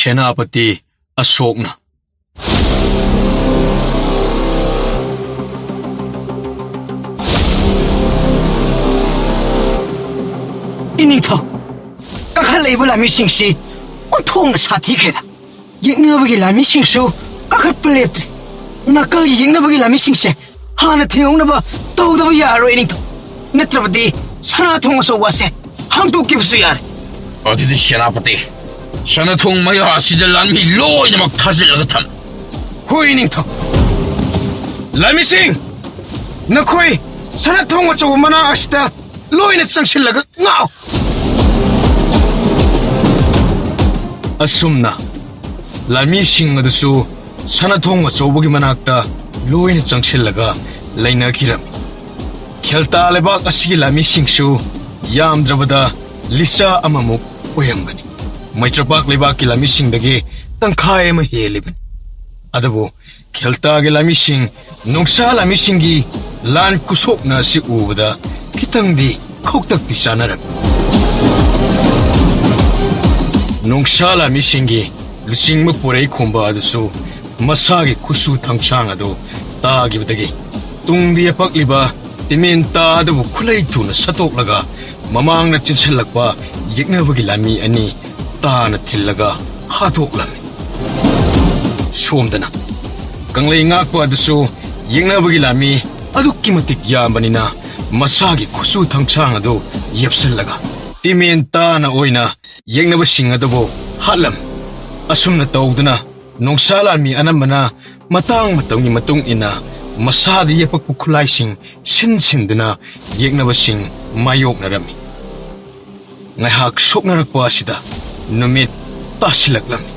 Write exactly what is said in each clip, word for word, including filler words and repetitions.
ꯁꯦꯅꯥꯄꯇꯤ ꯑꯁꯣꯛꯅ꯫ ꯏꯅꯤꯡꯊꯧ, ꯀꯥꯈꯠꯂꯛꯏꯕ ꯂꯥꯟꯃꯤꯁꯤꯡꯁꯤ ꯑꯣꯟꯊꯣꯛꯅ ꯁꯥꯊꯤꯈ꯭ꯔꯦꯗ꯫ ꯌꯦꯛꯅꯕꯒꯤ ꯂꯥꯟꯃꯤꯁꯤꯡꯁꯨ ꯀꯥꯈꯠꯄ ꯂꯦꯞꯇ꯭ꯔꯦ꯫ ꯅꯥꯀꯜꯒꯤ ꯌꯦꯛꯅꯕꯒꯤ ꯂꯥꯟꯃꯤꯁꯤꯡꯁꯦ ꯍꯥꯟꯅ ꯊꯦꯡꯍꯧꯅꯕ ꯇꯧꯗꯕ ꯌꯥꯔꯔꯣꯏ, ꯏꯅꯤꯡꯊꯧ꯫ ꯅꯠꯇ꯭ꯔꯕꯗꯤ ꯁꯅꯥ ꯊꯣꯡ ꯑꯆꯧꯕ ꯑꯁꯦ ꯍꯥꯡꯗꯣꯛꯈꯤꯕꯁꯨ ꯌꯥꯔꯦ꯫ ꯑꯗꯨꯗꯤ ꯁꯦꯅꯥꯄꯇꯤ, ꯁꯅꯥ ꯊꯣꯡ ꯃꯌꯥ ꯑꯁꯤꯗ ꯂꯥꯟꯃꯤ ꯂꯣꯏꯅꯃꯛ ꯊꯥꯖꯤꯜꯂꯒ ꯊꯝ꯫ ꯍꯣꯏ, ꯏꯅꯤꯡꯊꯧ꯫ ꯂꯥꯟꯃꯤꯁꯤꯡ, ꯅꯈꯣꯏ ꯁꯅꯥ ꯊꯣꯡ ꯑꯆꯧꯕ ꯃꯅꯥꯛ ꯑꯁꯤꯗ ꯂꯣꯏꯅ ꯆꯪꯁꯤꯜꯂꯒ ꯉꯥꯛꯑꯣ꯫ ꯑꯁꯨꯝꯅ ꯂꯥꯟꯃꯤꯁꯤꯡ ꯑꯗꯨꯁꯨ ꯁꯅꯥ ꯊꯣꯡ ꯑꯆꯧꯕꯒꯤ ꯃꯅꯥꯛꯇ ꯂꯣꯏꯅ ꯆꯪꯁꯤꯜꯂꯒ ꯂꯩꯅꯈꯤꯔꯝꯃꯤ꯫ ꯈꯦꯜꯇꯥ ꯂꯩꯕꯥꯛ ꯑꯁꯤꯒꯤ ꯂꯥꯟꯃꯤꯁꯤꯡꯁꯨ ꯌꯥꯝꯗ꯭ꯔꯕꯗ ꯂꯤꯁꯥ ꯑꯃꯃꯨꯛ ꯑꯣꯏꯔꯝꯒꯅꯤ꯫ ꯃꯩꯇ꯭ꯔꯄꯥꯛ ꯂꯩꯕꯥꯛꯀꯤ ꯂꯥꯟꯃꯤꯁꯤꯡꯗꯒꯤ ꯇꯪꯈꯥꯏ ꯑꯃ ꯍꯦꯜꯂꯤꯕꯅꯤ꯫ ꯑꯗꯨꯕꯨ ꯈꯦꯜꯇꯥꯒꯤ ꯂꯥꯟꯃꯤꯁꯤꯡ ꯅꯣꯡꯁꯥ ꯂꯥꯟꯃꯤꯁꯤꯡꯒꯤ ꯂꯥꯟ ꯈꯨꯁꯣꯛꯅ ꯑꯁꯤ ꯎꯕꯗ ꯈꯤꯇꯪꯗꯤ ꯈꯧꯇꯛꯇꯤ ꯆꯥꯅꯔꯝꯃꯤ꯫ ꯅꯣꯡꯁꯥ ꯂꯥꯟꯃꯤꯁꯤꯡꯒꯤ ꯂꯨꯆꯤꯡꯕ ꯄꯣꯔꯩ ꯈꯣꯝꯕ ꯑꯗꯨꯁꯨ ꯃꯁꯥꯒꯤ ꯈꯨꯠꯁꯨ ꯊꯥꯡꯁꯥꯡ ꯑꯗꯨ ꯇꯥꯈꯤꯕꯗꯒꯤ ꯇꯨꯡꯗ ꯌꯦꯞꯄꯛꯂꯤꯕ ꯇꯤꯃꯦꯟꯇꯥ ꯑꯗꯨꯕꯨ ꯈꯨꯠꯂꯩ ꯊꯨꯅ ꯁꯠꯇꯣꯛꯂꯒ ꯃꯃꯥꯡꯗ ꯆꯦꯟꯁꯤꯜꯂꯛꯄ ꯌꯦꯛꯅꯕꯒꯤ ꯂꯥꯟꯃꯤ ꯑꯅꯤ ꯇꯥꯅ ꯊꯤꯜꯂꯒ ꯍꯥꯠꯇꯣꯛꯂꯝꯃꯤ꯫ ꯁꯣꯝꯗꯅ ꯀꯪꯂꯩ ꯉꯥꯛꯄ ꯑꯗꯨꯁꯨ ꯌꯦꯛꯅꯕꯒꯤ ꯂꯥꯟꯃꯤ ꯑꯗꯨꯛꯀꯤ ꯃꯇꯤꯛ ꯌꯥꯝꯕꯅꯤꯅ ꯃꯁꯥꯒꯤ ꯈꯨꯠꯁꯨ ꯊꯥꯡꯁꯥꯡ ꯑꯗꯨ ꯌꯦꯞꯁꯤꯜꯂꯒ ꯇꯤꯃꯦꯟ ꯇꯥꯅ ꯑꯣꯏꯅ ꯌꯦꯛꯅꯕꯁꯤꯡ ꯑꯗꯨꯕꯨ ꯍꯥꯠꯂꯝꯃꯤ꯫ ꯑꯁꯨꯝꯅ ꯇꯧꯗꯨꯅ ꯅꯣꯡꯁꯥ ꯂꯥꯟꯃꯤ ꯑꯅꯝꯕꯅ ꯃꯇꯥꯡ ꯃꯇꯝꯒꯤ ꯃꯇꯨꯡ ꯏꯟꯅ ꯃꯁꯥꯗ ꯌꯦꯞꯄꯛꯄ ꯈꯨꯠꯂꯥꯏꯁꯤꯡ ꯁꯤꯟ ꯁꯤꯟꯗꯨꯅ ꯌꯦꯛꯅꯕꯁꯤꯡ ꯃꯥꯌꯣꯛꯅꯔꯝꯃꯤ꯫ ꯉꯥꯏꯍꯥꯛ ꯁꯣꯛꯅꯔꯛꯄ ꯑꯁꯤꯗ ꯅꯨꯃꯤꯠ ꯇꯥꯁꯤꯜꯂꯛꯂꯝꯃꯤ꯫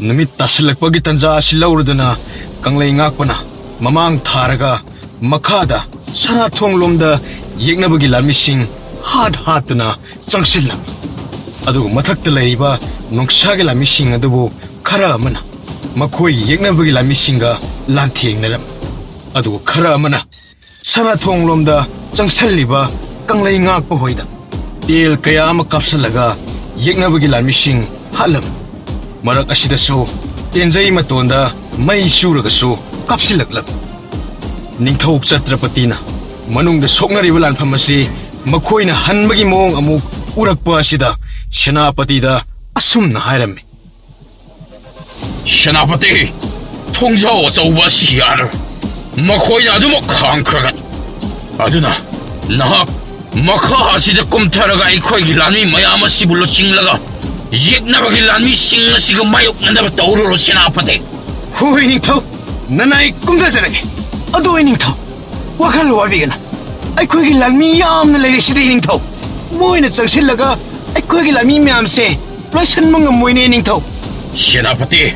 ꯅꯨꯃꯤꯠ ꯇꯥꯁꯤꯜꯂꯛꯄꯒꯤ ꯇꯟꯖꯥ ꯑꯁꯤ ꯂꯧꯔꯗꯨꯅ ꯀꯪꯂꯩ ꯉꯥꯛꯄꯅ ꯃꯃꯥꯡ ꯊꯥꯔꯒ ꯃꯈꯥꯗ ꯁꯅꯥꯊꯣꯡꯂꯣꯝꯗ ꯌꯦꯛꯅꯕꯒꯤ ꯂꯥꯟꯃꯤꯁꯤꯡ ꯍꯥꯠ ꯍꯥꯠꯇꯨꯅ ꯆꯪꯁꯤꯜꯂꯝꯃꯤ꯫ ꯑꯗꯨꯒ ꯃꯊꯛꯇ ꯂꯩꯔꯤꯕ ꯅꯣꯡꯁꯥꯒꯤ ꯂꯥꯟꯃꯤꯁꯤꯡ ꯑꯗꯨꯕꯨ ꯈꯔ ꯑꯃꯅ ꯃꯈꯣꯏꯒꯤ ꯌꯦꯛꯅꯕꯒꯤ ꯂꯥꯟꯃꯤꯁꯤꯡꯒ ꯂꯥꯟꯊꯦꯡꯅꯔꯝꯃꯤ꯫ ꯑꯗꯨꯒ ꯈꯔ ꯑꯃꯅ ꯁꯅꯥꯊꯣꯡꯂꯣꯝꯗ ꯆꯪꯁꯤꯜꯂꯤꯕ ꯀꯪꯂꯩ ꯉꯥꯛꯄ ꯍꯣꯏꯗ ꯇꯦꯜ ꯀꯌꯥ ꯑꯃ ꯀꯥꯞꯁꯤꯜꯂꯒ ꯌꯦꯛꯅꯕꯒꯤ ꯂꯥꯟꯃꯤꯁꯤꯡ ꯍꯥꯠꯂꯝꯃꯤ꯫ ꯃꯔꯛ ꯑꯁꯤꯗꯁꯨ ꯇꯦꯟꯖꯩ ꯃꯇꯣꯟꯗ ꯃꯩ ꯆꯨꯔꯒꯁꯨ ꯀꯥꯞꯁꯤꯜꯂꯛꯂꯝꯃꯤ꯫ ꯅꯤꯡꯊꯧ ꯆꯇ꯭ꯔꯄꯇꯤꯅ ꯃꯅꯨꯡꯗ ꯁꯣꯛꯅꯔꯤꯕ ꯂꯥꯟꯐꯝ ꯑꯁꯤ ꯃꯈꯣꯏꯅ ꯍꯟꯕꯒꯤ ꯃꯑꯣꯡ ꯑꯃꯨꯛ ꯎꯔꯛꯄ ꯑꯁꯤꯗ ꯁꯦꯅꯥꯄꯇꯤꯗ ꯑꯁꯨꯝꯅ ꯍꯥꯏꯔꯝꯃꯤ꯫ ꯁꯦꯅꯥꯄꯇꯤ, ꯊꯣꯡꯖꯥꯎ ꯑꯆꯧꯕ ꯑꯁꯤ ꯌꯥꯔꯣꯏ꯫ ꯃꯈꯣꯏꯅ ꯑꯗꯨꯃꯛ ꯈꯥꯡꯈ꯭ꯔꯒꯅꯤ꯫ ꯑꯗꯨꯅ ꯅꯍꯥꯛ ꯃꯈꯥ ꯑꯁꯤꯗ ꯀꯨꯝꯊꯔꯒ ꯑꯩꯈꯣꯏꯒꯤ ꯂꯥꯟꯃꯤ ꯃꯌꯥꯝ ꯑꯁꯤꯕꯨ ꯂꯨꯆꯤꯡꯂꯒ ꯌꯦꯛꯅꯕꯒꯤ ꯂꯥꯟꯃꯤꯁꯤꯡ ꯑꯁꯤꯒ ꯃꯥꯌꯣꯛꯅꯅꯕ ꯇꯧꯔꯨꯔꯣ ꯁꯦꯅꯥꯄꯇꯤ꯫ ꯍꯣꯏ ꯅꯤꯡꯊꯧ, ꯅꯅꯥꯏ ꯀꯨꯝꯊꯖꯔꯒꯦ꯫ ꯑꯗꯣ ꯑꯩ ꯅꯤꯡꯊꯧ, ꯋꯥꯈꯜ ꯋꯥꯕꯤꯒꯅꯨ꯫ ꯑꯩꯈꯣꯏꯒꯤ ꯂꯥꯟꯃꯤ ꯌꯥꯝꯅ ꯂꯩꯔꯤꯁꯤꯗꯤ ꯅꯤꯡꯊꯧ꯫ ꯃꯣꯏꯅ ꯆꯪꯁꯤꯜꯂꯒ ꯑꯩꯈꯣꯏꯒꯤ ꯂꯥꯟꯃꯤ ꯃꯌꯥꯝꯁꯦ ꯂꯣꯏꯁꯤꯟꯕ ꯉꯝꯃꯣꯏꯅꯦ ꯅꯤꯡꯊꯧ꯫ ꯁꯦꯅꯥꯄꯇꯤ,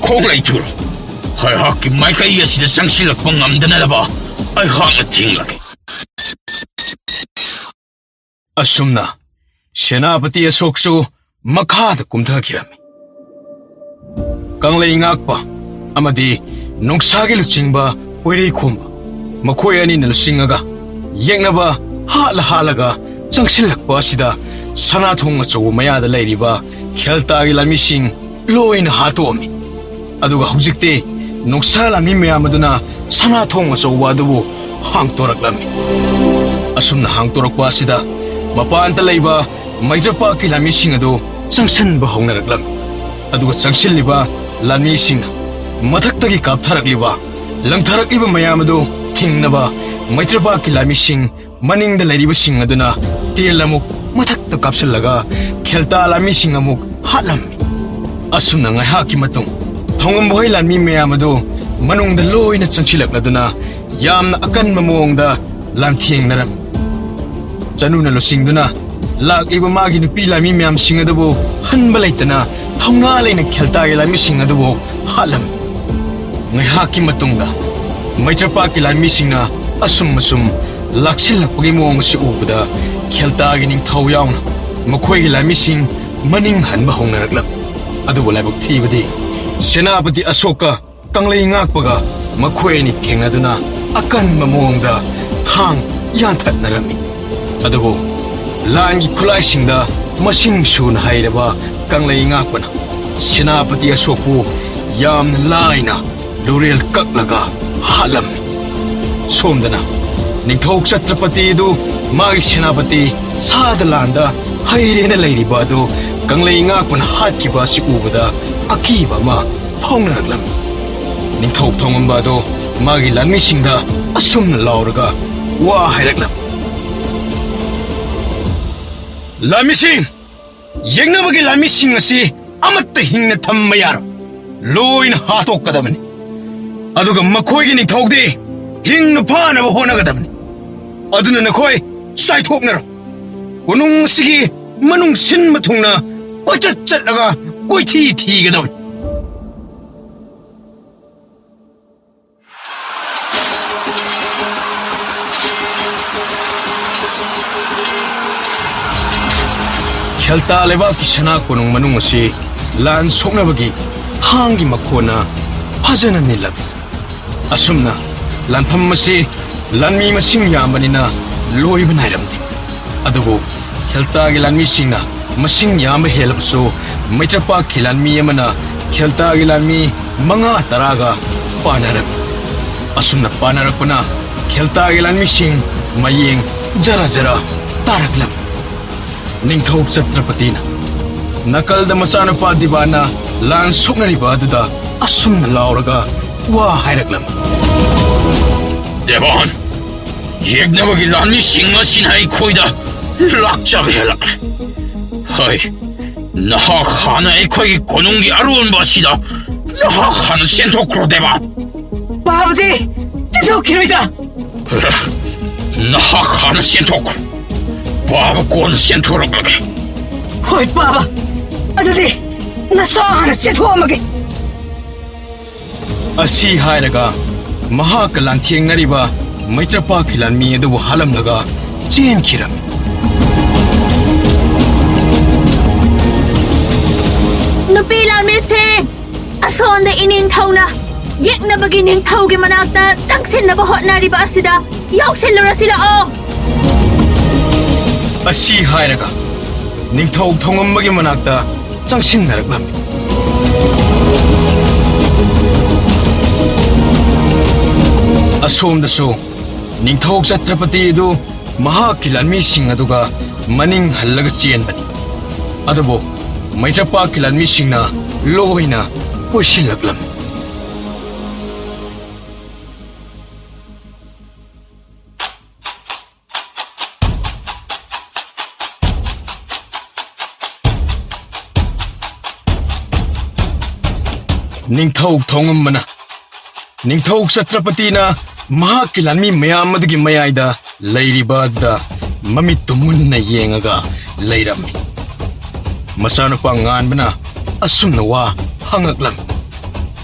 ꯈꯣꯡ ꯂꯩꯊꯨꯔꯣ꯫ ꯑꯩꯍꯥꯛꯀꯤ ꯃꯥꯏꯀꯩ ꯑꯁꯤꯗ ꯆꯪꯁꯤꯜꯂꯛꯄ ꯉꯝꯗꯅꯕ ꯑꯩꯍꯥꯛꯅ ꯊꯤꯡꯂꯒꯦ꯫ ꯑꯁꯨꯝꯅ ꯁꯦꯅꯥꯄꯇꯤ ꯑꯁꯣꯛꯁꯨ ꯃꯈꯥꯗ ꯀꯨꯝꯊꯈꯤꯔꯝꯃꯤ꯫ ꯀꯪꯂꯩ ꯉꯥꯛꯄ ꯑꯃꯗꯤ ꯅꯣꯡꯁꯥꯒꯤ ꯂꯨꯆꯤꯡꯕ ꯄꯣꯏꯔꯩꯈꯣꯝꯕ, ꯃꯈꯣꯏ ꯑꯅꯤꯅ ꯂꯨꯆꯤꯡꯉꯒ ꯌꯦꯛꯅꯕ ꯍꯥꯠꯂ ꯍꯥꯠꯂꯒ ꯆꯪꯁꯤꯜꯂꯛꯄ ꯑꯁꯤꯗ ꯁꯅꯥꯊꯣꯡ ꯑꯆꯧꯕ ꯃꯌꯥꯗ ꯂꯩꯔꯤꯕ ꯈꯦꯜꯇꯥꯒꯤ ꯂꯥꯟꯃꯤꯁꯤꯡ ꯂꯣꯏꯅ ꯍꯥꯠꯇꯣꯛꯑꯝꯃꯤ꯫ ꯑꯗꯨꯒ ꯍꯧꯖꯤꯛꯇꯤ ꯅꯣꯡꯁꯥ ꯂꯥꯟꯃꯤ ꯃꯌꯥꯝ ꯑꯗꯨꯅ ꯁꯅꯥꯊꯣꯡ ꯑꯆꯧꯕ ꯑꯗꯨꯕꯨ ꯍꯥꯡꯇꯣꯔꯛꯂꯝꯃꯤ꯫ ꯑꯁꯨꯝꯅ ꯍꯥꯡꯇꯣꯔꯛꯄ ꯑꯁꯤꯗ ꯃꯄꯥꯟꯗ ꯂꯩꯕ ꯃꯩꯇ꯭ꯔꯄꯥꯛꯀꯤ ꯂꯥꯟꯃꯤꯁꯤꯡ ꯑꯗꯨ ꯆꯪꯁꯤꯟꯕ ꯍꯧꯅꯔꯛꯂꯝꯃꯤ꯫ ꯑꯗꯨꯒ ꯆꯪꯁꯤꯜꯂꯤꯕ ꯂꯥꯟꯃꯤꯁꯤꯡꯅ ꯃꯊꯛꯇꯒꯤ ꯀꯥꯞꯊꯔꯛꯂꯤꯕ, ꯂꯪꯊꯔꯛꯂꯤꯕ ꯃꯌꯥꯝ ꯑꯗꯨ ꯊꯤꯡꯅꯕ ꯃꯩꯇ꯭ꯔꯄꯥꯛꯀꯤ ꯂꯥꯟꯃꯤꯁꯤꯡ ꯃꯅꯤꯡꯗ ꯂꯩꯔꯤꯕꯁꯤꯡ ꯑꯗꯨꯅ ꯇꯦꯜ ꯑꯃꯨꯛ ꯃꯊꯛꯇ ꯀꯥꯞꯁꯤꯜꯂꯒ ꯈꯦꯜꯇꯥ ꯂꯥꯟꯃꯤꯁꯤꯡ ꯑꯃꯨꯛ ꯍꯥꯠꯂꯝꯃꯤ꯫ ꯑꯁꯨꯝꯅ ꯉꯥꯏꯍꯥꯛꯀꯤ ꯃꯇꯨꯡ ꯊꯣꯡꯉꯝꯕꯍꯣꯏ ꯂꯥꯟꯃꯤ ꯃꯌꯥꯝ ꯑꯗꯨ ꯃꯅꯨꯡꯗ ꯂꯣꯏꯅ ꯆꯪꯁꯤꯜꯂꯛꯂꯗꯨꯅ ꯌꯥꯝꯅ ꯑꯀꯟꯕ ꯃꯑꯣꯡꯗ ꯂꯥꯟꯊꯦꯡꯅꯔꯝꯃꯤ꯫ ꯆꯅꯨꯅ ꯂꯨꯆꯤꯡꯗꯨꯅ ꯂꯥꯛꯂꯤꯕ ꯃꯥꯒꯤ ꯅꯨꯄꯤ ꯂꯥꯟꯃꯤ ꯃꯌꯥꯝꯁꯤꯡ ꯑꯗꯨꯕꯨ ꯍꯟꯕ ꯂꯩꯇꯅ ꯊꯧꯅꯥ ꯂꯩꯅ ꯈꯦꯜꯇꯥꯒꯤ ꯂꯥꯟꯃꯤꯁꯤꯡ ꯑꯗꯨꯕꯨ ꯍꯥꯠꯂꯝꯃꯤ꯫ ꯉꯥꯏꯍꯥꯛꯀꯤ ꯃꯇꯨꯡꯗ ꯃꯩꯇ꯭ꯔꯄꯥꯛꯀꯤ ꯂꯥꯟꯃꯤꯁꯤꯡꯅ ꯑꯁꯨꯝ ꯑꯁꯨꯝ ꯂꯥꯛꯁꯤꯜꯂꯛꯄꯒꯤ ꯃꯑꯣꯡ ꯑꯁꯤ ꯎꯕꯗ ꯈꯦꯜꯇꯥꯒꯤ ꯅꯤꯡꯊꯧ ꯌꯥꯎꯅ ꯃꯈꯣꯏꯒꯤ ꯂꯥꯟꯃꯤꯁꯤꯡ ꯃꯅꯤꯡ ꯍꯟꯕ ꯍꯧꯅꯔꯛꯂꯝꯃꯤ꯫ ꯑꯗꯨꯕꯨ ꯂꯥꯏꯕꯛ ꯊꯤꯕꯗꯤ ꯁꯦꯅꯥꯄꯇꯤ ꯑꯁꯣꯛꯀ ꯀꯪꯂꯩ ꯉꯥꯛꯄꯒ ꯃꯈꯣꯏ ꯑꯅꯤ ꯊꯦꯡꯅꯗꯨꯅ ꯑꯀꯟꯕ ꯃꯑꯣꯡꯗ ꯊꯥꯡ ꯌꯥꯟꯊꯠꯅꯔꯝꯃꯤ꯫ ꯑꯗꯨꯕꯨ ꯂꯥꯟꯒꯤ ꯈꯨꯠꯂꯥꯏꯁꯤꯡꯗ ꯃꯁꯤꯡ ꯁꯨꯅ ꯍꯩꯔꯕ ꯀꯪꯂꯩ ꯉꯥꯛꯄꯅ ꯁꯦꯅꯥꯄꯇꯤ ꯑꯁꯣꯛꯄꯨ ꯌꯥꯝꯅ ꯂꯥꯏꯅ ꯂꯨꯔꯦꯜ ꯀꯛꯂꯒ ꯍꯥꯠꯂꯝꯃꯤ꯫ ꯁꯣꯝꯗꯅ ꯅꯤꯡꯊꯧ ꯆꯇ꯭ꯔꯄꯇꯤ ꯑꯗꯨ ꯃꯥꯒꯤ ꯁꯦꯅꯥꯄꯇꯤ ꯁꯥꯗ ꯂꯥꯟꯗ ꯍꯩꯔꯦꯅ ꯂꯩꯔꯤꯕ ꯑꯗꯨ ꯀꯪꯂꯩ ꯉꯥꯛꯄꯅ ꯍꯥꯠꯈꯤꯕ ꯑꯁꯤ ꯎꯕꯗ ꯑꯀꯤꯕ ꯑꯃ ꯐꯥꯎꯅꯔꯛꯂꯝꯃꯤ꯫ ꯅꯤꯡꯊꯧ ꯊꯣꯡꯉꯝꯕ ꯑꯗꯨ ꯃꯥꯒꯤ ꯂꯥꯟꯃꯤꯁꯤꯡꯗ ꯑꯁꯨꯝꯅ ꯂꯥꯎꯔꯒ ꯋꯥ ꯍꯥꯏꯔꯛꯂꯝꯃꯤ: "ꯂꯥꯟꯃꯤꯁꯤꯡ, ꯌꯦꯛꯅꯕꯒꯤ ꯂꯥꯟꯃꯤꯁꯤꯡ ꯑꯁꯤ ꯑꯃꯠꯇ ꯍꯤꯡꯅ ꯊꯝꯕ ꯌꯥꯔꯣꯏ꯫ ꯂꯣꯏꯅ ꯍꯥꯠꯇꯣꯛꯀꯗꯕꯅꯤ꯫ ꯑꯗꯨꯒ ꯃꯈꯣꯏꯒꯤ ꯅꯤꯡꯊꯧꯗꯤ ꯍꯤꯡꯅ ꯐꯥꯅꯕ ꯍꯣꯠꯅꯒꯗꯕꯅꯤ꯫ ꯑꯗꯨꯅ ꯅꯈꯣꯏ ꯆꯥꯏꯊꯣꯛꯅꯔꯣ꯫ ꯀꯣꯅꯨꯡ ꯑꯁꯤꯒꯤ ꯃꯅꯨꯡ ꯁꯤꯟꯕ ꯊꯨꯡꯅ ꯀꯣꯏꯆꯠ ꯆꯠꯂꯒ ꯀꯣꯏꯊꯤ ꯊꯤꯒꯗꯕꯅꯤ"꯫ ꯈꯦꯜꯇꯥ ꯂꯩꯕꯥꯛꯀꯤ ꯁꯅꯥ ꯀꯣꯅꯨꯡ ꯃꯅꯨꯡ ꯑꯁꯤ ꯂꯥꯟ ꯁꯣꯛꯅꯕꯒꯤ ꯊꯥꯡꯒꯤ ꯃꯈꯣꯟꯅ ꯐꯖꯅ ꯅꯤꯜꯂꯝꯃꯤ꯫ ꯑꯁꯨꯝꯅ ꯂꯥꯟꯐꯝ ꯑꯁꯤ ꯂꯥꯟꯃꯤ ꯃꯁꯤꯡ ꯌꯥꯝꯕꯅꯤꯅ ꯂꯣꯏꯕ ꯅꯥꯏꯔꯝꯗꯦ꯫ ꯑꯗꯨꯕꯨ ꯈꯦꯜꯇꯥꯒꯤ ꯂꯥꯟꯃꯤꯁꯤꯡꯅ ꯃꯁꯤꯡ ꯌꯥꯝꯕ ꯍꯦꯜꯂꯕꯁꯨ, ꯃꯩꯇ꯭ꯔꯄꯥꯛꯀꯤ ꯂꯥꯟꯃꯤ ꯑꯃꯅ ꯈꯦꯜꯇꯥꯒꯤ ꯂꯥꯟꯃꯤ ꯃꯉꯥ ꯇꯔꯥꯒ ꯄꯥꯟꯅꯔꯝꯃꯤ꯫ ꯑꯁꯨꯝꯅ ꯄꯥꯟꯅꯔꯛꯄꯅ ꯈꯦꯜꯇꯥꯒꯤ ꯂꯥꯟꯃꯤꯁꯤꯡ ꯃꯌꯦꯡ ꯖꯔ ꯖꯔ ꯇꯥꯔꯛꯂꯝꯃꯤ꯫ ꯅꯤꯡꯊꯧ ꯆꯇ꯭ꯔꯄꯇꯤꯅ ꯅꯀꯜꯗ ꯃꯆꯥꯅꯨꯄꯥ ꯗꯤꯕꯥꯅ ꯂꯥꯟ ꯁꯣꯛꯅꯔꯤꯕ ꯑꯗꯨꯗ ꯑꯁꯨꯝꯅ ꯂꯥꯎꯔꯒ ꯋꯥ ꯍꯥꯏꯔꯛꯂꯝꯃꯤ: "ꯗꯦꯕꯥꯟ, ꯌꯦꯛꯅꯕꯒꯤ ꯂꯥꯟꯃꯤꯁꯤꯡ ꯑꯁꯤꯅ ꯑꯩꯈꯣꯏꯗ ꯂꯥꯛꯆꯕ ꯍꯦꯜꯂꯛꯂꯦ꯫ ꯍꯩ, ꯅꯍꯥꯛ ꯍꯥꯟꯅ ꯑꯩꯈꯣꯏꯒꯤ ꯀꯣꯅꯨꯡꯒꯤ ꯑꯔꯣꯟꯕ ꯑꯁꯤꯗ ꯅꯍꯥꯛ ꯍꯥꯟꯅ ꯆꯦꯟꯊꯣꯛꯈ꯭ꯔꯣ, ꯗꯦꯕꯥꯟ"꯫ "ꯄꯥꯕꯗꯤ ꯆꯦꯟꯊꯣꯛꯈꯤꯔꯣꯏꯗ"꯫ "ꯅꯍꯥꯛ ꯍꯥꯟꯅ ꯆꯦꯟꯊꯣꯛꯈ꯭ꯔꯣ꯫ ꯄꯥꯕ ꯀꯣꯟꯅ ꯆꯦꯟꯊꯣꯔꯛꯂꯒꯦ"꯫ "ꯍꯣꯏ, ꯄꯥꯕ꯫ ꯑꯗꯨꯗꯤ ꯅꯆꯥ ꯍꯥꯟꯅ ꯆꯦꯟꯊꯣꯛꯑꯝꯃꯒꯦ"꯫ ꯑꯁꯤ ꯍꯥꯏꯔꯒ ꯃꯍꯥꯛꯀ ꯂꯥꯟꯊꯦꯡꯅꯔꯤꯕ ꯃꯩꯇ꯭ꯔꯄꯥꯛꯀꯤ ꯂꯥꯟꯃꯤ ꯑꯗꯨꯕꯨ ꯍꯥꯠꯂꯝꯂꯒ ꯆꯦꯟꯈꯤꯔꯝꯃꯤ꯫ ꯅꯨꯄꯤ ꯂꯥꯟꯃꯤꯁꯤꯡ, ꯑꯁꯣꯝꯗ ꯏꯅꯤꯡꯊꯧꯅ ꯌꯦꯛꯅꯕꯒꯤ ꯅꯤꯡꯊꯧꯒꯤ ꯃꯅꯥꯛꯇ ꯆꯪꯁꯤꯟꯅꯕ ꯍꯣꯠꯅꯔꯤꯕ ꯑꯁꯤꯗ ꯌꯥꯎꯁꯤꯜꯂꯨꯔꯁꯤ ꯂꯥꯛꯑꯣ꯫ ꯑꯁꯤ ꯍꯥꯏꯔꯒ ꯅꯤꯡꯊꯧ ꯊꯣꯡꯉꯝꯕꯒꯤ ꯃꯅꯥꯛꯇ ꯆꯪꯁꯤꯟꯅꯔꯛꯂꯝꯃꯤ꯫ ꯑꯁꯣꯝꯗꯁꯨ ꯅꯤꯡꯊꯧ ꯆꯇ꯭ꯔꯄꯇꯤ ꯑꯗꯨ ꯃꯍꯥꯛꯀꯤ ꯂꯥꯟꯃꯤꯁꯤꯡ ꯑꯗꯨꯒ ꯃꯅꯤꯡ ꯍꯜꯂꯒ ꯆꯦꯟꯕꯅꯤ꯫ ꯑꯗꯨꯕꯨ ꯃꯩꯇ꯭ꯔꯄꯥꯛꯀꯤ ꯂꯥꯟꯃꯤꯁꯤꯡꯅ ꯂꯣꯏꯅ ꯀꯣꯏꯁꯤꯜꯂꯛꯂꯝꯃꯤ꯫ ꯅꯤꯡꯊꯧ ꯊꯣꯡꯉꯝꯕꯅ ꯅꯤꯡꯊꯧ ꯆꯇ꯭ꯔꯄꯇꯤꯅ ꯃꯍꯥꯛꯀꯤ ꯂꯥꯟꯃꯤ ꯃꯌꯥꯝ ꯑꯗꯨꯒꯤ ꯃꯌꯥꯏꯗ ꯂꯩꯔꯤꯕ ꯑꯗꯨꯗ ꯃꯃꯤꯠꯇꯨ ꯃꯨꯟꯅ ꯌꯦꯡꯉꯒ ꯂꯩꯔꯝꯃꯤ꯫ ꯃꯆꯥꯅꯨꯄꯥ ꯉꯥꯟꯕꯅ ꯑꯁꯨꯝꯅ ꯋꯥ ꯍꯪꯉꯛꯂꯝꯃꯤ꯫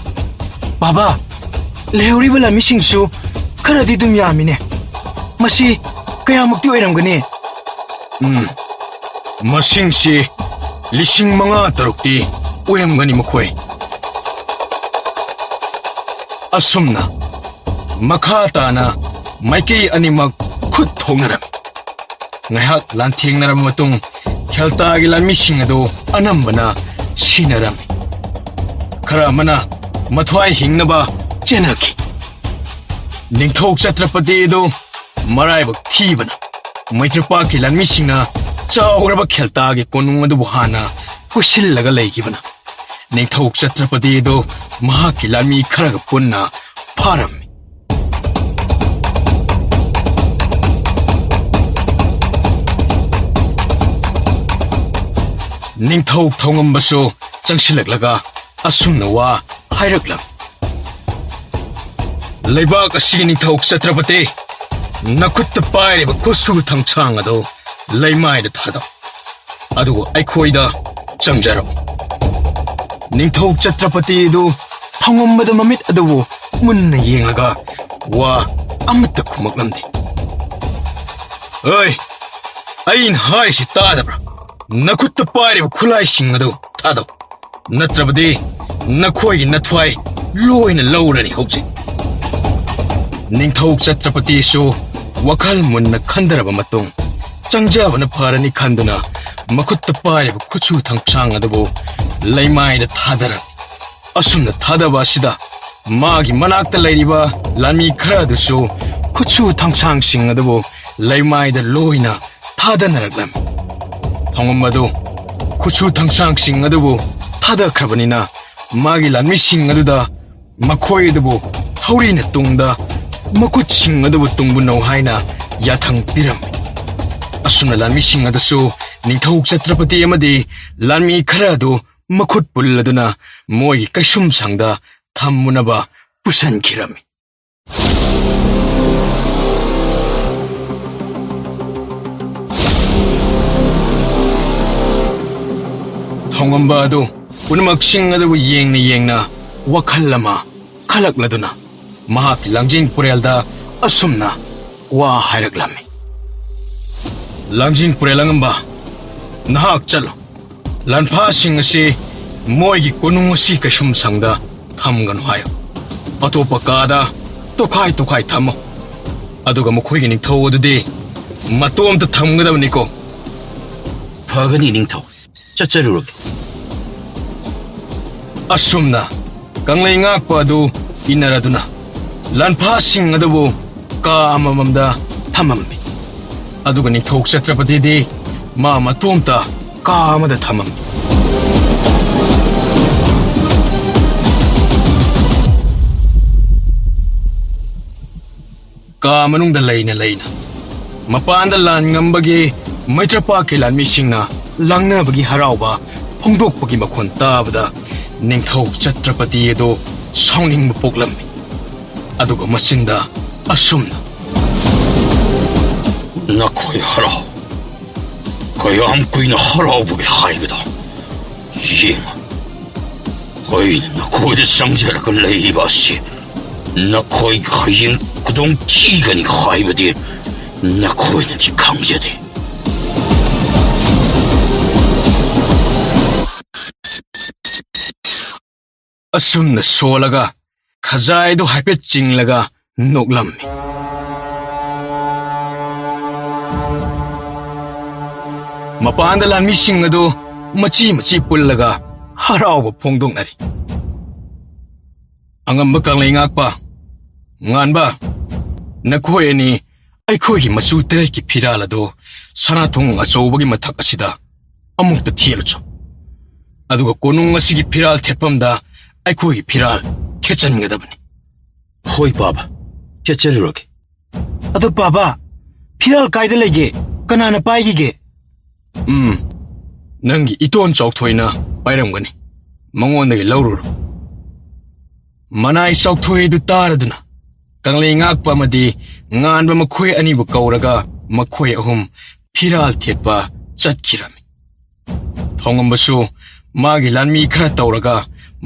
"ꯕꯥꯕꯥ, ꯂꯩꯍꯧꯔꯤꯕ ꯂꯥꯟꯃꯤꯁꯤꯡꯁꯨ ꯈꯔꯗꯤ ꯑꯗꯨꯝ ꯌꯥꯝꯃꯤꯅꯦ꯫ ꯃꯁꯤ ꯀꯌꯥꯃꯨꯛꯇꯤ ꯑꯣꯏꯔꯝꯒꯅꯤ?" "ꯎꯝ, ꯃꯁꯤꯡꯁꯤ ꯂꯤꯁꯤꯡ ꯃꯉꯥ ꯇꯔꯨꯛꯇꯤ ꯑꯣꯏꯔꯝꯒꯅꯤ ꯃꯈꯣꯏ꯫" ꯑꯁꯨꯝꯅ ꯃꯈꯥ ꯇꯥꯅ ꯃꯥꯏꯀꯩ ꯑꯅꯤꯃꯛ ꯈꯨꯠ ꯊꯣꯛꯅꯔꯝꯃꯤ꯫ ꯉꯥꯏꯍꯥꯛ ꯂꯥꯟꯊꯦꯡꯅꯔꯕ ꯃꯇꯨꯡ, ꯈꯦꯜꯇꯥꯒꯤ ꯂꯥꯟꯃꯤꯁꯤꯡ ꯑꯗꯨ ꯑꯅꯝꯕꯅ ꯁꯤꯅꯔꯝꯃꯤ꯫ ꯈꯔ ꯑꯃꯅ ꯃꯊ꯭ꯋꯥꯏ ꯍꯤꯡꯅꯕ ꯆꯦꯟꯅꯈꯤ꯫ ꯅꯤꯡꯊꯧ ꯆꯇ꯭ꯔꯄꯇꯤ ꯑꯗꯨ ꯃꯔꯥꯏꯕꯛ ꯊꯤꯕꯅ, ꯃꯩꯇ꯭ꯔꯄꯥꯛꯀꯤ ꯂꯥꯟꯃꯤꯁꯤꯡꯅ ꯆꯥꯎꯔꯕ ꯈꯦꯜꯇꯥꯒꯤ ꯀꯣꯅꯨꯡ ꯑꯗꯨꯕꯨ ꯍꯥꯟꯅ ꯀꯣꯏꯁꯤꯜꯂꯒ ꯂꯩꯈꯤꯕꯅ, ꯅꯤꯡꯊꯧ ꯆꯇ꯭ꯔꯄꯇꯤ ꯑꯗꯨ ꯃꯍꯥꯛꯀꯤ ꯂꯥꯟꯃꯤ ꯈꯔꯒ ꯄꯨꯟꯅ ꯐꯥꯔꯝꯃꯤ꯫ ꯅꯤꯡꯊꯧ ꯊꯧꯉꯝꯕꯁꯨ ꯆꯪꯁꯤꯜꯂꯛꯂꯒ ꯑꯁꯨꯝꯅ ꯋꯥ ꯍꯥꯏꯔꯛꯂꯝꯃꯤ꯫ "ꯂꯩꯕꯥꯛ ꯑꯁꯤꯒꯤ ꯅꯤꯡꯊꯧ ꯆꯇ꯭ꯔꯄꯇꯤ, ꯅꯈꯨꯠꯇ ꯄꯥꯏꯔꯤꯕ ꯈꯨꯠꯁꯨ ꯊꯥꯡꯁꯥꯡ ꯑꯗꯨ ꯂꯩꯃꯥꯏꯗ ꯊꯥꯗꯧ, ꯑꯗꯨꯒ ꯑꯩꯈꯣꯏꯗ ꯆꯪꯖꯔꯛꯎ꯫" ꯅꯤꯡꯊꯧ ꯆꯇ꯭ꯔꯄꯇꯤ ꯑꯗꯨ ꯊꯧꯉꯝꯕꯗ ꯃꯃꯤꯠ ꯑꯗꯨꯕꯨ ꯃꯨꯟꯅ ꯌꯦꯡꯂꯒ ꯋꯥ ꯑꯃꯠꯇ ꯈꯨꯝꯃꯛꯂꯝꯗꯦ꯫ "ꯑꯩ, ꯑꯩꯅ ꯍꯥꯏꯔꯤꯁꯤ ꯇꯥꯗꯕ꯭ꯔꯥ? ꯅꯈꯨꯠꯇ ꯄꯥꯏꯔꯤꯕ ꯈꯨꯠꯂꯥꯏꯁꯤꯡ ꯑꯗꯨ ꯊꯥꯗꯧ, ꯅꯠꯇ꯭ꯔꯕꯗꯤ ꯅꯈꯣꯏꯒꯤ ꯅꯊ꯭ꯋꯥꯏ ꯂꯣꯏꯅ ꯂꯧꯔꯅꯤ ꯍꯧꯖꯤꯛ꯫" ꯅꯤꯡꯊꯧ ꯆꯇ꯭ꯔꯄꯇꯤꯁꯨ ꯋꯥꯈꯜ ꯃꯨꯟꯅ ꯈꯟꯊꯔꯕ ꯃꯇꯨꯡ, ꯆꯪꯖꯕꯅ ꯐꯔꯅꯤ ꯈꯟꯗꯨꯅ ꯃꯈꯨꯠꯇ ꯄꯥꯏꯔꯤꯕ ꯈꯨꯠꯁꯨ ꯊꯥꯡꯁꯥꯡ ꯑꯗꯨꯕꯨ ꯂꯩꯃꯥꯏꯗ ꯊꯥꯗꯔꯝꯃꯤ꯫ ꯑꯁꯨꯝꯅ ꯊꯥꯗꯕ ꯑꯁꯤꯗ ꯃꯥꯒꯤ ꯃꯅꯥꯛꯇ ꯂꯩꯔꯤꯕ ꯂꯥꯟꯃꯤ ꯈꯔ ꯑꯗꯨꯁꯨ ꯈꯨꯠꯁꯨ ꯊꯥꯡꯁꯥꯡꯁꯤꯡ ꯑꯗꯨꯕꯨ ꯂꯩꯃꯥꯏꯗ ꯂꯣꯏꯅ ꯊꯥꯗꯅꯔꯛꯂꯝꯃꯤ꯫ ꯊꯣꯡꯉꯝꯕ ꯑꯗꯨ ꯈꯨꯠꯁꯨ ꯊꯥꯡꯁꯥꯡꯁꯤꯡ ꯑꯗꯨꯕꯨ ꯊꯥꯗꯈ꯭ꯔꯕꯅꯤꯅ, ꯃꯥꯒꯤ ꯂꯥꯟꯃꯤꯁꯤꯡ ꯑꯗꯨꯗ ꯃꯈꯣꯏ ꯑꯗꯨꯕꯨ ꯊꯧꯔꯤꯅ ꯇꯨꯡꯗ, ꯃꯈꯨꯠꯁꯤꯡ ꯑꯗꯨꯕꯨ ꯇꯨꯡꯕꯨ ꯅꯧ ꯍꯥꯏꯅ ꯌꯥꯊꯪ ꯄꯤꯔꯝꯃꯤ꯫ ꯑꯁꯨꯝꯅ ꯂꯥꯟꯃꯤꯁꯤꯡ ꯑꯗꯨꯁꯨ ꯅꯤꯡꯊꯧ ꯆꯇ꯭ꯔꯄꯇꯤ ꯑꯃꯗꯤ ꯂꯥꯟꯃꯤ ꯈꯔ ꯑꯗꯨ ꯃꯈꯨꯠ ꯄꯨꯜꯂꯗꯨꯅ ꯃꯣꯏꯒꯤ ꯀꯩꯁꯨꯝꯁꯪꯗ ꯊꯝꯃꯨꯅꯕ ꯄꯨꯁꯟꯈꯤꯔꯝꯃꯤ꯫ ꯊꯣꯡꯉꯝꯕ ꯑꯗꯨ ꯄꯨꯝꯅꯃꯛꯁꯤꯡ ꯑꯗꯨꯕꯨ ꯌꯦꯡꯅ ꯌꯦꯡꯅ ꯋꯥꯈꯜ ꯑꯃ ꯈꯜꯂꯛꯂꯗꯨꯅ ꯃꯍꯥꯛꯀꯤ ꯂꯥꯡꯖꯤꯡ ꯄꯨꯔꯦꯜꯗ ꯑꯁꯨꯝꯅ ꯋꯥ ꯍꯥꯏꯔꯛꯂꯝꯃꯤ꯫ ꯂꯥꯡꯖꯤꯡ ꯄꯨꯔꯦꯜ ꯑꯉꯝꯕ, ꯅꯍꯥꯛ ꯆꯠꯂꯣ꯫ ꯂꯥꯟꯐꯥꯁꯤꯡ ꯑꯁꯤ ꯃꯣꯏꯒꯤ ꯀꯣꯅꯨꯡ ꯑꯁꯤ ꯀꯩꯁꯨꯝꯁꯪꯗ ꯊꯝꯒꯅꯨ ꯍꯥꯏꯌꯨ꯫ ꯑꯇꯣꯞꯄ ꯀꯥꯗ ꯇꯣꯈꯥꯏ ꯇꯣꯈꯥꯏ ꯊꯝꯃꯨ꯫ ꯑꯗꯨꯒ ꯃꯈꯣꯏꯒꯤ ꯅꯤꯡꯊꯧ ꯑꯗꯨꯗꯤ ꯃꯇꯣꯝꯇ ꯊꯝꯒꯗꯕꯅꯤꯀꯣ꯫ ꯐꯒꯅꯤ ꯅꯤꯡꯊꯧ, ꯆꯠꯆꯔꯨꯔꯒꯦ꯫ ꯑꯁꯨꯝꯅ ꯀꯪꯂꯩ ꯉꯥꯛꯄ ꯑꯗꯨ ꯏꯟꯅꯔꯗꯨꯅ ꯂꯥꯟꯐꯥꯁꯤꯡ ꯑꯗꯨꯕꯨ ꯀꯥ ꯑꯃꯃꯝꯗ ꯊꯝꯃꯝꯃꯤ꯫ ꯑꯗꯨꯒ ꯅꯤꯡꯊꯧ ꯆꯇ꯭ꯔꯄꯇꯤꯗꯤ ꯃꯥ ꯃꯇꯣꯝꯇ ꯀꯥ ꯑꯃꯗ ꯊꯝꯃꯝꯃꯤ꯫ ꯀꯥ ꯃꯅꯨꯡꯗ ꯂꯩꯅ ꯂꯩꯅ ꯃꯄꯥꯟꯗ ꯂꯥꯟ ꯉꯝꯕꯒꯤ ꯃꯩꯇ꯭ꯔꯄꯥꯛꯀꯤ ꯂꯥꯟꯃꯤꯁꯤꯡꯅ ꯂꯥꯡꯅꯕꯒꯤ ꯍꯔꯥꯎꯕ ꯐꯣꯡꯗꯣꯛꯄꯒꯤ ꯃꯈꯣꯟ ꯇꯥꯕꯗ ꯅꯤꯡꯊꯧ ꯆꯇ꯭ꯔꯄꯇꯤ ꯑꯗꯨ ꯁꯥꯎꯅꯤꯡꯕ ꯄꯣꯛꯂꯝꯃꯤ꯫ ꯑꯗꯨꯒ ꯃꯆꯤꯟꯗ ꯑꯁꯨꯝꯅ, "ꯅꯈꯣꯏ ꯍꯔꯥꯎ, ꯀꯌꯥꯝ ꯀꯨꯏꯅ ꯍꯔꯥꯎꯕꯒꯦ ꯍꯥꯏꯕꯗꯣ ꯌꯦꯡꯉꯨ꯫ ꯑꯩꯅ ꯅꯈꯣꯏꯗ ꯆꯪꯖꯔꯒ ꯂꯩꯔꯤꯕ ꯑꯁꯤ ꯅꯈꯣꯏ ꯍꯌꯦꯡ ꯈꯨꯗꯣꯡ ꯊꯤꯒꯅꯤ ꯍꯥꯏꯕꯗꯤ ꯅꯈꯣꯏꯅꯗꯤ ꯈꯪꯖꯗꯦ"꯫ ꯑꯁꯨꯝꯅ ꯁꯣꯜꯂꯒ ꯈꯖꯥꯏꯗꯨ ꯍꯥꯏꯐꯦꯠ ꯆꯤꯡꯂꯒ ꯅꯣꯛꯂꯝꯃꯤ꯫ ꯃꯄꯥꯟꯗ ꯂꯥꯟꯃꯤꯁꯤꯡ ꯑꯗꯨ ꯃꯆꯤ ꯃꯆꯤ ꯄꯨꯜꯂꯒ ꯍꯔꯥꯎꯕ ꯐꯣꯡꯗꯣꯛꯅꯔꯤ꯫ ꯑꯉꯝꯕ ꯀꯪꯂꯩ ꯉꯥꯛꯄ, ꯉꯥꯟꯕ, ꯅꯈꯣꯏ ꯑꯅꯤ ꯑꯩꯈꯣꯏꯒꯤ ꯃꯆꯨ ꯇꯔꯦꯠꯀꯤ ꯐꯤꯔꯥꯜ ꯑꯗꯨ ꯁꯅꯥꯊꯣꯡ ꯑꯆꯧꯕꯒꯤ ꯃꯊꯛ ꯑꯁꯤꯗ ꯑꯃꯨꯛꯇ ꯊꯦꯠꯂꯨꯆꯣ꯫ ꯑꯗꯨꯒ ꯀꯣꯅꯨꯡ ꯑꯁꯤꯒꯤ ꯐꯤꯔꯥꯜ ꯊꯦꯠꯐꯝꯗ ꯑꯩꯈꯣꯏꯒꯤ ꯐꯤꯔꯥꯜ ꯊꯦꯠꯆꯟꯒꯗꯕꯅꯤ꯫ ꯍꯣꯏ ꯄꯥꯕ, ꯊꯦꯠꯆꯜꯂꯨꯔꯒꯦ꯫ ꯑꯗꯣ ꯄꯥꯕ, ꯐꯤꯔꯥꯜ ꯀꯥꯏꯗ ꯂꯩꯒꯦ? ꯀꯅꯥꯅ ꯄꯥꯏꯈꯤꯒꯦ? ꯎꯝ, ꯅꯪꯒꯤ ꯏꯇꯣꯟ ꯆꯥꯎꯊꯣꯏꯅ ꯄꯥꯏꯔꯝꯒꯅꯤ꯫ ꯃꯉꯣꯟꯗꯒꯤ ꯂꯧꯔꯨꯔꯣ꯫ ꯃꯅꯥꯏ ꯆꯥꯎꯊꯣꯏ ꯑꯗꯨ ꯇꯥꯔꯗꯨꯅ ꯀꯪꯂꯩ ꯉꯥꯛꯄ ꯑꯃꯗꯤ ꯉꯥꯟꯕ ꯃꯈꯣꯏ ꯑꯅꯤꯕꯨ ꯀꯧꯔꯒ ꯃꯈꯣꯏ ꯑꯍꯨꯝ ꯐꯤꯔꯥꯜ ꯊꯦꯠꯄ ꯆꯠꯈꯤꯔꯝꯃꯤ꯫ ꯊꯣꯡꯉꯝꯕꯁꯨ ꯃꯥꯒꯤ ꯂꯥꯟꯃꯤ ꯈꯔ ꯇꯧꯔꯒ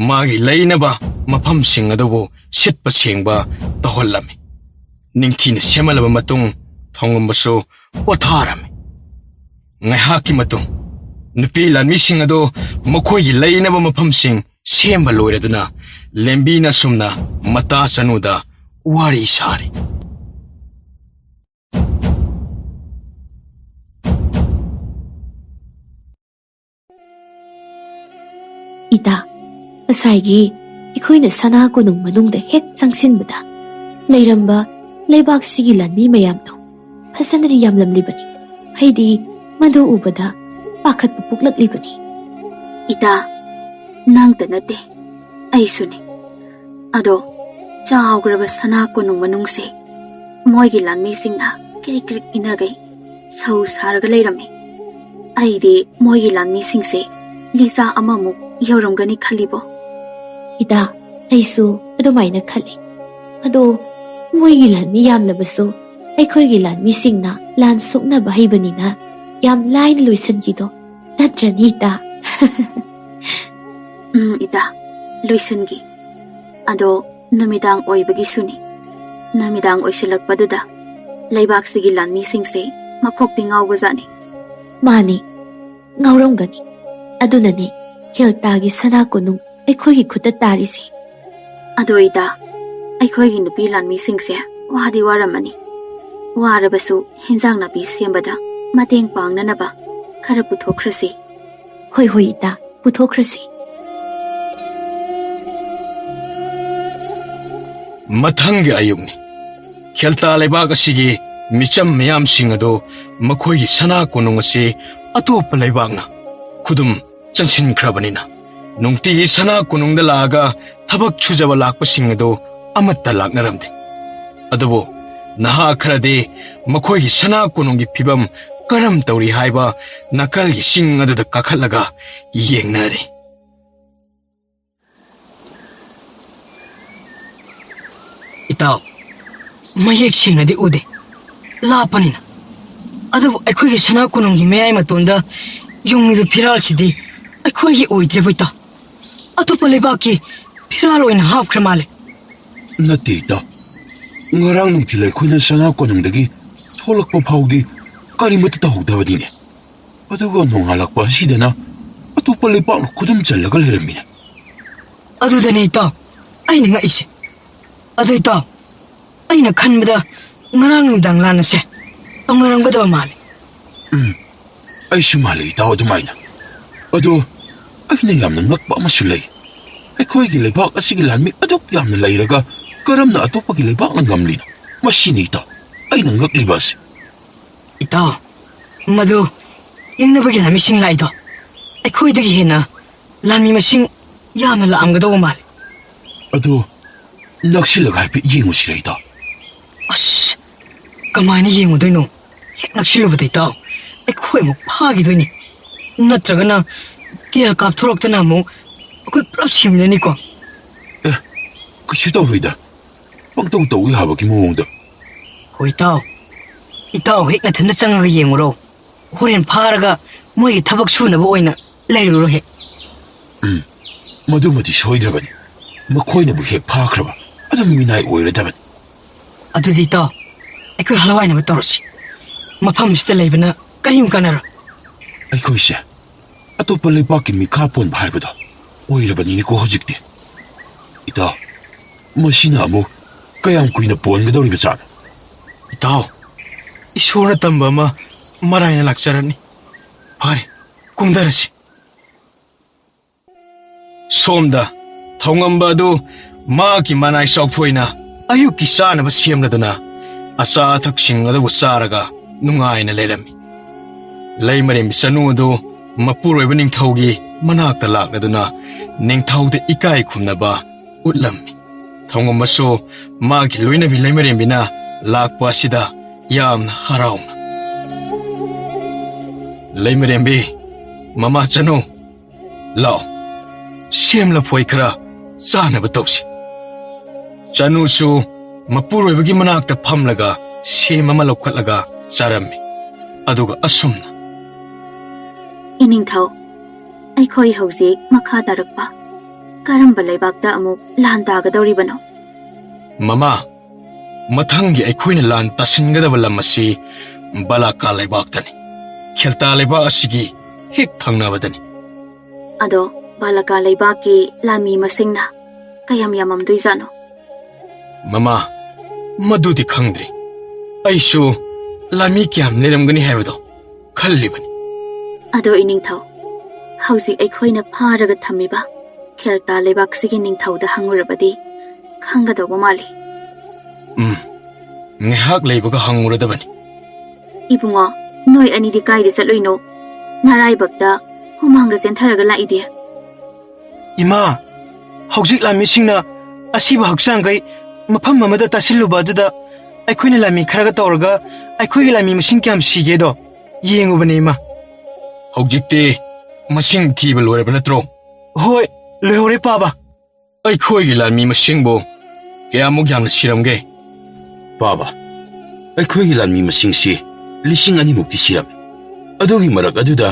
ꯃꯥꯒꯤ ꯂꯩꯅꯕ ꯃꯐꯝꯁꯤꯡ ꯑꯗꯨꯕꯨ ꯁꯤꯠꯄ ꯁꯦꯡꯕ ꯇꯧꯍꯜꯂꯝꯃꯤ꯫ ꯅꯤꯡꯊꯤꯅ ꯁꯦꯝꯍꯜꯂꯕ ꯃꯇꯨꯡ ꯊꯣꯡꯉꯝꯕꯁꯨ ꯄꯣꯊꯥꯔꯝꯃꯤ꯫ ꯉꯥꯏꯍꯥꯛꯀꯤ ꯃꯇꯨꯡ ꯅꯨꯄꯤ ꯂꯥꯟꯃꯤꯁꯤꯡ ꯑꯗꯨ ꯃꯈꯣꯏꯒꯤ ꯂꯩꯅꯕ ꯃꯐꯝꯁꯤꯡ ꯁꯦꯝꯕ ꯂꯣꯏꯔꯗꯨꯅ ꯂꯦꯝꯕꯤꯅ ꯁꯨꯝꯅ ꯃꯇꯥ ꯆꯅꯨꯗ ꯋꯥꯔꯤ ꯁꯥꯔꯤ꯫ ꯏꯇꯥ, ꯉꯁꯥꯏꯒꯤ ꯑꯩꯈꯣꯏꯅ ꯁꯅꯥ ꯀꯣꯅꯨꯡ ꯃꯅꯨꯡꯗ ꯍꯦꯛ ꯆꯪꯁꯤꯟꯕꯗ ꯂꯩꯔꯝꯕ ꯂꯩꯕꯥꯛꯁꯤꯒꯤ ꯂꯥꯟꯃꯤ ꯃꯌꯥꯝꯗꯣ ꯐꯖꯅꯗꯤ ꯌꯥꯝꯂꯝꯂꯤꯕꯅꯤ꯫ ꯑꯩꯗꯤ ꯃꯗꯨ ꯎꯕꯗ ꯄꯥꯈꯠꯄ ꯄꯣꯛꯂꯛꯂꯤꯕꯅꯤ꯫ ꯏꯇꯥ, ꯅꯪꯇ ꯅꯠꯇꯦ, ꯑꯩꯁꯨꯅꯤ꯫ ꯑꯗꯣ ꯆꯥꯎꯈ꯭ꯔꯕ ꯁꯅꯥ ꯀꯣꯅꯨꯡ ꯃꯅꯨꯡꯁꯦ ꯃꯣꯏꯒꯤ ꯂꯥꯟꯃꯤꯁꯤꯡꯅ ꯀ꯭ꯔꯤꯛ ꯀ꯭ꯔꯤꯛ ꯏꯅꯒꯩ ꯁꯧ ꯁꯥꯔꯒ ꯂꯩꯔꯝꯃꯤ꯫ ꯑꯩꯗꯤ ꯃꯣꯏꯒꯤ ꯂꯥꯟꯃꯤꯁꯤꯡꯁꯦ ꯂꯤꯆꯥ ꯑꯃꯃꯨꯛ ꯌꯧꯔꯝꯒꯅꯤ ꯈꯜꯂꯤꯕꯣ꯫ ꯏꯇꯥ, ꯑꯩꯁꯨ ꯑꯗꯨꯃꯥꯏꯅ ꯈꯜꯂꯤ꯫ ꯑꯗꯣ ꯃꯣꯏꯒꯤ ꯂꯥꯟꯃꯤ ꯌꯥꯝꯂꯕꯁꯨ ꯑꯩꯈꯣꯏꯒꯤ ꯂꯥꯟꯃꯤꯁꯤꯡꯅ ꯂꯥꯟ ꯁꯣꯛꯅꯕ ꯍꯩꯕꯅꯤꯅ ꯌꯥꯝ ꯂꯥꯏꯅ ꯂꯣꯏꯁꯤꯟꯈꯤꯗꯣ ꯅꯠꯇ꯭ꯔꯅꯤ ꯏꯇꯥ? ꯎꯝ, ꯏꯇꯥ, ꯂꯣꯏꯁꯤꯟꯈꯤ꯫ ꯑꯗꯣ ꯅꯨꯃꯤꯗꯥꯡ ꯑꯣꯏꯕꯒꯤꯁꯨꯅꯤ꯫ ꯅꯨꯃꯤꯗꯥꯡ ꯑꯣꯏꯁꯤꯜꯂꯛꯄꯗꯨꯗ ꯂꯩꯕꯥꯛꯁꯤꯒꯤ ꯂꯥꯟꯃꯤꯁꯤꯡꯁꯦ ꯃꯀꯣꯛꯇꯤ ꯉꯥꯎꯕꯖꯥꯠꯅꯤ꯫ ꯃꯥꯅꯤ, ꯉꯥꯎꯔꯝꯒꯅꯤ꯫ ꯑꯗꯨꯅꯅꯤ ꯍꯦꯜꯇꯥꯒꯤ ꯁꯅꯥ ꯀꯣꯅꯨꯡ ꯑꯩꯈꯣꯏꯒꯤ ꯈꯨꯠꯇ ꯇꯥꯔꯤꯁꯤ꯫ ꯑꯗꯣ ꯏꯇꯥ, ꯑꯩꯈꯣꯏꯒꯤ ꯅꯨꯄꯤ ꯂꯥꯟꯃꯤꯁꯤꯡꯁꯦ ꯋꯥꯗꯤ ꯋꯥꯔꯝꯃꯅꯤ꯫ ꯋꯥꯔꯕꯁꯨ ꯍꯤꯟꯖꯥꯡ ꯅꯥꯄꯤ ꯁꯦꯝꯕꯗ ꯃꯇꯦꯡ ꯄꯥꯡꯅꯅꯕ ꯈꯔ ꯄꯨꯊꯣꯛꯈ꯭ꯔꯁꯤ꯫ ꯍꯣꯏ, ꯍꯣꯏ, ꯏꯇꯥ, ꯄꯨꯊꯣꯛꯈ꯭ꯔꯁꯤ꯫ ꯃꯊꯪꯒꯤ ꯑꯌꯨꯛꯅꯤ꯫ ꯈꯦꯜꯇꯥ ꯂꯩꯕꯥꯛ ꯑꯁꯤꯒꯤ ꯃꯤꯆꯝ ꯃꯤꯌꯥꯝꯁꯤꯡ ꯑꯗꯨ ꯃꯈꯣꯏꯒꯤ ꯁꯅꯥ ꯀꯣꯅꯨꯡ ꯑꯁꯤ ꯑꯇꯣꯞꯄ ꯂꯩꯕꯥꯛꯅ ꯈꯨꯗꯨꯝ ꯆꯟꯁꯤꯟꯈ꯭ꯔꯕꯅꯤꯅ, ꯅꯨꯡꯇꯤꯒꯤ ꯁꯅꯥ ꯀꯣꯅꯨꯡꯗ ꯂꯥꯛꯑꯒ ꯊꯕꯛ ꯁꯨꯖꯕ ꯂꯥꯛꯄꯁꯤꯡ ꯑꯗꯨ ꯑꯃꯠꯇ ꯂꯥꯛꯅꯔꯝꯗꯦ꯫ ꯑꯗꯨꯕꯨ ꯅꯍꯥ ꯈꯔꯗꯤ ꯃꯈꯣꯏꯒꯤ ꯁꯅꯥ ꯀꯣꯅꯨꯡꯒꯤ ꯐꯤꯕꯝ ꯀꯔꯝ ꯇꯧꯔꯤ ꯍꯥꯏꯕ ꯅꯥꯀꯜꯒꯤ ꯆꯤꯡ ꯑꯗꯨꯗ ꯀꯥꯈꯠꯂꯒ ꯌꯦꯡꯅꯔꯤ꯫ ꯏꯇꯥꯎ, ꯃꯌꯦꯛ ꯁꯦꯡꯅꯗꯤ ꯎꯗꯦ, ꯂꯥꯞꯄꯅꯤꯅ꯫ ꯑꯗꯨꯕꯨ ꯑꯩꯈꯣꯏꯒꯤ ꯁꯅꯥ ꯀꯣꯅꯨꯡꯒꯤ ꯃꯌꯥꯏ ꯃꯇꯣꯟꯗ ꯌꯨꯡꯉꯤꯕ ꯐꯤꯔꯥꯜꯁꯤꯗꯤ ꯑꯩꯈꯣꯏꯒꯤ ꯑꯣꯏꯗ꯭ꯔꯦꯕ, ꯏꯇꯥꯎ꯫ ꯑꯇꯣꯞꯄ ꯂꯩꯕꯥꯛꯀꯤ ꯐꯤꯔꯥꯜ ꯑꯣꯏꯅ ꯍꯥꯞꯈ꯭ꯔ ꯃꯥꯜꯂꯦ꯫ ꯅꯠꯇꯦ, ꯏꯇꯥꯎ꯫ ꯉꯔꯥꯡ ꯅꯨꯡꯊꯤꯜ ꯑꯩꯈꯣꯏꯅ ꯁꯅꯥ ꯀꯣꯅꯨꯡꯗꯒꯤ ꯊꯣꯛꯂꯛꯄ ꯐꯥꯎꯗꯤ ꯀꯔꯤꯃꯠꯇ ꯇꯧꯍꯧꯗꯕꯅꯤꯅꯦ꯫ ꯑꯗꯨꯒ ꯅꯣꯡꯉꯥꯜꯂꯛꯄ ꯑꯁꯤꯗꯅ ꯑꯇꯣꯞꯄ ꯂꯩꯕꯥꯛꯅ ꯈꯨꯗꯨꯝ ꯆꯜꯂꯒ ꯂꯩꯔꯝꯃꯤꯅꯦ꯫ ꯑꯗꯨꯗꯅꯦ, ꯏꯇꯥꯎ, ꯑꯩꯅ ꯉꯛꯏꯁꯦ꯫ ꯑꯗꯨ, ꯏꯇꯥꯎ, ꯑꯩꯅ ꯈꯟꯕꯗ ꯉꯔꯥꯡ ꯅꯨꯡꯗꯥꯡ ꯂꯥꯟ ꯑꯁꯦ ꯇꯧꯅꯔꯝꯒꯗꯕ ꯃꯥꯜꯂꯦ꯫ ꯎꯝ, ꯑꯩꯁꯨ ꯃꯥꯜꯂꯦ, ꯏꯇꯥꯎ, ꯑꯗꯨꯃꯥꯏꯅ꯫ ꯑꯗꯣ ꯑꯩꯅ ꯌꯥꯝꯅ ꯉꯛꯄ ꯑꯃꯁꯨ ꯂꯩ꯫ ꯑꯩꯈꯣꯏꯒꯤ ꯂꯩꯕꯥꯛ ꯑꯁꯤꯒꯤ ꯂꯥꯟꯃꯤ ꯑꯗꯨꯛ ꯌꯥꯝꯅ ꯂꯩꯔꯒ ꯀꯔꯝꯅ ꯑꯇꯣꯞꯄꯒꯤ ꯂꯩꯕꯥꯛꯅ ꯉꯝꯂꯤꯅꯣ? ꯃꯁꯤꯅꯤ, ꯏꯇꯥꯎ, ꯑꯩꯅ ꯉꯛꯂꯤꯕ ꯑꯁꯤ꯫ ꯏꯇꯥꯎ, ꯃꯗꯨ ꯌꯦꯡꯅꯕꯒꯤ ꯂꯥꯟꯃꯤꯁꯤꯡ ꯂꯥꯛꯏꯗꯣ ꯑꯩꯈꯣꯏꯗꯒꯤ ꯍꯦꯟꯅ ꯂꯥꯟꯃꯤ ꯃꯁꯤꯡ ꯌꯥꯝꯅ ꯂꯥꯛꯑꯝꯒꯗꯧꯕ ꯃꯥꯜꯂꯦ꯫ ꯑꯗꯨ ꯅꯛꯁꯤꯜꯂꯒ ꯍꯥꯏꯐꯦꯠ ꯌꯦꯡꯉꯨꯁꯤꯔ, ꯏꯇꯥꯎ? ꯑꯁ, ꯀꯃꯥꯏꯅ ꯌꯦꯡꯉꯨꯗꯣꯏꯅꯣ? ꯍꯦꯛ ꯅꯛꯁꯤꯜꯂꯨꯕꯗ, ꯏꯇꯥꯎ, ꯑꯩꯈꯣꯏ ꯑꯃꯨꯛ ꯐꯥꯈꯤꯗꯣꯏꯅꯤ꯫ ꯅꯠꯇ꯭ꯔꯒꯅ ꯇꯦꯜ ꯀꯥꯞꯊꯣꯔꯛꯇꯅ ꯑꯃꯨꯛ ꯑꯩꯈꯣꯏ ꯄꯨꯂꯞ ꯁꯤꯃꯤꯟꯅꯅꯤꯀꯣ꯫ ꯑꯦ, ꯀꯩꯁꯨ ꯇꯧꯔꯣꯏꯗ꯫ ꯄꯪꯇꯧ ꯇꯧ ꯌꯥꯕꯒꯤ ꯃꯑꯣꯡꯗ꯫ ꯍꯣꯏ, ꯏꯇꯥꯎ꯫ ꯏꯇꯥꯎ ꯍꯦꯛ ꯅꯊꯟꯗ ꯆꯪꯉꯒ ꯌꯦꯡꯉꯨꯔꯣ꯫ ꯍꯣꯔꯦꯟ ꯐꯥꯔꯒ ꯃꯣꯏꯒꯤ ꯊꯕꯛ ꯁꯨꯅꯕ ꯑꯣꯏꯅ ꯂꯩꯔꯨꯔꯣ ꯍꯦꯛ꯫ ꯎꯝ, ꯃꯗꯨꯃꯗꯤ ꯁꯣꯏꯗ꯭ꯔꯕꯅꯤ꯫ ꯃꯈꯣꯏꯅꯕꯨ ꯍꯦꯛ ꯐꯥꯈ꯭ꯔꯕ, ꯑꯗꯨꯝ ꯃꯤꯅꯥꯏ ꯑꯣꯏꯔꯗꯕꯅꯤ꯫ ꯑꯗꯨꯗꯤ, ꯏꯇꯥꯎ, ꯑꯩꯈꯣꯏ ꯍꯜꯋꯥꯏꯅꯕ ꯇꯧꯔꯁꯤ꯫ ꯃꯐꯝꯁꯤꯗ ꯂꯩꯕꯅ ꯀꯔꯤꯝ ꯀꯥꯟꯅꯔꯣꯏ꯫ ꯑꯩꯈꯣꯏꯁꯦ ꯑꯇꯣꯞꯄ ꯂꯩꯕꯥꯛꯀꯤ ꯃꯤꯈꯥ ꯄꯣꯟꯕ ꯍꯥꯏꯕꯗꯣ ꯑꯣꯏꯔꯕꯅꯤꯅꯦꯀꯣ ꯍꯧꯖꯤꯛꯇꯤ꯫ ꯏꯇꯥꯎ, ꯃꯁꯤꯅ ꯑꯃꯨꯛ ꯀꯌꯥꯝ ꯀꯨꯏꯅ ꯄꯣꯟꯒꯗꯧꯔꯤꯕꯖꯥꯠꯅꯣ? ꯏꯇꯥꯎ, ꯏꯁꯣꯔꯅ ꯇꯝꯕ ꯑꯃ ꯃꯔꯥꯏꯅ ꯂꯥꯛꯆꯔꯅꯤ꯫ ꯐꯔꯦ, ꯀꯨꯝꯊꯔꯁꯤ꯫ ꯁꯣꯝꯗ ꯊꯧꯉꯝꯕ ꯑꯗꯨ ꯃꯍꯥꯛꯀꯤ ꯃꯅꯥꯏ ꯆꯥꯎꯊꯣꯏꯅ ꯑꯌꯨꯛꯀꯤ ꯆꯥꯅꯕ ꯁꯦꯝꯂꯗꯨꯅ ꯑꯆꯥ ꯑꯊꯛꯁꯤꯡ ꯑꯗꯨꯕꯨ ꯆꯥꯔꯒ ꯅꯨꯡꯉꯥꯏꯅ ꯂꯩꯔꯝꯃꯤ꯫ ꯂꯩꯃꯔꯦꯝꯕꯤ ꯆꯅꯨ ꯑꯗꯨ ꯃꯄꯨꯔꯣꯏꯕ ꯅꯤꯡꯊꯧꯒꯤ ꯃꯅꯥꯛꯇ ꯂꯥꯛꯂꯗꯨꯅ ꯅꯤꯡꯊꯧꯗ ꯏꯀꯥꯏ ꯈꯨꯝꯅꯕ ꯎꯠꯂꯝꯃꯤ꯫ ꯊꯧꯉꯝꯕꯁꯨ ꯃꯥꯒꯤ ꯂꯣꯏꯅꯕꯤ ꯂꯩꯃꯔꯦꯝꯕꯤꯅ ꯂꯥꯛꯄ ꯑꯁꯤꯗ ꯌꯥꯝꯅ ꯍꯔꯥꯎꯅ, "ꯂꯩꯃꯔꯦꯝꯕꯤ, ꯃꯃꯥ ꯆꯅꯨ, ꯂꯥꯛꯑꯣ, ꯁꯦꯝ ꯂꯐꯣꯏ ꯈꯔ ꯆꯥꯅꯕ ꯇꯧꯁꯤ꯫" ꯆꯅꯨꯁꯨ ꯃꯄꯨꯔꯣꯏꯕꯒꯤ ꯃꯅꯥꯛꯇ ꯐꯝꯂꯒ ꯁꯦꯝ ꯑꯃ ꯂꯧꯈꯠꯂꯒ ꯆꯥꯔꯝꯃꯤ꯫ ꯑꯗꯨꯒ ꯑꯁꯨꯝꯅ, "ꯏꯅꯤꯡꯊꯧ, ꯑꯩꯈꯣꯏ ꯍꯧꯖꯤꯛ ꯃꯈꯥ ꯇꯥꯔꯛꯄ ꯀꯔꯝꯕ ꯂꯩꯕꯥꯛꯇ ꯑꯃꯨꯛ ꯂꯥꯟ ꯇꯥꯒꯗꯧꯔꯤꯕꯅꯣ?" "ꯃꯃꯥ, ꯃꯊꯪꯒꯤ ꯑꯩꯈꯣꯏꯅ ꯂꯥꯟ ꯇꯥꯁꯤꯟꯒꯗꯕ ꯂꯝ ꯑꯁꯤ ꯕꯥꯂꯥꯀꯥ ꯂꯩꯕꯥꯛꯇꯅꯤ꯫ ꯈꯦꯜꯇꯥ ꯂꯩꯕꯥꯛ ꯑꯁꯤꯒꯤ ꯍꯦꯛ ꯊꯪꯅꯕꯗꯅꯤ꯫" "ꯑꯗꯣ ꯕꯥꯂꯥꯀꯥ ꯂꯩꯕꯥꯛꯀꯤ ꯂꯥꯟꯃꯤ ꯃꯁꯤꯡꯅ ꯀꯌꯥꯝ ꯌꯥꯝꯃꯝꯗꯣꯏꯖꯥꯠꯅꯣ?" "ꯃꯃꯥ, ꯃꯗꯨꯗꯤ ꯈꯪꯗ꯭ꯔꯤ꯫ ꯑꯩꯁꯨ ꯂꯥꯟꯃꯤ ꯀꯌꯥꯝ ꯂꯩꯔꯝꯒꯅꯤ ꯍꯥꯏꯕꯗꯣ ꯈꯜꯂꯤꯕꯅꯤ꯫" "ꯑꯗꯣ ꯏꯅꯤꯡꯊꯧ, ꯍꯧꯖꯤꯛ ꯑꯩꯈꯣꯏꯅ ꯐꯥꯔꯒ ꯊꯝꯃꯤꯕ ꯈꯦꯜꯇꯥ ꯂꯩꯕꯥꯛꯁꯤꯒꯤ ꯅꯤꯡꯊꯧꯗ ꯍꯪꯉꯨꯔꯕꯗꯤ ꯈꯪꯒꯗꯧꯕ ꯃꯥꯜꯂꯤ꯫" "ꯎꯝ, ꯉꯥꯏꯍꯥꯛ ꯂꯩꯕꯒ ꯍꯪꯉꯨꯔꯗꯕꯅꯤ꯫" "ꯏꯕꯨꯡꯉꯣ, ꯅꯣꯏ ꯑꯅꯤꯗꯤ ꯀꯥꯏꯗ ꯆꯠꯂꯨꯏꯅꯣ? ꯅꯔꯥꯏꯕꯛꯇ ꯍꯨꯃꯥꯡꯒ ꯆꯦꯟꯊꯔꯒ ꯂꯥꯛꯏꯗꯤ?" "ꯏꯃꯥ, ꯍꯧꯖꯤꯛ ꯂꯥꯟꯃꯤꯁꯤꯡꯅ ꯑꯁꯤꯕ ꯍꯛꯆꯥꯡꯈꯩ ꯃꯐꯝ ꯑꯃꯗ ꯇꯥꯁꯤꯜꯂꯨꯕ ꯑꯗꯨꯗ ꯑꯩꯈꯣꯏꯅ ꯂꯥꯟꯃꯤ ꯈꯔꯒ ꯇꯧꯔꯒ ꯑꯩꯈꯣꯏꯒꯤ ꯂꯥꯟꯃꯤ ꯃꯁꯤꯡ ꯀꯌꯥꯝ ꯁꯤꯒꯦꯗꯣ ꯌꯦꯡꯉꯨꯕꯅꯦ, ꯏꯃꯥ꯫" "ꯍꯧꯖꯤꯛꯇꯤ ꯃꯁꯤꯡ ꯊꯤꯕ ꯂꯣꯏꯔꯕ ꯅꯠꯇ꯭ꯔꯣ?" "ꯍꯣꯏ, ꯂꯣꯏꯍꯧꯔꯦ, ꯄꯥꯕ꯫" "ꯑꯩꯈꯣꯏꯒꯤ ꯂꯥꯟꯃꯤ ꯃꯁꯤꯡꯕꯨ ꯀꯌꯥꯃꯨꯛ ꯌꯥꯝꯅ ꯁꯤꯔꯝꯒꯦ?" "ꯄꯥꯕ, ꯑꯩꯈꯣꯏꯒꯤ ꯂꯥꯟꯃꯤ ꯃꯁꯤꯡꯁꯤ ꯂꯤꯁꯤꯡ ꯑꯅꯤꯃꯨꯛꯇꯤ ꯁꯤꯔꯝꯃꯤ꯫ ꯑꯗꯨꯒꯤ ꯃꯔꯛ ꯑꯗꯨꯗ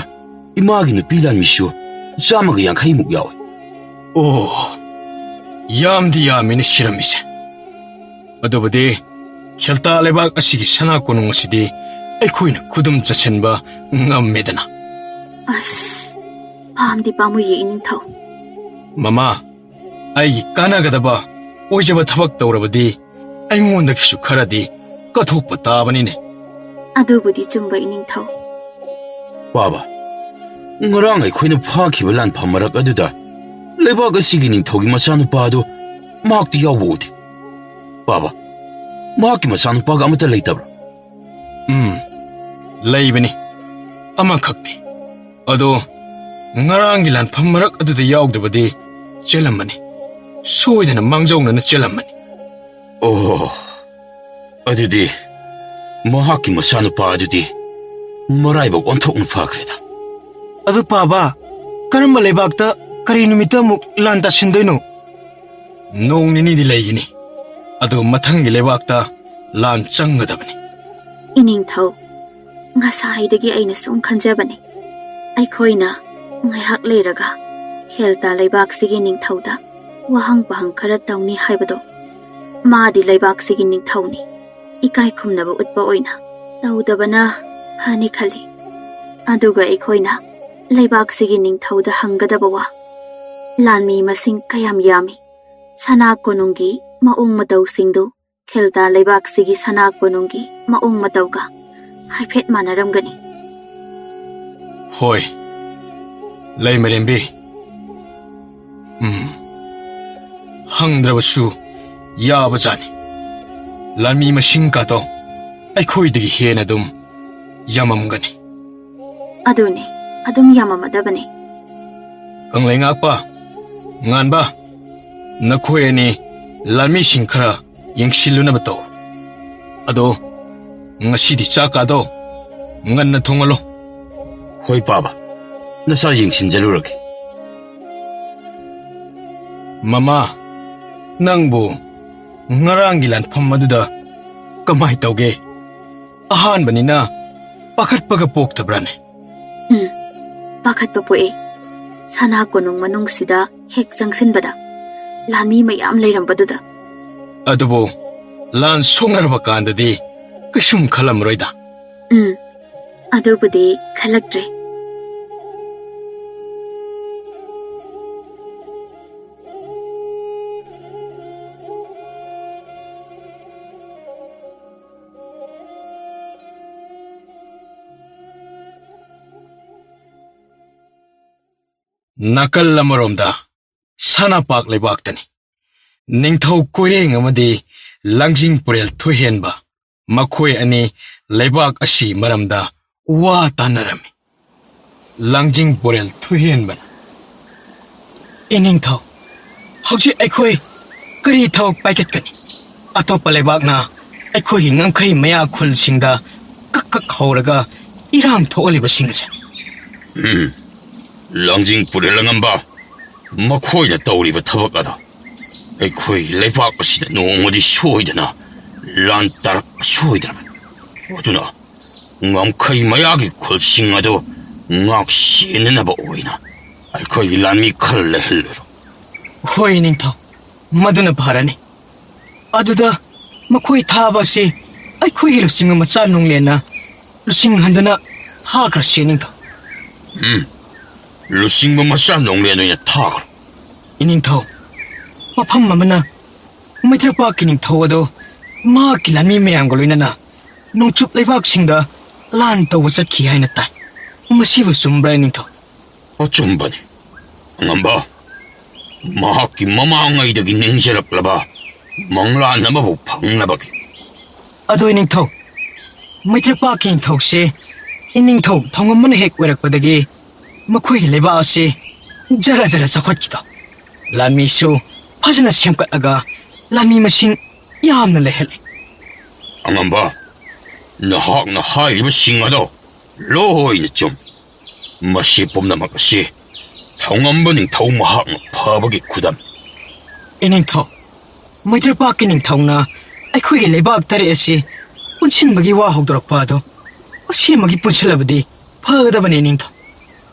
ꯏꯃꯥꯒꯤ ꯅꯨꯄꯤ ꯂꯥꯟꯃꯤꯁꯨ ꯆꯥꯝꯃꯒ ꯌꯥꯡꯈꯩꯃꯨꯛ ꯌꯥꯎꯏ꯫" "ꯑꯣ, ꯌꯥꯝꯗꯤ ꯌꯥꯝꯃꯤꯅ ꯁꯤꯔꯝꯃꯤꯁꯦ꯫ ꯑꯗꯨꯕꯨꯗꯤ ꯈꯦꯜꯇꯥ ꯂꯩꯕꯥꯛ ꯑꯁꯤꯒꯤ ꯁꯅꯥ ꯀꯣꯅꯨꯡ ꯑꯁꯤꯗꯤ ꯑꯩꯈꯣꯏꯅ ꯈꯨꯗꯨꯝ ꯆꯟꯁꯤꯟꯕ ꯉꯝꯃꯦꯗꯅ꯫" "ꯑꯁ, ꯄꯥꯝꯗꯤ ꯄꯥꯝꯃꯨꯏꯌꯦ, ꯏꯅꯤꯡꯊꯧ꯫" "ꯃꯃꯥ, ꯑꯩꯒꯤ ꯀꯥꯟꯅꯒꯗꯕ ꯑꯣꯏꯖꯕ ꯊꯕꯛ ꯇꯧꯔꯕꯗꯤ ꯑꯩꯉꯣꯟꯗꯒꯤꯁꯨ ꯈꯔꯗꯤ ꯀꯠꯊꯣꯛꯄ ꯇꯥꯕꯅꯤꯅꯦ꯫" "ꯑꯗꯨꯕꯨꯗꯤ ꯆꯨꯝꯕ, ꯏꯅꯤꯡꯊꯧ꯫" "ꯄꯥꯕ, ꯉꯔꯥꯡ ꯑꯩꯈꯣꯏꯅ ꯐꯥꯈꯤꯕ ꯂꯥꯟꯐꯝ ꯃꯔꯛ ꯑꯗꯨꯗ ꯂꯩꯕꯥꯛ ꯑꯁꯤꯒꯤ ꯅꯤꯡꯊꯧꯒꯤ ꯃꯆꯥꯅꯨꯄꯥ ꯑꯗꯨ ꯃꯍꯥꯛꯇꯤ ꯌꯥꯎꯕ ꯎꯗꯦ꯫ ꯄꯥꯕ, ꯃꯍꯥꯛꯀꯤ ꯃꯆꯥꯅꯨꯄꯥꯒ ꯑꯃꯠꯇ ꯂꯩꯇꯕ꯭ꯔꯥ? ꯎꯝ, ꯂꯩꯕꯅꯤ, ꯑꯃꯈꯛꯇꯤ꯫ ꯑꯗꯣ ꯉꯔꯥꯡꯒꯤ ꯂꯥꯟꯐꯝ ꯃꯔꯛ ꯑꯗꯨꯗ ꯌꯥꯎꯗꯕꯗꯤ ꯆꯦꯜꯂꯝꯃꯅꯤ, ꯁꯣꯏꯗꯅ ꯃꯥꯡꯖꯧꯅꯅ ꯆꯦꯜꯂꯝꯃꯅꯤ꯫ ꯑꯣ, ꯑꯗꯨꯗꯤ ꯃꯍꯥꯛꯀꯤ ꯃꯆꯥꯅꯨꯄꯥ ꯑꯗꯨꯗꯤ ꯃꯔꯥꯏꯕꯛ ꯑꯣꯟꯊꯣꯛꯅ ꯐꯈ꯭ꯔꯦꯗ꯫ ꯑꯗꯨ ꯄꯥꯕ, ꯀꯔꯝꯕ ꯂꯩꯕꯥꯛꯇ ꯀꯔꯤ ꯅꯨꯃꯤꯠꯇ ꯑꯃꯨꯛ ꯂꯥꯟ ꯇꯥꯁꯤꯟꯗꯣꯏꯅꯣ? ꯅꯣꯡ ꯅꯤꯅꯤꯗꯤ ꯂꯩꯒꯅꯤ, ꯑꯗꯨ ꯃꯊꯪꯒꯤ ꯂꯩꯕꯥꯛꯇ ꯂꯥꯟ ꯆꯪꯒꯗꯕꯅꯤ꯫ ꯏꯅꯤꯡꯊꯧ, ꯉꯁꯥꯏꯗꯒꯤ ꯑꯩꯅ ꯁꯨꯝ ꯈꯟꯖꯕꯅꯤ, ꯑꯩꯈꯣꯏꯅ ꯉꯥꯏꯍꯥꯛ ꯂꯩꯔꯒ ꯈꯦꯜꯇꯥ ꯂꯩꯕꯥꯛꯁꯤꯒꯤ ꯅꯤꯡꯊꯧꯗ ꯋꯥꯍꯪ ꯄꯥꯍꯪ ꯈꯔ ꯇꯧꯅꯤ ꯍꯥꯏꯕꯗꯣ꯫ ꯃꯥꯗꯤ ꯂꯩꯕꯥꯛꯁꯤꯒꯤ ꯅꯤꯡꯊꯧꯅꯤ, ꯏꯀꯥꯏ ꯈꯨꯝꯅꯕ ꯎꯠꯄ ꯑꯣꯏꯅ ꯇꯧꯗꯕꯅ ꯐꯅꯤ ꯈꯜꯂꯤ꯫ ꯑꯗꯨꯒ ꯑꯩꯈꯣꯏꯅ ꯂꯩꯕꯥꯛꯁꯤꯒꯤ ꯅꯤꯡꯊꯧꯗ ꯍꯪꯒꯗꯕ ꯋꯥ, ꯂꯥꯟꯃꯤ ꯃꯁꯤꯡ ꯀꯌꯥꯝ ꯌꯥꯝꯃꯤ? ꯁꯅꯥ ꯀꯣꯅꯨꯡꯒꯤ ꯃꯑꯣꯡ ꯃꯇꯧꯁꯤꯡꯗꯨ ꯈꯦꯜꯇꯥ ꯂꯩꯕꯥꯛꯁꯤꯒꯤ ꯁꯅꯥ ꯀꯣꯅꯨꯡꯒꯤ ꯃꯑꯣꯡ ꯃꯇꯧꯒ ꯍꯥꯏꯐꯦꯠ ꯃꯥꯟꯅꯔꯝꯒꯅꯤ꯫ ꯍꯣꯏ, ꯂꯩꯃꯔꯦꯝꯕꯤ꯫ ꯎꯝ, ꯍꯪꯗ꯭ꯔꯕꯁꯨ ꯌꯥꯕꯖꯥꯠꯅꯤ꯫ ꯂꯥꯟꯃꯤ ꯃꯁꯤꯡ ꯀꯥꯗꯣ ꯑꯩꯈꯣꯏꯗꯒꯤ ꯍꯦꯟꯅ ꯑꯗꯨꯝ ꯌꯥꯝꯃꯝꯒꯅꯤ꯫ ꯑꯗꯨꯅꯤ, ꯑꯗꯨꯝ ꯌꯥꯝꯃꯝꯃꯗꯕꯅꯤ꯫ ꯀꯪꯂꯩꯉꯥꯛꯄ, ꯉꯥꯟꯕ, ꯅꯈꯣꯏ ꯑꯅꯤ ꯂꯥꯟꯃꯤꯁꯤꯡ ꯈꯔ ꯌꯦꯡꯁꯤꯜꯂꯨꯅꯕ ꯇꯧ꯫ ꯑꯗꯣ ꯉꯁꯤꯗꯤ ꯆꯥꯛ ꯀꯥꯗꯣ ꯉꯟꯅ ꯊꯣꯡꯍꯜꯂꯣ꯫ ꯍꯣꯏ ꯄꯥꯕ, ꯅꯆꯥ ꯌꯦꯡꯁꯤꯟꯖꯔꯨꯔꯒꯦ꯫ ꯃꯃꯥ, ꯅꯪꯕꯨ ꯉꯔꯥꯡꯒꯤ ꯂꯥꯟꯐꯝ ꯑꯗꯨꯗ ꯀꯃꯥꯏ ꯇꯧꯒꯦ? ꯑꯍꯥꯟꯕꯅꯤꯅ ꯄꯥꯈꯠꯄꯒ ꯄꯣꯛꯇꯕ꯭ꯔꯥꯅꯦ? ꯎꯝ, ꯄꯥꯈꯠꯄ ꯄꯣꯛꯑꯦ꯫ ꯁꯅꯥ ꯀꯣꯅꯨꯡ ꯃꯅꯨꯡꯁꯤꯗ ꯍꯦꯛ ꯆꯪꯁꯤꯟꯕꯗ ꯂꯥꯟꯃꯤ ꯃꯌꯥꯝ ꯂꯩꯔꯝꯕꯗꯨꯗ꯫ ꯑꯗꯨꯕꯨ ꯂꯥꯟ ꯁꯣꯛꯅꯔꯕ ꯀꯥꯟꯗꯗꯤ ꯀꯩꯁꯨꯝ ꯈꯜꯂꯝꯃꯔꯣꯏꯗ꯫ ꯎꯝ, ꯑꯗꯨꯕꯨꯗꯤ ꯈꯜꯂꯛꯇ꯭ꯔꯦ꯫ ꯅꯥꯀꯜ ꯑꯃꯔꯣꯝꯗ ꯁꯅꯥꯄꯥꯛ ꯂꯩꯕꯥꯛꯇꯅꯤ꯫ ꯅꯤꯡꯊꯧ ꯀꯣꯏꯔꯦꯡ ꯑꯃꯗꯤ ꯂꯥꯡꯖꯤꯡ ꯄꯨꯔꯦꯜ ꯊꯣꯏꯍꯦꯟꯕ, ꯃꯈꯣꯏ ꯑꯅꯤ ꯂꯩꯕꯥꯛ ꯑꯁꯤ ꯃꯔꯝꯗ ꯋꯥ ꯇꯥꯅꯔꯝꯃꯤ꯫ ꯂꯥꯡꯖꯤꯡ ꯄꯨꯔꯦꯜ ꯊꯣꯏꯍꯦꯟꯕꯅ, "ꯏꯅꯤꯡꯊꯧ, ꯍꯧꯖꯤꯛ ꯑꯩꯈꯣꯏ ꯀꯔꯤ ꯊꯕꯛ ꯄꯥꯏꯈꯠꯀꯅꯤ? ꯑꯇꯣꯞꯄ ꯂꯩꯕꯥꯛꯅ ꯑꯩꯈꯣꯏꯒꯤ ꯉꯝꯈꯩ ꯃꯌꯥ ꯈꯨꯜꯁꯤꯡꯗ ꯀꯛ ꯀꯛ ꯍꯧꯔꯒ ꯏꯔꯥꯡ ꯊꯣꯛꯍꯜꯂꯤꯕꯁꯤꯡ ꯑꯁꯦ?" ꯎꯝ, ꯂꯥꯡꯖꯤꯡ ꯄꯨꯔꯦꯜ ꯑꯉꯝꯕ, ꯃꯈꯣꯏꯅ ꯇꯧꯔꯤꯕ ꯊꯕꯛ ꯑꯗꯣ ꯑꯩꯈꯣꯏꯒꯤ ꯂꯩꯕꯥꯛ ꯑꯁꯤꯗ ꯅꯣꯡꯃꯗꯤ ꯁꯣꯏꯗꯅ ꯂꯥꯟ ꯇꯥꯔꯛꯄ ꯁꯣꯏꯗ꯭ꯔꯕꯅꯤ꯫ ꯑꯗꯨꯅ ꯉꯝꯈꯩ ꯃꯌꯥꯒꯤ ꯈꯨꯜꯁꯤꯡ ꯑꯗꯨ ꯉꯥꯛ ꯁꯦꯟꯅꯅꯕ ꯑꯣꯏꯅ ꯑꯩꯈꯣꯏꯒꯤ ꯂꯥꯟꯃꯤ ꯈꯔ ꯂꯩꯍꯜꯂꯨꯔꯣ꯫ ꯍꯣꯏ, ꯅꯤꯡꯊꯧ, ꯃꯗꯨꯅ ꯐꯔꯅꯤ꯫ ꯑꯗꯨꯗ ꯃꯈꯣꯏ ꯊꯥꯕ ꯑꯁꯤ ꯑꯩꯈꯣꯏꯒꯤ ꯂꯨꯆꯤꯡꯕ ꯃꯆꯥ ꯅꯣꯡꯂꯦꯟꯅ ꯂꯨꯆꯤꯡꯍꯟꯗꯨꯅ ꯊꯥꯈ꯭ꯔꯁꯤ, ꯅꯤꯡꯊꯧ꯫ ꯎꯝ, ꯂꯨꯆꯤꯡꯕ ꯃꯆꯥ ꯅꯣꯡꯂꯦꯟ ꯑꯣꯏꯅ ꯊꯥꯈ꯭ꯔꯣ꯫ ꯏꯅꯤꯡꯊꯧ, ꯃꯐꯝ ꯑꯃꯅ ꯃꯩꯇ꯭ꯔꯄꯥꯛꯀꯤ ꯅꯤꯡꯊꯧ ꯑꯗꯣ ꯃꯍꯥꯛꯀꯤ ꯂꯥꯟꯃꯤ ꯃꯌꯥꯝꯒ ꯂꯣꯏꯅꯅ ꯅꯣꯡꯆꯨꯞ ꯂꯩꯕꯥꯛꯁꯤꯡꯗ ꯂꯥꯟ ꯇꯧꯕ ꯆꯠꯈꯤ ꯍꯥꯏꯅ ꯇꯥꯏ꯫ ꯃꯁꯤꯕꯨ ꯆꯨꯝꯕ꯭ꯔꯥ, ꯏꯅꯤꯡꯊꯧ? ꯑꯆꯨꯝꯕꯅꯤ, ꯑꯉꯝꯕ꯫ ꯃꯍꯥꯛꯀꯤ ꯃꯃꯥꯡꯉꯩꯗꯒꯤ ꯅꯤꯡꯖꯔꯛꯂꯕ ꯃꯪꯂꯥꯟ ꯑꯃꯕꯨ ꯐꯪꯅꯕꯒꯤ꯫ ꯑꯗꯣ ꯏꯅꯤꯡꯊꯧ, ꯃꯩꯇ꯭ꯔꯄꯥꯛꯀꯤ ꯅꯤꯡꯊꯧꯁꯦ ꯏꯅꯤꯡꯊꯧ ꯊꯧꯉꯝꯕꯅ ꯍꯦꯛ ꯑꯣꯏꯔꯛꯄꯗꯒꯤ ꯃꯈꯣꯏꯒꯤ ꯂꯩꯕꯥꯛ ꯑꯁꯤ ꯖꯔ ꯖꯔ ꯆꯥꯎꯈꯠꯈꯤꯗꯣ, ꯂꯥꯟꯃꯤꯁꯨ ꯐꯖꯅ ꯁꯦꯝꯒꯠꯂꯒ ꯂꯥꯟꯃꯤ ꯃꯁꯤꯡ ꯌꯥꯝꯅ ꯂꯩꯍꯜꯂꯤ꯫ ꯑꯉꯝꯕ, ꯅꯍꯥꯛꯅ ꯍꯥꯏꯔꯤꯕꯁꯤꯡ ꯑꯗꯣ ꯂꯣꯏꯅ ꯆꯨꯝ꯫ ꯃꯁꯤ ꯄꯨꯝꯅꯃꯛ ꯑꯁꯤ ꯊꯧꯉꯝꯕ ꯅꯤꯡꯊꯧ ꯃꯍꯥꯛꯅ ꯐꯕꯒꯤ ꯈꯨꯗꯝ꯫ ꯏꯅꯤꯡꯊꯧ, ꯃꯩꯇ꯭ꯔꯄꯥꯛꯀꯤ ꯅꯤꯡꯊꯧꯅ ꯑꯩꯈꯣꯏꯒꯤ ꯂꯩꯕꯥꯛ ꯇꯔꯦꯠ ꯑꯁꯤ ꯄꯨꯟꯁꯤꯟꯕꯒꯤ ꯋꯥ ꯍꯧꯗꯣꯔꯛꯄ ꯑꯗꯣ ꯑꯁꯦꯡꯕꯒꯤ ꯄꯨꯟꯁꯤꯜꯂꯕꯗꯤ ꯐꯒꯗꯕꯅꯤ, ꯏꯅꯤꯡꯊꯧ꯫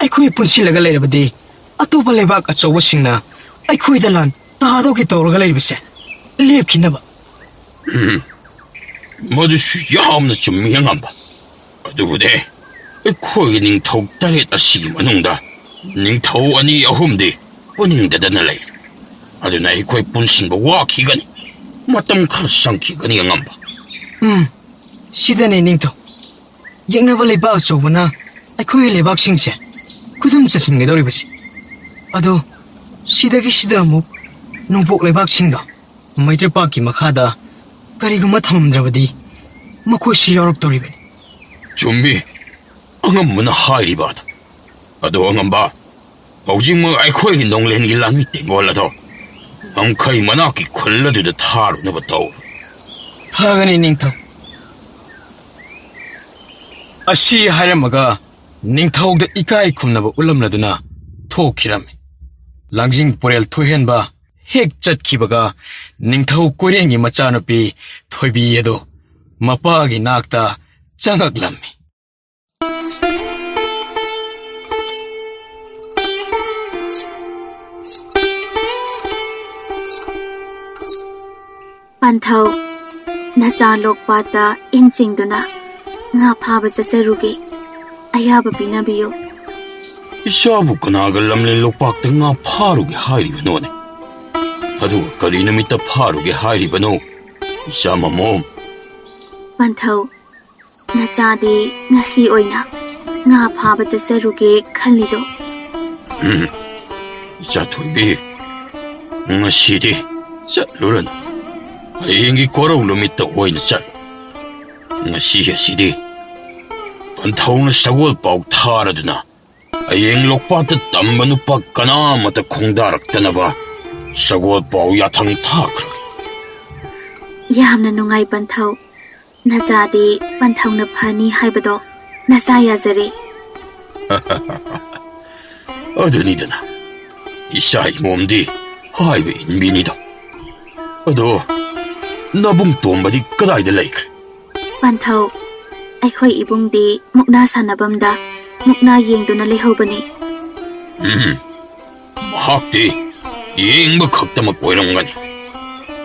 ꯑꯩꯈꯣꯏ ꯄꯨꯟꯁꯤꯜꯂꯒ ꯂꯩꯔꯕꯗꯤ ꯑꯇꯣꯞꯄ ꯂꯩꯕꯥꯛ ꯑꯆꯧꯕꯁꯤꯡꯅ ꯑꯩꯈꯣꯏꯗ ꯂꯥꯟ ꯇꯥꯗꯧꯒꯤ ꯇꯧꯔꯒ ꯂꯩꯔꯤꯕꯁꯦ ꯂꯦꯞꯈꯤꯅꯕ꯫ ꯎꯝ, ꯃꯗꯨꯁꯨ ꯌꯥꯝꯅ ꯆꯨꯝꯃꯤ, ꯑꯉꯝꯕ꯫ ꯑꯗꯨꯕꯨꯗꯤ ꯑꯩꯈꯣꯏꯒꯤ ꯅꯤꯡꯊꯧ ꯇꯔꯦꯠ ꯑꯁꯤꯒꯤ ꯃꯅꯨꯡꯗ ꯅꯤꯡꯊꯧ ꯑꯅꯤ ꯑꯍꯨꯝꯗꯤ ꯄꯨꯅꯤꯡꯗꯗꯅ ꯂꯩ꯫ ꯑꯗꯨꯅ ꯑꯩꯈꯣꯏ ꯄꯨꯟꯁꯤꯟꯕ ꯋꯥꯈꯤꯒꯅꯤ꯫ ꯃꯇꯝ ꯈꯔ ꯆꯪꯈꯤꯒꯅꯤ, ꯑꯉꯝꯕ꯫ ꯎꯝ, ꯁꯤꯗꯅꯦ, ꯅꯤꯡꯊꯧ꯫ ꯌꯦꯛꯅꯕ ꯂꯩꯕꯥꯛ ꯑꯆꯧꯕꯅ ꯑꯩꯈꯣꯏꯒꯤ ꯂꯩꯕꯥꯛꯁꯤꯡꯁꯦ ꯈꯨꯗꯨꯝ ꯆꯟꯁꯤꯟꯒꯗꯧꯔꯤꯕꯁꯦ꯫ ꯑꯗꯣ ꯁꯤꯗꯒꯤ ꯁꯤꯗ ꯑꯃꯨꯛ ꯅꯣꯡꯄꯣꯛ ꯂꯩꯕꯥꯛꯁꯤꯡꯗꯣ ꯃꯩꯇ꯭ꯔꯄꯥꯛꯀꯤ ꯃꯈꯥꯗ ꯀꯔꯤꯒꯨꯝꯕ ꯊꯝꯃꯝꯗ꯭ꯔꯕꯗꯤ ꯃꯈꯣꯏꯁꯨ ꯌꯥꯎꯔꯛꯇꯧꯔꯤꯕꯅꯤ꯫ ꯆꯨꯝꯃꯤ, ꯑꯉꯝꯕꯅ ꯍꯥꯏꯔꯤꯕ ꯑꯗꯣ꯫ ꯑꯗꯣ ꯑꯉꯝꯕ, ꯍꯧꯖꯤꯛꯃꯛ ꯑꯩꯈꯣꯏꯒꯤ ꯅꯣꯡꯂꯦꯟꯒꯤ ꯂꯥꯟꯃꯤ ꯇꯦꯡꯒꯣꯜ ꯑꯗꯣ ꯉꯝꯈꯩ ꯃꯅꯥꯛꯀꯤ ꯈꯨꯜ ꯑꯗꯨꯗ ꯊꯥꯔꯨꯅꯕ ꯇꯧ꯫ ꯐꯒꯅꯤ ꯅꯤꯡꯊꯧ꯫ ꯑꯁꯤ ꯍꯥꯏꯔꯝꯃꯒ ꯅꯤꯡꯊꯧꯗ ꯏꯀꯥꯏ ꯈꯨꯝꯅꯕ ꯎꯠꯂꯝꯂꯗꯨꯅ ꯊꯣꯛꯈꯤꯔꯝꯃꯤ꯫ ꯂꯥꯡꯖꯤꯡ ꯄꯨꯔꯦꯜ ꯊꯣꯏꯍꯦꯟꯕ ꯍꯦꯛ ꯆꯠꯈꯤꯕꯒ ꯅꯤꯡꯊꯧ ꯀꯣꯏꯔꯦꯡꯒꯤ ꯃꯆꯥꯅꯨꯄꯤ ꯊꯣꯏꯕꯤ ꯑꯗꯨ ꯃꯄꯥꯒꯤ ꯅꯥꯛꯇ ꯆꯪꯉꯛꯂꯝꯃꯤ꯫ ꯄꯟꯊꯧ, ꯅꯆꯥ ꯂꯣꯛꯄꯥꯠꯇ ꯏꯟ ꯆꯤꯡꯗꯨꯅ ꯉꯥ ꯐꯥꯕ ꯆꯠꯆꯔꯨꯒꯦ꯫ ꯑꯌꯥꯕ ꯄꯤꯅꯕꯤꯌꯨ꯫ ꯏꯆꯥꯕꯨ ꯀꯅꯥꯒ ꯂꯝꯂꯦꯟ ꯂꯣꯛꯄꯥꯛꯇ ꯉꯥ ꯐꯥꯔꯨꯒꯦ ꯍꯥꯏꯔꯤꯕꯅꯣꯅꯦ? ꯑꯗꯨꯒ ꯀꯔꯤ ꯅꯨꯃꯤꯠꯇ ꯐꯥꯔꯨꯒꯦ ꯍꯥꯏꯔꯤꯕꯅꯣ, ꯏꯆꯥ ꯃꯃꯣꯝ? ꯄꯟꯊꯧ, ꯅꯆꯥꯗꯤ ꯉꯁꯤ ꯑꯣꯏꯅ ꯉꯥ ꯐꯥꯕ ꯆꯠꯆꯔꯨꯒꯦ ꯈꯜꯂꯤꯗꯣ? ꯎꯝ, ꯏꯆꯥ ꯊꯣꯏꯕꯤ, ꯉꯁꯤꯗꯤ ꯆꯠꯂꯨꯔꯅꯨ꯫ ꯍꯌꯦꯡꯒꯤ ꯀꯣꯔꯧ ꯅꯨꯃꯤꯠꯇ ꯑꯣꯏꯅ ꯆꯠꯂꯨ꯫ ꯉꯁꯤ ꯑꯁꯤꯗꯤ ꯄꯟꯊꯧꯅ ꯁꯒꯣꯜ ꯄꯥꯎ ꯊꯥꯔꯗꯨꯅ ꯍꯌꯦꯡ ꯂꯣꯛꯄꯥꯠꯇ ꯇꯝꯕ ꯅꯨꯄꯥ ꯀꯅꯥ ꯑꯃꯠꯇ ꯈꯣꯡꯗꯥꯔꯛꯇꯅꯕ ꯁꯒꯣꯜ ꯄꯥꯎ ꯌꯥꯊꯪ ꯊꯥꯈ꯭ꯔꯒꯦ꯫ ꯌꯥꯝꯅ ꯅꯨꯡꯉꯥꯏ ꯄꯟꯊꯧ꯫ ꯅꯆꯥꯗꯤ ꯄꯟꯊꯧꯅ ꯐꯅꯤ ꯍꯥꯏꯕꯗꯣ ꯅꯆꯥ ꯌꯥꯖꯔꯦ꯫ ꯑꯗꯨꯅꯤꯗꯅ, ꯏꯆꯥ ꯏꯃꯣꯝꯗꯤ ꯍꯥꯏꯕ ꯏꯟꯕꯤꯅꯤꯗꯣ꯫ ꯑꯗꯣ ꯅꯕꯨꯡ ꯇꯣꯝꯕꯗꯤ ꯀꯗꯥꯏꯗ ꯂꯩꯈ꯭ꯔꯦ? ꯄꯟꯊꯧ, ꯑꯩꯈꯣꯏ ꯏꯕꯨꯡꯗꯤ ꯃꯨꯛꯅꯥ ꯁꯥꯟꯅꯐꯝꯗ ꯃꯨꯛꯅꯥ ꯌꯦꯡꯗꯨꯅ ꯂꯩꯍꯧꯕꯅꯤ꯫ ꯎꯝ, ꯃꯍꯥꯛꯇꯤ ꯌꯦꯡꯕ ꯈꯛꯇꯃꯛ ꯑꯣꯏꯔꯝꯒꯅꯤ꯫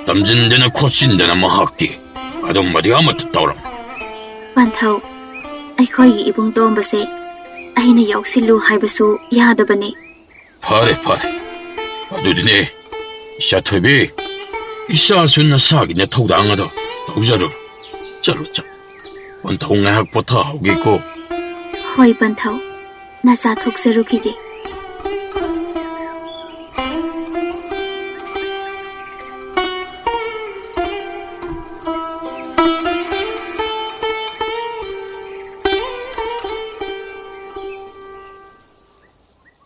ꯇꯝꯖꯤꯟꯗꯅ ꯈꯣꯠꯆꯤꯟꯗꯅ ꯃꯍꯥꯛꯇꯤ ꯑꯗꯨꯝꯕꯗꯤ ꯑꯃꯠꯇ ꯇꯧꯔꯝ꯫ ꯄꯟꯊꯧ, ꯑꯩꯈꯣꯏꯒꯤ ꯏꯕꯨꯡ ꯇꯣꯝꯕꯁꯦ ꯑꯩꯅ ꯌꯥꯎꯁꯤꯜꯂꯨ ꯍꯥꯏꯕꯁꯨ ꯌꯥꯗꯕꯅꯤ꯫ ꯐꯔꯦ, ꯐꯔꯦ꯫ ꯑꯗꯨꯗꯤꯅꯦ, ꯏꯆꯥ ꯊꯣꯏꯕꯤ, ꯏꯆꯥꯁꯨ ꯅꯁꯥꯒꯤ ꯅꯊꯧꯗꯥꯡ ꯑꯗꯣ ꯇꯧꯖꯔꯨꯔꯣ꯫ ꯆꯠꯂꯣ, ꯆꯠꯂꯣ꯫ ꯄꯟꯊꯧ ꯉꯥꯏꯍꯥꯛ ꯄꯣꯊꯥꯍꯧꯒꯦꯀꯣ꯫ ꯍꯣꯏ, ꯄꯟꯊꯧ꯫ ꯅꯆꯥ ꯊꯣꯛꯆꯔꯨꯈꯤꯒꯦ꯫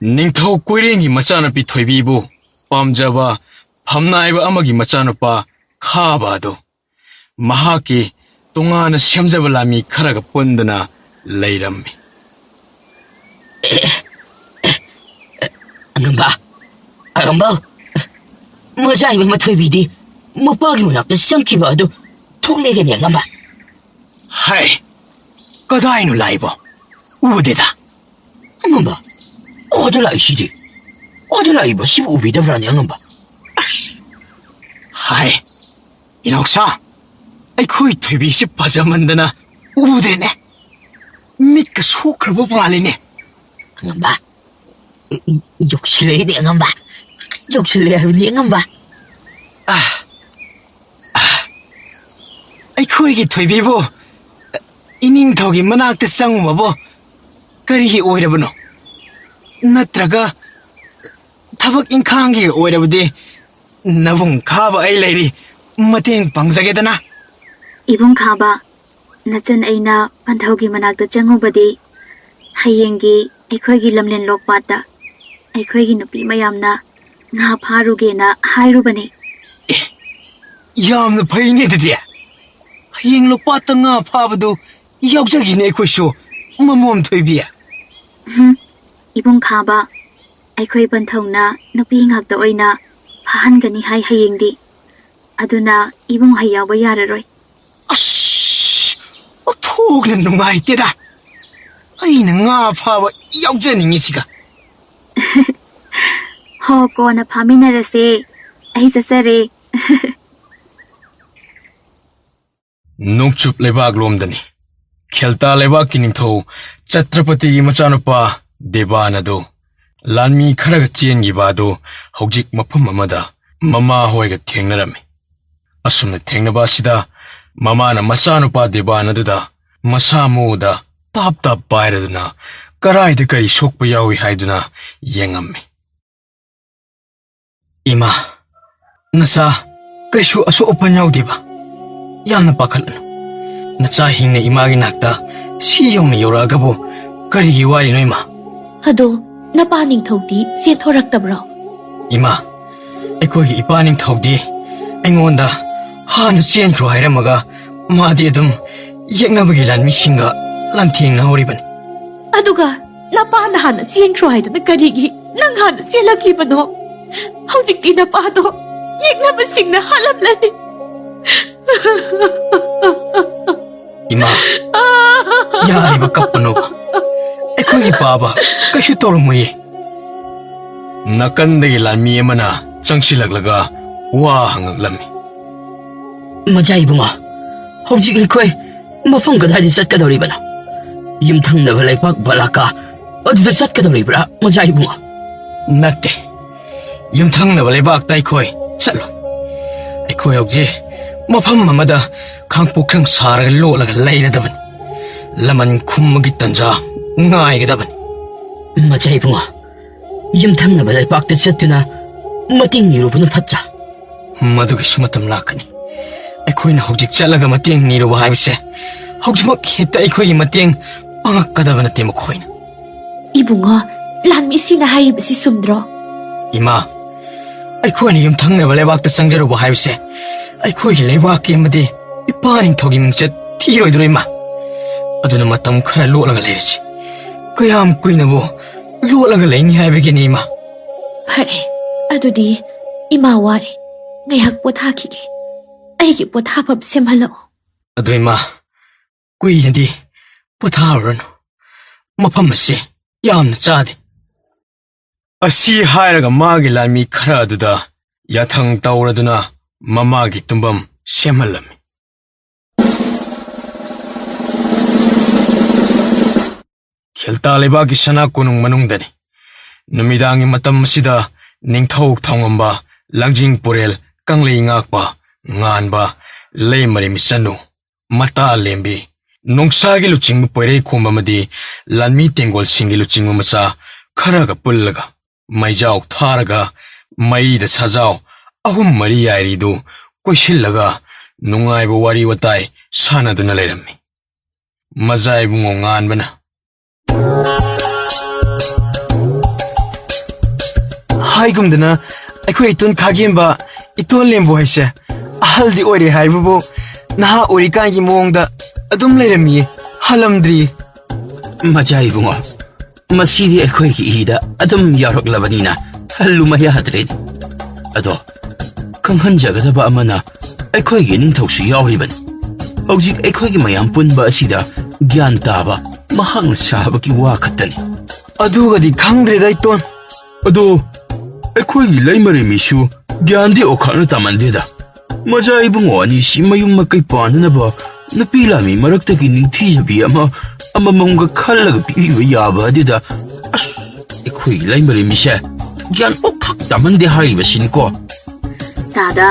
ꯅꯤꯡꯊꯧ ꯀꯣꯏꯔꯦꯡꯒꯤ ꯃꯆꯥꯅꯨꯄꯤ ꯊꯣꯏꯕꯤꯕꯨ ꯄꯥꯝꯖꯕ ꯐꯝꯅꯥꯏꯕ ꯑꯃꯒꯤ ꯃꯆꯥꯅꯨꯄꯥ ꯈꯥꯕ ꯑꯗꯨ ꯃꯍꯥꯛꯀꯤ ꯇꯣꯉꯥꯟꯅ ꯁꯦꯝꯖꯕ ꯂꯥꯟꯃꯤ ꯈꯔꯒ ꯄꯨꯟꯗꯨꯅ ꯂꯩꯔꯝꯃꯤ꯫ ꯑꯉꯝꯕ, ꯑꯉꯝꯕ, ꯃꯆꯥ ꯏꯕꯦꯝꯃ ꯊꯣꯏꯕꯤꯗꯤ ꯃꯄꯥꯒꯤ ꯃꯅꯥꯛꯇ ꯆꯪꯈꯤꯕ ꯑꯗꯨ ꯊꯣꯛꯂꯛꯑꯦꯅꯦ, ꯑꯉꯝꯕ꯫ ꯍꯥꯏ, ꯀꯗꯥꯏꯅꯣ ꯂꯥꯛꯏꯕꯣ? ꯎꯗꯦꯗ꯫ ꯑꯉꯝꯕ, ꯑꯥꯗ ꯂꯥꯛꯏꯁꯤꯗꯤ꯫ ꯑꯥꯗ ꯂꯥꯛꯏꯕ ꯁꯤꯕꯨ ꯎꯕꯤꯗꯕ꯭ꯔꯥꯅꯦ, ꯑꯉꯝꯕ? ꯑꯁ! ꯍꯥꯏ, ꯏꯅꯥꯎꯁꯥ, ꯑꯩꯈꯣꯏ ꯊꯣꯏꯕꯤꯁꯤ ꯐꯖꯃꯟꯗꯅ ꯎꯗ꯭ꯔꯦꯅꯦ꯫ ꯃꯤꯠꯀ ꯁꯣꯛꯈ꯭ꯔꯕ ꯃꯥꯜꯂꯤꯅꯦ꯫ ꯑꯉꯝꯕ, ꯏ-, ꯏ-, ꯌꯧꯁꯤꯜꯂꯛꯑꯦꯅꯦ, ꯑꯉꯝꯕ꯫ ꯌꯧꯁꯤꯜꯂꯛꯑꯦ ꯍꯥꯏꯕꯅꯤ, ꯑꯉꯝꯕ꯫ ꯑꯥ, ꯑꯥ, ꯑꯩꯈꯣꯏꯒꯤ ꯊꯣꯏꯕꯤꯕꯨ ꯏꯅꯤꯡꯊꯧꯒꯤ ꯃꯅꯥꯛꯇ ꯆꯪꯉꯨꯕꯕꯨ ꯀꯔꯤꯒꯤ ꯑꯣꯏꯔꯕꯅꯣ? ꯅꯠꯇ꯭ꯔꯒ ꯊꯕꯛ ꯏꯪꯈꯥꯡꯒꯤ ꯑꯣꯏꯔꯕꯗꯤ ꯅꯕꯨꯡ ꯈꯥꯕ ꯑꯩ ꯂꯩꯔꯤ, ꯃꯇꯦꯡ ꯄꯥꯡꯖꯒꯦꯗꯅ꯫ ꯏꯕꯨꯡ ꯈꯥꯕ, ꯅꯆꯟ ꯑꯩꯅ ꯄꯟꯊꯧꯒꯤ ꯃꯅꯥꯛꯇ ꯆꯪꯉꯨꯕꯗꯤ ꯍꯌꯦꯡꯒꯤ ꯑꯩꯈꯣꯏꯒꯤ ꯂꯝꯂꯦꯟ ꯂꯣꯛꯄꯥꯠꯇ ꯑꯩꯈꯣꯏꯒꯤ ꯅꯨꯄꯤ ꯃꯌꯥꯝꯅ ꯉꯥ ꯐꯥꯔꯨꯒꯦꯅ ꯍꯥꯏꯔꯨꯕꯅꯤ꯫ ꯑꯦ, ꯌꯥꯝꯅ ꯐꯩꯅꯦ ꯑꯗꯨꯗꯤ꯫ ꯍꯌꯦꯡ ꯂꯣꯛꯄꯥꯠꯇ ꯉꯥ ꯐꯥꯕꯗꯨ ꯌꯥꯎꯖꯈꯤꯅꯦ ꯑꯩꯈꯣꯏꯁꯨ, ꯃꯃꯣꯝ ꯊꯣꯏꯕꯤ꯫ ꯎꯝ, ꯏꯕꯨꯡ ꯈꯥꯕ, ꯑꯩꯈꯣꯏ ꯄꯟꯊꯧꯅ ꯅꯨꯄꯤ ꯉꯥꯛꯇ ꯑꯣꯏꯅ ꯐꯥꯍꯟꯒꯅꯤ ꯍꯥꯏ ꯍꯌꯦꯡꯗꯤ꯫ ꯑꯗꯨꯅ ꯏꯕꯨꯡ ꯍꯩ ꯌꯥꯎꯕ ꯌꯥꯔꯔꯣꯏ꯫ ꯑꯁ! ꯑꯣꯟꯊꯣꯛꯅ ꯅꯨꯡꯉꯥꯏꯇꯦꯗ꯫ ꯑꯩꯅ ꯉꯥ ꯐꯥꯕ ꯌꯥꯎꯖꯅꯤꯡꯉꯤꯁꯤꯒ꯫ ꯍꯣ, ꯀꯣꯟꯅ ꯐꯥꯃꯤꯟꯅꯔꯁꯦ꯫ ꯑꯩ ꯆꯠꯆꯔꯦ꯫ ꯅꯣꯡꯆꯨꯞ ꯂꯩꯕꯥꯛꯂꯣꯝꯗꯅꯤ꯫ ꯈꯦꯜꯇꯥ ꯂꯩꯕꯥꯛꯀꯤ ꯅꯤꯡꯊꯧ ꯆꯇ꯭ꯔꯄꯇꯤꯒꯤ ꯃꯆꯥꯅꯨꯄꯥ ꯗꯦꯕꯥꯟ ꯑꯗꯨ ꯂꯥꯟꯃꯤ ꯈꯔꯒ ꯆꯦꯟꯈꯤꯕ ꯑꯗꯨ ꯍꯧꯖꯤꯛ ꯃꯐꯝ ꯑꯃꯗ ꯃꯃꯥ ꯍꯣꯏꯒ ꯊꯦꯡꯅꯔꯝꯃꯤ꯫ ꯑꯁꯨꯝꯅ ꯊꯦꯡꯅꯕ ꯑꯁꯤꯗ ꯃꯃꯥꯅ ꯃꯆꯥꯅꯨꯄꯥ ꯗꯦꯕꯥꯟ ꯑꯗꯨꯗ ꯃꯁꯥ ꯃꯎꯗ ꯇꯥꯞ ꯇꯥꯞ ꯄꯥꯏꯔꯗꯨꯅ ꯀꯔꯥꯏꯗ ꯀꯔꯤ ꯁꯣꯛꯄ ꯌꯥꯎꯏ ꯍꯥꯏꯗꯨꯅ ꯌꯦꯡꯉꯝꯃꯤ꯫ "ꯏꯃꯥ, ꯅꯆꯥ ꯀꯩꯁꯨ ꯑꯁꯣꯛ ꯑꯄꯟ ꯌꯥꯎꯗꯦꯕ? ꯌꯥꯝꯅ ꯄꯥꯈꯠꯂꯨꯅꯨ꯫ ꯅꯆꯥ ꯍꯤꯡꯅ ꯏꯃꯥꯒꯤ ꯅꯥꯛꯇ ꯁꯤ ꯌꯧꯅ ꯌꯧꯔꯛꯑꯒꯕꯨ ꯀꯔꯤꯒꯤ ꯋꯥꯔꯤꯅꯣ, ꯏꯃꯥ?" ꯑꯗꯣ ꯅꯄꯥ ꯅꯤꯡꯊꯧꯗꯤ ꯆꯦꯟꯊꯣꯔꯛꯇꯕ꯭ꯔꯣ? ꯏꯃꯥ, ꯑꯩꯈꯣꯏꯒꯤ ꯏꯄꯥ ꯅꯤꯡꯊꯧꯗꯤ ꯑꯩꯉꯣꯟꯗ ꯍꯥꯟꯅ ꯆꯦꯟꯈ꯭ꯔꯣ ꯍꯥꯏꯔꯝꯃꯒ ꯃꯥꯗꯤ ꯑꯗꯨꯝ ꯌꯦꯛꯅꯕꯒꯤ ꯂꯥꯟꯃꯤꯁꯤꯡꯒ ꯂꯥꯟꯊꯦꯡꯅꯍꯧꯔꯤꯕꯅꯤ꯫ ꯑꯗꯨꯒ ꯅꯄꯥꯅ ꯍꯥꯟꯅ ꯆꯦꯟꯈ꯭ꯔꯣ ꯍꯥꯏꯗꯅ ꯀꯔꯤꯒꯤ ꯅꯪ ꯍꯥꯟꯅ ꯆꯦꯜꯂꯛꯂꯤꯕꯅꯣ? ꯍꯧꯖꯤꯛꯇꯤ ꯅꯄꯥꯗꯣ ꯌꯦꯛꯅꯕꯁꯤꯡꯅ ꯍꯥꯠꯂꯝꯂꯅꯤ꯫ ꯏꯃꯥ, ꯌꯥꯔꯤꯕ ꯀꯞꯄꯅꯣꯕ꯫ ꯑꯩꯈꯣꯏꯒꯤ ꯄꯥꯕ ꯀꯩꯁꯨ ꯇꯧꯔꯝꯃꯣꯏꯌꯦ꯫ ꯅꯥꯀꯟꯗꯒꯤ ꯂꯥꯟꯃꯤ ꯑꯃꯅ ꯆꯪꯁꯤꯜꯂꯛꯂꯒ ꯋꯥ ꯍꯪꯉꯛꯂꯝꯃꯤ꯫ ꯃꯖꯥ ꯏꯕꯨꯡꯉꯣ, ꯍꯧꯖꯤꯛ ꯑꯩꯈꯣꯏ ꯃꯐꯝ ꯀꯗꯥꯏꯗ ꯆꯠꯀꯗꯧꯔꯤꯕꯅꯣ? ꯌꯨꯝꯊꯪꯅꯕ ꯂꯩꯕꯥꯛ ꯕꯂꯥꯀꯥ ꯑꯗꯨꯗ ꯆꯠꯀꯗꯧꯔꯤꯕ꯭ꯔꯥ, ꯃꯖꯥ ꯏꯕꯨꯡꯉꯣ? ꯅꯠꯇꯦ, ꯌꯨꯝꯊꯪꯅꯕ ꯂꯩꯕꯥꯛꯇ ꯑꯩꯈꯣꯏ ꯆꯠꯂꯣꯏ꯫ ꯑꯩꯈꯣꯏ ꯍꯧꯖꯤꯛ ꯃꯐꯝ ꯑꯃꯗ ꯈꯥꯡꯄꯣꯛꯈ꯭ꯔꯪ ꯁꯥꯔꯒ ꯂꯣꯠꯂꯒ ꯂꯩꯔꯗꯕꯅꯤ꯫ ꯂꯃꯟ ꯈꯨꯝꯕꯒꯤ ꯇꯟꯖꯥ ꯉꯥꯏꯒꯗꯕꯅꯤ꯫ ꯃꯖꯥ ꯏꯕꯨꯡꯉꯣ, ꯌꯨꯝꯊꯪꯅꯕ ꯂꯩꯕꯥꯛꯇ ꯆꯠꯇꯨꯅ ꯃꯇꯦꯡ ꯅꯤꯔꯨꯕꯅ ꯐꯠꯇ꯭ꯔꯥ? ꯃꯗꯨꯒꯤꯁꯨ ꯃꯇꯝ ꯂꯥꯛꯀꯅꯤ꯫ ꯑꯩꯈꯣꯏꯅ ꯍꯧꯖꯤꯛ ꯆꯠꯂꯒ ꯃꯇꯦꯡ ꯅꯤꯔꯨꯕ ꯍꯥꯏꯕꯁꯦ ꯍꯧꯖꯤꯛꯃꯛ ꯍꯦꯛꯇ ꯑꯩꯈꯣꯏꯒꯤ ꯃꯇꯦꯡ ꯄꯥꯡꯉꯛꯀꯗꯕ ꯅꯠꯇꯦ ꯃꯈꯣꯏꯅ꯫ ꯏꯕꯨꯡꯉꯣ, ꯂꯥꯟꯃꯤꯁꯤꯡꯅ ꯍꯥꯏꯔꯤꯕꯁꯤ ꯆꯨꯝꯗ꯭ꯔꯣ? ꯏꯃꯥ, ꯑꯩꯈꯣꯏꯅ ꯌꯨꯝꯊꯪꯅꯕ ꯂꯩꯕꯥꯛꯇ ꯆꯪꯖꯔꯨꯕ ꯍꯥꯏꯕꯁꯦ ꯑꯩꯈꯣꯏꯒꯤ ꯂꯩꯕꯥꯛꯀꯤ ꯑꯃꯗꯤ ꯏꯄꯥ ꯅꯤꯡꯊꯧꯒꯤ ꯃꯤꯡꯆꯠ ꯊꯤꯔꯣꯏꯗ꯭ꯔꯣ ꯏꯃꯥ? ꯑꯗꯨꯅ ꯃꯇꯝ ꯈꯔ ꯂꯣꯠꯂꯒ ꯂꯩꯔꯁꯤ꯫ ꯀꯌꯥꯝ ꯀꯨꯏꯅꯕꯨ ꯂꯣꯠꯂꯒ ꯂꯩꯅꯤ ꯍꯥꯏꯕꯒꯤꯅꯤ ꯏꯃꯥ? ꯐꯔꯦ, ꯑꯗꯨꯗꯤ ꯏꯃꯥ ꯋꯥꯔꯦ, ꯉꯥꯏꯍꯥꯛ ꯄꯣꯊꯥꯈꯤꯒꯦ꯫ ꯑꯩꯒꯤ ꯄꯣꯊꯥꯐꯝ ꯁꯦꯝꯍꯜꯂꯛꯑꯣ꯫ ꯑꯗꯨ ꯏꯃꯥ, ꯀꯨꯏꯅꯗꯤ ꯄꯣꯊꯥꯔꯨꯔꯅꯨ꯫ ꯃꯐꯝ ꯑꯁꯤ ꯌꯥꯝꯅ ꯆꯥꯗꯦ꯫ ꯑꯁꯤ ꯍꯥꯏꯔꯒ ꯃꯥꯒꯤ ꯂꯥꯟꯃꯤ ꯈꯔ ꯑꯗꯨꯗ ꯌꯥꯊꯪ ꯇꯧꯔꯗꯨꯅ ꯃꯃꯥꯒꯤ ꯇꯨꯝꯐꯝ ꯁꯦꯝꯍꯜꯂꯝꯃꯤ꯫ ꯈꯦꯜꯇꯥ ꯂꯩꯕꯥꯛꯀꯤ ꯁꯅꯥ ꯀꯣꯅꯨꯡ ꯃꯅꯨꯡꯗꯅꯤ꯫ ꯅꯨꯃꯤꯗꯥꯡꯒꯤ ꯃꯇꯝ ꯑꯁꯤꯗ ꯅꯤꯡꯊꯧ ꯊꯧꯉꯝꯕ, ꯂꯥꯡꯖꯤꯡ ꯄꯨꯔꯦꯜ, ꯀꯪꯂꯩ ꯉꯥꯛꯄ, ꯉꯥꯟꯕ, ꯂꯩꯃꯔꯦꯝ ꯏꯆꯟꯅꯨ, ꯃꯇꯥ ꯂꯦꯝꯕꯤ, ꯅꯣꯡꯁꯥꯒꯤ ꯂꯨꯆꯤꯡꯕ ꯄꯣꯏꯔꯩ ꯈꯣꯝꯕ ꯑꯃꯗꯤ ꯂꯥꯟꯃꯤ ꯇꯦꯡꯒꯣꯜꯁꯤꯡꯒꯤ ꯂꯨꯆꯤꯡꯕ ꯃꯆꯥ ꯈꯔꯒ ꯄꯨꯜꯂꯒ ꯃꯩꯖꯥꯎ ꯊꯥꯔꯒ ꯃꯩꯗ ꯁꯥꯖꯥꯎ ꯑꯍꯨꯝ ꯃꯔꯤ ꯌꯥꯏꯔꯤꯗꯨ ꯀꯣꯏꯁꯤꯜꯂꯒ ꯅꯨꯡꯉꯥꯏꯕ ꯋꯥꯔꯤ ꯋꯥꯇꯥꯏ ꯁꯥꯟꯅꯗꯨꯅ ꯂꯩꯔꯝꯃꯤ꯫ ꯃꯖꯥ ꯏꯕꯨꯡꯉꯣ ꯉꯥꯟꯕꯅ ꯍꯥꯏꯒꯨꯝꯗꯅ, ꯑꯩꯈꯣꯏ ꯏꯇꯣꯟ ꯈꯥꯒꯦꯝꯕ, ꯏꯇꯣꯟ ꯂꯦꯝꯕꯨ ꯍꯥꯏꯁꯦ ꯑꯍꯜꯗꯤ ꯑꯣꯏꯔꯦ ꯍꯥꯏꯕꯕꯨ, ꯅꯍꯥ ꯑꯣꯏꯔꯤꯀꯥꯟꯒꯤ ꯃꯑꯣꯡꯗ ꯑꯗꯨꯝ ꯂꯩꯔꯝꯃꯤꯌꯦ, ꯍꯜꯂꯝꯗ꯭ꯔꯤꯌꯦ꯫ ꯃꯆꯥ ꯏꯕꯨꯡꯉꯣ, ꯃꯁꯤꯗꯤ ꯑꯩꯈꯣꯏꯒꯤ ꯏꯗ ꯑꯗꯨꯝ ꯌꯥꯎꯔꯛꯂꯕꯅꯤꯅ ꯍꯜꯂꯨ ꯃꯌꯥꯗ꯭ꯔꯦ꯫ ꯑꯗꯣ ꯈꯪꯍꯟꯖꯒꯗꯕ ꯑꯃꯅ, ꯑꯩꯈꯣꯏꯒꯤ ꯅꯤꯡꯊꯧꯁꯨ ꯌꯥꯎꯔꯤꯕꯅꯤ꯫ ꯍꯧꯖꯤꯛ ꯑꯩꯈꯣꯏꯒꯤ ꯃꯌꯥꯝ ꯄꯨꯟꯕ ꯑꯁꯤꯗ ꯒ꯭ꯌꯥꯟ ꯇꯥꯕ ꯃꯍꯥꯛꯅ ꯁꯥꯕꯒꯤ ꯋꯥ ꯈꯛꯇꯅꯤ꯫ ꯑꯗꯨꯒꯗꯤ ꯈꯪꯗ꯭ꯔꯦꯗ, ꯏꯇꯣꯟ꯫ ꯑꯗꯣ ꯑꯩꯈꯣꯏꯒꯤ ꯂꯩꯃꯔꯦꯝꯕꯤꯁꯨ ꯒ꯭ꯌꯥꯟꯗꯤ ꯑꯣꯈꯥꯛꯅ ꯇꯥꯃꯟꯗꯦꯗ꯫ ꯃꯆꯥ ꯏꯕꯨꯡꯉꯣ ꯑꯅꯤꯁꯤ ꯃꯌꯨꯝ ꯃꯀꯩ ꯄꯥꯟꯅꯅꯕ ꯅꯨꯄꯤ ꯂꯥꯟꯃꯤ ꯃꯔꯛꯇꯒꯤ ꯅꯤꯡꯊꯤꯖꯕꯤ ꯑꯃ ꯑꯃꯃꯝꯒ ꯈꯜꯂꯒ ꯄꯤꯕꯤꯕ ꯌꯥꯕ ꯑꯗꯨꯗ, ꯑꯁ, ꯑꯩꯈꯣꯏꯒꯤ ꯂꯩꯃꯔꯦꯝꯕꯤꯁꯦ ꯒ꯭ꯌꯥꯟ ꯑꯣꯈꯥꯛ ꯇꯥꯃꯟꯗꯦ ꯍꯥꯏꯔꯤꯕꯁꯤꯅꯤꯀꯣ꯫ ꯗꯥꯗꯥ,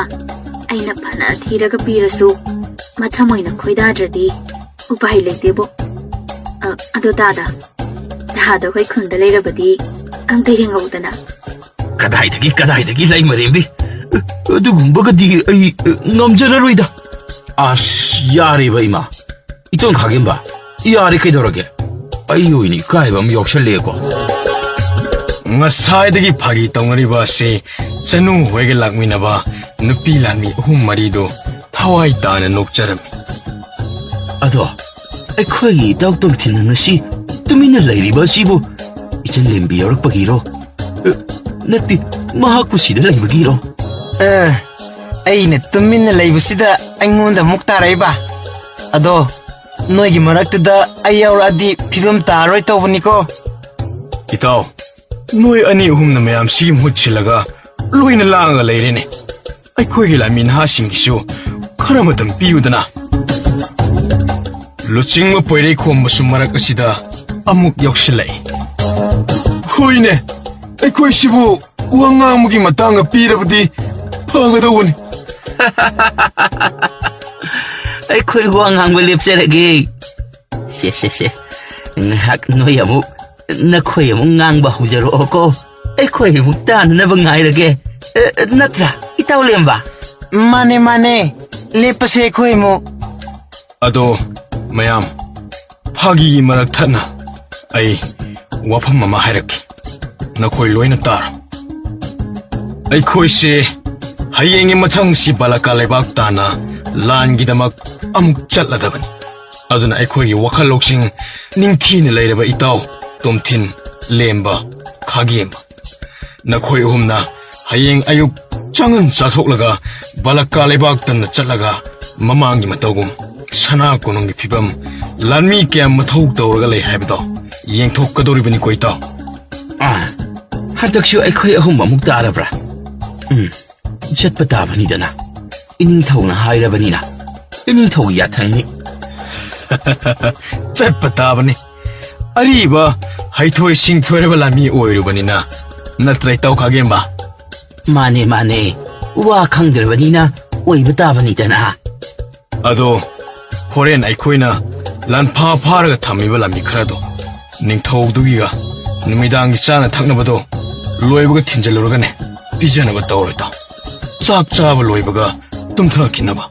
ꯑꯩꯅ ꯐꯅ ꯊꯤꯔꯒ ꯄꯤꯔꯁꯨ ꯃꯊꯃꯣꯏꯅ ꯈꯣꯏꯗꯥꯗ꯭ꯔꯗꯤ ꯎꯄꯥꯏ ꯂꯩꯇꯦꯕꯣ꯫ ꯑ, ꯑꯗꯣ ꯗꯥꯗꯥ, ꯗꯥꯗꯥ ꯍꯣꯏ ꯈꯨꯟꯗ ꯂꯩꯔꯕꯗꯤ ꯑꯝꯇ ꯌꯦꯡꯉꯧꯗꯅ꯫ ꯀꯗꯥꯏꯗꯒꯤ, ꯀꯗꯥꯏꯗꯒꯤ ꯂꯩꯃꯔꯦꯝꯕꯤ? ꯑꯗꯨꯒꯨꯝꯕꯒꯗꯤ ꯑꯩ, ꯑ, ꯉꯝꯖꯔꯔꯣꯏꯗ꯫ ꯑꯁ, ꯌꯥꯔꯦꯕ ꯏꯃꯥ꯫ ꯏꯇꯣꯟ ꯈꯥꯒꯦꯝꯕ, ꯌꯥꯔꯦ ꯀꯩꯗꯧꯔꯒꯦ? ꯑꯩ ꯑꯣꯏꯅ ꯏꯀꯥꯏꯕ ꯑꯃ ꯌꯥꯎꯁꯜꯂꯛꯑꯦꯀꯣ꯫ ꯉꯁꯥꯏꯗꯒꯤ ꯐꯥꯒꯤ ꯇꯧꯅꯔꯤꯕ ꯑꯁꯤ ꯆꯅꯨ ꯍꯣꯏꯒ ꯂꯥꯛꯃꯤꯟꯅꯕ ꯅꯨꯄꯤ ꯂꯥꯟꯃꯤ ꯑꯍꯨꯝ ꯃꯔꯤꯗꯨ ꯊꯋꯥꯏ ꯇꯥꯅ ꯅꯣꯛꯆꯔꯝꯃꯤ꯫ ꯑꯗꯣ ꯑꯩꯈꯣꯏꯒꯤ ꯏꯇꯥꯎ ꯇꯣꯝꯊꯤꯟꯅ ꯉꯁꯤ ꯇꯨꯃꯤꯟꯅ ꯂꯩꯔꯤꯕ ꯑꯁꯤꯕꯨ ꯏꯆꯟ ꯂꯦꯝꯕꯤ ꯌꯥꯎꯔꯛꯄꯒꯤꯔꯣ? ꯑ, ꯅꯠꯇꯦ, ꯃꯍꯥꯛꯄꯨ ꯁꯤꯗ ꯂꯩꯕꯒꯤꯔꯣ? ꯑ, ꯑꯩꯅ ꯇꯨꯃꯤꯟꯅ ꯂꯩꯕꯁꯤꯗ ꯑꯩꯉꯣꯟꯗ ꯑꯃꯨꯛ ꯇꯥꯔꯛꯏꯕ? ꯑꯗꯣ ꯅꯣꯏꯒꯤ ꯃꯔꯛꯇꯨꯗ ꯑꯩ ꯌꯥꯎꯔꯛꯑꯗꯤ ꯐꯤꯕꯝ ꯇꯥꯔꯣꯏ ꯇꯧꯕꯅꯤꯀꯣ꯫ ꯏꯇꯥꯎ, ꯅꯣꯏ ꯑꯅꯤ ꯑꯍꯨꯝꯅ ꯃꯌꯥꯝꯁꯤꯒꯤ ꯃꯍꯨꯠ ꯁꯤꯜꯂꯒ ꯂꯣꯏꯅ ꯂꯥꯡꯉꯒ ꯂꯩꯔꯦꯅꯦ꯫ ꯑꯩꯈꯣꯏꯒꯤ ꯂꯥꯟꯃꯤ ꯅꯍꯥꯁꯤꯡꯒꯤꯁꯨ ꯈꯔ ꯃꯇꯝ ꯄꯤꯌꯨꯗꯅ꯫ ꯂꯨꯆꯤꯡꯕ ꯄꯣꯏꯔꯩꯈꯣꯝꯕꯁꯨ ꯃꯔꯛ ꯑꯁꯤꯗ ꯑꯃꯨꯛ ꯌꯥꯎꯁꯤꯜꯂꯛꯏ꯫ ꯍꯣꯏꯅꯦ, ꯑꯩꯈꯣꯏꯁꯤꯕꯨ ꯋꯥ ꯉꯥꯡꯕꯒꯤ ꯃꯇꯥꯡꯒ ꯄꯤꯔꯕꯗꯤ ꯐꯒꯗꯧꯕꯅꯤ꯫ ꯑꯩꯈꯣꯏ ꯋꯥ ꯉꯥꯡꯕ ꯂꯦꯞꯆꯔꯒꯦ꯫ ꯁꯦ, ꯁꯦ, ꯁꯦ꯫ ꯉꯥꯏꯍꯥꯛ ꯅꯣꯏ ꯑꯃꯨꯛ, ꯅꯈꯣꯏ ꯑꯃꯨꯛ ꯉꯥꯡꯕ ꯍꯧꯖꯔꯛꯑꯣꯀꯣ꯫ ꯑꯩꯈꯣꯏ ꯑꯃꯨꯛ ꯇꯥꯅꯅꯕ ꯉꯥꯏꯔꯒꯦ꯫ ꯑꯦ, ꯅꯠꯇ꯭ꯔꯥ, ꯏꯇꯥꯎ ꯂꯦꯝꯕ? ꯃꯥꯅꯦ, ꯃꯥꯅꯦ꯫ ꯂꯦꯞꯄꯁꯦ ꯑꯩꯈꯣꯏ ꯑꯃꯨꯛ꯫ ꯑꯗꯣ, ꯃꯌꯥꯝ, ꯐꯥꯒꯤꯒꯤ ꯃꯔꯛ ꯊꯠꯅ ꯑꯩ ꯋꯥꯐꯝ ꯑꯃ ꯍꯥꯏꯔꯛꯀꯦ꯫ ꯅꯈꯣꯏ ꯂꯣꯏꯅ ꯇꯥꯔꯣ꯫ ꯑꯩꯈꯣꯏꯁꯦ ꯍꯌꯦꯡꯒꯤ ꯃꯊꯪꯁꯤ ꯕꯥꯂꯀꯥ ꯂꯩꯕꯥꯛ ꯇꯥꯟꯅ ꯂꯥꯟꯒꯤꯗꯃꯛ ꯑꯃꯨꯛ ꯆꯠꯂꯗꯕꯅꯤ꯫ ꯑꯗꯨꯅ ꯑꯩꯈꯣꯏꯒꯤ ꯋꯥꯈꯜ ꯂꯧꯁꯤꯡ ꯅꯤꯡꯊꯤꯅ ꯂꯩꯔꯕ ꯏꯇꯥꯎ ꯇꯣꯝꯊꯤꯟ, ꯂꯦꯝꯕ, ꯈꯥꯒꯦꯝꯕ, ꯅꯈꯣꯏ ꯑꯍꯨꯝꯅ ꯍꯌꯦꯡ ꯑꯌꯨꯛ ꯆꯪꯉꯟ ꯆꯥꯊꯣꯛꯂꯒ ꯕꯥꯂꯀꯥ ꯂꯩꯕꯥꯛ ꯇꯝꯅ ꯆꯠꯂꯒ ꯃꯃꯥꯡꯒꯤ ꯃꯇꯧꯒꯨꯝ ꯁꯅꯥ ꯀꯣꯅꯨꯡꯒꯤ ꯐꯤꯕꯝ, ꯂꯥꯟꯃꯤ ꯀꯌꯥ ꯃꯊꯧ ꯇꯧꯔꯒ ꯂꯩ ꯍꯥꯏꯕꯗꯣ ꯌꯦꯡꯊꯣꯛꯀꯗꯧꯔꯤꯕꯅꯤꯀꯣ ꯏꯇꯥꯎ꯫ ꯑꯥ, ꯍꯟꯗꯛꯁꯨ ꯑꯩꯈꯣꯏ ꯑꯍꯨꯝ ꯑꯃꯨꯛ ꯇꯥꯔꯕ꯭ꯔꯥ? ꯎꯝ, ꯆꯠꯄ ꯇꯥꯕꯅꯤꯗꯅ꯫ ꯏꯅꯤꯡꯊꯧꯅ ꯍꯥꯏꯔꯕꯅꯤꯅ ꯏꯅꯤꯡꯊꯧꯒꯤ ꯌꯥꯊꯪꯅꯤ꯫ ꯆꯠꯄ ꯇꯥꯕꯅꯤ꯫ ꯑꯔꯤꯕ ꯍꯩꯊꯣꯏ ꯁꯤꯡꯊꯣꯏꯔꯕ ꯂꯥꯟꯃꯤ ꯑꯣꯏꯔꯨꯕꯅꯤꯅ, ꯅꯠꯇ꯭ꯔ ꯏꯇꯥꯎ ꯈꯥꯒꯦꯝꯕ? ꯃꯥꯅꯦ, ꯃꯥꯅꯦ꯫ ꯋꯥ ꯈꯪꯗ꯭ꯔꯕꯅꯤꯅ ꯑꯣꯏꯕ ꯇꯥꯕꯅꯤꯗꯅ꯫ ꯑꯗꯣ ꯍꯣꯔꯦꯟ ꯑꯩꯈꯣꯏꯅ ꯂꯥꯟꯐꯥ ꯐꯥꯔꯒ ꯊꯝꯃꯤꯕ ꯂꯥꯟꯃꯤ ꯈꯔꯗꯣ ꯅꯤꯡꯊꯧꯗꯨꯒꯤꯒ ꯅꯨꯃꯤꯗꯥꯡꯒꯤ ꯆꯥꯅ ꯊꯛꯅꯕꯗꯣ ꯂꯣꯏꯕꯒ ꯊꯤꯟꯖꯜꯂꯨꯔꯒꯅꯦ, ꯄꯤꯖꯅꯕ ꯇꯧꯔꯣ ꯏꯇꯥꯎ꯫ ꯆꯥꯛ ꯆꯥꯕ ꯂꯣꯏꯕꯒ ꯇꯨꯝꯊꯈꯤꯅꯕ꯫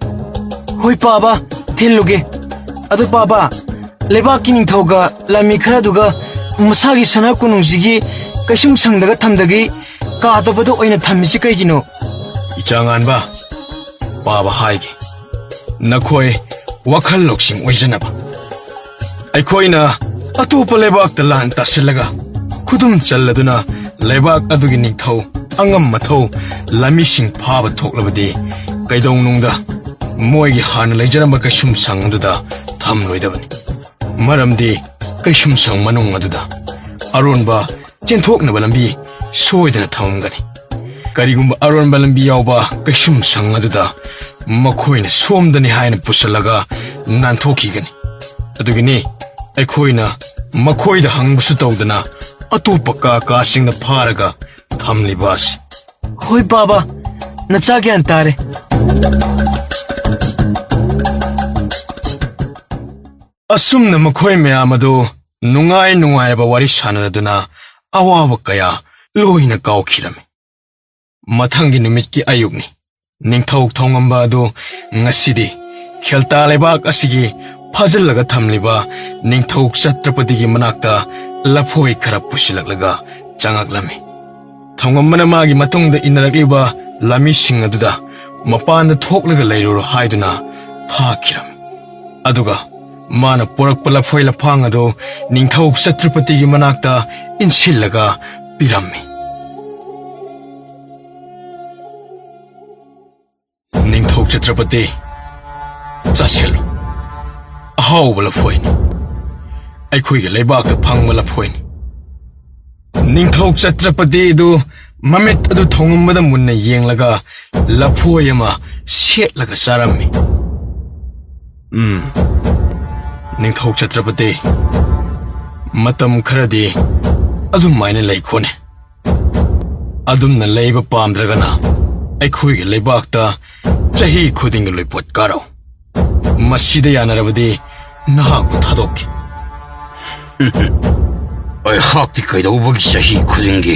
ꯍꯣꯏ ꯄꯥꯕ, ꯊꯤꯜꯂꯨꯒꯦ꯫ ꯑꯗꯨ ꯄꯥꯕ, ꯂꯩꯕꯥꯛꯀꯤ ꯅꯤꯡꯊꯧꯒ ꯂꯥꯟꯃꯤ ꯈꯔꯗꯨꯒ ꯃꯁꯥꯒꯤ ꯁꯅꯥ ꯀꯣꯅꯨꯡꯁꯤꯒꯤ ꯀꯩꯁꯨꯝ ꯁꯪꯗꯒ ꯊꯝꯗꯒꯤ ꯀꯥ ꯑꯇꯣꯞꯄꯗ ꯑꯣꯏꯅ ꯊꯝꯃꯤꯁꯤ ꯀꯩꯒꯤꯅꯣ? ꯏꯆꯥꯉꯥꯟꯕ, ꯄꯥꯕ ꯍꯥꯏꯒꯦ, ꯅꯈꯣꯏ ꯋꯥꯈꯜ ꯂꯧꯁꯤꯡ ꯑꯣꯏꯖꯅꯕ꯫ ꯑꯩꯈꯣꯏꯅ ꯑꯇꯣꯞꯄ ꯂꯩꯕꯥꯛꯇ ꯂꯥꯟ ꯇꯥꯁꯤꯜꯂꯒ ꯈꯨꯗꯨꯝ ꯆꯜꯂꯗꯨꯅ ꯂꯩꯕꯥꯛ ꯑꯗꯨꯒꯤ ꯅꯤꯡꯊꯧ ꯑꯉꯝ ꯃꯊꯧ ꯂꯥꯟꯃꯤꯁꯤꯡ ꯐꯥꯕ ꯊꯣꯛꯂꯕꯗꯤ ꯀꯩꯗꯧꯅꯨꯡꯗ ꯃꯣꯏꯒꯤ ꯍꯥꯟꯅ ꯂꯩꯖꯔꯝꯕ ꯀꯩꯁꯨꯝ ꯁꯪ ꯑꯗꯨꯗ ꯊꯝꯂꯣꯏꯗꯕꯅꯤ꯫ ꯃꯔꯝꯗꯤ ꯀꯩꯁꯨꯝ ꯁꯪ ꯃꯅꯨꯡ ꯑꯗꯨꯗ ꯑꯔꯣꯟꯕ ꯆꯦꯟꯊꯣꯛꯅꯕ ꯂꯝꯕꯤ ꯁꯣꯏꯗꯅ ꯊꯝꯃꯝꯒꯅꯤ꯫ ꯀꯔꯤꯒꯨꯝꯕ ꯑꯔꯣꯟꯕ ꯂꯝꯕꯤ ꯌꯥꯎꯕ ꯀꯩꯁꯨꯝ ꯁꯪ ꯑꯗꯨꯗ ꯃꯈꯣꯏꯅ ꯁꯣꯝꯗꯅꯤ ꯍꯥꯏꯅ ꯄꯨꯁꯜꯂꯒ ꯅꯥꯟꯊꯣꯛꯈꯤꯒꯅꯤ꯫ ꯑꯗꯨꯒꯤꯅꯤ ꯑꯩꯈꯣꯏꯅ ꯃꯈꯣꯏꯗ ꯍꯪꯕꯁꯨ ꯇꯧꯗꯅ ꯑꯇꯣꯞꯄ ꯀꯥ ꯀꯥꯁꯤꯡꯗ ꯐꯥꯔꯒ ꯊꯝꯂꯤꯕ ꯑꯁꯤ꯫ ꯍꯣꯏ ꯄꯥꯕ, ꯅꯆꯥ ꯒ꯭ꯌꯥꯟ ꯇꯥꯔꯦ꯫ ꯑꯁꯨꯝꯅ ꯃꯈꯣꯏ ꯃꯌꯥꯝ ꯑꯗꯨ ꯅꯨꯡꯉꯥꯏ ꯅꯨꯡꯉꯥꯏꯔꯕ ꯋꯥꯔꯤ ꯁꯥꯟꯅꯔꯗꯨꯅ ꯑꯋꯥꯕ ꯀꯌꯥ ꯂꯣꯏꯅ ꯀꯥꯎꯈꯤꯔꯝꯃꯤ꯫ ꯃꯊꯪꯒꯤ ꯅꯨꯃꯤꯠꯀꯤ ꯑꯌꯨꯛꯅꯤ꯫ ꯅꯤꯡꯊꯧ ꯊꯧꯉꯝꯕ ꯑꯗꯨ ꯉꯁꯤꯗꯤ ꯈꯦꯜꯇꯥ ꯂꯩꯕꯥꯛ ꯑꯁꯤꯒꯤ ꯐꯥꯖꯤꯜꯂꯒ ꯊꯝꯂꯤꯕ ꯅꯤꯡꯊꯧ ꯆꯇ꯭ꯔꯄꯇꯤꯒꯤ ꯃꯅꯥꯛꯇ ꯂꯐꯣꯏ ꯈꯔ ꯄꯨꯁꯤꯜꯂꯛꯂꯒ ꯆꯪꯉꯛꯂꯝꯃꯤ꯫ ꯊꯣꯡꯉꯝꯕꯅ ꯃꯥꯒꯤ ꯃꯇꯨꯡꯗ ꯏꯟꯅꯔꯛꯂꯤꯕ ꯂꯥꯃꯤꯁꯤꯡ ꯑꯗꯨꯗ ꯃꯄꯥꯟꯗ ꯊꯣꯛꯂꯒ ꯂꯩꯔꯨꯔꯣ ꯍꯥꯏꯗꯨꯅ ꯊꯥꯈꯤꯔꯝꯃꯤ꯫ ꯑꯗꯨꯒ ꯃꯥꯅ ꯄꯨꯔꯛꯄ ꯂꯐꯣꯏ ꯂꯐꯥꯡ ꯑꯗꯨ ꯅꯤꯡꯊꯧ ꯆꯇ꯭ꯔꯄꯇꯤꯒꯤ ꯃꯅꯥꯛꯇ ꯏꯟꯁꯤꯜꯂꯒ ꯄꯤꯔꯝꯃꯤ꯫ ꯅꯤꯡꯊꯧ ꯆꯇ꯭ꯔꯄꯇꯤ, ꯆꯥꯁꯤꯜꯂꯨ꯫ ꯑꯍꯥꯎꯕ ꯂꯐꯣꯏꯅꯤ꯫ ꯑꯩꯈꯣꯏꯒꯤ ꯂꯩꯕꯥꯛꯇ ꯐꯪꯕ ꯂꯐꯣꯏꯅꯤ꯫ ꯅꯤꯡꯊꯧ ꯆꯇ꯭ꯔꯄꯇꯤ ꯑꯗꯨ ꯃꯃꯤꯠ ꯑꯗꯨ ꯊꯣꯡꯉꯝꯕꯗ ꯃꯨꯟꯅ ꯌꯦꯡꯂꯒ ꯂꯐꯣꯏ ꯑꯃ ꯁꯦꯠꯂꯒ ꯆꯥꯔꯝꯃꯤ꯫ ꯎꯝ, ꯅꯤꯡꯊꯧ ꯆꯇ꯭ꯔꯄꯇꯤ, ꯃꯇꯝ ꯈꯔꯗꯤ ꯑꯗꯨꯃꯥꯏꯅ ꯂꯩꯈꯣꯅꯦ꯫ ꯑꯗꯨꯝꯅ ꯂꯩꯕ ꯄꯥꯝꯗ꯭ꯔꯒꯅ ꯑꯩꯈꯣꯏꯒꯤ ꯂꯩꯕꯥꯛꯇ ꯆꯍꯤ ꯈꯨꯗꯤꯡꯒꯤ ꯂꯣꯏꯄꯣꯠ ꯀꯥꯔꯣ꯫ ꯃꯁꯤꯗ ꯌꯥꯅꯔꯕꯗꯤ ꯅꯍꯥꯛꯄꯨ ꯊꯥꯗꯣꯛꯀꯦ꯫ ꯑꯩꯍꯥꯛꯇꯤ ꯀꯩꯗꯧꯕꯒꯤ ꯆꯍꯤ ꯈꯨꯗꯤꯡꯒꯤ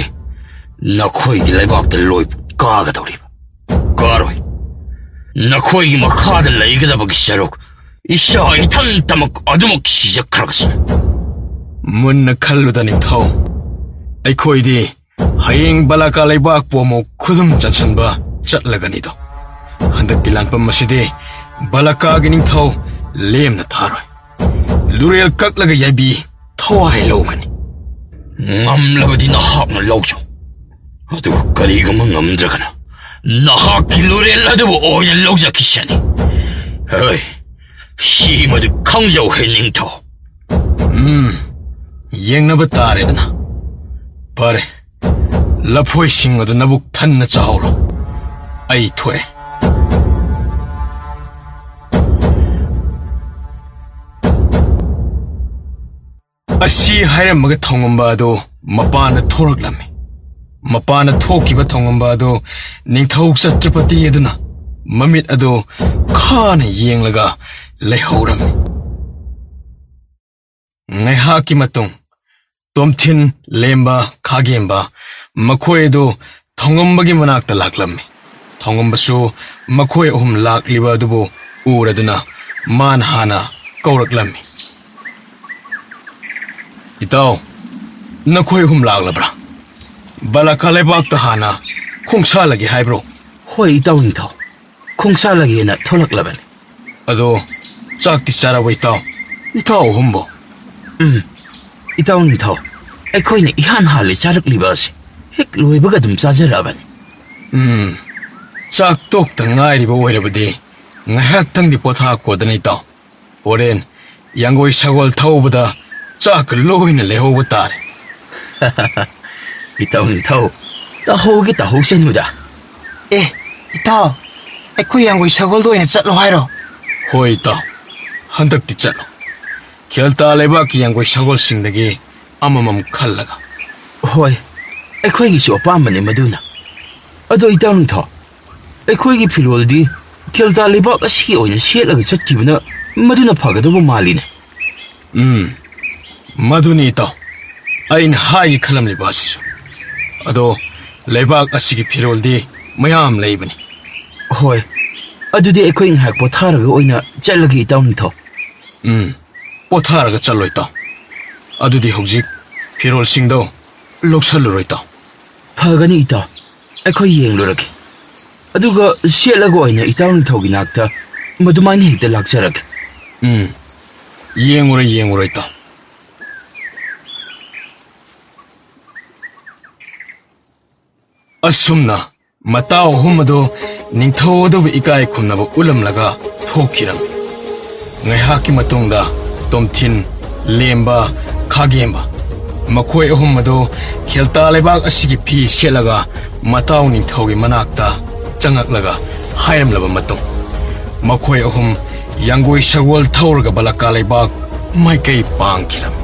ꯅꯈꯣꯏꯒꯤ ꯂꯩꯕꯥꯛꯇ ꯂꯣꯏꯄꯣꯠ ꯀꯥꯒꯗꯧꯔꯤꯕ? ꯀꯥꯔꯣꯏ꯫ ꯅꯈꯣꯏꯒꯤ ꯃꯈꯥꯗ ꯂꯩꯒꯗꯕꯒꯤ ꯁꯔꯨꯛ ꯏꯁꯥ ꯏꯊꯟꯇꯃꯛ ꯑꯗꯨꯃꯛ ꯁꯤꯖꯈ꯭ꯔꯒꯁꯨ꯫ ꯃꯨꯟꯅ ꯈꯜꯂꯨꯗ, ꯅꯤꯡꯊꯧ꯫ ꯑꯩꯈꯣꯏꯗꯤ ꯍꯌꯦꯡ ꯕꯂꯥꯀꯥ ꯂꯩꯕꯥꯛꯄꯨ ꯑꯃꯨꯛ ꯈꯨꯗꯨꯝ ꯆꯟꯁꯤꯟꯕ ꯆꯠꯂꯒꯅꯤꯗꯣ꯫ ꯍꯟꯗꯛꯀꯤ ꯂꯥꯟꯐꯝ ꯑꯁꯤꯗꯤ ꯕꯂꯥꯀꯥꯒꯤ ꯅꯤꯡꯊꯧ ꯂꯦꯝꯅ ꯊꯥꯔꯣꯏ꯫ ꯂꯨꯔꯦꯜ ꯀꯛꯂꯒ ꯌꯥꯏꯕꯤ ꯊꯋꯥꯏ ꯂꯧꯒꯅꯤ꯫ ꯉꯝꯂꯕꯗꯤ ꯅꯍꯥꯛꯅ ꯂꯧꯖꯧ꯫ ꯑꯗꯨꯒ ꯀꯔꯤꯒꯨꯝꯕ ꯉꯝꯗ꯭ꯔꯒꯅ ꯅꯍꯥꯛꯀꯤ ꯂꯨꯔꯦꯜ ꯑꯗꯨꯕꯨ ꯑꯣꯏꯅ ꯂꯧꯖꯈꯤꯁꯅꯤ꯫ ꯍꯣꯏ, ꯁꯤꯃꯗꯤ ꯈꯪꯖꯧ ꯍꯦ ꯅꯤꯡꯊꯧ꯫ ꯎꯝ, ꯌꯦꯡꯅꯕ ꯇꯥꯔꯦꯗꯅ꯫ ꯐꯔꯦ, ꯂꯐꯣꯏꯁꯤꯡ ꯑꯗꯨ ꯅꯕꯨꯛ ꯊꯟꯅ ꯆꯥꯍꯧꯔꯣ꯫ ꯑꯩ ꯊꯣꯛꯑꯦ꯫ ꯑꯁꯤ ꯍꯥꯏꯔꯝꯃꯒ ꯊꯣꯡꯉꯝꯕ ꯑꯗꯨ ꯃꯄꯥꯟꯗ ꯊꯣꯔꯛꯂꯝꯃꯤ꯫ ꯃꯄꯥꯟꯗ ꯊꯣꯛꯈꯤꯕ ꯊꯣꯡꯉꯝꯕ ꯑꯗꯨ ꯅꯤꯡꯊꯧ ꯆꯇ꯭ꯔꯄꯇꯤ ꯑꯗꯨꯅ ꯃꯃꯤꯠ ꯑꯗꯨ ꯈꯥꯅ ꯌꯦꯡꯂꯒ ꯂꯩꯍꯧꯔꯝꯃꯤ꯫ ꯉꯥꯏꯍꯥꯛꯀꯤ ꯃꯇꯨꯡ ꯇꯣꯝꯊꯤꯟ, ꯂꯦꯝꯕ, ꯈꯥꯒꯦꯝꯕ ꯃꯈꯣꯏ ꯑꯗꯨ ꯊꯣꯡꯉꯝꯕꯒꯤ ꯃꯅꯥꯛꯇ ꯂꯥꯛꯂꯝꯃꯤ꯫ ꯊꯣꯡꯉꯝꯕꯁꯨ ꯃꯈꯣꯏ ꯑꯍꯨꯝ ꯂꯥꯛꯂꯤꯕ ꯑꯗꯨꯕꯨ ꯎꯔꯗꯨꯅ ꯃꯥꯅ ꯍꯥꯟꯅ ꯀꯧꯔꯛꯂꯝꯃꯤ꯫ "ꯏꯇꯥꯎ, ꯅꯈꯣꯏ ꯑꯍꯨꯝ ꯂꯥꯛꯂꯕ꯭ꯔꯥ?" ꯕꯂꯥꯀꯥ ꯂꯩꯕꯥꯛꯇ ꯍꯥꯟꯅ ꯈꯣꯡꯁꯥꯜꯂꯒꯦ ꯍꯥꯏꯕ꯭ꯔꯣ? ꯍꯣꯏ, ꯏꯇꯥꯎ ꯅꯤꯡꯊꯧ꯫ ꯈꯣꯡꯁꯥꯜꯂꯒꯦꯅ ꯊꯣꯛꯂꯛꯂꯕꯅꯤ꯫ ꯑꯗꯣ, ꯆꯥꯛꯇꯤ ꯆꯥꯔꯕꯣ, ꯏꯇꯥꯎ? ꯏꯇꯥꯎ ꯑꯍꯨꯝꯕꯣ? ꯎꯝ, ꯏꯇꯥꯎ ꯅꯤꯡꯊꯧ, ꯑꯩꯈꯣꯏꯅ ꯏꯍꯥꯟ ꯍꯥꯜꯂꯤ ꯆꯥꯔꯛꯂꯤꯕ ꯑꯁꯤ꯫ ꯍꯦꯛ ꯂꯣꯏꯕꯒ ꯑꯗꯨꯝ ꯆꯥꯖꯔꯛꯑꯕꯅꯤ꯫ ꯎꯝ, ꯆꯥꯛ ꯇꯣꯛꯇ ꯉꯥꯏꯔꯤꯕ ꯑꯣꯏꯔꯕꯗꯤ ꯉꯥꯏꯍꯥꯛꯇꯪꯗꯤ ꯄꯣꯊꯥꯈꯣꯗꯅ, ꯏꯇꯥꯎ꯫ ꯍꯣꯔꯦꯟ ꯌꯥꯡꯒꯣꯏ ꯁꯒꯣꯜ ꯊꯧꯕꯗ ꯆꯥꯛꯀ ꯂꯣꯏꯅ ꯂꯩꯍꯧꯕ ꯇꯥꯔꯦ꯫ ꯏꯇꯥꯎ ꯅꯤꯡꯊꯧ, ꯇꯥꯍꯧꯒꯦ ꯇꯥꯍꯧꯁꯅꯨꯗ꯫ ꯑꯦ, ꯏꯇꯥꯎ, ꯑꯩꯈꯣꯏ ꯌꯥꯡꯒꯣꯏ ꯁꯒꯣꯜꯗ ꯑꯣꯏꯅ ꯆꯠꯂꯣ ꯍꯥꯏꯔꯣ? ꯍꯣꯏ, ꯏꯇꯥꯎ, ꯍꯟꯗꯛꯇꯤ ꯆꯠꯂꯣ꯫ ꯈꯦꯜꯇꯥ ꯂꯩꯕꯥꯛꯀꯤ ꯌꯥꯡꯒꯣꯏ ꯁꯒꯣꯜꯁꯤꯡꯗꯒꯤ ꯑꯃꯃꯝ ꯈꯜꯂꯒ꯫ ꯍꯣꯏ, ꯑꯩꯈꯣꯏꯒꯤꯁꯨ ꯑꯄꯥꯝꯕꯅꯤ ꯃꯗꯨꯅ꯫ ꯑꯗꯣ ꯏꯇꯥꯎ ꯅꯤꯡꯊꯧ, ꯑꯩꯈꯣꯏꯒꯤ ꯐꯤꯔꯣꯜꯗꯤ ꯈꯦꯜꯇꯥ ꯂꯩꯕꯥꯛ ꯑꯁꯤꯒꯤ ꯑꯣꯏꯅ ꯁꯦꯠꯂꯒ ꯆꯠꯈꯤꯕꯅ ꯃꯗꯨꯅ ꯐꯒꯗꯧꯕ ꯃꯥꯜꯂꯤꯅꯦ꯫ ꯎꯝ, ꯃꯗꯨꯅꯤ ꯏꯇꯥꯎ, ꯑꯩꯅ ꯍꯥꯏꯒꯦ ꯈꯜꯂꯝꯂꯤꯕ ꯑꯁꯤꯁꯨ꯫ ꯑꯗꯣ, ꯂꯩꯕꯥꯛ ꯑꯁꯤꯒꯤ ꯐꯤꯔꯣꯜꯗꯤ ꯃꯌꯥꯝ ꯂꯩꯕꯅꯤ꯫ ꯍꯣꯏ, ꯑꯗꯨꯗꯤ ꯑꯩꯈꯣꯏ ꯉꯥꯏꯍꯥꯛ ꯄꯣꯊꯥꯔꯒ ꯑꯣꯏꯅ ꯆꯠꯂꯒꯦ, ꯏꯇꯥꯎ ꯅꯤꯡꯊꯧ꯫ ꯎꯝ, ꯄꯣꯊꯥꯔꯒ ꯆꯠꯂꯣ, ꯏꯇꯥꯎ꯫ ꯑꯗꯨꯗꯤ ꯍꯧꯖꯤꯛ ꯐꯤꯔꯣꯜꯁꯤꯡꯗꯣ ꯂꯧꯁꯜꯂꯨꯔꯣ, ꯏꯇꯥꯎ꯫ ꯐꯒꯅꯤ, ꯏꯇꯥꯎ꯫ ꯑꯩꯈꯣꯏ ꯌꯦꯡꯂꯨꯔꯒꯦ꯫ ꯑꯗꯨꯒ ꯁꯦꯠꯂꯒ ꯑꯣꯏꯅ ꯏꯇꯥꯎ ꯅꯤꯡꯊꯧꯒꯤ ꯅꯥꯛꯇ ꯃꯗꯨꯃꯥꯏꯅ ꯍꯦꯛꯇ ꯂꯥꯛꯆꯔꯒꯦ꯫ ꯎꯝ, ꯌꯦꯡꯉꯨꯔꯣ, ꯌꯦꯡꯉꯨꯔꯣ, ꯏꯇꯥꯎ꯫ ꯑꯁꯨꯝꯅ ꯃꯇꯥꯎ ꯑꯍꯨꯝ ꯑꯗꯨ ꯅꯤꯡꯊꯧ ꯑꯗꯨꯕꯨ ꯏꯀꯥꯏ ꯈꯨꯝꯅꯕ ꯎꯠꯂꯝꯂꯒ ꯊꯣꯛꯈꯤꯔꯝꯃꯤ꯫ ꯉꯥꯏꯍꯥꯛꯀꯤ ꯃꯇꯨꯡꯗ ꯇꯣꯝꯊꯤꯟ, ꯂꯦꯝꯕ, ꯈꯥꯒꯦꯝꯕ, ꯃꯈꯣꯏ ꯑꯍꯨꯝ ꯑꯗꯨ ꯈꯦꯜꯇꯥ ꯂꯩꯕꯥꯛ ꯑꯁꯤꯒꯤ ꯐꯤ ꯁꯦꯠꯂꯒ ꯃꯇꯥꯎ ꯅꯤꯡꯊꯧꯒꯤ ꯃꯅꯥꯛꯇ ꯆꯪꯉꯛꯂꯒ ꯍꯥꯏꯔꯝꯂꯕ ꯃꯇꯨꯡ, ꯃꯈꯣꯏ ꯑꯍꯨꯝ ꯌꯥꯡꯒꯣꯏ ꯁꯒꯣꯜ ꯊꯧꯔꯒ ꯕꯂꯀꯥ ꯂꯩꯕꯥꯛ ꯃꯥꯏꯀꯩ ꯄꯥꯡꯈꯤꯔꯝꯃꯤ꯫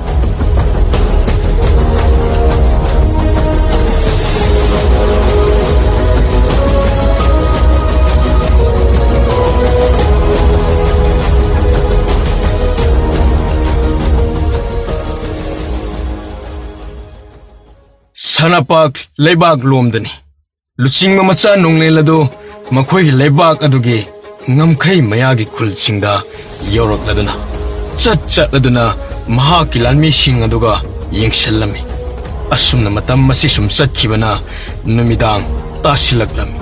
ꯁꯅꯥꯄꯥꯛ ꯂꯩꯕꯥꯛ ꯂꯣꯝꯗꯅꯤ꯫ ꯂꯨꯆꯤꯡꯕ ꯃꯆꯥ ꯅꯣꯡꯂꯦꯟ ꯑꯗꯨ ꯃꯈꯣꯏꯒꯤ ꯂꯩꯕꯥꯛ ꯑꯗꯨꯒꯤ ꯉꯝꯈꯩ ꯃꯌꯥꯒꯤ ꯈꯨꯜꯁꯤꯡꯗ ꯌꯧꯔꯛꯂꯗꯨꯅ, ꯆꯠ ꯆꯠꯂꯗꯨꯅ ꯃꯍꯥꯛꯀꯤ ꯂꯥꯟꯃꯤꯁꯤꯡ ꯑꯗꯨꯒ ꯌꯦꯡꯁꯤꯜꯂꯝꯃꯤ꯫ ꯑꯁꯨꯝꯅ ꯃꯇꯝ ꯑꯁꯤ ꯁꯨꯝ ꯆꯠꯈꯤꯕꯅ ꯅꯨꯃꯤꯗꯥꯡ ꯇꯥꯁꯤꯜꯂꯛꯂꯝꯃꯤ꯫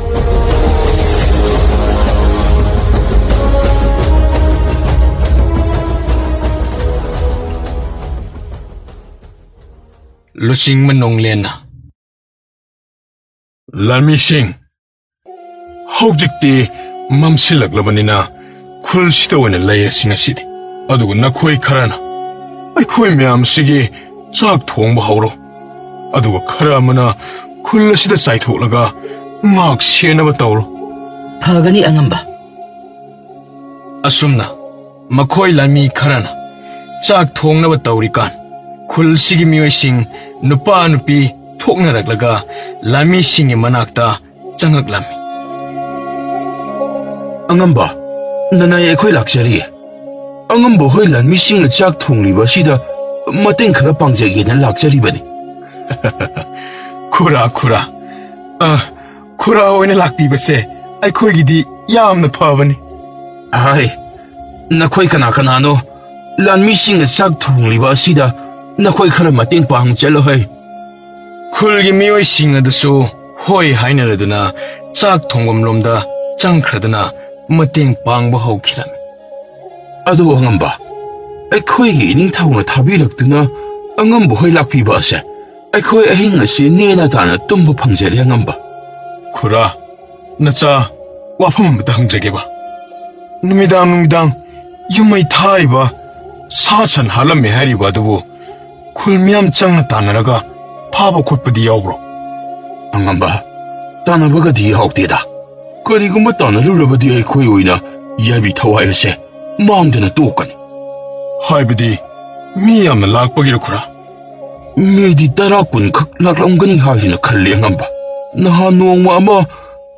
ꯂꯨꯆꯤꯡꯕ ꯅꯣꯡꯂꯦꯟꯅ, "ꯂꯥꯟꯃꯤꯁꯤꯡ, ꯍꯧꯖꯤꯛꯇꯤ ꯃꯝꯁꯤꯜꯂꯛꯂꯕꯅꯤꯅ ꯈꯨꯜꯁꯤꯗ ꯑꯣꯏꯅ ꯂꯩꯔꯁꯤ ꯉꯁꯤꯗꯤ꯫ ꯑꯗꯨꯒ ꯅꯈꯣꯏ ꯈꯔꯅ ꯑꯩꯈꯣꯏ ꯃꯌꯥꯝꯁꯤꯒꯤ ꯆꯥꯛ ꯊꯣꯡꯕ ꯍꯧꯔꯣ꯫ ꯑꯗꯨꯒ ꯈꯔ ꯑꯃꯅ ꯈꯨꯜ ꯑꯁꯤꯗ ꯆꯥꯏꯊꯣꯛꯂꯒ ꯉꯥꯛ ꯁꯦꯟꯅꯕ ꯇꯧꯔꯣ꯫" "ꯐꯒꯅꯤ ꯑꯉꯝꯕ꯫" ꯑꯁꯨꯝꯅ ꯃꯈꯣꯏ ꯂꯥꯟꯃꯤ ꯈꯔꯅ ꯆꯥꯛ ꯊꯣꯡꯅꯕ ꯇꯧꯔꯤꯀꯥꯟ, ꯈꯨꯜꯁꯤꯒꯤ ꯃꯤꯑꯣꯏꯁꯤꯡ ꯅꯨꯄꯥ ꯅꯨꯄꯤ ꯊꯣꯛꯅꯔꯛꯂꯒ ꯂꯥꯟꯃꯤꯁꯤꯡꯒꯤ ꯃꯅꯥꯛꯇ ꯆꯪꯉꯛꯂꯝꯃꯤ꯫ "ꯑꯉꯝꯕ, ꯅꯅꯥꯏ ꯑꯩꯈꯣꯏ ꯂꯥꯛꯆꯔꯤꯌꯦ꯫ ꯑꯉꯝꯕ ꯍꯣꯏ ꯂꯥꯟꯃꯤꯁꯤꯡꯅ ꯆꯥꯛ ꯊꯣꯡꯂꯤꯕ ꯑꯁꯤꯗ ꯃꯇꯦꯡ ꯈꯔ ꯄꯥꯡꯖꯒꯦꯅ ꯂꯥꯛꯆꯔꯤꯕꯅꯤ꯫" "ꯈꯨꯔꯥ, ꯈꯨꯔꯥ, ꯑ, ꯈꯨꯔꯥ ꯑꯣꯏꯅ ꯂꯥꯛꯄꯤꯕꯁꯦ ꯑꯩꯈꯣꯏꯒꯤꯗꯤ ꯌꯥꯝꯅ ꯐꯕꯅꯤ꯫" "ꯍꯥꯏ, ꯅꯈꯣꯏ ꯀꯅꯥ ꯀꯅꯥꯅꯣ? ꯂꯥꯟꯃꯤꯁꯤꯡꯅ ꯆꯥꯛ ꯊꯣꯡꯂꯤꯕ ꯑꯁꯤꯗ ꯅꯈꯣꯏ ꯈꯔ ꯃꯇꯦꯡ ꯄꯥꯡ ꯆꯠꯂꯣ ꯍꯩ꯫" ꯈꯨꯜꯒꯤ ꯃꯤꯑꯣꯏꯁꯤꯡ ꯑꯗꯨꯁꯨ ꯍꯣꯏ ꯍꯥꯏꯅꯔꯗꯨꯅ ꯆꯥꯛ ꯊꯣꯡꯐꯝ ꯂꯣꯝꯗ ꯆꯪꯈ꯭ꯔꯗꯨꯅ ꯃꯇꯦꯡ ꯄꯥꯡꯕ ꯍꯧꯈꯤꯔꯝꯃꯤ꯫ "ꯑꯗꯣ ꯑꯉꯝꯕ, ꯑꯩꯈꯣꯏꯒꯤ ꯏꯅꯤꯡꯊꯧꯅ ꯊꯥꯕꯤꯔꯛꯇꯨꯅ ꯑꯉꯝꯕ ꯍꯣꯏ ꯂꯥꯛꯄꯤꯕ ꯑꯁꯦ ꯑꯩꯈꯣꯏ ꯑꯍꯤꯡ ꯑꯁꯤ ꯅꯦꯅ ꯇꯥꯅ ꯇꯨꯝꯕ ꯐꯪꯖꯔꯦ ꯑꯉꯝꯕ꯫" "ꯈꯨꯔꯥ, ꯅꯆꯥ, ꯋꯥꯐꯝ ꯑꯃꯇ ꯍꯪꯖꯒꯦꯕ꯫ ꯅꯨꯃꯤꯗꯥꯡ ꯅꯨꯃꯤꯗꯥꯡ ꯌꯨꯝꯃꯩ ꯊꯥꯔꯤꯕ ꯁꯥ ꯁꯟ ꯍꯥꯠꯂꯝꯃꯦ ꯍꯥꯏꯔꯤꯕ ꯑꯗꯨꯕꯨ ꯈꯨꯜ ꯃꯤꯌꯥꯝ ꯆꯪꯅ ꯇꯥꯟꯅꯔꯒ ꯐꯥꯕ ꯈꯣꯠꯄꯗꯤ ꯌꯥꯎꯕ꯭ꯔꯣ?" "ꯑꯉꯝꯕ, ꯇꯥꯟꯅꯕꯒꯗꯤ ꯌꯥꯎꯗꯦꯗ꯫ ꯀꯔꯤꯒꯨꯝꯕ ꯇꯥꯟꯅꯔꯨꯔꯕꯗꯤ ꯑꯩꯈꯣꯏ ꯑꯣꯏꯅ ꯌꯥꯏꯕꯤ ꯊꯋꯥꯏ ꯑꯁꯦ ꯃꯥꯡꯗꯅ ꯇꯣꯛꯀꯅꯤ꯫" "ꯍꯥꯏꯕꯗꯤ ꯃꯤ ꯌꯥꯝꯅ ꯂꯥꯛꯄꯒꯤꯔ ꯈꯨꯔꯥ?" "ꯃꯤꯗꯤ ꯇꯔꯥ ꯀꯨꯟ ꯈꯛ ꯂꯥꯛꯂꯝꯒꯅꯤ ꯍꯥꯏꯗꯨꯅ ꯈꯜꯂꯤ ꯑꯉꯝꯕ꯫ ꯅꯍꯥꯟ ꯅꯣꯡꯃ ꯑꯃ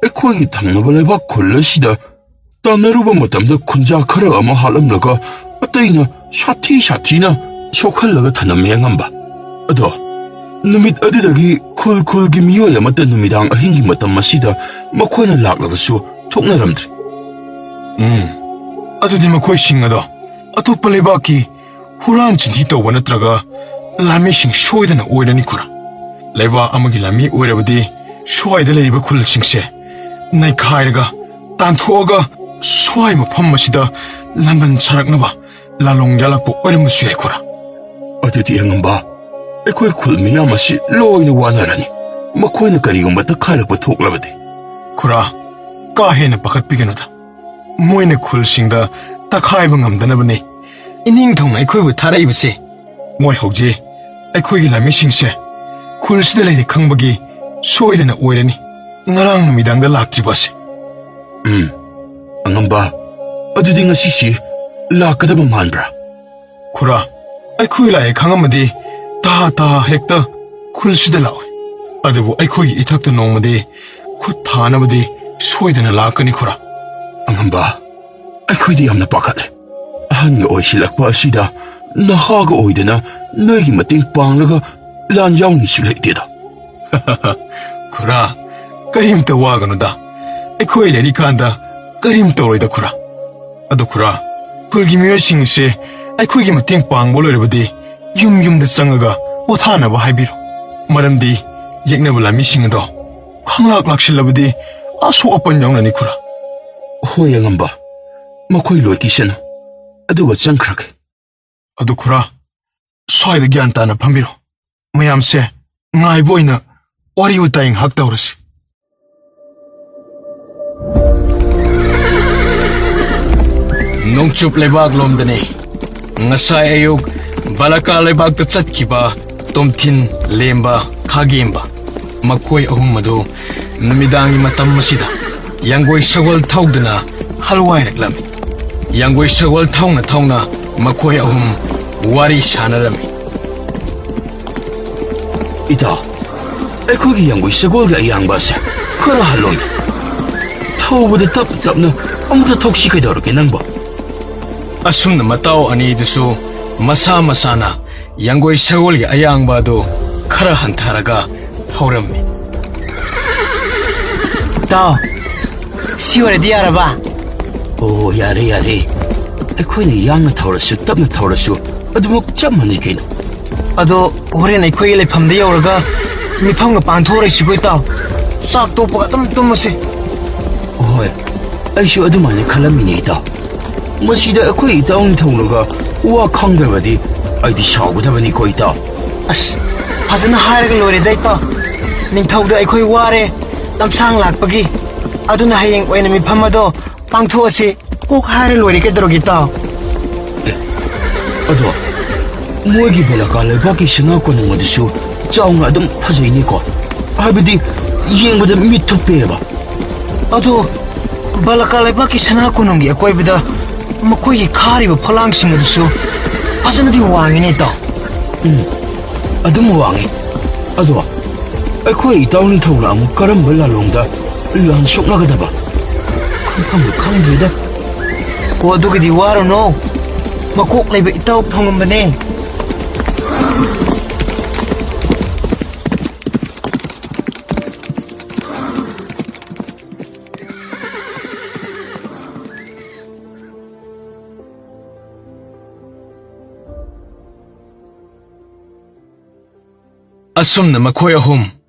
ꯑꯩꯈꯣꯏꯒꯤ ꯊꯪꯅꯕ ꯂꯩꯕꯥꯛ ꯈꯨꯜ ꯑꯁꯤꯗ ꯇꯥꯟꯅꯔꯨꯕ ꯃꯇꯝꯗ ꯈꯨꯟꯖꯥ ꯈꯔ ꯑꯃ ꯍꯥꯠꯂꯝꯂꯒ ꯑꯇꯩꯅ ꯁꯥꯊꯤ ꯁꯥꯊꯤꯅ ꯁꯣꯛꯍꯜꯂꯒ ꯊꯅꯝꯃꯦ ꯑꯉꯝꯕ꯫ ꯑꯗꯣ ꯅꯨꯃꯤꯠ ꯑꯗꯨꯗꯒꯤ ꯈꯨꯜ ꯈꯨꯜꯒꯤ ꯃꯤꯑꯣꯏ ꯑꯃꯠꯇ ꯅꯨꯃꯤꯗꯥꯡ ꯑꯍꯤꯡꯒꯤ ꯃꯇꯝ ꯑꯁꯤꯗ ꯃꯈꯣꯏꯅ ꯂꯥꯛꯂꯕꯁꯨ ꯊꯣꯛꯅꯔꯝꯗ꯭ꯔꯦ꯫" "ꯎꯝ, ꯑꯗꯨꯗꯤ ꯃꯈꯣꯏꯁꯤꯡ ꯑꯗꯣ ꯑꯇꯣꯞꯄ ꯂꯩꯕꯥꯛꯀꯤ ꯍꯨꯔꯥꯟ ꯆꯤꯟꯊꯤ ꯇꯧꯕ ꯅꯠꯇ꯭ꯔꯒ ꯂꯥꯟꯃꯤꯁꯤꯡ ꯁꯣꯏꯗꯅ ꯑꯣꯏꯔꯅꯤ ꯈꯨꯔꯥ꯫" ꯂꯩꯕꯥꯛ ꯑꯃꯒꯤ ꯂꯥꯟꯃꯤ ꯑꯣꯏꯔꯕꯗꯤ ꯁ꯭ꯋꯥꯏꯗ ꯂꯩꯔꯤꯕ ꯈꯨꯜꯁꯤꯡꯁꯦ ꯅꯩꯈꯥꯏꯔꯒ, ꯇꯥꯟꯊꯣꯛꯑꯒ, ꯁ꯭ꯋꯥꯏ ꯃꯐꯝ ꯑꯁꯤꯗ ꯂꯥꯟꯕꯟ ꯁꯥꯔꯛꯅꯕ ꯂꯥꯂꯣꯡ ꯌꯥꯜꯂꯛꯄ ꯑꯣꯏꯔꯝꯕꯁꯨ ꯌꯥꯏ, ꯈꯨꯔꯥ꯫ ꯑꯗꯨꯗꯤ ꯑꯉꯝꯕ, ꯑꯩꯈꯣꯏ ꯈꯨꯜ ꯃꯤꯌꯥꯝ ꯑꯁꯤ ꯂꯣꯏꯅ ꯋꯥꯅꯔꯅꯤ, ꯃꯈꯣꯏꯅ ꯀꯔꯤꯒꯨꯝꯕ ꯇꯛꯈꯥꯏꯔꯛꯄ ꯊꯣꯛꯂꯕꯗꯤ꯫ ꯈꯨꯔꯥ, ꯀꯥ ꯍꯦꯟꯅ ꯄꯥꯈꯠꯄꯤꯒꯅꯨꯗ꯫ ꯃꯣꯏꯅ ꯈꯨꯜꯁꯤꯡꯗ ꯇꯛꯈꯥꯏꯕ ꯉꯝꯗꯅꯕꯅꯤ ꯏꯅꯤꯡꯊꯧꯅ ꯑꯩꯈꯣꯏꯕꯨ ꯊꯥꯔꯛꯏꯕꯁꯦ꯫ ꯃꯣꯏ ꯍꯧꯖꯤꯛ ꯑꯩꯈꯣꯏꯒꯤ ꯂꯥꯟꯃꯤꯁꯤꯡꯁꯦ ꯈꯨꯜꯁꯤꯗ ꯂꯩꯔꯦ ꯈꯪꯕꯒꯤ ꯁꯣꯏꯗꯅ ꯑꯣꯏꯔꯅꯤ ꯉꯔꯥꯡ ꯅꯨꯃꯤꯗꯥꯡꯗ ꯂꯥꯛꯇ꯭ꯔꯤꯕ ꯑꯁꯤ꯫ ꯎꯝ, ꯑꯉꯝꯕ, ꯑꯗꯨꯗꯤ ꯉꯁꯤꯁꯤ ꯂꯥꯛꯀꯗꯕ ꯃꯥꯟꯕ꯭ꯔꯥ? ꯈꯨꯔꯥ, ꯑꯩꯈꯣꯏ ꯂꯥꯛꯑꯦ ꯈꯪꯉꯝꯃꯗꯤ ꯇꯍꯥ ꯇꯍꯥ ꯍꯦꯛꯇ ꯈꯨꯜꯁꯤꯗ ꯂꯥꯛꯑꯣꯏ꯫ ꯑꯗꯨꯕꯨ ꯑꯩꯈꯣꯏꯒꯤ ꯏꯊꯛꯇ ꯅꯣꯡꯃꯗꯤ ꯈꯨꯠ ꯊꯥꯅꯕꯗꯤ ꯁꯣꯏꯗꯅ ꯂꯥꯛꯀꯅꯤ, ꯈꯨꯔꯥ꯫ ꯑꯉꯝꯕ, ꯑꯩꯈꯣꯏꯗꯤ ꯌꯥꯝꯅ ꯄꯥꯈꯠꯂꯦ꯫ ꯑꯍꯟꯒ ꯑꯣꯏꯁꯤꯜꯂꯛꯄ ꯑꯁꯤꯗ ꯅꯍꯥꯒ ꯑꯣꯏꯗꯅ ꯅꯣꯏꯒꯤ ꯃꯇꯦꯡ ꯄꯥꯡꯂꯒ ꯂꯥꯟ ꯌꯥꯎꯅꯤꯁꯨ ꯂꯩꯇꯦꯗ꯫ ꯈꯨꯔꯥ, ꯀꯔꯤꯝꯇ ꯋꯥꯒꯅꯨꯗ꯫ ꯑꯩꯈꯣꯏ ꯂꯩꯔꯤꯀꯥꯟꯗ ꯀꯔꯤꯝ ꯇꯧꯔꯣꯏꯗ, ꯈꯨꯔꯥ꯫ ꯑꯗꯨ ꯈꯨꯔꯥ, ꯈꯨꯜꯒꯤ ꯃꯤꯑꯣꯏꯁꯤꯡꯁꯦ ꯑꯩꯈꯣꯏꯒꯤ ꯃꯇꯦꯡ ꯄꯥꯡꯕ ꯂꯣꯏꯔꯕꯗꯤ ꯌꯨꯝ ꯌꯨꯝꯗ ꯆꯪꯉꯒ ꯄꯣꯊꯥꯅꯕ ꯍꯥꯏꯕꯤꯔꯣ꯫ ꯃꯔꯝꯗꯤ ꯌꯦꯛꯅꯕ ꯂꯥꯟꯃꯤꯁꯤꯡ ꯑꯗꯣ ꯈꯪꯂꯥꯛ ꯂꯥꯛꯁꯤꯜꯂꯕꯗꯤ ꯑꯁꯣꯛ ꯑꯄꯟ ꯌꯥꯎꯅꯅꯤ, ꯈꯨꯔꯥ꯫ ꯍꯣꯏ ꯑꯉꯝꯕ, ꯃꯈꯣꯏ ꯂꯣꯏ ꯀꯤꯁꯅꯨ꯫ ꯑꯗꯨꯒ ꯆꯪꯈ꯭ꯔꯒꯦ꯫ ꯑꯗꯨ ꯈꯨꯔꯥ, ꯁ꯭ꯋꯥꯏꯗ ꯒ꯭ꯌꯥꯟ ꯇꯥꯅ ꯐꯝꯕꯤꯔꯣ꯫ ꯃꯌꯥꯝꯁꯦ ꯉꯥꯏꯕ ꯑꯣꯏꯅ ꯋꯥꯔꯤ ꯋꯥꯇꯥꯏ ꯉꯥꯏꯍꯥꯛ ꯇꯧꯔꯁꯤ꯫ ꯅꯣꯡꯆꯨꯞ ꯂꯩꯕꯥꯛꯂꯣꯝꯗꯅꯤ꯫ ꯉꯁꯥꯏ ꯑꯌꯨꯛ ꯕꯥꯂꯥꯀꯥ ꯂꯩꯕꯥꯛꯇ ꯆꯠꯈꯤꯕ ꯇꯣꯝꯊꯤꯟ, ꯂꯦꯝꯕ, ꯈꯥꯒꯦꯝꯕ, ꯃꯈꯣꯏ ꯑꯍꯨꯝ ꯑꯗꯨ ꯅꯨꯃꯤꯗꯥꯡꯒꯤ ꯃꯇꯝ ꯑꯁꯤꯗ ꯌꯥꯡꯒꯣꯏ ꯁꯒꯣꯜ ꯊꯧꯗꯨꯅ ꯍꯜꯋꯥꯏꯔꯛꯂꯝꯃꯤ꯫ ꯌꯥꯡꯒꯣꯏ ꯁꯒꯣꯜ ꯊꯧꯅ ꯊꯧꯅ ꯃꯈꯣꯏ ꯑꯍꯨꯝ ꯋꯥꯔꯤ ꯁꯥꯟꯅꯔꯝꯃꯤ꯫ ꯏꯇꯥꯎ, ꯑꯩꯈꯣꯏꯒꯤ ꯌꯥꯡꯒꯣꯏ ꯁꯒꯣꯜꯒꯤ ꯑꯌꯥꯡꯕ ꯑꯁꯦ ꯈꯔ ꯍꯜꯂꯣꯅꯦ꯫ ꯊꯧꯕꯗ ꯇꯞꯅ ꯇꯞꯅ ꯑꯃꯨꯛꯇ ꯊꯧꯁꯤ ꯀꯩꯗꯧꯔꯒꯦ ꯅꯪꯕꯣ? ꯑꯁꯨꯝꯅ ꯃꯇꯥꯎ ꯑꯅꯤꯗꯨꯁꯨ ꯃꯁꯥ ꯃꯁꯥꯅ ꯌꯥꯡꯒꯣꯏ ꯁꯒꯣꯜꯒꯤ ꯑꯌꯥꯡꯕ ꯑꯗꯨ ꯈꯔ ꯍꯟꯊꯔꯒ ꯊꯧꯔꯝꯃꯤ꯫ ꯇꯥꯎ, ꯁꯤ ꯑꯣꯏꯔꯗꯤ ꯌꯥꯔꯕ? ꯑꯣ, ꯌꯥꯔꯦ, ꯌꯥꯔꯦ꯫ ꯑꯩꯈꯣꯏꯅ ꯌꯥꯡꯅ ꯊꯧꯔꯁꯨ, ꯇꯞꯅ ꯊꯧꯔꯁꯨ, ꯑꯗꯨꯃꯛ ꯆꯞ ꯃꯥꯟꯅꯩ ꯀꯩꯅꯣ꯫ ꯑꯗꯣ ꯍꯣꯔꯦꯟ ꯑꯩꯈꯣꯏꯒꯤ ꯂꯩꯐꯝꯗ ꯌꯧꯔꯒ ꯃꯤꯐꯝꯒ ꯄꯥꯡꯊꯣꯛꯑꯔꯣꯏꯁꯤꯀꯣ ꯏꯇꯥꯎ꯫ ꯆꯥꯛ ꯇꯣꯛꯄꯒ ꯑꯗꯨꯝ ꯇꯨꯝꯃꯁꯦ꯫ ꯍꯣꯏ, ꯑꯩꯁꯨ ꯑꯗꯨꯃꯥꯏꯅ ꯈꯜꯂꯝꯃꯤꯅꯦ ꯏꯇꯥꯎ꯫ ꯃꯁꯤꯗ ꯑꯩꯈꯣꯏ ꯏꯇꯥꯎ ꯅꯤꯡꯊꯧꯅꯒ ꯋꯥ ꯈꯪꯗ꯭ꯔꯕꯗꯤ ꯑꯩꯗꯤ ꯁꯥꯎꯒꯗꯕꯅꯤꯀꯣ ꯏꯇꯥꯎ꯫ ꯑꯁ, ꯐꯖꯅ ꯍꯥꯏꯔꯒ ꯂꯣꯏꯔꯦꯗ ꯏꯇꯥꯎ꯫ ꯅꯤꯡꯊꯧꯗ ꯑꯩꯈꯣꯏ ꯋꯥꯔꯦ ꯂꯝꯁꯥꯡ ꯂꯥꯛꯄꯒꯤ, ꯑꯗꯨꯅ ꯍꯌꯦꯡ ꯑꯣꯏꯅ ꯃꯤꯐꯝ ꯑꯗꯣ ꯄꯥꯡꯊꯣꯛꯑꯁꯤ꯫ ꯀꯣꯛ ꯍꯥꯏꯔ ꯂꯣꯏꯔꯦ ꯀꯩꯗꯧꯔꯒꯦ ꯏꯇꯥꯎ? ꯑꯦ, ꯑꯗꯣ ꯃꯣꯏꯒꯤ ꯕꯂꯀꯥ ꯂꯩꯕꯥꯛꯀꯤ ꯁꯅꯥ ꯀꯣꯅꯨꯡ ꯑꯗꯨꯁꯨ ꯆꯥꯎꯅ ꯑꯗꯨꯝ ꯐꯖꯩꯅꯦꯀꯣ, ꯍꯥꯏꯕꯗꯤ ꯌꯦꯡꯕꯗ ꯃꯤꯠ ꯊꯨꯞꯄꯦꯕ꯫ ꯑꯗꯣ ꯕꯂꯀꯥ ꯂꯩꯕꯥꯛꯀꯤ ꯁꯅꯥ ꯀꯣꯅꯨꯡꯒꯤ ꯑꯀꯣꯏꯕꯗ ꯃꯈꯣꯏꯒꯤ ꯈꯥꯔꯤꯕ ꯐꯣꯂꯥꯡꯁꯤꯡ ꯑꯗꯨꯁꯨ ꯐꯖꯅꯗꯤ ꯋꯥꯡꯉꯤꯅꯦ ꯏꯇꯥꯎ꯫ ꯎꯝ, ꯑꯗꯨꯝ ꯋꯥꯡꯉꯤ꯫ ꯑꯗꯣ ꯑꯩꯈꯣꯏ ꯏꯇꯥꯎ ꯅꯤꯡꯊꯧꯅ ꯑꯃꯨꯛ ꯀꯔꯝꯕ ꯂꯥꯂꯣꯡꯗ ꯂꯥꯟ ꯁꯣꯛꯅꯒꯗꯕ? ꯈꯪꯐꯝꯒ ꯈꯪꯗ꯭ꯔꯦꯗ꯫ ꯑꯣ, ꯑꯗꯨꯒꯤꯗꯤ ꯋꯥꯔꯨꯅꯣ, ꯃꯀꯣꯛ ꯂꯩꯕ ꯏꯇꯥꯎ ꯊꯣꯡꯉꯝꯕꯅꯦ꯫ ꯑꯁꯨꯝꯅ ꯃꯈꯣꯏ ꯑꯍꯨꯝ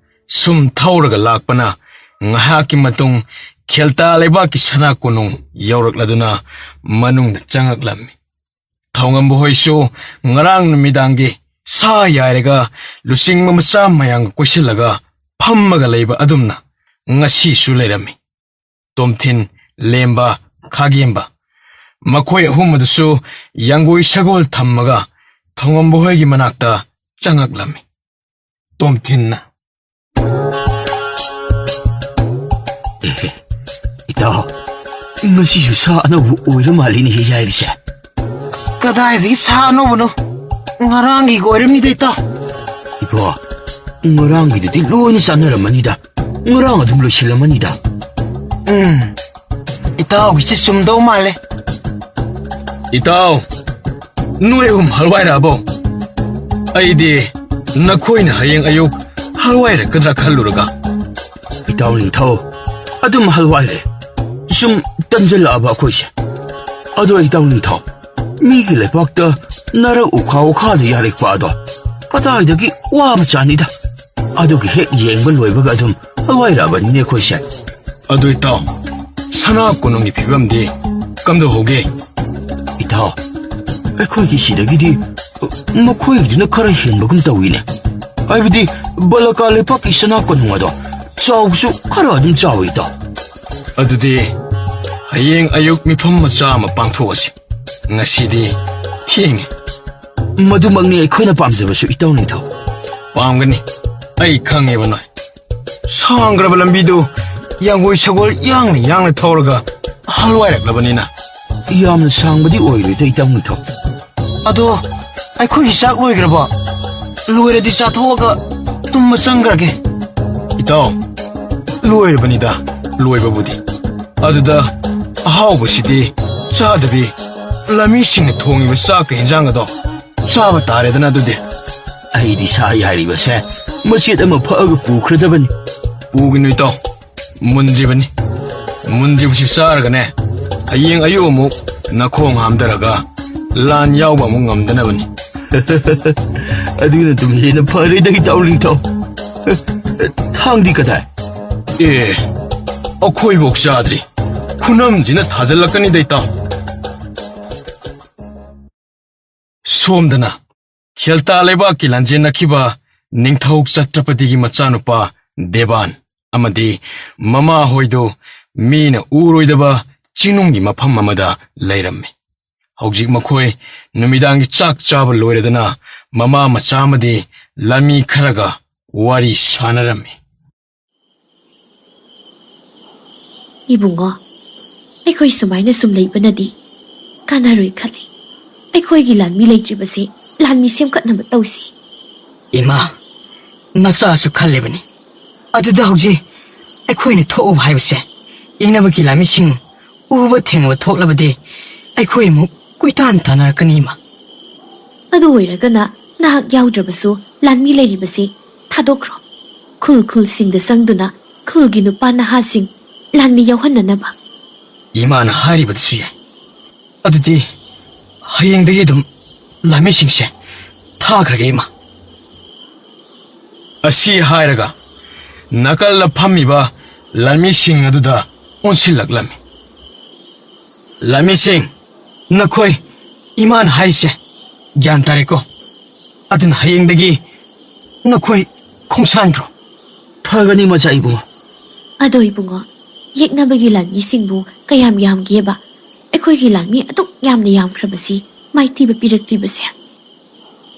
ꯁꯨꯝ ꯊꯧꯔꯒ ꯂꯥꯛꯄꯅ ꯉꯥꯏꯍꯥꯛꯀꯤ ꯃꯇꯨꯡ ꯈꯦꯜꯇꯥ ꯂꯩꯕꯥꯛꯀꯤ ꯁꯅꯥ ꯀꯣꯅꯨꯡ ꯌꯧꯔꯛꯂꯗꯨꯅ ꯃꯅꯨꯡꯗ ꯆꯪꯉꯛꯂꯝꯃꯤ꯫ ꯊꯧꯉꯝꯕ ꯍꯣꯏꯁꯨ ꯉꯔꯥꯡ ꯅꯨꯃꯤꯗꯥꯡꯒꯤ ꯁꯥ ꯌꯥꯏꯔꯒ ꯂꯨꯆꯤꯡꯕ ꯃꯆꯥ ꯃꯌꯥꯝꯒ ꯀꯣꯏꯁꯤꯜꯂꯒ ꯐꯝꯃꯒ ꯂꯩꯕ ꯑꯗꯨꯝꯅ ꯉꯁꯤꯁꯨ ꯂꯩꯔꯝꯃꯤ꯫ ꯇꯣꯝꯊꯤꯟ, ꯂꯦꯝꯕ, ꯈꯥꯒꯦꯝꯕ, ꯃꯈꯣꯏ ꯑꯍꯨꯝ ꯑꯗꯨꯁꯨ ꯌꯥꯡꯒꯣꯏ ꯁꯒꯣꯜ ꯊꯝꯃꯒ ꯊꯧꯉꯝꯕ ꯍꯣꯏꯒꯤ ꯃꯅꯥꯛꯇ ꯆꯪꯉꯛꯂꯝꯃꯤ꯫ ꯇꯣꯝꯊꯤꯟꯅ, "ꯑꯦꯍꯦ, ꯏꯇꯥꯎ, ꯉꯁꯤꯁꯨ ꯁꯥ ꯑꯅꯧꯕ ꯑꯣꯏꯔ ꯃꯥꯜꯂꯤꯅꯦꯍꯦ ꯌꯥꯏꯔꯤꯁꯦ?" "ꯑꯁ, ꯀꯗꯥꯏꯗꯒꯤ ꯁꯥ ꯑꯅꯧꯕꯅꯣ? ꯉꯔꯥꯡꯒꯤꯒ ꯑꯣꯏꯔꯝꯃꯤꯗ, ꯏꯇꯥꯎ꯫" "ꯏꯕꯣ, ꯉꯔꯥꯡꯒꯤꯗꯨꯗꯤ ꯂꯣꯏꯅ ꯆꯥꯟꯅꯔꯝꯃꯅꯤꯗ꯫ ꯉꯔꯥꯡ ꯑꯗꯨꯝ ꯂꯣꯏꯁꯤꯜꯂꯝꯃꯅꯤꯗ꯫" "ꯎꯝ, ꯏꯇꯥꯎꯒꯤꯁꯤ ꯆꯨꯝꯗꯧ ꯃꯥꯜꯂꯦ꯫" "ꯏꯇꯥꯎ, ꯅꯣꯏ ꯑꯍꯨꯝ ꯍꯜꯋꯥꯏꯔꯛꯑꯕꯣ? ꯑꯩꯗꯤ ꯅꯈꯣꯏꯅ ꯍꯌꯦꯡ ꯑꯌꯨꯛ ꯍꯜꯋꯥꯏꯔꯛꯀꯗ꯭ꯔꯥ ꯈꯜꯂꯨꯔꯒ꯫" "ꯏꯇꯥꯎ ꯅꯤꯡꯊꯧ, ꯑꯗꯨꯝ ꯍꯜꯋꯥꯏꯔꯦ꯫ ꯁꯨꯝ ꯇꯟꯖꯜꯂꯛꯑꯕ ꯑꯩꯈꯣꯏꯁꯦ꯫ ꯑꯗꯣ ꯏꯇꯥꯎ ꯅꯤꯡꯊꯧ, ꯃꯤꯒꯤ ꯂꯩꯕꯥꯛꯇ ꯅꯔꯛ ꯎꯈꯥ ꯎꯈꯥꯗ ꯌꯥꯔꯛꯄ ꯑꯗꯣ ꯀꯗꯥꯏꯗꯒꯤ ꯋꯥꯕ ꯆꯥꯅꯤꯗ꯫" ꯑꯗꯨꯒ ꯍꯦꯛ ꯌꯦꯡꯕ ꯂꯣꯏꯕꯒ ꯑꯗꯨꯝ ꯍꯋꯥꯏꯔꯛꯑꯕꯅꯤꯅꯦ ꯑꯩꯈꯣꯏꯁꯦ꯫ ꯑꯗꯨ ꯏꯇꯥꯎ, ꯁꯅꯥ ꯀꯣꯅꯨꯡꯒꯤ ꯐꯤꯕꯝꯗꯤ ꯀꯝꯗꯧꯍꯧꯒꯦ? ꯏꯇꯥꯎ, ꯑꯩꯈꯣꯏꯒꯤ ꯁꯤꯗꯒꯤꯗꯤ ꯃꯈꯣꯏꯒꯤꯗꯨꯅ ꯈꯔ ꯍꯦꯟꯕꯒꯨꯝ ꯇꯧꯏꯅꯦ꯫ ꯍꯥꯏꯕꯗꯤ ꯕꯂꯀꯥ ꯂꯩꯄꯥꯛꯀꯤ ꯁꯅꯥ ꯀꯣꯅꯨꯡ ꯑꯗꯣ ꯆꯥꯎꯕꯁꯨ ꯈꯔ ꯑꯗꯨꯝ ꯆꯥꯎꯏ ꯏꯇꯥꯎ꯫ ꯑꯗꯨꯗꯤ ꯍꯌꯦꯡ ꯑꯌꯨꯛ ꯃꯤꯐꯝ ꯃꯆꯥ ꯑꯃ ꯄꯥꯡꯊꯣꯛꯑꯁꯤ꯫ ꯉꯁꯤꯗꯤ ꯊꯦꯡꯉꯦ꯫ ꯃꯗꯨꯃꯛꯅꯤ ꯑꯩꯈꯣꯏꯅ ꯄꯥꯝꯖꯕꯁꯨ ꯏꯇꯥꯎ ꯅꯤꯡꯊꯧ꯫ ꯄꯥꯝꯒꯅꯤ꯫ ꯑꯩ ꯈꯪꯉꯦꯕ ꯅꯣꯏ꯫ ꯁꯥꯡꯈ꯭ꯔꯕ ꯂꯝꯕꯤꯗꯨ ꯌꯥꯡꯒꯣꯏ ꯁꯒꯣꯜ ꯌꯥꯡꯅ ꯌꯥꯡꯅ ꯊꯧꯔꯒ ꯍꯜꯋꯥꯏꯔꯛꯂꯕꯅꯤꯅ꯫ ꯌꯥꯝꯅ ꯁꯥꯡꯕꯗꯤ ꯑꯣꯏꯔꯣꯏꯗ ꯏꯇꯥꯎ ꯅꯤꯡꯊꯧ꯫ ꯑꯗꯣ ꯑꯩꯈꯣꯏꯒꯤ ꯆꯥꯛ ꯂꯣꯏꯈ꯭ꯔꯕꯣ? ꯂꯣꯏꯔꯗꯤ ꯆꯥꯊꯣꯛꯑꯒ ꯇꯨꯝꯕ ꯆꯪꯈ꯭ꯔꯒꯦ꯫ ꯏꯇꯥꯎ, ꯂꯣꯏꯔꯕꯅꯤꯗ, ꯂꯣꯏꯕꯕꯨꯗꯤ꯫ ꯑꯗꯨꯗ ꯑꯍꯥꯎꯕꯁꯤꯗꯤ ꯆꯥꯗꯕꯤ ꯂꯝꯃꯤꯁꯤꯡꯅ ꯊꯣꯡꯉꯤꯕ ꯆꯥꯛꯀ ꯍꯦꯟꯖꯥꯡ ꯑꯗꯣ ꯆꯥꯕ ꯇꯥꯔꯦꯗꯅ ꯑꯗꯨꯗꯤ꯫ ꯑꯩꯗꯤ ꯁꯥ ꯌꯥꯏꯔꯤꯕꯁꯦ ꯃꯆꯦꯠ ꯑꯃ ꯐꯛꯑꯒ ꯄꯨꯈ꯭ꯔꯗꯕꯅꯤ꯫ ꯄꯨꯒꯅꯨ ꯏꯇꯥꯎ, ꯃꯨꯟꯗ꯭ꯔꯤꯕꯅꯤ꯫ ꯃꯨꯟꯗ꯭ꯔꯤꯕꯁꯤ ꯆꯥꯔꯒꯅꯦ, ꯍꯌꯦꯡ ꯑꯌꯨꯛ ꯑꯃꯨꯛ ꯅꯈꯣꯡ ꯍꯥꯝꯊꯔꯒ ꯂꯥꯟ ꯌꯥꯎꯕ ꯑꯃꯨꯛ ꯉꯝꯗꯅꯕꯅꯤ꯫ ꯑꯗꯨꯅ ꯑꯗꯨꯝ ꯍꯦꯟꯅ ꯐꯔꯦꯗ ꯏꯇꯥꯎ ꯅꯤꯡꯊꯧ꯫ ꯊꯥꯡꯗꯤ ꯀꯗꯥꯏ? ꯑꯦ, ꯑꯩꯈꯣꯏꯐꯧ ꯆꯥꯗ꯭ꯔꯤ꯫ ꯈꯨꯅꯝꯁꯤꯅ ꯊꯥꯖꯤꯜꯂꯛꯀꯅꯤꯗ ꯏꯇꯥꯎ꯫ ꯁꯣꯝꯗꯅ ꯈꯦꯜꯇꯥ ꯂꯩꯕꯥꯛꯀꯤ ꯂꯥꯟꯖꯦꯟꯅꯈꯤꯕ ꯅꯤꯡꯊꯧ ꯆꯇ꯭ꯔꯄꯇꯤꯒꯤ ꯃꯆꯥꯅꯨꯄꯥ ꯗꯦꯕꯥꯟ ꯑꯃꯗꯤ ꯃꯃꯥꯍꯣꯏꯗꯨ ꯃꯤꯅ ꯎꯔꯣꯏꯗꯕ ꯆꯤꯡꯅꯨꯡꯒꯤ ꯃꯐꯝ ꯑꯃꯗ ꯂꯩꯔꯝꯃꯤ꯫ ꯍꯧꯖꯤꯛ ꯃꯈꯣꯏ ꯅꯨꯃꯤꯗꯥꯡꯒꯤ ꯆꯥꯛ ꯆꯥꯕ ꯂꯣꯏꯔꯗꯨꯅ ꯃꯃꯥ ꯃꯆꯥ ꯑꯃꯗꯤ ꯂꯥꯟꯃꯤ ꯈꯔꯒ ꯋꯥꯔꯤ ꯁꯥꯟꯅꯔꯝꯃꯤ꯫ ꯏꯕꯨꯡꯉꯣ, ꯑꯩꯈꯣꯏ ꯁꯨꯃꯥꯏꯅ ꯁꯨꯝ ꯂꯩꯕꯅꯗꯤ ꯀꯥꯟꯅꯔꯣꯏ ꯈꯜꯂꯤ꯫ ꯑꯩꯈꯣꯏꯒꯤ ꯂꯥꯟꯃꯤ ꯂꯩꯇ꯭ꯔꯤꯕꯁꯤ ꯂꯥꯟꯃꯤ ꯁꯦꯝꯒꯠꯅꯕ ꯇꯧꯁꯤ꯫ ꯏꯃꯥ, ꯅꯆꯥꯁꯨ ꯈꯜꯂꯤꯕꯅꯤ꯫ ꯑꯗꯨꯗ ꯍꯧꯖꯤꯛ ꯑꯩꯈꯣꯏꯅ ꯊꯣꯛꯎꯕ ꯍꯥꯏꯕꯁꯦ, ꯌꯦꯡꯅꯕꯒꯤ ꯂꯥꯟꯃꯤꯁꯤꯡ ꯎꯕ ꯊꯦꯡꯅꯕ ꯊꯣꯛꯂꯕꯗꯤ ꯑꯩꯈꯣꯏ ꯑꯃꯨꯛ ꯀꯣꯏꯇꯥꯟ ꯇꯥꯟꯅꯔꯛꯀꯅꯤ ꯏꯃꯥ꯫ ꯑꯗꯨ ꯑꯣꯏꯔꯒꯅ ꯅꯍꯥꯛ ꯌꯥꯎꯗ꯭ꯔꯕꯁꯨ ꯂꯥꯟꯃꯤ ꯂꯩꯔꯤꯕꯁꯤ ꯊꯥꯗꯣꯛꯈ꯭ꯔꯣ꯫ ꯈꯨꯜ ꯈꯨꯜꯁꯤꯡꯗ ꯆꯪꯗꯨꯅ ꯈꯨꯜꯒꯤ ꯅꯨꯄꯥ ꯅꯍꯥꯁꯤꯡ ꯂꯥꯟꯃꯤ ꯌꯥꯎꯍꯟꯅꯅꯕ꯫ ꯏꯃꯥꯅ ꯍꯥꯏꯔꯤꯕꯗꯨꯁꯨ ꯌꯥꯏ꯫ ꯑꯗꯨꯗꯤ ꯍꯌꯦꯡꯗꯒꯤ ꯑꯗꯨꯝ ꯂꯥꯟꯃꯤꯁꯤꯡꯁꯦ ꯊꯥꯈ꯭ꯔꯒꯦ ꯏꯃꯥ꯫ ꯑꯁꯤ ꯍꯥꯏꯔꯒ ꯅꯥꯀꯜꯗ ꯐꯝꯃꯤꯕ ꯂꯥꯟꯃꯤꯁꯤꯡ ꯑꯗꯨꯗ ꯑꯣꯟꯁꯤꯜꯂꯛꯂꯝꯃꯤ꯫ "ꯂꯥꯟꯃꯤꯁꯤꯡ, ꯅꯈꯣꯏ ꯏꯃꯥꯅ ꯍꯥꯏꯁꯦ ꯒ꯭ꯌꯥꯟ ꯇꯥꯔꯦꯀꯣ? ꯑꯗꯨꯅ ꯍꯌꯦꯡꯗꯒꯤ ꯅꯈꯣꯏ ꯈꯣꯡꯁꯥꯟꯈ꯭ꯔꯣ꯫" "ꯐꯒꯅꯤ ꯃꯆꯥ ꯏꯕꯨꯡꯉꯣ꯫" "ꯑꯗꯣ ꯏꯕꯨꯡꯉꯣ, ꯌꯦꯛꯅꯕꯒꯤ ꯂꯥꯟꯃꯤꯁꯤꯡꯕꯨ ꯀꯌꯥꯝ ꯌꯥꯝꯒꯦꯕ? ꯑꯩꯈꯣꯏꯒꯤ ꯂꯥꯟꯃꯤ ꯑꯗꯨꯛ ꯌꯥꯝꯅ ꯌꯥꯝꯈ꯭ꯔꯕꯁꯤ ꯃꯥꯏꯊꯤꯕ ꯄꯤꯔꯛꯇ꯭ꯔꯤꯕꯁꯦ?"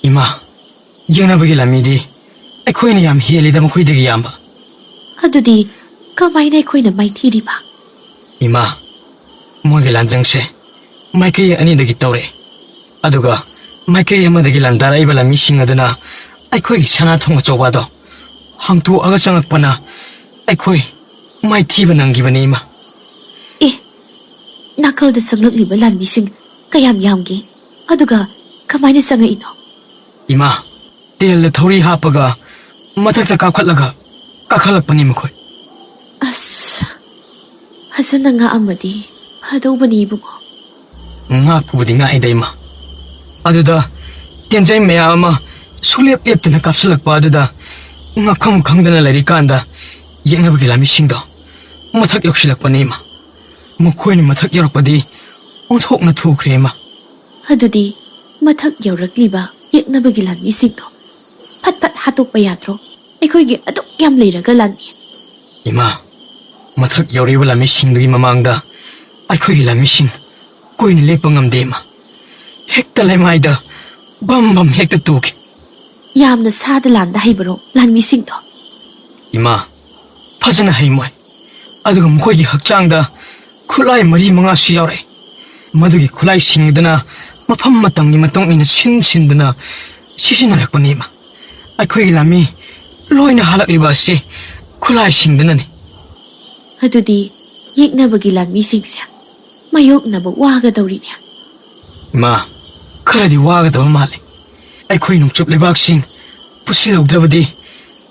"ꯏꯃꯥ, ꯌꯦꯛꯅꯕꯒꯤ ꯂꯥꯟꯃꯤꯗꯤ ꯑꯩꯈꯣꯏꯅ ꯌꯥꯝ ꯍꯦꯜꯂꯤꯗ ꯃꯈꯣꯏꯗꯒꯤ ꯌꯥꯝꯕ꯫" "ꯑꯗꯨꯗꯤ ꯀꯃꯥꯏꯅ ꯑꯩꯈꯣꯏꯅ ꯃꯥꯏꯊꯤꯔꯤꯕ?" "ꯏꯃꯥ, ꯃꯣꯏꯒꯤ ꯂꯥꯟꯖꯪꯁꯦ ꯃꯥꯏꯀꯩ ꯑꯅꯤꯗꯒꯤ ꯇꯧꯔꯛꯑꯦ꯫ ꯑꯗꯨꯒ ꯃꯥꯏꯀꯩ ꯑꯃꯗꯒꯤ ꯂꯥꯟꯗꯥꯔꯛꯏꯕ ꯂꯥꯟꯃꯤꯁꯤꯡ ꯑꯗꯨꯅ ꯑꯩꯈꯣꯏꯒꯤ ꯁꯅꯥ ꯊꯣꯡ ꯑꯆꯧꯕ ꯑꯗꯣ ꯍꯥꯡꯇꯣꯛꯑꯒ ꯆꯪꯉꯛꯄꯅ ꯑꯩꯈꯣꯏ ꯃꯥꯏꯊꯤꯕ ꯅꯪꯈꯤꯕꯅꯤ, ꯏꯃꯥ꯫" "ꯑꯦ, ꯅꯥꯀꯜꯗ ꯆꯪꯂꯛꯂꯤꯕ ꯂꯥꯟꯃꯤꯁꯤꯡ ꯀꯌꯥꯝ ꯌꯥꯝꯒꯦ? ꯑꯗꯨꯒ ꯀꯃꯥꯏꯅ ꯆꯪꯉꯛꯏꯅꯣ?" "ꯏꯃꯥ, ꯇꯦꯜꯗ ꯊꯧꯔꯤ ꯍꯥꯞꯄꯒ ꯃꯊꯛꯇ ꯀꯥꯞꯈꯠꯂꯒ ꯀꯥꯈꯠꯂꯛꯄꯅꯤ ꯃꯈꯣꯏ꯫" "ꯑꯁ, ꯐꯖꯅ ꯉꯥꯛꯑꯝꯃꯗꯤ ꯐꯗꯧꯕꯅꯤ ꯏꯕꯨꯡꯉꯣ꯫" "ꯉꯥꯛꯄꯕꯨꯗꯤ ꯉꯥꯛꯏꯗ, ꯏꯃꯥ꯫ ꯑꯗꯨꯗ ꯇꯦꯟꯖꯩ ꯃꯌꯥꯝ ꯑꯃ ꯁꯨꯡꯂꯦꯞ ꯂꯦꯞꯇꯅ ꯀꯥꯞꯁꯤꯜꯂꯛꯄ ꯑꯗꯨꯗ ꯉꯛꯐꯝ ꯈꯪꯗꯅ ꯂꯩꯔꯤꯀꯥꯟꯗ ꯌꯦꯛꯅꯕꯒꯤ ꯂꯥꯟꯃꯤꯁꯤꯡꯗꯣ ꯃꯊꯛ ꯌꯧꯁꯤꯜꯂꯛꯄꯅꯤ, ꯏꯃꯥ꯫ ꯃꯈꯣꯏꯅ ꯃꯊꯛ ꯌꯧꯔꯛꯄꯗꯤ ꯑꯣꯟꯊꯣꯛꯅ ꯊꯨꯈ꯭ꯔꯦ, ꯏꯃꯥ꯫" "ꯑꯗꯨꯗꯤ ꯃꯊꯛ ꯌꯧꯔꯛꯂꯤꯕ ꯌꯦꯛꯅꯕꯒꯤ ꯂꯥꯟꯃꯤꯁꯤꯡꯗꯣ ꯐꯠ ꯐꯠ ꯍꯥꯠꯇꯣꯛꯄ ꯌꯥꯗ꯭ꯔꯣ? ꯑꯩꯈꯣꯏꯒꯤ ꯑꯗꯨꯛ ꯌꯥꯝ ꯂꯩꯔꯒ ꯂꯥꯟꯃꯤ꯫" "ꯏꯃꯥ, ꯃꯊꯛ ꯌꯧꯔꯛꯏꯕ ꯂꯥꯟꯃꯤꯁꯤꯡꯗꯨꯒꯤ ꯃꯃꯥꯡꯗ ꯑꯩꯈꯣꯏꯒꯤ ꯂꯥꯟꯃꯤꯁꯤꯡ ꯀꯨꯏꯅ ꯂꯦꯞꯄ ꯉꯝꯗꯦ, ꯏꯃꯥ꯫ ꯍꯦꯛꯇ ꯂꯩꯃꯥꯏꯗ ꯕꯝ ꯕꯝ ꯍꯦꯛꯇ ꯇꯨꯈꯤ꯫" "ꯌꯥꯝꯅ ꯁꯥꯗ ꯂꯥꯟꯗ ꯍꯩꯕꯔꯣ ꯂꯥꯟꯃꯤꯁꯤꯡꯗꯣ?" "ꯏꯃꯥ, ꯐꯖꯅ ꯍꯩ ꯃꯣꯏ꯫ ꯑꯗꯨꯒ ꯃꯈꯣꯏꯒꯤ ꯍꯛꯆꯥꯡꯗ ꯈꯨꯠꯂꯥꯏ ꯃꯔꯤ ꯃꯉꯥꯁꯨ ꯌꯥꯎꯔꯛꯑꯦ꯫ ꯃꯗꯨꯒꯤ ꯈꯨꯠꯂꯥꯏꯁꯤꯡ ꯑꯗꯨꯅ ꯃꯐꯝ ꯃꯇꯝꯒꯤ ꯃꯇꯨꯡ ꯏꯟꯅ ꯁꯤꯟ ꯁꯤꯟꯗꯨꯅ ꯁꯤꯖꯤꯟꯅꯔꯛꯄꯅꯤ, ꯏꯃꯥ꯫ ꯑꯩꯈꯣꯏꯒꯤ ꯂꯥꯟꯃꯤ ꯂꯣꯏꯅ ꯍꯜꯂꯛꯂꯤꯕ ꯑꯁꯤ ꯈꯨꯠꯂꯥꯏꯁꯤꯡꯗꯨꯅꯅꯤ꯫" "ꯑꯗꯨꯗꯤ ꯌꯦꯛꯅꯕꯒꯤ ꯂꯥꯟꯃꯤꯁꯤꯡꯁꯦ ꯃꯥꯌꯣꯛꯅꯕ ꯋꯥꯒꯗꯧꯔꯤꯅꯦ꯫" "ꯏꯃꯥ, ꯈꯔꯗꯤ ꯋꯥꯒꯗꯕ ꯃꯥꯜꯂꯤ꯫ ꯑꯩꯈꯣꯏ ꯅꯣꯡꯆꯨꯞ ꯂꯩꯕꯥꯛꯁꯤꯡ ꯄꯨꯁꯤꯜꯍꯧꯗ꯭ꯔꯕꯗꯤ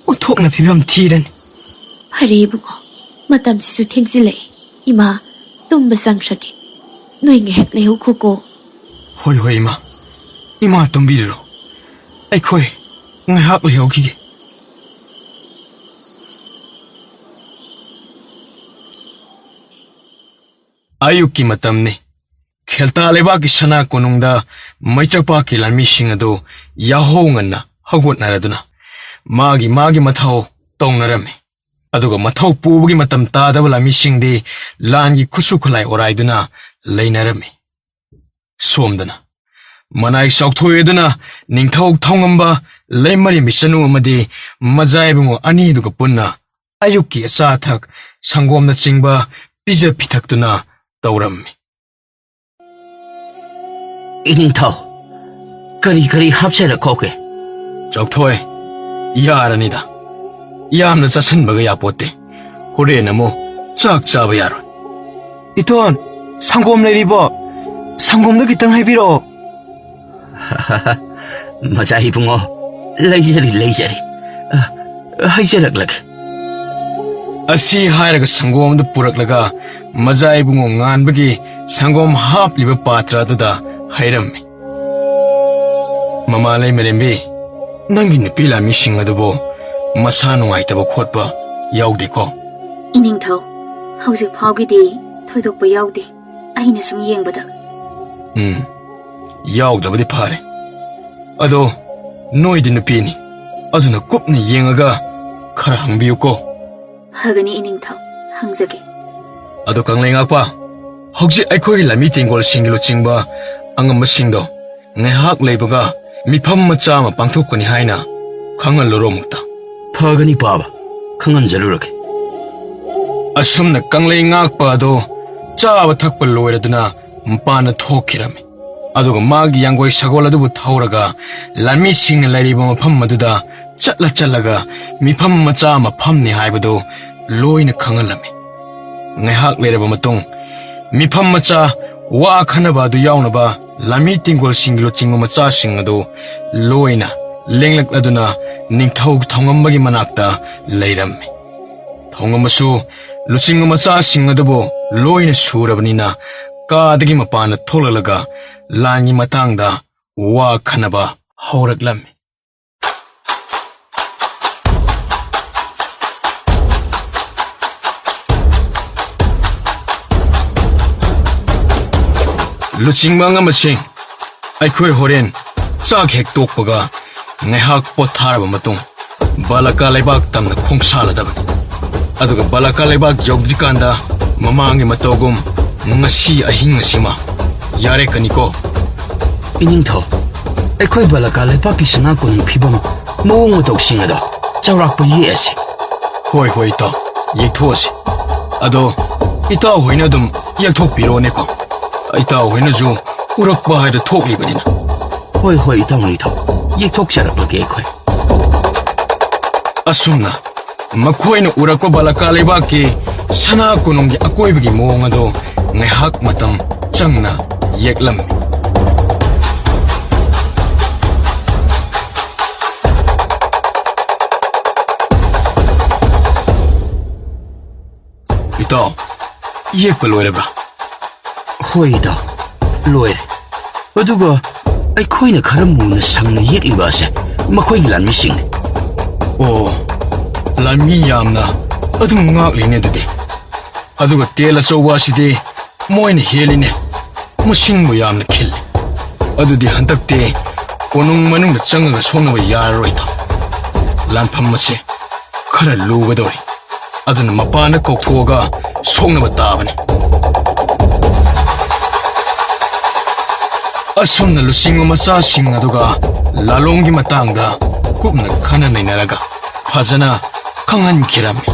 ꯑꯣꯟꯊꯣꯛꯅ ꯐꯤꯕꯝ ꯊꯤꯔꯅꯤ꯫" "ꯐꯔꯦ ꯏꯕꯨꯡꯉꯣ, ꯃꯇꯝꯁꯤꯁꯨ ꯊꯦꯡꯖꯤꯜꯂꯛꯑꯦ꯫ ꯏꯃꯥ, ꯇꯨꯝꯕ ꯆꯪꯈ꯭ꯔꯒꯦ꯫ ꯅꯣꯏ ꯉꯥꯏꯍꯥꯛ ꯂꯩꯍꯧꯈꯣꯀꯣ꯫" "ꯍꯣꯏ, ꯍꯣꯏ, ꯏꯃꯥ꯫ ꯏꯃꯥ ꯇꯨꯝꯕꯤꯔꯨꯔꯣ꯫ ꯑꯩꯈꯣꯏ ꯉꯥꯏꯍꯥꯛ ꯂꯩꯍꯧꯈꯤꯒꯦ꯫" ꯑꯌꯨꯛꯀꯤ ꯃꯇꯝꯅꯤ꯫ ꯈꯦꯜꯇꯥ ꯂꯩꯕꯥꯛꯀꯤ ꯁꯅꯥ ꯀꯣꯅꯨꯡꯗ ꯃꯩꯇ꯭ꯔꯄꯥꯛꯀꯤ ꯂꯥꯟꯃꯤꯁꯤꯡ ꯑꯗꯨ ꯌꯥꯍꯧ ꯉꯟꯅ ꯍꯧꯒꯠꯅꯔꯗꯨꯅ ꯃꯥꯒꯤ ꯃꯥꯒꯤ ꯃꯊꯧ ꯇꯧꯅꯔꯝꯃꯤ꯫ ꯑꯗꯨꯒ ꯃꯊꯧ ꯄꯨꯕꯒꯤ ꯃꯇꯝ ꯇꯥꯗꯕ ꯂꯥꯟꯃꯤꯁꯤꯡꯗꯤ ꯂꯥꯟꯒꯤ ꯈꯨꯠꯁꯨ ꯈꯨꯠꯂꯥꯏ ꯑꯣꯔꯥꯏꯗꯨꯅ ꯂꯩꯅꯔꯝꯃꯤ꯫ ꯁꯣꯝꯗꯅ ꯃꯅꯥꯏ ꯆꯥꯎꯊꯣꯛꯑꯦꯗꯨꯅ ꯅꯤꯡꯊꯧ ꯊꯧꯉꯝꯕ, ꯂꯩꯃꯔꯦꯝꯕꯤ ꯆꯅꯨ ꯑꯃꯗꯤ ꯃꯖꯥ ꯏꯕꯨꯡꯉꯣ ꯑꯅꯤꯗꯨꯒ ꯄꯨꯟꯅ ꯑꯌꯨꯛꯀꯤ ꯑꯆꯥ ꯑꯊꯛ, ꯁꯪꯒꯣꯝꯅꯆꯤꯡꯕ ꯄꯤꯖ ꯄꯤꯊꯛꯇꯨꯅ ꯇꯧꯔꯝꯃꯤ꯫ ꯏꯅꯤꯡꯊꯧ, ꯀꯔꯤ ꯀꯔꯤ ꯍꯥꯞꯆꯔꯛꯈꯣꯒꯦ? ꯆꯥꯎꯊꯣꯏ, ꯌꯥꯔꯅꯤꯗ꯫ ꯌꯥꯝꯅ ꯆꯥꯁꯤꯟꯕꯒ ꯌꯥꯄꯣꯠꯇꯦ꯫ ꯍꯣꯔꯦꯟ ꯑꯃꯨꯛ ꯆꯥꯛ ꯆꯥꯕ ꯌꯥꯔꯣꯏ꯫ ꯏꯇꯣꯟ, ꯁꯪꯒꯣꯝ ꯂꯩꯔꯤꯕꯣ? ꯁꯪꯒꯣꯝꯗꯣ ꯈꯤꯇꯪ ꯍꯩꯕꯤꯔꯛꯑꯣ꯫ ꯃꯆꯥ ꯏꯕꯨꯡꯉꯣ, ꯂꯩꯖꯔꯤ, ꯂꯩꯖꯔꯤ꯫ ꯑ, ꯍꯩꯖꯔꯛꯂꯒꯦ꯫ ꯑꯁꯤ ꯍꯥꯏꯔꯒ ꯁꯪꯒꯣꯝꯗꯨ ꯄꯨꯔꯛꯂꯒ ꯃꯖꯥ ꯏꯕꯨꯡꯉꯣ ꯉꯥꯟꯕꯒꯤ ꯁꯪꯒꯣꯝ ꯍꯥꯞꯂꯤꯕ ꯄꯥꯇ꯭ꯔ ꯑꯗꯨꯗ ꯍꯩꯔꯝꯃꯤ꯫ ꯃꯃꯥ ꯂꯩꯃꯔꯦꯝꯕꯤ, ꯅꯪꯒꯤ ꯅꯨꯄꯤ ꯂꯥꯟꯃꯤꯁꯤꯡ ꯑꯗꯨꯕꯨ ꯃꯁꯥ ꯅꯨꯡꯉꯥꯏꯇꯕ ꯈꯣꯠꯄ ꯌꯥꯎꯗꯦꯀꯣ? ꯏꯅꯤꯡꯊꯧ, ꯍꯧꯖꯤꯛ ꯐꯥꯎꯒꯤꯗꯤ ꯊꯣꯏꯗꯣꯛꯄ ꯌꯥꯎꯗꯦ, ꯑꯩꯅ ꯁꯨꯝ ꯌꯦꯡꯕꯗ꯫ ꯎꯝ, ꯌꯥꯎꯗ꯭ꯔꯕꯗꯤ ꯐꯔꯦ꯫ ꯑꯗꯣ ꯅꯣꯏꯗꯤ ꯅꯨꯄꯤꯅꯤ, ꯑꯗꯨꯅ ꯀꯨꯞꯅ ꯌꯦꯡꯉꯒ ꯈꯔ ꯍꯪꯕꯤꯌꯨꯀꯣ꯫ ꯐꯒꯅꯤ ꯏꯅꯤꯡꯊꯧ, ꯍꯪꯖꯒꯦ꯫ ꯑꯗꯣ ꯀꯪꯂꯩ ꯉꯥꯛꯄ, ꯍꯧꯖꯤꯛ ꯑꯩꯈꯣꯏꯒꯤ ꯂꯥꯟꯃꯤ ꯇꯦꯡꯒꯣꯜꯁꯤꯡꯒꯤ ꯂꯨꯆꯤꯡꯕ ꯑꯉꯝꯕꯁꯤꯡꯗꯣ ꯉꯥꯏꯍꯥꯛ ꯂꯩꯕꯒ ꯃꯤꯐꯝ ꯃꯆꯥ ꯑꯃ ꯄꯥꯡꯊꯣꯛꯀꯅꯤ ꯍꯥꯏꯅ ꯈꯪꯍꯜꯂꯨꯔꯣ ꯑꯃꯨꯛꯇ꯫ ꯐꯒꯅꯤ ꯄꯥꯕ, ꯈꯪꯍꯟꯖꯔꯨꯔꯒꯦ꯫ ꯑꯁꯨꯝꯅ ꯀꯪꯂꯩ ꯉꯥꯛꯄ ꯑꯗꯣ ꯆꯥꯕ ꯊꯛꯄ ꯂꯣꯏꯔꯗꯨꯅ ꯃꯄꯥꯟꯗ ꯊꯣꯛꯈꯤꯔꯝꯃꯤ꯫ ꯑꯗꯨꯒ ꯃꯥꯒꯤ ꯌꯥꯡꯒꯣꯏ ꯁꯒꯣꯜ ꯑꯗꯨꯕꯨ ꯊꯧꯔꯒ ꯂꯥꯟꯃꯤꯁꯤꯡꯅ ꯂꯩꯔꯤꯕ ꯃꯐꯝ ꯑꯗꯨꯗ ꯆꯠꯂ ꯆꯠꯂꯒ ꯃꯤꯐꯝ ꯃꯆꯥ ꯑꯃ ꯐꯝꯅꯤ ꯍꯥꯏꯕꯗꯨ ꯂꯣꯏꯅ ꯈꯪꯍꯜꯂꯝꯃꯤ꯫ ꯉꯥꯏꯍꯥꯛ ꯂꯩꯔꯕ ꯃꯇꯨꯡ ꯃꯤꯐꯝ ꯃꯆꯥ ꯋꯥ ꯈꯟꯅꯕ ꯑꯗꯨ ꯌꯥꯎꯅꯕ ꯂꯥꯟꯃꯤ ꯇꯦꯡꯒꯣꯜꯁꯤꯡꯒꯤ ꯂꯨꯆꯤꯡꯕ ꯃꯆꯥꯁꯤꯡ ꯑꯗꯨ ꯂꯣꯏꯅ ꯂꯦꯡꯂꯛꯂꯗꯨꯅ ꯅꯤꯡꯊꯧ ꯊꯧꯉꯝꯕꯒꯤ ꯃꯅꯥꯛꯇ ꯂꯩꯔꯝꯃꯤ꯫ ꯊꯧꯉꯝꯕꯁꯨ ꯂꯨꯆꯤꯡꯕ ꯃꯆꯥꯁꯤꯡ ꯑꯗꯨꯕꯨ ꯂꯣꯏꯅ ꯁꯨꯔꯕꯅꯤꯅ ꯀꯥꯗꯒꯤ ꯃꯄꯥꯟꯗ ꯊꯣꯛꯂꯛꯂꯒ ꯂꯥꯟꯒꯤ ꯃꯇꯥꯡꯗ ꯋꯥ ꯈꯟꯅꯕ ꯍꯧꯔꯛꯂꯝꯃꯤ꯫ ꯂꯨꯆꯤꯡꯕ ꯑꯉꯝꯕꯁꯤꯡ, ꯑꯩꯈꯣꯏ ꯍꯣꯔꯦꯟ ꯆꯥꯛ ꯍꯦꯛ ꯇꯣꯛꯄꯒ ꯉꯥꯏꯍꯥꯛ ꯄꯣꯊꯥꯔꯕ ꯃꯇꯨꯡ ꯕꯥꯂꯀꯥ ꯂꯩꯕꯥꯛ ꯇꯝꯅ ꯈꯣꯡꯁꯥꯜꯂꯗꯕꯅꯤ꯫ ꯑꯗꯨꯒ ꯕꯥꯂꯀꯥ ꯂꯩꯕꯥꯛ ꯌꯧꯗ꯭ꯔꯤꯀꯥꯟꯗ ꯃꯃꯥꯡꯒꯤ ꯃꯇꯧꯒꯨꯝ ꯉꯁꯤ ꯑꯍꯤꯡ ꯑꯁꯤꯃ ꯌꯥꯔꯦꯀꯅꯤꯀꯣ? ꯏꯅꯤꯡꯊꯧ, ꯑꯩꯈꯣꯏ ꯕꯥꯂꯀꯥ ꯂꯩꯕꯥꯛꯀꯤ ꯁꯅꯥ ꯀꯣꯅꯨꯡ ꯐꯤꯕꯝ, ꯃꯑꯣꯡ ꯃꯇꯧꯁꯤꯡ ꯑꯗꯣ ꯆꯥꯎꯔꯥꯛꯄ ꯌꯦꯛꯑꯁꯤ꯫ ꯍꯣꯏ, ꯍꯣꯏ, ꯏꯇꯥꯎ, ꯌꯦꯛꯊꯣꯛꯑꯁꯤ꯫ ꯑꯗꯣ ꯏꯇꯥꯎ ꯍꯣꯏꯅ ꯑꯗꯨꯝ ꯌꯦꯛꯊꯣꯛꯄꯤꯔꯣꯅꯦꯀꯣ꯫ ꯏꯇꯥꯎ ꯍꯣꯏꯅꯁꯨ ꯎꯔꯛꯄ ꯍꯥꯏꯗꯨ ꯊꯣꯛꯂꯤꯕꯅꯤꯅ꯫ ꯍꯣꯏ, ꯍꯣꯏ, ꯏꯇꯥꯎ ꯅꯤꯡꯊꯧ, ꯌꯦꯛꯊꯣꯛꯆꯔꯛꯂꯒꯦ ꯑꯩꯈꯣꯏ꯫ ꯑꯁꯨꯝꯅ ꯃꯈꯣꯏꯅ ꯎꯔꯛꯄ ꯕꯥꯂꯀꯥ ꯂꯩꯕꯥꯛꯀꯤ ꯁꯅꯥ ꯀꯣꯅꯨꯡꯒꯤ ꯑꯀꯣꯏꯕꯒꯤ ꯃꯑꯣꯡ ꯑꯗꯨ ꯉꯥꯏꯍꯥꯛ ꯃꯇꯝ ꯆꯪꯅ ꯌꯦꯛꯂꯝꯃꯤ꯫ ꯏꯇꯥꯎ, ꯌꯦꯛꯄ ꯂꯣꯏꯔꯕ꯭ꯔꯥ? ꯍꯣꯏ ꯏꯇꯥꯎ, ꯂꯣꯏꯔꯦ꯫ ꯑꯗꯨꯒ ꯑꯩꯈꯣꯏꯅ ꯈꯔ ꯃꯨꯟꯅ ꯁꯪꯅ ꯌꯦꯛꯂꯤꯕ ꯑꯁꯦ ꯃꯈꯣꯏꯒꯤ ꯂꯥꯟꯃꯤꯁꯤꯡꯅꯤ꯫ ꯑꯣ, ꯂꯥꯟꯃꯤ ꯌꯥꯝꯅ ꯑꯗꯨꯝ ꯉꯥꯛꯂꯤꯅꯦ ꯑꯗꯨꯗꯤ꯫ ꯑꯗꯨꯒ ꯇꯦꯜ ꯑꯆꯧꯕ ꯑꯁꯤꯗꯤ ꯃꯣꯏꯅ ꯍꯦꯜꯂꯤꯅꯦ꯫ ꯃꯁꯤꯡꯕꯨ ꯌꯥꯝꯅ ꯈꯤꯜꯂꯤ꯫ ꯑꯗꯨꯗꯤ ꯍꯟꯗꯛꯇꯤ ꯀꯣꯅꯨꯡ ꯃꯅꯨꯡꯗ ꯆꯪꯉꯒ ꯁꯣꯛꯅꯕ ꯌꯥꯔꯔꯣꯏꯗ꯫ ꯂꯥꯟꯐꯝ ꯑꯁꯤ ꯈꯔ ꯂꯨꯒꯗꯧꯔꯤ꯫ ꯑꯗꯨꯅ ꯃꯄꯥꯟꯗ ꯀꯧꯊꯣꯛꯑꯒ ꯁꯣꯛꯅꯕ ꯇꯥꯕꯅꯤ꯫ ꯑꯁꯨꯝꯅ ꯂꯨꯆꯤꯡꯕ ꯃꯆꯥꯁꯤꯡ ꯑꯗꯨꯒ ꯂꯥꯂꯣꯡꯒꯤ ꯃꯇꯥꯡꯗ ꯀꯨꯞꯅ ꯈꯟꯅ ꯅꯩꯅꯔꯒ ꯐꯖꯅ ꯈꯪꯍꯟꯈꯤꯔꯝꯃꯤ꯫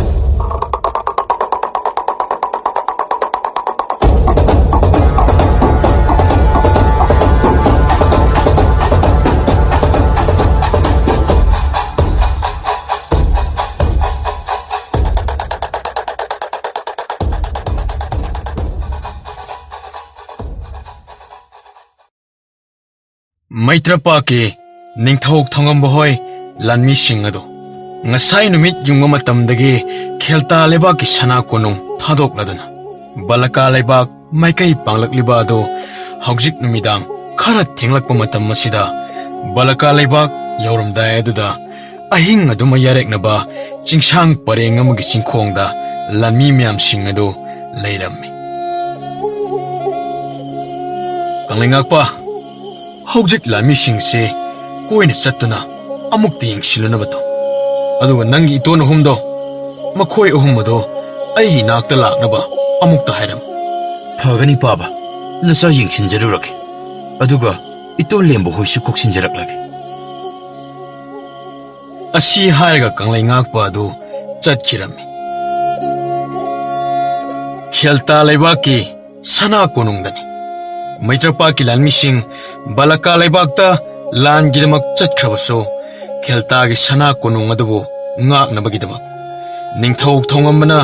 ꯃꯩꯇ꯭ꯔꯄꯥꯛꯀꯤ ꯅꯤꯡꯊꯧ ꯊꯣꯉꯝꯕ ꯍꯣꯏ ꯂꯥꯟꯃꯤꯁꯤꯡ ꯑꯗꯨ ꯉꯁꯥꯏ ꯅꯨꯃꯤꯠ ꯌꯨꯡꯕ ꯃꯇꯝꯗꯒꯤ ꯈꯦꯜꯇꯥ ꯂꯩꯕꯥꯛꯀꯤ ꯁꯅꯥ ꯀꯣꯅꯨꯡ ꯊꯥꯗꯣꯛꯂꯗꯨꯅ ꯕꯂꯀꯥ ꯂꯩꯕꯥꯛ ꯃꯥꯏꯀꯩ ꯄꯥꯡꯂꯛꯂꯤꯕ ꯑꯗꯨ ꯍꯧꯖꯤꯛ ꯅꯨꯃꯤꯗꯥꯡ ꯈꯔ ꯊꯦꯡꯂꯛꯄ ꯃꯇꯝ ꯑꯁꯤꯗ ꯕꯂꯀꯥ ꯂꯩꯕꯥꯛ ꯌꯧꯔꯝꯗꯥꯏ ꯑꯗꯨꯗ ꯑꯍꯤꯡ ꯑꯗꯨꯃ ꯌꯥꯔꯦꯛꯅꯕ ꯆꯤꯡꯁꯥꯡ ꯄꯔꯦꯡ ꯑꯃꯒꯤ ꯆꯤꯡꯈꯣꯡꯗ ꯂꯥꯟꯃꯤ ꯃꯌꯥꯝꯁꯤꯡ ꯑꯗꯨ ꯂꯩꯔꯝꯃꯤ꯫ ꯀꯪꯂꯩꯉꯥꯛꯄ, ꯍꯧꯖꯤꯛ ꯂꯥꯟꯃꯤꯁꯤꯡꯁꯦ ꯀꯣꯏꯅ ꯆꯠꯇꯨꯅ ꯑꯃꯨꯛꯇ ꯌꯦꯡꯁꯤꯜꯂꯨꯅꯕ ꯇꯧ꯫ ꯑꯗꯨꯒ ꯅꯪꯒꯤ ꯏꯇꯣꯟ ꯑꯍꯨꯝꯗꯣ, ꯃꯈꯣꯏ ꯑꯍꯨꯝ ꯑꯗꯣ ꯑꯩꯒꯤ ꯏꯅꯥꯛꯇ ꯂꯥꯛꯅꯕ ꯑꯃꯨꯛꯇ ꯍꯥꯏꯔꯝꯃꯨ꯫ ꯐꯒꯅꯤ ꯄꯥꯕ, ꯅꯆꯥ ꯌꯦꯡꯁꯤꯟꯖꯔꯨꯔꯒꯦ꯫ ꯑꯗꯨꯒ ꯏꯇꯣꯟ ꯂꯦꯝꯕ ꯍꯣꯏꯁꯨ ꯀꯧꯁꯤꯟꯖꯔꯛꯂꯒꯦ꯫ ꯑꯁꯤ ꯍꯥꯏꯔꯒ ꯀꯪꯂꯩꯉꯥꯛꯄ ꯑꯗꯨ ꯆꯠꯈꯤꯔꯝꯃꯤ꯫ ꯈꯦꯜꯇꯥ ꯂꯩꯕꯥꯛꯀꯤ ꯁꯅꯥ ꯀꯣꯅꯨꯡꯗꯅꯤ꯫ ꯃꯩꯇ꯭ꯔꯄꯥꯛꯀꯤ ꯂꯥꯟꯃꯤꯁꯤꯡ ꯕꯂꯀꯥ ꯂꯩꯕꯥꯛꯇ ꯂꯥꯟꯒꯤꯗꯃꯛ ꯆꯠꯈ꯭ꯔꯕꯁꯨ, ꯈꯦꯜꯇꯥꯒꯤ ꯁꯅꯥ ꯀꯣꯅꯨꯡ ꯑꯗꯨꯕꯨ ꯉꯥꯛꯅꯕꯒꯤꯗꯃꯛ ꯅꯤꯡꯊꯧ ꯊꯧꯉꯝꯕꯅ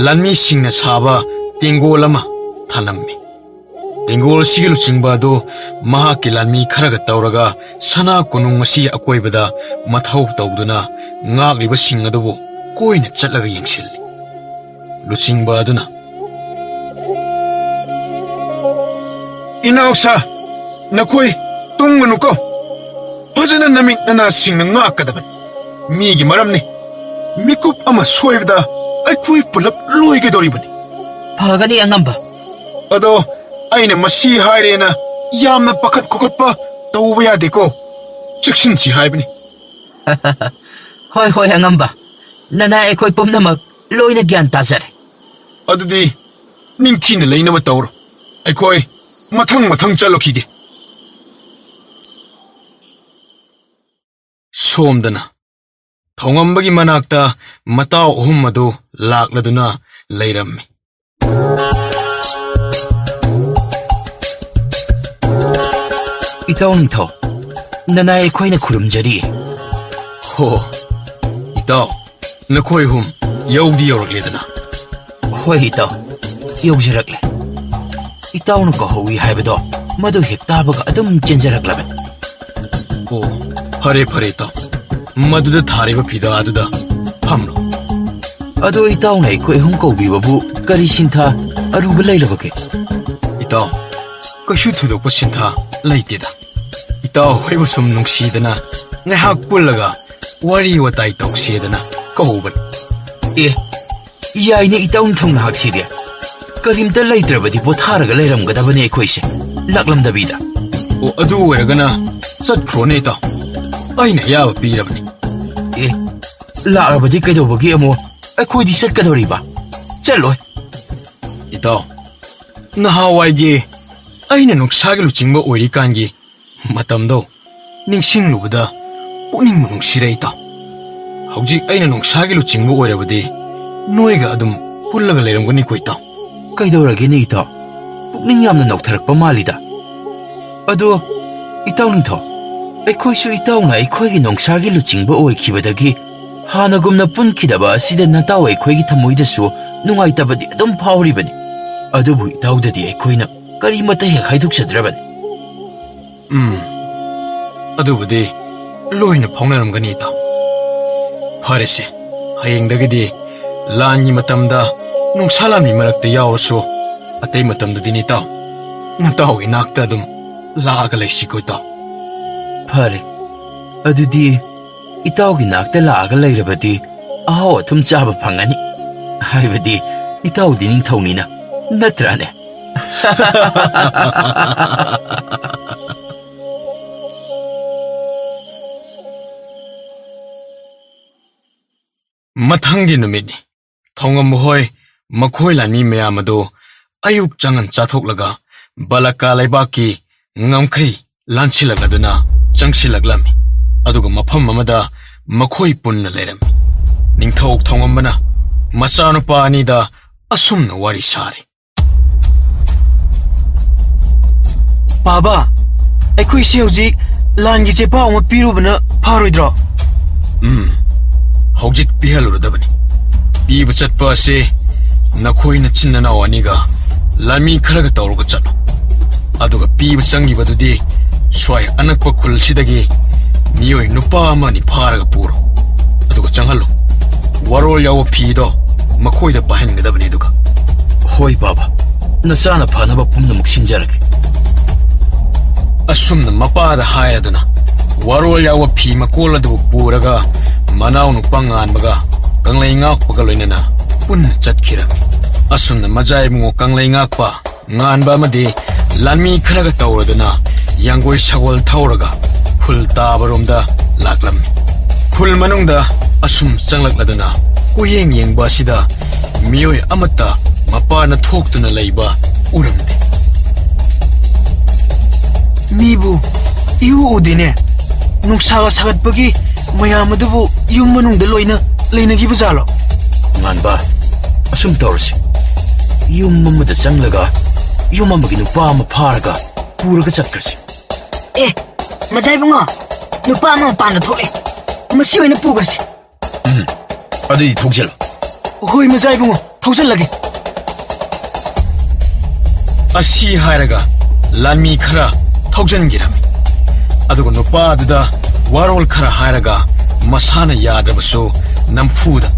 ꯂꯥꯟꯃꯤꯁꯤꯡꯅ ꯁꯥꯕ ꯇꯦꯡꯒꯣꯜ ꯑꯃ ꯊꯅꯝꯃꯤ꯫ ꯇꯦꯡꯒꯣꯜ ꯑꯁꯤꯒꯤ ꯂꯨꯆꯤꯡꯕ ꯑꯗꯨ ꯃꯍꯥꯛꯀꯤ ꯂꯥꯟꯃꯤ ꯈꯔꯒ ꯇꯧꯔꯒ ꯁꯅꯥ ꯀꯣꯅꯨꯡ ꯑꯁꯤꯒꯤ ꯑꯀꯣꯏꯕꯗ ꯃꯊꯧ ꯇꯧꯗꯨꯅ ꯉꯥꯛꯂꯤꯕꯁꯤꯡ ꯑꯗꯨꯕꯨ ꯀꯣꯏꯅ ꯆꯠꯂꯒ ꯌꯦꯡꯁꯤꯜꯂꯤ꯫ ꯂꯨꯆꯤꯡꯕ ꯑꯗꯨꯅ, "ꯏꯅꯥꯎꯁꯥ, ꯅꯈꯣꯏ ꯇꯨꯝꯒꯅꯨꯀꯣ꯫ ꯐꯖꯅ ꯅꯃꯤꯠ ꯅꯅꯥꯁꯤꯡꯅ ꯉꯥꯛꯀꯗꯕꯅꯤ꯫ ꯃꯤꯒꯤ ꯃꯔꯝꯅꯤ꯫ ꯃꯤꯀꯨꯞ ꯑꯃ ꯁꯣꯏꯕꯗ ꯑꯩꯈꯣꯏ ꯄꯨꯂꯞ ꯂꯣꯏꯒꯗꯧꯔꯤꯕꯅꯤ꯫" "ꯐꯒꯅꯤ ꯑꯉꯝꯕ꯫" "ꯑꯗꯣ ꯑꯩꯅ ꯃꯁꯤ ꯍꯥꯏꯔꯦꯅ ꯌꯥꯝꯅ ꯄꯥꯈꯠ ꯈꯣꯀꯠꯄ ꯇꯧꯕ ꯌꯥꯗꯦꯀꯣ꯫ ꯆꯦꯛꯁꯤꯟꯁꯤ ꯍꯥꯏꯕꯅꯤ꯫" "ꯍꯣꯏ, ꯍꯣꯏ, ꯑꯉꯝꯕ꯫ ꯅꯅꯥꯏ ꯑꯩꯈꯣꯏ ꯄꯨꯝꯅꯃꯛ ꯂꯣꯏꯅ ꯒ꯭ꯌꯥꯟ ꯇꯥꯖꯔꯦ꯫" "ꯑꯗꯨꯗꯤ ꯅꯤꯡꯊꯤꯅ ꯂꯩꯅꯕ ꯇꯧꯔꯣ꯫ ꯑꯩꯈꯣꯏ ꯃꯊꯪ ꯃꯊꯪ ꯆꯠꯂꯨꯈꯤꯒꯦ꯫" ꯁꯣꯝꯗꯅ ꯊꯧꯉꯝꯕꯒꯤ ꯃꯅꯥꯛꯇ ꯃꯇꯥꯎ ꯑꯍꯨꯝ ꯑꯗꯨ ꯂꯥꯛꯂꯗꯨꯅ ꯂꯩꯔꯝꯃꯤ꯫ "ꯏꯇꯥꯎ ꯅꯤꯡꯊꯧ, ꯅꯅꯥꯏ ꯑꯩꯈꯣꯏꯅ ꯈꯨꯔꯨꯝꯖꯔꯤ꯫" "ꯍꯣ, ꯏꯇꯥꯎ, ꯅꯈꯣꯏ ꯑꯍꯨꯝ ꯌꯧꯗꯤ ꯌꯧꯔꯛꯂꯦꯗꯅ?" "ꯍꯣꯏ ꯏꯇꯥꯎ, ꯌꯧꯖꯔꯛꯂꯦ꯫ ꯏꯇꯥꯎꯅ ꯀꯧꯍꯧꯏ ꯍꯥꯏꯕꯗꯣ ꯃꯗꯨ ꯍꯦꯛ ꯇꯥꯕꯒ ꯑꯗꯨꯝ ꯆꯦꯟꯖꯔꯛꯂꯕꯅꯤ꯫" "ꯑꯣ, ꯐꯔꯦ ꯐꯔꯦ ꯏꯇꯥꯎ, ꯃꯗꯨꯗ ꯊꯥꯔꯤꯕ ꯐꯤꯗꯥ ꯑꯗꯨꯗ ꯐꯝꯂꯣ꯫" "ꯑꯗꯣ ꯏꯇꯥꯎꯅ ꯑꯩꯈꯣꯏ ꯑꯍꯨꯝ ꯀꯧꯕꯤꯕꯕꯨ ꯀꯔꯤ ꯁꯤꯟꯊꯥ ꯑꯔꯨꯕ ꯂꯩꯔꯕꯒꯦ?" "ꯏꯇꯥꯎ, ꯀꯩꯁꯨ ꯊꯣꯏꯗꯣꯛꯄ ꯁꯤꯟꯊꯥ ꯂꯩꯇꯦꯗ꯫ ꯏꯇꯥꯎ ꯍꯣꯏꯕꯨ ꯁꯨꯝ ꯅꯨꯡꯁꯤꯗꯅ ꯉꯥꯏꯍꯥꯛ ꯄꯨꯜꯂꯒ ꯋꯥꯔꯤ ꯋꯥꯇꯥꯏ ꯇꯧꯁꯦꯗꯅ ꯀꯧꯕꯅꯤ꯫" "ꯑꯦ, ꯌꯥꯏꯅꯦ ꯏꯇꯥꯎ ꯅꯤꯡꯊꯧ ꯅꯍꯥꯛꯁꯤꯗꯤ꯫ ꯀꯔꯤꯝꯇ ꯂꯩꯇ꯭ꯔꯕꯗꯤ ꯄꯣꯊꯥꯔꯒ ꯂꯩꯔꯝꯒꯗꯕꯅꯦ ꯑꯩꯈꯣꯏꯁꯦ꯫ ꯂꯥꯛꯂꯝꯗꯕꯤꯗ꯫ ꯑꯣ, ꯑꯗꯨ ꯑꯣꯏꯔꯒꯅ ꯆꯠꯈ꯭ꯔꯣꯅꯦ, ꯏꯇꯥꯎ꯫ ꯑꯩꯅ ꯑꯌꯥꯕ ꯄꯤꯔꯕꯅꯤ꯫ ꯑꯦ, ꯂꯥꯛꯂꯕꯗꯤ ꯀꯩꯗꯧꯕꯒꯤ ꯑꯃꯨꯛ ꯑꯩꯈꯣꯏꯗꯤ ꯆꯠꯀꯗꯧꯔꯤꯕ? ꯆꯠꯂꯣꯏ꯫ ꯏꯇꯥꯎ, ꯅꯍꯥꯟꯋꯥꯏꯒꯤ ꯑꯩꯅ ꯅꯨꯡꯁꯥꯒꯤ ꯂꯨꯆꯤꯡꯕ ꯑꯣꯏꯔꯤꯀꯥꯟꯒꯤ ꯃꯇꯝꯗꯣ ꯅꯤꯡꯁꯤꯡꯂꯨꯕꯗ ꯄꯨꯛꯅꯤꯡꯕꯨ ꯅꯨꯡꯁꯤꯔꯦ, ꯏꯇꯥꯎ꯫ ꯍꯧꯖꯤꯛ ꯑꯩꯅ ꯅꯨꯡꯁꯥꯒꯤ ꯂꯨꯆꯤꯡꯕ ꯑꯣꯏꯔꯕꯗꯤ ꯅꯣꯏꯒ ꯑꯗꯨꯝ ꯄꯨꯜꯂꯒ ꯂꯩꯔꯝꯒꯅꯤꯀꯣ, ꯏꯇꯥꯎ꯫ ꯀꯩꯗꯧꯔꯒꯦꯅꯦ, ꯏꯇꯥꯎ? ꯄꯨꯛꯅꯤꯡ ꯌꯥꯝꯅ ꯅꯧꯊꯔꯛꯄ ꯃꯥꯜꯂꯤꯗ꯫ ꯑꯗꯣ, ꯏꯇꯥꯎ ꯅꯤꯡꯊꯧ, ꯑꯩꯈꯣꯏꯁꯨ ꯏꯇꯥꯎꯅ ꯑꯩꯈꯣꯏꯒꯤ ꯅꯣꯡꯁꯥꯒꯤ ꯂꯨꯆꯤꯡꯕ ꯑꯣꯏꯈꯤꯕꯗꯒꯤ ꯍꯥꯟꯅꯒꯨꯝꯅ ꯄꯨꯟꯈꯤꯗꯕ ꯑꯁꯤꯗ ꯅꯇꯥꯎ ꯑꯩꯈꯣꯏꯒꯤ ꯊꯃꯣꯏꯗꯁꯨ ꯅꯨꯡꯉꯥꯏꯇꯕꯗꯤ ꯑꯗꯨꯝ ꯐꯥꯎꯔꯤꯕꯅꯤ꯫ ꯑꯗꯨꯕꯨ ꯏꯇꯥꯎꯗꯗꯤ ꯑꯩꯈꯣꯏꯅ ꯀꯔꯤꯃꯠꯇ ꯍꯦꯛ ꯍꯥꯏꯗꯣꯛꯆꯗ꯭ꯔꯕꯅꯤ꯫ ꯎꯝ, ꯑꯗꯨꯕꯨꯗꯤ ꯂꯣꯏꯅ ꯐꯥꯎꯅꯔꯝꯒꯅꯤ, ꯏꯇꯥꯎ꯫ ꯐꯔꯦꯁꯦ, ꯍꯌꯦꯡꯗꯒꯤꯗꯤ ꯂꯥꯟꯒꯤ ꯃꯇꯝꯗ ꯅꯨꯡꯁꯥ ꯂꯥꯟꯃꯤ ꯃꯔꯛꯇ ꯌꯥꯎꯔꯁꯨ, ꯑꯇꯩ ꯃꯇꯝꯗꯗꯤ ꯅꯤꯇꯥꯎ, ꯅꯇꯥꯎꯒꯤ ꯅꯥꯛꯇ ꯑꯗꯨꯝ ꯂꯥꯛꯑꯒ ꯂꯩꯁꯤꯀꯣ, ꯏꯇꯥꯎ꯫ ꯐꯔꯦ, ꯑꯗꯨꯗꯤ ꯏꯇꯥꯎꯒꯤ ꯅꯥꯛꯇ ꯂꯥꯛꯑꯒ ꯂꯩꯔꯕꯗꯤ ꯑꯍꯥꯎ ꯑꯊꯨꯝ ꯆꯥꯕ ꯐꯪꯒꯅꯤ꯫ ꯍꯥꯏꯕꯗꯤ ꯏꯇꯥꯎꯗꯤ ꯅꯤꯡꯊꯧꯅꯤꯅ, ꯅꯠꯇ꯭ꯔꯥꯅꯦ? ꯃꯊꯪꯒꯤ ꯅꯨꯃꯤꯠꯅꯤ꯫ ꯊꯧꯉꯝꯕ ꯍꯣꯏ ꯃꯈꯣꯏ ꯂꯥꯟꯃꯤ ꯃꯌꯥꯝ ꯑꯗꯨ ꯑꯌꯨꯛ ꯆꯪꯉꯟ ꯆꯥꯊꯣꯛꯂꯒ ꯕꯂꯀꯥ ꯂꯩꯕꯥꯛꯀꯤ ꯉꯝꯈꯩ ꯂꯥꯟꯁꯤꯜꯂꯛꯂꯗꯨꯅ ꯆꯪꯁꯤꯜꯂꯛꯂꯝꯃꯤ꯫ ꯑꯗꯨꯒ ꯃꯐꯝ ꯑꯃꯗ ꯃꯈꯣꯏ ꯄꯨꯟꯅ ꯂꯩꯔꯝꯃꯤ꯫ ꯅꯤꯡꯊꯧ ꯊꯧꯉꯝꯕꯅ ꯃꯆꯥꯅꯨꯄꯥ ꯑꯅꯤꯗ ꯑꯁꯨꯝꯅ ꯋꯥꯔꯤ ꯁꯥꯔꯤ꯫ ꯕꯥꯕꯥ, ꯑꯩꯈꯣꯏꯁꯦ ꯍꯧꯖꯤꯛ ꯂꯥꯟꯒꯤ ꯆꯦ ꯄꯥꯎ ꯑꯃ ꯄꯤꯔꯨꯕꯅ ꯐꯔꯣꯏꯗ꯭ꯔꯣ? ꯎꯝ, ꯍꯧꯖꯤꯛ ꯄꯤꯍꯜꯂꯨꯔꯗꯕꯅꯤ꯫ ꯄꯤꯕ ꯆꯠꯄ ꯑꯁꯤ ꯅꯈꯣꯏ ꯅꯆꯤꯟ ꯅꯅꯥꯎ ꯑꯅꯤꯒ ꯂꯥꯟꯃꯤ ꯈꯔꯒ ꯇꯧꯔꯒ ꯆꯠꯂꯨ꯫ ꯑꯗꯨꯒ ꯄꯤꯕ ꯆꯪꯈꯤꯕꯗꯨꯗꯤ ꯁ꯭ꯋꯥꯏ ꯑꯅꯛꯄ ꯈꯨꯜꯁꯤꯗꯒꯤ ꯃꯤꯑꯣꯏ ꯅꯨꯄꯥ ꯑꯃ ꯑꯅꯤ ꯐꯥꯔꯒ ꯄꯨꯔꯣ꯫ ꯑꯗꯨꯒ ꯆꯪꯍꯜꯂꯨ꯫ ꯋꯥꯔꯣꯜ ꯌꯥꯎꯕ ꯐꯤꯗꯣ ꯃꯈꯣꯏꯗ ꯄꯥꯏꯍꯟꯒꯗꯕꯅꯤ꯫ ꯑꯗꯨꯒ ꯍꯣꯏ ꯕꯥꯕꯥ, ꯅꯆꯥꯅ ꯐꯅꯕ ꯄꯨꯝꯅꯃꯛ ꯁꯤꯟꯖꯔꯒꯦ꯫ ꯑꯁꯨꯝꯅ ꯃꯄꯥꯗ ꯍꯥꯏꯔꯗꯨꯅ ꯋꯥꯔꯣꯜ ꯌꯥꯎꯕ ꯐꯤ ꯃꯀꯣꯜ ꯑꯗꯨꯕꯨ ꯄꯨꯔꯒ ꯃꯅꯥꯎ ꯅꯨꯄꯥ ꯉꯥꯟꯕꯒ ꯀꯪꯂꯩ ꯉꯥꯛꯄꯒ ꯂꯣꯏꯅꯅ ꯄꯨꯟꯅ ꯆꯠꯈꯤꯔꯝꯃꯤ꯫ ꯑꯁꯨꯝꯅ ꯃꯖꯥ ꯏꯕꯨꯡꯉꯣ ꯀꯪꯂꯩ ꯉꯥꯛꯄ, ꯉꯥꯟꯕ ꯑꯃꯗꯤ ꯂꯥꯟꯃꯤ ꯈꯔꯒ ꯇꯧꯔꯗꯨꯅ ꯌꯥꯡꯒꯣꯏ ꯁꯒꯣꯜ ꯊꯧꯔꯒ ꯈꯨꯜ ꯇꯥꯕꯔꯣꯝꯗ ꯂꯥꯛꯂꯝꯃꯤ꯫ ꯈꯨꯜ ꯃꯅꯨꯡꯗ ꯑꯁꯨꯝ ꯆꯪꯂꯛꯂꯗꯨꯅ ꯀꯣꯏꯌꯦꯡ ꯌꯦꯡꯕ ꯑꯁꯤꯗ ꯃꯤꯑꯣꯏ ꯑꯃꯠꯇ ꯃꯄꯥꯟꯅ ꯊꯣꯛꯇꯨꯅ ꯂꯩꯕ ꯎꯔꯝꯗꯦ꯫ ꯃꯤꯕꯨ ꯏꯎ ꯎꯗꯦꯅꯦ꯫ ꯅꯨꯡꯁꯥꯒ ꯁꯥꯒꯠꯄꯒꯤ ꯃꯌꯥꯝ ꯑꯗꯨꯕꯨ ꯌꯨꯝ ꯃꯅꯨꯡꯗ ꯂꯣꯏꯅ ꯂꯩꯅꯈꯤꯕ ꯖꯥꯠꯂꯣ? ꯉꯥꯟꯕ, ꯑꯁꯨꯝ ꯇꯧꯔꯁꯤ꯫ ꯌꯨꯝ ꯑꯃꯗ ꯆꯪꯂꯒ ꯌꯨꯝ ꯑꯃꯒꯤ ꯅꯨꯄꯥ ꯑꯃ ꯐꯥꯔꯒ ꯄꯨꯔꯒ ꯆꯠꯈ꯭ꯔꯁꯤ꯫ ꯑꯦ, ꯃꯖꯥ ꯏꯕꯨꯡꯉꯣ, ꯅꯨꯄꯥ ꯑꯃ ꯃꯄꯥꯟꯗ ꯊꯣꯛꯂꯛꯑꯦ꯫ ꯃꯁꯤ ꯑꯣꯏꯅ ꯄꯨꯈ꯭ꯔꯁꯤ꯫ ꯎꯝ, ꯑꯗꯨꯗꯤ ꯊꯧꯖꯤꯜꯂꯣ꯫ ꯍꯣꯏ, ꯃꯖꯥ ꯏꯕꯨꯡꯉꯣ, ꯊꯧꯖꯤꯜꯂꯒꯦ꯫ ꯑꯁꯤ ꯍꯥꯏꯔꯒ ꯂꯥꯟꯃꯤ ꯈꯔ ꯊꯧꯖꯤꯟꯈꯤꯔꯝꯃꯤ꯫ ꯑꯗꯨꯒ ꯅꯨꯄꯥ ꯑꯗꯨꯗ ꯋꯥꯔꯣꯜ ꯈꯔ ꯍꯥꯏꯔꯒ ꯃꯁꯥꯅ ꯌꯥꯗ꯭ꯔꯕꯁꯨ ꯅꯝꯐꯨꯗ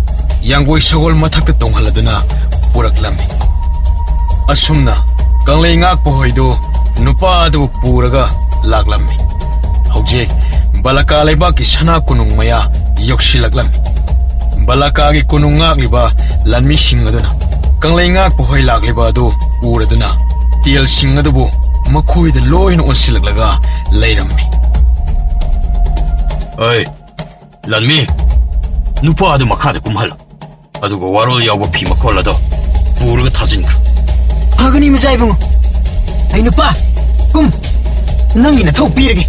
ꯌꯥꯡꯒꯣꯏ ꯁꯒꯣꯜ ꯃꯊꯛꯇ ꯇꯣꯡꯍꯜꯂꯗꯨꯅ ꯄꯨꯔꯛꯂꯝꯃꯤ꯫ ꯑꯁꯨꯝꯅ ꯀꯪꯂꯩ ꯉꯥꯛꯄ ꯍꯣꯏꯗꯨ ꯅꯨꯄꯥ ꯑꯗꯨꯕꯨ ꯄꯨꯔꯒ ꯂꯥꯛꯂꯝꯃꯤ꯫ ꯍꯧꯖꯤꯛ ꯕꯂꯀꯥ ꯂꯩꯕꯥꯛꯀꯤ ꯁꯅꯥ ꯀꯣꯅꯨꯡ ꯃꯌꯥ ꯌꯧꯁꯤꯜꯂꯛꯂꯝꯃꯤ꯫ ꯕꯂꯀꯥꯒꯤ ꯀꯣꯅꯨꯡ ꯉꯥꯛꯂꯤꯕ ꯂꯥꯟꯃꯤꯁꯤꯡ ꯑꯗꯨꯅ ꯀꯪꯂꯩ ꯉꯥꯛꯄ ꯍꯣꯏ ꯂꯥꯛꯂꯤꯕ ꯑꯗꯨ ꯎꯔꯗꯨꯅ ꯇꯦꯜꯁꯤꯡ ꯑꯗꯨꯕꯨ ꯃꯈꯣꯏꯗ ꯂꯣꯏꯅ ꯑꯣꯟꯁꯤꯜꯂꯛꯂꯒ ꯂꯩꯔꯝꯃꯤ꯫ ꯑꯩ, ꯂꯥꯟꯃꯤ, ꯅꯨꯄꯥ ꯑꯗꯨ ꯃꯈꯥꯗ ꯀꯨꯝꯍꯜꯂꯣ꯫ ꯑꯗꯨꯒ ꯋꯥꯔꯣꯜ ꯌꯥꯎꯕ ꯐꯤ ꯃꯈꯣꯜ ꯑꯗꯣ ꯄꯨꯔꯒ ꯊꯥꯖꯤꯟꯈ꯭ꯔꯣ꯫ ꯐꯒꯅꯤ, ꯃꯆꯥ ꯏꯕꯨꯡꯉꯣ꯫ ꯑꯩ ꯅꯨꯄꯥ, ꯀꯨꯝ, ꯅꯪꯒꯤ ꯅꯊꯧ ꯄꯤꯔꯒꯦ꯫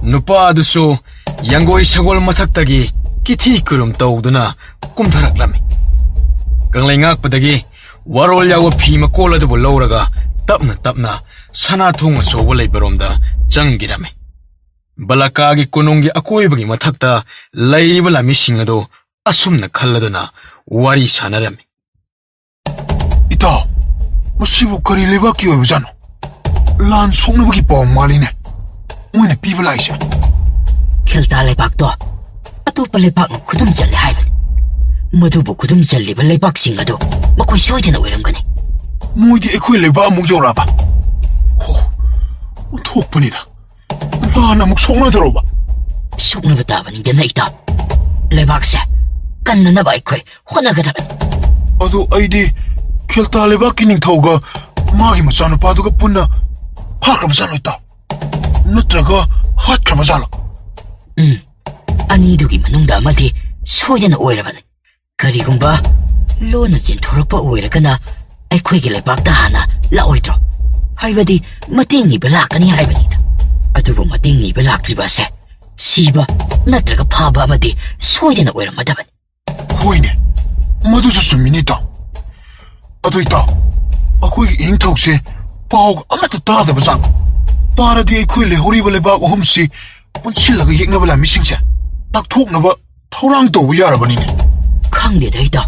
ꯅꯨꯄꯥ ꯑꯗꯨꯁꯨ ꯌꯥꯡꯒꯣꯏ ꯁꯒꯣꯜ ꯃꯊꯛꯇꯒꯤ ꯀꯤꯊꯤ ꯀꯨꯔꯨꯝ ꯇꯧꯗꯨꯅ ꯀꯨꯝꯊꯔꯛꯂꯝꯃꯤ꯫ ꯀꯪꯂꯩ ꯉꯥꯛꯄꯗꯒꯤ ꯋꯥꯔꯣꯜ ꯌꯥꯎꯕ ꯐꯤ ꯃꯀꯣꯜ ꯑꯗꯨꯕꯨ ꯂꯧꯔꯒ ꯇꯞꯅ ꯇꯞꯅ ꯁꯅꯥ ꯊꯣꯡ ꯑꯆꯧꯕ ꯂꯩꯕꯔꯣꯝꯗ ꯆꯪꯈꯤꯔꯝꯃꯤ꯫ ꯕꯂꯀꯥꯒꯤ ꯀꯣꯅꯨꯡꯒꯤ ꯑꯀꯣꯏꯕꯒꯤ ꯃꯊꯛꯇ ꯂꯩꯔꯤꯕ ꯂꯥꯟꯃꯤꯁꯤꯡ ꯑꯗꯨ ꯑꯁꯨꯝꯅ ꯈꯜꯂꯗꯨꯅ ꯋꯥꯔꯤ ꯁꯥꯟꯅꯔꯝꯃꯤ꯫ ꯏꯇꯥꯎ, ꯃꯁꯤꯕꯨ ꯀꯔꯤ ꯂꯩꯕꯥꯛꯀꯤ ꯑꯣꯏꯕꯖꯥꯠꯅꯣ? ꯂꯥꯟ ꯁꯣꯛꯅꯕꯒꯤ ꯄꯥꯎ ꯃꯥꯜꯂꯤꯅꯦ ꯃꯣꯏꯅ ꯄꯤꯕ ꯂꯥꯛꯏꯁꯦ꯫ ꯈꯦꯜꯇꯥ ꯂꯩꯕꯥꯛꯇꯣ ꯑꯇꯣꯞꯄ ꯂꯩꯕꯥꯛꯅ ꯈꯨꯗꯨꯝ ꯆꯜꯂꯦ ꯍꯥꯏꯕꯅꯤ꯫ ꯃꯗꯨꯕꯨ ꯈꯨꯗꯨꯝ ꯆꯜꯂꯤꯕ ꯂꯩꯕꯥꯛꯁꯤꯡ ꯑꯗꯨ ꯃꯈꯣꯏ ꯁꯣꯏꯗꯅ ꯑꯣꯏꯔꯝꯒꯅꯤ꯫ ꯃꯣꯏꯗꯤ ꯑꯩꯈꯣꯏ ꯂꯩꯕꯥꯛ ꯑꯃꯨꯛ ꯌꯧꯔꯛꯑꯕ? ꯍꯣ, ꯑꯣꯟꯊꯣꯛꯄꯅꯤꯗ꯫ ꯂꯥꯟ ꯑꯃꯨꯛ ꯁꯣꯛꯅꯗꯧꯔꯕ? ꯁꯣꯛꯅꯕ ꯇꯥꯕꯅꯤꯗꯅ, ꯏꯇꯥꯎ꯫ ꯂꯩꯕꯥꯛꯁꯦ ꯀꯟꯅꯅꯕ ꯑꯩꯈꯣꯏ ꯍꯣꯠꯅꯒꯗꯕꯅꯤ꯫ ꯑꯗꯨ ꯑꯩꯗꯤ ꯈꯦꯜꯇꯥ ꯂꯩꯕꯥꯛꯀꯤ ꯅꯤꯡꯊꯧꯒ ꯃꯥꯒꯤ ꯃꯆꯥꯅꯨꯄꯥꯗꯨꯒ ꯄꯨꯟꯅ ꯐꯥꯈ꯭ꯔꯕꯖꯥꯠꯂꯣ, ꯏꯇꯥꯎ? ꯅꯠꯇ꯭ꯔꯒ ꯍꯥꯠꯈ꯭ꯔꯕꯖꯥꯠꯂꯣ? ꯎꯝ, ꯑꯅꯤꯗꯨꯒꯤ ꯃꯅꯨꯡꯗ ꯑꯃꯗꯤ ꯁꯣꯏꯗꯅ ꯑꯣꯏꯔꯕꯅꯤ꯫ ꯀꯔꯤꯒꯨꯝꯕ ꯂꯣꯟꯅ ꯆꯦꯟꯊꯣꯔꯛꯄ ꯑꯣꯏꯔꯒꯅ ꯑꯩꯈꯣꯏꯒꯤ ꯂꯩꯕꯥꯛꯇ ꯍꯥꯟꯅ ꯂꯥꯛꯑꯣꯏꯗ꯭ꯔꯣ? ꯍꯥꯏꯕꯗꯤ ꯃꯇꯦꯡ ꯅꯤꯕ ꯂꯥꯛꯀꯅꯤ ꯍꯥꯏꯕꯅꯤꯗ꯫ ꯑꯗꯨꯕꯨ ꯃꯇꯦꯡ ꯅꯤꯕ ꯂꯥꯛꯇ꯭ꯔꯤꯕ ꯑꯁꯦ ꯁꯤꯕ ꯅꯠꯇ꯭ꯔꯒ ꯐꯥꯕ ꯑꯃꯗꯤ ꯁꯣꯏꯗꯅ ꯑꯣꯏꯔꯝꯃꯗꯕꯅꯤ꯫ ꯍꯣꯏꯅꯦ, ꯃꯗꯨꯁꯨ ꯆꯨꯝꯃꯤꯅꯦ, ꯏꯇꯥꯎ꯫ ꯑꯗꯨ, ꯏꯇꯥꯎ, ꯑꯩꯈꯣꯏꯒꯤ ꯏꯅꯤꯡꯊꯧꯁꯦ ꯄꯥꯎ ꯑꯃꯠꯇ ꯇꯥꯗꯕ ꯖꯥꯠꯂꯣ? ꯇꯥꯔꯗꯤ ꯑꯩꯈꯣꯏ ꯂꯩꯍꯧꯔꯤꯕ ꯂꯩꯕꯥꯛ ꯑꯍꯨꯝꯁꯤ ꯄꯨꯟꯁꯤꯜꯂꯒ ꯌꯦꯛꯅꯕ ꯂꯥꯟꯃꯤꯁꯤꯡꯁꯦ ꯇꯥꯛꯊꯣꯛꯅꯕ ꯊꯧꯔꯥꯡ ꯇꯧꯕ ꯌꯥꯔꯕꯅꯤꯅꯦ꯫ ꯈꯪꯗꯦꯗ, ꯏꯇꯥꯎ꯫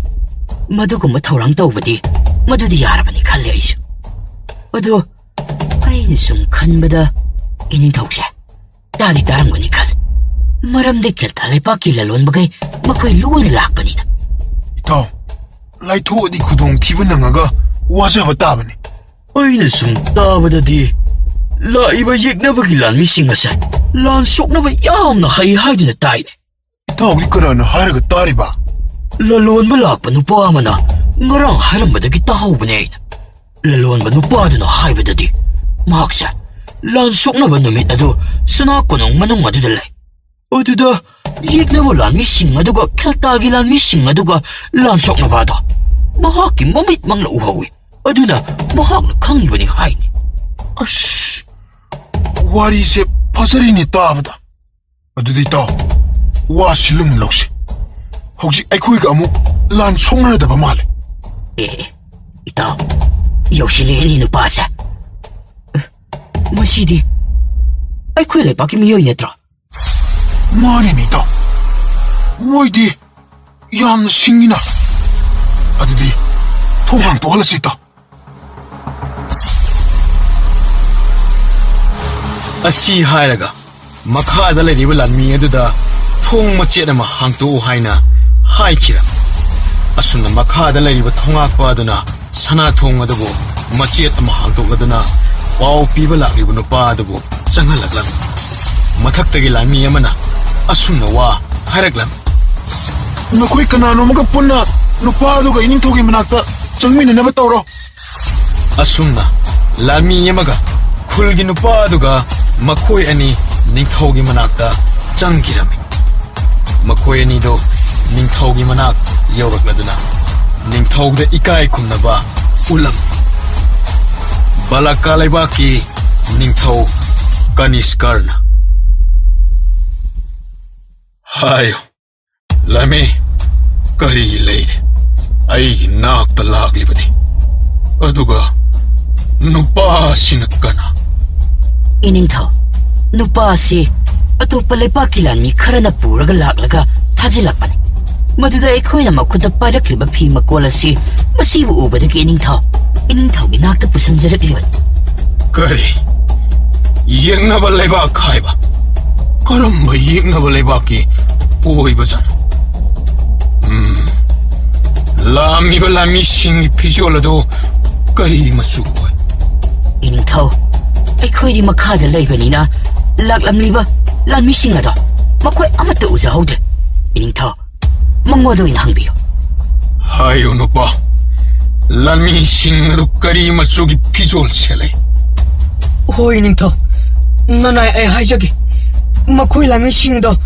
ꯃꯗꯨꯒꯨꯝꯕ ꯊꯧꯔꯥꯡ ꯇꯧꯕꯗꯤ ꯃꯗꯨꯗꯤ ꯌꯥꯔꯕꯅꯤ ꯈꯜꯂꯦ ꯑꯩꯁꯨ꯫ ꯑꯗꯣ ꯑꯩꯅ ꯁꯨꯝ ꯈꯟꯕꯗ ꯏꯅꯤꯡꯊꯧꯁꯦ ꯇꯥꯗꯤ ꯇꯥꯔꯝꯒꯅꯤ ꯈꯜꯂꯤ꯫ ꯃꯔꯝꯗꯤ ꯈꯦꯜꯇꯥ ꯂꯩꯄꯥꯛꯀꯤ ꯂꯂꯣꯟꯕꯈꯩ ꯃꯈꯣꯏ ꯂꯣꯏꯅ ꯂꯥꯛꯄꯅꯤꯅ꯫ ꯏꯇꯥꯎ, ꯂꯥꯏꯊꯣꯛꯑꯗꯤ ꯈꯨꯗꯣꯡꯊꯤꯕ ꯅꯪꯉꯒ ꯋꯥꯖꯕ ꯇꯥꯕꯅꯤ꯫ ꯑꯩꯅ ꯁꯨꯝ ꯇꯥꯕꯗꯗꯤ ꯂꯥꯛꯏꯕ ꯌꯦꯛꯅꯕꯒꯤ ꯂꯥꯟꯃꯤꯁꯤꯡ ꯑꯁꯦ ꯂꯥꯟ ꯁꯣꯛꯅꯕ ꯌꯥꯝꯅ ꯍꯩ ꯍꯥꯏꯗꯨꯅ ꯇꯥꯏꯅꯦ꯫ ꯏꯇꯥꯎꯗꯤ ꯀꯅꯥꯅ ꯍꯥꯏꯔꯒ ꯇꯥꯔꯤꯕ? ꯂꯂꯣꯟꯕ ꯂꯥꯛꯄ ꯅꯨꯄꯥ ꯑꯃꯅ ꯉꯔꯥꯡ ꯍꯥꯏꯔꯝꯕꯗꯒꯤ ꯇꯥꯍꯧꯕꯅꯦ ꯑꯩꯅ꯫ ꯂꯂꯣꯟꯕ ꯅꯨꯄꯥꯗꯨꯅ ꯍꯥꯏꯕꯗꯗꯤ ꯃꯍꯥꯛꯁꯦ ꯂꯥꯟ ꯁꯣꯛꯅꯕ ꯅꯨꯃꯤꯠ ꯑꯗꯨ ꯁꯅꯥ ꯀꯣꯅꯨꯡ ꯃꯅꯨꯡ ꯑꯗꯨꯗ ꯂꯩ꯫ ꯑꯗꯨꯗ ꯌꯦꯛꯅꯕ ꯂꯥꯟꯃꯤꯁꯤꯡ ꯑꯗꯨꯒ ꯈꯦꯜꯇꯥꯒꯤ ꯂꯥꯟꯃꯤꯁꯤꯡ ꯑꯗꯨꯒ ꯂꯥꯟ ꯁꯣꯛꯅꯕ ꯑꯗꯣ ꯃꯍꯥꯛꯀꯤ ꯃꯃꯤꯠꯃꯛꯅ ꯎꯍꯧꯏ꯫ ꯑꯗꯨꯅ ꯃꯍꯥꯛꯅ ꯈꯪꯉꯤꯕꯅꯤ ꯍꯥꯏꯅꯤ꯫ ꯑꯁ, ꯋꯥꯔꯤꯁꯦ ꯐꯖꯔꯤꯅꯦ ꯇꯥꯕꯗ꯫ ꯑꯗꯨꯗꯤ ꯏꯇꯥꯎ, ꯋꯥꯁꯤ ꯂꯨꯝꯅ ꯂꯧꯁꯤ꯫ ꯍꯧꯖꯤꯛ ꯑꯩꯈꯣꯏꯒ ꯑꯃꯨꯛ ꯂꯥꯟ ꯁꯣꯛꯅꯔꯗꯕ ꯃꯥꯜꯂꯦ꯫ ꯑꯦ, ꯑꯦ, ꯏꯇꯥꯎ, ꯌꯧꯁꯤꯜꯂꯛꯑꯦꯅꯦ ꯅꯨꯄꯥꯁꯦ꯫ ꯑꯦ, ꯃꯁꯤꯗꯤ ꯑꯩꯈꯣꯏ ꯂꯩꯄꯥꯛꯀꯤ ꯃꯤꯑꯣꯏ ꯅꯠꯇ꯭ꯔꯣ? ꯃꯥꯅꯤꯅꯦ ꯏꯇꯥꯎ, ꯃꯣꯏꯗꯤ ꯌꯥꯝꯅ ꯁꯤꯡꯉꯤꯅ꯫ ꯑꯗꯨꯗꯤ ꯊꯣꯡ ꯍꯥꯡꯇꯣꯛꯍꯜꯂꯁꯤ ꯏꯇꯥꯎ꯫ ꯑꯁꯤ ꯍꯥꯏꯔꯒ ꯃꯈꯥꯗ ꯂꯩꯔꯤꯕ ꯂꯥꯟꯃꯤ ꯑꯗꯨꯗ ꯊꯣꯡ ꯃꯆꯦꯠ ꯑꯃ ꯍꯥꯡꯇꯣꯛꯎ ꯍꯥꯏꯅ ꯍꯥꯏꯈꯤꯔꯝꯃꯤ꯫ ꯑꯁꯨꯝꯅ ꯃꯈꯥꯗ ꯂꯩꯔꯤꯕ ꯊꯣꯡꯉꯥꯛꯄ ꯑꯗꯨꯅ ꯁꯅꯥ ꯊꯣꯡ ꯑꯗꯨꯕꯨ ꯃꯆꯦꯠ ꯑꯃ ꯍꯥꯡꯗꯣꯛꯂꯗꯨꯅ ꯄꯥꯎ ꯄꯤꯕ ꯂꯥꯛꯂꯤꯕ ꯅꯨꯄꯥ ꯑꯗꯨꯕꯨ ꯆꯪꯍꯜꯂꯛꯂꯝꯃꯤ꯫ ꯃꯊꯛꯇꯒꯤ ꯂꯥꯟꯃꯤ ꯑꯃꯅ ꯑꯁꯨꯝꯅ ꯋꯥ ꯍꯥꯏꯔꯛꯂꯝꯃꯤ꯫ ꯅꯈꯣꯏ ꯀꯅꯥꯅꯣꯝꯃꯒ ꯄꯨꯟꯅ ꯅꯨꯄꯥ ꯑꯗꯨꯒ ꯏꯅꯤꯡꯊꯧꯒꯤ ꯃꯅꯥꯛꯇ ꯆꯪꯃꯤꯟꯅꯅꯕ ꯇꯧꯔꯣ꯫ ꯑꯁꯨꯝꯅ ꯂꯥꯟꯃꯤ ꯑꯃꯒ ꯈꯨꯜꯒꯤ ꯅꯨꯄꯥ ꯑꯗꯨꯒ ꯃꯈꯣꯏ ꯑꯅꯤ ꯅꯤꯡꯊꯧꯒꯤ ꯃꯅꯥꯛꯇ ꯆꯪꯈꯤꯔꯝꯃꯤ꯫ ꯃꯈꯣꯏ ꯑꯅꯤꯗꯣ ꯅꯤꯡꯊꯧꯒꯤ ꯃꯅꯥꯛ ꯌꯧꯔꯛꯂꯗꯨꯅ ꯅꯤꯡꯊꯧꯗ ꯏꯀꯥꯏ ꯈꯨꯝꯅꯕ ꯎꯠꯂꯝꯃꯤ꯫ ꯕꯂꯀꯥ ꯂꯩꯕꯥꯛꯀꯤ ꯅꯤꯡꯊꯧ ꯀꯅꯤꯁꯀꯔꯅ꯫ ꯍꯥꯏꯌꯨ, ꯂꯥꯟꯃꯤ, ꯀꯔꯤ ꯂꯩꯔꯦ? ꯑꯩꯒꯤ ꯅꯥꯛꯇ ꯂꯥꯛꯂꯤꯕꯗꯤ, ꯑꯗꯨꯒ ꯅꯨꯄꯥꯁꯤꯅ ꯀꯅꯥ? ꯏꯅꯤꯡꯊꯧ, ꯅꯨꯄꯥ ꯑꯁꯤ ꯑꯇꯣꯞꯄ ꯂꯩꯕꯥꯛꯀꯤ ꯂꯥꯟꯃꯤ ꯈꯔꯅ ꯄꯨꯔꯒ ꯂꯥꯛꯂꯒ ꯊꯥꯖꯤꯜꯂꯛꯄꯅꯤ꯫ ꯃꯗꯨꯗ ꯑꯩꯈꯣꯏꯅ ꯃꯈꯨꯠꯇ ꯄꯥꯏꯔꯛꯂꯤꯕ ꯐꯤ ꯃꯀꯣꯜ ꯑꯁꯤ ꯃꯁꯤꯕꯨ ꯎꯕꯗꯒꯤ ꯏꯅꯤꯡꯊꯧ, ꯏꯅꯤꯡꯊꯧꯒꯤ ꯅꯥꯛꯇ ꯄꯨꯁꯤꯟꯖꯔꯛꯂꯤꯕꯅꯤ꯫ ꯀꯔꯤ? ꯌꯦꯛꯅꯕ ꯂꯩꯕꯥꯛ ꯍꯥꯏꯕ? ꯀꯔꯝꯕ ꯌꯦꯛꯅꯕ ꯂꯩꯕꯥꯛꯀꯤ ꯑꯣꯏꯕꯖꯥꯠꯅꯣ? ꯎꯝ, ꯂꯥꯛꯂꯝꯃꯤꯕ ꯂꯥꯟꯃꯤꯁꯤꯡꯒꯤ ꯐꯤꯖꯣꯜ ꯑꯗꯨ ꯀꯔꯤ ꯃꯆꯨ ꯑꯣꯏ? ꯏꯅꯤꯡꯊꯧ, ꯑꯩꯈꯣꯏꯗꯤ ꯃꯈꯥꯗ ꯂꯩꯕꯅꯤꯅ ꯂꯥꯛꯂꯝꯂꯤꯕ ꯂꯥꯟꯃꯤꯁꯤꯡ ꯑꯗꯣ ꯃꯈꯣꯏ ꯑꯃꯠꯇ ꯎꯖꯍꯧꯗ꯭ꯔꯦ꯫ ꯏꯅꯤꯡꯊꯧ, ꯃꯉꯣꯟꯗ ꯑꯣꯏꯅ ꯍꯪꯕꯤꯌꯨ꯫ ꯍꯥꯏꯌꯨ ꯅꯨꯄꯥ, ꯂꯥꯟꯃꯤꯁꯤꯡ ꯑꯗꯨ ꯀꯔꯤ ꯃꯆꯨꯒꯤ ꯐꯤꯖꯣꯜ ꯁꯦꯠꯂꯤ? ꯍꯣꯏ ꯅꯤꯡꯊꯧ, ꯅꯅꯥꯏ ꯑꯩ ꯍꯥꯏꯖꯒꯦ, ꯃꯈꯣꯏ ꯂꯥꯟꯃꯤꯁꯤꯡꯗꯣ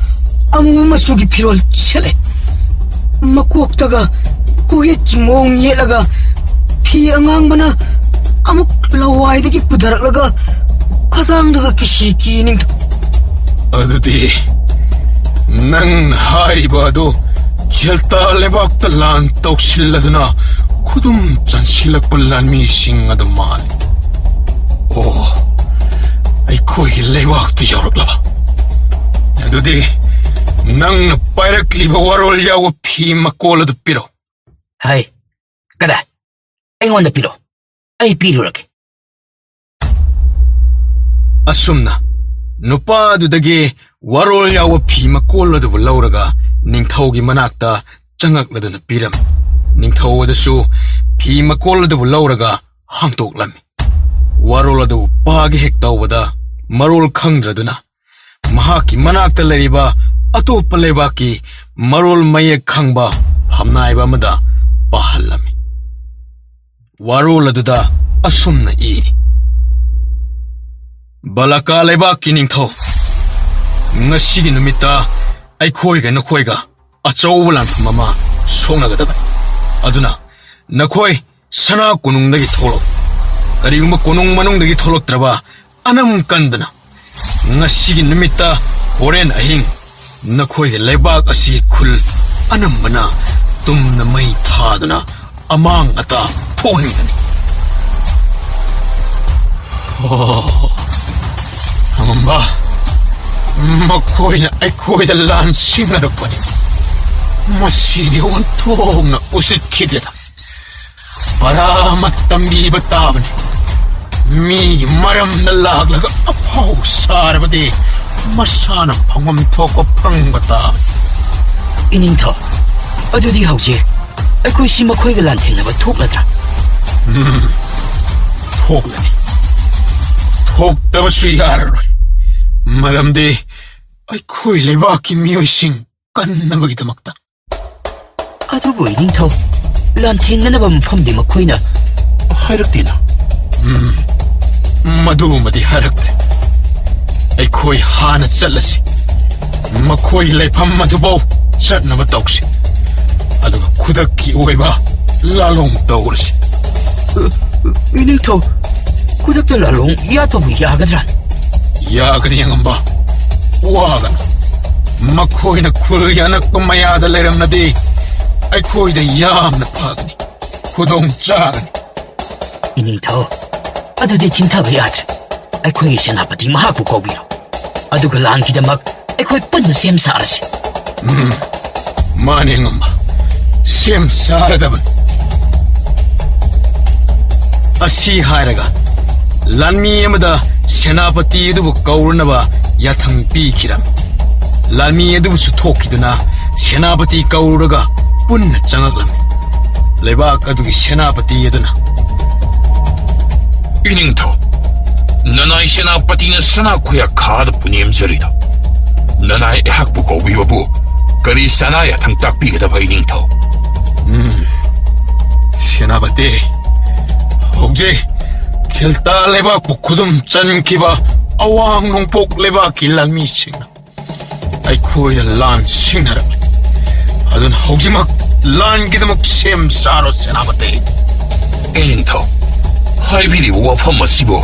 ꯑꯃꯨꯕ ꯃꯆꯨꯒꯤ ꯐꯤꯔꯣꯜ ꯁꯦꯠꯂꯦ꯫ ꯃꯀꯣꯛꯇꯒ ꯀꯣꯛꯌꯦꯠꯀꯤ ꯃꯑꯣꯡ ꯌꯦꯠꯂꯒ ꯐꯤ ꯑꯉꯥꯡꯕꯅ ꯑꯃꯨꯛ ꯂꯋꯥꯏꯗꯒꯤ ꯄꯨꯊꯔꯛꯂꯒ ꯈꯗꯥꯡꯗꯒ ꯀꯤꯁꯤ ꯀꯤ ꯅꯤꯡꯊꯧ꯫ ꯑꯗꯨꯗꯤ ꯅꯪ ꯍꯥꯏꯔꯤꯕ ꯑꯗꯨ ꯈꯦꯜꯇꯥ ꯂꯩꯕꯥꯛꯇ ꯂꯥꯟ ꯇꯧꯁꯤꯜꯂꯗꯨꯅ ꯈꯨꯗꯨꯝ ꯆꯟꯁꯤꯜꯂꯛꯄ ꯂꯥꯟꯃꯤꯁꯤꯡ ꯑꯗꯨ ꯃꯥꯜꯂꯤ꯫ ꯑꯣ, ꯑꯩꯈꯣꯏꯒꯤ ꯂꯩꯕꯥꯛꯇ ꯌꯧꯔꯛꯂꯕ? ꯑꯗꯨꯗꯤ ꯅꯪꯅ ꯄꯥꯏꯔꯛꯂꯤꯕ ꯋꯥꯔꯣꯜ ꯌꯥꯎꯕ ꯐꯤ ꯃꯀꯣꯜ ꯑꯗꯨ ꯄꯤꯔꯛꯎ꯫ ꯍꯥꯏ, ꯀꯗꯥꯏ? ꯑꯩꯉꯣꯟꯗ ꯄꯤꯔꯛꯎ, ꯑꯩ ꯄꯤꯔꯨꯔꯒꯦ꯫ ꯑꯁꯨꯝꯅ ꯅꯨꯄꯥ ꯑꯗꯨꯗꯒꯤ ꯋꯥꯔꯣꯜ ꯌꯥꯎꯕ ꯐꯤ ꯃꯀꯣꯜ ꯑꯗꯨꯕꯨ ꯂꯧꯔꯒ ꯅꯤꯡꯊꯧꯒꯤ ꯃꯅꯥꯛꯇ ꯆꯪꯉꯛꯂꯗꯨꯅ ꯄꯤꯔꯝꯃꯤ꯫ ꯅꯤꯡꯊꯧ ꯑꯗꯨꯁꯨ ꯐꯤ ꯃꯀꯣꯜ ꯑꯗꯨꯕꯨ ꯂꯧꯔꯒ ꯍꯥꯡꯗꯣꯛꯂꯝꯃꯤ꯫ ꯋꯥꯔꯣꯜ ꯑꯗꯨ ꯄꯥꯒꯦ ꯍꯦꯛ ꯇꯧꯕꯗ ꯃꯔꯣꯜ ꯈꯪꯗ꯭ꯔꯗꯨꯅ ꯃꯍꯥꯛꯀꯤ ꯃꯅꯥꯛꯇ ꯂꯩꯔꯤꯕ ꯑꯇꯣꯞꯄ ꯂꯩꯕꯥꯛꯀꯤ ꯃꯔꯣꯜ ꯃꯌꯦꯛ ꯈꯪꯕ ꯐꯝꯅꯥꯏꯕ ꯑꯃꯗ ꯄꯥꯍꯜꯂꯝꯃꯤ꯫ ꯋꯥꯔꯣꯜ ꯑꯗꯨꯗ ꯑꯁꯨꯝꯅ ꯏꯔꯤ: "ꯕꯂꯀꯥ ꯂꯩꯕꯥꯛꯀꯤ ꯅꯤꯡꯊꯧ, ꯉꯁꯤꯒꯤ ꯅꯨꯃꯤꯠꯇ ꯑꯩꯈꯣꯏꯒ ꯅꯈꯣꯏꯒ ꯑꯆꯧꯕ ꯂꯥꯟꯐꯝ ꯑꯃ ꯁꯣꯛꯅꯒꯗꯕꯅꯤ꯫ ꯑꯗꯨꯅ ꯅꯈꯣꯏ ꯁꯅꯥ ꯀꯣꯅꯨꯡꯗꯒꯤ ꯊꯣꯛꯂꯛꯎ꯫ ꯀꯔꯤꯒꯨꯝꯕ ꯀꯣꯅꯨꯡ ꯃꯅꯨꯡꯗꯒꯤ ꯊꯣꯛꯂꯛꯇ꯭ꯔꯕ, ꯑꯅꯝ ꯀꯟꯗꯅ ꯉꯁꯤꯒꯤ ꯅꯨꯃꯤꯠꯇ ꯍꯣꯔꯦꯟ ꯑꯍꯤꯡ ꯅꯈꯣꯏꯒꯤ ꯂꯩꯕꯥꯛ ꯑꯁꯤ ꯈꯨꯜ ꯑꯅꯝꯕꯅ ꯇꯨꯝꯅ ꯃꯩ ꯊꯥꯗꯨꯅ ꯑꯃꯥꯡ ꯑꯇꯥ ꯊꯣꯛꯍꯟꯒꯅꯤ꯫" ꯑꯣ, ꯑꯉꯝꯕ, ꯃꯈꯣꯏꯅ ꯑꯩꯈꯣꯏꯗ ꯂꯥꯟ ꯁꯤꯡꯅꯔꯛꯄꯅꯤ꯫ ꯃꯁꯤꯗꯤ ꯑꯣꯟꯊꯣꯛꯅ ꯎꯁꯤꯠꯈꯤꯗꯦꯗ꯫ ꯄꯔꯥ ꯑꯃ ꯇꯝꯕꯤꯕ ꯇꯥꯕꯅꯤ꯫ ꯃꯤꯒꯤ ꯃꯔꯝꯗ ꯂꯥꯛꯂꯒ ꯑꯐꯥꯎ ꯁꯥꯔꯕꯗꯤ ꯃꯁꯥꯅ ꯐꯪꯐꯝ ꯊꯣꯛꯄ ꯐꯪꯕ ꯇꯥꯕꯅꯤ꯫ ꯏꯅꯤꯡꯊꯧ, ꯑꯗꯨꯗꯤ ꯍꯧꯖꯤꯛ ꯑꯩꯈꯣꯏꯁꯤ ꯃꯈꯣꯏꯒ ꯂꯥꯟꯊꯦꯡꯅꯕ ꯊꯣꯛꯂꯗ꯭ꯔꯥ? ꯎꯝ, ꯊꯣꯛꯂꯅꯤ꯫ ꯊꯣꯛꯇꯕꯁꯨ ꯌꯥꯔꯔꯣꯏ꯫ ꯃꯔꯝꯗꯤ ꯑꯩꯈꯣꯏ ꯂꯩꯕꯥꯛꯀꯤ ꯃꯤꯑꯣꯏꯁꯤꯡ ꯀꯟꯅꯕꯒꯤꯗꯃꯛꯇ꯫ ꯑꯗꯨꯕꯨ ꯏꯅꯤꯡꯊꯧ, ꯂꯥꯟꯊꯦꯡꯅꯅꯕ ꯃꯐꯝꯗꯤ ꯃꯈꯣꯏꯅ ꯍꯥꯏꯔꯛꯇꯦꯅ꯫ ꯎꯝ, ꯃꯗꯨꯃꯗꯤ ꯍꯥꯏꯔꯛꯇꯦ꯫ ꯑꯩꯈꯣꯏ ꯍꯥꯟꯅ ꯆꯠꯂꯁꯤ꯫ ꯃꯈꯣꯏꯒꯤ ꯂꯩꯐꯝ ꯑꯗꯨꯐꯥꯎ ꯆꯠꯅꯕ ꯇꯧꯁꯤ꯫ ꯑꯗꯨꯒ ꯈꯨꯗꯛꯀꯤ ꯑꯣꯏꯕ ꯂꯥꯂꯣꯡ ꯇꯧꯔꯁꯤ꯫ ꯏꯅꯤꯡꯊꯧ, ꯈꯨꯗꯛꯇ ꯂꯥꯂꯣꯡ ꯌꯥꯠꯄꯕꯨ ꯌꯥꯒꯗ꯭ꯔꯥ? ꯌꯥꯒꯅꯤ, ꯑꯉꯝꯕ꯫ ꯋꯥꯒꯅꯨ꯫ ꯃꯈꯣꯏꯅ ꯈꯨꯜꯒꯤ ꯑꯅꯛꯄ ꯃꯌꯥꯗ ꯂꯩꯔꯝꯂꯗꯤ ꯑꯩꯈꯣꯏꯗ ꯌꯥꯝꯅ ꯐꯒꯅꯤ꯫ ꯈꯨꯗꯣꯡ ꯆꯥꯒꯅꯤ꯫ ꯏꯅꯤꯡꯊꯧ, ꯑꯗꯨꯗꯤ ꯊꯤꯡꯊꯕ ꯌꯥꯗ꯭ꯔꯦ꯫ ꯑꯩꯈꯣꯏꯒꯤ ꯁꯦꯅꯥꯄꯇꯤ ꯃꯍꯥꯛꯄꯨ ꯀꯧꯕꯤꯔꯣ꯫ ꯑꯗꯨꯒ ꯂꯥꯟꯒꯤꯗꯃꯛ ꯑꯩꯈꯣꯏ ꯄꯨꯟꯅ ꯁꯦꯝ ꯁꯥꯔꯁꯤ꯫ ꯎꯝ, ꯃꯥꯅꯦ, ꯑꯉꯝꯕ꯫ ꯁꯦꯝ ꯁꯥꯔꯗꯕꯅꯤ꯫ ꯑꯁꯤ ꯍꯥꯏꯔꯒ ꯂꯥꯟꯃꯤ ꯑꯃꯗ ꯁꯦꯅꯥꯄꯇꯤ ꯑꯗꯨꯕꯨ ꯀꯧꯔꯨꯅꯕ ꯌꯥꯊꯪ ꯄꯤꯈꯤꯔꯝꯃꯤ꯫ ꯂꯥꯟꯃꯤ ꯑꯗꯨꯕꯨꯁꯨ ꯊꯣꯛꯈꯤꯗꯨꯅ ꯁꯦꯅꯥꯄꯇꯤ ꯀꯧꯔꯨꯔꯒ ꯄꯨꯟꯅ ꯆꯪꯂꯛꯂꯝꯃꯤ꯫ ꯂꯩꯕꯥꯛ ꯑꯗꯨꯒꯤ ꯁꯦꯅꯥꯄꯇꯤ ꯑꯗꯨꯅ, "ꯏꯅꯤꯡꯊꯧ, ꯅꯅꯥꯏ ꯁꯦꯅꯥꯄꯇꯤꯅ ꯁꯅꯥ ꯈꯨꯌꯥ ꯈꯥꯗ ꯄꯨꯅꯦꯝꯖꯔꯤꯗꯣ, ꯅꯅꯥꯏ ꯑꯩꯍꯥꯛꯄꯨ ꯀꯧꯕꯤꯕꯕꯨ ꯀꯔꯤ ꯁꯅꯥ ꯌꯥꯊꯪ ꯇꯥꯛꯄꯤꯒꯗꯕ, ꯏꯅꯤꯡꯊꯧ? ꯎꯝ, ꯁꯦꯅꯥꯄꯇꯤ, ꯍꯧꯖꯤꯛ ꯈꯤꯜꯇꯥ ꯂꯩꯕꯥꯛꯄꯨ ꯈꯨꯗꯨꯝ ꯆꯟꯈꯤꯕ ꯑꯋꯥꯡ ꯅꯣꯡꯄꯣꯛ ꯂꯩꯕꯥꯛꯀꯤ ꯂꯥꯟꯃꯤꯁꯤꯡꯅ ꯑꯩꯈꯣꯏꯗ ꯂꯥꯟ ꯁꯤꯡꯅꯔꯛꯂꯤ꯫ ꯑꯗꯨꯅ ꯍꯧꯖꯤꯛꯃꯛ ꯂꯥꯟꯒꯤꯗꯃꯛ ꯁꯦꯝ ꯁꯥꯔꯣ, ꯁꯦꯅꯥꯄꯇꯤ꯫ ꯏꯅꯤꯡꯊꯧ, ꯍꯥꯏꯕꯤꯔꯤꯕ ꯋꯥꯐꯝ ꯑꯁꯤꯕꯨ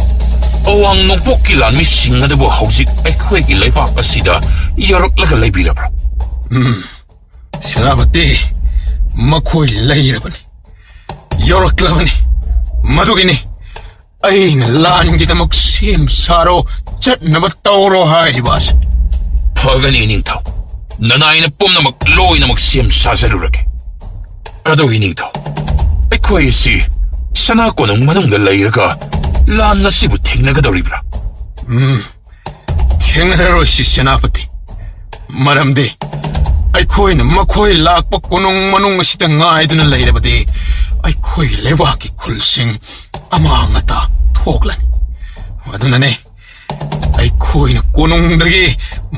ꯑꯋꯥꯡ ꯅꯣꯡꯄꯣꯛꯀꯤ ꯂꯥꯟꯃꯤꯁꯤꯡ ꯑꯗꯨꯕꯨ ꯍꯧꯖꯤꯛ ꯑꯩꯈꯣꯏꯒꯤ ꯂꯩꯕꯥꯛ ꯑꯁꯤꯗ ꯌꯧꯔꯛꯂꯒ ꯂꯩꯕꯤꯔꯕ꯭ꯔꯥ? ꯎꯝ, ꯁꯦꯅꯥꯄꯇꯤ, ꯃꯈꯣꯏ ꯂꯩꯔꯕꯅꯤ, ꯌꯧꯔꯛꯂꯕꯅꯤ꯫ ꯃꯗꯨꯒꯤꯅꯤ ꯑꯩꯅ ꯂꯥꯟꯒꯤꯗꯃꯛ ꯁꯦꯝ ꯁꯥꯔꯣ, ꯆꯠꯅꯕ ꯇꯧꯔꯣ ꯍꯥꯏꯔꯤꯕ ꯑꯁꯤ꯫ ꯐꯒꯅꯤ, ꯏꯅꯤꯡꯊꯧ꯫ ꯅꯅꯥꯏꯅ ꯄꯨꯝꯅꯃꯛ ꯂꯣꯏꯅꯃꯛ ꯁꯦꯝ ꯁꯥꯖꯔꯨꯔꯒꯦ꯫ ꯑꯗꯨ, ꯏꯅꯤꯡꯊꯧ, ꯑꯩꯈꯣꯏ ꯑꯁꯤ ꯁꯅꯥ ꯀꯣꯅꯨꯡ ꯃꯅꯨꯡꯗ ꯂꯩꯔꯒ ꯂꯥꯟ ꯑꯁꯤꯕꯨ ꯊꯦꯡꯅꯒꯗꯧꯔꯤꯕ꯭ꯔꯥ? ꯎꯝ, ꯊꯦꯡꯅꯔꯔꯣꯏꯁꯤ, ꯁꯦꯅꯥꯄꯇꯤ꯫ ꯃꯔꯝꯗꯤ ꯑꯩꯈꯣꯏꯅ ꯃꯈꯣꯏ ꯂꯥꯛꯄ ꯀꯣꯅꯨꯡ ꯃꯅꯨꯡ ꯑꯁꯤꯗ ꯉꯥꯏꯗꯨꯅ ꯂꯩꯔꯕꯗꯤ ꯑꯩꯈꯣꯏꯒꯤ ꯂꯩꯕꯥꯛꯀꯤ ꯈꯨꯜꯁꯤꯡ ꯑꯃꯥꯡ ꯑꯇꯥ ꯊꯣꯛꯂꯅꯤ꯫ ꯑꯗꯨꯅꯅꯦ ꯑꯩꯈꯣꯏꯅ ꯀꯣꯅꯨꯡꯗꯒꯤ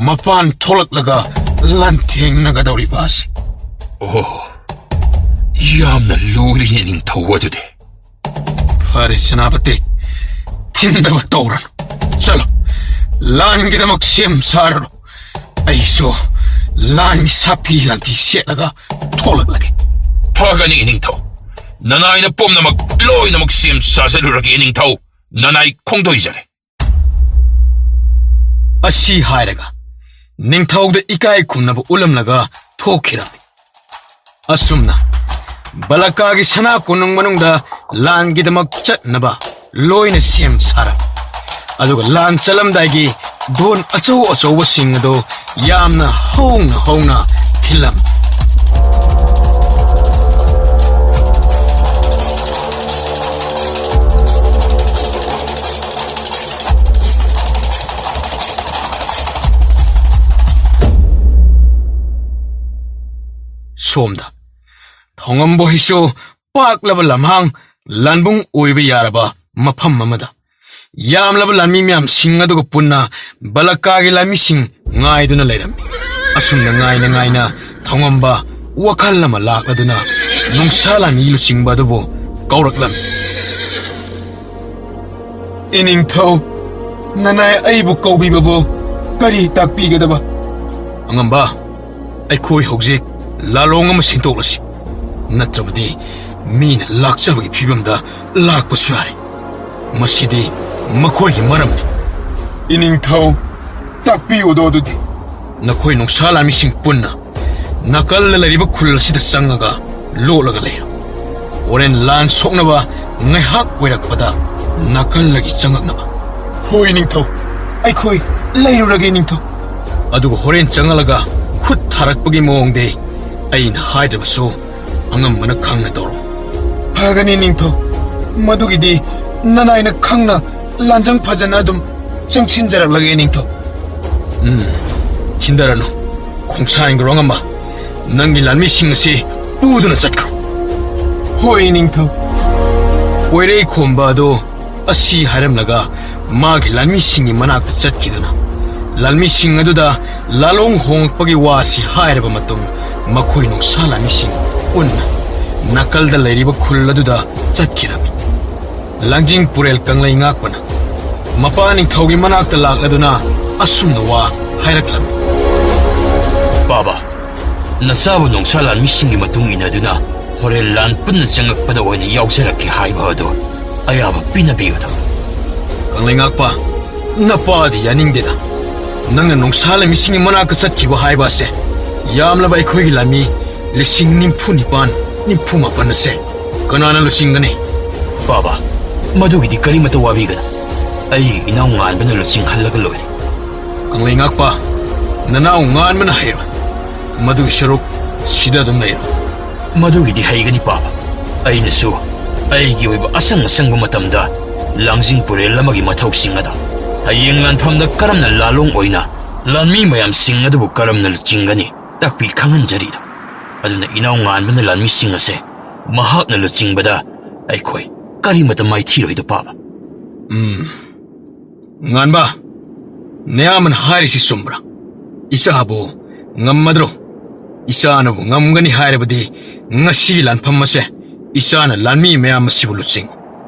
ꯃꯄꯥꯟ ꯊꯣꯛꯂꯛꯂꯒ ꯂꯥꯟꯊꯦꯡꯅꯒꯗꯧꯔꯤꯕ ꯑꯁꯤ꯫ ꯑꯣ, ꯌꯥꯝꯅ ꯂꯨꯔꯤꯅꯦ, ꯅꯤꯡꯊꯧ꯫ ꯑꯗꯨꯗꯤ ꯐꯔꯦ, ꯁꯦꯅꯥꯄꯇꯤ, ꯊꯤꯡꯗꯕ ꯇꯧꯔꯅꯨ꯫ ꯆꯠꯂꯣ, ꯂꯥꯟꯒꯤꯗꯃꯛ ꯁꯦꯝ ꯁꯥꯔꯔꯣ꯫ ꯑꯩꯁꯨ ꯂꯥꯟꯒꯤ ꯁꯥꯐꯤ ꯂꯥꯟꯐꯤ ꯁꯦꯠꯂꯒ ꯊꯣꯛꯂꯛꯂꯒꯦ꯫ ꯐꯒꯅꯤ, ꯏꯅꯤꯡꯊꯧ꯫ ꯅꯅꯥꯏꯅ ꯄꯨꯝꯅꯃꯛ ꯂꯣꯏꯅꯃꯛ ꯁꯦꯝ ꯁꯥꯖꯜꯂꯨꯔꯒꯦ, ꯏꯅꯤꯡꯊꯧ꯫ ꯅꯅꯥꯏ ꯈꯣꯡꯗꯣꯏꯖꯔꯦ꯫ ꯑꯁꯤ ꯍꯥꯏꯔꯒ ꯅꯤꯡꯊꯧꯗ ꯏꯀꯥꯏ ꯈꯨꯝꯅꯕ ꯎꯠꯂꯝꯂꯒ ꯊꯣꯛꯈꯤꯔꯝꯃꯤ꯫ ꯑꯁꯨꯝꯅ ꯕꯂꯀꯥꯒꯤ ꯁꯅꯥ ꯀꯣꯅꯨꯡ ꯃꯅꯨꯡꯗ ꯂꯥꯟꯒꯤꯗꯃꯛ ꯆꯠꯅꯕ ꯂꯣꯏꯅ ꯁꯦꯝ ꯁꯥꯔꯝꯃꯤ꯫ ꯑꯗꯨꯒ ꯂꯥꯟ ꯆꯠꯂꯝꯗꯥꯏꯒꯤ ꯙꯣꯟ ꯑꯆꯧ ꯑꯆꯧꯕꯁꯤꯡ ꯑꯗꯨ ꯌꯥꯝꯅ ꯍꯧꯅ ꯍꯧꯅ ꯊꯤꯜꯂꯝꯃꯤ꯫ ꯁꯣꯝꯗ ꯊꯣꯉꯝꯕꯣꯏꯁꯨ ꯄꯥꯛꯂꯕ ꯂꯝꯍꯥꯡ ꯂꯥꯟꯕꯨꯡ ꯑꯣꯏꯕ ꯌꯥꯔꯕ ꯃꯐꯝ ꯑꯃꯗ ꯌꯥꯝꯂꯕ ꯂꯥꯟꯃꯤ ꯃꯌꯥꯝꯁꯤꯡ ꯑꯗꯨꯒ ꯄꯨꯟꯅ ꯕꯂꯀꯥꯒꯤ ꯂꯥꯟꯃꯤꯁꯤꯡ ꯉꯥꯏꯗꯨꯅ ꯂꯩꯔꯝꯃꯤ꯫ ꯑꯁꯨꯝꯅ ꯉꯥꯏꯅ ꯉꯥꯏꯅ ꯊꯧꯉꯝꯕ ꯋꯥꯈꯜ ꯑꯃ ꯂꯥꯛꯂꯗꯨꯅ ꯅꯨꯡꯁꯥ ꯂꯥꯟꯃꯤ ꯂꯨꯆꯤꯡꯕ ꯑꯗꯨꯕꯨ ꯀꯧꯔꯛꯂꯝꯃꯤ꯫ "ꯏꯅꯤꯡꯊꯧ, ꯅꯅꯥꯏ ꯑꯩꯕꯨ ꯀꯧꯕꯤꯕꯕꯨ ꯀꯔꯤ ꯇꯥꯛꯄꯤꯒꯗꯕ?" "ꯑꯉꯝꯕ, ꯑꯩꯈꯣꯏ ꯍꯧꯖꯤꯛ ꯂꯥꯂꯣꯡ ꯑꯃ ꯁꯤꯟꯗꯣꯛꯂꯁꯤ, ꯅꯠꯇ꯭ꯔꯕꯗꯤ ꯃꯤꯅ ꯂꯥꯛꯆꯕꯒꯤ ꯐꯤꯕꯝꯗ ꯂꯥꯛꯄꯁꯨ ꯌꯥꯔꯦ꯫ ꯃꯁꯤꯗꯤ ꯃꯈꯣꯏꯒꯤ ꯃꯔꯝꯅꯤ꯫" "ꯏꯅꯤꯡꯊꯧ, ꯇꯥꯛꯄꯤꯌꯨꯗꯣ ꯑꯗꯨꯗꯤ꯫" "ꯅꯈꯣꯏ ꯅꯨꯡꯁꯥ ꯂꯥꯟꯃꯤꯁꯤꯡ ꯄꯨꯟꯅ ꯅꯥꯀꯜꯗ ꯂꯩꯔꯤꯕ ꯈꯨꯜ ꯑꯁꯤꯗ ꯆꯪꯉꯒ ꯂꯣꯠꯂꯒ ꯂꯩꯔꯣ꯫ ꯍꯣꯔꯦꯟ ꯂꯥꯟ ꯁꯣꯛꯅꯕ ꯉꯥꯏꯍꯥꯛ ꯑꯣꯏꯔꯛꯄꯗ ꯅꯥꯀꯜꯗꯒꯤ ꯆꯪꯉꯛꯅꯕ꯫" "ꯍꯣꯏ ꯅꯤꯡꯊꯧ, ꯑꯩꯈꯣꯏ ꯂꯩꯔꯨꯔꯒꯦ ꯅꯤꯡꯊꯧ꯫" "ꯑꯗꯨꯒ ꯍꯣꯔꯦꯟ ꯆꯪꯉꯛꯂꯒ ꯈꯨꯠ ꯊꯥꯔꯛꯄꯒꯤ ꯃꯑꯣꯡꯗꯤ ꯑꯩꯅ ꯍꯥꯏꯗ꯭ꯔꯕꯁꯨ ꯑꯉꯝꯕꯅ ꯈꯪꯅ ꯇꯧꯔꯣ꯫" "ꯐꯒꯅꯤ ꯅꯤꯡꯊꯧ, ꯃꯗꯨꯒꯤꯗꯤ ꯅꯅꯥꯏꯅ ꯈꯪꯅ ꯂꯥꯟꯖꯪ ꯐꯖꯅ ꯑꯗꯨꯝ ꯆꯪꯁꯤꯟꯖꯔꯛꯂꯒꯦ ꯅꯤꯡꯊꯧ꯫" "ꯎꯝ, ꯊꯤꯟꯗꯔꯅꯨ꯫ ꯈꯣꯡꯁꯥꯟꯈ꯭ꯔꯣ ꯑꯉꯝꯕ꯫ ꯅꯪꯒꯤ ꯂꯥꯟꯃꯤꯁꯤꯡ ꯑꯁꯤ ꯄꯨꯗꯨꯅ ꯆꯠꯈ꯭ꯔꯣ꯫" "ꯍꯣꯏ ꯅꯤꯡꯊꯧ꯫" ꯀꯣꯏꯔꯩ ꯈꯣꯝꯕ ꯑꯗꯨ ꯑꯁꯤ ꯍꯥꯏꯔꯝꯂꯒ ꯃꯥꯒꯤ ꯂꯥꯟꯃꯤꯁꯤꯡꯒꯤ ꯃꯅꯥꯛꯇ ꯆꯠꯈꯤꯗꯨꯅ ꯂꯥꯟꯃꯤꯁꯤꯡ ꯑꯗꯨꯗ ꯂꯥꯂꯣꯡ ꯍꯣꯡꯂꯛꯄꯒꯤ ꯋꯥ ꯑꯁꯤ ꯍꯥꯏꯔꯕ ꯃꯇꯨꯡ ꯃꯈꯣꯏ ꯅꯨꯡꯁꯥ ꯂꯥꯟꯃꯤꯁꯤꯡ ꯄꯨꯟꯅ ꯅꯥꯀꯜꯗ ꯂꯩꯔꯤꯕ ꯈꯨꯜ ꯑꯗꯨꯗ ꯆꯠꯈꯤꯔꯝꯃꯤ꯫ ꯂꯥꯡꯖꯤꯡ ꯄꯨꯔꯦꯜ ꯀꯪꯂꯩ ꯉꯥꯛꯄꯅ ꯃꯄꯥ ꯅꯤꯡꯊꯧꯒꯤ ꯃꯅꯥꯛꯇ ꯂꯥꯛꯂꯗꯨꯅ ꯑꯁꯨꯝꯅ ꯋꯥ ꯍꯥꯏꯔꯛꯂꯝꯃꯤ꯫ "ꯄꯥꯕ, ꯅꯆꯥꯕꯨ ꯅꯣꯡꯁꯥ ꯂꯥꯟꯃꯤꯁꯤꯡꯒꯤ ꯃꯇꯨꯡ ꯏꯟꯅꯗꯨꯅ ꯍꯣꯔꯦꯟ ꯂꯥꯟ ꯄꯨꯟꯅ ꯆꯪꯉꯛꯄꯗ ꯑꯣꯏꯅ ꯌꯥꯎꯖꯔꯛꯀꯦ ꯍꯥꯏꯕ ꯑꯗꯨ ꯑꯌꯥꯕ ꯄꯤꯅꯕꯤꯌꯨꯗ꯫" "ꯀꯪꯂꯩ ꯉꯥꯛꯄ, ꯅꯄꯥꯗꯤ ꯌꯥꯅꯤꯡꯗꯦꯗ꯫ ꯅꯪꯅ ꯅꯣꯡꯁꯥ ꯂꯥꯟꯃꯤꯁꯤꯡꯒꯤ ꯃꯅꯥꯛꯇ ꯆꯠꯈꯤꯕ ꯍꯥꯏꯕ ꯑꯁꯦ ꯌꯥꯝꯂꯕ ꯑꯩꯈꯣꯏꯒꯤ ꯂꯥꯟꯃꯤ ꯂꯤꯁꯤꯡ ꯅꯤꯐꯨ ꯅꯤꯄꯥꯟ, ꯅꯤꯐꯨ ꯃꯥꯄꯟ ꯑꯁꯦ ꯀꯅꯥꯅ ꯂꯨꯆꯤꯡꯒꯅꯤ?" "ꯄꯥꯕ, ꯃꯗꯨꯒꯤꯗꯤ ꯀꯔꯤꯃꯠꯇ ꯋꯥꯕꯤꯒꯅꯨ꯫ ꯑꯩꯒꯤ ꯏꯅꯥꯎ ꯉꯥꯟꯕꯅ ꯂꯨꯆꯤꯡꯍꯜꯂꯒ ꯂꯣꯏꯔꯦ꯫" "ꯀꯪꯂꯩ ꯉꯥꯛꯄ, ꯅꯅꯥꯎ ꯉꯥꯟꯕꯅ ꯍꯩꯔꯣꯏ꯫ ꯃꯗꯨꯒꯤ ꯁꯔꯨꯛ ꯁꯤꯗ ꯑꯗꯨꯝ ꯂꯩꯔꯣ꯫" "ꯃꯗꯨꯒꯤꯗꯤ ꯍꯩꯒꯅꯤ ꯄꯥꯕ꯫ ꯑꯩꯅꯁꯨ ꯑꯩꯒꯤ ꯑꯣꯏꯕ ꯑꯁꯪ ꯑꯁꯪꯕ ꯃꯇꯝꯗ ꯂꯥꯡꯖꯤꯡ ꯄꯨꯔꯦꯜ ꯑꯃꯒꯤ ꯃꯊꯧꯁꯤꯡ ꯑꯗꯣ ꯍꯌꯦꯡ ꯂꯥꯟꯐꯝꯗ ꯀꯔꯝꯅ ꯂꯥꯂꯣꯡ ꯑꯣꯏꯅ ꯂꯥꯟꯃꯤ ꯃꯌꯥꯝꯁꯤꯡ ꯑꯗꯨꯕꯨ ꯀꯔꯝꯅ ꯂꯨꯆꯤꯡꯒꯅꯤ ꯇꯥꯛꯄꯤ ꯈꯪꯍꯟꯖꯔꯤꯗꯣ꯫ ꯑꯗꯨꯅ ꯏꯅꯥꯎ ꯉꯥꯟꯕꯅ ꯂꯥꯟꯃꯤꯁꯤꯡ ꯑꯁꯦ ꯃꯍꯥꯛꯅ ꯂꯨꯆꯤꯡꯕꯗ ꯑꯩꯈꯣꯏ ꯀꯔꯤꯃꯠꯇ ꯃꯥꯏꯊꯤꯔꯣꯏꯗꯣ ꯄꯥꯕ꯫" "ꯎꯝ, ꯉꯥꯟꯕ, ꯅꯌꯥꯝꯕꯅ ꯍꯥꯏꯔꯤꯁꯤ ꯆꯨꯝꯕ꯭ꯔꯥ? ꯏꯆꯥꯕꯨ ꯉꯝꯃꯗ꯭ꯔꯣ? ꯏꯆꯥꯅꯕꯨ ꯉꯝꯒꯅꯤ ꯍꯥꯏꯔꯕꯗꯤ ꯉꯁꯤꯒꯤ ꯂꯥꯟꯐꯝ ꯑꯁꯦ ꯏꯆꯥꯅ ꯂꯥꯟꯃꯤ ꯃꯌꯥꯝ ꯑꯁꯤꯕꯨ ꯂꯨꯆꯤꯡ꯫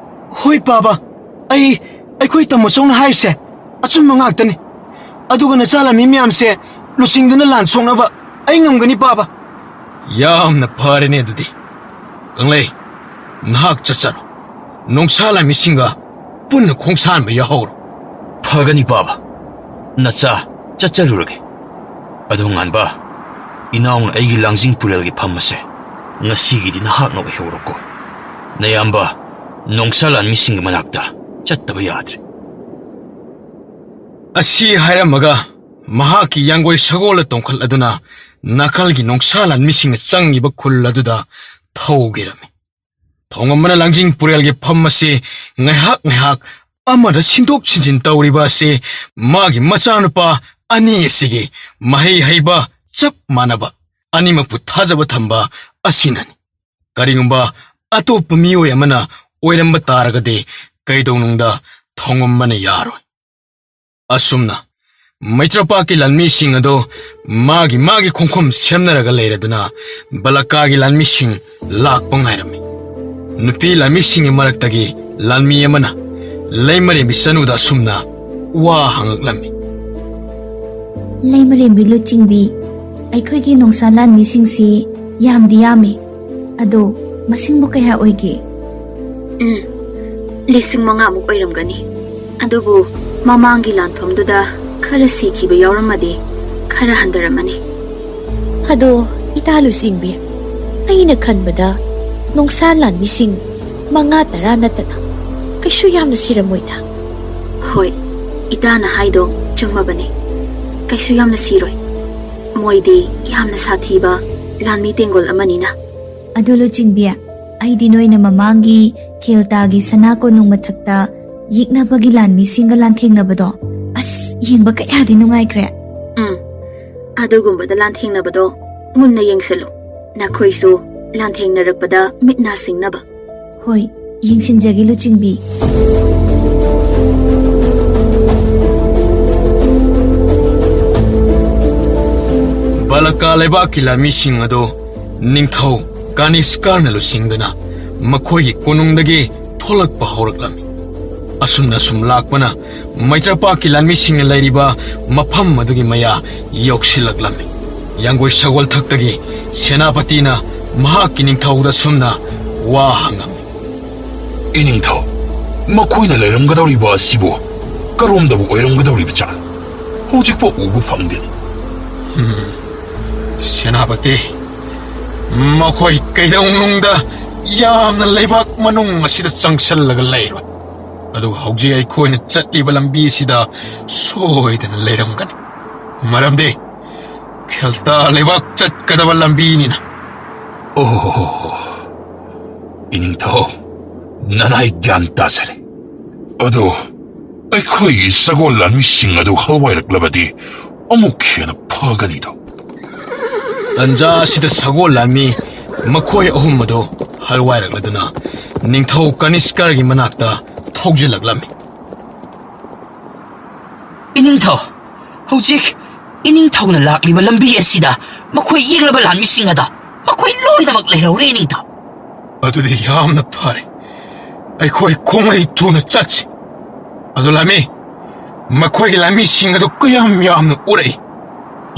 ꯍꯣꯏ ꯄꯥꯕ, ꯑꯩ, ꯑꯩꯈꯣꯏ ꯇꯥꯃꯣꯆꯧꯅ ꯍꯥꯏꯔꯤꯁꯦ ꯑꯆꯨꯝꯕ ꯉꯥꯛꯇꯅꯤ꯫ ꯑꯗꯨꯒ ꯅꯆꯥ ꯂꯥꯟꯃꯤ ꯃꯌꯥꯝꯁꯦ ꯂꯨꯆꯤꯡꯗꯨꯅ ꯂꯥꯟ ꯁꯣꯛꯅꯕ ꯑꯩ ꯉꯝꯒꯅꯤ ꯄꯥꯕ꯫ ꯌꯥꯝꯅ ꯐꯔꯦꯅꯦ ꯑꯗꯨꯗꯤ꯫ ꯀꯪꯂꯩ, ꯅꯍꯥꯛ ꯆꯠꯆꯔꯣ꯫ ꯅꯣꯡꯁꯥ ꯂꯥꯟꯃꯤꯁꯤꯡꯒ ꯄꯨꯟꯅ ꯈꯣꯡꯁꯥꯟꯕ ꯌꯥꯍꯧꯔꯣ꯫ ꯐꯒꯅꯤ ꯄꯥꯕ꯫ ꯅꯆꯥ, ꯆꯠꯆꯔꯨꯔꯒꯦ꯫ ꯑꯗꯣ ꯉꯥꯟꯕ, ꯏꯅꯥꯎꯅ ꯑꯩꯒꯤ ꯂꯥꯡꯖꯤꯡ ꯄꯨꯔꯦꯜꯒꯤ ꯐꯝ ꯑꯁꯦ ꯉꯁꯤꯒꯤꯗꯤ ꯅꯍꯥꯛꯅ ꯑꯣꯏꯍꯧꯔꯣꯀꯣ꯫ ꯅꯌꯥꯝꯕ ꯅꯣꯡꯁꯥ ꯂꯥꯟꯃꯤꯁꯤꯡꯒꯤ ꯃꯅꯥꯛꯇ ꯆꯠꯇꯕ ꯌꯥꯗ꯭ꯔꯦ꯫ ꯑꯁꯤ ꯍꯥꯏꯔꯝꯃꯒ ꯃꯍꯥꯛꯀꯤ ꯌꯥꯡꯒꯣꯏ ꯁꯒꯣꯜꯗ ꯇꯣꯡꯈꯠꯂꯗꯨꯅ ꯅꯥꯀꯜꯒꯤ ꯅꯣꯡꯁꯥ ꯂꯥꯟꯃꯤꯁꯤꯡꯅ ꯆꯪꯉꯤꯕ ꯈꯨꯜ ꯑꯗꯨꯗ ꯊꯧꯒꯤꯔꯝꯃꯤ꯫ ꯊꯣꯡꯉꯝꯕꯅ ꯂꯥꯡꯖꯤꯡ ꯄꯨꯔꯦꯜꯒꯤ ꯐꯝ ꯑꯁꯤ ꯉꯥꯏꯍꯥꯛ ꯉꯥꯏꯍꯥꯛ ꯑꯃꯗ ꯁꯤꯟꯗꯣꯛ ꯁꯤꯟꯖꯤꯟ ꯇꯧꯔꯤꯕ ꯑꯁꯤ ꯃꯥꯒꯤ ꯃꯆꯥꯅꯨꯄꯥ ꯑꯅꯤ ꯑꯁꯤꯒꯤ ꯃꯍꯩ ꯍꯩꯕ ꯆꯞ ꯃꯥꯟꯅꯕ, ꯑꯅꯤꯃꯛꯄꯨ ꯊꯥꯖꯕ ꯊꯝꯕ ꯑꯁꯤꯅꯅꯤ꯫ ꯀꯔꯤꯒꯨꯝꯕ ꯑꯇꯣꯞꯄ ꯃꯤꯑꯣꯏ ꯑꯃꯅ ꯑꯣꯏꯔꯝꯕ ꯇꯥꯔꯒꯗꯤ ꯀꯩꯗꯧꯅꯨꯡꯗ ꯊꯣꯡꯉꯝꯕꯅ ꯌꯥꯔꯣꯏ꯫ ꯑꯁꯨꯝꯅ ꯃꯩꯇ꯭ꯔꯄꯥꯛꯀꯤ ꯂꯥꯟꯃꯤꯁꯤꯡ ꯑꯗꯨ ꯃꯥꯒꯤ ꯃꯥꯒꯤ ꯈꯣꯡꯐꯝ ꯁꯦꯝꯅꯔꯒ ꯂꯩꯔꯗꯨꯅ ꯕꯂꯀꯥꯒꯤ ꯂꯥꯟꯃꯤꯁꯤꯡ ꯂꯥꯛꯄ ꯉꯥꯏꯔꯝꯃꯤ꯫ ꯅꯨꯄꯤ ꯂꯥꯟꯃꯤꯁꯤꯡꯒꯤ ꯃꯔꯛꯇꯒꯤ ꯂꯥꯟꯃꯤ ꯑꯃꯅ ꯂꯩꯃꯔꯦꯝꯕꯤ ꯆꯅꯨꯗ ꯑꯁꯨꯝꯅ ꯋꯥ ꯍꯪꯉꯛꯂꯝꯃꯤ꯫ ꯂꯩꯃꯔꯦꯝꯕꯤ ꯂꯨꯆꯤꯡꯕꯤ, ꯑꯩꯈꯣꯏꯒꯤ ꯅꯣꯡꯁꯥ ꯂꯥꯟꯃꯤꯁꯤꯡꯁꯤ ꯌꯥꯝꯗꯤ ꯌꯥꯝꯃꯤ꯫ ꯑꯗꯣ ꯃꯁꯤꯡꯕꯨ ꯀꯌꯥ ꯑꯣꯏꯒꯦ? ꯎꯝ, ꯂꯤꯁꯤꯡ ꯃꯉꯥꯃꯨꯛ ꯑꯣꯏꯔꯝꯒꯅꯤ꯫ ꯑꯗꯨꯕꯨ ꯃꯃꯥꯡꯒꯤ ꯂꯥꯟꯐꯝꯗꯨꯗ ꯈꯔ ꯁꯤꯈꯤꯕ ꯌꯥꯎꯔꯝꯃꯗꯤ ꯈꯔ ꯍꯟꯊꯔꯝꯃꯅꯤ꯫ ꯑꯗꯣ ꯏꯇꯥ ꯂꯨꯆꯤꯡꯕꯤ, ꯑꯩꯅ ꯈꯟꯕꯗ ꯅꯣꯡꯁꯥ ꯂꯥꯟꯃꯤꯁꯤꯡ ꯃꯉꯥ ꯇꯔꯥ ꯅꯠꯇꯅ ꯀꯩꯁꯨ ꯌꯥꯝꯅ ꯁꯤꯔꯝꯃꯣꯏꯗ꯫ ꯍꯣꯏ, ꯏꯇꯥꯅ ꯍꯥꯏꯗꯣ ꯆꯨꯝꯃꯕꯅꯤ꯫ ꯀꯩꯁꯨ ꯌꯥꯝꯅ ꯁꯤꯔꯣꯏ꯫ ꯃꯣꯏꯗꯤ ꯌꯥꯝꯅ ꯁꯥꯊꯤꯕ ꯂꯥꯟꯃꯤ ꯇꯦꯡꯒꯣꯜ ꯑꯃꯅꯤꯅ꯫ ꯑꯗꯨ ꯂꯨꯆꯤꯡꯕꯤ, ꯑꯩꯗꯤ ꯅꯣꯏꯅ ꯃꯃꯥꯡꯒꯤ ꯈꯦꯜꯇꯥꯒꯤ ꯁꯅꯥ ꯀꯣꯅꯨꯡ ꯃꯊꯛꯇ ꯌꯦꯛꯅꯕꯒꯤ ꯂꯥꯟꯃꯤꯁꯤꯡꯒ ꯂꯥꯟꯊꯦꯡꯅꯕꯗꯣ, ꯑꯁ, ꯌꯦꯡꯕ ꯀꯌꯥꯗꯤ ꯅꯨꯡꯉꯥꯏꯈ꯭ꯔꯦ꯫ ꯎꯝ, ꯑꯗꯨꯒꯨꯝꯕꯗ ꯂꯥꯟꯊꯦꯡꯅꯕꯗꯣ ꯃꯨꯟꯅ ꯌꯦꯡꯁꯜꯂꯨ꯫ ꯅꯈꯣꯏꯁꯨ ꯂꯥꯟꯊꯦꯡꯅꯔꯛꯄꯗ ꯃꯤꯠ ꯅꯥ ꯁꯤꯡꯅꯕ꯫ ꯍꯣꯏ, ꯌꯦꯡꯁꯤꯟꯖꯒꯦ ꯂꯨꯆꯤꯡꯕꯤ꯫ ꯀꯥ ꯂꯩꯕꯥꯛꯀꯤ ꯂꯥꯟꯃꯤꯁꯤꯡ ꯑꯗꯨ ꯅꯤꯡꯊꯧ ꯀꯥꯅꯤꯁꯀꯔꯅ ꯂꯨꯆꯤꯡꯗꯨꯅ ꯃꯈꯣꯏꯒꯤ ꯀꯣꯅꯨꯡꯗꯒꯤ ꯊꯣꯛꯂꯛꯄ ꯍꯧꯔꯛꯂꯝꯃꯤ꯫ ꯑꯁꯨꯝꯅ ꯁꯨꯝ ꯂꯥꯛꯄꯅ ꯃꯩꯇ꯭ꯔꯄꯥꯛꯀꯤ ꯂꯥꯟꯃꯤꯁꯤꯡꯅ ꯂꯩꯔꯤꯕ ꯃꯐꯝ ꯑꯗꯨꯒꯤ ꯃꯌꯥ ꯌꯧꯁꯤꯜꯂꯛꯂꯝꯃꯤ꯫ ꯌꯥꯡꯒꯣꯏ ꯁꯒꯣꯜ ꯊꯛꯇꯒꯤ ꯁꯦꯅꯥꯄꯇꯤꯅ ꯃꯍꯥꯛꯀꯤ ꯅꯤꯡꯊꯧꯗ ꯁꯨꯝꯅ ꯋꯥ ꯍꯪꯉꯝꯃꯤ꯫ "ꯏꯅꯤꯡꯊꯧ, ꯃꯈꯣꯏꯅ ꯂꯩꯔꯝꯒꯗꯧꯔꯤꯕ ꯑꯁꯤꯕꯨ ꯀꯔꯣꯝꯗꯕꯨ ꯑꯣꯏꯔꯝꯒꯗꯧꯔꯤꯕ ꯖꯥꯠꯅꯣ? ꯍꯧꯖꯤꯛꯐꯥꯎ ꯎꯕ ꯐꯪꯗꯦ꯫" "ꯁꯦꯅꯥꯄꯇꯤ, ꯃꯈꯣꯏ ꯀꯩꯗꯧꯅꯨꯡꯗ ꯌꯥꯝꯅ ꯂꯩꯕꯥꯛ ꯃꯅꯨꯡ ꯑꯁꯤꯗ ꯆꯪꯁꯜꯂꯒ ꯂꯩꯔꯣꯏ꯫ ꯑꯗꯨꯒ ꯍꯧꯖꯤꯛ ꯑꯩꯈꯣꯏꯅ ꯆꯠꯂꯤꯕ ꯂꯝꯕꯤ ꯑꯁꯤꯗ ꯁꯣꯏꯗꯅ ꯂꯩꯔꯝꯒꯅꯤ꯫ ꯃꯔꯝꯗꯤ ꯈꯦꯜꯇꯥ ꯂꯩꯕꯥꯛ ꯆꯠꯀꯗꯕ ꯂꯝꯕꯤꯅꯤꯅ꯫" "ꯑꯣ, ꯏꯅꯤꯡꯊꯧ, ꯅꯅꯥꯏ ꯒ꯭ꯌꯥꯟ ꯇꯥꯖꯔꯦ꯫ ꯑꯗꯣ ꯑꯩꯈꯣꯏꯒꯤ ꯁꯒꯣꯜ ꯂꯥꯟꯃꯤꯁꯤꯡ ꯑꯗꯨ ꯍꯜꯋꯥꯏꯔꯛꯂꯕꯗꯤ ꯑꯃꯨꯛ ꯍꯦꯟꯅ ꯐꯒꯅꯤꯗꯣ꯫" ꯇꯟꯖꯥ ꯑꯁꯤꯗ ꯁꯒꯣꯜ ꯂꯥꯟꯃꯤ ꯃꯈꯣꯏ ꯑꯍꯨꯝ ꯑꯗꯨ ꯍꯜꯋꯥꯏꯔꯛꯂꯗꯨꯅ ꯅꯤꯡꯊꯧ ꯀꯅꯤꯁꯀꯔꯒꯤ ꯃꯅꯥꯛꯇ ꯊꯧꯖꯤꯜꯂꯛꯂꯝꯃꯤ꯫ "ꯏꯅꯤꯡꯊꯧ, ꯍꯧꯖꯤꯛ ꯏꯅꯤꯡꯊꯧꯅ ꯂꯥꯛꯂꯤꯕ ꯂꯝꯕꯤ ꯑꯁꯤꯗ ꯃꯈꯣꯏ ꯌꯦꯛꯂꯕ ꯂꯥꯟꯃꯤꯁꯤꯡ ꯑꯗꯣ ꯃꯈꯣꯏ ꯂꯣꯏꯅꯃꯛ ꯂꯩꯍꯧꯔꯦ, ꯏꯅꯤꯡꯊꯧ꯫" "ꯑꯗꯨꯗꯤ ꯌꯥꯝꯅ ꯐꯔꯦ꯫ ꯑꯩꯈꯣꯏ ꯈꯣꯡꯂꯩ ꯊꯨꯅ ꯆꯠꯁꯤ꯫ ꯑꯗꯨ ꯂꯥꯟꯃꯤ, ꯃꯈꯣꯏꯒꯤ ꯂꯥꯟꯃꯤꯁꯤꯡ ꯑꯗꯨ ꯀꯌꯥꯝ ꯌꯥꯝꯅ ꯎꯔꯛꯏ?"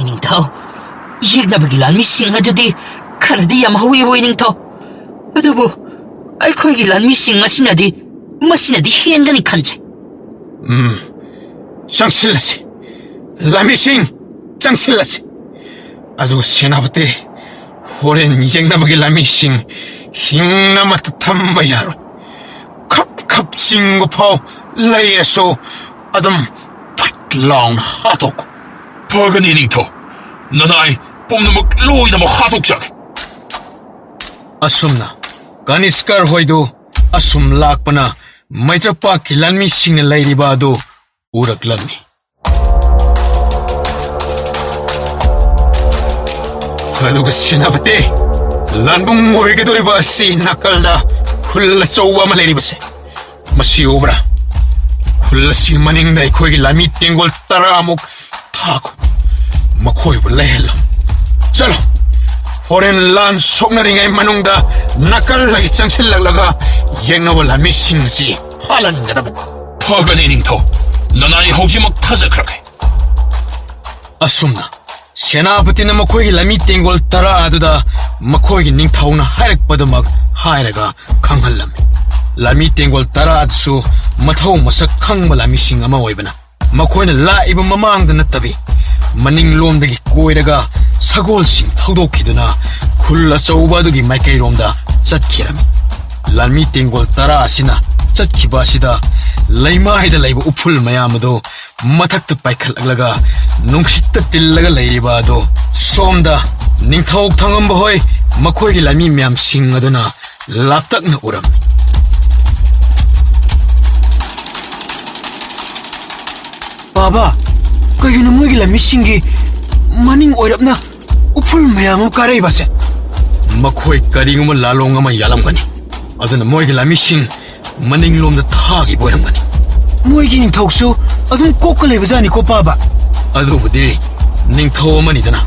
"ꯏꯅꯤꯡꯊꯧ, ꯌꯦꯛꯅꯕꯒꯤ ꯂꯥꯟꯃꯤꯁꯤꯡ ꯑꯗꯨꯗꯤ ꯈꯔꯗꯤ ꯌꯥꯝ ꯍꯧꯋꯤꯕꯨ, ꯏꯅꯤꯡꯊꯧ꯫ ꯑꯗꯨꯕꯨ ꯑꯩꯈꯣꯏꯒꯤ ꯂꯥꯟꯃꯤꯁꯤꯡ ꯑꯁꯤꯅꯗꯤ, ꯃꯁꯤꯅꯗꯤ ꯍꯦꯟꯒꯅꯤ ꯈꯟꯖꯩ꯫" "ꯎꯝ, ꯆꯪꯁꯤꯜꯂꯁꯤ꯫ ꯂꯥꯟꯃꯤꯁꯤꯡ, ꯆꯪꯁꯤꯜꯂꯁꯤ꯫ ꯑꯗꯨꯒ ꯁꯦꯅꯥꯄꯇꯤ, ꯍꯣꯔꯦꯟ ꯌꯦꯛꯅꯕꯒꯤ ꯂꯥꯟꯃꯤꯁꯤꯡ ꯍꯤꯡꯅ ꯑꯃꯠꯇ ꯊꯝꯕ ꯌꯥꯔꯣꯏ꯫ ꯈꯞ ꯈꯞ ꯆꯤꯡꯕ ꯐꯥꯎ ꯂꯩꯔꯁꯨ ꯑꯗꯨꯝ ꯐꯠ ꯂꯥꯎꯅ ꯍꯥꯠꯇꯣꯛꯈꯣ꯫" "ꯐꯒꯅꯤ, ꯅꯤꯡꯊꯧ꯫ ꯅꯅꯥꯏ ꯄꯨꯝꯅꯃꯛ ꯂꯣꯏꯅꯃꯛ ꯍꯥꯠꯇꯣꯛꯆꯒꯦ꯫" ꯑꯁꯨꯝꯅ ꯀꯅꯤꯁꯀꯔ ꯍꯣꯏꯗꯨ ꯑꯁꯨꯝ ꯂꯥꯛꯄꯅ ꯃꯩꯇ꯭ꯔꯄꯥꯛꯀꯤ ꯂꯥꯟꯃꯤꯁꯤꯡꯅ ꯂꯩꯔꯤꯕ ꯑꯗꯨ ꯎꯔꯛꯂꯝꯃꯤ꯫ ꯑꯗꯨꯒ ꯁꯦꯅꯥꯄꯇꯤ, ꯂꯥꯟꯕꯨꯡ ꯑꯣꯏꯒꯗꯧꯔꯤꯕ ꯑꯁꯤ ꯅꯥꯀꯜꯗ ꯈꯨꯜ ꯑꯆꯧꯕ ꯑꯃ ꯂꯩꯔꯤꯕꯁꯦ, ꯃꯁꯤ ꯎꯕ꯭ꯔꯥ? ꯈꯨꯜ ꯑꯁꯤꯒꯤ ꯃꯅꯤꯡꯗ ꯑꯩꯈꯣꯏꯒꯤ ꯂꯥꯟꯃꯤ ꯇꯦꯡꯒꯣꯜ ꯇꯔꯥꯃꯨꯛ ꯊꯥꯈꯣ꯫ ꯃꯈꯣꯏꯕꯨ ꯂꯩꯍꯜꯂꯣ꯫ ꯆꯠꯂꯣ꯫ ꯍꯣꯔꯦꯟ ꯂꯥꯟ ꯁꯣꯛꯅꯔꯤꯉꯩ ꯃꯅꯨꯡꯗ ꯅꯥꯀꯜꯗꯒꯤ ꯆꯪꯁꯤꯜꯂꯛꯂꯒ ꯌꯦꯛꯅꯕ ꯂꯥꯟꯃꯤꯁꯤꯡ ꯑꯁꯤ ꯍꯥꯠꯍꯟꯒꯗꯕꯅꯤ꯫ ꯐꯒꯅꯤ ꯅꯤꯡꯊꯧ꯫ ꯅꯅꯥꯏ ꯍꯧꯖꯤꯛꯃꯛ ꯊꯥꯖꯈ꯭ꯔꯒꯦ꯫ ꯑꯁꯨꯝꯅ ꯁꯦꯅꯥꯄꯇꯤꯅ ꯃꯈꯣꯏꯒꯤ ꯂꯥꯟꯃꯤ ꯇꯦꯡꯒꯣꯜ ꯇꯔꯥ ꯑꯗꯨꯗ ꯃꯈꯣꯏꯒꯤ ꯅꯤꯡꯊꯧꯅ ꯍꯥꯏꯔꯛꯄꯗꯨꯃꯛ ꯍꯥꯏꯔꯒ ꯈꯪꯍꯜꯂꯝꯃꯤ꯫ ꯂꯥꯟꯃꯤ ꯇꯦꯡꯒꯣꯜ ꯇꯔꯥ ꯑꯗꯨꯁꯨ ꯃꯊꯧ ꯃꯁꯛ ꯈꯪꯕ ꯂꯥꯟꯃꯤꯁꯤꯡ ꯑꯃ ꯑꯣꯏꯕꯅ ꯃꯈꯣꯏꯅ ꯂꯥꯛꯏꯕ ꯃꯃꯥꯡꯗ ꯅꯠꯇꯕꯤ ꯃꯅꯤꯡꯂꯣꯝꯗꯒꯤ ꯀꯣꯏꯔꯒ ꯁꯒꯣꯜꯁꯤꯡ ꯊꯧꯗꯣꯛꯈꯤꯗꯨꯅ ꯈꯨꯜ ꯑꯆꯧꯕ ꯑꯗꯨꯒꯤ ꯃꯥꯏꯀꯩꯔꯣꯝꯗ ꯆꯠꯈꯤꯔꯝꯃꯤ꯫ ꯂꯥꯟꯃꯤ ꯇꯦꯡꯒꯣꯜ ꯇꯔꯥ ꯑꯁꯤꯅ ꯆꯠꯈꯤꯕ ꯑꯁꯤꯗ ꯂꯩꯃꯥꯏꯗ ꯂꯩꯕ ꯎꯐꯨꯜ ꯃꯌꯥꯝ ꯑꯗꯨ ꯃꯊꯛꯇ ꯄꯥꯏꯈꯠꯂꯛꯂꯒ ꯅꯨꯡꯁꯤꯠꯇ ꯇꯤꯜꯂꯒ ꯂꯩꯔꯤꯕ ꯑꯗꯨ ꯁꯣꯝꯗ ꯅꯤꯡꯊꯧ ꯊꯥꯡꯉꯝꯕ ꯍꯣꯏ ꯃꯈꯣꯏꯒꯤ ꯂꯥꯟꯃꯤ ꯃꯌꯥꯝꯁꯤꯡ ꯑꯗꯨꯅ ꯂꯥꯞꯇꯛꯅ ꯎꯔꯝꯃꯤ꯫ ꯕꯥꯕꯥ, ꯀꯩꯒꯤꯅꯣ ꯃꯣꯏꯒꯤ ꯂꯥꯟꯃꯤꯁꯤꯡꯒꯤ ꯃꯅꯤꯡ ꯑꯣꯏꯔꯞꯅ ꯎꯐꯨꯜ ꯃꯌꯥꯝ ꯑꯃ ꯀꯥꯔꯛꯏꯕꯁꯦ? ꯃꯈꯣꯏ ꯀꯔꯤꯒꯨꯝꯕ ꯂꯥꯂꯣꯡ ꯑꯃ ꯌꯥꯜꯂꯝꯒꯅꯤ, ꯑꯗꯨꯅ ꯃꯣꯏꯒꯤ ꯂꯥꯟꯃꯤꯁꯤꯡ ꯃꯅꯤꯡꯂꯣꯝꯗ ꯊꯥꯈꯤꯕ ꯑꯣꯏꯔꯝꯒꯅꯤ꯫ ꯃꯣꯏꯒꯤ ꯅꯤꯡꯊꯧꯁꯨ ꯑꯗꯨꯝ ꯀꯣꯛꯀ ꯂꯩꯕꯖꯥꯠꯅꯤꯀꯣ, ꯄꯥꯕ꯫ ꯑꯗꯨꯕꯨꯗꯤ ꯅꯤꯡꯊꯧ ꯑꯃꯅꯤꯗꯅ꯫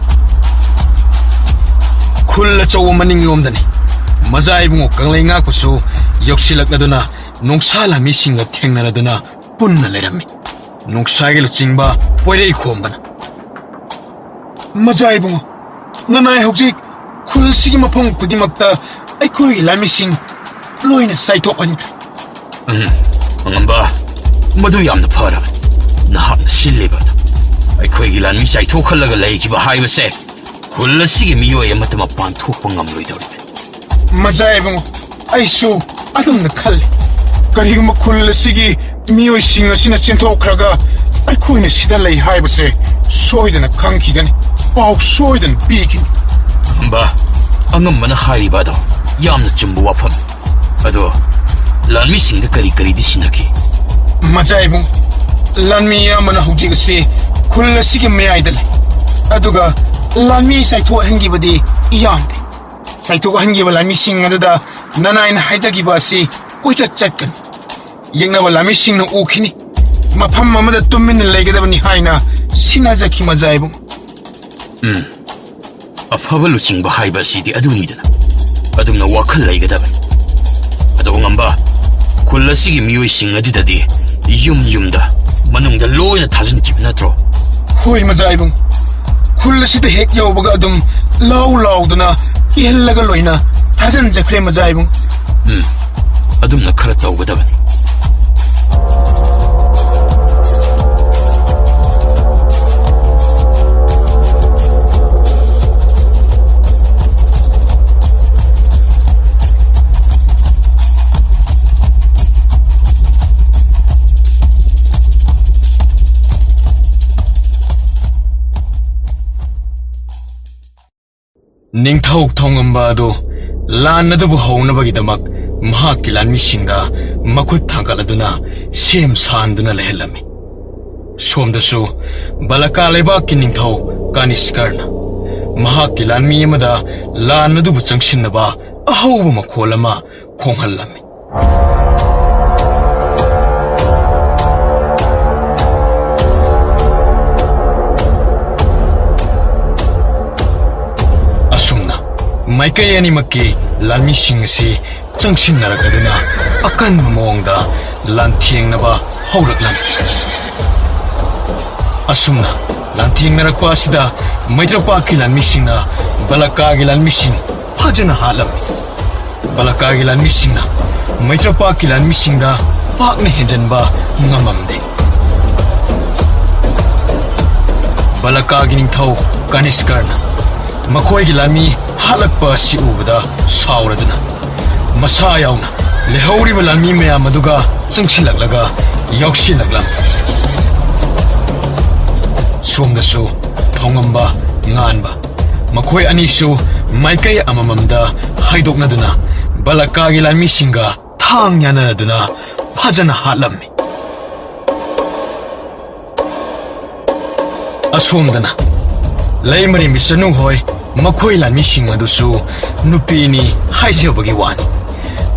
ꯈꯨꯜ ꯑꯆꯧꯕ ꯃꯅꯤꯡꯂꯣꯝꯗꯅꯤ꯫ ꯃꯖꯥ ꯏꯕꯨꯡꯉꯣ ꯀꯪꯂꯩ ꯉꯥꯛꯄꯁꯨ ꯌꯧꯁꯤꯜꯂꯛꯂꯗꯨꯅ ꯅꯣꯡꯁꯥ ꯂꯥꯟꯃꯤꯁꯤꯡꯒ ꯊꯦꯡꯅꯔꯗꯨꯅ ꯄꯨꯟꯅ ꯂꯩꯔꯝꯃꯤ꯫ ꯅꯣꯡꯁꯥꯒꯤ ꯂꯨꯆꯤꯡꯕ ꯄꯣꯏꯔꯩ ꯈꯣꯝꯕꯅ, ꯃꯖꯥ ꯏꯕꯨꯡꯉꯣ, ꯅꯅꯥꯏ ꯍꯧꯖꯤꯛ ꯈꯨꯜꯁꯤꯒꯤ ꯃꯐꯝ ꯈꯨꯗꯤꯡꯃꯛꯇ ꯑꯩꯈꯣꯏꯒꯤ ꯂꯥꯟꯃꯤꯁꯤꯡ ꯂꯣꯏꯅ ꯆꯥꯏꯊꯣꯛꯍꯟꯈ꯭ꯔꯦ꯫ ꯎꯝ, ꯑꯉꯝꯕ, ꯃꯗꯨ ꯌꯥꯝꯅ ꯐꯔꯕꯅꯤ꯫ ꯅꯍꯥꯛꯅ ꯁꯤꯜꯂꯤꯕ ꯑꯗꯨ ꯑꯩꯈꯣꯏꯒꯤ ꯂꯥꯟꯃꯤ ꯆꯥꯏꯊꯣꯛꯍꯜꯂꯒ ꯂꯩꯈꯤꯕ ꯍꯥꯏꯕꯁꯦ ꯈꯨꯜ ꯑꯁꯤꯒꯤ ꯃꯤꯑꯣꯏ ꯑꯃꯠꯇ ꯃꯄꯥꯟ ꯊꯣꯛꯄ ꯉꯝꯂꯣꯏꯗꯧꯔꯤꯕꯅꯤ꯫ ꯃꯖꯥ ꯏꯕꯨꯡꯉꯣ, ꯑꯩꯁꯨ ꯑꯗꯨꯝꯅ ꯈꯜꯂꯤ꯫ ꯀꯔꯤꯒꯨꯝꯕ ꯈꯨꯜ ꯑꯁꯤꯒꯤ ꯃꯤꯑꯣꯏꯁꯤꯡ ꯑꯁꯤꯅ ꯆꯦꯟꯊꯣꯛꯈ꯭ꯔꯒ ꯑꯩꯈꯣꯏꯅ ꯁꯤꯗ ꯂꯩ ꯍꯥꯏꯕꯁꯦ ꯁꯣꯏꯗꯅ ꯈꯪꯈꯤꯒꯅꯤ, ꯄꯥꯎ ꯁꯣꯏꯗꯅ ꯄꯤꯈꯤꯅꯤ꯫ ꯑꯉꯝꯕ, ꯑꯉꯝꯕꯅ ꯍꯥꯏꯔꯤꯕ ꯑꯗꯣ ꯌꯥꯝꯅ ꯆꯨꯝꯕ ꯋꯥꯐꯝ꯫ ꯑꯗꯣ ꯂꯥꯟꯃꯤꯁꯤꯡꯗ ꯀꯔꯤ ꯀꯔꯤꯗꯤ ꯁꯤꯟꯅꯈꯤ? ꯃꯖꯥ ꯏꯕꯨꯡꯉꯣ, ꯂꯥꯟꯃꯤ ꯑꯌꯥꯝꯕꯅ ꯍꯧꯖꯤꯛ ꯑꯁꯤ ꯈꯨꯜ ꯑꯁꯤꯒꯤ ꯃꯌꯥꯏꯗ ꯂꯩ, ꯑꯗꯨꯒ ꯂꯥꯟꯃꯤ ꯆꯥꯏꯊꯣꯛꯍꯟꯈꯤꯕꯗꯤ ꯌꯥꯝꯗꯦ꯫ ꯆꯥꯏꯊꯣꯛꯍꯟꯈꯤꯕ ꯂꯥꯟꯃꯤꯁꯤꯡ ꯑꯗꯨꯗ ꯅꯅꯥꯏꯅ ꯍꯥꯏꯖꯈꯤꯕ ꯑꯁꯤ ꯀꯣꯏꯆꯠ ꯆꯠꯀꯅꯤ꯫ ꯌꯦꯛꯅꯕ ꯂꯥꯟꯃꯤꯁꯤꯡꯅ ꯎꯈꯤꯅꯤ꯫ ꯃꯐꯝ ꯑꯃꯗ ꯇꯨꯃꯤꯟꯅ ꯂꯩꯒꯗꯕꯅꯤ ꯍꯥꯏꯅ ꯁꯤꯟꯅꯖꯈꯤ, ꯃꯖꯥ ꯏꯕꯨꯡꯉꯣ꯫ ꯎꯝ꯫ ꯑꯐꯕ ꯂꯨꯆꯤꯡꯕ ꯍꯥꯏꯕ ꯑꯁꯤꯗꯤ ꯑꯗꯨꯅꯤꯗꯅ꯫ ꯑꯗꯨꯝꯅ ꯋꯥꯈꯜ ꯂꯩꯒꯗꯕꯅꯤ꯫ ꯑꯗꯣ ꯉꯝꯕ, ꯈꯨꯜ ꯑꯁꯤꯒꯤ ꯃꯤꯑꯣꯏꯁꯤꯡ ꯑꯗꯨꯗꯗꯤ ꯌꯨꯝ ꯌꯨꯝꯗ, ꯃꯅꯨꯡꯗ ꯂꯣꯏꯅ ꯊꯥꯖꯤꯟꯈꯤꯕ ꯅꯠꯇ꯭ꯔꯣ? ꯍꯣꯏ, ꯃꯖꯥ ꯏꯕꯨꯡ꯫ ꯈꯨꯜ ꯑꯁꯤꯗ ꯍꯦꯛ ꯌꯧꯕꯒ ꯑꯗꯨꯝ ꯂꯥꯎ ꯂꯥꯎꯗꯨꯅ ꯀꯤꯍꯜꯂꯒ ꯂꯣꯏꯅ ꯊꯥꯖꯤꯟꯖꯈ꯭ꯔꯦ, ꯃꯖꯥ ꯏꯕꯨꯡ꯫ ꯎꯝ, ꯑꯗꯨꯝꯅ ꯈꯔ ꯇꯧꯒꯗꯕꯅꯤ꯫ ꯅꯤꯡꯊꯧ ꯊꯣꯡꯉꯝꯕ ꯑꯗꯨ ꯂꯥꯟ ꯑꯗꯨꯕꯨ ꯍꯧꯅꯕꯒꯤꯗꯃꯛ ꯃꯍꯥꯛꯀꯤ ꯂꯥꯟꯃꯤꯁꯤꯡꯗ ꯃꯈꯨꯠ ꯊꯥꯡꯒꯠꯂꯗꯨꯅ ꯁꯦꯝ ꯁꯥꯍꯟꯗꯨꯅ ꯂꯩꯍꯜꯂꯝꯃꯤ꯫ ꯁꯣꯝꯗꯁꯨ ꯕꯂꯀꯥ ꯂꯩꯕꯥꯛꯀꯤ ꯅꯤꯡꯊꯧ ꯀꯥꯅꯤꯁꯀꯔꯅ ꯃꯍꯥꯛꯀꯤ ꯂꯥꯟꯃꯤ ꯑꯃꯗ ꯂꯥꯟ ꯑꯗꯨꯕꯨ ꯆꯪꯁꯤꯟꯅꯕ ꯑꯍꯧꯕ ꯃꯈꯣꯜ ꯑꯃ ꯈꯣꯡꯍꯜꯂꯝꯃꯤ꯫ ꯑꯁꯨꯝꯅ ꯃꯥꯏꯀꯩ ꯑꯅꯤꯃꯛꯀꯤ ꯂꯥꯟꯃꯤꯁꯤꯡ ꯑꯁꯤ ꯆꯪꯁꯤꯟꯅꯔꯛꯂꯗꯨꯅ ꯑꯀꯟꯕ ꯃꯑꯣꯡꯗ ꯂꯥꯟꯊꯦꯡꯅꯕ ꯍꯧꯔꯛꯂꯝꯃꯤ꯫ ꯑꯁꯨꯝꯅ ꯂꯥꯟꯊꯦꯡꯅꯔꯛꯄ ꯑꯁꯤꯗ ꯃꯩꯇ꯭ꯔꯄꯥꯛꯀꯤ ꯂꯥꯟꯃꯤꯁꯤꯡꯅ ꯕꯂꯀꯥꯒꯤ ꯂꯥꯟꯃꯤꯁꯤꯡ ꯐꯖꯅ ꯍꯥꯠꯂꯝꯃꯤ꯫ ꯕꯂꯀꯥꯒꯤ ꯂꯥꯟꯃꯤꯁꯤꯡꯅ ꯃꯩꯇ꯭ꯔꯄꯥꯛꯀꯤ ꯂꯥꯟꯃꯤꯁꯤꯡꯗ ꯄꯥꯛꯅ ꯍꯦꯟꯖꯟꯕ ꯉꯝꯃꯝꯗꯦ꯫ ꯕꯂꯀꯥꯒꯤ ꯅꯤꯡꯊꯧ ꯀꯅꯤꯁꯀꯔꯅ ꯃꯈꯣꯏꯒꯤ ꯂꯥꯟꯃꯤ ꯍꯥꯠꯂꯛꯄ ꯑꯁꯤ ꯎꯕꯗ ꯁꯥꯎꯔꯗꯨꯅ ꯃꯁꯥ ꯌꯥꯎꯅ ꯂꯩꯍꯧꯔꯤꯕ ꯂꯥꯟꯃꯤ ꯃꯌꯥꯝ ꯑꯗꯨꯒ ꯆꯪꯁꯤꯜꯂꯛꯂꯒ ꯌꯥꯎꯁꯤꯜꯂꯛꯂꯝꯃꯤ꯫ ꯁꯣꯝꯗꯁꯨ ꯊꯣꯡꯉꯝꯕ, ꯉꯥꯟꯕ, ꯃꯈꯣꯏ ꯑꯅꯤꯁꯨ ꯃꯥꯏꯀꯩ ꯑꯃꯃꯝꯗ ꯍꯥꯏꯗꯣꯛꯅꯗꯨꯅ ꯕꯂꯀꯥꯒꯤ ꯂꯥꯟꯃꯤꯁꯤꯡꯒ ꯊꯥꯡ ꯌꯥꯅꯔꯗꯨꯅ ꯐꯖꯅ ꯍꯥꯠꯂꯝꯃꯤ꯫ ꯑꯁꯣꯝꯗꯅ ꯂꯩꯃꯔꯦꯝꯕꯤ ꯆꯅꯨ ꯍꯣꯏ, ꯃꯈꯣꯏ ꯂꯥꯟꯃꯤꯁꯤꯡ ꯑꯗꯨꯁꯨ ꯅꯨꯄꯤꯅꯤ ꯍꯥꯏꯖꯕꯒꯤ ꯋꯥꯅꯤ꯫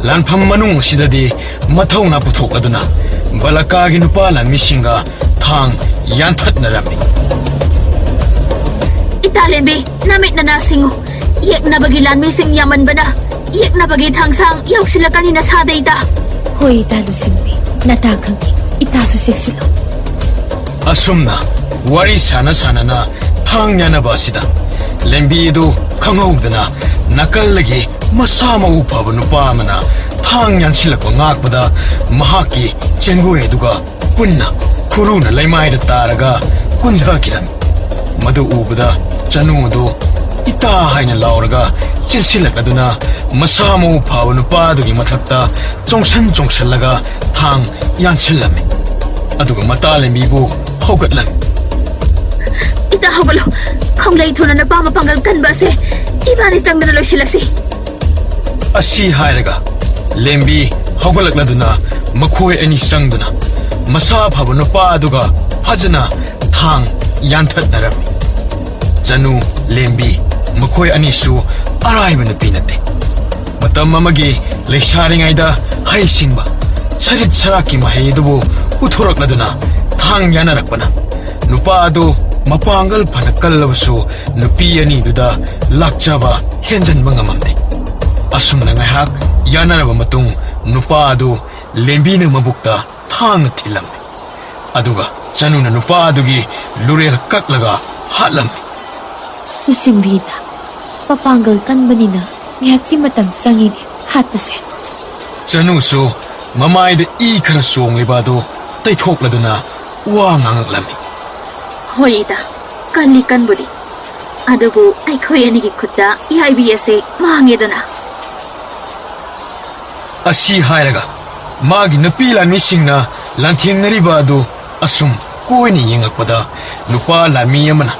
ꯂꯥꯟꯐꯝ ꯃꯅꯨꯡ ꯑꯁꯤꯗꯗꯤ ꯃꯊꯧꯅꯥ ꯄꯨꯊꯣꯛꯂꯗꯨꯅ ꯕꯂꯀꯥꯒꯤ ꯅꯨꯄꯥ ꯂꯥꯟꯃꯤꯁꯤꯡꯒ ꯊꯥꯡ ꯌꯥꯟꯊꯠꯅꯔꯝꯃꯤ꯫ ꯏꯇꯥ ꯂꯦꯝꯕꯤ, ꯅꯃꯤꯠ ꯅꯅꯥ ꯁꯤꯡꯉꯨ꯫ ꯌꯦꯛꯅꯕꯒꯤ ꯂꯥꯟꯃꯤꯁꯤꯡ ꯌꯥꯝꯃꯟꯕꯅ ꯌꯦꯛꯅꯕꯒꯤ ꯊꯥꯡꯁꯥꯡ ꯌꯧꯁꯤꯜꯂꯛꯀꯅꯤ ꯅꯁꯥꯗ, ꯏꯇꯥ꯫ ꯍꯣꯏ, ꯏꯇꯥ ꯂꯨꯆꯤꯡꯕꯤ, ꯅꯇꯥ ꯈꯪꯉꯤ꯫ ꯏꯇꯥꯁꯨ ꯆꯦꯛꯁꯤꯜꯂꯨ꯫ ꯑꯁꯨꯝꯅ ꯋꯥꯔꯤ ꯁꯥꯟꯅ ꯁꯥꯟꯅꯅ ꯊꯥꯡ ꯌꯥꯟꯅꯕ ꯑꯁꯤꯗ ꯂꯦꯝꯕꯤ ꯑꯗꯨ ꯈꯪꯍꯧꯗꯅ ꯅꯥꯀꯜꯗꯒꯤ ꯃꯁꯥ ꯃꯎ ꯐꯕ ꯅꯨꯄꯥ ꯑꯃꯅ ꯊꯥꯡ ꯌꯥꯟꯁꯤꯜꯂꯛꯄ ꯉꯥꯛꯄꯗ ꯃꯍꯥꯛꯀꯤ ꯆꯦꯡꯒꯣꯏ ꯑꯗꯨꯒ ꯄꯨꯟꯅ ꯈꯨꯔꯨꯅ ꯂꯩꯃꯥꯏꯗ ꯇꯥꯔꯒ ꯀꯨꯟꯊꯈꯤꯔꯝꯃꯤ꯫ ꯃꯗꯨ ꯎꯕꯗ ꯆꯅꯨ ꯑꯗꯨ ꯏꯇꯥ ꯍꯥꯏꯅ ꯂꯥꯎꯔꯒ ꯆꯦꯟꯁꯤꯜꯂꯛꯂꯗꯨꯅ ꯃꯁꯥ ꯃꯎ ꯐꯕ ꯅꯨꯄꯥ ꯑꯗꯨꯒꯤ ꯃꯊꯛꯇ ꯆꯣꯡꯁꯟ ꯆꯣꯡꯁꯜꯂꯒ ꯊꯥꯡ ꯌꯥꯟꯁꯤꯜꯂꯝꯃꯤ꯫ ꯑꯗꯨꯒ ꯃꯇꯥ ꯂꯦꯝꯕꯤꯕꯨ ꯍꯧꯒꯠꯂꯝꯃꯤ꯫ ꯏꯇꯥ ꯍꯧꯒꯠꯂꯣ꯫ ꯈꯣꯡꯂꯩ ꯊꯨꯅ ꯅꯨꯄꯥ ꯃꯄꯥꯡꯒꯜ ꯀꯟꯕ ꯑꯁꯦ ꯏꯕꯥꯅꯤ ꯆꯪꯗꯅ ꯂꯣꯏꯁꯤꯜꯂꯁꯤ꯫ ꯑꯁꯤ ꯍꯥꯏꯔꯒ ꯂꯦꯝꯕꯤ ꯍꯧꯒꯠꯂꯛꯂꯗꯨꯅ ꯃꯈꯣꯏ ꯑꯅꯤ ꯆꯪꯗꯨꯅ ꯃꯁꯥ ꯐꯕ ꯅꯨꯄꯥ ꯑꯗꯨꯒ ꯐꯖꯅ ꯊꯥꯡ ꯌꯥꯟꯊꯠꯅꯔꯝꯃꯤ꯫ ꯆꯅꯨ, ꯂꯦꯝꯕꯤ ꯃꯈꯣꯏ ꯑꯅꯤꯁꯨ ꯑꯔꯥꯏꯕ ꯅꯨꯄꯤ ꯅꯠꯇꯦ꯫ ꯃꯇꯝ ꯑꯃꯒꯤ ꯂꯩꯁꯥꯔꯤꯉꯩꯗ ꯍꯩꯁꯤꯡꯕ ꯁꯔꯤꯠ ꯁꯔꯥꯛꯀꯤ ꯃꯍꯩ ꯑꯗꯨꯕꯨ ꯄꯨꯊꯣꯔꯛꯂꯗꯨꯅ ꯊꯥꯡ ꯌꯥꯅꯔꯛꯄꯅ ꯅꯨꯄꯥ ꯑꯗꯨ ꯃꯄꯥꯡꯒꯜ ꯐꯅ ꯀꯜꯂꯕꯁꯨ ꯅꯨꯄꯤ ꯑꯅꯤꯗꯨꯗ ꯂꯥꯛꯆꯕ ꯍꯦꯟꯖꯟꯕ ꯉꯝꯃꯝꯗꯦ꯫ ꯑꯁꯨꯝꯅ ꯉꯥꯏꯍꯥꯛ ꯌꯥꯅꯔꯕ ꯃꯇꯨꯡ ꯅꯨꯄꯥ ꯑꯗꯨ ꯂꯦꯝꯕꯤꯅ ꯃꯕꯨꯛꯇ ꯊꯥꯡꯅ ꯊꯤꯜꯂꯝꯃꯤ꯫ ꯑꯗꯨꯒ ꯆꯅꯨꯅ ꯅꯨꯄꯥ ꯑꯗꯨꯒꯤ ꯂꯨꯔꯦꯜ ꯀꯛꯂꯒ ꯍꯥꯠꯂꯝꯃꯤ꯫ ꯂꯨꯆꯤꯡꯕꯤ ꯏꯇꯥ, ꯃꯄꯥꯡꯒꯜ ꯀꯟꯕꯅꯤꯅ ꯉꯥꯏꯍꯥꯛꯇꯤ ꯃꯇꯝ ꯆꯪꯉꯤꯅꯦ ꯍꯥꯠꯄꯁꯦ꯫ ꯆꯅꯨꯁꯨ ꯃꯃꯥꯏꯗ ꯏ ꯈꯔ ꯆꯣꯡꯂꯤꯕ ꯑꯗꯨ ꯇꯩꯊꯣꯛꯂꯗꯨꯅ ꯋꯥ ꯉꯥꯡꯂꯛꯂꯝꯃꯤ꯫ ꯍꯣꯏ ꯏꯇꯥ, ꯀꯜꯂꯤ ꯀꯟꯕꯨꯗꯤ, ꯑꯗꯨꯕꯨ ꯑꯩꯈꯣꯏ ꯑꯅꯤꯒꯤ ꯈꯨꯠꯇ ꯌꯥꯏꯕꯤ ꯑꯁꯦ ꯃꯥꯡꯉꯦꯗꯅ꯫ ꯑꯁꯤ ꯍꯥꯏꯔꯒ ꯃꯥꯒꯤ ꯅꯨꯄꯤ ꯂꯥꯟꯃꯤꯁꯤꯡꯅ ꯂꯥꯟꯊꯦꯡꯅꯔꯤꯕ ꯑꯗꯨ ꯑꯁꯨꯝ ꯀꯣꯏꯅ ꯌꯦꯡꯂꯛꯄꯗ ꯅꯨꯄꯥ ꯂꯥꯟꯃꯤ ꯑꯃꯅ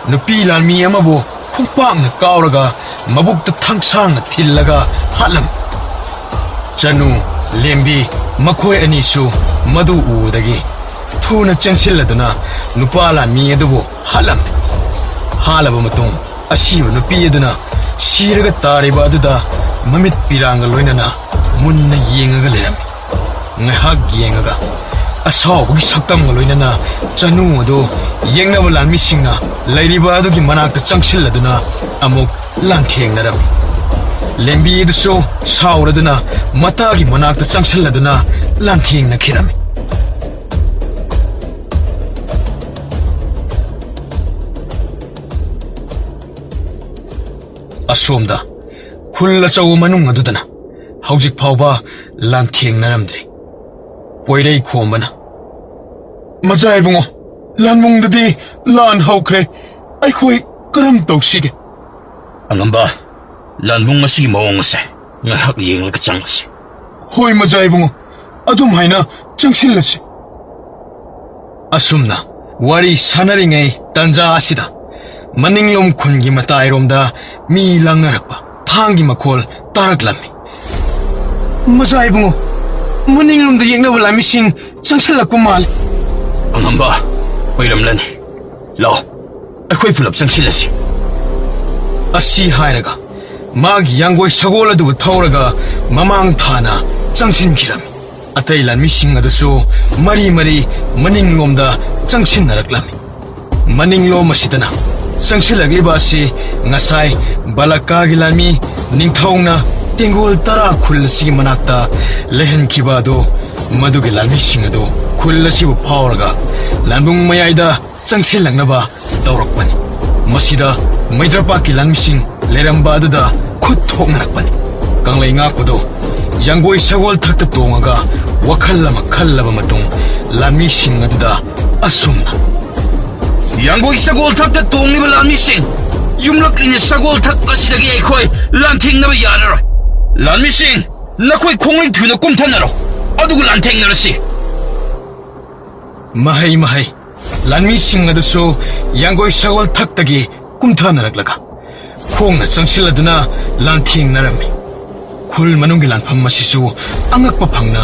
ꯅꯨꯄꯤ ꯂꯥꯟꯃꯤ ꯑꯃꯕꯨ ꯈꯣꯡꯄꯥꯛꯅ ꯀꯥꯎꯔꯒ ꯃꯕꯨꯛꯇ ꯊꯥꯡꯁꯥꯡꯅ ꯊꯤꯜꯂꯒ ꯍꯥꯠꯂꯝꯃꯤ꯫ ꯆꯅꯨ, ꯂꯦꯝꯕꯤ ꯃꯈꯣꯏ ꯑꯅꯤꯁꯨ ꯃꯗꯨ ꯎꯕꯗꯒꯤ ꯊꯨꯅ ꯆꯦꯟꯁꯤꯜꯂꯗꯨꯅ ꯅꯨꯄꯥ ꯂꯥꯟꯃꯤ ꯑꯗꯨꯕꯨ ꯍꯥꯠꯂꯝꯃꯤ꯫ ꯍꯥꯠꯂꯕ ꯃꯇꯨꯡ ꯑꯁꯤꯕ ꯅꯨꯄꯤ ꯑꯗꯨꯅ ꯁꯤꯔꯒ ꯇꯥꯔꯤꯕ ꯑꯗꯨꯗ ꯃꯃꯤꯠ ꯄꯤꯔꯥꯡꯒ ꯂꯣꯏꯅꯅ ꯃꯨꯟꯅ ꯌꯦꯡꯉꯒ ꯂꯩꯔꯝꯃꯤ꯫ ꯉꯥꯏꯍꯥꯛ ꯌꯦꯡꯉꯒ ꯑꯁꯥꯎꯕꯒꯤ ꯁꯛꯇꯝꯒ ꯂꯣꯏꯅꯅ ꯆꯅꯨ ꯑꯗꯨ ꯌꯦꯛꯅꯕ ꯂꯥꯟꯃꯤꯁꯤꯡꯅ ꯂꯩꯔꯤꯕ ꯑꯗꯨꯒꯤ ꯃꯅꯥꯛꯇ ꯆꯪꯁꯤꯜꯂꯗꯨꯅ ꯑꯃꯨꯛ ꯂꯥꯟꯊꯦꯡꯅꯔꯝꯃꯤ꯫ ꯂꯦꯝꯕꯤ ꯑꯗꯨꯁꯨ ꯁꯥꯎꯔꯗꯨꯅ ꯃꯇꯥꯒꯤ ꯃꯅꯥꯛꯇ ꯆꯪꯁꯤꯜꯂꯗꯨꯅ ꯂꯥꯟꯊꯦꯡꯅꯈꯤꯔꯝꯃꯤ꯫ ꯑꯁꯣꯝꯗ ꯈꯨꯜ ꯑꯆꯧꯕ ꯃꯅꯨꯡ ꯑꯗꯨꯗꯅ ꯍꯧꯖꯤꯛ ꯐꯥꯎꯕ ꯂꯥꯟꯊꯦꯡꯅꯔꯝꯗ꯭ꯔꯤ꯫ ꯄꯣꯏꯔꯩ ꯈꯣꯝꯕꯅ, "ꯃꯖꯥ ꯏꯕꯨꯡꯉꯣ, ꯂꯥꯟꯕꯨꯡꯗꯗꯤ ꯂꯥꯟ ꯍꯧꯈ꯭ꯔꯦ꯫ ꯑꯩꯈꯣꯏ ꯀꯔꯝ ꯇꯧꯁꯤꯒꯦ?" "ꯑꯉꯝꯕ, ꯂꯥꯟꯕꯨꯡ ꯑꯁꯤꯒꯤ ꯃꯑꯣꯡ ꯑꯁꯦ ꯉꯥꯏꯍꯥꯛ ꯌꯦꯡꯂꯒ ꯆꯪꯂꯁꯤ꯫" "ꯍꯣꯏ ꯃꯖꯥ ꯏꯕꯨꯡꯉꯣ, ꯑꯗꯨꯝ ꯍꯥꯏꯅ ꯆꯪꯁꯤꯜꯂꯁꯤ꯫" ꯑꯁꯨꯝꯅ ꯋꯥꯔꯤ ꯁꯥꯟꯅꯔꯤꯉꯩ ꯇꯟꯖꯥ ꯑꯁꯤꯗ ꯃꯅꯤꯡꯂꯣꯝ ꯈꯨꯟꯒꯤ ꯃꯇꯥꯏꯔꯣꯝꯗ ꯃꯤ ꯂꯥꯡꯅꯔꯛꯄ, ꯊꯥꯡꯒꯤ ꯃꯈꯣꯜ ꯇꯥꯔꯛꯂꯝꯃꯤ꯫ "ꯃꯖꯥ ꯏꯕꯨꯡꯉꯣ, ꯃꯅꯤꯡꯂꯣꯝꯗ ꯌꯦꯛꯅꯕ ꯂꯥꯟꯃꯤꯁꯤꯡ ꯆꯪꯁꯤꯜꯂꯛꯄ ꯃꯥꯜꯂꯤ꯫" "ꯑꯉꯝꯕ, ꯑꯣꯏꯔꯝꯂꯅꯤ꯫ ꯂꯥꯛꯑꯣ, ꯑꯩꯈꯣꯏ ꯄꯨꯂꯞ ꯆꯪꯁꯤꯜꯂꯁꯤ꯫" ꯑꯁꯤ ꯍꯥꯏꯔꯒ ꯃꯥꯒꯤ ꯌꯥꯡꯒꯣꯏ ꯁꯒꯣꯜ ꯑꯗꯨꯕꯨ ꯊꯧꯔꯒ ꯃꯃꯥꯡ ꯊꯥꯅ ꯆꯪꯁꯤꯟꯈꯤꯔꯝꯃꯤ꯫ ꯑꯇꯩ ꯂꯥꯟꯃꯤꯁꯤꯡ ꯑꯗꯨꯁꯨ ꯃꯔꯤ ꯃꯔꯤ ꯃꯅꯤꯡꯂꯣꯝꯗ ꯆꯪꯁꯤꯟꯅꯔꯛꯂꯝꯃꯤ꯫ ꯃꯅꯤꯡꯂꯣꯝ ꯑꯁꯤꯗꯅ ꯆꯪꯁꯤꯜꯂꯛꯂꯤꯕ ꯑꯁꯤ ꯉꯁꯥꯏ ꯕꯂꯛꯀꯥꯒꯤ ꯂꯥꯟꯃꯤ ꯅꯤꯡꯊꯧꯅ ꯇꯦꯡꯒꯣꯜ ꯇꯔꯥ ꯈꯨꯜ ꯑꯁꯤꯒꯤ ꯃꯅꯥꯛꯇ ꯂꯩꯍꯟꯈꯤꯕ ꯑꯗꯨ, ꯃꯗꯨꯒꯤ ꯂꯥꯟꯃꯤꯁꯤꯡ ꯑꯗꯨ ꯈꯨꯜ ꯑꯁꯤꯕꯨ ꯐꯥꯎꯔꯒ ꯂꯥꯟꯕꯨꯡ ꯃꯌꯥꯏꯗ ꯆꯪꯁꯤꯜꯂꯛꯅꯕ ꯇꯧꯔꯛꯄꯅꯤ꯫ ꯃꯁꯤꯗ ꯃꯩꯗ꯭ꯔꯄꯥꯛꯀꯤ ꯂꯥꯟꯃꯤꯁꯤꯡ ꯂꯩꯔꯝꯕ ꯑꯗꯨꯗ ꯈꯨꯠ ꯊꯣꯛꯅꯔꯛꯄꯅꯤ꯫ ꯀꯪꯂꯩ ꯉꯥꯛꯄꯗꯨ ꯌꯥꯡꯒꯣꯏ ꯁꯒꯣꯜ ꯊꯛꯇ ꯇꯣꯡꯉꯒ ꯋꯥꯈꯜ ꯑꯃ ꯈꯜꯂꯕ ꯃꯇꯨꯡ ꯂꯥꯟꯃꯤꯁꯤꯡ ꯑꯗꯨꯗ ꯑꯁꯨꯝꯅ, "ꯌꯥꯡꯒꯣꯏ ꯁꯒꯣꯜ ꯊꯛꯇ ꯇꯣꯡꯂꯤꯕ ꯂꯥꯟꯃꯤꯁꯤꯡ, ꯌꯨꯝꯂꯛꯂꯤꯅ ꯁꯒꯣꯜ ꯊꯛ ꯑꯁꯤꯗꯒꯤ ꯑꯩꯈꯣꯏ ꯂꯥꯟꯊꯦꯡꯅꯕ ꯌꯥꯔꯔꯣꯏ꯫ ꯂꯥꯟꯃꯤꯁꯤꯡ, ꯅꯈꯣꯏ ꯈꯣꯡꯂꯩ ꯊꯨꯅ ꯀꯨꯝꯊꯅꯔꯣ, ꯑꯗꯨꯒ ꯂꯥꯟꯊꯦꯡꯅꯔꯁꯤ꯫" ꯃꯍꯩ ꯃꯍꯩ ꯂꯥꯟꯃꯤꯁꯤꯡ ꯑꯗꯨꯁꯨ ꯌꯥꯡꯒꯣꯏ ꯁꯒꯣꯜ ꯊꯛꯇꯒꯤ ꯀꯨꯝꯊꯅꯔꯛꯂꯒ ꯈꯣꯡꯅ ꯆꯪꯁꯤꯜꯂꯗꯨꯅ ꯂꯥꯟꯊꯦꯡꯅꯔꯝꯃꯤ꯫ ꯈꯨꯜ ꯃꯅꯨꯡꯒꯤ ꯂꯥꯟꯐꯝ ꯑꯁꯤꯁꯨ ꯑꯉꯛꯄ ꯐꯪꯅ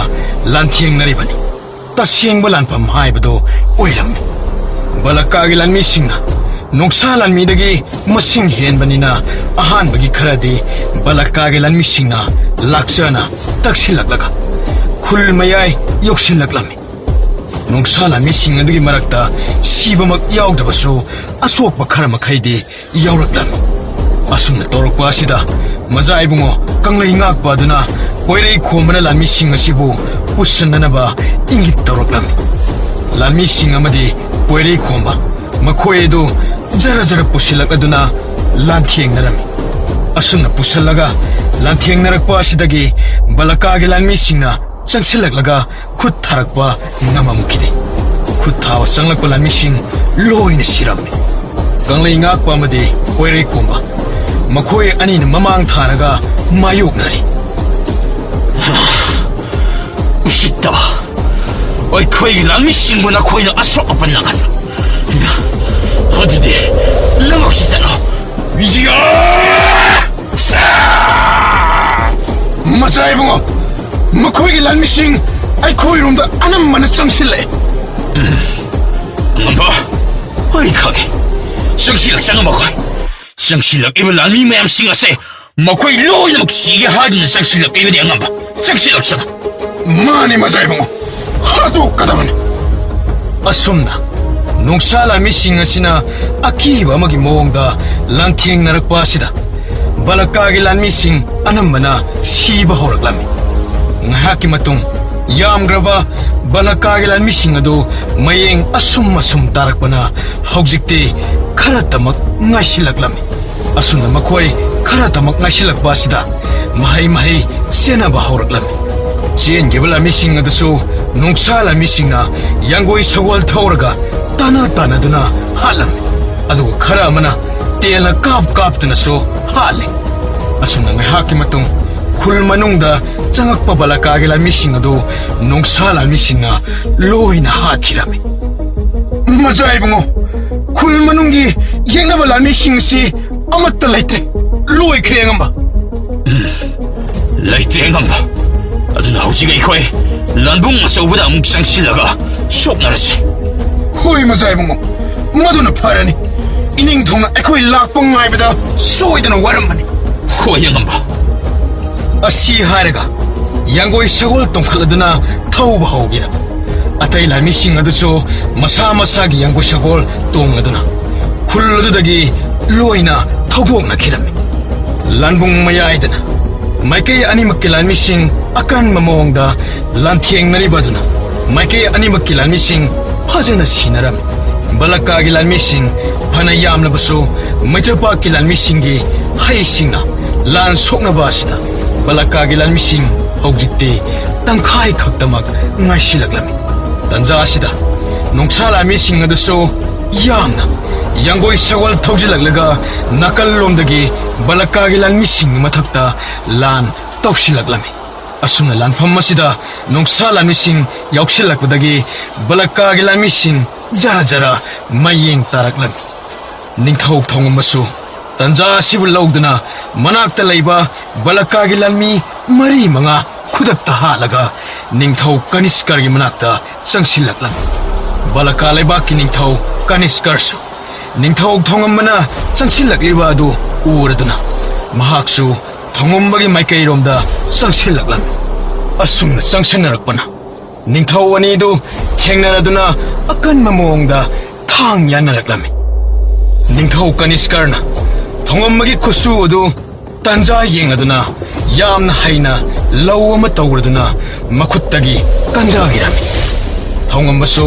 ꯂꯥꯟꯊꯦꯡꯅꯔꯤꯕꯅꯤ꯫ ꯇꯁꯦꯡꯕ ꯂꯥꯟꯐꯝ ꯍꯥꯏꯕꯗꯨ ꯑꯣꯏꯔꯝꯃꯤ꯫ ꯕꯂꯛꯀꯥꯒꯤ ꯂꯥꯟꯃꯤꯁꯤꯡꯅ ꯅꯣꯡꯁꯥ ꯂꯥꯟꯃꯤꯗꯒꯤ ꯃꯁꯤꯡ ꯍꯦꯟꯕꯅꯤꯅ ꯑꯍꯥꯟꯕꯒꯤ ꯈꯔꯗꯤ ꯕꯂꯛꯀꯥꯒꯤ ꯂꯥꯟꯃꯤꯁꯤꯡꯅ ꯂꯥꯛꯆꯅ ꯇꯛꯁꯤꯜꯂꯛꯂꯒ ꯈꯨꯜ ꯃꯌꯥꯏ ꯌꯧꯁꯤꯜꯂꯛꯂꯝꯃꯤ꯫ ꯅꯣꯡꯁꯥ ꯂꯥꯟꯃꯤꯁꯤꯡ ꯑꯗꯨꯒꯤ ꯃꯔꯛꯇ ꯁꯤꯕꯃꯛ ꯌꯥꯎꯗ꯭ꯔꯕꯁꯨ, ꯑꯁꯣꯛꯄ ꯈꯔ ꯃꯈꯩꯗꯤ ꯌꯥꯎꯔꯛꯂꯝꯃꯤ꯫ ꯑꯁꯨꯝꯅ ꯇꯧꯔꯛꯄ ꯑꯁꯤꯗ ꯃꯖꯥ ꯏꯕꯨꯡꯉꯣ ꯀꯪꯂꯩ ꯉꯥꯛꯄ ꯑꯗꯨꯅ ꯄꯣꯏꯔꯩ ꯈꯣꯝꯕꯅ ꯂꯥꯟꯃꯤꯁꯤꯡ ꯑꯁꯤꯕꯨ ꯄꯨꯁꯟꯅꯅꯕ ꯏꯪꯒꯤꯠ ꯇꯧꯔꯛꯂꯝꯃꯤ꯫ ꯂꯥꯟꯃꯤꯁꯤꯡ ꯑꯃꯗꯤ ꯄꯣꯏꯔꯩ ꯈꯣꯝꯕ, ꯃꯈꯣꯏ ꯑꯗꯨ ꯖꯔ ꯖꯔ ꯄꯨꯁꯤꯜꯂꯛꯂꯗꯨꯅ ꯂꯥꯟꯊꯦꯡꯅꯔꯝꯃꯤ꯫ ꯑꯁꯨꯝꯅ ꯄꯨꯁꯜꯂꯒ ꯂꯥꯟꯊꯦꯡꯅꯔꯛꯄ ꯑꯁꯤꯗꯒꯤ ꯕꯂꯀꯥꯒꯤ ꯂꯥꯟꯃꯤꯁꯤꯡꯅ ꯆꯪꯁꯤꯜꯂꯛꯂꯒ ꯈꯨꯠ ꯊꯥꯔꯛꯄ ꯉꯝꯃꯝꯈꯤꯗꯦ꯫ ꯈꯨꯠ ꯊꯥꯕ ꯆꯪꯂꯛꯄ ꯂꯥꯟꯃꯤꯁꯤꯡ ꯂꯣꯏꯅ ꯁꯤꯔꯝꯃꯤ꯫ ꯀꯪꯂꯩ ꯉꯥꯛꯄ ꯑꯃꯗꯤ ꯀꯣꯏꯔꯩ ꯀꯣꯝꯕ, ꯃꯈꯣꯏ ꯑꯅꯤꯅ ꯃꯃꯥꯡ ꯊꯥꯔꯒ ꯃꯥꯌꯣꯛꯅꯔꯤ꯫ ꯎꯁꯤꯠꯇꯕ! ꯑꯩꯈꯣꯏꯒꯤ ꯂꯥꯟꯃꯤꯁꯤꯡꯕꯨ ꯅꯈꯣꯏꯅ ꯑꯁꯣꯛ ꯑꯄꯟ ꯅꯪꯍꯟꯕ, ꯑꯗꯨꯗꯤ ꯅꯪ ꯎꯁꯤꯠꯇꯅꯣ! ꯃꯆꯥ ꯏꯕꯨꯡꯉꯣ, ꯃꯈꯣꯏꯒꯤ ꯂꯥꯟꯃꯤꯁꯤꯡ ꯑꯩꯈꯣꯏꯔꯣꯝꯗ ꯑꯅꯝꯕꯅ ꯆꯪꯁꯤꯜꯂꯛꯑꯦ꯫ ꯑꯉꯝꯕ, ꯑꯩ ꯈꯪꯉꯦ꯫ ꯆꯪꯁꯤꯜꯂꯛꯁꯅꯨ ꯃꯈꯣꯏ꯫ ꯆꯪꯁꯤꯜꯂꯛꯂꯤꯕ ꯂꯥꯟꯃꯤ ꯃꯌꯥꯝꯁꯤꯡ ꯑꯁꯦ ꯃꯈꯣꯏ ꯂꯣꯏꯅꯃꯛ ꯁꯤꯒꯦ ꯍꯥꯏꯗꯨꯅ ꯆꯪꯁꯤꯜꯂꯛꯂꯤꯕꯅꯤ ꯑꯉꯝꯕ꯫ ꯆꯪꯁꯤꯜꯂꯛꯁꯅꯨ꯫ ꯃꯥꯅꯤ ꯃꯆꯥ ꯏꯕꯨꯡꯉꯣ, ꯍꯥꯠꯇꯣꯛꯀꯗꯕꯅꯤ꯫ ꯑꯁꯨꯝꯅ ꯅꯣꯡꯁꯥ ꯂꯥꯟꯃꯤꯁꯤꯡ ꯑꯁꯤꯅ ꯑꯀꯤꯕ ꯑꯃꯒꯤ ꯃꯑꯣꯡꯗ ꯂꯥꯟꯊꯦꯡꯅꯔꯛꯄ ꯑꯁꯤꯗ ꯕꯂꯀꯥꯒꯤ ꯂꯥꯟꯃꯤꯁꯤꯡ ꯑꯅꯝꯕꯅ ꯁꯤꯕ ꯍꯧꯔꯛꯂꯝꯃꯤ꯫ ꯉꯥꯏꯍꯥꯛꯀꯤ ꯃꯇꯨꯡ ꯌꯥꯝꯈ꯭ꯔꯕ ꯕꯂꯀꯥꯒꯤ ꯂꯥꯟꯃꯤꯁꯤꯡ ꯑꯗꯨ ꯃꯌꯦꯡ ꯑꯁꯨꯝ ꯑꯁꯨꯝ ꯇꯥꯔꯛꯄꯅ ꯍꯧꯖꯤꯛꯇꯤ ꯈꯔꯇꯃꯛ ꯉꯥꯏꯁꯤꯜꯂꯛꯂꯝꯃꯤ꯫ ꯑꯁꯨꯝꯅ ꯃꯈꯣꯏ ꯈꯔꯇꯃꯛ ꯉꯥꯏꯁꯤꯜꯂꯛꯄ ꯑꯁꯤꯗ ꯃꯍꯩ ꯃꯍꯩ ꯆꯦꯟꯅꯕ ꯍꯧꯔꯛꯂꯝꯃꯤ꯫ ꯆꯦꯟꯈꯤꯕ ꯂꯥꯟꯃꯤꯁꯤꯡ ꯑꯗꯨꯁꯨ ꯅꯣꯡꯁꯥ ꯂꯥꯟꯃꯤꯁꯤꯡꯅ ꯌꯥꯡꯒꯣꯏ ꯁꯒꯣꯜ ꯊꯧꯔꯒ ꯇꯥꯟꯅ ꯇꯥꯟꯅꯗꯨꯅ ꯍꯥꯠꯂꯝꯃꯤ꯫ ꯑꯗꯨꯒ ꯈꯔ ꯑꯃꯅ ꯇꯦꯜꯅ ꯀꯥꯞ ꯀꯥꯞꯇꯨꯅꯁꯨ ꯍꯥꯠꯂꯤ꯫ ꯑꯁꯨꯝꯅ ꯉꯥꯏꯍꯥꯛꯀꯤ ꯃꯇꯨꯡ ꯈꯨꯜ ꯃꯅꯨꯡꯗ ꯆꯪꯉꯛꯄ ꯕꯂꯀꯥꯒꯤ ꯂꯥꯟꯃꯤꯁꯤꯡ ꯑꯗꯨ ꯅꯣꯡꯁꯥ ꯂꯥꯟꯃꯤꯁꯤꯡꯅ ꯂꯣꯏꯅ ꯍꯥꯠꯈꯤꯔꯝꯃꯤ꯫ ꯃꯆꯥ ꯏꯕꯨꯡꯉꯣ, ꯈꯨꯜ ꯃꯅꯨꯡꯒꯤ ꯌꯦꯛꯅꯕ ꯂꯥꯟꯃꯤꯁꯤꯡꯁꯤ ꯑꯃꯠꯇ ꯂꯩꯇ꯭ꯔꯦ꯫ ꯂꯣꯏꯈ꯭ꯔꯦ ꯑꯉꯝꯕ꯫ ꯂꯩꯇ꯭ꯔꯦ ꯑꯉꯝꯕ꯫ ꯑꯗꯨꯅ ꯍꯧꯖꯤꯛ ꯑꯩꯈꯣꯏ ꯂꯥꯟꯕꯨꯡ ꯑꯆꯧꯕꯗ ꯑꯃꯨꯛ ꯆꯪꯁꯤꯜꯂꯒ ꯁꯣꯛꯅꯔꯁꯤ꯫ ꯍꯣꯏ ꯃꯆꯥ ꯏꯕꯨꯡꯉꯣ, ꯃꯗꯨꯅ ꯐꯔꯅꯤ꯫ ꯏꯅꯤꯡꯊꯧꯅ ꯑꯩꯈꯣꯏ ꯂꯥꯛꯄ ꯉꯥꯏꯕꯗ ꯁꯣꯏꯗꯅ ꯋꯥꯔꯝꯃꯅꯤ꯫ ꯍꯣꯏ ꯑꯉꯝꯕ꯫ ꯑꯁꯤ ꯍꯥꯏꯔꯒ ꯌꯥꯡꯒꯣꯏ ꯁꯒꯣꯜ ꯇꯣꯡꯈꯠꯂꯗꯨꯅ ꯊꯧꯕ ꯍꯧꯈꯤꯔꯝꯃꯤ꯫ ꯑꯇꯩ ꯂꯥꯟꯃꯤꯁꯤꯡ ꯑꯗꯨꯁꯨ ꯃꯁꯥ ꯃꯁꯥꯒꯤ ꯌꯥꯡꯒꯣꯏ ꯁꯒꯣꯜ ꯇꯣꯡꯂꯗꯨꯅ ꯈꯨꯜ ꯑꯗꯨꯗꯒꯤ ꯂꯣꯏꯅ ꯊꯧꯗꯣꯛꯅꯈꯤꯔꯝꯃꯤ꯫ ꯂꯥꯟꯕꯨꯡ ꯃꯌꯥꯏꯗꯅ ꯃꯥꯏꯀꯩ ꯑꯅꯤꯃꯛꯀꯤ ꯂꯥꯟꯃꯤꯁꯤꯡ ꯑꯀꯟꯕ ꯃꯑꯣꯡꯗ ꯂꯥꯟꯊꯦꯡꯅꯔꯤꯕ ꯑꯗꯨꯅ ꯃꯥꯏꯀꯩ ꯑꯅꯤꯃꯛꯀꯤ ꯂꯥꯟꯃꯤꯁꯤꯡ ꯐꯖꯅ ꯁꯤꯅꯔꯝꯃꯤ꯫ ꯕꯂꯛꯀꯥꯒꯤ ꯂꯥꯟꯃꯤꯁꯤꯡ ꯐꯅ ꯌꯥꯝꯂꯕꯁꯨ ꯃꯩꯇ꯭ꯔꯄꯥꯛꯀꯤ ꯂꯥꯟꯃꯤꯁꯤꯡꯒꯤ ꯍꯩꯁꯤꯡꯅ ꯂꯥꯟ ꯁꯣꯛꯅꯕ ꯑꯁꯤꯗ ꯕꯂꯛꯀꯥꯒꯤ ꯂꯥꯟꯃꯤꯁꯤꯡ ꯍꯧꯖꯤꯛꯇꯤ ꯇꯪꯈꯥꯏ ꯈꯛꯇꯃꯛ ꯉꯥꯏꯁꯤꯜꯂꯛꯂꯝꯃꯤ꯫ ꯇꯟꯖꯥ ꯑꯁꯤꯗ ꯅꯣꯡꯁꯥ ꯂꯥꯟꯃꯤꯁꯤꯡ ꯑꯗꯨꯁꯨ ꯌꯥꯝꯅ ꯌꯥꯡꯒꯣꯏ ꯁꯒꯣꯜ ꯊꯧꯖꯤꯜꯂꯛꯂꯒ ꯅꯥꯀꯜꯂꯣꯝꯗꯒꯤ ꯕꯂꯛꯀꯥꯒꯤ ꯂꯥꯟꯃꯤꯁꯤꯡꯒꯤ ꯃꯊꯛꯇ ꯂꯥꯟ ꯇꯧꯁꯤꯜꯂꯛꯂꯝꯃꯤ꯫ ꯑꯁꯨꯝꯅ ꯂꯥꯟꯐꯝ ꯑꯁꯤꯗ ꯅꯣꯡꯁꯥ ꯂꯥꯟꯃꯤꯁꯤꯡ ꯌꯥꯎꯁꯤꯜꯂꯛꯄꯗꯒꯤ ꯕꯂꯛꯀꯥꯒꯤ ꯂꯥꯟꯃꯤꯁꯤꯡ ꯖꯔ ꯖꯔ ꯃꯌꯦꯡ ꯇꯥꯔꯛꯂꯝꯃꯤ꯫ ꯅꯤꯡꯊꯧ ꯊꯣꯡꯉꯝꯕꯁꯨ ꯇꯟꯖꯥ ꯑꯁꯤꯕꯨ ꯂꯧꯗꯨꯅ ꯃꯅꯥꯛꯇ ꯂꯩꯕ ꯕꯂꯛꯀꯥꯒꯤ ꯂꯥꯟꯃꯤ ꯃꯔꯤ ꯃꯉꯥ ꯈꯨꯗꯛꯇ ꯍꯥꯠꯂꯒ ꯅꯤꯡꯊꯧ ꯀꯅꯤꯁꯀꯔꯒꯤ ꯃꯅꯥꯛꯇ ꯆꯪꯁꯤꯜꯂꯛꯂꯝꯃꯤ꯫ ꯕꯂꯛꯀꯥ ꯂꯩꯕꯥꯛꯀꯤ ꯅꯤꯡꯊꯧ ꯀꯅꯤꯁꯀꯔꯁꯨ ꯅꯤꯡꯊꯧ ꯊꯣꯡꯉꯝꯕꯅ ꯆꯪꯁꯤꯜꯂꯛꯂꯤꯕ ꯑꯗꯨ ꯎꯔꯗꯨꯅ ꯃꯍꯥꯛꯁꯨ ꯊꯣꯡꯉꯝꯕꯒꯤ ꯃꯥꯏꯀꯩꯔꯣꯝꯗ ꯆꯪꯁꯤꯜꯂꯛꯂꯝꯃꯤ꯫ ꯑꯁꯨꯝꯅ ꯆꯪꯁꯤꯟꯅꯔꯛꯄꯅ ꯅꯤꯡꯊꯧ ꯑꯅꯤꯗꯨ ꯊꯦꯡꯅꯔꯗꯨꯅ ꯑꯀꯟꯕ ꯃꯑꯣꯡꯗ ꯊꯥꯡ ꯌꯥꯅꯔꯛꯂꯝꯃꯤ꯫ ꯅꯤꯡꯊꯧ ꯀꯅꯤꯁꯀꯔꯅ ꯊꯣꯡꯉꯝꯕꯒꯤ ꯈꯨꯠꯁꯨ ꯑꯗꯨ ꯇꯟꯖꯥ ꯌꯦꯡꯂꯗꯨꯅ ꯌꯥꯝꯅ ꯍꯩꯅ ꯂꯧ ꯑꯃ ꯇꯧꯔꯗꯨꯅ ꯃꯈꯨꯠꯇꯒꯤ ꯀꯟꯊꯈꯤꯔꯝꯃꯤ꯫ ꯊꯣꯡꯉꯝꯕꯁꯨ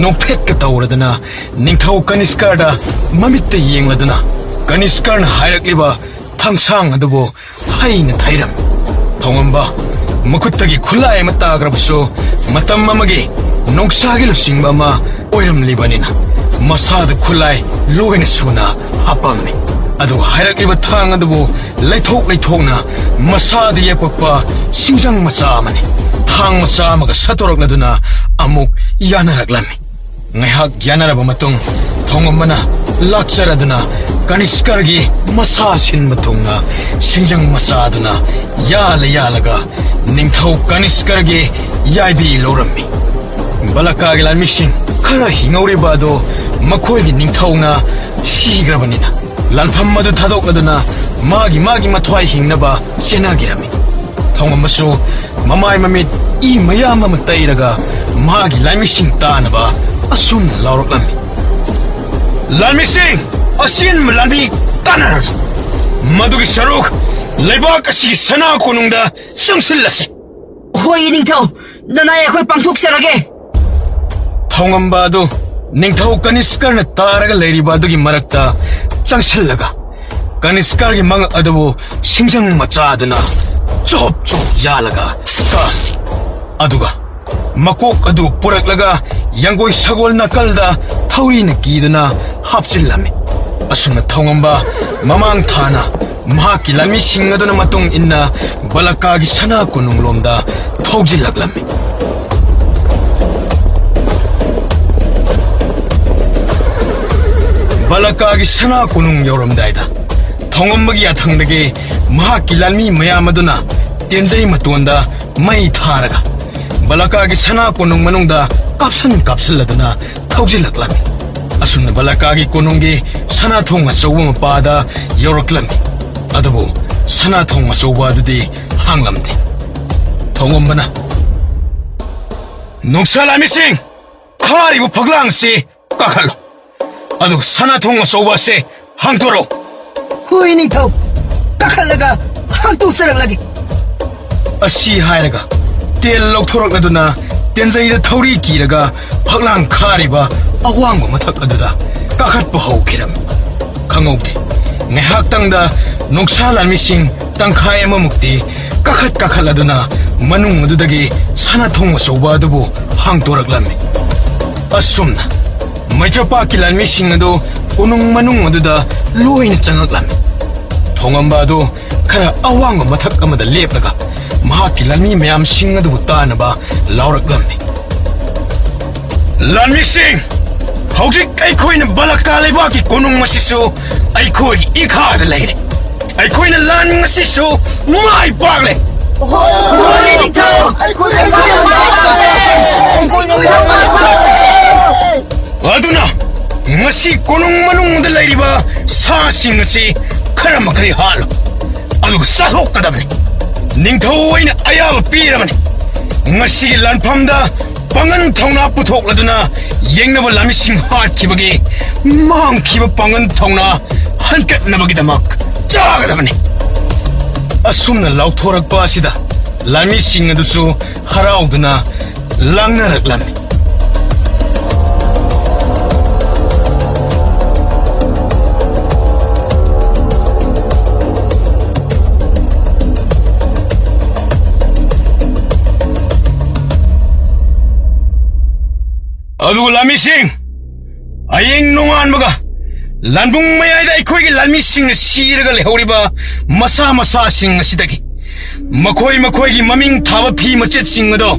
ꯅꯣꯛꯐꯦꯠꯀ ꯇꯧꯔꯗꯨꯅ ꯅꯤꯡꯊꯧ ꯀꯅꯤꯁꯀꯔꯗ ꯃꯃꯤꯠꯇ ꯌꯦꯡꯂꯗꯨꯅ ꯀꯅꯤꯁꯀꯔꯅ ꯍꯥꯏꯔꯛꯂꯤꯕ ꯊꯥꯡꯁꯥꯡ ꯑꯗꯨꯕꯨ ꯍꯩꯅ ꯊꯩꯔꯝꯃꯤ꯫ ꯊꯣꯡꯉꯝꯕ ꯃꯈꯨꯠꯇꯒꯤ ꯈꯨꯠꯂꯥꯏ ꯑꯃ ꯇꯥꯈ꯭ꯔꯕꯁꯨ ꯃꯇꯝ ꯑꯃꯒꯤ ꯅꯣꯡꯁꯥꯒꯤ ꯂꯨꯆꯤꯡꯕ ꯑꯃ ꯑꯣꯏꯔꯝꯂꯤꯕꯅꯤꯅ ꯃꯁꯥꯗ ꯈꯨꯠꯂꯥꯏ ꯂꯣꯏꯅ ꯁꯨꯅ ꯍꯥꯞꯄꯝꯃꯤ꯫ ꯑꯗꯨꯒ ꯍꯥꯏꯔꯛꯂꯤꯕ ꯊꯥꯡ ꯑꯗꯨꯕꯨ ꯂꯩꯊꯣꯛ ꯂꯩꯊꯣꯛꯅ ꯃꯁꯥꯗ ꯌꯦꯛꯄꯛꯄ ꯁꯤꯡꯖꯪ ꯃꯆꯥ ꯑꯃꯅꯤ꯫ ꯊꯥꯡ ꯃꯆꯥ ꯑꯃꯒ ꯁꯠꯇꯣꯔꯛꯂꯗꯨꯅ ꯑꯃꯨꯛ ꯌꯥꯅꯔꯛꯂꯝꯃꯤ꯫ ꯉꯥꯏꯍꯥꯛ ꯌꯥꯅꯔꯕ ꯃꯇꯨꯡ ꯊꯣꯡꯉꯝꯕꯅ ꯂꯥꯛꯆꯔꯗꯨꯅ ꯀꯅꯤꯁꯀꯔꯒꯤ ꯃꯁꯥ ꯁꯤꯟꯕ ꯊꯨꯡꯅ ꯁꯤꯡꯖꯪ ꯃꯆꯥꯗꯨꯅ ꯌꯥꯜꯂ ꯌꯥꯜꯂꯒ ꯅꯤꯡꯊꯧ ꯀꯅꯤꯁꯀꯔꯒꯤ ꯌꯥꯏꯕꯤ ꯂꯧꯔꯝꯃꯤ꯫ ꯕꯂꯀꯥꯒꯤ ꯂꯥꯟꯃꯤꯁꯤꯡ ꯈꯔ ꯍꯤꯡꯍꯧꯔꯤꯕ ꯑꯗꯨ ꯃꯈꯣꯏꯒꯤ ꯅꯤꯡꯊꯧꯅ ꯁꯤꯈ꯭ꯔꯕꯅꯤꯅ ꯂꯥꯟꯐꯝ ꯑꯗꯨ ꯊꯥꯗꯣꯛꯂꯗꯨꯅ ꯃꯥꯒꯤ ꯃꯥꯒꯤ ꯃꯊ꯭ꯋꯥꯏ ꯍꯤꯡꯅꯕ ꯆꯦꯟꯅꯈꯤꯔꯝꯃꯤ꯫ ꯊꯣꯡꯉꯝꯕꯁꯨ ꯃꯃꯥꯏ ꯃꯃꯤꯠ ꯏ ꯃꯌꯥꯝ ꯑꯃ ꯇꯩꯔꯒ ꯃꯍꯥꯛꯀꯤ ꯂꯥꯟꯃꯤꯁꯤꯡ ꯇꯥꯅꯕ ꯑꯁꯨꯝꯅ ꯂꯥꯎꯔꯛꯂꯝꯃꯤ, "ꯂꯥꯟꯃꯤꯁꯤꯡ, ꯑꯆꯦꯟꯕ ꯂꯥꯟꯃꯤ ꯇꯥꯟꯅꯔꯅꯨ꯫ ꯃꯗꯨꯒꯤ ꯁꯔꯨꯛ ꯂꯩꯕꯥꯛ ꯑꯁꯤꯒꯤ ꯁꯅꯥ ꯀꯣꯅꯨꯡꯗ ꯆꯪꯁꯤꯜꯂꯁꯤ꯫" "ꯍꯣꯏ, ꯏꯅꯤꯡꯊꯧ, ꯅꯅꯥꯏ ꯑꯩꯈꯣꯏ ꯄꯥꯡꯊꯣꯛꯆꯔꯒꯦ꯫" ꯊꯧꯉꯝꯕ ꯑꯗꯨ ꯅꯤꯡꯊꯧ ꯀꯅꯤꯁꯀꯔꯅ ꯇꯥꯔꯒ ꯂꯩꯔꯤꯕ ꯑꯗꯨꯒꯤ ꯃꯔꯛꯇ ꯆꯪꯁꯤꯜꯂꯒ ꯀꯅꯤꯁꯀꯔꯒꯤ ꯃꯉꯛ ꯑꯗꯨꯕꯨ ꯁꯤꯡꯖꯪ ꯃꯆꯥꯗꯨꯅ ꯆꯣꯞ ꯆꯣꯞ ꯌꯥꯜꯂꯒ ꯀꯛ-, ꯑꯗꯨꯒ ꯃꯀꯣꯛ ꯑꯗꯨ ꯄꯨꯔꯛꯂꯒ ꯌꯪꯒꯣꯏ ꯁꯒꯣꯜ ꯅꯥꯀꯜꯗ ꯊꯧꯔꯤꯅ ꯀꯤꯗꯨꯅ ꯍꯥꯞꯆꯤꯜꯂꯝꯃꯤ꯫ ꯑꯁꯨꯝꯅ ꯊꯧꯉꯝꯕ ꯃꯃꯥꯡ ꯊꯥꯅ ꯃꯍꯥꯛꯀꯤ ꯂꯥꯟꯃꯤꯁꯤꯡ ꯑꯗꯨꯅ ꯃꯇꯨꯡ ꯏꯟꯅ ꯕꯂꯀꯥꯒꯤ ꯁꯅꯥ ꯀꯣꯅꯨꯡꯂꯣꯝꯗ ꯊꯧꯖꯤꯜꯂꯛꯂꯝꯃꯤ꯫ ꯕꯂꯀꯥꯒꯤ ꯁꯅꯥ ꯀꯣꯅꯨꯡ ꯌꯧꯔꯝꯗꯥꯏꯗ ꯊꯧꯉꯝꯕꯒꯤ ꯌꯥꯊꯪꯗꯒꯤ ꯃꯍꯥꯛꯀꯤ ꯂꯥꯟꯃꯤ ꯃꯌꯥꯝ ꯑꯗꯨꯅ ꯇꯦꯟꯖꯩ ꯃꯇꯣꯟꯗ ꯃꯩ ꯊꯥꯔꯒ ꯕꯂꯀꯥꯒꯤ ꯁꯅꯥ ꯀꯣꯅꯨꯡ ꯃꯅꯨꯡꯗ ꯀꯥꯞꯁꯟ ꯀꯥꯞꯁꯜꯂꯗꯨꯅ ꯊꯧꯖꯤꯜꯂꯛꯂꯝꯃꯤ꯫ ꯑꯁꯨꯝꯅ ꯕꯂꯀꯥꯒꯤ ꯀꯣꯅꯨꯡꯒꯤ ꯁꯅꯥ ꯊꯣꯡ ꯑꯆꯧꯕ ꯃꯄꯥꯗ ꯌꯧꯔꯛꯂꯝꯃꯤ꯫ ꯑꯗꯨꯕꯨ ꯁꯅꯥ ꯊꯣꯡ ꯑꯆꯧꯕ ꯑꯗꯨꯗꯤ ꯍꯥꯡꯂꯝꯗꯦ꯫ ꯊꯧꯉꯝꯕꯅ, "ꯅꯣꯡꯁꯥ ꯂꯥꯟꯃꯤꯁꯤꯡ, ꯊꯥꯔꯤꯕ ꯐꯛꯂꯥꯡꯁꯤ ꯀꯥꯈꯠꯂꯨ꯫ ꯑꯗꯨꯒ ꯁꯅꯥ ꯊꯣꯡ ꯑꯆꯧꯕ ꯑꯁꯤ ꯍꯥꯡꯗꯣꯔꯛꯎ꯫" "ꯍꯣꯏ, ꯅꯤꯡꯊꯧ꯫ ꯀꯥꯈꯠꯂꯒ ꯍꯥꯡꯗꯣꯛꯆꯔꯛꯂꯒꯦ꯫" ꯑꯁꯤ ꯍꯥꯏꯔꯒ ꯇꯦꯜ ꯂꯧꯊꯣꯔꯛꯂꯗꯨꯅ ꯇꯦꯟꯖꯩꯗ ꯊꯧꯔꯤ ꯀꯤꯔꯒ ꯐꯛꯂꯥꯡ ꯈꯥꯔꯤꯕ ꯑꯋꯥꯡꯕ ꯃꯊꯛ ꯑꯗꯨꯗ ꯀꯥꯈꯠꯄ ꯍꯧꯈꯤꯔꯝꯃꯤ꯫ ꯈꯪꯍꯧꯗꯦ꯫ ꯉꯥꯏꯍꯥꯛꯇꯪꯗ ꯅꯣꯡꯁꯥ ꯂꯥꯟꯃꯤꯁꯤꯡ ꯇꯪꯈꯥꯏ ꯑꯃꯃꯨꯛꯇꯤ ꯀꯥꯈꯠ ꯀꯥꯈꯠꯂꯗꯨꯅ ꯃꯅꯨꯡ ꯑꯗꯨꯗꯒꯤ ꯁꯅꯥ ꯊꯣꯡ ꯑꯆꯧꯕ ꯑꯗꯨꯕꯨ ꯍꯥꯡꯗꯣꯔꯛꯂꯝꯃꯤ꯫ ꯑꯁꯨꯝꯅ ꯃꯩꯇ꯭ꯔꯄꯥꯛꯀꯤ ꯂꯥꯟꯃꯤꯁꯤꯡ ꯑꯗꯨ ꯀꯣꯅꯨꯡ ꯃꯅꯨꯡ ꯑꯗꯨꯗ ꯂꯣꯏꯅ ꯆꯪꯉꯛꯂꯝꯃꯤ꯫ ꯊꯣꯉꯝꯕ ꯑꯗꯨ ꯈꯔ ꯑꯋꯥꯡꯕ ꯃꯊꯛ ꯑꯃꯗ ꯂꯦꯞꯂꯒ ꯃꯍꯥꯛꯀꯤ ꯂꯥꯟꯃꯤ ꯃꯌꯥꯝꯁꯤꯡ ꯑꯗꯨꯕꯨ ꯇꯥꯅꯕ ꯂꯥꯎꯔꯛꯂꯝꯃꯤ꯫ "ꯂꯥꯟꯃꯤꯁꯤꯡ, ꯍꯧꯖꯤꯛ ꯑꯩꯈꯣꯏꯅ ꯕꯂꯀꯥ ꯂꯩꯕꯥꯛꯀꯤ ꯀꯣꯅꯨꯡ ꯑꯁꯤꯁꯨ ꯑꯩꯈꯣꯏꯒꯤ ꯏꯈꯥꯗ ꯂꯩꯔꯦ꯫ ꯑꯩꯈꯣꯏꯅ ꯂꯥꯟ ꯉꯁꯤꯁꯨ ꯃꯥꯏ ꯄꯥꯛꯂꯦ꯫" "ꯍꯣꯏ, ꯅꯤꯡꯊꯧ꯫ ꯑꯩꯈꯣꯏꯅ ꯃꯥꯏ ꯄꯥꯛꯂꯦ꯫ ꯑꯩꯈꯣꯏꯅ ꯃꯥꯏ ꯄꯥꯛꯂꯦ꯫" "ꯑꯗꯨꯅ ꯉꯁꯤ ꯀꯣꯅꯨꯡ ꯃꯅꯨꯡꯗ ꯂꯩꯔꯤꯕ ꯁꯥꯁꯤꯡ ꯑꯁꯤ ꯈꯔ ꯃꯈꯩ ꯍꯥꯠꯂꯨ, ꯑꯗꯨꯒ ꯆꯥꯊꯣꯛꯀꯗꯕꯅꯤ꯫ ꯅꯤꯡꯊꯧ ꯑꯩꯅ ꯑꯌꯥꯕ ꯄꯤꯔꯕꯅꯤ꯫ ꯉꯁꯤꯒꯤ ꯂꯥꯟꯐꯝꯗ ꯄꯥꯡꯒꯟ ꯊꯧꯅꯥ ꯄꯨꯊꯣꯛꯂꯗꯨꯅ ꯌꯦꯡꯅꯕ ꯂꯥꯟꯃꯤꯁꯤꯡ ꯍꯥꯠꯈꯤꯕꯒꯤ ꯃꯥꯡꯈꯤꯕ ꯄꯥꯡꯒꯟ ꯊꯧꯅꯥ ꯍꯟꯀꯠꯅꯕꯒꯤꯗꯃꯛ ꯆꯥꯒꯗꯕꯅꯤ꯫ ꯑꯁꯨꯝꯅ ꯂꯥꯎꯊꯣꯔꯛꯄ ꯑꯁꯤꯗ ꯂꯥꯟꯃꯤꯁꯤꯡ ꯑꯗꯨꯁꯨ ꯍꯔꯥꯎꯗꯨꯅ ꯂꯥꯡꯅꯔꯛꯂꯝꯃꯤ꯫ ꯑꯗꯨꯒ ꯂꯥꯟꯃꯤꯁꯤꯡ, ꯍꯌꯦꯡ ꯅꯣꯡꯉꯥꯟꯕꯒ ꯂꯥꯟꯕꯨꯡ ꯃꯌꯥꯏꯗ ꯑꯩꯈꯣꯏꯒꯤ ꯂꯥꯟꯃꯤꯁꯤꯡꯅ ꯁꯤꯔꯒ ꯂꯩꯍꯧꯔꯤꯕ ꯃꯁꯥ ꯃꯁꯥꯁꯤꯡ ꯑꯁꯤꯗꯒꯤ ꯃꯈꯣꯏ ꯃꯈꯣꯏꯒꯤ ꯃꯃꯤꯡ ꯊꯥꯕ ꯐꯤ ꯃꯆꯦꯠꯁꯤꯡ ꯑꯗꯣ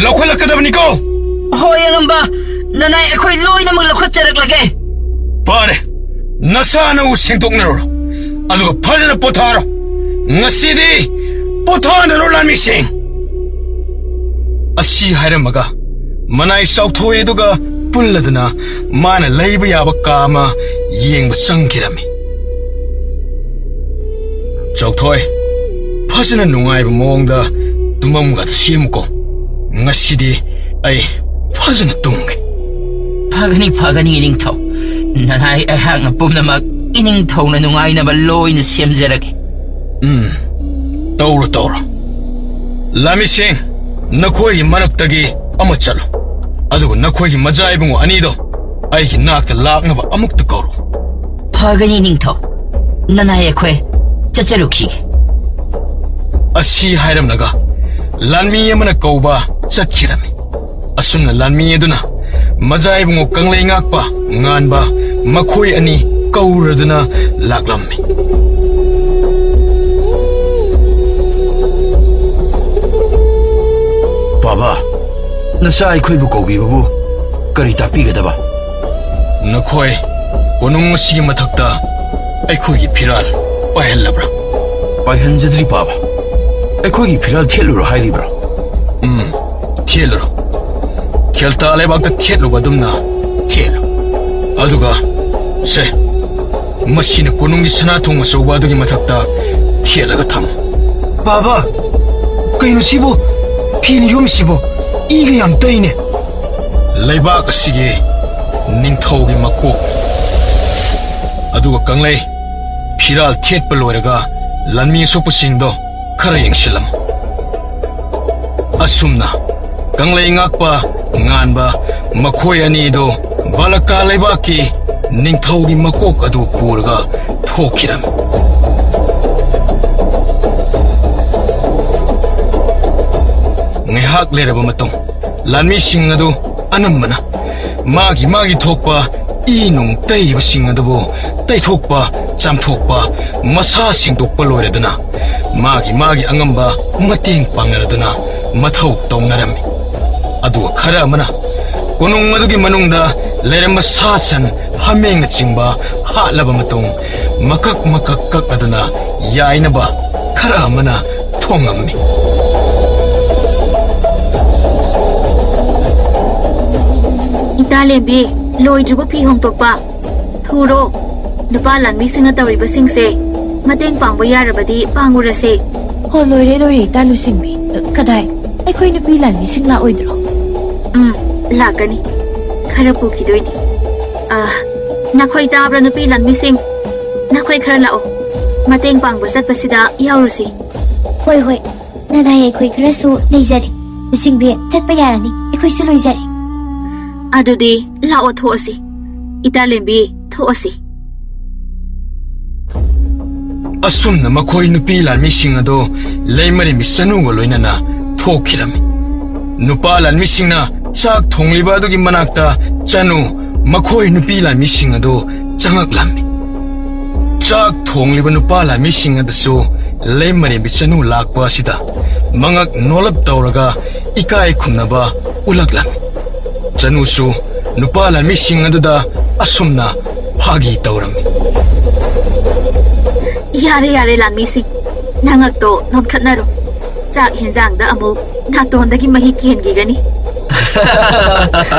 ꯂꯧꯈꯠꯂꯛꯀꯗꯕꯅꯤꯀꯣ꯫ ꯍꯣꯏ, ꯑꯉꯝꯕ ꯅꯅꯥꯏ, ꯑꯩꯈꯣꯏ ꯂꯣꯏꯅꯃꯛ ꯂꯧꯈꯠꯆꯔꯛꯂꯒꯦ꯫ ꯐꯔꯦ, ꯅꯁꯥ ꯅꯎ ꯁꯦꯡꯗꯣꯛꯅꯔꯨꯔꯣ, ꯑꯗꯨꯒ ꯐꯖꯅ ꯄꯣꯊꯥꯔꯣ꯫ ꯉꯁꯤꯗꯤ ꯄꯣꯊꯥꯅꯔꯣ, ꯂꯥꯟꯃꯤꯁꯤꯡ꯫ ꯑꯁꯤ ꯍꯥꯏꯔꯝꯃꯒ ꯃꯅꯥꯏ ꯆꯥꯎꯊꯣꯏ ꯑꯗꯨꯒ ꯄꯨꯜꯂꯗꯨꯅ ꯃꯥꯅ ꯂꯩꯕ ꯌꯥꯕ ꯀꯥ ꯑꯃ ꯌꯦꯡꯕ ꯆꯪꯈꯤꯔꯝꯃꯤ꯫ ꯆꯥꯎꯊꯣꯏ, ꯐꯖꯅ ꯅꯨꯡꯉꯥꯏꯕ ꯃꯑꯣꯡꯗ ꯇꯨꯝꯐꯝꯒꯗ ꯁꯦꯝꯃꯨꯀꯣ꯫ ꯉꯁꯤꯗꯤ ꯑꯩ ꯐꯖꯅ ꯇꯨꯝꯒꯦ꯫ ꯐꯒꯅꯤ, ꯐꯒꯅꯤ, ꯏꯅꯤꯡꯊꯧ꯫ ꯅꯅꯥꯏ ꯑꯩꯍꯥꯛꯅ ꯄꯨꯝꯅꯃꯛ ꯏꯅꯤꯡꯊꯧꯅ ꯅꯨꯡꯉꯥꯏꯅꯕ ꯂꯣꯏꯅ ꯁꯦꯝꯖꯔꯒꯦ꯫ ꯎꯝ, ꯇꯧꯔꯣ, ꯇꯧꯔꯣ꯫ ꯂꯥꯟꯃꯤꯁꯤꯡ, ꯅꯈꯣꯏꯒꯤ ꯃꯔꯛꯇꯒꯤ ꯑꯃ ꯆꯠꯂꯣ, ꯑꯗꯨꯒ ꯅꯈꯣꯏꯒꯤ ꯃꯖꯥ ꯏꯕꯨꯡꯉꯣ ꯑꯅꯤꯗꯣ ꯑꯩꯒꯤ ꯅꯥꯛꯇ ꯂꯥꯛꯅꯕ ꯑꯃꯨꯛꯇ ꯀꯧꯔꯣ꯫ ꯐꯒꯅꯤ, ꯅꯤꯡꯊꯧ꯫ ꯅꯅꯥꯏ ꯑꯩꯈꯣꯏ ꯆꯠꯆꯔꯨꯈꯤꯒꯦ꯫ ꯑꯁꯤ ꯍꯥꯏꯔꯝꯂꯒ ꯂꯥꯟꯃꯤ ꯑꯃꯅ ꯀꯧꯕ ꯆꯠꯈꯤꯔꯝꯃꯤ꯫ ꯑꯁꯨꯝꯅ ꯂꯥꯟꯃꯤ ꯑꯗꯨꯅ ꯃꯖꯥ ꯏꯕꯨꯡꯉꯣ ꯀꯪꯂꯩ ꯉꯥꯛꯄ ꯉꯥꯟꯕ ꯃꯈꯣꯏ ꯑꯅꯤ ꯀꯧꯔꯗꯨꯅ ꯂꯥꯛꯂꯝꯃꯤ꯫ ꯕꯥꯕꯥ, ꯅꯆꯥ ꯑꯩꯈꯣꯏꯕꯨ ꯀꯧꯕꯤꯕꯕꯨ ꯀꯔꯤ ꯇꯥꯛꯄꯤꯒꯗꯕ? ꯅꯈꯣꯏ ꯀꯣꯅꯨꯡ ꯑꯁꯤꯒꯤ ꯃꯊꯛꯇ ꯑꯩꯈꯣꯏꯒꯤ ꯐꯤꯔꯥꯜ ꯄꯥꯏꯍꯜꯂꯕ꯭ꯔꯥ? ꯄꯥꯏꯍꯟꯖꯗ꯭ꯔꯤ, ꯕꯥꯕꯥ꯫ ꯑꯩꯈꯣꯏꯒꯤ ꯐꯤꯔꯥꯜ ꯊꯦꯠꯂꯨꯔꯣ ꯍꯥꯏꯔꯤꯕ꯭ꯔꯣ? ꯎꯝ, ꯊꯦꯠꯂꯨꯔꯣ꯫ ꯈꯦꯜꯇꯥ ꯂꯩꯕꯥꯛꯇ ꯊꯦꯠꯂꯨꯕ ꯑꯗꯨꯝꯅ ꯊꯦꯠꯂꯨ꯫ ꯑꯗꯨꯒ, ꯁꯦ, ꯃꯁꯤꯅ ꯀꯣꯅꯨꯡꯒꯤ ꯁꯅꯥ ꯊꯣꯡ ꯑꯆꯧꯕ ꯑꯗꯨꯒꯤ ꯃꯊꯛꯇ ꯊꯦꯠꯂꯒ ꯊꯝꯃꯨ꯫ ꯕꯥꯕꯥ, ꯀꯩꯅꯣ ꯁꯤꯕꯨ? ꯐꯤꯅ ꯌꯣꯝꯃꯤꯁꯤꯕꯣ? ꯏꯒ ꯌꯥꯝ ꯇꯩꯅꯦ꯫ ꯂꯩꯕꯥꯛ ꯑꯁꯤꯒꯤ ꯅꯤꯡꯊꯧꯒꯤ ꯃꯀꯣꯛ꯫ ꯑꯗꯨꯒ ꯀꯪꯂꯩ, ꯐꯤꯔꯥꯜ ꯊꯦꯠꯄ ꯂꯣꯏꯔꯒ ꯂꯥꯟꯃꯤ ꯑꯁꯣꯛꯄꯁꯤꯡꯗꯣ ꯈꯔ ꯌꯦꯡꯁꯤꯜꯂꯝꯃꯨ꯫ ꯑꯁꯨꯝꯅ ꯀꯪꯂꯩ ꯉꯥꯛꯄ ꯉꯥꯟꯕ ꯃꯈꯣꯏ ꯑꯅꯤꯗꯣ ꯕꯥꯂꯀꯥ ꯂꯩꯕꯥꯛꯀꯤ ꯅꯤꯡꯊꯧꯒꯤ ꯃꯀꯣꯛ ꯑꯗꯨ ꯄꯨꯔꯒ ꯊꯣꯛꯈꯤꯔꯝꯃꯤ꯫ ꯉꯥꯏꯍꯥꯛ ꯂꯩꯔꯕ ꯃꯇꯨꯡ, ꯂꯥꯟꯃꯤꯁꯤꯡ ꯑꯗꯨ ꯑꯅꯝꯕꯅ ꯃꯥꯒꯤ ꯃꯥꯒꯤ ꯊꯣꯛꯄ ꯏ ꯅꯨꯡ ꯇꯩꯔꯤꯕꯁꯤꯡ ꯑꯗꯨꯕꯨ ꯇꯩꯊꯣꯛꯄ, ꯆꯥꯝꯊꯣꯛꯄ, ꯃꯁꯥ ꯁꯦꯡꯗꯣꯛꯄ ꯂꯣꯏꯔꯗꯨꯅ, ꯃꯥꯒꯤ ꯃꯥꯒꯤ ꯑꯉꯝꯕ ꯃꯇꯦꯡ ꯄꯥꯡꯅꯔꯗꯨꯅ ꯃꯊꯧ ꯇꯧꯅꯔꯝꯃꯤ꯫ ꯑꯗꯨꯒ ꯈꯔ ꯑꯃꯅ ꯀꯣꯅꯨꯡ ꯑꯗꯨꯒꯤ ꯃꯅꯨꯡꯗ ꯂꯩꯔꯝꯕ ꯁꯥ ꯁꯟ, ꯍꯥꯃꯦꯡꯅꯆꯤꯡꯕ ꯍꯥꯠꯂꯕ ꯃꯇꯨꯡ, ꯃꯀꯛ ꯃꯀꯛ ꯀꯛꯂꯗꯨꯅ ꯌꯥꯏꯅꯕ ꯈꯔ ꯑꯃꯅ ꯊꯣꯡꯉꯝꯃꯤ꯫ ꯏꯇꯥ ꯂꯦꯝꯕꯤ, ꯂꯣꯏꯗ꯭ꯔꯤꯕꯣ ꯐꯤ ꯍꯣꯡꯗꯣꯛꯄ? ꯊꯨꯔꯣ, ꯅꯨꯄꯥ ꯂꯥꯟꯃꯤꯁꯤꯡꯅ ꯇꯧꯔꯤꯕꯁꯤꯡꯁꯦ ꯃꯇꯦꯡ ꯄꯥꯡꯕ ꯌꯥꯔꯕꯗꯤ ꯄꯥꯡꯉꯨꯔꯁꯦ꯫ ꯍꯣ, ꯂꯣꯏꯔꯦ, ꯂꯣꯏꯔꯦ, ꯏꯇꯥ ꯂꯨꯆꯤꯡꯕꯤ꯫ ꯀꯗꯥꯏ? ꯑꯩꯈꯣꯏ ꯅꯨꯄꯤ ꯂꯥꯟꯃꯤꯁꯤꯡ ꯂꯥꯛꯑꯣꯏꯗ꯭ꯔꯣ? ꯎꯝ, ꯂꯥꯛꯀꯅꯤ꯫ ꯈꯔ ꯄꯨꯈꯤꯗꯣꯏꯅꯤ꯫ ꯑ, ꯅꯈꯣꯏ ꯇꯥꯕ꯭ꯔꯥ, ꯅꯨꯄꯤ ꯂꯥꯟꯃꯤꯁꯤꯡ? ꯅꯈꯣꯏ ꯈꯔ ꯂꯥꯛꯑꯣ꯫ ꯃꯇꯦꯡ ꯄꯥꯡꯕ ꯆꯠꯄꯁꯤꯗ ꯌꯥꯎꯔꯨꯁꯤ꯫ ꯍꯣꯏ, ꯍꯣꯏ꯫ ꯅꯅꯥꯏ ꯑꯩꯈꯣꯏ ꯈꯔꯁꯨ ꯂꯩꯖꯔꯦ꯫ ꯂꯨꯆꯤꯡꯕꯤ, ꯆꯠꯄ ꯌꯥꯔꯅꯤ꯫ ꯑꯩꯈꯣꯏꯁꯨ ꯂꯣꯏꯖꯔꯦ꯫ ꯑꯗꯨꯗꯤ ꯂꯥꯛꯑꯣ, ꯊꯣꯛꯑꯁꯤ꯫ ꯏꯇꯥ ꯂꯦꯝꯕꯤ, ꯊꯣꯛꯑꯁꯤ꯫ ꯑꯁꯨꯝꯅ ꯃꯈꯣꯏ ꯅꯨꯄꯤ ꯂꯥꯟꯃꯤꯁꯤꯡ ꯑꯗꯨ ꯂꯩꯃꯔꯦꯝꯕꯤ ꯆꯅꯨꯒ ꯂꯣꯏꯅꯅ ꯊꯣꯛꯈꯤꯔꯝꯃꯤ꯫ ꯅꯨꯄꯥ ꯂꯥꯟꯃꯤꯁꯤꯡꯅ ꯆꯥꯛ ꯊꯣꯡꯂꯤꯕ ꯑꯗꯨꯒꯤ ꯃꯅꯥꯛꯇ ꯆꯅꯨ ꯃꯈꯣꯏ ꯅꯨꯄꯤ ꯂꯥꯟꯃꯤꯁꯤꯡ ꯑꯗꯨ ꯆꯪꯉꯛꯂꯝꯃꯤ꯫ ꯆꯥꯛ ꯊꯣꯡꯂꯤꯕ ꯅꯨꯄꯥ ꯂꯥꯟꯃꯤꯁꯤꯡ ꯑꯗꯨꯁꯨ ꯂꯩꯃꯔꯦꯝꯕꯤ ꯆꯅꯨ ꯂꯥꯛꯄ ꯑꯁꯤꯗ ꯃꯉꯛ ꯅꯣꯜꯂꯞ ꯇꯧꯔꯒ ꯏꯀꯥꯏ ꯈꯨꯝꯅꯕ ꯎꯠꯂꯛꯂꯝꯃꯤ꯫ ꯆꯅꯨꯁꯨ ꯅꯨꯄꯥ ꯂꯥꯟꯃꯤꯁꯤꯡ ꯑꯗꯨꯗ ꯑꯁꯨꯝꯅ ꯐꯥꯒꯤ ꯇꯧꯔꯝꯃꯤ꯫ ꯌꯥꯔꯦ, ꯌꯥꯔꯦ, ꯂꯥꯟꯃꯤꯁꯤꯡ, ꯅꯉꯛꯇꯣ ꯅꯣꯟꯈꯠꯅꯔꯣ꯫ ꯆꯥꯛ ꯍꯦꯟꯖꯥꯡꯗ ꯑꯃꯨꯛ ꯅꯥꯇꯣꯟꯗꯒꯤ ꯃꯍꯤ ꯀꯦꯟꯈꯤꯒꯅꯤ꯫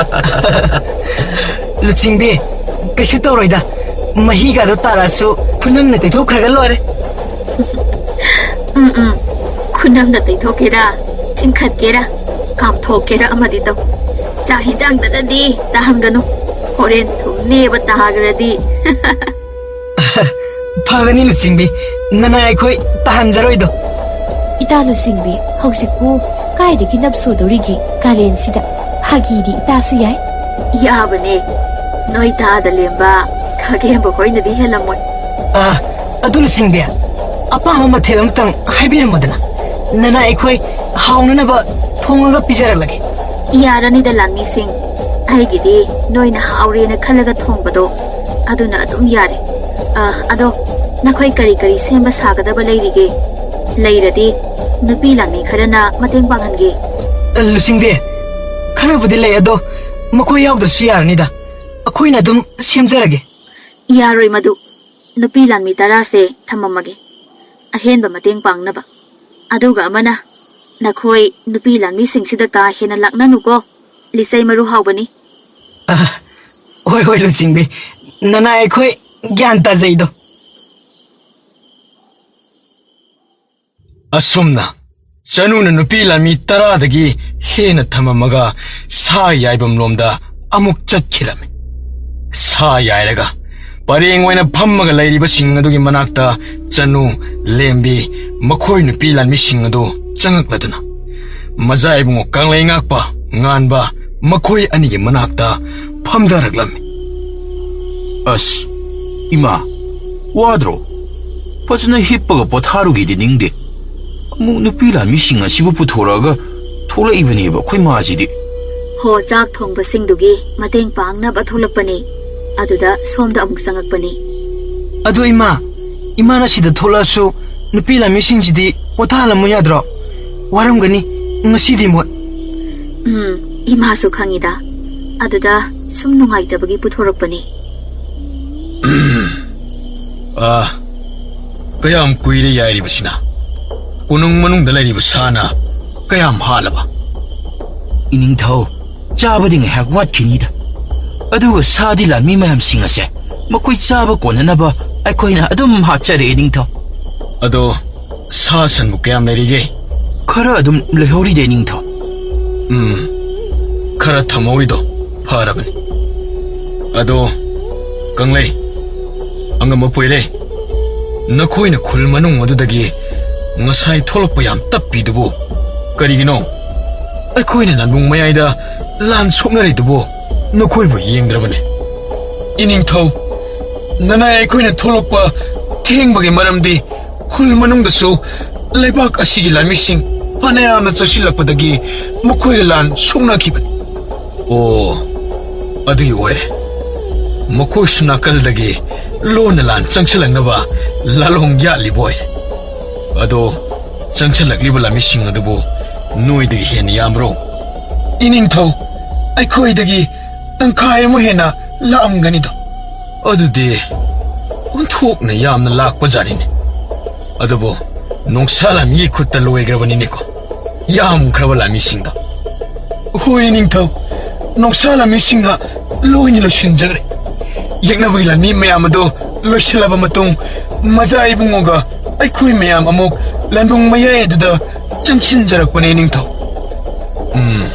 ꯂꯨꯆꯤꯡꯕꯤ, ꯀꯩꯁꯨ ꯇꯧꯔꯣꯏꯗ꯫ ꯃꯍꯤꯒꯗꯣ ꯇꯥꯔꯛꯑꯁꯨ ꯈꯨꯅꯝꯅ ꯇꯩꯊꯣꯛꯈ꯭ꯔꯒ ꯂꯣꯏꯔꯦ꯫ ꯎꯝ, ꯎꯝ꯫ ꯈꯨꯅꯝꯅ ꯇꯩꯊꯣꯛꯀꯦꯔꯥ, ꯆꯤꯡꯈꯠꯀꯦꯔꯥ, ꯀꯥꯝꯊꯣꯛꯀꯦꯔꯥ ꯑꯃꯗꯤ ꯇꯧ꯫ ꯆꯥꯛ ꯍꯤꯟꯖꯥꯡꯗꯒꯗꯤ ꯇꯥꯍꯟꯒꯅꯨ꯫ ꯍꯣꯔꯦꯟ ꯊꯨꯝꯅꯦꯕ ꯇꯥꯈ꯭ꯔꯗꯤ꯫ ꯐꯒꯅꯤ ꯂꯨꯆꯤꯡꯕꯤ, ꯅꯅꯥꯏ ꯑꯩꯈꯣꯏ ꯇꯥꯍꯟꯖꯔꯣꯏꯗꯣ꯫ ꯏꯇꯥ ꯂꯨꯆꯤꯡꯕꯤ, ꯍꯧꯖꯤꯛꯄꯨ ꯀꯥꯏꯗꯒꯤ ꯅꯞ ꯁꯨꯗꯧꯔꯤꯒꯦ ꯀꯥꯂꯦꯟꯁꯤꯗ? ꯐꯥꯒꯤꯗꯤ ꯏꯇꯥꯁꯨ ꯌꯥꯏ꯫ ꯌꯥꯕꯅꯦ, ꯅꯣꯏ ꯇꯥꯗ ꯂꯦꯝꯕ ꯈꯥꯒꯦꯝꯕ ꯈꯣꯏꯅꯗꯤ ꯍꯦꯜꯂꯝꯃꯣꯏ꯫ ꯑ, ꯑꯗꯨ ꯂꯨꯆꯤꯡꯕꯤ, ꯑꯄꯥꯝꯕ ꯃꯊꯦꯜ ꯑꯃꯇꯪ ꯍꯥꯏꯕꯤꯔꯝꯃꯗꯅ, ꯅꯅꯥꯏ ꯑꯩꯈꯣꯏ ꯍꯥꯎꯅꯅꯕ ꯊꯣꯡꯉꯒ ꯄꯤꯖꯔꯛꯂꯒꯦ꯫ ꯌꯥꯔꯅꯤꯗ ꯂꯥꯟꯃꯤꯁꯤꯡ, ꯑꯩꯒꯤꯗꯤ ꯅꯣꯏꯅ ꯍꯥꯎꯔꯦꯅ ꯈꯜꯂꯒ ꯊꯣꯡꯕꯗꯣ ꯑꯗꯨꯅ ꯑꯗꯨꯝ ꯌꯥꯔꯦ꯫ ꯑ, ꯑꯗꯣ ꯅꯈꯣꯏ ꯀꯔꯤ ꯀꯔꯤ ꯁꯦꯝꯕ ꯁꯥꯒꯗꯕ ꯂꯩꯔꯤꯒꯦ? ꯂꯩꯔꯗꯤ ꯅꯨꯄꯤ ꯂꯥꯟꯃꯤ ꯈꯔꯅ ꯃꯇꯦꯡ ꯄꯥꯡꯍꯟꯒꯦ꯫ ꯂꯨꯆꯤꯡꯕꯤ, ꯈꯔꯕꯨꯗꯤ ꯂꯩ, ꯑꯗꯣ ꯃꯈꯣꯏ ꯌꯥꯎꯗ꯭ꯔꯁꯨ ꯌꯥꯔꯅꯤꯗ, ꯑꯩꯈꯣꯏꯅ ꯑꯗꯨꯝ ꯁꯦꯝꯖꯔꯒꯦ꯫ ꯌꯥꯔꯣꯏ ꯃꯗꯨ, ꯅꯨꯄꯤ ꯂꯥꯟꯃꯤ ꯇꯔꯥꯁꯦ ꯊꯝꯃꯝꯃꯒꯦ, ꯑꯍꯦꯟꯕ ꯃꯇꯦꯡ ꯄꯥꯡꯅꯕ꯫ ꯑꯗꯨꯒ ꯑꯃꯅ, ꯅꯈꯣꯏ ꯅꯨꯄꯤ ꯂꯥꯟꯃꯤꯁꯤꯡꯁꯤꯗ ꯀꯥ ꯍꯦꯟꯅ ꯂꯥꯛꯅꯅꯨꯀꯣ, ꯂꯤꯆꯩ ꯃꯔꯨ ꯍꯥꯎꯕꯅꯤ꯫ ꯑ, ꯍꯣꯏ ꯍꯣꯏ ꯂꯨꯆꯤꯡꯕꯤ, ꯅꯅꯥꯏ ꯑꯩꯈꯣꯏ ꯒ꯭ꯌꯥꯟ ꯇꯥꯖꯩꯗꯣ꯫ ꯑꯁꯨꯝꯅ ꯆꯅꯨꯅ ꯅꯨꯄꯤ ꯂꯥꯟꯃꯤ ꯇꯔꯥꯗꯒꯤ ꯍꯦꯟꯅ ꯊꯝꯃꯝꯃꯒ ꯁꯥ ꯌꯥꯏꯐꯝ ꯂꯣꯝꯗ ꯑꯃꯨꯛ ꯆꯠꯈꯤꯔꯝꯃꯤ꯫ ꯁꯥ ꯌꯥꯏꯔꯒ ꯄꯔꯦꯡ ꯑꯣꯏꯅ ꯐꯝꯃꯒ ꯂꯩꯔꯤꯕꯁꯤꯡ ꯑꯗꯨꯒꯤ ꯃꯅꯥꯛꯇ ꯆꯅꯨ, ꯂꯦꯝꯕꯤ, ꯃꯈꯣꯏ ꯅꯨꯄꯤ ꯂꯥꯟꯃꯤꯁꯤꯡ ꯑꯗꯨ ꯆꯪꯉꯛꯂꯗꯨꯅ, ꯃꯖꯥ ꯏꯕꯨꯡꯉꯣ ꯀꯪꯂꯩꯉꯥꯛꯄ, ꯉꯥꯟꯕ, ꯃꯈꯣꯏ ꯑꯅꯤꯒꯤ ꯃꯅꯥꯛꯇ ꯐꯝꯊꯔꯛꯂꯝꯃꯤ꯫ ꯑꯁ, ꯏꯃꯥ, ꯋꯥꯗ꯭ꯔꯣ? ꯐꯖꯅ ꯍꯤꯞꯄꯒ ꯄꯣꯊꯥꯔꯨꯒꯦꯗꯤ ꯅꯤꯡꯗꯦ꯫ ꯑꯃꯨꯛ ꯅꯨꯄꯤ ꯂꯥꯟꯃꯤꯁꯤꯡ ꯑꯁꯤꯕꯨ ꯄꯨꯊꯣꯔꯛꯑꯒ ꯊꯣꯛꯂꯛꯏꯕꯅꯦꯕ ꯑꯩꯈꯣꯏ ꯃꯥꯁꯤꯗꯤ꯫ ꯍꯣ, ꯆꯥꯛ ꯊꯣꯡꯕꯁꯤꯡꯗꯨꯒꯤ ꯃꯇꯦꯡ ꯄꯥꯡꯅꯕ ꯊꯣꯛꯂꯛꯄꯅꯤ꯫ ꯑꯗꯨꯗ ꯁꯣꯝꯗ ꯑꯃꯨꯛ ꯆꯪꯉꯛꯄꯅꯤ꯫ ꯑꯗꯣ ꯏꯃꯥ, ꯏꯃꯥꯅ ꯁꯤꯗ ꯊꯣꯛꯂꯛꯑꯁꯨ ꯅꯨꯄꯤ ꯂꯥꯟꯃꯤꯁꯤꯡꯁꯤꯗꯤ ꯄꯣꯊꯥꯍꯜꯂꯝꯃꯨ ꯌꯥꯗ꯭ꯔꯣ? ꯋꯥꯔꯝꯒꯅꯤ ꯉꯁꯤꯗꯤ ꯃꯣꯏ꯫ ꯎꯝ, ꯏꯃꯥꯁꯨ ꯈꯪꯉꯤꯗ꯫ ꯑꯗꯨꯗ ꯁꯨꯝ ꯅꯨꯡꯉꯥꯏꯇꯕꯒꯤ ꯄꯨꯊꯣꯔꯛꯄꯅꯤ꯫ ꯑꯥ, ꯀꯌꯥꯝ ꯀꯨꯏꯔꯦ ꯌꯥꯏꯔꯤꯕꯁꯤꯅ? ꯀꯣꯅꯨꯡ ꯃꯅꯨꯡꯗ ꯂꯩꯔꯤꯕ ꯁꯥꯅ ꯀꯌꯥꯝ ꯍꯥꯠꯂꯕ? ꯏꯅꯤꯡꯊꯧ, ꯆꯥꯕꯗꯤ ꯉꯥꯏꯍꯥꯛ ꯋꯥꯠꯈꯤꯅꯤꯗ꯫ ꯑꯗꯨꯒ ꯁꯥꯗꯤ ꯂꯥꯟꯃꯤ ꯃꯌꯥꯝꯁꯤꯡ ꯑꯁꯦ ꯃꯈꯣꯏ ꯆꯥꯕ ꯀꯣꯟꯅꯅꯕ ꯑꯩꯈꯣꯏꯅ ꯑꯗꯨꯝ ꯍꯥꯠꯆꯔꯦ, ꯏꯅꯤꯡꯊꯧ꯫ ꯑꯗꯣ ꯁꯥ ꯁꯟꯕꯨ ꯀꯌꯥꯝ ꯂꯩꯔꯤꯒꯦ? ꯈꯔ ꯑꯗꯨꯝ ꯂꯩꯍꯧꯔꯤꯗ, ꯏꯅꯤꯡꯊꯧ꯫ ꯎꯝ, ꯈꯔ ꯊꯝꯍꯧꯔꯤꯗꯣ ꯐꯔꯕꯅꯤ꯫ ꯑꯗꯣ, ꯀꯪꯂꯩ, ꯑꯉꯝꯕ ꯄꯣꯏꯔꯩ, ꯅꯈꯣꯏꯅ ꯈꯨꯜ ꯃꯅꯨꯡ ꯑꯗꯨꯗꯒꯤ ꯉꯁꯥꯏ ꯊꯣꯛꯂꯛꯄ ꯌꯥꯝ ꯇꯞꯄꯤꯗꯨꯕꯨ ꯀꯔꯤꯒꯤꯅꯣ? ꯑꯩꯈꯣꯏꯅ ꯂꯥꯟꯕꯨꯡ ꯃꯌꯥꯏꯗ ꯂꯥꯟ ꯁꯣꯛꯅꯔꯤꯗꯨꯕꯨ ꯅꯈꯣꯏꯕꯨ ꯌꯦꯡꯗ꯭ꯔꯕꯅꯦ? ꯏꯅꯤꯡꯊꯧ, ꯅꯅꯥꯏ ꯑꯩꯈꯣꯏꯅ ꯊꯣꯛꯂꯛꯄ ꯊꯦꯡꯕꯒꯤ ꯃꯔꯝꯗꯤ ꯈꯨꯜ ꯃꯅꯨꯡꯗꯁꯨ ꯂꯩꯕꯥꯛ ꯑꯁꯤꯒꯤ ꯂꯥꯟꯃꯤꯁꯤꯡ ꯐꯅꯌꯥꯝꯅ ꯆꯪꯁꯤꯜꯂꯛꯄꯗꯒꯤ ꯃꯈꯣꯏꯒ ꯂꯥꯟ ꯁꯣꯛꯅꯈꯤꯕꯅꯤ꯫ ꯑꯣ, ꯑꯗꯨꯒꯤ ꯑꯣꯏꯔꯦ꯫ ꯃꯈꯣꯏꯁꯨ ꯅꯥꯀꯜꯗꯒꯤ ꯂꯣꯟꯅ ꯂꯥꯟ ꯆꯪꯁꯤꯜꯂꯛꯅꯕ ꯂꯥꯂꯣꯡ ꯌꯥꯠꯂꯤꯕ ꯑꯣꯏꯔꯦ꯫ ꯑꯗꯣ, ꯆꯪꯁꯤꯜꯂꯛꯂꯤꯕ ꯂꯥꯟꯃꯤꯁꯤꯡ ꯑꯗꯨꯕꯨ ꯅꯣꯏꯗꯒꯤ ꯍꯦꯟꯅ ꯌꯥꯝꯕ꯭ꯔꯣ? ꯏꯅꯤꯡꯊꯧ, ꯑꯩꯈꯣꯏꯗꯒꯤ ꯇꯪꯈꯥꯏ ꯑꯃ ꯍꯦꯟꯅ ꯂꯥꯛꯑꯝꯒꯅꯤꯗꯣ꯫ ꯑꯗꯨꯗꯤ ꯑꯣꯟꯊꯣꯛꯅ ꯌꯥꯝꯅ ꯂꯥꯛꯄ ꯖꯥꯠꯅꯤꯅꯦ꯫ ꯑꯗꯨꯕꯨ ꯅꯣꯡꯁꯥ ꯂꯥꯟꯃꯤꯒꯤ ꯈꯨꯠꯇ ꯂꯣꯏꯈ꯭ꯔꯕꯅꯤꯅꯦꯀꯣ, ꯌꯥꯝꯈ꯭ꯔꯕ ꯂꯥꯟꯃꯤꯁꯤꯡꯗꯣ꯫ ꯍꯣꯏ ꯅꯤꯡꯊꯧ, ꯅꯣꯡꯁꯥ ꯂꯥꯟꯃꯤꯁꯤꯡꯅ ꯂꯣꯏꯅ ꯂꯣꯏꯁꯤꯟꯖꯈ꯭ꯔꯦ꯫ ꯌꯦꯛꯅꯕꯒꯤ ꯂꯥꯟꯃꯤ ꯃꯌꯥꯝ ꯑꯗꯨ ꯂꯣꯏꯁꯤꯜꯂꯕ ꯃꯇꯨꯡ, ꯃꯖꯥ ꯏꯕꯨꯡꯉꯣꯒ ꯑꯩꯈꯣꯏ ꯃꯌꯥꯝ ꯑꯃꯨꯛ ꯂꯥꯟꯕꯨꯡ ꯃꯌꯥꯏ ꯑꯗꯨꯗ ꯆꯪꯁꯤꯟꯖꯔꯛꯄꯅꯦ ꯅꯤꯡꯊꯧ꯫ ꯎꯝ,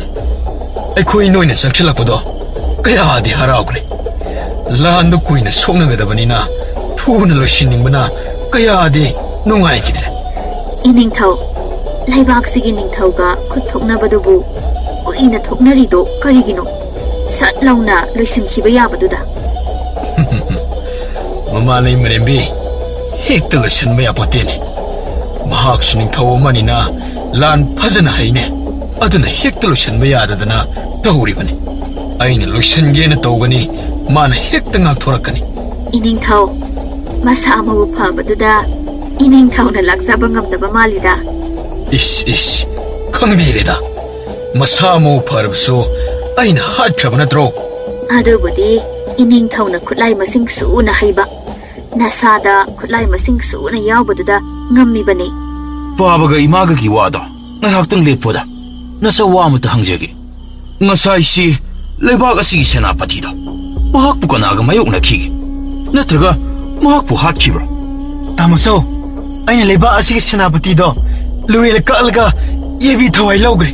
ꯑꯩꯈꯣꯏ ꯅꯣꯏꯅ ꯆꯪꯁꯤꯜꯂꯛꯄꯗꯣ ꯀꯌꯥꯗꯤ ꯍꯔꯥꯎꯈ꯭ꯔꯦ꯫ ꯂꯥꯟꯗꯨ ꯀꯨꯏꯅ ꯁꯣꯛꯅꯒꯗꯕꯅꯤꯅ ꯊꯨꯅ ꯂꯣꯏꯁꯤꯟꯅꯤꯡꯕꯅ ꯀꯌꯥꯗꯤ ꯅꯨꯡꯉꯥꯏꯈꯤꯗ꯭ꯔꯦ꯫ ꯏꯅꯤꯡꯊꯧ, ꯂꯩꯕꯥꯛꯁꯤꯒꯤ ꯅꯤꯡꯊꯧꯒ ꯈꯨꯠ ꯊꯣꯛꯅꯕꯗꯨꯕꯨ ꯀꯨꯏꯅ ꯊꯣꯛꯅꯔꯤꯗꯣ ꯀꯔꯤꯒꯤꯅꯣ? ꯁꯠ ꯂꯥꯎꯅ ꯂꯣꯏꯁꯤꯟꯈꯤꯕ ꯌꯥꯕꯗꯨꯗ꯫ ꯃꯃꯥ ꯂꯩꯃꯔꯦꯝꯕꯤ, ꯍꯦꯛꯇ ꯂꯣꯏꯁꯤꯟꯕ ꯌꯥꯄꯣꯠꯇꯦꯅꯦ꯫ ꯃꯍꯥꯛꯁꯨ ꯅꯤꯡꯊꯧ ꯑꯃꯅꯤꯅ ꯂꯥꯟ ꯐꯖꯅ ꯍꯩꯅꯦ꯫ ꯑꯗꯨꯅ ꯍꯦꯛꯇ ꯂꯣꯏꯁꯤꯟꯕ ꯌꯥꯗꯗꯅ ꯇꯧꯔꯤꯕꯅꯤ꯫ ꯑꯩꯅ ꯂꯣꯏꯁꯤꯟꯒꯦꯅ ꯇꯧꯒꯅꯤ, ꯃꯥꯅ ꯍꯦꯛꯇ ꯉꯥꯛꯊꯣꯔꯛꯀꯅꯤ꯫ ꯏꯅꯤꯡꯊꯧ, ꯃꯁꯥ ꯃꯎ ꯐꯕꯗꯨꯗ ꯏꯅꯤꯡꯊꯧꯅ ꯂꯥꯛꯆꯕ ꯉꯝꯗꯕ ꯃꯥꯜꯂꯤꯗ꯫ ꯏꯁ, ꯏꯁ, ꯈꯪꯕꯤꯔꯦꯗ꯫ ꯃꯁꯥ ꯃꯎ ꯐꯔꯕꯁꯨ ꯑꯩꯅ ꯍꯥꯠꯈ꯭ꯔꯕ ꯅꯠꯇ꯭ꯔꯣ? ꯑꯗꯨꯕꯨꯗꯤ ꯏꯅꯤꯡꯊꯧꯅ ꯈꯨꯠꯂꯥꯏ ꯃꯁꯤꯡ ꯁꯨꯅ ꯍꯩꯕ, ꯅꯁꯥꯗ ꯈꯨꯠꯂꯥꯏ ꯃꯁꯤꯡ ꯁꯨꯅ ꯌꯥꯎꯕꯗꯨꯗ ꯉꯝꯃꯤꯕꯅꯤ꯫ ꯄꯥꯕꯒ ꯏꯃꯥꯒꯒꯤ ꯋꯥꯗꯣ ꯉꯥꯏꯍꯥꯛꯇꯪ ꯂꯦꯞꯄꯣꯗ꯫ ꯅꯆꯧ ꯋꯥ ꯑꯃꯇ ꯍꯪꯖꯒꯦ꯫ ꯉꯁꯥꯏꯁꯤ ꯂꯩꯕꯥꯛ ꯑꯁꯤꯒꯤ ꯁꯦꯅꯥꯄꯇꯤꯗꯣ ꯃꯍꯥꯛꯄꯨ ꯀꯅꯥꯒ ꯃꯥꯌꯣꯛꯅꯈꯤꯒꯦ? ꯅꯠꯇ꯭ꯔꯒ ꯃꯍꯥꯛꯄꯨ ꯍꯥꯠꯈꯤꯕ꯭ꯔꯣ? ꯇꯥꯃꯣꯆꯧ, ꯑꯩꯅ ꯂꯩꯕꯥꯛ ꯑꯁꯤꯒꯤ ꯁꯦꯅꯥꯄꯇꯤꯗꯣ ꯂꯨꯔꯦꯜ ꯀꯛꯂꯒ ꯌꯩꯕꯤ ꯊꯋꯥꯏ ꯂꯧꯈ꯭ꯔꯦ꯫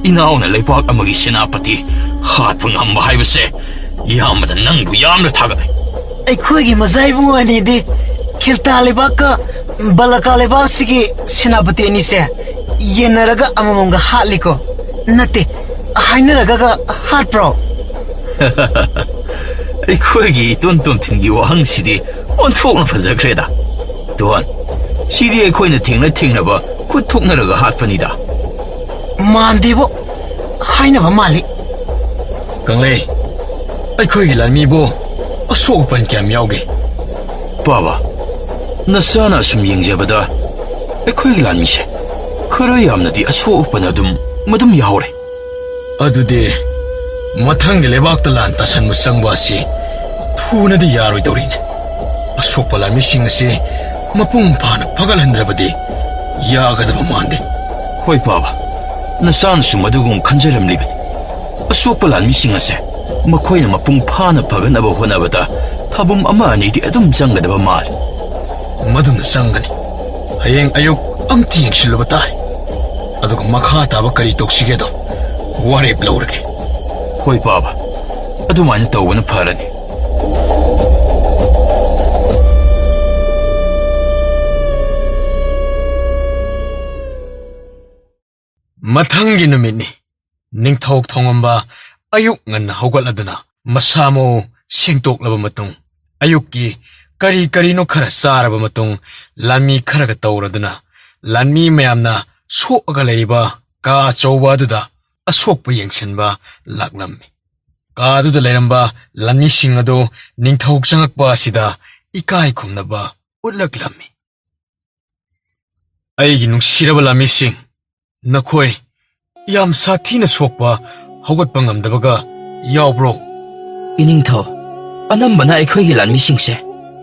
ꯏꯅꯥꯎꯅ ꯂꯩꯕꯥꯛ ꯑꯃꯒꯤ ꯁꯦꯅꯥꯄꯇꯤ ꯍꯥꯠꯄ ꯉꯝꯕ ꯍꯥꯏꯕꯁꯦ ꯏꯌꯥꯝꯕꯗ ꯅꯪꯕꯨ ꯌꯥꯝꯅ ꯊꯥꯒꯠꯂꯤ꯫ ꯑꯩꯈꯣꯏꯒꯤ ꯃꯖꯥ ꯏꯕꯨꯡ ꯑꯅꯤꯗꯤ ꯈꯤꯜꯇꯥ ꯂꯩꯕꯥꯛꯀ ꯕꯂꯀꯥ ꯂꯩꯕꯥꯛ ꯑꯁꯤꯒꯤ ꯁꯦꯅꯥꯄꯇꯤ ꯑꯅꯤꯁꯦ ꯌꯦꯟꯅꯔꯒ ꯑꯃꯃꯝꯒ ꯍꯥꯠꯂꯤꯀꯣ? ꯅꯠꯇꯦ, ꯍꯥꯏꯅꯔꯒꯒ ꯍꯥꯠꯄ꯭ꯔꯣ? ꯑꯩꯈꯣꯏꯒꯤ ꯏꯇꯣꯟ ꯇꯣꯟꯊꯤꯟꯒꯤ ꯋꯥꯍꯪꯁꯤꯗꯤ ꯑꯣꯟꯊꯣꯛꯅ ꯐꯖꯈ꯭ꯔꯦꯗ꯫ ꯇꯣꯟ, ꯁꯤꯗꯤ ꯑꯩꯈꯣꯏꯅ ꯊꯦꯡꯅ ꯊꯦꯡꯅꯕ ꯈꯨꯠ ꯊꯣꯛꯅꯔꯒ ꯍꯥꯠꯄꯅꯤꯗ꯫ ꯃꯥꯟꯗꯦꯕꯣ, ꯍꯥꯏꯅꯕ ꯃꯥꯜꯂꯤ꯫ ꯀꯪꯂꯩ, ꯑꯩꯈꯣꯏꯒꯤ ꯂꯥꯟꯃꯤꯕꯨ ꯑꯁꯣꯛ ꯑꯄꯟ ꯀꯌꯥꯝ ꯌꯥꯎꯒꯦ? ꯄꯥꯕ, ꯅꯆꯥꯅ ꯑꯁꯨꯝ ꯌꯦꯡꯖꯕꯗ ꯑꯩꯈꯣꯏꯒꯤ ꯂꯥꯟꯃꯤꯁꯦ ꯈꯔ ꯌꯥꯝꯅꯗꯤ ꯑꯁꯣꯛ ꯑꯄꯟ ꯑꯗꯨꯝ ꯃꯗꯨꯝ ꯌꯥꯎꯔꯦ꯫ ꯑꯗꯨꯗꯤ ꯃꯊꯪꯒꯤ ꯂꯩꯕꯥꯛꯇ ꯂꯥꯟ ꯇꯥꯁꯟꯕ ꯆꯪꯕ ꯑꯁꯤ ꯊꯨꯅꯗꯤ ꯌꯥꯔꯣꯏꯗꯧꯔꯤꯅꯦ꯫ ꯑꯁꯣꯛꯄ ꯂꯥꯟꯃꯤꯁꯤꯡ ꯑꯁꯤ ꯃꯄꯨꯡ ꯐꯥꯅ ꯐꯒꯠꯍꯟꯗ꯭ꯔꯕꯗꯤ ꯌꯥꯒꯗꯕ ꯃꯥꯟꯗꯦ꯫ ꯍꯣꯏ ꯄꯥꯕ, ꯅꯆꯥꯅꯁꯨ ꯃꯗꯨꯒꯨꯝ ꯈꯟꯖꯔꯝꯂꯤꯕꯅꯤ꯫ ꯑꯁꯣꯛꯄ ꯂꯥꯟꯃꯤꯁꯤꯡ ꯑꯁꯦ ꯃꯈꯣꯏꯅ ꯃꯄꯨꯡ ꯐꯥꯅ ꯐꯒꯠꯅꯕ ꯍꯣꯠꯅꯕꯗ ꯊꯥꯕꯨꯝ ꯑꯃ ꯑꯅꯤꯗꯤ ꯑꯗꯨꯝ ꯆꯪꯒꯗꯕ ꯃꯥꯜꯂꯤ꯫ ꯃꯗꯨꯅ ꯆꯪꯒꯅꯤ꯫ ꯍꯌꯦꯡ ꯑꯌꯨꯛ ꯑꯝꯇ ꯌꯦꯡꯁꯤꯜꯂꯨꯕ ꯇꯥꯔꯦ꯫ ꯑꯗꯨꯒ ꯃꯈꯥ ꯇꯥꯕ ꯀꯔꯤ ꯇꯧꯁꯤꯒꯦꯗꯣ ꯋꯥꯔꯦꯞ ꯂꯧꯔꯒꯦ꯫ ꯍꯣꯏ ꯄꯥꯕ, ꯑꯗꯨꯃꯥꯏꯅ ꯇꯧꯕꯅ ꯐꯔꯅꯤ꯫ ꯃꯊꯪꯒꯤ ꯅꯨꯃꯤꯠꯅꯤ꯫ ꯅꯤꯡꯊꯧ ꯊꯣꯡꯉꯝꯕ ꯑꯌꯨꯛ ꯉꯟꯅ ꯍꯧꯒꯠꯂꯗꯨꯅ ꯃꯁꯥ ꯃꯎ ꯁꯦꯡꯗꯣꯛꯂꯕ ꯃꯇꯨꯡ, ꯑꯌꯨꯛꯀꯤ ꯀꯔꯤ ꯀꯔꯤꯅꯣ ꯈꯔ ꯆꯥꯔꯕ ꯃꯇꯨꯡ, ꯂꯥꯟꯃꯤ ꯈꯔꯒ ꯇꯧꯔꯗꯨꯅ ꯂꯥꯟꯃꯤ ꯃꯌꯥꯝꯅ ꯁꯣꯛꯑꯒ ꯂꯩꯔꯤꯕ ꯀꯥ ꯑꯆꯧꯕ ꯑꯗꯨꯗ ꯑꯁꯣꯛꯄ ꯌꯦꯡꯁꯤꯟꯕ ꯂꯥꯛꯂꯝꯃꯤ꯫ ꯀꯥ ꯑꯗꯨꯗ ꯂꯩꯔꯝꯕ ꯂꯥꯟꯃꯤꯁꯤꯡ ꯑꯗꯨ ꯅꯤꯡꯊꯧ ꯆꯪꯉꯛꯄ ꯑꯁꯤꯗ ꯏꯀꯥꯏ ꯈꯨꯝꯅꯕ ꯎꯠꯂꯛꯂꯝꯃꯤ꯫ ꯑꯩꯒꯤ ꯅꯨꯡꯁꯤꯔꯕ ꯂꯥꯟꯃꯤꯁꯤꯡ, ꯅꯈꯣꯏ ꯌꯥꯝ ꯁꯥꯊꯤꯅ ꯁꯣꯛꯄ, ꯍꯧꯒꯠꯄ ꯉꯝꯗꯕꯒ ꯌꯥꯎꯕ꯭ꯔꯣ? ꯏꯅꯤꯡꯊꯧ, ꯑꯅꯝꯕꯅ ꯑꯩꯈꯣꯏꯒꯤ ꯂꯥꯟꯃꯤꯁꯤꯡꯁꯦ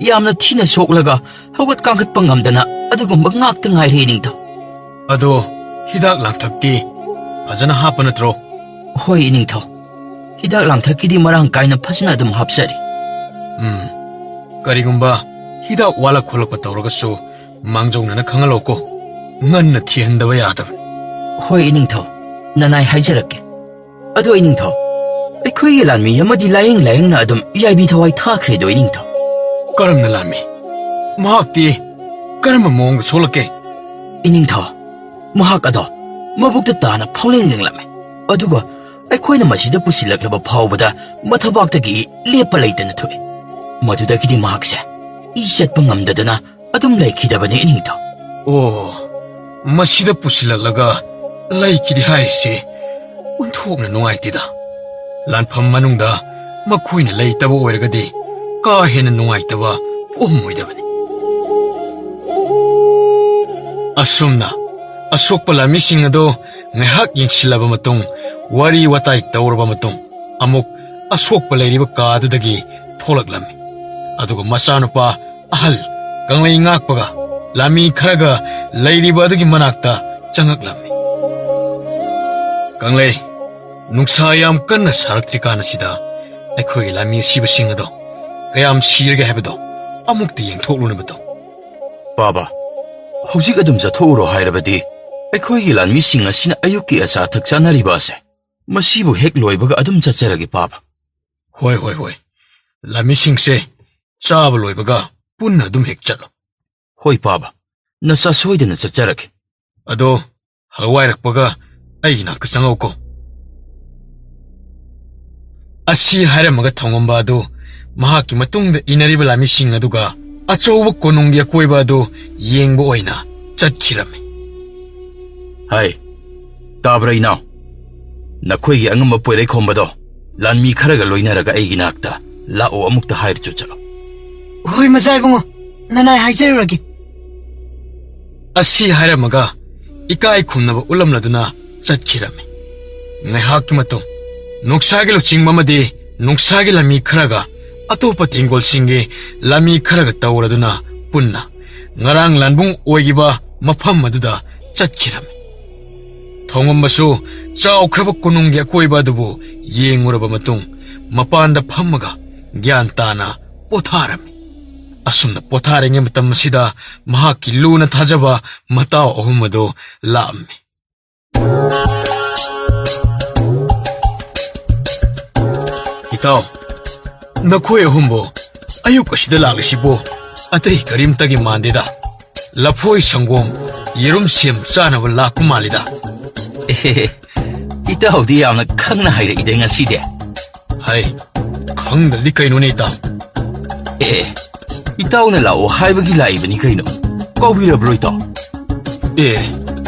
ꯌꯥꯝꯅ ꯊꯤꯅ ꯁꯣꯛꯂꯒ ꯍꯧꯒꯠ ꯀꯥꯡꯈꯠꯄ ꯉꯝꯗꯅ ꯑꯗꯨꯒꯨꯝꯕ ꯉꯥꯛꯇ ꯉꯥꯏꯔꯦ, ꯏꯅꯤꯡꯊꯧ꯫ ꯑꯗꯣ ꯍꯤꯗꯥꯛ ꯂꯥꯡꯊꯛꯇꯤ ꯐꯖꯅ ꯍꯥꯞꯄ ꯅꯠꯇ꯭ꯔꯣ? ꯍꯣꯏ, ꯏꯅꯤꯡꯊꯧ꯫ ꯍꯤꯗꯥꯛ ꯂꯥꯡꯊꯛꯀꯤꯗꯤ ꯃꯔꯥꯡ ꯀꯥꯏꯅ ꯐꯖꯅ ꯑꯗꯨꯝ ꯍꯥꯞꯆꯔꯤ꯫ ꯎꯝ, ꯀꯔꯤꯒꯨꯝꯕ ꯍꯤꯗꯥꯛ ꯋꯥꯠꯂꯛ ꯈꯣꯠꯂꯛꯄ ꯇꯧꯔꯒꯁꯨ ꯃꯥꯡꯖꯧꯅꯅ ꯈꯪꯍꯜꯂꯧꯀꯣ꯫ ꯉꯟꯅ ꯊꯤꯍꯟꯗꯕ ꯌꯥꯗꯕꯅꯤ꯫ ꯍꯣꯏ ꯏꯅꯤꯡꯊꯧ, ꯅꯅꯥꯏ ꯍꯥꯏꯖꯔꯛꯀꯦ꯫ ꯑꯗꯣ ꯏꯅꯤꯡꯊꯧ, ꯑꯩꯈꯣꯏꯒꯤ ꯂꯥꯟꯃꯤ ꯑꯃꯗꯤ ꯂꯥꯌꯦꯡ ꯂꯥꯌꯦꯡꯅ ꯑꯗꯨꯝ ꯌꯥꯏꯕꯤ ꯊꯋꯥꯏ ꯊꯥꯈ꯭ꯔꯦꯗꯣ ꯏꯅꯤꯡꯊꯧ꯫ ꯀꯔꯝꯅ ꯂꯥꯟꯃꯤ? ꯃꯍꯥꯛꯇꯤ ꯀꯔꯝꯕ ꯃꯑꯣꯡꯗ ꯁꯣꯛꯂꯛꯀꯦ? ꯏꯅꯤꯡꯊꯧ, ꯃꯍꯥꯛ ꯑꯗꯣ ꯃꯕꯨꯛꯇ ꯇꯥꯅ ꯐꯥꯎꯂꯦꯡ ꯂꯦꯡꯂꯝꯃꯦ꯫ ꯑꯗꯨꯒ ꯑꯩꯈꯣꯏꯅ ꯃꯁꯤꯗ ꯄꯨꯁꯤꯜꯂꯛꯂꯕ ꯐꯥꯎꯕꯗ ꯃꯊꯕꯥꯛꯇꯒꯤ ꯂꯦꯞꯄ ꯂꯩꯇꯅ ꯊꯣꯛꯏ꯫ ꯃꯗꯨꯗꯒꯤꯗꯤ ꯃꯍꯥꯛꯁꯦ ꯏ ꯆꯠꯄ ꯉꯝꯗꯗꯅ ꯑꯗꯨꯝ ꯂꯩꯈꯤꯗꯕꯅꯤ ꯏꯅꯤꯡꯊꯧ꯫ ꯑꯣ, ꯃꯁꯤꯗ ꯄꯨꯁꯤꯜꯂꯛꯂꯒ ꯂꯩꯈꯤꯗꯦ ꯍꯥꯏꯔꯤꯁꯤ ꯑꯣꯟꯊꯣꯛꯅ ꯅꯨꯡꯉꯥꯏꯇꯦꯗ꯫ ꯂꯥꯟꯐꯝ ꯃꯅꯨꯡꯗ ꯃꯈꯣꯏꯅ ꯂꯩꯇꯕ ꯑꯣꯏꯔꯒꯗꯤ ꯀꯥ ꯍꯦꯟꯅ ꯅꯨꯡꯉꯥꯏꯇꯕ ꯄꯣꯛꯑꯝꯃꯣꯏꯗꯕꯅꯤ꯫ ꯑꯁꯨꯝꯅ ꯑꯁꯣꯛꯄ ꯂꯥꯟꯃꯤꯁꯤꯡ ꯑꯗꯨ ꯉꯥꯏꯍꯥꯛ ꯌꯦꯡꯁꯤꯜꯂꯕ ꯃꯇꯨꯡ, ꯋꯥꯔꯤ ꯋꯥꯇꯥꯏ ꯇꯧꯔꯕ ꯃꯇꯨꯡ, ꯑꯃꯨꯛ ꯑꯁꯣꯛꯄ ꯂꯩꯔꯤꯕ ꯀꯥ ꯑꯗꯨꯗꯒꯤ ꯊꯣꯛꯂꯛꯂꯝꯃꯤ꯫ ꯑꯗꯨꯒ ꯃꯆꯥꯅꯨꯄꯥ ꯑꯍꯜ ꯀꯪꯂꯩ ꯉꯥꯛꯄꯒ ꯂꯥꯟꯃꯤ ꯈꯔꯒ ꯂꯩꯔꯤꯕ ꯑꯗꯨꯒꯤ ꯃꯅꯥꯛꯇ ꯆꯪꯉꯛꯂꯝꯃꯤ꯫ "ꯀꯪꯂꯩ, ꯅꯨꯡꯁꯥ ꯌꯥꯝ ꯀꯟꯅ ꯁꯥꯔꯛꯇ꯭ꯔꯤꯀꯥꯟ ꯑꯁꯤꯗ ꯑꯩꯈꯣꯏꯒꯤ ꯂꯥꯟꯃꯤ ꯑꯁꯤꯕꯁꯤꯡ ꯑꯗꯣ ꯀꯌꯥꯝ ꯁꯤꯔꯒꯦ ꯍꯥꯏꯕꯗꯣ ꯑꯃꯨꯛꯇ ꯌꯦꯡꯊꯣꯛꯂꯨꯅꯕ ꯇꯧ꯫" "ꯄꯥꯕ, ꯍꯧꯖꯤꯛ ꯑꯗꯨꯝ ꯆꯠꯊꯣꯛꯎꯔꯣ ꯍꯥꯏꯔꯕꯗꯤ ꯑꯩꯈꯣꯏꯒꯤ ꯂꯥꯟꯃꯤꯁꯤꯡ ꯑꯁꯤꯅ ꯑꯌꯨꯛꯀꯤ ꯑꯆꯥ ꯑꯊꯛ ꯆꯥꯅꯔꯤꯕ ꯑꯁꯦ ꯃꯁꯤꯕꯨ ꯍꯦꯛ ꯂꯣꯏꯕꯒ ꯑꯗꯨꯝ ꯆꯠꯆꯔꯒꯦ ꯄꯥꯕ꯫" "ꯍꯣꯏ, ꯍꯣꯏ, ꯍꯣꯏ꯫ ꯂꯥꯟꯃꯤꯁꯤꯡꯁꯦ ꯆꯥꯕ ꯂꯣꯏꯕꯒ ꯄꯨꯟꯅ ꯑꯗꯨꯝ ꯍꯦꯛ ꯆꯠꯂꯣ꯫" "ꯍꯣꯏ ꯄꯥꯕ, ꯅꯆꯥ ꯁꯣꯏꯗꯅ ꯆꯠꯆꯔꯒꯦ꯫" "ꯑꯗꯣ ꯍꯋꯥꯏꯔꯛꯄꯒ ꯑꯩꯒꯤ ꯅꯥꯛꯇ ꯆꯪꯉꯛꯎꯀꯣ꯫" ꯑꯁꯤ ꯍꯥꯏꯔꯝꯃꯒ ꯊꯣꯡꯉꯝꯕ ꯑꯗꯨ ꯃꯍꯥꯛꯀꯤ ꯃꯇꯨꯡꯗ ꯏꯟꯅꯔꯤꯕ ꯂꯥꯟꯃꯤꯁꯤꯡ ꯑꯗꯨꯒ ꯑꯆꯧꯕ ꯀꯣꯅꯨꯡꯒꯤ ꯑꯀꯣꯏꯕ ꯑꯗꯨ ꯌꯦꯡꯕ ꯑꯣꯏꯅ ꯆꯠꯈꯤꯔꯝꯃꯤ꯫ "ꯍꯥꯏ, ꯇꯥꯕ꯭ꯔꯥ ꯏꯅꯥꯎ? ꯅꯈꯣꯏꯒꯤ ꯑꯉꯝꯕ ꯄꯣꯏꯔꯩꯈꯣꯝꯕꯗꯣ ꯂꯥꯟꯃꯤ ꯈꯔꯒ ꯂꯣꯏꯅꯔꯒ ꯑꯩꯒꯤ ꯅꯥꯛꯇ ꯂꯥꯛꯑꯣ, ꯑꯃꯨꯛꯇ ꯍꯥꯏꯔꯨꯆꯣ ꯆꯠꯂꯣ꯫" "ꯍꯣꯏ ꯃꯆꯥ ꯏꯕꯨꯡꯉꯣ, ꯅꯅꯥꯏ ꯍꯥꯏꯖꯔꯨꯔꯒꯦ꯫" ꯑꯁꯤ ꯍꯥꯏꯔꯝꯃꯒ ꯏꯀꯥꯏ ꯈꯨꯝꯅꯕ ꯎꯠꯂꯝꯂꯗꯨꯅ ꯆꯠꯈꯤꯔꯝꯃꯤ꯫ ꯉꯥꯏꯍꯥꯛꯀꯤ ꯃꯇꯨꯡ ꯅꯣꯡꯁꯥꯒꯤ ꯂꯨꯆꯤꯡꯕ ꯑꯃꯗꯤ ꯅꯣꯡꯁꯥꯒꯤ ꯂꯥꯟꯃꯤ ꯈꯔꯒ ꯑꯇꯣꯞꯄ ꯇꯦꯡꯒꯣꯜꯁꯤꯡꯒꯤ ꯂꯥꯟꯃꯤ ꯈꯔꯒ ꯇꯧꯔꯗꯨꯅ ꯄꯨꯟꯅ ꯉꯔꯥꯡ ꯂꯥꯟꯕꯨꯡ ꯑꯣꯏꯈꯤꯕ ꯃꯐꯝ ꯑꯗꯨꯗ ꯆꯠꯈꯤꯔꯝꯃꯤ꯫ ꯊꯣꯡꯉꯝꯕꯁꯨ ꯆꯥꯎꯈ꯭ꯔꯕ ꯀꯣꯅꯨꯡꯒꯤ ꯑꯀꯣꯏꯕ ꯑꯗꯨꯕꯨ ꯌꯦꯡꯉꯨꯔꯕ ꯃꯇꯨꯡ ꯃꯄꯥꯟꯗ ꯐꯝꯃꯒ ꯒ꯭ꯌꯥꯟ ꯇꯥꯅ ꯄꯣꯊꯥꯔꯝꯃꯤ꯫ ꯑꯁꯨꯝꯅ ꯄꯣꯊꯥꯔꯤꯉꯩ ꯃꯇꯝ ꯑꯁꯤꯗ ꯃꯍꯥꯛꯀꯤ ꯂꯨꯅ ꯊꯥꯖꯕ ꯃꯇꯥꯎ ꯑꯍꯨꯝ ꯑꯗꯨ ꯂꯥꯛꯑꯝꯃꯤ꯫ ꯏꯇꯥꯎ, ꯅꯈꯣꯏ ꯑꯍꯨꯝꯕꯨ ꯑꯌꯨꯛ ꯑꯁꯤꯗ ꯂꯥꯛꯂꯤꯁꯤꯕꯨ ꯑꯇꯩ ꯀꯔꯤꯝꯇꯒꯤ ꯃꯥꯟꯗꯦꯗ꯫ ꯂꯐꯣꯏ, ꯁꯪꯒꯣꯝ, ꯌꯦꯔꯨꯝ ꯁꯦꯝ ꯆꯥꯅꯕ ꯂꯥꯛꯄ ꯃꯥꯜꯂꯤꯗ꯫ ꯑꯦ, ꯏꯇꯥꯎꯗꯤ ꯌꯥꯝꯅ ꯈꯪꯅ ꯍꯥꯏꯔꯛꯏꯗ ꯉꯁꯤꯗꯤ꯫ ꯍꯩ, ꯈꯪꯗ꯭ꯔꯗꯤ ꯀꯩꯅꯣꯅꯦ, ꯏꯇꯥꯎ? ꯑꯦ, ꯏꯇꯥꯎꯅ ꯂꯥꯛꯑꯣ ꯍꯥꯏꯕꯒꯤ ꯂꯥꯛꯏꯕꯅꯤ ꯀꯩꯅꯣ꯫ ꯀꯥꯎꯕꯤꯔꯕ꯭ꯔꯣ, ꯏꯇꯥꯎ? ꯑꯦ,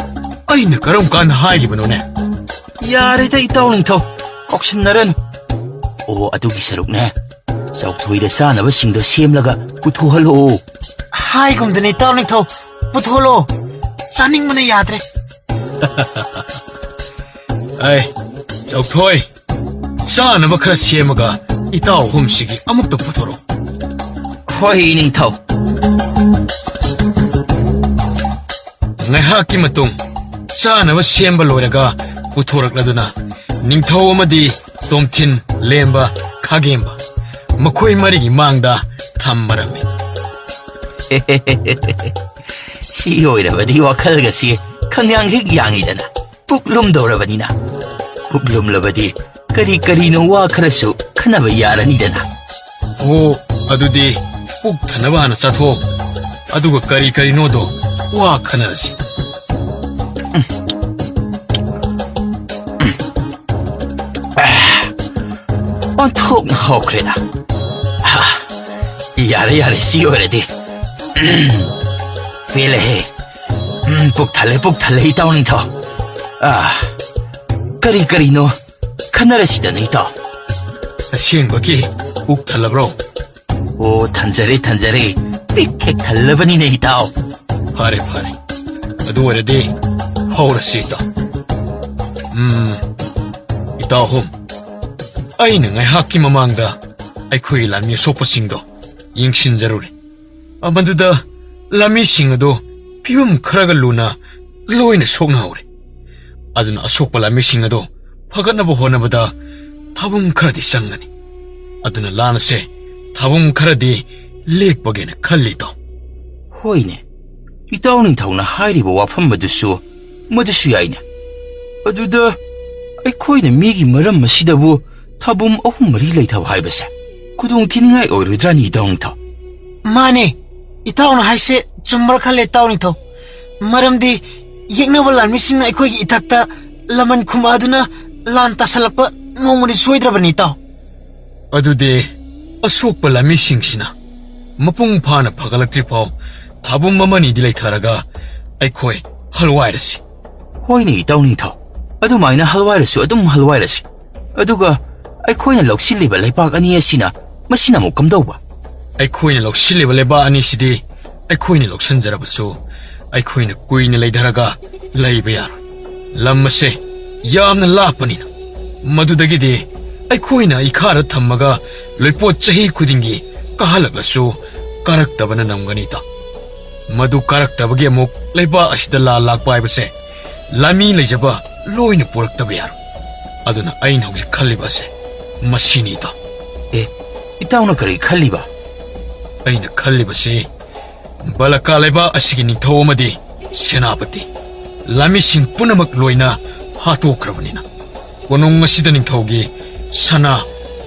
ꯑꯩꯅ ꯀꯔꯝ ꯀꯥꯟꯗ ꯍꯥꯏꯈꯤꯕꯅꯣꯅꯦ? ꯌꯥꯔꯦꯗ, ꯏꯇꯥꯎ ꯅꯤꯡꯊꯧ, ꯀꯥꯎꯁꯟꯅꯔꯅꯨ꯫ ꯑꯣ, ꯑꯗꯨꯒꯤ ꯁꯔꯨꯛꯅꯦ, ꯆꯥꯎꯊꯣꯏꯗ ꯆꯥꯅꯕꯁꯤꯡꯗꯣ ꯁꯦꯝꯂꯒ ꯄꯨꯊꯣꯛꯍꯜꯂꯛꯑꯣ꯫ ꯍꯥꯏꯒꯨꯝꯗꯅ, ꯏꯇꯥꯎ ꯅꯤꯡꯊꯧ, ꯄꯨꯊꯣꯛꯍꯜꯂꯣ꯫ ꯆꯥꯅꯤꯡꯕꯅ ꯌꯥꯗ꯭ꯔꯦ꯫ ꯑꯩ, ꯆꯥꯎꯊꯣꯏ, ꯆꯥꯅꯕ ꯈꯔ ꯁꯦꯝꯃꯒ ꯏꯇꯥꯎ ꯑꯍꯨꯝꯁꯤꯒꯤ ꯑꯃꯨꯛꯇ ꯄꯨꯊꯣꯔꯛꯎ꯫ ꯍꯣꯏ, ꯅꯤꯡꯊꯧ꯫ ꯉꯥꯏꯍꯥꯛꯀꯤ ꯃꯇꯨꯡ ꯆꯥꯅꯕ ꯁꯦꯝꯕ ꯂꯣꯏꯔꯒ ꯄꯨꯊꯣꯔꯛꯂꯗꯨꯅ ꯅꯤꯡꯊꯧ ꯑꯃꯗꯤ ꯇꯣꯝꯊꯤꯟ, ꯂꯦꯝꯕ, ꯈꯥꯒꯦꯝꯕ ꯃꯈꯣꯏ ꯃꯔꯤꯒꯤ ꯃꯥꯡꯗ ꯊꯝꯃꯔꯝꯃꯤ꯫ ꯁꯤ ꯑꯣꯏꯔꯕꯗꯤ ꯋꯥꯈꯜꯒꯁꯤ ꯈꯪꯌꯥꯡ ꯍꯦꯛ ꯌꯥꯡꯉꯤꯗꯅ꯫ ꯄꯨꯛ ꯂꯨꯝꯗꯧꯔꯕꯅꯤꯅ꯫ ꯄꯨꯛ ꯂꯨꯝꯂꯕꯗꯤ ꯀꯔꯤ ꯀꯔꯤꯅꯣ ꯋꯥ ꯈꯔꯁꯨ ꯈꯟꯅꯕ ꯌꯥꯔꯅꯤꯗꯅ꯫ ꯑꯣ, ꯑꯗꯨꯗꯤ ꯄꯨꯛ ꯊꯟꯅꯕ ꯍꯥꯟꯅ ꯆꯥꯊꯣꯛ, ꯑꯗꯨꯒ ꯀꯔꯤ ꯀꯔꯤꯅꯣꯗꯣ ꯋꯥ ꯈꯟꯅꯔꯁꯤ꯫ ꯑꯣꯟꯊꯣꯛꯅ ꯍꯧꯈ꯭ꯔꯦꯗ꯫ ꯑꯥ, ꯌꯥꯔꯦ, ꯌꯥꯔꯦ, ꯁꯤ ꯑꯣꯏꯔꯗꯤ꯫ ꯄꯦꯜꯂꯦꯍꯦ꯫ ꯎꯝ, ꯄꯨꯛ ꯊꯜꯂꯦ, ꯄꯨꯛ ꯊꯜꯂꯦ, ꯏꯇꯥꯎ ꯅꯤꯡꯊꯧ꯫ ꯑꯥ, ꯀꯔꯤ ꯀꯔꯤꯅꯣ ꯈꯟꯅꯔꯁꯤꯗꯅ, ꯏꯇꯥꯎ꯫ ꯑꯁꯦꯡꯕꯒꯤ ꯄꯨꯛ ꯊꯜꯂꯕ꯭ꯔꯣ? ꯑꯣ, ꯊꯟꯖꯔꯦ, ꯊꯟꯖꯔꯦ꯫ ꯄꯤꯛ ꯍꯦꯛ ꯊꯜꯂꯕꯅꯤꯅꯦ, ꯏꯇꯥꯎ꯫ ꯐꯔꯦ, ꯐꯔꯦ꯫ ꯑꯗꯨ ꯑꯣꯏꯔꯗꯤ ꯍꯧꯔꯁꯤ, ꯏꯇꯥꯎ꯫ ꯎꯝ, ꯏꯇꯥꯎ ꯑꯍꯨꯝ, ꯑꯩꯅ ꯉꯥꯏꯍꯥꯛꯀꯤ ꯃꯃꯥꯡꯗ ꯑꯩꯈꯣꯏꯒꯤ ꯂꯥꯟꯃꯤ ꯑꯁꯣꯛꯄꯁꯤꯡꯗꯣ ꯌꯦꯡꯁꯤꯟꯖꯔꯨꯔꯦ꯫ ꯃꯗꯨꯗ ꯂꯥꯟꯃꯤꯁꯤꯡ ꯑꯗꯨ ꯐꯤꯕꯝ ꯈꯔꯒ ꯂꯨꯅ ꯂꯣꯏꯅ ꯁꯣꯛꯅꯍꯧꯔꯦ꯫ ꯑꯗꯨꯅ ꯑꯁꯣꯛꯄ ꯂꯥꯟꯃꯤꯁꯤꯡ ꯑꯗꯨ ꯐꯒꯠꯅꯕ ꯍꯣꯠꯅꯕꯗ ꯊꯥꯕꯨꯡ ꯈꯔꯗꯤ ꯆꯪꯒꯅꯤ꯫ ꯑꯗꯨꯅ ꯂꯥꯟ ꯑꯁꯦ ꯊꯥꯕꯨꯡ ꯈꯔꯗꯤ ꯂꯦꯞꯄꯒꯦꯅ ꯈꯜꯂꯤ, ꯏꯇꯥꯎ꯫ ꯍꯣꯏꯅꯦ, ꯏꯇꯥꯎ ꯅꯤꯡꯊꯧꯅ ꯍꯥꯏꯔꯤꯕ ꯋꯥꯐꯝ ꯑꯗꯨꯁꯨ, ꯃꯗꯨꯁꯨ ꯌꯥꯏꯅꯦ꯫ ꯑꯗꯨꯗ ꯑꯩꯈꯣꯏꯅ ꯃꯤꯒꯤ ꯃꯔꯝ ꯑꯁꯤꯗꯕꯨ ꯊꯥꯕꯨꯝ ꯑꯍꯨꯝ ꯃꯔꯤ ꯂꯩꯊꯕ ꯍꯥꯏꯕꯁꯦ ꯈꯨꯗꯣꯡ ꯊꯤꯅꯤꯡꯉꯥꯏ ꯑꯣꯏꯔꯣꯏꯗ꯭ꯔꯥꯅꯤ, ꯏꯇꯥꯎ ꯅꯤꯡꯊꯧ? ꯃꯥꯅꯦ, ꯏꯇꯥꯎꯅ ꯍꯥꯏꯁꯦ ꯆꯨꯝꯕ꯭ꯔꯥ ꯈꯜꯂꯦ, ꯏꯇꯥꯎ ꯅꯤꯡꯊꯧ꯫ ꯃꯔꯝꯗꯤ ꯌꯦꯛꯅꯕ ꯂꯥꯟꯃꯤꯁꯤꯡꯅ ꯑꯩꯈꯣꯏꯒꯤ ꯏꯊꯛꯇ ꯂꯃꯟ ꯈꯨꯝꯃꯛꯑꯗꯨꯅ ꯂꯥꯟ ꯇꯥꯁꯜꯂꯛꯄ ꯅꯣꯡꯃꯗꯤ ꯁꯣꯏꯗ꯭ꯔꯕꯅꯤ, ꯏꯇꯥꯎ꯫ ꯑꯗꯨꯗꯤ ꯑꯁꯣꯛꯄ ꯂꯥꯟꯃꯤꯁꯤꯡꯁꯤꯅ ꯃꯄꯨꯡ ꯐꯥꯅ ꯐꯒꯠꯂꯛꯇ꯭ꯔꯤ ꯐꯥꯎ ꯊꯥꯕꯨꯝ ꯑꯃꯅꯤꯗꯤ ꯂꯩꯊꯔꯒ ꯑꯩꯈꯣꯏ ꯍꯜꯋꯥꯏꯔꯁꯤ꯫ ꯍꯣꯏꯅꯦ, ꯏꯇꯥꯎ ꯅꯤꯡꯊꯧ, ꯑꯗꯨꯃꯥꯏꯅ ꯍꯜꯋꯥꯏꯔꯁꯨ ꯑꯗꯨꯝ ꯍꯜꯋꯥꯏꯔꯁꯤ꯫ ꯑꯗꯨꯒ ꯑꯩꯈꯣꯏꯅ ꯂꯧꯁꯤꯜꯂꯤꯕ ꯂꯩꯕꯥꯛ ꯑꯅꯤ ꯑꯁꯤꯅ, ꯃꯁꯤꯅ ꯑꯃꯨꯛ ꯀꯝꯗꯧꯕ? ꯑꯩꯈꯣꯏꯅ ꯂꯧꯁꯤꯜꯂꯤꯕ ꯂꯩꯕꯥꯛ ꯑꯅꯤꯁꯤꯗꯤ ꯑꯩꯈꯣꯏꯅ ꯂꯧꯁꯤꯟꯖꯔꯕꯁꯨ, ꯑꯩꯈꯣꯏꯅ ꯀꯨꯏꯅ ꯂꯩꯊꯔꯒ ꯂꯩꯕ ꯌꯥꯔꯣꯏ꯫ ꯂꯝ ꯑꯁꯦ ꯌꯥꯝꯅ ꯂꯥꯞꯄꯅꯤꯅ, ꯃꯗꯨꯗꯒꯤꯗꯤ ꯑꯩꯈꯣꯏꯅ ꯏꯈꯥꯗ ꯊꯝꯃꯒ ꯂꯣꯏꯄꯣꯠ ꯆꯍꯤ ꯈꯨꯗꯤꯡꯒꯤ ꯀꯥꯍꯜꯂꯛꯂꯁꯨ, ꯀꯥꯔꯛꯇꯕꯅ ꯅꯝꯒꯅꯤ, ꯏꯇꯥꯎ꯫ ꯃꯗꯨ ꯀꯥꯔꯛꯇꯕꯒꯤ ꯑꯃꯨꯛ ꯂꯩꯕꯥꯛ ꯑꯁꯤꯗ ꯂꯥꯟ ꯂꯥꯛꯄ ꯍꯥꯏꯕꯁꯦ ꯂꯥꯟꯃꯤ ꯂꯩꯖꯕ ꯂꯣꯏꯅ ꯄꯨꯔꯛꯇꯕ ꯌꯥꯔꯣꯏ꯫ ꯑꯗꯨꯅ ꯑꯩꯅ ꯍꯧꯖꯤꯛ ꯈꯜꯂꯤꯕ ꯑꯁꯦ ꯃꯁꯤꯅꯤ, ꯏꯇꯥꯎ꯫ ꯑꯦ, ꯏꯇꯥꯎꯅ ꯀꯔꯤ ꯈꯜꯂꯤꯕ? ꯑꯩꯅ ꯈꯜꯂꯤꯕꯁꯤ, ꯕꯂꯀꯥ ꯂꯩꯕꯥꯛ ꯑꯁꯤꯒꯤ ꯅꯤꯡꯊꯧ ꯑꯃꯗꯤ ꯁꯦꯅꯥꯄꯇꯤ, ꯂꯥꯟꯃꯤꯁꯤꯡ ꯄꯨꯝꯅꯃꯛ ꯂꯣꯏꯅ ꯍꯥꯠꯇꯣꯛꯈ꯭ꯔꯕꯅꯤꯅ, ꯀꯣꯅꯨꯡ ꯑꯁꯤꯗ ꯅꯤꯡꯊꯧꯒꯤ ꯁꯅꯥ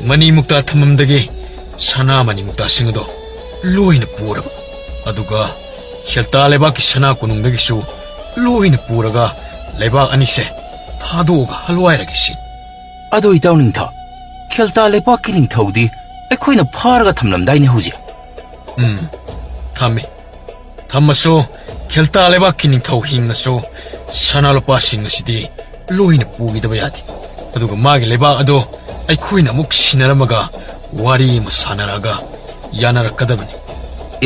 ꯃꯅꯤ ꯃꯨꯛꯇꯥ ꯊꯝꯐꯝꯗꯒꯤ ꯁꯅꯥ ꯃꯅꯤ ꯃꯨꯛꯇꯥꯁꯤꯡ ꯑꯗꯣ ꯂꯣꯏꯅ ꯄꯨꯔꯕ, ꯑꯗꯨꯒ ꯈꯦꯜꯇꯥ ꯂꯩꯕꯥꯛꯀꯤ ꯁꯅꯥ ꯀꯣꯅꯨꯡꯗꯒꯤꯁꯨ ꯂꯣꯏꯅ ꯄꯨꯔꯒ ꯂꯩꯕꯥꯛ ꯑꯅꯤꯁꯦ ꯊꯥꯗꯣꯛꯑꯒ ꯍꯜꯋꯥꯏꯔꯒꯦ ꯁꯤ꯫ ꯑꯗꯣ ꯏꯇꯥꯎ ꯅꯤꯡꯊꯧ, ꯈꯦꯜꯇꯥ ꯂꯩꯕꯥꯛꯀꯤ ꯅꯤꯡꯊꯧꯗꯤ ꯑꯩꯈꯣꯏꯅ ꯐꯥꯔꯒ ꯊꯝꯂꯝꯗꯥꯏꯅꯦ ꯍꯧꯖꯤꯛ? ꯎꯝ, ꯊꯝꯃꯤ꯫ ꯊꯝꯃꯁꯨ, ꯈꯦꯜꯇꯥ ꯂꯩꯕꯥꯛꯀꯤ ꯅꯤꯡꯊꯧ ꯍꯤꯡꯅꯁꯨ ꯁꯅꯥ ꯂꯨꯄꯥꯁꯤꯡ ꯑꯁꯤꯗꯤ ꯂꯣꯏꯅ ꯄꯨꯈꯤꯗꯕ ꯌꯥꯗꯦ꯫ ꯑꯗꯨꯒ ꯃꯥꯒꯤ ꯂꯩꯕꯥꯛ ꯑꯗꯣ ꯑꯩꯈꯣꯏꯅ ꯑꯃꯨꯛ ꯁꯤꯟꯅꯔꯝꯃꯒ ꯋꯥꯔꯤ ꯑꯃ ꯁꯥꯟꯅꯔꯛꯑꯒ ꯌꯥꯅꯔꯛꯀꯗꯕꯅꯤ꯫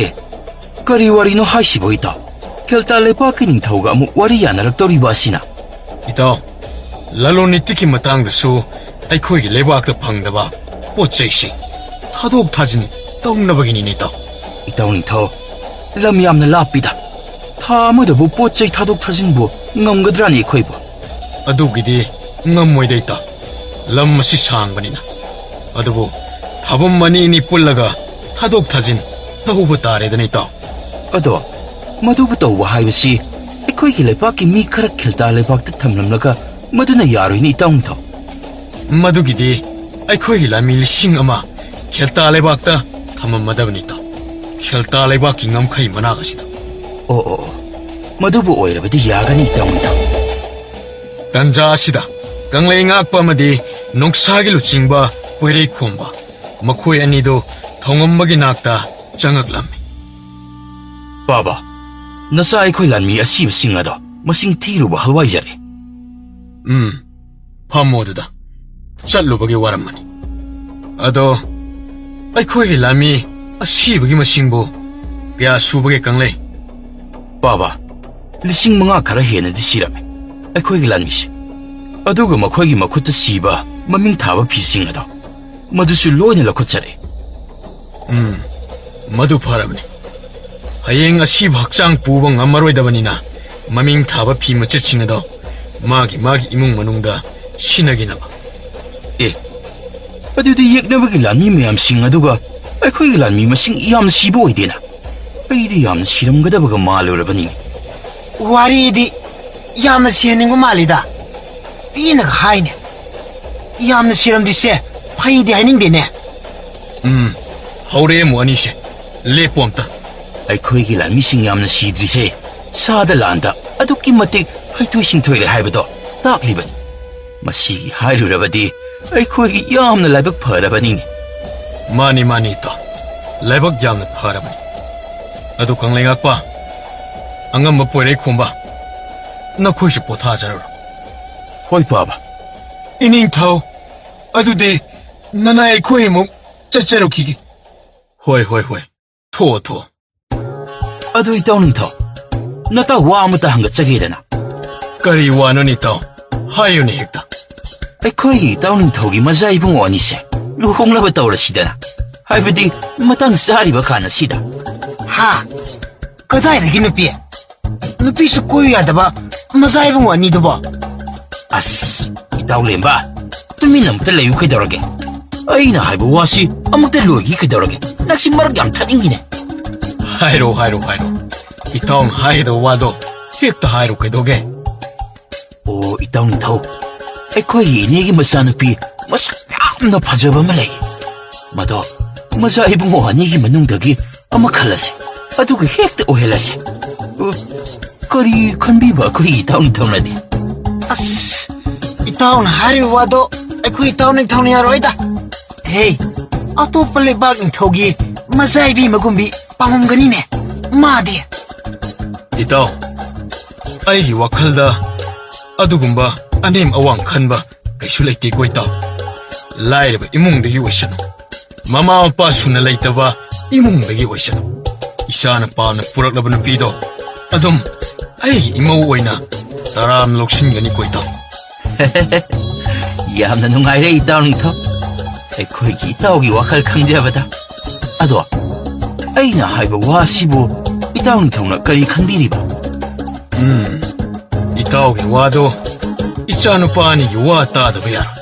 ꯑꯦ, ꯀꯔꯤ ꯋꯥꯔꯤꯅꯣ ꯍꯥꯏꯁꯤꯕꯣ, ꯏꯇꯥꯎ? ꯈꯦꯜꯇꯥ ꯂꯩꯕꯥꯛꯀꯤ ꯅꯤꯡꯊꯧꯒ ꯑꯃꯨꯛ ꯋꯥꯔꯤ ꯌꯥꯅꯔꯛꯇꯧꯔꯤꯕ ꯑꯁꯤꯅ? ꯏꯇꯥꯎ, ꯂꯂꯣꯟ ꯏꯇꯤꯛꯀꯤ ꯃꯇꯥꯡꯗꯁꯨ ꯑꯩꯈꯣꯏꯒꯤ ꯂꯩꯕꯥꯛꯇ ꯐꯪꯗꯕ ꯄꯣꯠ ꯆꯩꯁꯤꯡ ꯊꯥꯗꯣꯛ ꯊꯥꯖꯤꯟ ꯇꯧꯅꯕꯒꯤꯅꯤꯅꯦ, ꯏꯇꯥꯎ꯫ ꯏꯇꯥꯎ ꯅꯤꯡꯊꯧ, ꯂꯝ ꯌꯥꯝꯅ ꯂꯥꯞꯄꯤꯗ꯫ ꯊꯥ ꯑꯃꯗꯕꯨ ꯄꯣꯠ ꯆꯩ ꯊꯥꯗꯣꯛ ꯊꯥꯖꯤꯟꯕꯨ ꯉꯝꯒꯗ꯭ꯔꯥꯅꯦ ꯑꯩꯈꯣꯏꯕꯨ? ꯑꯗꯨꯒꯤꯗꯤ ꯉꯝꯃꯣꯏꯗ, ꯏꯇꯥꯎ꯫ ꯂꯝ ꯑꯁꯤ ꯁꯥꯡꯕꯅꯤꯅ꯫ ꯑꯗꯨꯕꯨ ꯊꯥꯕꯝ ꯑꯅꯤ ꯑꯅꯤ ꯄꯨꯜꯂꯒ ꯊꯥꯗꯣꯛ ꯊꯥꯖꯤꯟ ꯇꯧꯕ ꯇꯥꯔꯦꯗꯅ, ꯏꯇꯥꯎ꯫ ꯑꯗꯣ ꯃꯗꯨꯕꯨ ꯇꯧꯕ ꯍꯥꯏꯕꯁꯤ ꯑꯩꯈꯣꯏꯒꯤ ꯂꯩꯕꯥꯛꯀꯤ ꯃꯤ ꯈꯔ ꯈꯦꯜꯇꯥ ꯂꯩꯕꯥꯛꯇ ꯊꯝꯂꯝꯂꯒ ꯃꯗꯨꯅ ꯌꯥꯔꯣꯏꯅꯦ, ꯏꯇꯥꯎ ꯅꯤꯡꯊꯧ꯫ ꯃꯗꯨꯒꯤꯗꯤ ꯑꯩꯈꯣꯏꯒꯤ ꯂꯥꯟꯃꯤ ꯂꯤꯁꯤꯡ ꯑꯃ ꯈꯦꯜꯇꯥ ꯂꯩꯕꯥꯛꯇ ꯊꯝꯃꯝꯃꯗꯕꯅꯤ, ꯏꯇꯥꯎ꯫ ꯈꯦꯜꯇꯥ ꯂꯩꯕꯥꯛꯀꯤ ꯉꯝꯈꯩ ꯃꯅꯥꯛ ꯑꯁꯤꯗ꯫ ꯑꯣ, ꯑꯣ, ꯑꯣ꯫ ꯃꯗꯨꯕꯨ ꯑꯣꯏꯔꯕꯗꯤ ꯌꯥꯒꯅꯤ, ꯏꯇꯥꯎ ꯅꯤꯡꯊꯧ꯫ ꯇꯟꯖꯥ ꯑꯁꯤꯗ ꯀꯪꯂꯩ ꯉꯥꯛꯄ ꯑꯃꯗꯤ ꯅꯣꯡꯁꯥꯒꯤ ꯂꯨꯆꯤꯡꯕ ꯀꯣꯏꯔꯩ ꯈꯣꯝꯕ, ꯃꯈꯣꯏ ꯑꯅꯤꯗꯨ ꯊꯣꯡꯉꯝꯕꯒꯤ ꯅꯥꯛꯇ ꯆꯪꯉꯛꯂꯝꯃꯤ꯫ ꯄꯥꯕ, ꯅꯆꯥ ꯑꯩꯈꯣꯏ ꯂꯥꯟꯃꯤ ꯑꯁꯤꯕꯁꯤꯡ ꯑꯗꯣ ꯃꯁꯤꯡ ꯊꯤꯔꯨꯕ ꯍꯜꯋꯥꯏꯖꯔꯦ꯫ ꯎꯝ, ꯐꯝꯃꯣ ꯑꯗꯨꯗ꯫ ꯆꯠꯂꯨꯕꯒꯤ ꯋꯥꯔꯝꯃꯅꯤ꯫ ꯑꯗꯣ, ꯑꯩꯈꯣꯏꯒꯤ ꯂꯥꯟꯃꯤ ꯑꯁꯤꯕꯒꯤ ꯃꯁꯤꯡꯕꯨ ꯀꯌꯥ ꯁꯨꯕꯒꯦ, ꯀꯪꯂꯩ? ꯄꯥꯕ, ꯂꯤꯁꯤꯡ ꯃꯉꯥ ꯈꯔ ꯍꯦꯟꯅꯗꯤ ꯁꯤꯔꯝꯃꯦ ꯑꯩꯈꯣꯏꯒꯤ ꯂꯥꯟꯃꯤꯁꯦ꯫ ꯑꯗꯨꯒ ꯃꯈꯣꯏꯒꯤ ꯃꯈꯨꯠꯇ ꯁꯤꯕ ꯃꯃꯤꯡ ꯊꯥꯕ ꯐꯤꯁꯤꯡ ꯑꯗꯣ, ꯃꯗꯨꯁꯨ ꯂꯣꯏꯅ ꯂꯧꯈꯠꯆꯔꯦ꯫ ꯎꯝ, ꯃꯗꯨ ꯐꯔꯕꯅꯤ꯫ ꯍꯌꯦꯡ ꯑꯁꯤꯕ ꯍꯛꯆꯥꯡ ꯄꯨꯕ ꯉꯝꯃꯔꯣꯏꯗꯕꯅꯤꯅ, ꯃꯃꯤꯡ ꯊꯥꯕ ꯐꯤ ꯃꯆꯦꯠꯁꯤꯡ ꯑꯗꯣ ꯃꯥꯒꯤ ꯃꯥꯒꯤ ꯏꯃꯨꯡ ꯃꯅꯨꯡꯗ ꯁꯤꯟꯅꯈꯤꯅꯕ꯫ ꯑꯦ, ꯑꯗꯨꯗꯤ ꯌꯦꯛꯅꯕꯒꯤ ꯂꯥꯟꯃꯤ ꯃꯌꯥꯝꯁꯤꯡ ꯑꯗꯨꯒ ꯑꯩꯈꯣꯏꯒꯤ ꯂꯥꯟꯃꯤ ꯃꯁꯤꯡ ꯌꯥꯝꯅ ꯁꯤꯕ ꯑꯣꯏꯗꯦꯅ? ꯑꯩꯗꯤ ꯌꯥꯝꯅ ꯁꯤꯔꯝꯒꯗꯕꯒ ꯃꯥꯜꯂꯨꯔꯕꯅꯤꯅꯦ꯫ ꯋꯥꯔꯤꯗꯤ ꯌꯥꯝꯅ ꯁꯤꯍꯟꯅꯤꯡꯕ ꯃꯥꯜꯂꯤꯗ꯫ ꯄꯦꯟꯅꯒ ꯍꯥꯏꯅꯦ꯫ ꯌꯥꯝꯅ ꯁꯤꯔꯝꯗ꯭ꯔꯤꯁꯦ ꯐꯩꯗꯤ ꯍꯥꯏꯅꯤꯡꯗꯦꯅꯦ꯫ ꯎꯝ, ꯍꯧꯔꯦ ꯑꯃꯨꯛ ꯑꯅꯤꯁꯦ꯫ ꯂꯦꯞꯄꯣ ꯑꯝꯇ꯫ ꯑꯩꯈꯣꯏꯒꯤ ꯂꯥꯟꯃꯤꯁꯤꯡ ꯌꯥꯝꯅ ꯁꯤꯗ꯭ꯔꯤꯁꯦ ꯁꯥꯗ ꯂꯥꯟꯗ ꯑꯗꯨꯛꯀꯤ ꯃꯇꯤꯛ ꯍꯩꯊꯣꯏ ꯁꯤꯡꯊꯣꯏꯔꯦ ꯍꯥꯏꯕꯗꯣ ꯇꯥꯛꯂꯤꯕꯅꯤ꯫ ꯃꯁꯤꯒꯤ ꯍꯥꯏꯔꯨꯔꯕꯗꯤ ꯑꯩꯈꯣꯏꯒꯤ ꯌꯥꯝꯅ ꯂꯥꯏꯕꯛ ꯐꯔꯕꯅꯤꯅꯦ꯫ ꯃꯥꯅꯤ, ꯃꯥꯅꯤ, ꯏꯇꯥꯎ꯫ ꯂꯥꯏꯕꯛ ꯌꯥꯝꯅ ꯐꯔꯕꯅꯤ꯫ ꯑꯗꯨ ꯀꯪꯂꯩ ꯉꯥꯛꯄ, ꯑꯉꯝꯕ ꯄꯣꯏꯔꯩ ꯈꯣꯝꯕ, ꯅꯈꯣꯏꯁꯨ ꯄꯣꯊꯥꯖꯔꯨꯔꯣ꯫ ꯍꯣꯏ, ꯄꯥꯕ꯫ ꯏꯅꯤꯡꯊꯧ, ꯑꯗꯨꯗꯤ ꯅꯅꯥꯏ ꯑꯩꯈꯣꯏ ꯑꯃꯨꯛ ꯆꯠꯆꯔꯨꯈꯤꯒꯦ꯫ ꯍꯣꯏ, ꯍꯣꯏ, ꯍꯣꯏ꯫ ꯊꯣꯛꯑꯣ, ꯊꯣꯛꯑꯣ꯫ ꯑꯗꯨ ꯏꯇꯥꯎ ꯅꯤꯡꯊꯧ, ꯅꯇꯥꯎ ꯋꯥ ꯑꯃꯇ ꯍꯪꯒꯠꯆꯒꯦꯗꯅ꯫ ꯀꯔꯤ ꯋꯥꯅꯣ ꯅꯤꯇꯥꯎ? ꯍꯥꯏꯌꯨꯅꯦ ꯍꯦꯛꯇ꯫ ꯑꯩꯈꯣꯏꯒꯤ ꯏꯇꯥꯎ ꯅꯤꯡꯊꯧꯒꯤ ꯃꯆꯥ ꯏꯕꯨꯡꯉꯣ ꯑꯅꯤꯁꯦ ꯂꯨꯍꯣꯡꯅꯕ ꯇꯧꯔꯁꯤꯗꯅ꯫ ꯍꯥꯏꯕꯗꯤ ꯃꯇꯥꯡ ꯆꯥꯔꯤꯕ ꯀꯥꯟ ꯑꯁꯤꯗ꯫ ꯍꯥ? ꯀꯗꯥꯏꯗꯒꯤ ꯅꯨꯄꯤ? ꯅꯨꯄꯤꯁꯨ ꯀꯣꯏꯌꯨ ꯌꯥꯗꯕ ꯃꯆꯥ ꯏꯕꯨꯡꯉꯣ ꯑꯅꯤꯗꯨꯕꯣ? ꯑꯁ, ꯏꯇꯥꯎ ꯂꯦꯝꯕ, ꯇꯨꯃꯤꯟꯅ ꯑꯃꯨꯛꯇ ꯂꯩꯌꯨ ꯀꯩꯗꯧꯔꯒꯦ? ꯑꯩꯅ ꯍꯥꯏꯕ ꯋꯥꯁꯤ ꯑꯃꯨꯛꯇ ꯂꯣꯏꯒꯤ ꯀꯩꯗꯧꯔꯒꯦ? ꯅꯪꯁꯤ ꯃꯔꯛ ꯌꯥꯝ ꯊꯠꯅꯤꯡꯉꯤꯅꯦ꯫ ꯍꯥꯏꯔꯣ, ꯍꯥꯏꯔꯣ, ꯍꯥꯏꯔꯣ꯫ ꯏꯇꯥꯎꯅ ꯍꯥꯏꯒꯗꯕ ꯋꯥꯗꯣ ꯍꯦꯛꯇ ꯍꯥꯏꯔꯣ ꯀꯩꯗꯧꯒꯦ? ꯑꯣ, ꯏꯇꯥꯎ ꯅꯤꯡꯊꯧ, ꯑꯩꯈꯣꯏꯒꯤ ꯏꯅꯦꯒꯤ ꯃꯆꯥꯅꯨꯄꯤ ꯃꯁꯛ ꯌꯥꯝꯅ ꯐꯖꯕ ꯑꯃ ꯂꯩ꯫ ꯃꯗꯣ ꯃꯆꯥ ꯏꯕꯨꯡꯉꯣ ꯑꯅꯤꯒꯤ ꯃꯅꯨꯡꯗꯒꯤ ꯑꯃ ꯈꯜꯂꯁꯦ, ꯑꯗꯨꯒ ꯍꯦꯛꯇ ꯑꯣꯏꯍꯜꯂꯁꯦ꯫ ꯑ, ꯀꯔꯤ ꯈꯟꯕꯤꯕ ꯑꯩꯈꯣꯏꯒꯤ ꯏꯇꯥꯎ ꯅꯤꯡꯊꯧꯅꯗꯤ? ꯑꯁ, ꯏꯇꯥꯎꯅ ꯍꯥꯏꯔꯤꯕ ꯋꯥꯗꯣ ꯑꯩꯈꯣꯏ ꯏꯇꯥꯎ ꯅꯤꯡꯊꯧꯅ ꯌꯥꯔꯣꯏꯗ꯫ ꯍꯦ, ꯑꯇꯣꯞꯄ ꯂꯩꯕꯥꯛ ꯅꯤꯡꯊꯧꯒꯤ ꯃꯆꯥ ꯏꯕꯤ ꯃꯒꯨꯝꯕꯤ ꯄꯥꯝꯃꯝꯒꯅꯤꯅꯦ ꯃꯥꯗꯤ꯫ ꯏꯇꯥꯎ, ꯑꯩꯒꯤ ꯋꯥꯈꯜꯗ ꯑꯗꯨꯒꯨꯝꯕ ꯑꯅꯦꯝ ꯑꯋꯥꯡ ꯈꯟꯕ ꯀꯩꯁꯨ ꯂꯩꯇꯦꯀꯣ ꯏꯇꯥꯎ꯫ ꯂꯥꯏꯔꯕ ꯏꯃꯨꯡꯗꯒꯤ ꯑꯣꯏꯁꯅꯨ, ꯃꯃꯥ ꯃꯄꯥ ꯁꯨꯅ ꯂꯩꯇꯕ ꯏꯃꯨꯡꯗꯒꯤ ꯑꯣꯏꯁꯅꯨ, ꯏꯆꯥꯅ ꯄꯥꯝꯅ ꯄꯨꯔꯛꯂꯕ ꯅꯨꯄꯤꯗꯣ ꯑꯗꯨꯝ ꯑꯩꯒꯤ ꯏꯃꯧ ꯑꯣꯏꯅ ꯇꯔꯥꯝꯅ ꯂꯧꯁꯤꯟꯒꯅꯤꯀꯣ ꯏꯇꯥꯎ꯫ ꯌꯥꯝꯅ ꯅꯨꯡꯉꯥꯏꯔꯦ ꯏꯇꯥꯎ ꯅꯤꯡꯊꯧ, ꯑꯩꯈꯣꯏꯒꯤ ꯏꯇꯥꯎꯒꯤ ꯋꯥꯈꯜ ꯈꯪꯖꯕꯗ꯫ ꯑꯗꯣ, ꯑꯩꯅ ꯍꯥꯏꯕ ꯋꯥꯁꯤꯕꯨ ꯏꯇꯥꯎ ꯅꯤꯡꯊꯧꯅ ꯀꯔꯤ ꯈꯟꯕꯤꯔꯤꯕ? ꯎꯝ, ꯏꯇꯥꯎꯒꯤ ꯋꯥꯗꯣ ꯏꯆꯥꯅꯨꯄꯥ ꯑꯅꯤꯒꯤ ꯋꯥ ꯇꯥꯗꯕ ꯌꯥꯔꯣꯏ꯫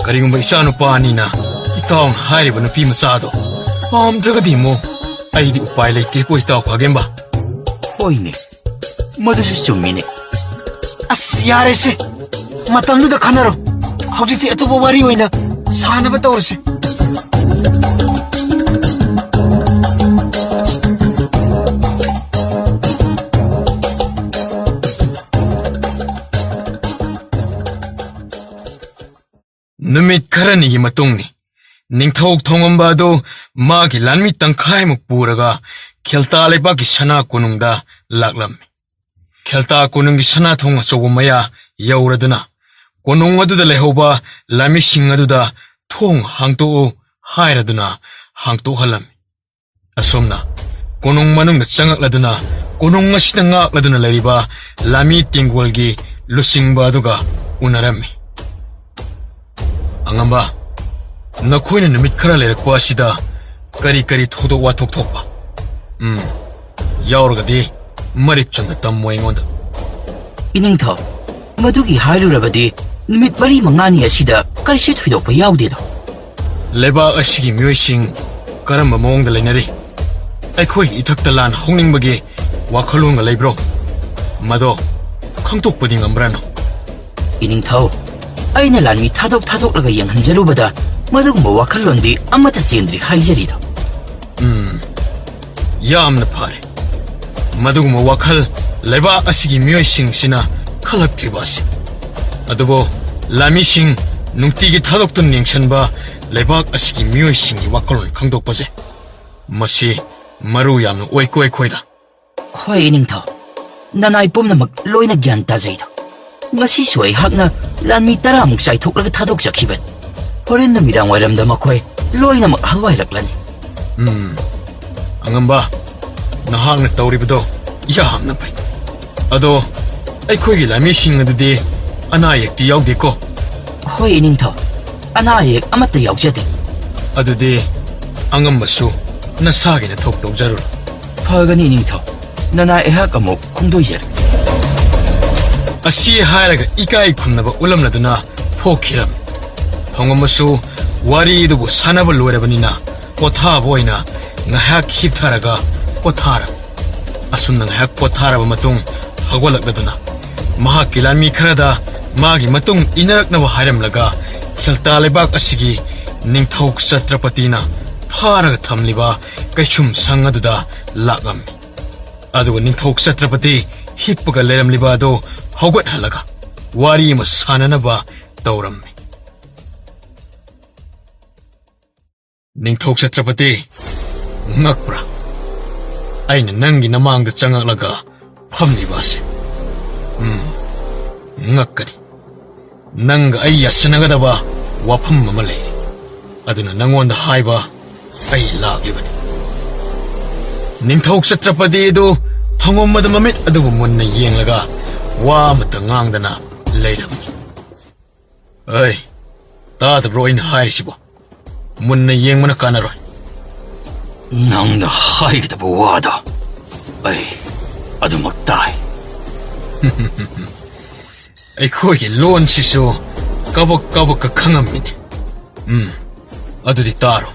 ꯀꯔꯤꯒꯨꯝꯕ ꯏꯆꯥꯅꯨꯄꯥ ꯑꯅꯤꯅ ꯏꯇꯥꯎꯅ ꯍꯥꯏꯔꯤꯕ ꯅꯨꯄꯤ ꯃꯆꯥꯗꯣ ꯄꯥꯝꯗ꯭ꯔꯒꯗꯤ ꯑꯃꯨꯛ ꯑꯩꯗꯤ ꯎꯄꯥꯏ ꯂꯩꯇꯦꯀꯣ ꯏꯇꯥꯎ ꯈꯥꯒꯦꯝꯕ꯫ ꯍꯣꯏꯅꯦ, ꯃꯗꯨꯁꯨ ꯆꯨꯝꯃꯤꯅꯦ꯫ ꯑꯁ, ꯌꯥꯔꯦꯁꯦ, ꯃꯇꯝꯗꯨꯗ ꯈꯟꯅꯔꯣ꯫ ꯍꯧꯖꯤꯛꯇꯤ ꯑꯇꯣꯞꯄ ꯋꯥꯔꯤ ꯑꯣꯏꯅ ꯁꯥꯟꯅꯕ ꯇꯧꯔꯁꯦ꯫ ꯅꯨꯃꯤꯠ ꯈꯔꯅꯤꯒꯤ ꯃꯇꯨꯡꯅꯤ꯫ ꯅꯤꯡꯊꯧ ꯊꯣꯡꯉꯝꯕ ꯑꯗꯨ ꯃꯥꯒꯤ ꯂꯥꯟꯃꯤ ꯇꯪꯈꯥꯏꯃꯨꯛ ꯄꯨꯔꯒ ꯈꯦꯜꯇꯥ ꯂꯩꯕꯥꯛꯀꯤ ꯁꯅꯥ ꯀꯣꯅꯨꯡꯗ ꯂꯥꯛꯂꯝꯃꯤ꯫ ꯈꯦꯜꯇꯥ ꯀꯣꯅꯨꯡꯒꯤ ꯁꯅꯥ ꯊꯣꯡ ꯑꯆꯧꯕ ꯃꯌꯥ ꯌꯧꯔꯗꯨꯅ ꯀꯣꯅꯨꯡ ꯑꯗꯨꯗ ꯂꯩꯍꯧꯕ ꯂꯥꯟꯃꯤꯁꯤꯡ ꯑꯗꯨꯗ "ꯊꯣꯡ ꯍꯥꯡꯇꯣꯛꯎ" ꯍꯥꯏꯔꯗꯨꯅ ꯍꯥꯡꯇꯣꯛꯍꯜꯂꯝꯃꯤ꯫ ꯑꯁꯨꯝꯅ ꯀꯣꯅꯨꯡ ꯃꯅꯨꯡꯗ ꯆꯪꯉꯛꯂꯗꯨꯅ ꯀꯣꯅꯨꯡ ꯑꯁꯤꯗ ꯉꯥꯛꯂꯗꯨꯅ ꯂꯩꯔꯤꯕ ꯂꯥꯟꯃꯤ ꯇꯦꯡꯒꯣꯜꯒꯤ ꯂꯨꯆꯤꯡꯕ ꯑꯗꯨꯒ ꯎꯅꯔꯝꯃꯤ꯫ "ꯑꯉꯝꯕ, ꯅꯈꯣꯏꯅ ꯅꯨꯃꯤꯠ ꯈꯔ ꯂꯩꯔꯛꯄ ꯑꯁꯤꯗ ꯀꯔꯤ ꯀꯔꯤ ꯊꯧꯗꯣꯛ ꯋꯥꯊꯣꯛ ꯊꯣꯛꯄ? ꯎꯝ, ꯌꯥꯎꯔꯒꯗꯤ ꯃꯔꯤꯛ ꯆꯨꯝꯅ ꯇꯝꯃꯣ ꯑꯩꯉꯣꯟꯗ꯫" "ꯏꯅꯤꯡꯊꯧ, ꯃꯗꯨꯒꯤ ꯍꯥꯏꯔꯨꯔꯕꯗꯤ ꯅꯨꯃꯤꯠ ꯃꯔꯤ ꯃꯉꯥꯅꯤ ꯑꯁꯤꯗ ꯀꯔꯤꯁꯨ ꯊꯣꯏꯗꯣꯛꯄ ꯌꯥꯎꯗꯦꯗ꯫" "ꯂꯩꯕꯥꯛ ꯑꯁꯤꯒꯤ ꯃꯤꯑꯣꯏꯁꯤꯡ ꯀꯔꯝꯕ ꯃꯑꯣꯡꯗ ꯂꯩꯅꯔꯤ? ꯑꯩꯈꯣꯏꯒꯤ ꯏꯊꯛꯇ ꯂꯥꯟ ꯍꯧꯅꯤꯡꯕꯒꯤ ꯋꯥꯈꯜꯂꯣꯟꯒ ꯂꯩꯕ꯭ꯔꯣ? ꯃꯗꯣ ꯈꯪꯗꯣꯛꯄꯗꯤ ꯉꯝꯕ꯭ꯔꯥ ꯅꯪ?" ꯏꯅꯤꯡꯊꯧ, ꯑꯩꯅ ꯂꯥꯟꯃꯤ ꯊꯥꯗꯣꯛ ꯊꯥꯗꯣꯛꯂꯒ ꯌꯦꯡꯍꯟꯖꯔꯨꯕꯗ ꯃꯗꯨꯒꯨꯝꯕ ꯋꯥꯈꯜꯂꯣꯟꯗꯤ ꯑꯃꯠꯇ ꯆꯦꯟꯗ꯭ꯔꯤ ꯍꯥꯏꯖꯔꯤꯗꯣ꯫ ꯎꯝ, ꯌꯥꯝꯅ ꯐꯔꯦ꯫ ꯃꯗꯨꯒꯨꯝꯕ ꯋꯥꯈꯜ ꯂꯩꯕꯥꯛ ꯑꯁꯤꯒꯤ ꯃꯤꯑꯣꯏꯁꯤꯡꯁꯤꯅ ꯈꯜꯂꯛꯇ꯭ꯔꯤꯕ ꯑꯁꯤ꯫ ꯑꯗꯨꯕꯨ ꯂꯥꯟꯃꯤꯁꯤꯡ ꯅꯨꯡꯇꯤꯒꯤ ꯊꯥꯗꯣꯛꯇꯨꯅ ꯌꯦꯡꯁꯤꯟꯕ ꯂꯩꯕꯥꯛ ꯑꯁꯤꯒꯤ ꯃꯤꯑꯣꯏꯁꯤꯡꯒꯤ ꯋꯥꯈꯜꯂꯣꯟ ꯈꯪꯗꯣꯛꯄꯁꯦ, ꯃꯁꯤ ꯃꯔꯨ ꯌꯥꯝꯅ ꯑꯣꯏꯀꯣ ꯑꯩꯈꯣꯏꯗ꯫ ꯍꯣꯏ, ꯏꯅꯤꯡꯊꯧ꯫ ꯅꯅꯥꯏ ꯄꯨꯝꯅꯃꯛ ꯂꯣꯏꯅ ꯒ꯭ꯌꯥꯟ ꯇꯥꯖꯩꯗꯣ꯫ ꯉꯁꯤꯁꯨ ꯑꯩꯍꯥꯛꯅ ꯂꯥꯟꯃꯤ ꯇꯔꯥꯃꯨꯛ ꯆꯥꯏꯊꯣꯛꯂꯒ ꯊꯥꯗꯣꯛꯆꯈꯤꯕꯅꯤ꯫ ꯍꯣꯔꯦꯟ ꯅꯨꯃꯤꯗꯥꯡ ꯋꯥꯏꯔꯝꯗ ꯃꯈꯣꯏ ꯂꯣꯏꯅꯃꯛ ꯍꯜꯋꯥꯏꯔꯛꯂꯅꯤ꯫ ꯎꯝ, ꯑꯉꯝꯕ, ꯅꯍꯥꯛꯅ ꯇꯧꯔꯤꯕꯗꯣ ꯌꯥꯝꯅ ꯐꯩ꯫ ꯑꯗꯣ ꯑꯩꯈꯣꯏꯒꯤ ꯂꯥꯟꯃꯤꯁꯤꯡ ꯑꯗꯨꯗꯤ ꯑꯅꯥ ꯑꯌꯦꯛꯇꯤ ꯌꯥꯎꯗꯦꯀꯣ? ꯍꯣꯏ, ꯏꯅꯤꯡꯊꯧ꯫ ꯑꯅꯥ ꯑꯌꯦꯛ ꯑꯃꯠꯇ ꯌꯥꯎꯖꯗꯦ꯫ ꯑꯗꯨꯗꯤ ꯑꯉꯝꯕꯁꯨ ꯅꯁꯥꯒꯤ ꯅꯊꯧ ꯇꯧꯖꯔꯨꯔꯣ꯫ ꯐꯒꯅꯤ, ꯏꯅꯤꯡꯊꯧ꯫ ꯅꯅꯥꯏ ꯑꯩꯍꯥꯛ ꯑꯃꯨꯛ ꯈꯣꯡꯗꯣꯏꯖꯔꯦ꯫ ꯑꯁꯤ ꯍꯥꯏꯔꯒ ꯏꯀꯥꯏ ꯈꯨꯝꯅꯕ ꯎꯠꯂꯝꯂꯗꯨꯅ ꯊꯣꯛꯈꯤꯔꯝꯃꯤ꯫ ꯊꯣꯡꯉꯝꯕꯁꯨ ꯋꯥꯔꯤꯗꯨꯕꯨ ꯁꯥꯟꯅꯕ ꯂꯣꯏꯔꯕꯅꯤꯅ ꯄꯣꯊꯥꯕ ꯑꯣꯏꯅ ꯉꯥꯏꯍꯥꯛ ꯍꯤꯞꯊꯔꯒ ꯄꯣꯊꯥꯔꯝꯃꯤ꯫ ꯑꯁꯨꯝꯅ ꯉꯥꯏꯍꯥꯛ ꯄꯣꯊꯥꯔꯕ ꯃꯇꯨꯡ ꯍꯧꯒꯠꯂꯛꯂꯗꯨꯅ ꯃꯍꯥꯛꯀꯤ ꯂꯥꯟꯃꯤ ꯈꯔꯗ ꯃꯥꯒꯤ ꯃꯇꯨꯡ ꯏꯟꯅꯔꯛꯅꯕ ꯍꯥꯏꯔꯝꯂꯒ ꯈꯦꯜꯇꯥ ꯂꯩꯕꯥꯛ ꯑꯁꯤꯒꯤ ꯅꯤꯡꯊꯧ ꯆꯇ꯭ꯔꯄꯇꯤꯅ ꯐꯥꯔꯒ ꯊꯝꯂꯤꯕ ꯀꯩꯁꯨꯝ ꯁꯪ ꯑꯗꯨꯗ ꯂꯥꯛꯂꯝꯃꯤ꯫ ꯑꯗꯨꯒ ꯅꯤꯡꯊꯧ ꯆꯇ꯭ꯔꯄꯇꯤ ꯍꯤꯞꯄꯒ ꯂꯩꯔꯝꯂꯤꯕ ꯑꯗꯨ ꯍꯧꯒꯠꯍꯜꯂꯒ ꯋꯥꯔꯤ ꯑꯃ ꯁꯥꯟꯅꯅꯕ ꯇꯧꯔꯝꯃꯤ꯫ ꯅꯤꯡꯊꯧ ꯆꯇ꯭ꯔꯄꯇꯤ, ꯉꯛꯄ꯭ꯔꯥ? ꯑꯩꯅ ꯅꯪꯒꯤ ꯅꯃꯥꯡꯗ ꯆꯪꯉꯛꯂꯒ ꯐꯝꯂꯤꯕ ꯑꯁꯦ꯫ ꯎꯝ, ꯉꯛꯀꯅꯤ꯫ ꯅꯪꯒ ꯑꯩ ꯌꯥꯁꯤꯟꯅꯒꯗꯕ ꯋꯥꯐꯝ ꯑꯃ ꯂꯩ꯫ ꯑꯗꯨꯅ ꯅꯪꯉꯣꯟꯗ ꯍꯥꯏꯕ ꯑꯩ ꯂꯥꯛꯂꯤꯕꯅꯤ꯫ ꯅꯤꯡꯊꯧ ꯆꯇ꯭ꯔꯄꯇꯤ ꯑꯗꯨ ꯊꯣꯡꯉꯝꯕꯗ ꯃꯃꯤꯠ ꯑꯗꯨꯕꯨ ꯃꯨꯟꯅ ꯌꯦꯡꯂꯒ ꯋꯥ ꯑꯃꯠꯇ ꯉꯥꯡꯗꯅ ꯂꯩꯔꯝꯃꯤ꯫ ꯑꯩ, ꯇꯥꯗꯕ꯭ꯔꯣ ꯑꯩꯅ ꯍꯥꯏꯔꯤꯁꯤꯕꯣ? ꯃꯨꯟꯅ ꯌꯦꯡꯕꯅ ꯀꯥꯟꯅꯔꯣꯏ꯫ ꯅꯪꯅ ꯍꯥꯏꯒꯗꯕ ꯋꯥꯗꯣ ꯑꯩ ꯑꯗꯨꯃꯛ ꯇꯥꯏ꯫ ꯑꯩꯈꯣꯏꯒꯤ ꯂꯣꯟꯁꯤꯁꯨ ꯀꯕꯛ ꯀꯕꯛꯀ ꯈꯪꯉꯝꯃꯤꯅꯦ꯫ ꯎꯝ, ꯑꯗꯨꯗꯤ ꯇꯥꯔꯣ꯫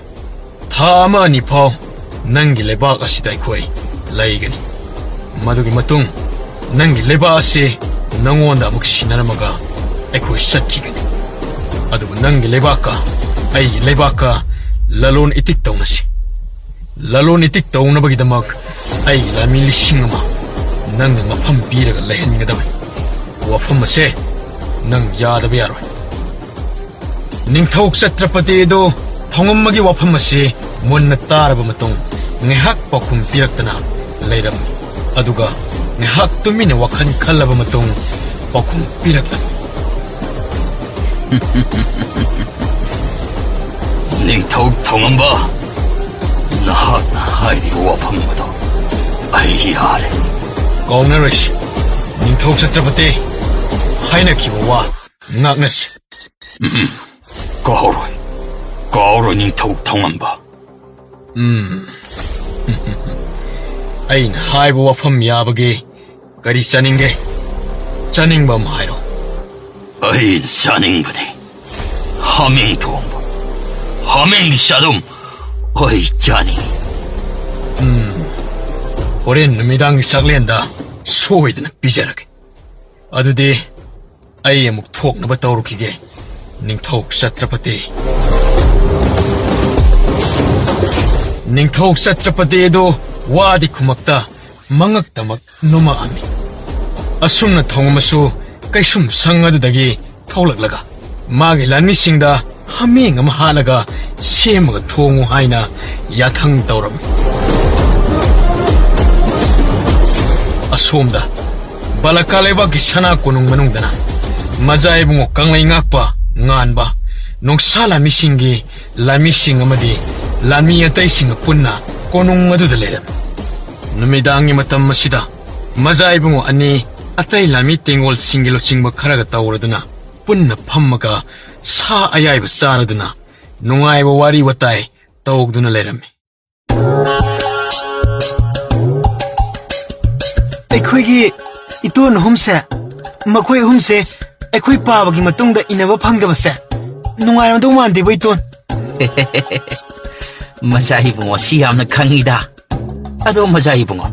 ꯊꯥ ꯑꯃ ꯑꯅꯤ ꯐꯥꯎ ꯅꯪꯒꯤ ꯂꯩꯕꯥꯛ ꯑꯁꯤꯗ ꯑꯩꯈꯣꯏ ꯂꯩꯒꯅꯤ꯫ ꯃꯗꯨꯒꯤ ꯃꯇꯨꯡ ꯅꯪꯒꯤ ꯂꯩꯕꯥꯛ ꯑꯁꯤ ꯅꯪꯉꯣꯟꯗ ꯑꯃꯨꯛ ꯁꯤꯟꯅꯔꯝꯃꯒ ꯑꯩꯈꯣꯏ ꯆꯠꯈꯤꯒꯅꯤ꯫ ꯑꯗꯨꯕꯨ ꯅꯪꯒꯤ ꯂꯩꯕꯥꯛꯀ ꯑꯩꯒꯤ ꯂꯩꯕꯥꯛꯀ ꯂꯂꯣꯟ ꯏꯇꯤꯛ ꯇꯧꯅꯁꯤ꯫ ꯂꯂꯣꯟ ꯏꯇꯤꯛ ꯇꯧꯅꯕꯒꯤꯗꯃꯛ ꯑꯩꯒꯤ ꯂꯥꯟꯃꯤ ꯂꯤꯁꯤꯡ ꯑꯃ ꯅꯪꯅ ꯃꯐꯝ ꯄꯤꯔꯒ ꯂꯩꯍꯟꯒꯗꯕꯅꯤ꯫ ꯋꯥꯐꯝ ꯑꯁꯦ ꯅꯪ ꯌꯥꯗꯕ ꯌꯥꯔꯣꯏ꯫ ꯅꯤꯡꯊꯧ ꯆꯇ꯭ꯔꯄꯇꯤ ꯑꯗꯨ ꯊꯧꯉꯝꯕꯒꯤ ꯋꯥꯐꯝ ꯑꯁꯤ ꯃꯨꯟꯅ ꯇꯥꯔꯕ ꯃꯇꯨꯡ ꯉꯥꯏꯍꯥꯛ ꯄꯥꯎꯈꯨꯝ ꯄꯤꯔꯛꯇꯅ ꯂꯩꯔꯝꯃꯤ꯫ ꯑꯗꯨꯒ ꯉꯥꯏꯍꯥꯛ ꯇꯨꯃꯤꯟꯅ ꯋꯥꯈꯜ ꯈꯜꯂꯕ ꯃꯇꯨꯡ ꯄꯥꯎꯈꯨꯝ ꯄꯤꯔꯛꯂꯝꯃꯤ꯫ ꯅꯤꯡꯊꯧ ꯊꯧꯉꯝꯕ, ꯅꯍꯥꯛꯅ ꯍꯥꯏꯔꯤꯕ ꯋꯥꯐꯝ ꯑꯗꯨ ꯑꯩ ꯌꯥꯔꯦ꯫ ꯀꯥꯎꯅꯔꯣꯏꯁꯤ꯫ ꯅꯤꯡꯊꯧ ꯆꯇ꯭ꯔꯄꯇꯤ ꯍꯥꯏꯅꯈꯤꯕ ꯋꯥ ꯉꯥꯛꯅꯁꯤ꯫ ꯎꯝ, ꯀꯥꯎꯔꯣꯏ, ꯀꯥꯎꯔꯣꯏ ꯅꯤꯡꯊꯧ ꯊꯧꯉꯝꯕ꯫ ꯎꯝ꯫ ꯑꯩꯅ ꯍꯥꯏꯕ ꯋꯥꯐꯝ ꯌꯥꯕꯒꯦ꯫ ꯀꯔꯤ ꯆꯥꯅꯤꯡꯒꯦ? ꯆꯥꯅꯤꯡꯕ ꯑꯃ ꯍꯥꯏꯔꯣ꯫ ꯑꯩꯅ ꯆꯥꯅꯤꯡꯕꯗꯤ ꯍꯥꯃꯦꯡ ꯊꯣꯡꯕ, ꯍꯥꯃꯦꯡꯒꯤ ꯆꯥꯗꯨꯝ ꯑꯩ ꯆꯥꯅꯤꯡꯏ꯫ ꯎꯝ, ꯍꯣꯔꯦꯟ ꯅꯨꯃꯤꯗꯥꯡꯒꯤ ꯆꯥꯛꯂꯦꯟꯗ ꯁꯣꯏꯗꯅ ꯄꯤꯖꯔꯒꯦ꯫ ꯑꯗꯨꯗꯤ ꯑꯩ ꯑꯃꯨꯛ ꯊꯣꯛꯅꯕ ꯇꯧꯔꯨꯈꯤꯒꯦ, ꯅꯤꯡꯊꯧ ꯆꯇ꯭ꯔꯄꯇꯤ꯫ ꯅꯤꯡꯊꯧ ꯆꯇ꯭ꯔꯄꯇꯤ ꯑꯗꯨ ꯋꯥꯗꯤ ꯈꯨꯃꯛꯇ ꯃꯉꯛꯇꯃꯛ ꯅꯣꯝꯃꯛꯑꯝꯃꯤ꯫ ꯑꯁꯨꯝꯅ ꯊꯧꯉꯝꯕꯁꯨ ꯀꯩꯁꯨꯝ ꯁꯪ ꯑꯗꯨꯗꯒꯤ ꯊꯣꯛꯂꯛꯂꯒ ꯃꯥꯒꯤ ꯂꯥꯟꯃꯤꯁꯤꯡꯗ ꯍꯥꯃꯦꯡ ꯑꯃ ꯍꯥꯠꯂꯒ ꯁꯦꯝꯃꯒ ꯊꯣꯡꯉꯨ ꯍꯥꯏꯅ ꯌꯥꯊꯪ ꯇꯧꯔꯝꯃꯤ꯫ ꯑꯁꯣꯝꯗ ꯕꯂꯀꯥ ꯂꯩꯕꯥꯛꯀꯤ ꯁꯅꯥ ꯀꯣꯅꯨꯡ ꯃꯅꯨꯡꯗꯅ ꯃꯖꯥ ꯏꯕꯨꯡꯉꯣ ꯀꯪꯂꯩ ꯉꯥꯛꯄ ꯉꯥꯟꯕ, ꯅꯣꯡꯁꯥ ꯂꯥꯟꯃꯤꯁꯤꯡꯒꯤ ꯂꯥꯟꯃꯤꯁꯤꯡ ꯑꯃꯗꯤ ꯂꯥꯟꯃꯤ ꯑꯇꯩꯁꯤꯡꯒ ꯄꯨꯟꯅ ꯀꯣꯅꯨꯡ ꯑꯗꯨꯗ ꯂꯩꯔꯝꯃꯤ꯫ ꯅꯨꯃꯤꯗꯥꯡꯒꯤ ꯃꯇꯝ ꯑꯁꯤꯗ ꯃꯖꯥ ꯏꯕꯨꯡꯉꯣ ꯑꯅꯤ ꯑꯇꯩ ꯂꯥꯟꯃꯤ ꯇꯦꯡꯒꯣꯜꯁꯤꯡꯒꯤ ꯂꯨꯆꯤꯡꯕ ꯈꯔꯒ ꯇꯧꯔꯗꯨꯅ ꯄꯨꯟꯅ ꯐꯝꯃꯒ ꯁꯥ ꯑꯌꯥꯏꯕ ꯆꯥꯔꯗꯨꯅ ꯅꯨꯡꯉꯥꯏꯕ ꯋꯥꯔꯤ ꯋꯥꯇꯥꯏ ꯇꯧꯗꯨꯅ ꯂꯩꯔꯝꯃꯤ꯫ ꯑꯩꯈꯣꯏꯒꯤ ꯏꯇꯣꯟ ꯑꯍꯨꯝꯁꯦ, ꯃꯈꯣꯏ ꯑꯍꯨꯝꯁꯦ ꯑꯩꯈꯣꯏ ꯄꯥꯕꯒꯤ ꯃꯇꯨꯡꯗ ꯏꯟꯅꯕ ꯐꯪꯗꯕꯁꯦ ꯅꯨꯡꯉꯥꯏꯔꯝꯗꯧ ꯃꯥꯟꯗꯦꯕꯣ, ꯏꯇꯣꯟ꯫ ꯃꯆꯥ ꯏꯕꯨꯡꯉꯣ ꯁꯤ ꯌꯥꯝꯅ ꯈꯪꯉꯤꯗ꯫ ꯑꯗꯣ ꯃꯆꯥ ꯏꯕꯨꯡꯉꯣ,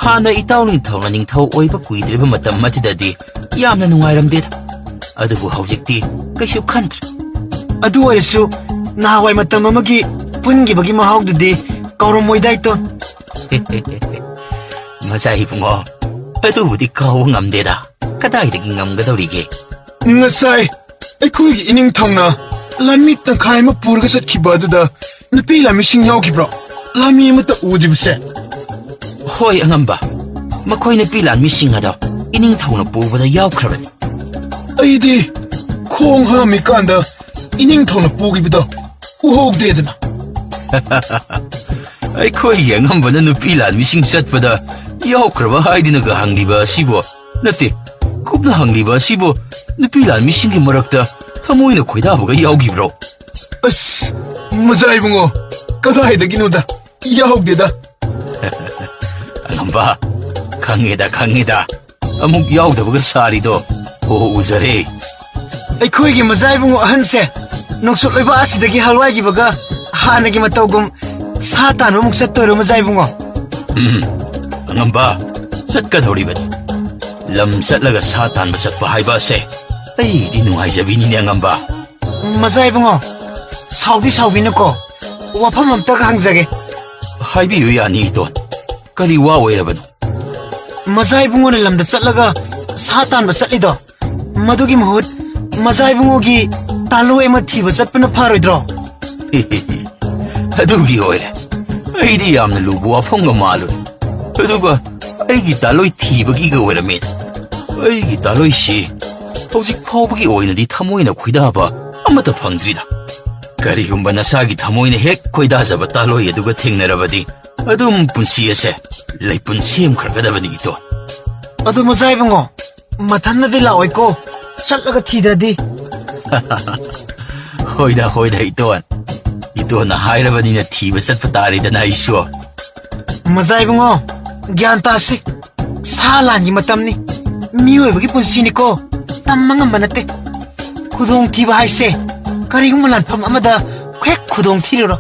ꯍꯥꯟꯅ ꯏꯇꯥꯎ ꯅꯤꯡꯊꯧꯅ ꯅꯤꯡꯊꯧ ꯑꯣꯏꯕ ꯀꯨꯏꯗ꯭ꯔꯤꯕ ꯃꯇꯝ ꯑꯗꯨꯗꯗꯤ ꯌꯥꯝꯅ ꯅꯨꯡꯉꯥꯏꯔꯝꯗꯦꯗ꯫ ꯑꯗꯨꯕꯨ ꯍꯧꯖꯤꯛꯇꯤ ꯀꯩꯁꯨ ꯈꯟꯗ꯭ꯔꯦ꯫ ꯑꯗꯨ ꯑꯣꯏꯔꯁꯨ ꯅꯍꯥꯟꯋꯥꯏ ꯃꯇꯝ ꯑꯃꯒꯤ ꯄꯨꯟꯈꯤꯕꯒꯤ ꯃꯍꯥꯎꯗꯨꯗꯤ ꯀꯥꯎꯔꯝꯃꯣꯏꯗꯥꯏꯇꯣ꯫ ꯃꯆꯥ ꯏꯕꯨꯡꯉꯣ, ꯑꯗꯨꯕꯨꯗꯤ ꯀꯥꯎꯕ ꯉꯝꯗꯦꯗ꯫ ꯀꯗꯥꯏꯗꯒꯤ ꯉꯝꯒꯗꯧꯔꯤꯒꯦ? ꯉꯁꯥꯏ ꯑꯩꯈꯣꯏꯒꯤ ꯏꯅꯤꯡꯊꯧꯅ ꯂꯥꯟꯃꯤ ꯇꯪꯈꯥꯏ ꯑꯃ ꯄꯨꯔꯒ ꯆꯠꯈꯤꯕ ꯑꯗꯨꯗ ꯅꯨꯄꯤ ꯂꯥꯟꯃꯤꯁꯤꯡ ꯌꯥꯎꯈꯤꯕ꯭ꯔꯣ? ꯂꯥꯟꯃꯤ ꯑꯃꯠꯇ ꯎꯗ꯭ꯔꯤꯕꯁꯦ꯫ ꯍꯣꯏ, ꯑꯉꯝꯕ꯫ ꯃꯈꯣꯏ ꯅꯨꯄꯤ ꯂꯥꯟꯃꯤꯁꯤꯡ ꯑꯗꯣ ꯏꯅꯤꯡꯊꯧꯅ ꯄꯨꯕꯗ ꯌꯥꯎꯈ꯭ꯔꯕꯅꯤ꯫ ꯑꯩꯗꯤ ꯈꯣꯡ ꯍꯥꯝꯃꯤꯀꯥꯟꯗ ꯏꯅꯤꯡꯊꯧꯅ ꯄꯨꯈꯤꯕꯗꯣ ꯎꯍꯧꯗꯦꯗꯅ꯫ ꯑꯩꯈꯣꯏꯒꯤ ꯑꯉꯝꯕꯅ ꯅꯨꯄꯤ ꯂꯥꯟꯃꯤꯁꯤꯡ ꯆꯠꯄꯗ ꯌꯥꯎꯈ꯭ꯔꯕ ꯍꯥꯏꯗꯨꯅꯒ ꯍꯪꯂꯤꯕ ꯑꯁꯤꯕꯨ, ꯅꯠꯇꯦ, ꯀꯨꯞꯅ ꯍꯪꯂꯤꯕ ꯑꯁꯤꯕꯨ ꯅꯨꯄꯤ ꯂꯥꯟꯃꯤꯁꯤꯡꯒꯤ ꯃꯔꯛꯇ ꯊꯃꯣꯏꯅ ꯈꯣꯏꯗꯥꯕꯒ ꯌꯥꯎꯈꯤꯕ꯭ꯔꯣ? ꯑꯁ, ꯃꯖꯥ ꯏꯕꯨꯡꯉꯣ, ꯀꯗꯥꯏꯗꯒꯤꯅꯣꯗ, ꯌꯥꯎꯗꯦꯗ꯫ ꯑꯉꯝꯕ, ꯈꯪꯉꯦꯗ, ꯈꯪꯉꯦꯗ꯫ ꯑꯃꯨꯛ ꯌꯥꯎꯗꯕꯒ ꯁꯥꯔꯤꯗꯣ꯫ ꯑꯣ, ꯎꯖꯔꯦ꯫ ꯑꯩꯈꯣꯏꯒꯤ ꯃꯖꯥ ꯏꯕꯨꯡꯉꯣ ꯑꯍꯟꯁꯦ ꯅꯣꯡꯆꯨꯞ ꯂꯩꯕꯥꯛ ꯑꯁꯤꯗꯒꯤ ꯍꯜꯋꯥꯏꯈꯤꯕꯒ ꯍꯥꯟꯅꯒꯤ ꯃꯇꯧꯒꯨꯝ ꯁꯥ ꯇꯥꯟꯕ ꯑꯃꯨꯛ ꯆꯠꯇꯣꯏꯔꯣ, ꯃꯖꯥ ꯏꯕꯨꯡꯉꯣ? ꯎꯝ, ꯑꯉꯝꯕ, ꯆꯠꯀꯗꯧꯔꯤꯕꯅꯤ꯫ ꯂꯝ ꯆꯠꯂꯒ ꯁꯥ ꯇꯥꯟꯕ ꯆꯠꯄ ꯍꯥꯏꯕ ꯑꯁꯦ ꯑꯩꯗꯤ ꯅꯨꯡꯉꯥꯏꯖꯕꯤꯅꯤꯅꯦ, ꯑꯉꯝꯕ꯫ ꯃꯖꯥ ꯏꯕꯨꯡꯉꯣ, ꯁꯥꯎꯗꯤ ꯁꯥꯎꯕꯤꯅꯨꯀꯣ, ꯋꯥꯐꯝ ꯑꯝꯇꯒ ꯍꯪꯖꯒꯦ꯫ ꯍꯥꯏꯕꯤꯌꯨ ꯌꯥꯅꯤ, ꯏꯇꯣꯟ꯫ ꯀꯔꯤ ꯋꯥ ꯑꯣꯏꯔꯕꯅꯣ? ꯃꯖꯥ ꯏꯕꯨꯡꯉꯣꯅ ꯂꯝꯗ ꯆꯠꯂꯒ ꯁꯥ ꯇꯥꯟꯕ ꯆꯠꯂꯤꯗꯣ, ꯃꯗꯨꯒꯤ ꯃꯍꯨꯠ ꯃꯖꯥ ꯏꯕꯨꯡꯉꯣꯒꯤ ꯇꯥꯂꯣꯏ ꯑꯃ ꯊꯤꯕ ꯆꯠꯄꯅ ꯐꯔꯣꯏꯗ꯭ꯔꯣ? ꯑꯗꯨꯒꯤ ꯑꯣꯏꯔꯦ꯫ ꯑꯩꯗꯤ ꯌꯥꯝꯅ ꯂꯨꯕ ꯋꯥꯐꯝꯒ ꯃꯥꯜꯂꯨꯔꯦ꯫ ꯑꯗꯨꯒ ꯑꯩꯒꯤ ꯇꯥꯂꯣꯏ ꯊꯤꯕꯒꯤꯒ ꯑꯣꯏꯔꯝꯃꯦ꯫ ꯑꯩꯒꯤ ꯇꯥꯂꯣꯏꯁꯤ ꯍꯧꯖꯤꯛ ꯐꯥꯎꯕꯒꯤ ꯑꯣꯏꯅꯗꯤ ꯊꯃꯣꯏꯅ ꯈꯣꯏꯗꯥꯕ ꯑꯃꯠꯇ ꯐꯪꯗ꯭ꯔꯤꯗ꯫ ꯀꯔꯤꯒꯨꯝꯕ ꯅꯁꯥꯒꯤ ꯊꯃꯣꯏꯅ ꯍꯦꯛ ꯈꯣꯏꯗꯥꯖꯕ ꯇꯥꯂꯣꯏ ꯑꯗꯨꯒ ꯊꯦꯡꯅꯔꯕꯗꯤ, ꯑꯗꯨꯝ ꯄꯨꯟꯁꯤ ꯑꯁꯦ ꯂꯩꯄꯨꯟ ꯁꯦꯝꯈ꯭ꯔꯒꯗꯕꯅꯤ, ꯏꯇꯣꯟ꯫ ꯑꯗꯨ ꯃꯖꯥ ꯏꯕꯨꯡꯉꯣ, ꯃꯊꯟꯗꯗꯤ ꯂꯥꯛꯑꯣꯏꯀꯣ, ꯆꯠꯂꯒ ꯊꯤꯗ꯭ꯔꯗꯤ꯫ ꯍꯣꯏꯗ, ꯍꯣꯏꯗ, ꯏꯇꯣꯟ꯫ ꯏꯇꯣꯟꯅ ꯍꯥꯏꯔꯕꯅꯤꯅ ꯊꯤꯕ ꯆꯠꯄ ꯇꯥꯔꯦꯗꯅ ꯑꯩꯁꯨ꯫ ꯃꯖꯥ ꯏꯕꯨꯡꯉꯣ, ꯒ꯭ꯌꯥꯟ ꯇꯥꯁꯤ꯫ ꯁꯥ ꯂꯥꯟꯒꯤ ꯃꯇꯝꯅꯤ꯫ ꯃꯤꯑꯣꯏꯕꯒꯤ ꯄꯨꯟꯁꯤꯅꯤꯀꯣ, ꯇꯝꯕ ꯉꯝꯕ ꯅꯠꯇꯦ꯫ ꯈꯨꯗꯣꯡꯊꯤꯕ ꯍꯥꯏꯁꯦ ꯀꯔꯤꯒꯨꯝꯕ ꯂꯥꯟꯐꯝ ꯑꯃꯗ ꯍꯦꯛ ꯈꯨꯗꯣꯡ ꯊꯤꯔꯨꯔꯣ,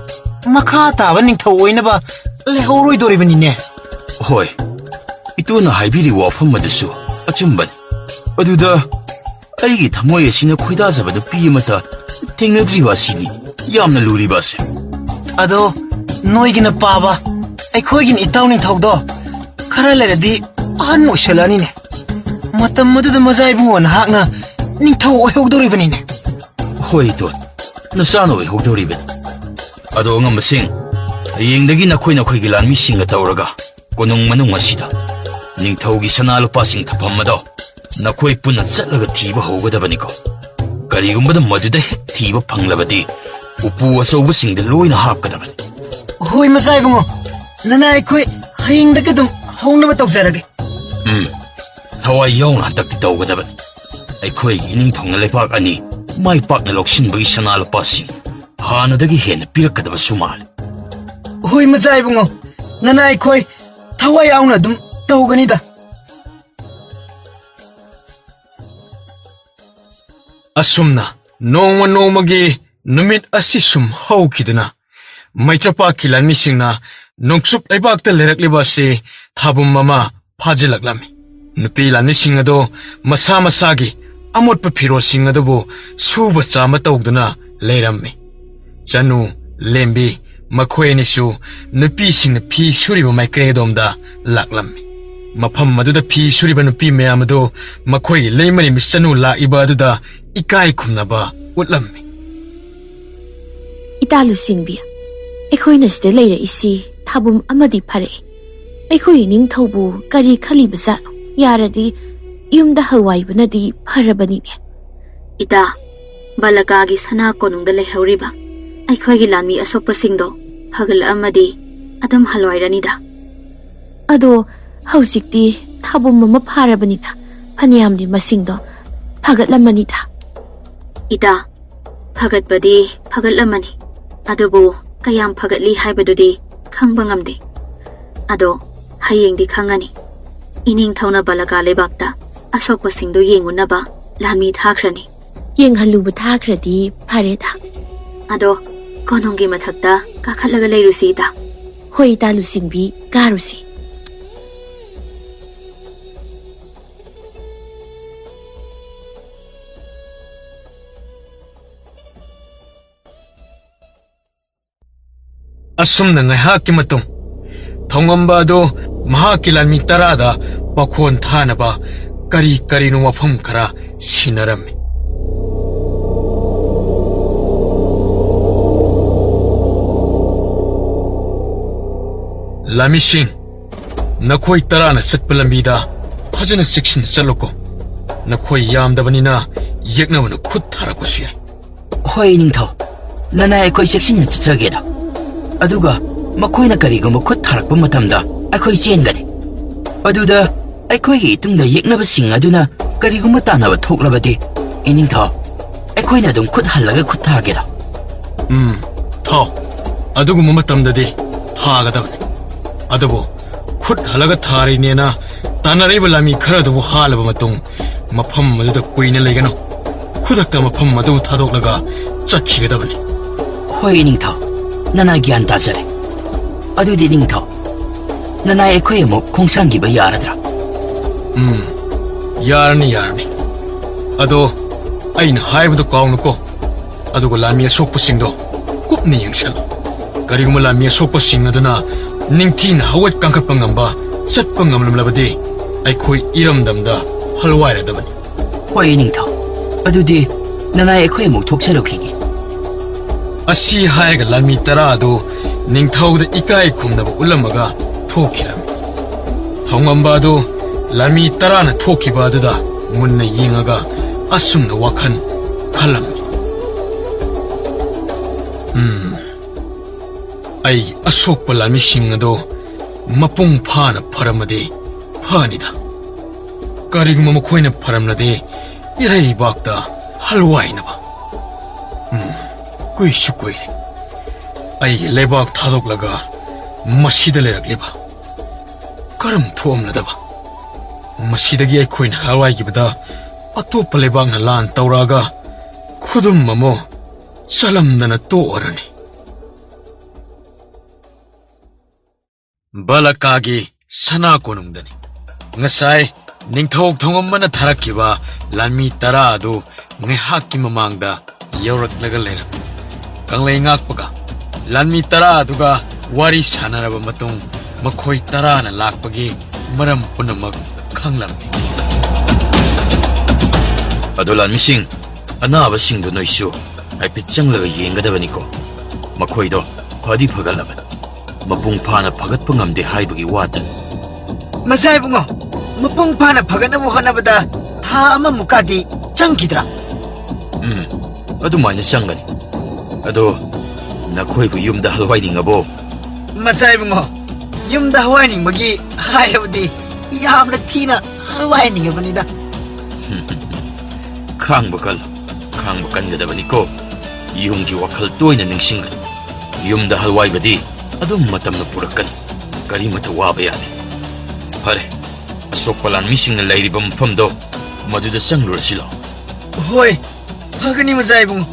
ꯃꯈꯥ ꯇꯥꯕ ꯅꯤꯡꯊꯧ ꯑꯣꯏꯅꯕ ꯂꯩꯍꯧꯔꯣꯏꯗꯣꯔꯤꯕꯅꯤꯅꯦ꯫ ꯍꯣꯏ, ꯏꯇꯣꯟꯅ ꯍꯥꯏꯕꯤꯔꯤꯕ ꯋꯥꯐꯝ ꯑꯗꯨꯁꯨ ꯑꯆꯨꯝꯕꯅꯤ꯫ ꯑꯗꯨꯗ ꯑꯩꯒꯤ ꯊꯃꯣꯏ ꯑꯁꯤꯅ ꯈꯣꯏꯗꯥꯖꯕ ꯅꯨꯄꯤ ꯑꯃꯠꯇ ꯊꯦꯡꯅꯗ꯭ꯔꯤꯕ ꯑꯁꯤꯅꯤ ꯌꯥꯝꯅ ꯂꯨꯔꯤꯕ ꯑꯁꯦ꯫ ꯑꯗꯣ ꯅꯣꯏꯒꯤꯅ ꯄꯥꯕ, ꯑꯩꯈꯣꯏꯒꯤꯅ ꯏꯇꯥꯎ ꯅꯤꯡꯊꯧꯗꯣ ꯈꯔ ꯂꯩꯔꯗꯤ ꯑꯍꯟ ꯑꯣꯏꯁꯜꯂꯛꯑꯅꯤꯅꯦ꯫ ꯃꯇꯝ ꯑꯗꯨꯗ ꯃꯖꯥ ꯏꯕꯨꯡꯉꯣ ꯅꯍꯥꯛꯅ ꯅꯤꯡꯊꯧ ꯑꯣꯏꯍꯧꯗꯧꯔꯤꯕꯅꯤꯅꯦ꯫ ꯍꯣꯏ ꯏꯇꯣꯟ, ꯅꯆꯥꯅ ꯑꯣꯏꯍꯧꯗꯧꯔꯤꯕꯅꯤ꯫ ꯑꯗꯣ ꯑꯉꯝꯕꯁꯤꯡ, ꯍꯌꯦꯡꯗꯒꯤ ꯅꯈꯣꯏ ꯅꯈꯣꯏꯒꯤ ꯂꯥꯟꯃꯤꯁꯤꯡꯒ ꯇꯧꯔꯒ ꯀꯣꯅꯨꯡ ꯃꯅꯨꯡ ꯑꯁꯤꯗ ꯅꯤꯡꯊꯧꯒꯤ ꯁꯅꯥ ꯂꯨꯄꯥꯁꯤꯡ ꯊꯝꯐꯝ ꯑꯗꯣ ꯅꯈꯣꯏ ꯄꯨꯟꯅ ꯆꯠꯂꯒ ꯊꯤꯕ ꯍꯧꯒꯗꯕꯅꯤꯀꯣ꯫ ꯀꯔꯤꯒꯨꯝꯕꯗ ꯃꯗꯨꯗ ꯍꯦꯛ ꯊꯤꯕ ꯐꯪꯂꯕꯗꯤ ꯎꯄꯨ ꯑꯆꯧꯕꯁꯤꯡꯗ ꯂꯣꯏꯅ ꯍꯥꯞꯀꯗꯕꯅꯤ꯫ ꯍꯣꯏ ꯃꯆꯥ ꯏꯕꯨꯡꯉꯣ, ꯅꯅꯥꯏ ꯑꯩꯈꯣꯏ ꯍꯌꯦꯡꯗꯒꯤ ꯑꯗꯨꯝ ꯍꯧꯅꯕ ꯇꯧꯖꯔꯒꯦ꯫ ꯎꯝ, ꯊꯋꯥꯏ ꯌꯥꯎꯅ ꯍꯟꯗꯛꯇꯤ ꯇꯧꯒꯗꯕꯅꯤ꯫ ꯑꯩꯈꯣꯏꯒꯤ ꯏꯅꯤꯡꯊꯧꯅ ꯂꯩꯕꯥꯛ ꯑꯅꯤ ꯃꯥꯏ ꯄꯥꯛꯅ ꯂꯧꯁꯤꯟꯕꯒꯤ ꯁꯅꯥ ꯂꯨꯄꯥꯁꯤꯡ ꯍꯥꯟꯅꯗꯒꯤ ꯍꯦꯟꯅ ꯄꯤꯔꯛꯀꯗꯕꯁꯨ ꯃꯥꯜꯂꯤ꯫ ꯍꯣꯏ ꯃꯆꯥ ꯏꯕꯨꯡꯉꯣ, ꯅꯅꯥꯏ ꯑꯩꯈꯣꯏ ꯊꯋꯥꯏ ꯌꯥꯎꯅ ꯑꯗꯨꯝ ꯇꯧꯒꯅꯤꯗ꯫ ꯑꯁꯨꯝꯅ ꯅꯣꯡꯃ ꯅꯣꯡꯃꯒꯤ ꯅꯨꯃꯤꯠ ꯑꯁꯤ ꯁꯨꯝ ꯍꯧꯈꯤꯗꯨꯅ ꯃꯩꯇ꯭ꯔꯄꯥꯛꯀꯤ ꯂꯥꯟꯃꯤꯁꯤꯡꯅ ꯅꯣꯡꯆꯨꯞ ꯂꯩꯕꯥꯛꯇ ꯂꯩꯔꯛꯂꯤꯕ ꯑꯁꯤ ꯊꯥꯕꯨꯝ ꯑꯃ ꯐꯥꯖꯤꯜꯂꯛꯂꯝꯃꯤ꯫ ꯅꯨꯄꯤ ꯂꯥꯟꯃꯤꯁꯤꯡ ꯑꯗꯨ ꯃꯁꯥ ꯃꯁꯥꯒꯤ ꯑꯃꯣꯠꯄ ꯐꯤꯔꯣꯜꯁꯤꯡ ꯑꯗꯨꯕꯨ ꯁꯨꯕ ꯆꯥꯝꯕ ꯇꯧꯗꯨꯅ ꯂꯩꯔꯝꯃꯤ꯫ ꯆꯅꯨ, ꯂꯦꯝꯕꯤ, ꯃꯈꯣꯏ ꯑꯅꯤꯁꯨ ꯅꯨꯄꯤꯁꯤꯡꯅ ꯐꯤ ꯁꯨꯔꯤꯕ ꯃꯥꯏꯀꯩ ꯑꯗꯣꯝꯗ ꯂꯥꯛꯂꯝꯃꯤ꯫ ꯃꯐꯝ ꯑꯗꯨꯗ ꯐꯤ ꯁꯨꯔꯤꯕ ꯅꯨꯄꯤ ꯃꯌꯥꯝ ꯑꯗꯨ ꯃꯈꯣꯏꯒꯤ ꯂꯩꯃꯔꯦꯝꯕꯤ ꯆꯅꯨ ꯂꯥꯛꯏꯕ ꯑꯗꯨꯗ ꯏꯀꯥꯏ ꯈꯨꯝꯅꯕ ꯎꯠꯂꯝꯃꯤ꯫ ꯏꯇꯥ ꯂꯨꯆꯤꯡꯕꯤ, ꯑꯩꯈꯣꯏꯅ ꯁꯤꯗ ꯂꯩꯔꯛꯏꯁꯤ ꯊꯥꯕꯨꯝ ꯑꯃꯗꯤ ꯐꯔꯛꯏ꯫ ꯑꯩꯈꯣꯏ ꯏꯅꯤꯡꯊꯧꯕꯨ ꯀꯔꯤ ꯈꯜꯂꯤꯕꯖꯥꯠꯅꯣ? ꯌꯥꯔꯗꯤ ꯌꯨꯝꯗ ꯍꯜꯋꯥꯏꯕꯅꯗꯤ ꯐꯔꯕꯅꯤꯅꯦ꯫ ꯏꯇꯥ, ꯕꯂꯀꯥꯒꯤ ꯁꯅꯥ ꯀꯣꯅꯨꯡꯗ ꯂꯩꯍꯧꯔꯤꯕ ꯑꯩꯈꯣꯏꯒꯤ ꯂꯥꯟꯃꯤ ꯑꯁꯣꯛꯄꯁꯤꯡꯗꯣ ꯐꯒꯠꯂꯛꯑꯝꯃꯗꯤ ꯑꯗꯨꯝ ꯍꯜꯋꯥꯏꯔꯅꯤꯗ꯫ ꯑꯗꯣ ꯍꯧꯖꯤꯛꯇꯤ ꯊꯥꯕꯨꯝ ꯑꯃ ꯐꯥꯔꯕꯅꯤꯅ ꯐꯅꯌꯥꯝꯗꯤ ꯃꯁꯤꯡꯗꯣ ꯐꯒꯠꯂꯝꯃꯅꯤꯗ꯫ ꯏꯇꯥ, ꯐꯒꯠꯄꯗꯤ ꯐꯒꯠꯂꯝꯃꯅꯤ, ꯑꯗꯨꯕꯨ ꯀꯌꯥꯝ ꯐꯒꯠꯂꯤ ꯍꯥꯏꯕꯗꯨꯗꯤ ꯈꯪꯕ ꯉꯝꯗꯦ꯫ ꯑꯗꯣ ꯍꯌꯦꯡꯗꯤ ꯈꯪꯉꯅꯤ꯫ ꯏꯅꯤꯡꯊꯧꯅ ꯕꯂꯀꯥ ꯂꯩꯕꯥꯛꯇ ꯑꯁꯣꯛꯄꯁꯤꯡꯗꯨ ꯌꯦꯡꯉꯨꯅꯕ ꯂꯥꯟꯃꯤ ꯊꯥꯈ꯭ꯔꯅꯤ꯫ ꯌꯦꯡꯍꯜꯂꯨꯕ ꯊꯥꯈ꯭ꯔꯗꯤ ꯐꯔꯦꯗ꯫ ꯑꯗꯣ ꯀꯣꯅꯨꯡꯒꯤ ꯃꯊꯛꯇ ꯀꯥꯈꯠꯂꯒ ꯂꯩꯔꯨꯁꯤ ꯏꯇꯥ꯫ ꯍꯣꯏ ꯏꯇꯥ ꯂꯨꯆꯤꯡꯕꯤ, ꯀꯥꯔꯨꯁꯤ꯫ ꯑꯁꯨꯝꯅ ꯉꯥꯏꯍꯥꯛꯀꯤ ꯃꯇꯨꯡ ꯊꯧꯉꯝꯕ ꯑꯗꯨ ꯃꯍꯥꯛꯀꯤ ꯂꯥꯟꯃꯤ ꯇꯔꯥꯗ ꯄꯥꯈꯣꯟ ꯊꯥꯅꯕ ꯀꯔꯤ ꯀꯔꯤꯅꯣ ꯋꯥꯐꯝ ꯈꯔ ꯁꯤꯟꯅꯔꯝꯃꯤ꯫ ꯂꯥꯟꯃꯤꯁꯤꯡ, ꯅꯈꯣꯏ ꯇꯔꯥꯅ ꯆꯠꯄ ꯂꯝꯕꯤꯗ ꯐꯖꯅ ꯆꯦꯛꯁꯤꯟꯅ ꯆꯠꯂꯨꯀꯣ꯫ ꯅꯈꯣꯏ ꯌꯥꯝꯗꯕꯅꯤꯅ ꯌꯦꯛꯅꯕꯅ ꯈꯨꯠ ꯊꯥꯔꯛꯄꯁꯨ ꯌꯥꯏ꯫ ꯍꯣꯏ, ꯅꯤꯡꯊꯧ꯫ ꯅꯅꯥꯏ ꯑꯩꯈꯣꯏ ꯆꯦꯛꯁꯤꯟꯅ ꯆꯠꯆꯒꯦꯗꯣ꯫ ꯑꯗꯨꯒ ꯃꯈꯣꯏꯅ ꯀꯔꯤꯒꯨꯝꯕ ꯈꯨꯠ ꯊꯥꯔꯛꯄ ꯃꯇꯝꯗ ꯑꯩꯈꯣꯏ ꯆꯦꯟꯒꯅꯤ꯫ ꯑꯗꯨꯗ ꯑꯩꯈꯣꯏꯒꯤ ꯏꯇꯨꯡꯗ ꯌꯦꯛꯅꯕꯁꯤꯡ ꯑꯗꯨꯅ ꯀꯔꯤꯒꯨꯝꯕ ꯇꯥꯟꯅꯕ ꯊꯣꯛꯂꯕꯗꯤ, ꯏꯅꯤꯡꯊꯧ, ꯑꯩꯈꯣꯏꯅ ꯑꯗꯨꯝ ꯈꯨꯠ ꯍꯜꯂꯒ ꯈꯨꯠ ꯊꯥꯒꯦꯔꯥ? ꯎꯝ, ꯊꯥꯎ꯫ ꯑꯗꯨꯒꯨꯝꯕ ꯃꯇꯝꯗꯗꯤ ꯊꯥꯒꯗꯕꯅꯤ꯫ ꯑꯗꯨꯕꯨ ꯈꯨꯠ ꯍꯜꯂꯒ ꯊꯥꯔꯤꯅꯦꯅ ꯇꯥꯟꯅꯔꯛꯏꯕ ꯂꯥꯟꯃꯤ ꯈꯔꯗꯨꯕꯨ ꯍꯥꯠꯂꯕ ꯃꯇꯨꯡ, ꯃꯐꯝ ꯑꯗꯨꯗ ꯀꯨꯏꯅ ꯂꯩꯒꯅꯨ꯫ ꯈꯨꯗꯛꯇ ꯃꯐꯝ ꯑꯗꯨ ꯊꯥꯗꯣꯛꯂꯒ ꯆꯠꯈꯤꯒꯗꯕꯅꯤ꯫ ꯍꯣꯏ, ꯏꯅꯤꯡꯊꯧ꯫ ꯅꯅꯥꯏ ꯒ꯭ꯌꯥꯟ ꯇꯥꯖꯔꯦ꯫ ꯑꯗꯨꯗꯤ, ꯏꯅꯤꯡꯊꯧ, ꯅꯅꯥꯏ ꯑꯩꯈꯣꯏ ꯑꯃꯨꯛ ꯈꯣꯡꯁꯥꯟꯈꯤꯕ ꯌꯥꯔꯗ꯭ꯔꯥ? ꯎꯝ, ꯌꯥꯔꯅꯤ, ꯌꯥꯔꯅꯤ꯫ ꯑꯗꯣ ꯑꯩꯅ ꯍꯥꯏꯕꯗꯣ ꯀꯥꯎꯅꯨꯀꯣ꯫ ꯑꯗꯨꯒ ꯂꯥꯟꯃꯤ ꯑꯁꯣꯛꯄꯁꯤꯡꯗꯣ ꯀꯨꯞꯅ ꯌꯦꯡꯁꯤꯜꯂꯨ꯫ ꯀꯔꯤꯒꯨꯝꯕ ꯂꯥꯟꯃꯤ ꯑꯁꯣꯛꯄꯁꯤꯡ ꯑꯗꯨꯅ ꯅꯤꯡꯊꯤꯅ ꯍꯧꯒꯠ ꯀꯥꯡꯈꯠꯄ ꯉꯝꯕ, ꯆꯠꯄ ꯉꯝꯂꯝꯂꯕꯗꯤ, ꯑꯩꯈꯣꯏ ꯏꯔꯝꯗꯝꯗ ꯍꯜꯋꯥꯏꯔꯗꯕꯅꯤ꯫ ꯍꯣꯏ, ꯏꯅꯤꯡꯊꯧ꯫ ꯑꯗꯨꯗꯤ ꯅꯅꯥꯏ ꯑꯩꯈꯣꯏ ꯑꯃꯨꯛ ꯊꯣꯛꯆꯔꯨꯈꯤꯒꯦ꯫ ꯑꯁꯤ ꯍꯥꯏꯔꯒ ꯂꯥꯟꯃꯤ ꯇꯔꯥ ꯑꯗꯨ ꯅꯤꯡꯊꯧꯗ ꯏꯀꯥꯏ ꯈꯨꯝꯅꯕ ꯎꯠꯂꯝꯃꯒ ꯊꯣꯛꯈꯤꯔꯝꯃꯤ꯫ ꯊꯧꯉꯝꯕ ꯑꯗꯨ ꯂꯥꯟꯃꯤ ꯇꯔꯥꯅ ꯊꯣꯛꯈꯤꯕ ꯑꯗꯨꯗ ꯃꯨꯟꯅ ꯌꯦꯡꯉꯒ ꯑꯁꯨꯝꯅ ꯋꯥꯈꯜ ꯈꯜꯂꯝꯃꯤ꯫ ꯎꯝ, ꯑꯩ ꯑꯁꯣꯛꯄ ꯂꯥꯟꯃꯤꯁꯤꯡ ꯑꯗꯨ ꯃꯄꯨꯡ ꯐꯥꯅ ꯐꯔꯝꯃꯗꯤ ꯐꯅꯤꯗ꯫ ꯀꯔꯤꯒꯨꯝꯕ ꯃꯈꯣꯏꯅ ꯐꯔꯝꯂꯗꯤ ꯏꯔꯩꯕꯥꯛꯇ ꯍꯜꯋꯥꯏꯅꯕ꯫ ꯎꯝ, ꯀꯨꯏꯁꯨ ꯀꯨꯏꯔꯦ ꯑꯩꯒꯤ ꯂꯩꯕꯥꯛ ꯊꯥꯗꯣꯛꯂꯒ ꯃꯁꯤꯗ ꯂꯩꯔꯛꯂꯤꯕ꯫ ꯀꯔꯝ ꯊꯣꯛꯑꯝꯂꯗꯕ? ꯃꯁꯤꯗꯒꯤ ꯑꯩꯈꯣꯏꯅ ꯍꯜꯋꯥꯏꯈꯤꯕꯗ ꯑꯇꯣꯞꯄ ꯂꯩꯕꯥꯛꯅ ꯂꯥꯟ ꯇꯧꯔꯛꯑꯒ ꯈꯨꯗꯨꯝ ꯑꯃꯨꯛ ꯆꯜꯂꯝꯗꯅ ꯇꯣꯛꯑꯔꯅꯤ꯫ ꯕꯂꯀꯥꯒꯤ ꯁꯅꯥ ꯀꯣꯅꯨꯡꯗꯅꯤ꯫ ꯉꯁꯥꯏ ꯅꯤꯡꯊꯧ ꯊꯧꯉꯝꯕꯅ ꯊꯥꯔꯛꯈꯤꯕ ꯂꯥꯟꯃꯤ ꯇꯔꯥ ꯑꯗꯨ ꯉꯥꯏꯍꯥꯛꯀꯤ ꯃꯃꯥꯡꯗ ꯌꯧꯔꯛꯂꯒ ꯂꯩꯔꯝꯃꯤ꯫ ꯀꯪꯂꯩ ꯉꯥꯛꯄꯒ ꯂꯥꯟꯃꯤ ꯇꯔꯥ ꯑꯗꯨꯒ ꯋꯥꯔꯤ ꯁꯥꯟꯅꯔꯕ ꯃꯇꯨꯡ, ꯃꯈꯣꯏ ꯇꯔꯥꯅ ꯂꯥꯛꯄꯒꯤ ꯃꯔꯝ ꯄꯨꯝꯅꯃꯛ ꯈꯪꯂꯝꯃꯤ꯫ ꯑꯗꯣ ꯂꯥꯟꯃꯤꯁꯤꯡ, ꯑꯅꯥꯕꯁꯤꯡꯗꯨ ꯅꯣꯏꯁꯨ ꯍꯥꯏꯐꯦꯠ ꯆꯪꯂꯒ ꯌꯦꯡꯒꯗꯕꯅꯤꯀꯣ꯫ ꯃꯈꯣꯏꯗꯣ ꯐꯗꯤ ꯐꯒꯠꯂꯕꯅꯤ, ꯃꯄꯨꯡ ꯐꯥꯅ ꯐꯒꯠꯄ ꯉꯝꯗꯦ ꯍꯥꯏꯕꯒꯤ ꯋꯥꯇꯅꯤ꯫ ꯃꯆꯥ ꯏꯕꯨꯡꯉꯣ, ꯃꯄꯨꯡ ꯐꯥꯅ ꯐꯒꯠꯅꯕ ꯍꯣꯠꯅꯕꯗ ꯊꯥ ꯑꯃꯃꯨꯛꯀꯗꯤ ꯆꯪꯈꯤꯗ꯭ꯔꯥ? ꯎꯝ, ꯑꯗꯨꯃꯥꯏꯅ ꯆꯪꯒꯅꯤ꯫ ꯑꯗꯣ ꯅꯈꯣꯏꯕꯨ ꯌꯨꯝꯗ ꯍꯜꯋꯥꯏꯅꯤꯡꯉꯕꯣ? ꯃꯆꯥ ꯏꯕꯨꯡꯉꯣ, ꯌꯨꯝꯗ ꯍꯜꯋꯥꯏꯅꯤꯡꯕꯒꯤ ꯍꯥꯏꯔꯕꯗꯤ ꯌꯥꯝꯅ ꯊꯤꯅ ꯍꯜꯋꯥꯏꯅꯤꯡꯉꯕꯅꯤꯗ꯫ ꯈꯥꯡꯕ ꯀꯜꯂꯨ, ꯈꯥꯡꯕ ꯀꯟꯒꯗꯕꯅꯤꯀꯣ꯫ ꯌꯨꯝꯒꯤ ꯋꯥꯈꯜ ꯇꯣꯏꯅ ꯅꯤꯡꯁꯤꯡꯒꯅꯨ꯫ ꯌꯨꯝꯗ ꯍꯜꯋꯥꯏꯕꯗꯤ ꯑꯗꯨꯝ ꯃꯇꯝꯅ ꯄꯨꯔꯛꯀꯅꯤ꯫ ꯀꯔꯤꯃꯠꯇ ꯋꯥꯕ ꯌꯥꯗꯦ꯫ ꯐꯔꯦ, ꯑꯁꯣꯛꯄ ꯂꯥꯟꯃꯤꯁꯤꯡꯅ ꯂꯩꯔꯤꯕ ꯃꯐꯝꯗꯣ, ꯃꯗꯨꯗ ꯆꯪꯂꯨꯔꯁꯤ ꯂꯥꯛꯑꯣ꯫ ꯍꯣꯏ, ꯐꯒꯅꯤ ꯃꯆꯥ ꯏꯕꯨꯡꯉꯣ꯫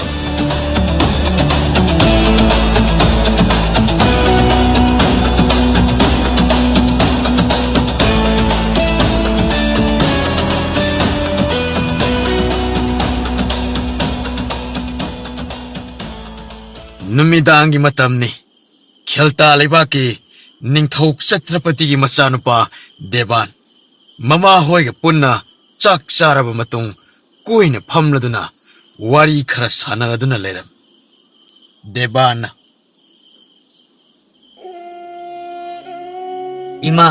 ꯅꯨꯃꯤꯗꯥꯡꯒꯤ ꯃꯇꯝꯅꯤ꯫ ꯈꯦꯜꯇꯥ ꯂꯩꯕꯥꯛꯀꯤ ꯅꯤꯡꯊꯧ ꯆꯇ꯭ꯔꯄꯇꯤꯒꯤ ꯃꯆꯥꯅꯨꯄꯥ ꯗꯦꯕꯥꯟ ꯃꯃꯥꯍꯣꯏꯒ ꯄꯨꯟꯅ ꯆꯥꯛ ꯆꯥꯔꯕ ꯃꯇꯨꯡ ꯀꯣꯏꯅ ꯐꯝꯂꯗꯨꯅ ꯋꯥꯔꯤ ꯈꯔ ꯁꯥꯟꯅꯔꯗꯨꯅ ꯂꯩꯔꯝꯃꯤ꯫ ꯗꯦꯕꯥꯟꯅ, "ꯏꯃꯥ,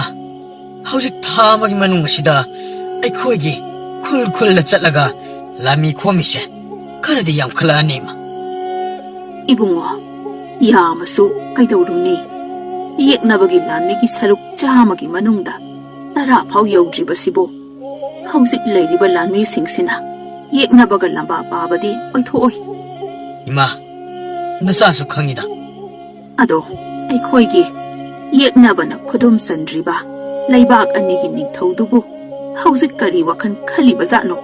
ꯍꯧꯖꯤꯛ ꯊꯥ ꯑꯃꯒꯤ ꯃꯅꯨꯡ ꯑꯁꯤꯗ ꯑꯩꯈꯣꯏꯒꯤ ꯈꯨꯜ ꯈꯨꯜꯗ ꯆꯠꯂꯒ ꯂꯥꯟꯃꯤ ꯈꯣꯝꯃꯤꯁꯦ ꯈꯔꯗꯤ ꯌꯥꯝꯈꯠꯂꯛꯑꯅꯤ, ꯏꯃꯥ꯫" "ꯏꯕꯨꯡꯉꯣ, ꯌꯥꯝꯃꯁꯨ ꯀꯩꯗꯧꯔꯨꯅꯤ? ꯌꯦꯛꯅꯕꯒꯤ ꯂꯥꯟꯃꯤꯒꯤ ꯁꯔꯨꯛ ꯆꯥꯝꯃꯒꯤ ꯃꯅꯨꯡꯗ ꯇꯔꯥ ꯐꯥꯎ ꯌꯧꯗ꯭ꯔꯤꯕꯁꯤꯕꯨ ꯍꯧꯖꯤꯛ ꯂꯩꯔꯤꯕ ꯂꯥꯟꯃꯤꯁꯤꯡꯁꯤꯅ ꯌꯦꯛꯅꯕꯒ ꯂꯝꯕꯥ ꯄꯥꯕꯗꯤ ꯑꯣꯏꯊꯣꯛꯑꯣꯏ꯫" "ꯏꯃꯥ, ꯅꯆꯥꯁꯨ ꯈꯪꯉꯤꯗ꯫" "ꯑꯗꯣ ꯑꯩꯈꯣꯏꯒꯤ ꯌꯦꯛꯅꯕꯅ ꯈꯨꯗꯨꯝ ꯆꯟꯗ꯭ꯔꯤꯕ ꯂꯩꯕꯥꯛ ꯑꯅꯤꯒꯤ ꯅꯤꯡꯊꯧꯗꯨꯕꯨ ꯍꯧꯖꯤꯛ ꯀꯔꯤ ꯋꯥꯈꯜ ꯈꯜꯂꯤꯕꯖꯥꯠꯅꯣ?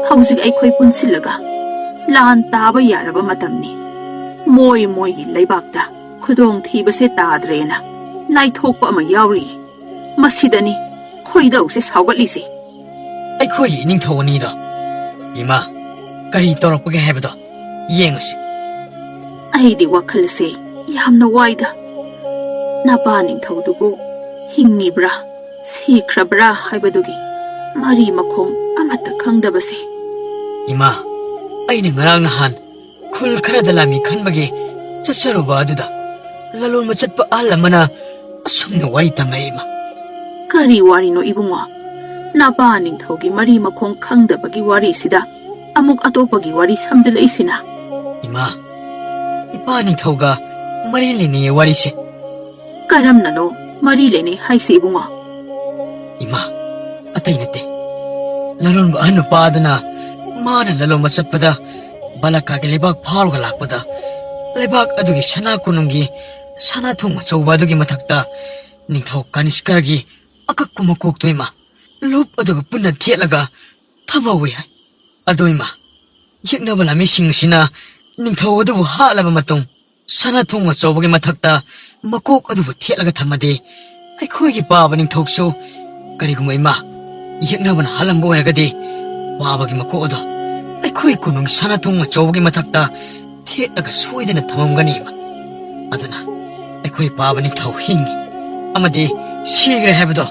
ꯍꯧꯖꯤꯛ ꯑꯩꯈꯣꯏ ꯄꯨꯟꯁꯤꯜꯂꯒ ꯂꯥꯟ ꯇꯥꯕ ꯌꯥꯔꯕ ꯃꯇꯝꯅꯤ꯫ ꯃꯣꯏ ꯃꯣꯏꯒꯤ ꯂꯩꯕꯥꯛꯇ ꯈꯨꯗꯣꯡ ꯊꯤꯕꯁꯦ ꯇꯥꯗ꯭ꯔꯦꯅ ꯂꯥꯏꯊꯣꯛꯄ ꯑꯃ ꯌꯥꯎꯔꯤ꯫ ꯃꯁꯤꯗꯅꯤ ꯈꯣꯏꯗꯧꯁꯦ ꯁꯥꯎꯒꯠꯂꯤꯁꯦ꯫" "ꯑꯩꯈꯣꯏꯒꯤ ꯏꯅꯤꯡꯊꯧ ꯑꯅꯤꯗꯣ, ꯏꯃꯥ, ꯀꯔꯤ ꯇꯧꯔꯛꯄꯒꯦ ꯍꯥꯏꯕꯗꯣ ꯌꯦꯡꯉꯨꯁꯤ꯫" "ꯑꯩꯗꯤ ꯋꯥꯈꯜꯁꯦ ꯌꯥꯝꯅ ꯋꯥꯏꯗ꯫ ꯅꯄꯥ ꯅꯤꯡꯊꯧꯗꯨꯕꯨ ꯍꯤꯡꯉꯤꯕ꯭ꯔꯥ, ꯁꯤꯈ꯭ꯔꯕ꯭ꯔꯥ ꯍꯥꯏꯕꯗꯨꯒꯤ ꯃꯔꯤ ꯃꯈꯣꯡ ꯑꯃꯠꯇ ꯈꯪꯗꯕꯁꯦ꯫ ꯏꯃꯥ, ꯑꯩꯅ ꯉꯔꯥꯡ ꯅꯍꯥꯟ ꯈꯨꯜ ꯈꯔꯗ ꯂꯥꯟꯃꯤ ꯈꯟꯕꯒꯤ ꯆꯠꯆꯔꯨꯕ ꯑꯗꯨꯗ ꯂꯂꯣꯟꯕ ꯆꯠꯄ ꯑꯍꯜ ꯑꯃꯅ ꯑꯁꯨꯝꯅ ꯋꯥꯔꯤ ꯇꯝꯃꯛꯏ, ꯏꯃꯥ꯫ ꯀꯔꯤ ꯋꯥꯔꯤꯅꯣ ꯏꯕꯨꯡꯉꯣ? ꯅꯄꯥ ꯅꯤꯡꯊꯧꯒꯤ ꯃꯔꯤ ꯃꯈꯣꯡ ꯈꯪꯗꯕꯒꯤ ꯋꯥꯔꯤꯁꯤꯗ ꯑꯃꯨꯛ ꯑꯇꯣꯞꯄꯒꯤ ꯋꯥꯔꯤ ꯁꯝꯖꯤꯜꯂꯛꯏꯁꯤꯅ? ꯏꯃꯥ, ꯏꯄꯥ ꯅꯤꯡꯊꯧꯒ ꯃꯔꯤ ꯂꯩꯅꯩꯌꯦ ꯋꯥꯔꯤꯁꯦ꯫ ꯀꯔꯝꯅꯅꯣ ꯃꯔꯤ ꯂꯩꯅꯩ ꯍꯥꯏꯁꯤ ꯏꯕꯨꯡꯉꯣ? ꯏꯃꯥ, ꯑꯇꯩ ꯅꯠꯇꯦ꯫ ꯂꯂꯣꯟꯕ ꯑꯍꯟ ꯅꯨꯄꯥ ꯑꯗꯨꯅ ꯃꯥꯅ ꯂꯂꯣꯟꯕ ꯆꯠꯄꯗ ꯕꯂꯀꯥꯒꯤ ꯂꯩꯕꯥꯛ ꯐꯥꯎꯔꯒ ꯂꯥꯛꯄꯗ, ꯂꯩꯕꯥꯛ ꯑꯗꯨꯒꯤ ꯁꯅꯥ ꯀꯣꯅꯨꯡꯒꯤ ꯁꯅꯥ ꯊꯣꯡ ꯑꯆꯧꯕ ꯑꯗꯨꯒꯤ ꯃꯊꯛꯇ ꯅꯤꯡꯊꯧ ꯀꯅꯤꯁꯀꯔꯒꯤ ꯑꯀꯛꯄ ꯃꯀꯣꯛꯇꯨ, ꯏꯃꯥ, ꯂꯨꯞ ꯑꯗꯨꯒ ꯄꯨꯟꯅ ꯊꯦꯠꯂꯒ ꯊꯝꯍꯧꯏ ꯍꯥꯏ꯫ ꯑꯗꯨ, ꯏꯃꯥ, ꯌꯦꯛꯅꯕ ꯂꯥꯟꯃꯤꯁꯤꯡ ꯑꯁꯤꯅ ꯅꯤꯡꯊꯧ ꯑꯗꯨꯕꯨ ꯍꯥꯠꯂꯕ ꯃꯇꯨꯡ, ꯁꯅꯥ ꯊꯣꯡ ꯑꯆꯧꯕꯒꯤ ꯃꯊꯛꯇ ꯃꯀꯣꯛ ꯑꯗꯨꯕꯨ ꯊꯦꯠꯂꯒ ꯊꯝꯃꯗꯤ, ꯑꯩꯈꯣꯏꯒꯤ ꯄꯥꯕ ꯅꯤꯡꯊꯧꯁꯨ, ꯀꯔꯤꯒꯨꯝꯕ, ꯏꯃꯥ, ꯌꯦꯛꯅꯕꯅ ꯍꯥꯠꯂꯝꯕ ꯑꯣꯏꯔꯒꯗꯤ, ꯄꯥꯕꯒꯤ ꯃꯀꯣꯛ ꯑꯗꯣ ꯑꯩꯈꯣꯏ ꯀꯣꯅꯨꯡꯒꯤ ꯁꯅꯥ ꯊꯣꯡ ꯑꯆꯧꯕꯒꯤ ꯃꯊꯛꯇ ꯊꯦꯠꯂꯒ ꯁꯣꯏꯗꯅ ꯊꯝꯃꯝꯒꯅꯤ, ꯏꯃꯥ꯫ ꯑꯗꯨꯅ ꯑꯩꯈꯣꯏ ꯄꯥꯕ ꯅꯤꯡꯊꯧ ꯍꯤꯡꯉꯤ ꯑꯃꯗꯤ ꯁꯤꯈ꯭ꯔꯦ ꯍꯥꯏꯕꯗꯣ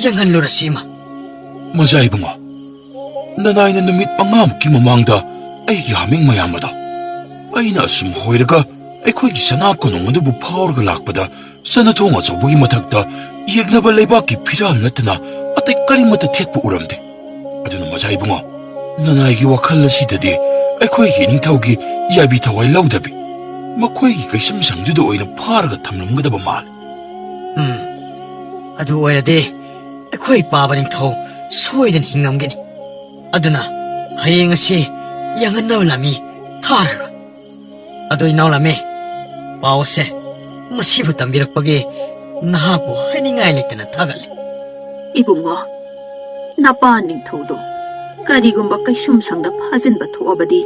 ꯌꯦꯡꯍꯜꯂꯨꯔꯁꯤ, ꯏꯃꯥ꯫ ꯃꯖꯥ ꯏꯕꯨꯡꯉꯣ, ꯅꯅꯥꯏꯅ ꯅꯨꯃꯤꯠ ꯃꯉꯥꯃꯨꯛꯀꯤ ꯃꯃꯥꯡꯗ ꯑꯩꯒꯤ ꯍꯥꯃꯦꯡ ꯃꯌꯥꯝ ꯑꯗꯣ ꯑꯩꯅ ꯑꯁꯨꯝ ꯍꯣꯏꯔꯒ ꯑꯩꯈꯣꯏꯒꯤ ꯁꯅꯥ ꯀꯣꯅꯨꯡ ꯑꯗꯨꯕꯨ ꯐꯥꯎꯔꯒ ꯂꯥꯛꯄꯗ, ꯁꯅꯥ ꯊꯣꯡ ꯑꯆꯧꯕꯒꯤ ꯃꯊꯛꯇ ꯌꯦꯛꯅꯕ ꯂꯩꯕꯥꯛꯀꯤ ꯐꯤꯔꯥꯜ ꯅꯠꯇꯅ ꯑꯇꯩ ꯀꯔꯤꯃꯠꯇ ꯊꯦꯠꯄ ꯎꯔꯝꯗꯦ꯫ ꯑꯗꯨꯅ ꯃꯖꯥ ꯏꯕꯨꯡꯉꯣ, ꯅꯅꯥꯏꯒꯤ ꯋꯥꯈꯜ ꯑꯁꯤꯗꯗꯤ ꯑꯩꯈꯣꯏꯒꯤ ꯏꯅꯤꯡꯊꯧꯒꯤ ꯌꯥꯏꯕꯤ ꯊꯋꯥꯏ ꯂꯧꯗꯕꯤ, ꯃꯈꯣꯏꯒꯤ ꯀꯩꯁꯨꯝꯁꯪꯗꯨꯗ ꯑꯣꯏꯅ ꯐꯥꯔꯒ ꯊꯝꯂꯝꯒꯗꯕ ꯃꯥꯜꯂꯤ꯫ ꯎꯝ, ꯑꯗꯨ ꯑꯣꯏꯔꯗꯤ ꯑꯩꯈꯣꯏ ꯄꯥꯕ ꯅꯤꯡꯊꯧ ꯁꯣꯏꯗꯅ ꯍꯤꯡꯉꯝꯒꯅꯤ꯫ ꯑꯗꯨꯅ ꯍꯌꯦꯡ ꯑꯁꯤ ꯌꯦꯡꯍꯟꯅꯕ ꯂꯥꯟꯃꯤ ꯊꯥꯔꯔꯣꯏ꯫ ꯑꯗꯣ ꯏꯅꯥꯎ ꯂꯥꯟꯃꯤ, ꯄꯥꯎ ꯑꯁꯦ ꯃꯁꯤꯕꯨ ꯇꯝꯕꯤꯔꯛꯄꯒꯤ ꯅꯍꯥꯛꯄꯨ ꯍꯥꯏꯅꯤꯡꯉꯥꯏ ꯂꯩꯇꯅ ꯊꯥꯒꯠꯂꯤ꯫ ꯏꯕꯨꯡꯉꯣ, ꯅꯄꯥ ꯅꯤꯡꯊꯧꯗꯣ ꯀꯔꯤꯒꯨꯝꯕ ꯀꯩꯁꯨꯝꯁꯪꯗ ꯐꯥꯖꯤꯟꯕ ꯊꯣꯛꯑꯕꯗꯤ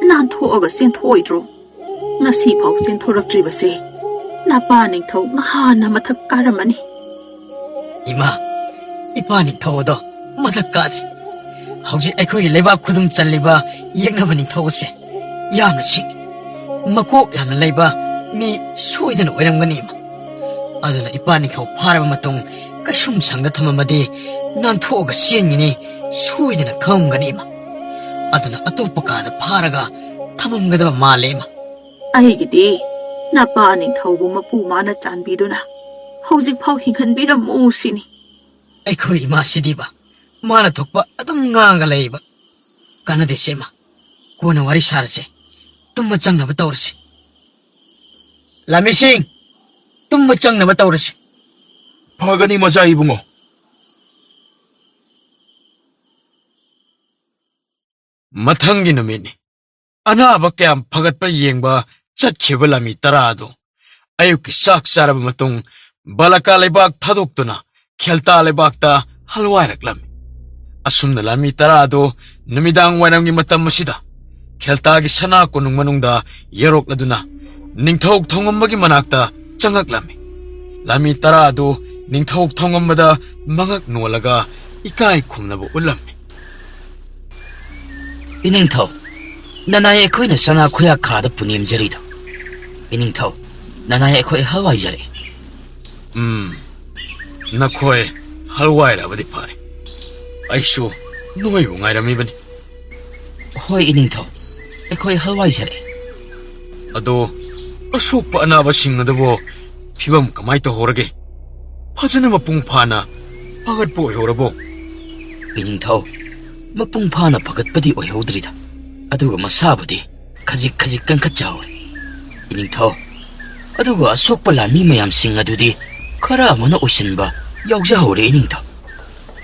ꯅꯥꯟꯊꯣꯛꯑꯒ ꯆꯦꯟꯊꯣꯛꯑꯣꯏꯗ꯭ꯔꯣ? ꯉꯁꯤꯐꯥꯎ ꯆꯦꯟꯊꯣꯔꯛꯇ꯭ꯔꯤꯕꯁꯦ ꯅꯄꯥ ꯅꯤꯡꯊꯧ ꯉꯍꯥꯟꯅ ꯃꯊꯛ ꯀꯥꯔꯝꯃꯅꯤ꯫ ꯏꯃꯥ, ꯏꯄꯥ ꯅꯤꯡꯊꯧ ꯑꯗꯣ ꯃꯊꯛ ꯀꯥꯗ꯭ꯔꯤ꯫ ꯍꯧꯖꯤꯛ ꯑꯩꯈꯣꯏꯒꯤ ꯂꯩꯕꯥꯛ ꯈꯨꯗꯨꯝ ꯆꯜꯂꯤꯕ ꯌꯦꯛꯅꯕ ꯅꯤꯡꯊꯧ ꯑꯁꯦ ꯌꯥꯝꯅ ꯁꯤꯡꯉꯤ, ꯃꯀꯣꯛ ꯌꯥꯝꯅ ꯂꯩꯕ ꯃꯤ ꯁꯣꯏꯗꯅ ꯑꯣꯏꯔꯝꯒꯅꯤ, ꯏꯃꯥ꯫ ꯑꯗꯨꯅ ꯏꯄꯥ ꯅꯤꯡꯊꯧ ꯐꯥꯔꯕ ꯃꯇꯨꯡ ꯀꯩꯁꯨꯝꯁꯪꯗ ꯊꯝꯃꯝꯃꯗꯤ ꯅꯥꯟꯊꯣꯛꯑꯒ ꯆꯦꯟꯒꯅꯤ, ꯁꯣꯏꯗꯅ ꯈꯪꯉꯝꯒꯅꯤ, ꯏꯃꯥ꯫ ꯑꯗꯨꯅ ꯑꯇꯣꯞꯄ ꯀꯥꯗ ꯐꯥꯔꯒ ꯊꯝꯃꯝꯒꯗꯕ ꯃꯥꯜꯂꯦ, ꯏꯃꯥ꯫ ꯑꯩꯒꯤꯗꯤ ꯅꯄꯥ ꯅꯤꯡꯊꯧꯕꯨ ꯃꯄꯨ ꯃꯥꯅ ꯆꯥꯟꯕꯤꯗꯨꯅ ꯍꯧꯖꯤꯛꯐꯥꯎ ꯍꯤꯡꯍꯟꯕꯤꯔꯝꯃꯨ ꯁꯤꯅꯤ꯫ ꯑꯩꯈꯣꯏ ꯏꯃꯥꯁꯤꯗꯤꯕ, ꯃꯥꯅ ꯊꯣꯛꯄ ꯑꯗꯨꯝ ꯉꯥꯡꯉ ꯂꯩꯕ꯫ ꯀꯥꯟꯅꯗꯦꯁꯦ, ꯏꯃꯥ꯫ ꯀꯣꯟꯅ ꯋꯥꯔꯤ ꯁꯥꯔꯁꯦ꯫ ꯇꯨꯝꯕ ꯆꯪꯅꯕ ꯇꯧꯔꯁꯤ꯫ ꯂꯥꯃꯤꯁꯤꯡ, ꯇꯨꯝꯕ ꯆꯪꯅꯕ ꯇꯧꯔꯁꯤ꯫ ꯐꯒꯅꯤ, ꯃꯆꯥ ꯏꯕꯨꯡꯉꯣ꯫ ꯃꯊꯪꯒꯤ ꯅꯨꯃꯤꯠꯅꯤ꯫ ꯑꯅꯥꯕ ꯀꯌꯥꯝ ꯐꯒꯠꯄ ꯌꯦꯡꯕ ꯆꯠꯈꯤꯕ ꯂꯥꯃꯤ ꯇꯔꯥ ꯑꯗꯨ ꯑꯌꯨꯛꯀꯤ ꯆꯥꯛ ꯆꯥꯔꯕ ꯃꯇꯨꯡ ꯕꯂꯀꯥ ꯂꯩꯕꯥꯛ ꯊꯥꯗꯣꯛꯇꯨꯅ ꯈꯦꯜꯇꯥ ꯂꯩꯕꯥꯛꯇ ꯍꯜꯋꯥꯏꯔꯛꯂꯝꯃꯤ꯫ ꯑꯁꯨꯝꯅ ꯂꯥꯃꯤ ꯇꯔꯥ ꯑꯗꯨ ꯅꯨꯃꯤꯗꯥꯡ ꯋꯥꯏꯔꯝꯒꯤ ꯃꯇꯝ ꯑꯁꯤꯗ ꯈꯦꯜꯇꯥꯒꯤ ꯁꯅꯥ ꯀꯣꯅꯨꯡ ꯃꯅꯨꯡꯗ ꯌꯧꯔꯛꯂꯗꯨꯅ ꯅꯤꯡꯊꯧ ꯊꯣꯡꯉꯝꯕꯒꯤ ꯃꯅꯥꯛꯇ ꯆꯪꯉꯛꯂꯝꯃꯤ꯫ ꯂꯥꯃꯤ ꯇꯔꯥ ꯑꯗꯨ ꯅꯤꯡꯊꯧ ꯊꯣꯡꯉꯝꯕꯗ ꯃꯉꯛ ꯅꯣꯜꯂꯒ ꯏꯀꯥꯏ ꯈꯨꯝꯅꯕ ꯎꯠꯂꯝꯃꯤ꯫ ꯏꯅꯤꯡꯊꯧ, ꯅꯅꯥꯏ ꯑꯩꯈꯣꯏꯅ ꯁꯅꯥ ꯈꯨꯌꯥ ꯈꯥꯗ ꯄꯨꯅꯦꯝꯖꯔꯤꯗꯣ꯫ ꯏꯅꯤꯡꯊꯧ, ꯅꯅꯥꯏ ꯑꯩꯈꯣꯏ ꯍꯋꯥꯏꯖꯔꯛꯏ꯫ ꯎꯝ, ꯅꯈꯣꯏ ꯍꯜꯋꯥꯏꯔꯕꯗꯤ ꯐꯔꯦ꯫ ꯑꯩꯁꯨ ꯅꯣꯏꯕꯨ ꯉꯥꯏꯔꯝꯃꯤꯕꯅꯤ꯫ ꯍꯣꯏ, ꯏꯅꯤꯡꯊꯧ, ꯑꯩꯈꯣꯏ ꯍꯜꯋꯥꯏꯖꯔꯛꯏ꯫ ꯑꯗꯣ, ꯑꯁꯣꯛꯄ ꯑꯅꯥꯕꯁꯤꯡ ꯑꯗꯨꯕꯨ ꯐꯤꯕꯝ ꯀꯃꯥꯏ ꯇꯧꯍꯧꯔꯒꯦ? ꯐꯖꯅ ꯃꯄꯨꯡ ꯐꯥꯅ ꯐꯒꯠꯄ ꯑꯣꯏꯍꯧꯔꯕꯣ? ꯏꯅꯤꯡꯊꯧ, ꯃꯄꯨꯡ ꯐꯥꯅ ꯐꯒꯠꯄꯗꯤ ꯑꯣꯏꯍꯧꯗ꯭ꯔꯤꯗ, ꯑꯗꯨꯒ ꯃꯁꯥꯕꯨꯗꯤ ꯈꯖꯤꯛ ꯈꯖꯤꯛ ꯀꯟꯈꯠꯆꯍꯧꯔꯦ꯫ ꯏꯅꯤꯡꯊꯧ, ꯑꯗꯨꯒ ꯑꯁꯣꯛꯄ ꯂꯥꯟꯃꯤ ꯃꯌꯥꯝꯁꯤꯡ ꯑꯗꯨꯗꯤ ꯈꯔ ꯑꯃꯅ ꯑꯣꯏꯁꯤꯟꯕ ꯌꯥꯎꯖꯍꯧꯔꯦ, ꯏꯅꯤꯡꯊꯧ꯫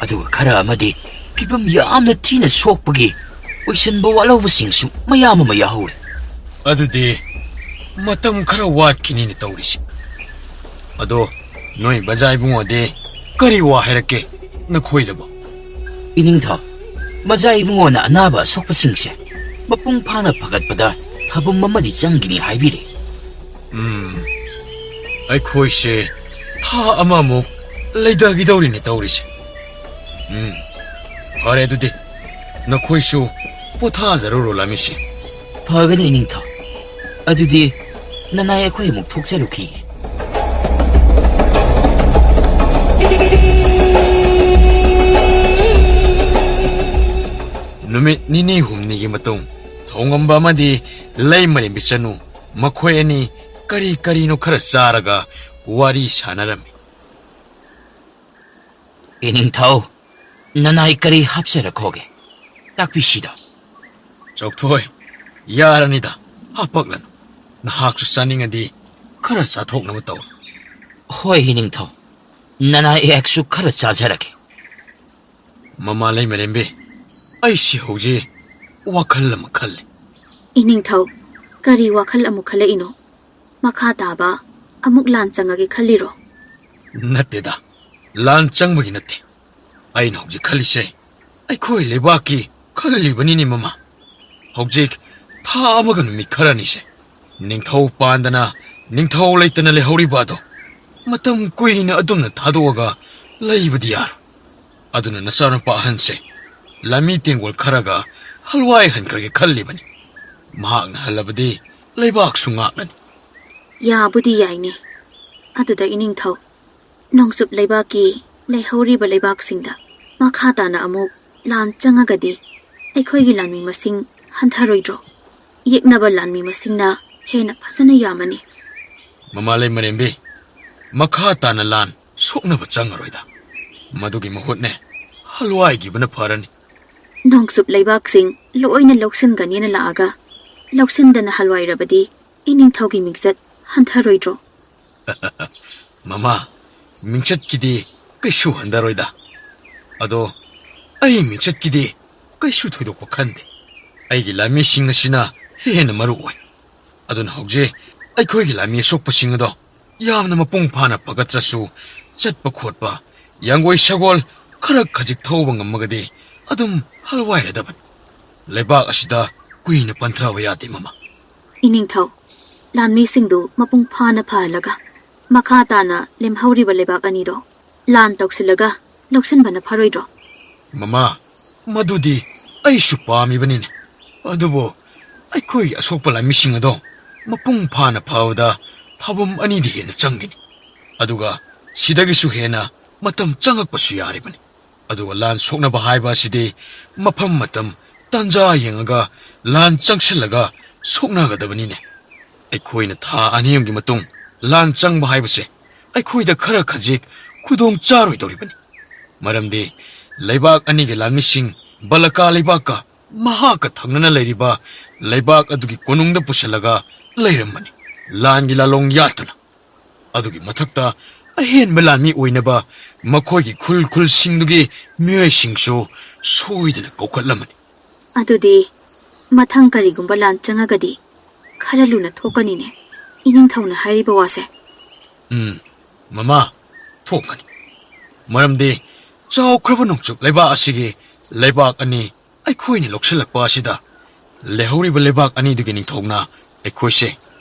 ꯑꯗꯨꯒ ꯈꯔ ꯑꯃꯗꯤ ꯐꯤꯕꯝ ꯌꯥꯝꯅ ꯊꯤꯅ ꯁꯣꯛꯄꯒꯤ ꯑꯣꯏꯁꯤꯟꯕ ꯋꯥꯠꯍꯧꯕꯁꯤꯡꯁꯨ ꯃꯌꯥꯝ ꯑꯃ ꯌꯥꯎꯍꯧꯔꯦ꯫ ꯑꯗꯨꯗꯤ ꯃꯇꯝ ꯈꯔ ꯋꯥꯠꯈꯤꯅꯤꯅ ꯇꯧꯔꯤꯁꯤ꯫ ꯑꯗꯣ, ꯅꯣꯏ ꯕꯖꯥ ꯏꯕꯨꯡꯉꯣꯗꯤ ꯀꯔꯤ ꯋꯥ ꯍꯥꯏꯔꯛꯀꯦ ꯅꯈꯣꯏꯗꯕꯣ? ꯏꯅꯤꯡꯊꯧ, ꯕꯖꯥ ꯏꯕꯨꯡꯉꯣꯅ ꯑꯅꯥꯕ ꯑꯁꯣꯛꯄꯁꯤꯡꯁꯦ ꯃꯄꯨꯡ ꯐꯥꯅ ꯐꯒꯠꯄꯗ ꯊꯥꯕꯨꯝ ꯑꯃꯗꯤ ꯆꯪꯒꯅꯤ ꯍꯥꯏꯕꯤꯔꯦ꯫ ꯎꯝ, ꯑꯩꯈꯣꯏꯁꯦ ꯊꯥ ꯑꯃꯃꯨꯛ ꯂꯩꯊꯈꯤꯗꯧꯔꯤꯅꯦ ꯇꯧꯔꯤꯁꯦ꯫ ꯎꯝ, ꯐꯔꯦ ꯑꯗꯨꯗꯤ, ꯅꯈꯣꯏꯁꯨ ꯄꯣꯊꯥꯖꯔꯨꯔꯣ ꯂꯥꯃꯤꯁꯤ꯫ ꯐꯒꯅꯤ ꯏꯅꯤꯡꯊꯧ꯫ ꯑꯗꯨꯗꯤ ꯅꯅꯥꯏ ꯑꯩꯈꯣꯏ ꯑꯃꯨꯛ ꯊꯣꯛꯆꯔꯨꯈꯤ꯫ ꯅꯨꯃꯤꯠ ꯅꯤꯅꯤ ꯍꯨꯝꯅꯤꯒꯤ ꯃꯇꯨꯡ, ꯊꯧꯉꯝꯕ ꯑꯃꯗꯤ ꯂꯩꯃꯔꯦꯝꯕꯤ ꯆꯅꯨ, ꯃꯈꯣꯏ ꯑꯅꯤ ꯀꯔꯤ ꯀꯔꯤꯅꯣ ꯈꯔ ꯆꯥꯔꯒ ꯋꯥꯔꯤ ꯁꯥꯟꯅꯔꯝꯃꯤ꯫ "ꯏꯅꯤꯡꯊꯧ, ꯅꯅꯥꯏ ꯀꯔꯤ ꯍꯥꯞꯆꯔꯛꯈꯣꯒꯦ? ꯇꯥꯛꯄꯤꯁꯤꯗ꯫" "ꯆꯣꯛꯊꯣꯏ, ꯌꯥꯔꯅꯤꯗ, ꯍꯥꯄꯛꯂꯅꯨ꯫ ꯅꯍꯥꯛꯁꯨ ꯆꯥꯅꯤꯡꯉꯗꯤ ꯈꯔ ꯆꯥꯊꯣꯛꯅꯕ ꯇꯧ꯫" "ꯍꯣꯏ, ꯏꯅꯤꯡꯊꯧ, ꯅꯅꯥꯏ ꯑꯩꯍꯥꯛꯁꯨ ꯈꯔ ꯆꯥꯖꯔꯒꯦ꯫" "ꯃꯃꯥ ꯂꯩꯃꯔꯦꯝꯕꯤ, ꯑꯩꯁꯤ ꯍꯧꯖꯤꯛ ꯋꯥꯈꯜ ꯑꯃ ꯈꯜꯂꯤ꯫" "ꯏꯅꯤꯡꯊꯧ, ꯀꯔꯤ ꯋꯥꯈꯜ ꯑꯃꯨꯛ ꯈꯜꯂꯛꯏꯅꯣ? ꯃꯈꯥ ꯇꯥꯕ ꯑꯃꯨꯛ ꯂꯥꯟ ꯆꯪꯉꯒꯦ ꯈꯜꯂꯤꯔꯣ?" "ꯅꯠꯇꯦꯗ, ꯂꯥꯟ ꯆꯪꯕꯒꯤ ꯅꯠꯇꯦ꯫ ꯑꯩꯅ ꯍꯧꯖꯤꯛ ꯈꯜꯂꯤꯁꯦ ꯑꯩꯈꯣꯏ ꯂꯩꯕꯥꯛꯀꯤ ꯈꯜꯂꯤꯕꯅꯤꯅꯦ, ꯃꯃꯥ꯫ ꯍꯧꯖꯤꯛ ꯊꯥ ꯑꯃꯒ ꯅꯨꯃꯤꯠ ꯈꯔꯅꯤꯁꯦ ꯅꯤꯡꯊꯧ ꯄꯥꯟꯗꯅ, ꯅꯤꯡꯊꯧ ꯂꯩꯇꯅ ꯂꯩꯍꯧꯔꯤꯕ ꯑꯗꯣ ꯃꯇꯝ ꯀꯨꯏꯅ ꯑꯗꯨꯝꯅ ꯊꯥꯗꯣꯛꯑꯒ ꯂꯩꯕꯗꯤ ꯌꯥꯔꯣꯏ꯫ ꯑꯗꯨꯅ ꯅꯆꯥꯅꯨꯄꯥ ꯑꯍꯟꯁꯦ ꯂꯥꯟꯃꯤ ꯇꯦꯡꯒꯣꯜ ꯈꯔꯒ ꯍꯜꯋꯥꯏ ꯍꯟꯈ꯭ꯔꯒꯦ ꯈꯜꯂꯤꯕꯅꯤ꯫ ꯃꯍꯥꯛꯅ ꯍꯜꯂꯕꯗꯤ ꯂꯩꯕꯥꯛꯁꯨ ꯉꯥꯛꯂꯅꯤ꯫" "ꯌꯥꯕꯨꯗꯤ ꯌꯥꯏꯅꯦ꯫ ꯑꯗꯨꯗ ꯏꯅꯤꯡꯊꯧ, ꯅꯣꯡꯆꯨꯞ ꯂꯩꯕꯥꯛꯀꯤ ꯂꯩꯍꯧꯔꯤꯕ ꯂꯩꯕꯥꯛꯁꯤꯡꯗ ꯃꯈꯥ ꯇꯥꯅ ꯑꯃꯨꯛ ꯂꯥꯟ ꯆꯪꯉꯒꯗꯤ ꯑꯩꯈꯣꯏꯒꯤ ꯂꯥꯟꯃꯤ ꯃꯁꯤꯡ ꯍꯟꯊꯔꯣꯏꯗ꯭ꯔꯣ? ꯌꯦꯛꯅꯕ ꯂꯥꯟꯃꯤ ꯃꯁꯤꯡꯅ ꯍꯦꯟꯅ ꯐꯖꯅ ꯌꯥꯝꯃꯅꯤ꯫" "ꯃꯃꯥ ꯂꯩꯃꯔꯦꯝꯕꯤ, ꯃꯈꯥ ꯇꯥꯅ ꯂꯥꯟ ꯁꯣꯛꯅꯕ ꯆꯪꯉꯔꯣꯏꯗ꯫ ꯃꯗꯨꯒꯤ ꯃꯍꯨꯠꯅꯦ ꯍꯜꯋꯥꯏꯒꯤꯕꯅ ꯐꯔꯅꯤ꯫" "ꯅꯣꯡꯆꯨꯞ ꯂꯩꯕꯥꯛꯁꯤꯡ ꯂꯣꯏꯅ ꯂꯧꯁꯤꯟꯒꯅꯤꯅ ꯂꯥꯛꯑꯒ ꯂꯧꯁꯤꯟꯗꯅ ꯍꯜꯋꯥꯏꯔꯕꯗꯤ ꯏꯅꯤꯡꯊꯧꯒꯤ ꯃꯤꯡꯆꯠ ꯍꯟꯊꯔꯣꯏꯗ꯭ꯔꯣ?" "ꯃꯃꯥ, ꯃꯤꯡꯆꯠꯀꯤꯗꯤ ꯀꯩꯁꯨ ꯍꯟꯊꯔꯣꯏꯗ꯫ ꯑꯗꯣ ꯑꯩ ꯃꯤꯡꯆꯠꯀꯤꯗꯤ ꯀꯩꯁꯨ ꯊꯣꯏꯗꯣꯛꯄ ꯈꯟꯗꯦ꯫ ꯑꯩꯒꯤ ꯂꯥꯟꯃꯤꯁꯤꯡ ꯑꯁꯤꯅ ꯍꯦꯟꯅ ꯃꯔꯨ ꯑꯣꯏ꯫ ꯑꯗꯨꯅ ꯍꯧꯖꯤꯛ ꯑꯩꯈꯣꯏꯒꯤ ꯂꯥꯟꯃꯤ ꯑꯁꯣꯛꯄꯁꯤꯡ ꯑꯗꯣ ꯌꯥꯝꯅ ꯃꯄꯨꯡ ꯐꯥꯅ ꯐꯒꯠꯇ꯭ꯔꯁꯨ, ꯆꯠꯄ ꯈꯣꯠꯄ, ꯌꯥꯡꯒꯣꯏ ꯁꯒꯣꯜ ꯈꯔ ꯈꯖꯤꯛ ꯊꯧꯕ ꯉꯝꯃꯒꯗꯤ ꯑꯗꯨꯝ ꯍꯜꯋꯥꯏꯔꯗꯕꯅꯤ꯫ ꯂꯩꯕꯥꯛ ꯑꯁꯤꯗ ꯀꯨꯏꯅ ꯄꯟꯊꯕ ꯌꯥꯗꯦ, ꯃꯃꯥ꯫" "ꯏꯅꯤꯡꯊꯧ, ꯂꯥꯟꯃꯤꯁꯤꯡꯗꯨ ꯃꯄꯨꯡ ꯐꯥꯅ ꯐꯍꯜꯂꯒ ꯃꯈꯥ ꯇꯥꯅ ꯂꯦꯝꯍꯧꯔꯤꯕ ꯂꯩꯕꯥꯛ ꯑꯅꯤꯗꯣ ꯂꯥꯟ ꯇꯧꯁꯤꯜꯂꯒ ꯂꯧꯁꯤꯟꯕꯅ ꯐꯔꯣꯏꯗ꯭ꯔꯣ?" "ꯃꯃꯥ, ꯃꯗꯨꯗꯤ ꯑꯩꯁꯨ ꯄꯥꯝꯃꯤꯕꯅꯤꯅꯦ꯫ ꯑꯗꯨꯕꯨ ꯑꯩꯈꯣꯏꯒꯤ ꯑꯁꯣꯛꯄ ꯂꯥꯟꯃꯤꯁꯤꯡ ꯑꯗꯣ ꯃꯄꯨꯡ ꯐꯥꯅ ꯐꯕꯗ ꯊꯥꯕꯝ ꯑꯅꯤꯗꯤ ꯍꯦꯟꯅ ꯆꯪꯒꯅꯤ꯫ ꯑꯗꯨꯒ ꯁꯤꯗꯒꯤꯁꯨ ꯍꯦꯟꯅ ꯃꯇꯝ ꯆꯪꯉꯛꯄꯁꯨ ꯌꯥꯔꯤꯕꯅꯤ꯫ ꯑꯗꯨꯒ ꯂꯥꯟ ꯁꯣꯛꯅꯕ ꯍꯥꯏꯕ ꯑꯁꯤꯗꯤ ꯃꯐꯝ, ꯃꯇꯝ, ꯇꯥꯟꯖꯥ ꯌꯦꯡꯉꯒ ꯂꯥꯟ ꯆꯪꯁꯤꯜꯂꯒ ꯁꯣꯛꯅꯒꯗꯕꯅꯤꯅꯦ꯫ ꯑꯩꯈꯣꯏꯅ ꯊꯥ ꯑꯅꯤ ꯑꯍꯨꯝꯒꯤ ꯃꯇꯨꯡ ꯂꯥꯟ ꯆꯪꯕ ꯍꯥꯏꯕꯁꯦ ꯑꯩꯈꯣꯏꯗ ꯈꯔ ꯈꯖꯤꯛ ꯈꯨꯗꯣꯡ ꯆꯥꯔꯣꯏꯗꯧꯔꯤꯕꯅꯤ꯫ ꯃꯔꯝꯗꯤ ꯂꯩꯕꯥꯛ ꯑꯅꯤꯒꯤ ꯂꯥꯟꯃꯤꯁꯤꯡ ꯕꯂꯀꯥ ꯂꯩꯕꯥꯛꯀ ꯃꯍꯥꯛꯀ ꯊꯪꯅꯅ ꯂꯩꯔꯤꯕ ꯂꯩꯕꯥꯛ ꯑꯗꯨꯒꯤ ꯀꯣꯅꯨꯡꯗ ꯄꯨꯁꯤꯜꯂꯒ ꯂꯩꯔꯝꯕꯅꯤ, ꯂꯥꯟꯒꯤ ꯂꯥꯂꯣꯡ ꯌꯥꯠꯇꯨꯅ꯫ ꯑꯗꯨꯒꯤ ꯃꯊꯛꯇ ꯑꯍꯦꯟꯕ ꯂꯥꯟꯃꯤ ꯑꯣꯏꯅꯕ ꯃꯈꯣꯏꯒꯤ ꯈꯨꯜ ꯈꯨꯜꯁꯤꯡꯗꯨꯒꯤ ꯃꯤꯑꯣꯏꯁꯤꯡꯁꯨ ꯁꯣꯏꯗꯅ ꯀꯧꯈꯠꯂꯝꯃꯅꯤ꯫ ꯑꯗꯨꯗꯤ ꯃꯊꯪ ꯀꯔꯤꯒꯨꯝꯕ ꯂꯥꯟ ꯆꯪꯉꯒꯗꯤ ꯈꯔ ꯂꯨꯅ ꯊꯣꯛꯀꯅꯤꯅꯦ, ꯏꯅꯤꯡꯊꯧꯅ ꯍꯥꯏꯔꯤꯕ ꯋꯥꯁꯦ꯫ ꯎꯝ, ꯃꯃꯥ, ꯊꯣꯛꯀꯅꯤ꯫ ꯃꯔꯝꯗꯤ ꯆꯥꯎꯈ꯭ꯔꯕ ꯅꯣꯡꯆꯨꯞ ꯂꯩꯕꯥꯛ ꯑꯁꯤꯒꯤ ꯂꯩꯕꯥꯛ ꯑꯅꯤ ꯑꯩꯈꯣꯏꯅ ꯂꯧꯁꯤꯜꯂꯛꯄ ꯑꯁꯤꯗ ꯂꯩꯍꯧꯔꯤꯕ ꯂꯩꯕꯥꯛ ꯑꯅꯤꯗꯨꯒꯤ ꯅꯤꯡꯊꯧꯅ ꯑꯩꯈꯣꯏꯁꯦ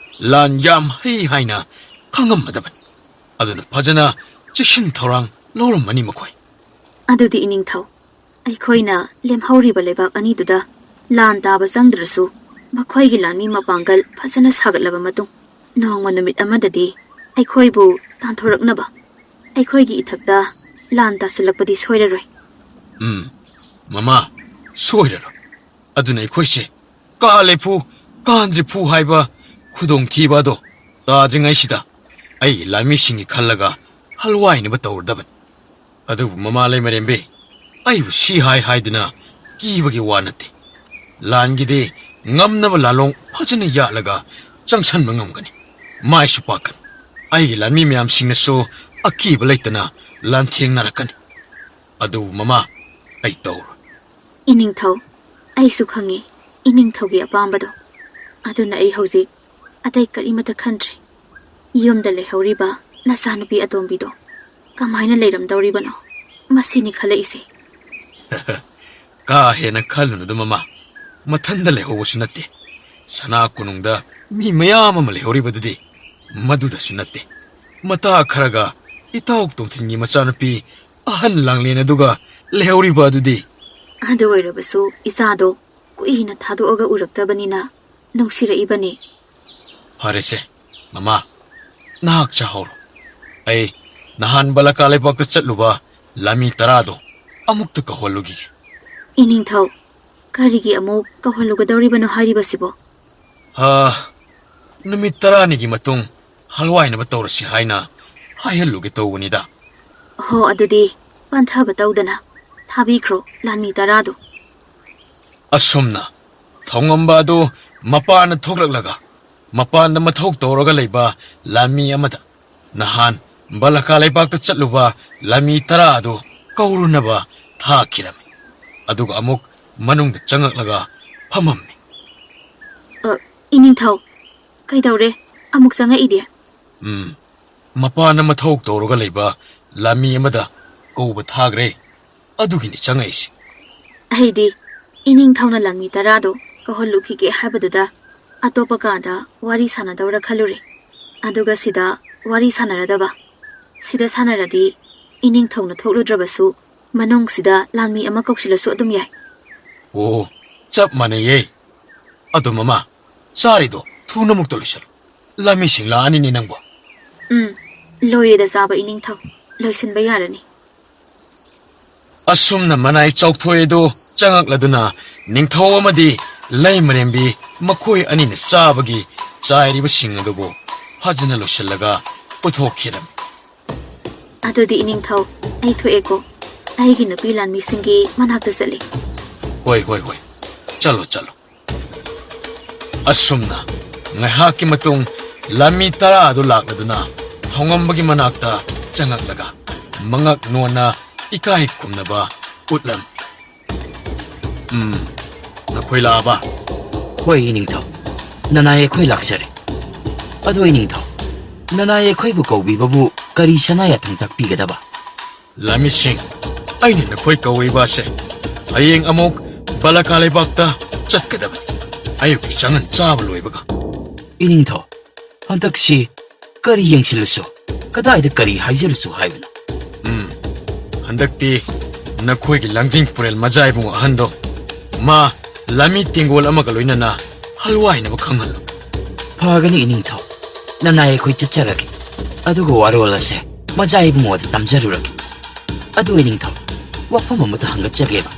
ꯂꯥꯟ ꯌꯥꯝ ꯍꯩ ꯍꯥꯏꯅ ꯈꯪꯉꯝꯃꯗꯕꯅꯤ꯫ ꯑꯗꯨꯅ ꯐꯖꯅ ꯆꯦꯛꯁꯤꯟ ꯊꯧꯔꯥꯡ ꯂꯧꯔꯝꯃꯅꯤ ꯃꯈꯣꯏ꯫ ꯑꯗꯨꯗꯤ ꯏꯅꯤꯡꯊꯧ, ꯑꯩꯈꯣꯏꯅ ꯂꯦꯝꯍꯧꯔꯤꯕ ꯂꯩꯕꯥꯛ ꯑꯅꯤꯗꯨꯗ ꯂꯥꯟ ꯇꯥꯕ ꯆꯪꯗ꯭ꯔꯁꯨ, ꯃꯈꯣꯏꯒꯤ ꯂꯥꯟꯃꯤ ꯃꯄꯥꯡꯒꯜ ꯐꯖꯅ ꯁꯥꯒꯠꯂꯕ ꯃꯇꯨꯡ, ꯅꯣꯡꯃ ꯅꯨꯃꯤꯠ ꯑꯃꯗꯗꯤ ꯑꯩꯈꯣꯏꯕꯨ ꯇꯥꯟꯊꯣꯔꯛꯅꯕ ꯑꯩꯈꯣꯏꯒꯤ ꯏꯊꯛꯇ ꯂꯥꯟ ꯇꯥꯁꯤꯜꯂꯛꯄꯗꯤ ꯁꯣꯏꯔꯔꯣꯏ꯫ ꯎꯝ, ꯃꯃꯥ, ꯁꯣꯏꯔꯔꯣꯏ꯫ ꯑꯗꯨꯅ ꯑꯩꯈꯣꯏꯁꯦ ꯀꯥ ꯂꯩꯐꯨ, ꯀꯥꯟꯗ꯭ꯔꯤꯐꯨ ꯍꯥꯏꯕ ꯈꯨꯗꯣꯡꯊꯤꯕ ꯑꯗꯣ ꯇꯥꯗ꯭ꯔꯤꯉꯩꯁꯤꯗ ꯑꯩꯒꯤ ꯂꯥꯟꯃꯤꯁꯤꯡꯒꯤ ꯈꯜꯂꯒ ꯍꯜꯋꯥꯏꯅꯕ ꯇꯧꯔꯗꯕꯅꯤ꯫ ꯑꯗꯨꯕꯨ ꯃꯃꯥ ꯂꯩꯃꯔꯦꯝꯕꯤ, ꯑꯩꯕꯨ ꯁꯤ ꯍꯥꯏ ꯍꯥꯏꯗꯨꯅ ꯀꯤꯕꯒꯤ ꯋꯥ ꯅꯠꯇꯦ꯫ ꯂꯥꯟꯒꯤꯗꯤ ꯉꯝꯅꯕ ꯂꯥꯂꯣꯡ ꯐꯖꯅ ꯌꯥꯠꯂꯒ ꯆꯪꯁꯟꯕ ꯉꯝꯒꯅꯤ꯫ ꯃꯥꯏꯁꯨ ꯄꯥꯛꯀꯅꯤ꯫ ꯑꯩꯒꯤ ꯂꯥꯟꯃꯤ ꯃꯌꯥꯝꯁꯤꯡꯅꯁꯨ ꯑꯀꯤꯕ ꯂꯩꯇꯅ ꯂꯥꯟꯊꯦꯡꯅꯔꯛꯀꯅꯤ꯫ ꯑꯗꯨꯕꯨ ꯃꯃꯥ, ꯑꯩ ꯇꯧꯔꯣꯏ꯫ ꯏꯅꯤꯡꯊꯧ, ꯑꯩꯁꯨ ꯈꯪꯉꯤ ꯏꯅꯤꯡꯊꯧꯒꯤ ꯑꯄꯥꯝꯕꯗꯣ꯫ ꯑꯗꯨꯅ ꯑꯩ ꯍꯧꯖꯤꯛ ꯑꯇꯩ ꯀꯔꯤꯃꯠꯇ ꯈꯟꯗ꯭ꯔꯦ꯫ ꯌꯨꯝꯗ ꯂꯩꯍꯧꯔꯤꯕ ꯅꯆꯥꯅꯨꯄꯤ ꯑꯇꯣꯝꯕꯤꯗꯣ ꯀꯃꯥꯏꯅ ꯂꯩꯔꯝꯗꯧꯔꯤꯕꯅꯣ? ꯃꯁꯤꯅꯤ ꯈꯜꯂꯛꯏꯁꯦ꯫ ꯀꯥ ꯍꯦꯟꯅ ꯈꯜꯂꯨꯅꯨꯗ ꯃꯃꯥ꯫ ꯃꯊꯟꯗ ꯂꯩꯍꯧꯕꯁꯨ ꯅꯠꯇꯦ꯫ ꯁꯅꯥ ꯀꯣꯅꯨꯡꯗ ꯃꯤ ꯃꯌꯥꯝ ꯑꯃ ꯂꯩꯍꯧꯔꯤꯕꯗꯨꯗꯤ ꯃꯗꯨꯗꯁꯨ ꯅꯠꯇꯦ꯫ ꯃꯇꯥ ꯈꯔꯒ ꯏꯇꯥꯎ ꯇꯣꯝꯊꯤꯟꯒꯤ ꯃꯆꯥꯅꯨꯄꯤ ꯑꯍꯟ ꯂꯥꯡꯂꯦꯟ ꯑꯗꯨꯒ ꯂꯩꯍꯧꯔꯤꯕ ꯑꯗꯨꯗꯤ꯫ ꯑꯗꯨ ꯑꯣꯏꯔꯕꯁꯨ ꯏꯆꯥꯗꯣ ꯀꯨꯏꯅ ꯊꯥꯗꯣꯛꯑꯒ ꯎꯔꯛꯇꯕꯅꯤꯅ ꯅꯨꯡꯁꯤꯔꯛꯏꯕꯅꯤ꯫ ꯐꯔꯦꯁꯦ, ꯃꯃꯥ, ꯅꯍꯥꯛ ꯆꯥꯍꯧꯔꯣ꯫ ꯑꯩ ꯅꯍꯥꯟ ꯕꯂꯀꯥ ꯂꯩꯕꯥꯛꯇ ꯆꯠꯂꯨꯕ ꯂꯥꯟꯃꯤ ꯇꯔꯥꯗꯣ ꯑꯃꯨꯛꯇ ꯀꯧꯍꯜꯂꯨꯈꯤꯒꯦ꯫ ꯏꯅꯤꯡꯊꯧ, ꯀꯔꯤꯒꯤ ꯑꯃꯨꯛ ꯀꯧꯍꯜꯂꯨꯒꯗꯧꯔꯤꯕꯅꯣ ꯍꯥꯏꯔꯤꯕꯁꯤꯕꯣ? ꯑꯥ, ꯅꯨꯃꯤꯠ ꯇꯔꯥꯅꯤꯒꯤ ꯃꯇꯨꯡ ꯍꯜꯋꯥꯏꯅꯕ ꯇꯧꯔꯁꯤ ꯍꯥꯏꯅ ꯍꯥꯏꯍꯜꯂꯨꯒꯦ ꯇꯧꯕꯅꯤꯗ꯫ ꯍꯣ, ꯑꯗꯨꯗꯤ ꯄꯟꯊꯕ ꯇꯧꯗꯅ ꯊꯥꯕꯤꯈ꯭ꯔꯣ ꯂꯥꯟꯃꯤ ꯇꯔꯥꯗꯨ꯫ ꯑꯁꯨꯝꯅ ꯊꯧꯉꯝꯕ ꯑꯗꯨ ꯃꯄꯥꯟꯗ ꯊꯣꯛꯂꯛꯂꯒ ꯃꯄꯥꯟꯗ ꯃꯊꯧ ꯇꯧꯔꯒ ꯂꯩꯕ ꯂꯥꯟꯃꯤ ꯑꯃꯗ ꯅꯍꯥꯟ ꯕꯂꯀꯥ ꯂꯩꯕꯥꯛꯇ ꯆꯠꯂꯨꯕ ꯂꯥꯟꯃꯤ ꯇꯔꯥ ꯑꯗꯨ ꯀꯧꯔꯨꯅꯕ ꯊꯥꯈꯤꯔꯝꯃꯤ꯫ ꯑꯗꯨꯒ ꯑꯃꯨꯛ ꯃꯅꯨꯡꯗ ꯆꯪꯉꯛꯂꯒ ꯐꯝꯃꯝꯃꯤ꯫ ꯑ, ꯏꯅꯤꯡꯊꯧ, ꯀꯩꯗꯧꯔꯦ? ꯑꯃꯨꯛ ꯆꯪꯉꯛꯏꯗꯤ? ꯎꯝ, ꯃꯄꯥꯟꯗ ꯃꯊꯧ ꯇꯧꯔꯒ ꯂꯩꯕ ꯂꯥꯟꯃꯤ ꯑꯃꯗ ꯀꯧꯕ ꯊꯥꯈ꯭ꯔꯦ꯫ ꯑꯗꯨꯒꯤꯅꯤ ꯆꯪꯉꯛꯏꯁꯤ꯫ ꯑꯩꯗꯤ ꯏꯅꯤꯡꯊꯧꯅ ꯂꯥꯟꯃꯤ ꯇꯔꯥꯗꯣ ꯀꯧꯍꯜꯂꯨꯈꯤꯒꯦ ꯍꯥꯏꯕꯗꯨꯗ ꯑꯇꯣꯞꯄ ꯀꯥꯗ ꯋꯥꯔꯤ ꯁꯥꯟꯅꯗꯧꯔ ꯈꯜꯂꯨꯔꯦ꯫ ꯑꯗꯨꯒ ꯁꯤꯗ ꯋꯥꯔꯤ ꯁꯥꯟꯅꯔꯗꯕ꯫ ꯁꯤꯗ ꯁꯥꯟꯅꯔꯗꯤ ꯏꯅꯤꯡꯊꯧꯅ ꯊꯣꯛꯂꯨꯗ꯭ꯔꯕꯁꯨ ꯃꯅꯨꯡꯁꯤꯗ ꯂꯥꯟꯃꯤ ꯑꯃ ꯀꯧꯁꯤꯜꯂꯁꯨ ꯑꯗꯨꯝ ꯌꯥꯏ꯫ ꯑꯣ, ꯆꯞ ꯃꯥꯟꯅꯩꯌꯦ꯫ ꯑꯗꯣ ꯃꯃꯥ, ꯆꯥꯔꯤꯗꯣ ꯊꯨꯅ ꯑꯃꯨꯛꯇ ꯂꯣꯏꯁꯜꯂꯨ꯫ ꯂꯥꯟꯃꯤꯁꯤꯡ ꯂꯥꯛꯑꯅꯤꯅꯦ ꯅꯪꯕꯣ꯫ ꯎꯝ, ꯂꯣꯏꯔꯦꯗ ꯆꯥꯕ ꯏꯅꯤꯡꯊꯧ꯫ ꯂꯣꯏꯁꯤꯟꯕ ꯌꯥꯔꯅꯤ꯫ ꯑꯁꯨꯝꯅ ꯃꯅꯥꯏ ꯆꯥꯎꯊꯣꯛꯑꯦꯗꯣ ꯆꯪꯉꯛꯂꯗꯨꯅ ꯅꯤꯡꯊꯧ ꯑꯃꯗꯤ ꯂꯩꯃꯔꯦꯝꯕꯤ ꯃꯈꯣꯏ ꯑꯅꯤꯅ ꯆꯥꯕꯒꯤ ꯆꯥꯏꯔꯤꯕꯁꯤꯡ ꯑꯗꯨꯕꯨ ꯐꯖꯅ ꯂꯣꯏꯁꯤꯜꯂꯒ ꯄꯨꯊꯣꯛꯈꯤꯔꯝꯃꯤ꯫ ꯑꯗꯨꯗꯤ ꯏꯅꯤꯡꯊꯧ, ꯑꯩ ꯊꯣꯛꯑꯦꯀꯣ꯫ ꯑꯩꯒꯤ ꯅꯨꯄꯤ ꯂꯥꯟꯃꯤꯁꯤꯡꯒꯤ ꯃꯅꯥꯛꯇ ꯆꯠꯂꯤ꯫ ꯍꯣꯏ, ꯍꯣꯏ, ꯍꯣꯏ꯫ ꯆꯠꯂꯣ, ꯆꯠꯂꯣ꯫ ꯑꯁꯨꯝꯅ ꯉꯥꯏꯍꯥꯛꯀꯤ ꯃꯇꯨꯡ ꯂꯥꯟꯃꯤ ꯇꯔꯥ ꯑꯗꯨ ꯂꯥꯛꯂꯗꯨꯅ ꯊꯧꯉꯝꯕꯒꯤ ꯃꯅꯥꯛꯇ ꯆꯪꯉꯛꯂꯒ ꯃꯉꯛ ꯅꯣꯟꯅ ꯏꯀꯥꯏ ꯈꯨꯝꯅꯕ ꯎꯠꯂꯝꯃꯤ꯫ ꯎꯝ, ꯅꯈꯣꯏ ꯂꯥꯛꯑꯕ? ꯍꯣꯏ, ꯏꯅꯤꯡꯊꯧ꯫ ꯅꯅꯥꯏ ꯑꯩꯈꯣꯏ ꯂꯥꯛꯆꯔꯦ꯫ ꯑꯗꯣ ꯏꯅꯤꯡꯊꯧ, ꯅꯅꯥꯏ ꯑꯩꯈꯣꯏꯕꯨ ꯀꯧꯕꯤꯕꯕꯨ ꯀꯔꯤ ꯁꯅꯥ ꯌꯥꯊꯪ ꯇꯥꯛꯄꯤꯒꯗꯕ? ꯂꯥꯟꯃꯤꯁꯤꯡ, ꯑꯩꯅ ꯅꯈꯣꯏ ꯀꯧꯔꯤꯕ ꯑꯁꯦ ꯍꯌꯦꯡ ꯑꯃꯨꯛ ꯕꯂꯀꯥ ꯂꯩꯕꯥꯛꯇ ꯆꯠꯀꯗꯕꯅꯤ꯫ ꯑꯌꯨꯛꯀꯤ ꯆꯥꯉꯟ ꯆꯥꯕ ꯂꯣꯏꯕꯒ꯫ ꯏꯅꯤꯡꯊꯧ, ꯍꯟꯗꯛꯁꯤ ꯀꯔꯤ ꯌꯦꯡꯁꯤꯜꯂꯨꯁꯨ, ꯀꯗꯥꯏꯗ ꯀꯔꯤ ꯍꯥꯏꯖꯔꯨꯁꯨ ꯍꯥꯏꯕꯅꯣ? ꯎꯝ, ꯍꯟꯗꯛꯇꯤ ꯅꯈꯣꯏꯒꯤ ꯂꯥꯡꯖꯤꯡ ꯄꯨꯔꯦꯜ ꯃꯖꯥ ꯏꯕꯨꯡ ꯑꯍꯟꯗꯣ, ꯃꯥ ꯂꯥꯟꯃꯤ ꯇꯦꯡꯒꯣꯜ ꯑꯃꯒ ꯂꯣꯏꯅꯅ ꯍꯜꯋꯥꯏꯅꯕ ꯈꯪꯍꯜꯂꯨ꯫ ꯐꯒꯅꯤ ꯏꯅꯤꯡꯊꯧ, ꯅꯅꯥꯏ ꯑꯩꯈꯣꯏ ꯆꯠꯆꯔꯒꯦ꯫ ꯑꯗꯨꯒ ꯋꯥꯔꯣꯜ ꯑꯁꯦ ꯃꯖꯥ ꯏꯕꯨꯡꯉꯣꯗ ꯇꯝꯖꯔꯨꯔꯒꯦ꯫ ꯑꯗꯨ ꯏꯅꯤꯡꯊꯧ, ꯋꯥꯐꯝ ꯑꯃꯇ ꯍꯪꯒꯠꯆꯒꯦꯕ꯫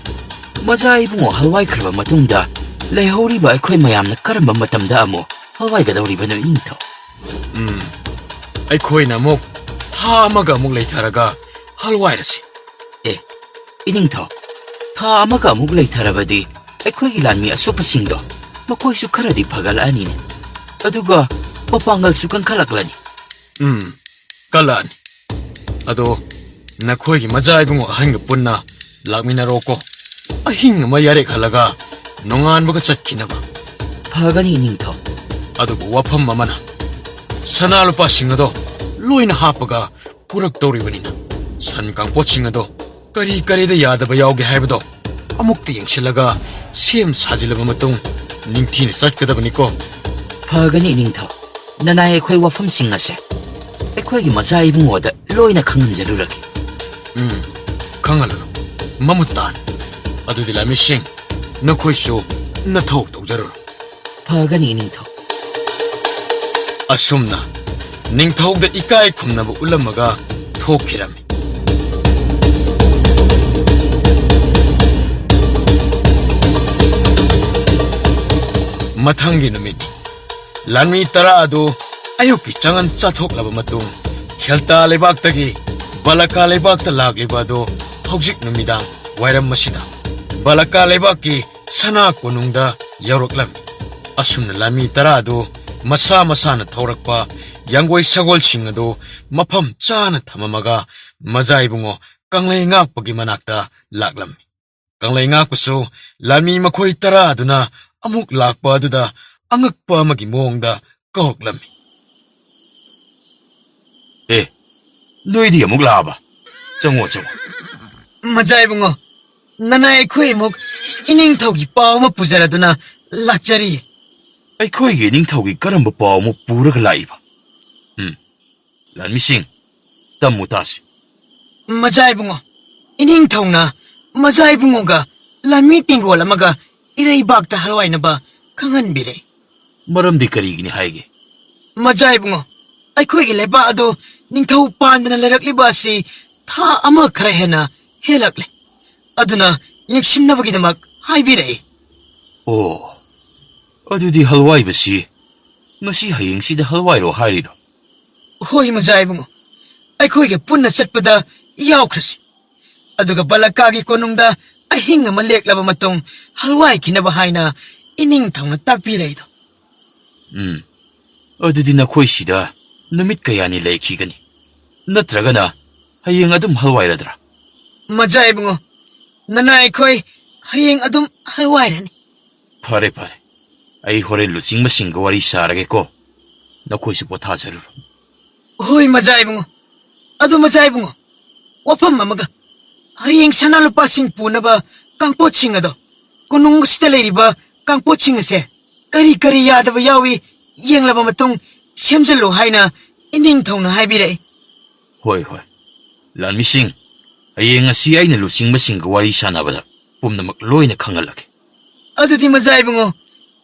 ꯃꯖꯥ ꯏꯕꯨꯡꯉꯣ ꯍꯜꯋꯥꯏꯈ꯭ꯔꯕ ꯃꯇꯨꯡꯗ ꯂꯩꯍꯧꯔꯤꯕ ꯑꯩꯈꯣꯏ ꯃꯌꯥꯝꯅ ꯀꯔꯝꯕ ꯃꯇꯝꯗ ꯑꯃꯨꯛ ꯍꯜꯋꯥꯏꯒꯗꯧꯔꯤꯕꯅꯣ ꯏꯅꯤꯡꯊꯧ? ꯎꯝ, ꯑꯩꯈꯣꯏꯅ ꯑꯃꯨꯛ ꯊꯥ ꯑꯃꯒ ꯑꯃꯨꯛ ꯂꯩꯊꯔꯒ ꯍꯜꯋꯥꯏꯔꯁꯤ꯫ ꯑꯦ, ꯏꯅꯤꯡꯊꯧ, ꯊꯥ ꯑꯃꯒ ꯑꯃꯨꯛ ꯂꯩꯊꯔꯕꯗꯤ ꯑꯩꯈꯣꯏꯒꯤ ꯂꯥꯟꯃꯤ ꯑꯁꯣꯛꯄꯁꯤꯡꯗꯣ ꯃꯈꯣꯏꯁꯨ ꯈꯔꯗꯤ ꯐꯒꯠꯂꯛꯑꯅꯤꯅꯦ꯫ ꯑꯗꯨꯒ ꯃꯄꯥꯡꯒꯜꯁꯨ ꯀꯟꯈꯠꯂꯛꯂꯅꯤ꯫ ꯎꯝ, ꯀꯜꯂꯛꯑꯅꯤ꯫ ꯑꯗꯣ ꯅꯈꯣꯏꯒꯤ ꯃꯖꯥ ꯏꯕꯨꯡꯉꯣ ꯑꯍꯟꯒ ꯄꯨꯟꯅ ꯂꯥꯛꯃꯤꯟꯅꯔꯣꯀꯣ꯫ ꯑꯍꯤꯡ ꯑꯃ ꯌꯥꯔꯦꯛ ꯍꯜꯂꯒ ꯅꯣꯡꯉꯥꯟꯕꯒ ꯆꯠꯈꯤꯅꯕ꯫ ꯐꯒꯅꯤ ꯏꯅꯤꯡꯊꯧ꯫ ꯑꯗꯨꯕꯨ ꯋꯥꯐꯝ ꯑꯃꯅ, ꯁꯅꯥ ꯂꯨꯄꯥꯁꯤꯡ ꯑꯗꯣ ꯂꯣꯏꯅ ꯍꯥꯞꯄꯒ ꯄꯨꯔꯛꯇꯧꯔꯤꯕꯅꯤꯅ, ꯁꯟ ꯀꯥꯡꯄꯣꯠꯁꯤꯡ ꯑꯗꯣ ꯀꯔꯤ ꯀꯔꯤꯗ ꯌꯥꯗꯕ ꯌꯥꯎꯒꯦ ꯍꯥꯏꯕꯗꯣ ꯑꯃꯨꯛꯇ ꯌꯦꯡꯁꯤꯜꯂꯒ ꯁꯦꯝ ꯁꯥꯖꯤꯜꯂꯕ ꯃꯇꯨꯡ ꯅꯤꯡꯊꯤꯅ ꯆꯠꯀꯗꯕꯅꯤꯀꯣ꯫ ꯐꯒꯅꯤ ꯏꯅꯤꯡꯊꯧ꯫ ꯅꯅꯥꯏ ꯑꯩꯈꯣꯏ ꯋꯥꯐꯝꯁꯤꯡ ꯑꯁꯦ ꯑꯩꯈꯣꯏꯒꯤ ꯃꯆꯥ ꯏꯕꯨꯡꯉꯣꯗ ꯂꯣꯏꯅ ꯈꯪꯍꯟꯖꯔꯨꯔꯒꯦ꯫ ꯎꯝ, ꯈꯪꯍꯜꯂꯨꯔꯣ꯫ ꯃꯃꯨꯠ ꯇꯥꯅ꯫ ꯑꯗꯨꯗꯤ ꯂꯥꯟꯃꯤꯁꯤꯡ, ꯅꯈꯣꯏꯁꯨ ꯅꯊꯧ ꯇꯧꯖꯔꯨꯔꯣ꯫ ꯐꯒꯅꯤ ꯏꯅꯤꯡꯊꯧ꯫ ꯑꯁꯨꯝꯅ ꯅꯤꯡꯊꯧꯗ ꯏꯀꯥꯏ ꯈꯨꯝꯅꯕ ꯎꯠꯂꯝꯃꯒ ꯊꯣꯛꯈꯤꯔꯝꯃꯤ꯫ ꯃꯊꯪꯒꯤ ꯅꯨꯃꯤꯠ, ꯂꯥꯟꯃꯤ ꯇꯔꯥ ꯑꯗꯨ ꯑꯌꯨꯛꯀꯤ ꯆꯉꯟ ꯆꯥꯊꯣꯛꯂꯕ ꯃꯇꯨꯡ, ꯈꯦꯜꯇꯥ ꯂꯩꯕꯥꯛꯇꯒꯤ ꯕꯂꯀꯥ ꯂꯩꯕꯥꯛꯇ ꯂꯥꯛꯂꯤꯕ ꯑꯗꯨ ꯍꯧꯖꯤꯛ ꯅꯨꯃꯤꯗꯥꯡ ꯋꯥꯏꯔꯝ ꯑꯁꯤꯗ ꯕꯂꯀꯥ ꯂꯩꯕꯥꯛꯀꯤ ꯁꯅꯥ ꯀꯣꯅꯨꯡꯗ ꯌꯧꯔꯛꯂꯝꯃꯤ꯫ ꯑꯁꯨꯝꯅ ꯂꯥꯟꯃꯤ ꯇꯔꯥ ꯑꯗꯨ ꯃꯁꯥ ꯃꯁꯥꯅ ꯊꯧꯔꯛꯄ ꯌꯥꯡꯒꯣꯏ ꯁꯒꯣꯜꯁꯤꯡ ꯑꯗꯨ ꯃꯐꯝ ꯆꯥꯅ ꯊꯝꯃꯝꯃꯒ ꯃꯖꯥ ꯏꯕꯨꯡꯉꯣ ꯀꯪꯂꯩ ꯉꯥꯛꯄꯒꯤ ꯃꯅꯥꯛꯇ ꯂꯥꯛꯂꯝꯃꯤ꯫ ꯀꯪꯂꯩ ꯉꯥꯛꯄꯁꯨ ꯂꯥꯟꯃꯤ ꯃꯈꯣꯏ ꯇꯔꯥ ꯑꯗꯨꯅ ꯑꯃꯨꯛ ꯂꯥꯛꯄ ꯑꯗꯨꯗ ꯑꯉꯛꯄ ꯑꯃꯒꯤ ꯃꯑꯣꯡꯗ ꯀꯧꯔꯛꯂꯝꯃꯤ꯫ ꯑꯦ, ꯅꯣꯏꯗꯤ ꯑꯃꯨꯛ ꯂꯥꯛꯑꯕ? ꯆꯪꯉꯣ, ꯆꯪꯉꯣ꯫ ꯃꯖꯥ ꯏꯕꯨꯡꯉꯣ, ꯅꯅꯥꯏ ꯑꯩꯈꯣꯏ ꯑꯃꯨꯛ ꯏꯅꯤꯡꯊꯧꯒꯤ ꯄꯥꯎ ꯑꯃ ꯄꯨꯖꯔꯗꯨꯅ ꯂꯥꯛꯆꯔꯤ꯫ ꯑꯩꯈꯣꯏꯒꯤ ꯏꯅꯤꯡꯊꯧꯒꯤ ꯀꯔꯝꯕ ꯄꯥꯎ ꯑꯃ ꯄꯨꯔꯒ ꯂꯥꯛꯏꯕ? ꯎꯝ, ꯂꯥꯟꯃꯤꯁꯤꯡ, ꯇꯝꯃꯨ ꯇꯥꯁꯤ꯫ ꯃꯖꯥ ꯏꯕꯨꯡꯉꯣ, ꯏꯅꯤꯡꯊꯧꯅ ꯃꯖꯥ ꯏꯕꯨꯡꯉꯣꯒ ꯂꯥꯟꯃꯤ ꯇꯦꯡꯒꯣꯜ ꯑꯃꯒ ꯏꯔꯩꯕꯥꯛꯇ ꯍꯜꯋꯥꯏꯅꯕ ꯈꯪꯍꯟꯕꯤꯔꯦ꯫ ꯃꯔꯝꯗꯤ ꯀꯔꯤꯒꯤꯅꯤ ꯍꯥꯏꯒꯦ? ꯃꯖꯥ ꯏꯕꯨꯡꯉꯣ, ꯑꯩꯈꯣꯏꯒꯤ ꯂꯩꯕꯥꯛ ꯑꯗꯨ ꯅꯤꯡꯊꯧ ꯄꯥꯟꯗꯅ ꯂꯩꯔꯛꯂꯤꯕ ꯑꯁꯤ ꯊꯥ ꯑꯃ ꯈꯔ ꯍꯦꯟꯅ ꯍꯦꯜꯂꯛꯂꯦ꯫ ꯑꯗꯨꯅ ꯌꯦꯡꯁꯤꯟꯅꯕꯒꯤꯗꯃꯛ ꯍꯥꯏꯕꯤꯔꯛꯏ꯫ ꯑꯣ, ꯑꯗꯨꯗꯤ ꯍꯜꯋꯥꯏꯕꯁꯤ ꯉꯁꯤ ꯍꯌꯦꯡꯁꯤꯗ ꯍꯜꯋꯥꯏꯔꯣ ꯍꯥꯏꯔꯤꯔꯣ? ꯍꯣꯏ ꯃꯖꯥ ꯏꯕꯨꯡꯉꯣ, ꯑꯩꯈꯣꯏꯒ ꯄꯨꯟꯅ ꯆꯠꯄꯗ ꯌꯥꯎꯈ꯭ꯔꯁꯤ꯫ ꯑꯗꯨꯒ ꯕꯂꯀꯥꯒꯤ ꯀꯣꯅꯨꯡꯗ ꯑꯍꯤꯡ ꯑꯃ ꯂꯦꯛꯂꯕ ꯃꯇꯨꯡ ꯍꯜꯋꯥꯏꯈꯤꯅꯕ ꯍꯥꯏꯅ ꯏꯅꯤꯡꯊꯧꯅ ꯇꯥꯛꯄꯤꯔꯛꯏꯗꯣ꯫ ꯎꯝ, ꯑꯗꯨꯗꯤ ꯅꯈꯣꯏ ꯁꯤꯗ ꯅꯨꯃꯤꯠ ꯀꯌꯥꯅꯤ ꯂꯩꯈꯤꯒꯅꯤ? ꯅꯠꯇ꯭ꯔꯒꯅ ꯍꯌꯦꯡ ꯑꯗꯨꯝ ꯍꯜꯋꯥꯏꯔꯗ꯭ꯔꯥ? ꯃꯖꯥ ꯏꯕꯨꯡꯉꯣ, ꯅꯅꯥꯏ ꯑꯩꯈꯣꯏ ꯍꯌꯦꯡ ꯑꯗꯨꯝ ꯍꯜꯋꯥꯏꯔꯅꯤ꯫ ꯐꯔꯦ, ꯐꯔꯦ꯫ ꯑꯩ ꯍꯣꯔꯦꯟ ꯂꯨꯆꯤꯡꯕꯁꯤꯡꯒ ꯋꯥꯔꯤ ꯁꯥꯔꯒꯦꯀꯣ꯫ ꯅꯈꯣꯏꯁꯨ ꯄꯣꯊꯥꯖꯔꯨꯔꯣ꯫ ꯍꯣꯏ ꯃꯖꯥ ꯏꯕꯨꯡꯉꯣ꯫ ꯑꯗꯨ ꯃꯖꯥ ꯏꯕꯨꯡꯉꯣ, ꯋꯥꯐꯝ ꯑꯃꯒ, ꯍꯌꯦꯡ ꯁꯅꯥ ꯂꯨꯄꯥꯁꯤꯡ ꯄꯨꯅꯕ ꯀꯥꯡꯄꯣꯠꯁꯤꯡ ꯑꯗꯣ, ꯀꯣꯅꯨꯡ ꯑꯁꯤꯗ ꯂꯩꯔꯤꯕ ꯀꯥꯡꯄꯣꯠꯁꯤꯡ ꯑꯁꯦ ꯀꯔꯤ ꯀꯔꯤ ꯌꯥꯗꯕ ꯌꯥꯎꯏ ꯌꯦꯡꯂꯕ ꯃꯇꯨꯡ ꯁꯦꯝꯖꯤꯜꯂꯨ ꯍꯥꯏꯅ ꯏꯅꯤꯡꯊꯧꯅ ꯍꯥꯏꯕꯤꯔꯛꯏ꯫ ꯍꯣꯏ, ꯍꯣꯏ꯫ ꯂꯥꯟꯃꯤꯁꯤꯡ, ꯍꯌꯦꯡ ꯑꯁꯤ ꯑꯩꯅ ꯂꯨꯆꯤꯡꯕꯁꯤꯡꯒ ꯋꯥꯔꯤ ꯁꯥꯟꯅꯕꯗ ꯄꯨꯝꯅꯃꯛ ꯂꯣꯏꯅ ꯈꯪꯍꯜꯂꯒꯦ꯫ ꯑꯗꯨꯗꯤ ꯃꯖꯥ ꯏꯕꯨꯡꯉꯣ,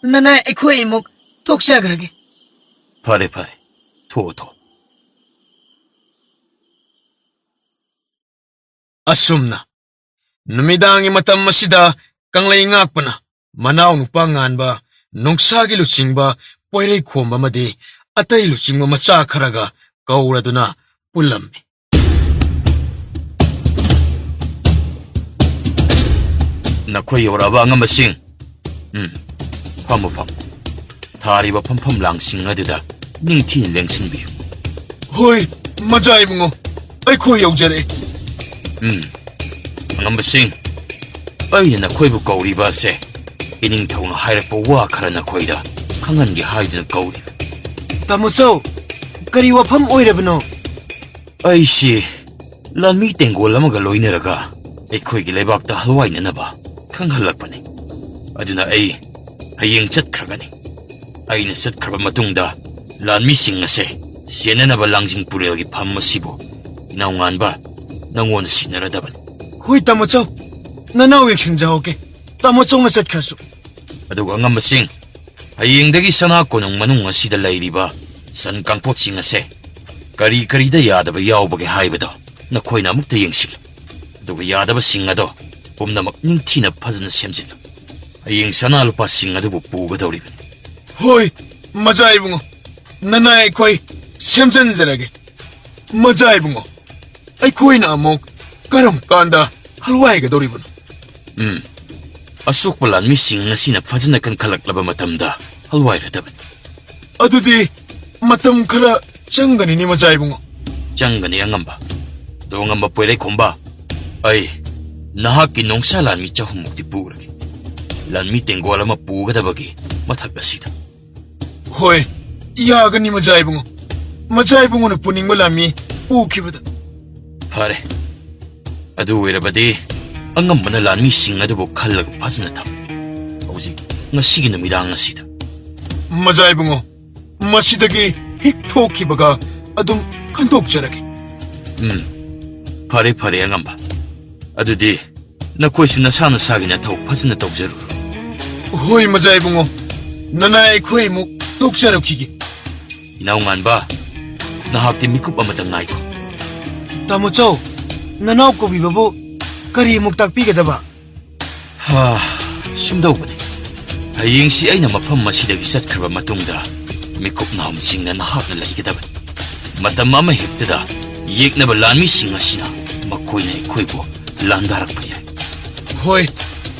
ꯅꯅꯥꯏ ꯑꯩꯈꯣꯏ ꯑꯃꯨꯛ ꯊꯣꯛꯆꯈ꯭ꯔꯒꯦ꯫ ꯐꯔꯦ, ꯐꯔꯦ꯫ ꯊꯣꯛꯑꯣ, ꯊꯣꯛꯑꯣ꯫ ꯑꯁꯨꯝꯅ ꯅꯨꯃꯤꯗꯥꯡꯒꯤ ꯃꯇꯝ ꯑꯁꯤꯗ ꯀꯪꯂꯩ ꯉꯥꯛꯄꯅ ꯃꯅꯥꯎ ꯅꯨꯄꯥ ꯉꯥꯟꯕ, ꯅꯣꯡꯁꯥꯒꯤ ꯂꯨꯆꯤꯡꯕ ꯄꯣꯏꯔꯩꯈꯣꯝꯕ ꯑꯃꯗꯤ ꯑꯇꯩ ꯂꯨꯆꯤꯡꯕ ꯃꯆꯥ ꯈꯔꯒ ꯀꯧꯔꯗꯨꯅ ꯄꯨꯜꯂꯝꯃꯤ꯫ ꯅꯈꯣꯏ ꯌꯧꯔꯛꯑꯕ ꯑꯉꯝꯕꯁꯤꯡ? ꯎꯝ, ꯐꯝꯃꯨ, ꯐꯝꯃꯨ꯫ ꯊꯥꯔꯤꯕ ꯐꯝꯐꯝ ꯂꯥꯡꯁꯤꯡ ꯑꯗꯨꯗ ꯅꯤꯡꯊꯤꯅ ꯂꯦꯡꯁꯤꯟꯕꯤꯌꯨ꯫ ꯍꯣꯏ, ꯃꯖꯥ ꯏꯕꯨꯡꯉꯣ, ꯑꯩꯈꯣꯏ ꯌꯧꯖꯔꯛꯑꯦ꯫ ꯎꯝ, ꯑꯉꯝꯕꯁꯤꯡ, ꯑꯩꯅ ꯅꯈꯣꯏꯕꯨ ꯀꯧꯔꯤꯕ ꯑꯁꯦ ꯏꯅꯤꯡꯊꯧꯅ ꯍꯥꯏꯔꯛꯄ ꯋꯥ ꯈꯔ ꯅꯈꯣꯏꯗ ꯈꯪꯍꯟꯒꯦ ꯍꯥꯏꯗꯨꯅ ꯀꯧꯔꯤꯕꯅꯤ꯫ ꯇꯥꯃꯣ ꯆꯧ, ꯀꯔꯤ ꯋꯥꯐꯝ ꯑꯣꯏꯔꯕꯅꯣ? ꯑꯩꯁꯤ ꯂꯥꯟꯃꯤ ꯇꯦꯡꯒꯣꯜ ꯑꯃꯒ ꯂꯣꯏꯅꯔꯒ ꯑꯩꯈꯣꯏꯒꯤ ꯂꯩꯕꯥꯛꯇ ꯍꯜꯋꯥꯏꯅꯅꯕ ꯈꯪꯍꯜꯂꯛꯄꯅꯤ꯫ ꯑꯗꯨꯅ ꯑꯩ ꯍꯌꯦꯡ ꯆꯠꯈ꯭ꯔꯒꯅꯤ꯫ ꯑꯩꯅ ꯆꯠꯈ꯭ꯔꯕ ꯃꯇꯨꯡꯗ ꯂꯥꯟꯃꯤꯁꯤꯡ ꯑꯁꯦ ꯆꯦꯟꯅꯅꯕ ꯂꯥꯡꯖꯤꯡ ꯄꯨꯔꯦꯜꯒꯤ ꯐꯝ ꯑꯁꯤꯕꯨ ꯏꯅꯥꯎꯉꯥꯟꯕ ꯅꯪꯉꯣꯟꯗ ꯁꯤꯟꯅꯔꯗꯕꯅꯤ꯫ ꯍꯣꯏ, ꯇꯥꯃꯣ ꯆꯧ꯫ ꯅꯅꯥꯎ ꯌꯦꯡꯁꯤꯟꯖꯍꯧꯒꯦ, ꯇꯥꯃꯣ ꯆꯧꯅ ꯆꯠꯈ꯭ꯔꯁꯨ꯫ ꯑꯗꯨꯒ ꯑꯉꯝꯕꯁꯤꯡ, ꯍꯌꯦꯡꯗꯒꯤ ꯁꯅꯥ ꯀꯣꯅꯨꯡ ꯃꯅꯨꯡ ꯑꯁꯤꯗ ꯂꯩꯔꯤꯕ ꯁꯟ ꯀꯥꯡꯄꯣꯠꯁꯤꯡ ꯑꯁꯦ ꯀꯔꯤ ꯀꯔꯤꯗ ꯌꯥꯗꯕ ꯌꯥꯎꯕꯒꯦ ꯍꯥꯏꯕꯗꯣ ꯅꯈꯣꯏꯅ ꯑꯃꯨꯛꯇ ꯌꯦꯡꯁꯤꯜꯂꯨ꯫ ꯑꯗꯨꯒ ꯌꯥꯗꯕꯁꯤꯡ ꯑꯗꯣ ꯄꯨꯝꯅꯃꯛ ꯅꯤꯡꯊꯤꯅ ꯐꯖꯅ ꯁꯦꯝꯖꯤꯜꯂꯨ꯫ ꯍꯌꯦꯡ ꯁꯅꯥ ꯂꯨꯄꯥꯁꯤꯡ ꯑꯗꯨꯕꯨ ꯄꯨꯒꯗꯧꯔꯤꯕꯅꯤ꯫ ꯍꯣꯏ, ꯃꯖꯥ ꯏꯕꯨꯡꯉꯣ, ꯅꯅꯥꯏ ꯑꯩꯈꯣꯏ ꯁꯦꯝꯖꯤꯟꯖꯔꯒꯦ꯫ ꯃꯖꯥ ꯏꯕꯨꯡꯉꯣ, ꯑꯩꯈꯣꯏꯅ ꯑꯃꯨꯛ ꯀꯔꯝ ꯀꯥꯟꯗ ꯍꯜꯋꯥꯏꯒꯗꯧꯔꯤꯕꯅꯣ? ꯎꯝ, ꯑꯁꯣꯛꯄ ꯂꯥꯟꯃꯤꯁꯤꯡ ꯑꯁꯤꯅ ꯐꯖꯅ ꯀꯟꯈꯠꯂꯛꯂꯕ ꯃꯇꯝꯗ ꯍꯜꯋꯥꯏꯔꯗꯕꯅꯤ꯫ ꯑꯗꯨꯗꯤ ꯃꯇꯝ ꯈꯔ ꯆꯪꯒꯅꯤꯅꯦ, ꯃꯖꯥ ꯏꯕꯨꯡꯉꯣ꯫ ꯆꯪꯒꯅꯤ, ꯑꯉꯝꯕ꯫ ꯑꯗꯣ, ꯑꯉꯝꯕ ꯄꯣꯏꯔꯩꯈꯣꯝꯕ, ꯑꯩ ꯅꯍꯥꯛꯀꯤ ꯅꯣꯡꯁꯥ ꯂꯥꯟꯃꯤ ꯆꯍꯨꯝꯃꯨꯛꯇꯤ ꯄꯨꯔꯒꯦ꯫ ꯂꯥꯟꯃꯤ ꯇꯦꯡꯒꯣꯜ ꯑꯃ ꯄꯨꯒꯗꯕꯒꯤ ꯃꯊꯛ ꯑꯁꯤꯗ꯫ ꯍꯣꯏ, ꯌꯥꯒꯅꯤ, ꯃꯖꯥ ꯏꯕꯨꯡꯉꯣ꯫ ꯃꯖꯥ ꯏꯕꯨꯡꯉꯣꯅ ꯄꯨꯅꯤꯡꯕ ꯂꯥꯟꯃꯤ ꯄꯨꯈꯤꯕꯗ꯫ ꯐꯔꯦ, ꯑꯗꯨ ꯑꯣꯏꯔꯕꯗꯤ ꯑꯉꯝꯕꯅ ꯂꯥꯟꯃꯤꯁꯤꯡ ꯑꯗꯨꯕꯨ ꯈꯜꯂꯒ ꯐꯖꯅ ꯊꯝ꯫ ꯍꯧꯖꯤꯛ, ꯉꯁꯤꯒꯤ ꯅꯨꯃꯤꯗꯥꯡ ꯑꯁꯤꯗ꯫ ꯃꯖꯥ ꯏꯕꯨꯡꯉꯣ, ꯃꯁꯤꯗꯒꯤ ꯍꯤꯛ ꯊꯣꯛꯈꯤꯕꯒ ꯑꯗꯨꯝ ꯈꯟꯗꯣꯛꯆꯔꯒꯦ꯫ ꯎꯝ, ꯐꯔꯦ, ꯐꯔꯦ, ꯑꯉꯝꯕ꯫ ꯑꯗꯨꯗꯤ ꯅꯈꯣꯏꯁꯨ ꯅꯁꯥ ꯅꯁꯥꯒꯤ ꯅꯊꯧ ꯐꯖꯅ ꯇꯧꯖꯔꯨꯔꯣ꯫ ꯍꯣꯏ, ꯃꯖꯥ ꯏꯕꯨꯡꯉꯣ, ꯅꯅꯥꯏ ꯑꯩꯈꯣꯏ ꯑꯃꯨꯛ ꯇꯣꯛꯆꯔꯛꯈꯤꯒꯦ꯫ ꯏꯅꯥꯎ ꯉꯥꯟꯕ, ꯅꯍꯥꯛꯇꯤ ꯃꯤꯀꯨꯞ ꯑꯃꯇ ꯉꯥꯏꯈꯣ꯫ ꯇꯥꯃꯣ ꯆꯧ, ꯅꯅꯥꯎ ꯀꯧꯕꯤꯕꯕꯨ ꯀꯔꯤ ꯑꯃꯨꯛ ꯇꯥꯛꯄꯤꯒꯗꯕ? ꯍꯥ, ꯁꯨꯝꯗꯧꯕꯅꯤ꯫ ꯍꯌꯦꯡꯁꯤ ꯑꯩꯅ ꯃꯐꯝ ꯑꯁꯤꯗꯒꯤ ꯆꯠꯈ꯭ꯔꯕ ꯃꯇꯨꯡꯗ, ꯃꯤꯀꯨꯞ ꯅꯥꯍꯨꯝꯁꯤꯡꯅ ꯅꯍꯥꯛꯅ ꯂꯩꯒꯗꯕꯅꯤ꯫ ꯃꯇꯝ ꯑꯃ ꯍꯦꯛꯇꯗ ꯌꯦꯛꯅꯕ ꯂꯥꯟꯃꯤꯁꯤꯡ ꯑꯁꯤꯅ ꯃꯈꯣꯏꯅ ꯑꯩꯈꯣꯏꯕꯨ ꯂꯥꯟꯗꯥꯔꯛꯄ ꯌꯥꯏ꯫ ꯍꯣꯏ,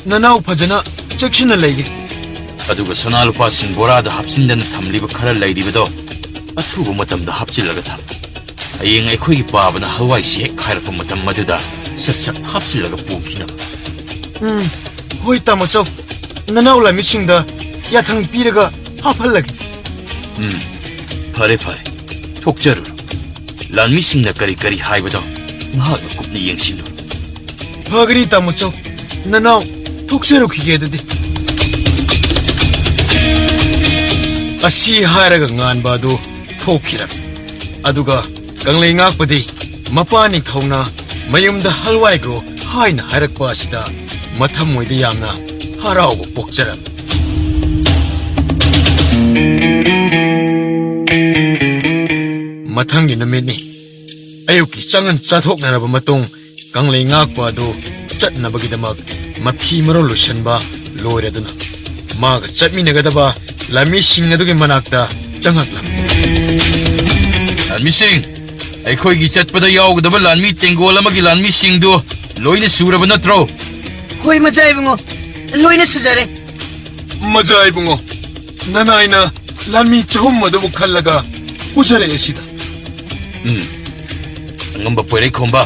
ꯅꯅꯥꯎ ꯐꯖꯅ ꯆꯦꯛꯁꯤꯟꯅ ꯂꯩꯒꯦ꯫ ꯑꯗꯨꯒ ꯁꯅꯥ ꯂꯨꯄꯥꯁꯤꯡ ꯕꯣꯔꯥꯗ ꯍꯥꯞꯆꯤꯟꯗꯅ ꯊꯝꯂꯤꯕ ꯈꯔ ꯂꯩꯔꯤꯕꯗꯣ ꯑꯊꯨꯕ ꯃꯇꯝꯗ ꯍꯥꯞꯆꯤꯜꯂꯒ ꯊꯝ꯫ ꯍꯌꯦꯡ ꯑꯩꯈꯣꯏꯒꯤ ꯄꯥꯕꯅ ꯍꯋꯥꯏꯁꯤ ꯍꯦꯛ ꯈꯥꯏꯔꯛꯄ ꯃꯇꯝ ꯑꯗꯨꯗ ꯁꯠ ꯁꯠ ꯍꯥꯞꯆꯤꯜꯂꯒ ꯄꯨꯈꯤꯅꯕ꯫ ꯎꯝ, ꯍꯣꯏ, ꯇꯥꯃꯣ ꯆꯧ꯫ ꯅꯅꯥꯎ ꯂꯥꯟꯃꯤꯁꯤꯡꯗ ꯌꯥꯊꯪ ꯄꯤꯔꯒ ꯍꯥꯞꯍꯜꯂꯒꯦ꯫ ꯎꯝ, ꯐꯔꯦ, ꯐꯔꯦ꯫ ꯊꯣꯛꯆꯔꯨꯔꯣ꯫ ꯂꯥꯟꯃꯤꯁꯤꯡꯅ ꯀꯔꯤ ꯀꯔꯤ ꯍꯥꯏꯕꯗꯣ ꯅꯍꯥꯛꯅ ꯀꯨꯞꯅ ꯌꯦꯡꯁꯤꯜꯂꯨ꯫ ꯐꯒꯅꯤ, ꯇꯥꯃꯣ ꯆꯧ꯫ ꯅꯅꯥꯎ ꯊꯣꯛꯆꯔꯨꯈꯤꯒꯦ ꯑꯗꯨꯗꯤ꯫ ꯑꯁꯤ ꯍꯥꯏꯔꯒ ꯉꯥꯟꯕ ꯑꯗꯨ ꯊꯣꯛꯈꯤꯔꯝꯃꯤ꯫ ꯑꯗꯨꯒ ꯀꯪꯂꯩ ꯉꯥꯛꯄꯗꯤ ꯃꯄꯥ ꯅꯤꯡꯊꯧꯅ ꯃꯌꯨꯝꯗ ꯍꯜꯋꯥꯏꯈ꯭ꯔꯣ ꯍꯥꯏꯅ ꯍꯥꯏꯔꯛꯄ ꯑꯁꯤꯗ ꯃꯊꯃꯣꯏꯗ ꯌꯥꯝꯅ ꯍꯔꯥꯎꯕ ꯄꯣꯛꯆꯔꯝꯃꯤ꯫ ꯃꯊꯪꯒꯤ ꯅꯨꯃꯤꯠꯅꯤ꯫ ꯑꯌꯨꯛꯀꯤ ꯆꯉꯟ ꯆꯥꯊꯣꯛꯅꯔꯕ ꯃꯇꯨꯡ, ꯀꯪꯂꯩ ꯉꯥꯛꯄ ꯑꯗꯨ ꯆꯠꯅꯕꯒꯤꯗꯃꯛ ꯃꯐꯤ ꯃꯔꯣꯜ ꯂꯣꯏꯁꯤꯟꯕ ꯂꯣꯏꯔꯗꯨꯅ, ꯃꯥꯒ ꯆꯠꯃꯤꯟꯅꯒꯗꯕ ꯂꯥꯟꯃꯤꯁꯤꯡ ꯑꯗꯨꯒꯤ ꯃꯅꯥꯛꯇ ꯆꯪꯉꯛꯂꯝꯃꯤ꯫ "ꯂꯥꯟꯃꯤꯁꯤꯡ, ꯑꯩꯈꯣꯏꯒꯤ ꯆꯠꯄꯗ ꯌꯥꯎꯒꯗꯕ ꯂꯥꯟꯃꯤ ꯇꯦꯡꯒꯣꯜ ꯑꯃꯒꯤ ꯂꯥꯟꯃꯤꯁꯤꯡꯗꯨ ꯂꯣꯏꯅ ꯁꯨꯔꯕ ꯅꯠꯇ꯭ꯔꯣ?" "ꯍꯣꯏ, ꯃꯆꯥ ꯏꯕꯨꯡꯉꯣ, ꯂꯣꯏꯅ ꯁꯨꯖꯔꯦ꯫" "ꯃꯆꯥ ꯏꯕꯨꯡꯉꯣ, ꯅꯅꯥꯏꯅ ꯂꯥꯟꯃꯤ ꯆꯍꯨꯝ ꯑꯗꯨꯕꯨ ꯈꯜꯂꯒ ꯄꯨꯖꯔꯛꯑꯦ ꯁꯤꯗ꯫" "ꯎꯝ, ꯑꯉꯝꯕ ꯄꯣꯏꯔꯩꯈꯣꯝꯕ,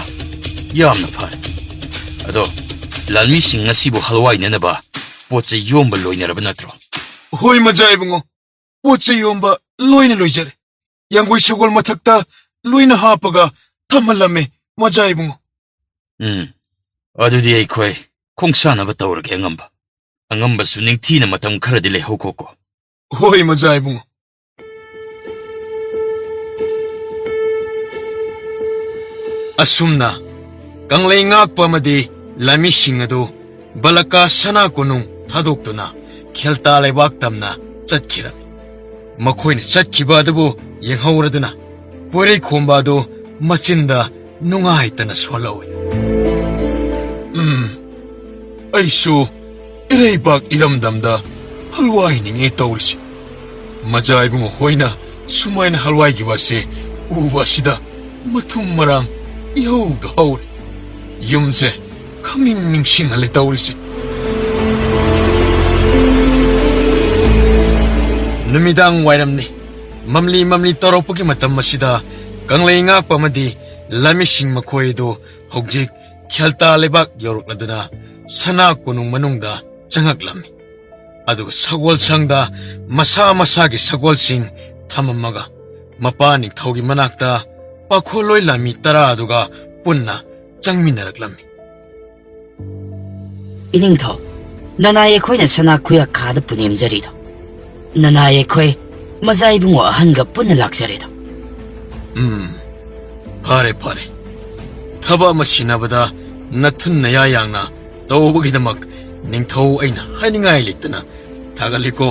ꯌꯥꯝꯅ ꯐꯔꯦ꯫ ꯑꯗꯣ ꯂꯥꯟꯃꯤꯁꯤꯡ ꯉꯁꯤꯕꯨ ꯍꯜꯋꯥꯏꯅꯅꯕ ꯄꯣꯠ ꯆꯩ ꯌꯣꯝꯕ ꯂꯣꯏꯅꯔꯕ ꯅꯠꯇ꯭ꯔꯣ?" "ꯍꯣꯏ, ꯃꯆꯥ ꯏꯕꯨꯡꯉꯣ, ꯄꯣꯠ ꯆꯩ ꯌꯣꯝꯕ ꯂꯣꯏꯅ ꯂꯣꯏꯖꯔꯦ꯫ ꯌꯥꯡꯒꯣꯏ ꯁꯒꯣꯜ ꯃꯊꯛꯇ ꯂꯣꯏꯅ ꯍꯥꯞꯄꯒ ꯊꯝꯍꯜꯂꯝꯃꯦ, ꯃꯆꯥ ꯏꯕꯨꯡꯉꯣ꯫" "ꯎꯝ, ꯑꯗꯨꯗꯤ ꯑꯩꯈꯣꯏ ꯈꯣꯡꯁꯥꯟꯅꯕ ꯇꯧꯔꯒꯦ ꯑꯉꯝꯕ꯫ ꯑꯉꯝꯕꯁꯨ ꯅꯤꯡꯊꯤꯅ ꯃꯇꯝ ꯈꯔꯗꯤ ꯂꯩꯍꯧꯈꯣꯀꯣ꯫" "ꯍꯣꯏ, ꯃꯆꯥ ꯏꯕꯨꯡꯉꯣ꯫" ꯑꯁꯨꯝꯅ ꯀꯪꯂꯩ ꯉꯥꯛꯄ ꯑꯃꯗꯤ ꯂꯥꯟꯃꯤꯁꯤꯡ ꯑꯗꯨ ꯕꯂꯀꯥ ꯁꯅꯥ ꯀꯣꯅꯨꯡ ꯊꯥꯗꯣꯛꯇꯨꯅ ꯈꯦꯜꯇꯥ ꯂꯩꯕꯥꯛ ꯇꯝꯅ ꯆꯠꯈꯤꯔꯝꯃꯤ꯫ ꯃꯈꯣꯏꯅ ꯆꯠꯈꯤꯕ ꯑꯗꯨꯕꯨ ꯌꯦꯡꯍꯧꯔꯗꯨꯅ ꯄꯣꯏꯔꯩꯈꯣꯝꯕ ꯑꯗꯨ ꯃꯆꯤꯟꯗ ꯅꯨꯡꯉꯥꯏꯇꯅ ꯁꯣꯜꯍꯧꯏ꯫ "ꯎꯝ, ꯑꯩꯁꯨ ꯏꯔꯩꯕꯥꯛ ꯏꯔꯝꯗꯝꯗ ꯍꯜꯋꯥꯏꯅꯤꯡꯉꯦ ꯇꯧꯔꯤꯁꯦ꯫ ꯃꯆꯥ ꯏꯕꯨꯡꯉꯣ ꯍꯣꯏꯅ ꯁꯨꯃꯥꯏꯅ ꯍꯜꯋꯥꯏꯈꯤꯕ ꯑꯁꯦ ꯎꯕ ꯑꯁꯤꯗ ꯃꯊꯨꯝ ꯃꯔꯥꯡ ꯏꯍꯧꯗ ꯍꯧꯔꯦ꯫ ꯌꯨꯝꯁꯦ ꯈꯪꯅꯤꯡ ꯅꯤꯡꯁꯤꯡꯍꯜꯂꯦ ꯇꯧꯔꯤꯁꯦ꯫" ꯅꯨꯃꯤꯗꯥꯡ ꯋꯥꯏꯔꯝꯅꯤ꯫ ꯃꯝꯂꯤ ꯃꯝꯂꯤ ꯇꯧꯔꯛꯄꯒꯤ ꯃꯇꯝ ꯑꯁꯤꯗ ꯀꯪꯂꯩ ꯉꯥꯛꯄ ꯑꯃꯗꯤ ꯂꯥꯟꯃꯤꯁꯤꯡ ꯃꯈꯣꯏ ꯑꯗꯨ ꯍꯧꯖꯤꯛ ꯈꯦꯜꯇꯥ ꯂꯩꯕꯥꯛ ꯌꯧꯔꯛꯂꯗꯨꯅ ꯁꯅꯥ ꯀꯣꯅꯨꯡ ꯃꯅꯨꯡꯗ ꯆꯪꯉꯛꯂꯝꯃꯤ꯫ ꯑꯗꯨꯒ ꯁꯒꯣꯜꯁꯪꯗ ꯃꯁꯥ ꯃꯁꯥꯒꯤ ꯁꯒꯣꯜꯁꯤꯡ ꯊꯝꯃꯝꯃꯒ ꯃꯄꯥ ꯅꯤꯡꯊꯧꯒꯤ ꯃꯅꯥꯛꯇ ꯄꯥꯈꯣꯜꯂꯣꯏ ꯂꯥꯟꯃꯤ ꯇꯔꯥ ꯑꯗꯨꯒ ꯄꯨꯟꯅ ꯆꯪꯃꯤꯟꯅꯔꯛꯂꯝꯃꯤ꯫ "ꯏꯅꯤꯡꯊꯧ, ꯅꯅꯥꯏ ꯑꯩꯈꯣꯏꯅ ꯁꯅꯥ ꯈꯨꯌꯥꯈꯥꯗ ꯄꯨꯅꯦꯝꯖꯔꯤꯗꯣ, ꯅꯅꯥꯏ ꯑꯩꯈꯣꯏ ꯃꯆꯥ ꯏꯕꯨꯡꯉꯣ ꯑꯍꯟꯒ ꯄꯨꯟꯅ ꯂꯥꯛꯆꯔꯦꯗꯣ꯫" "ꯎꯝ, ꯐꯔꯦ, ꯐꯔꯦ꯫ ꯊꯕꯛ ꯑꯃ ꯁꯤꯟꯅꯕꯗ ꯅꯊꯨꯟ ꯅꯌꯥ ꯌꯥꯡꯅ ꯇꯧꯕꯒꯤꯗꯃꯛ ꯅꯤꯡꯊꯧ ꯑꯩꯅ ꯍꯥꯏꯅꯤꯡꯉꯥꯏ ꯂꯩꯇꯅ ꯊꯥꯒꯠꯂꯤꯀꯣ꯫"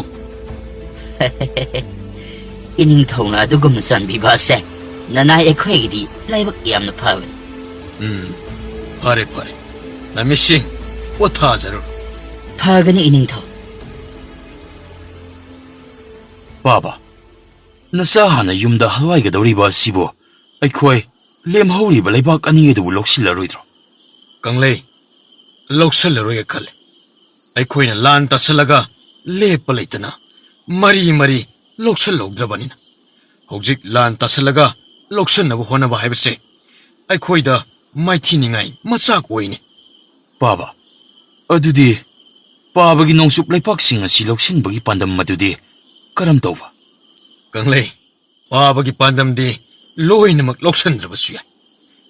ꯏꯅꯤꯡꯊꯧꯅ ꯑꯗꯨꯒꯨꯝꯅ ꯆꯥꯟꯕꯤꯕ ꯑꯁꯦ ꯅꯅꯥꯏ ꯑꯩꯈꯣꯏꯒꯤꯗꯤ ꯂꯥꯏꯕꯛ ꯌꯥꯝꯅ ꯐꯕꯅꯤ꯫ ꯎꯝ, ꯐꯔꯦ, ꯐꯔꯦ꯫ ꯂꯥꯟꯃꯤꯁꯤꯡ, ꯄꯣꯊꯥꯖꯔꯨꯔꯣ꯫ ꯐꯒꯅꯤ, ꯏꯅꯤꯡꯊꯧ꯫ ꯄꯥꯕ, ꯅꯆꯥ ꯍꯥꯟꯅ ꯌꯨꯝꯗ ꯍꯜꯋꯥꯏꯒꯗꯧꯔꯤꯕ ꯑꯁꯤꯕꯨ ꯑꯩꯈꯣꯏ ꯂꯦꯝꯍꯧꯔꯤꯕ ꯂꯩꯕꯥꯛ ꯑꯅꯤ ꯑꯗꯨꯕꯨ ꯂꯧꯁꯤꯜꯂꯔꯣꯏꯗ꯭ꯔꯣ? ꯀꯪꯂꯩ, ꯂꯧꯁꯤꯜꯂꯔꯣꯏꯒꯦ ꯈꯜꯂꯦ꯫ ꯑꯩꯈꯣꯏꯅ ꯂꯥꯟ ꯇꯥꯁꯤꯜꯂꯒ ꯂꯦꯞꯄ ꯂꯩꯇꯅ ꯃꯔꯤ ꯃꯔꯤ ꯂꯧꯁꯤꯜꯍꯧꯗ꯭ꯔꯕꯅꯤꯅ, ꯍꯧꯖꯤꯛ ꯂꯥꯟ ꯇꯥꯁꯤꯜꯂꯒ ꯂꯧꯁꯤꯟꯅꯕ ꯍꯣꯠꯅꯕ ꯍꯥꯏꯕꯁꯦ ꯑꯩꯈꯣꯏꯗ ꯃꯥꯏꯊꯤꯅꯤꯡꯉꯥꯏ ꯃꯆꯥꯛ ꯑꯣꯏꯅꯦ꯫ ꯄꯥꯕ, ꯑꯗꯨꯗꯤ ꯄꯥꯕꯒꯤ ꯅꯣꯡꯆꯨꯞ ꯂꯩꯄꯥꯛꯁꯤꯡ ꯑꯁꯤ ꯂꯧꯁꯤꯟꯕꯒꯤ ꯄꯥꯟꯗꯝ ꯑꯗꯨꯗꯤ ꯀꯔꯝ ꯇꯧꯕ? ꯀꯪꯂꯩ, ꯄꯥꯕꯒꯤ ꯄꯥꯟꯗꯝꯗꯤ ꯂꯣꯏꯅꯃꯛ ꯂꯧꯁꯤꯟꯗ꯭ꯔꯕꯁꯨ ꯌꯥꯏ꯫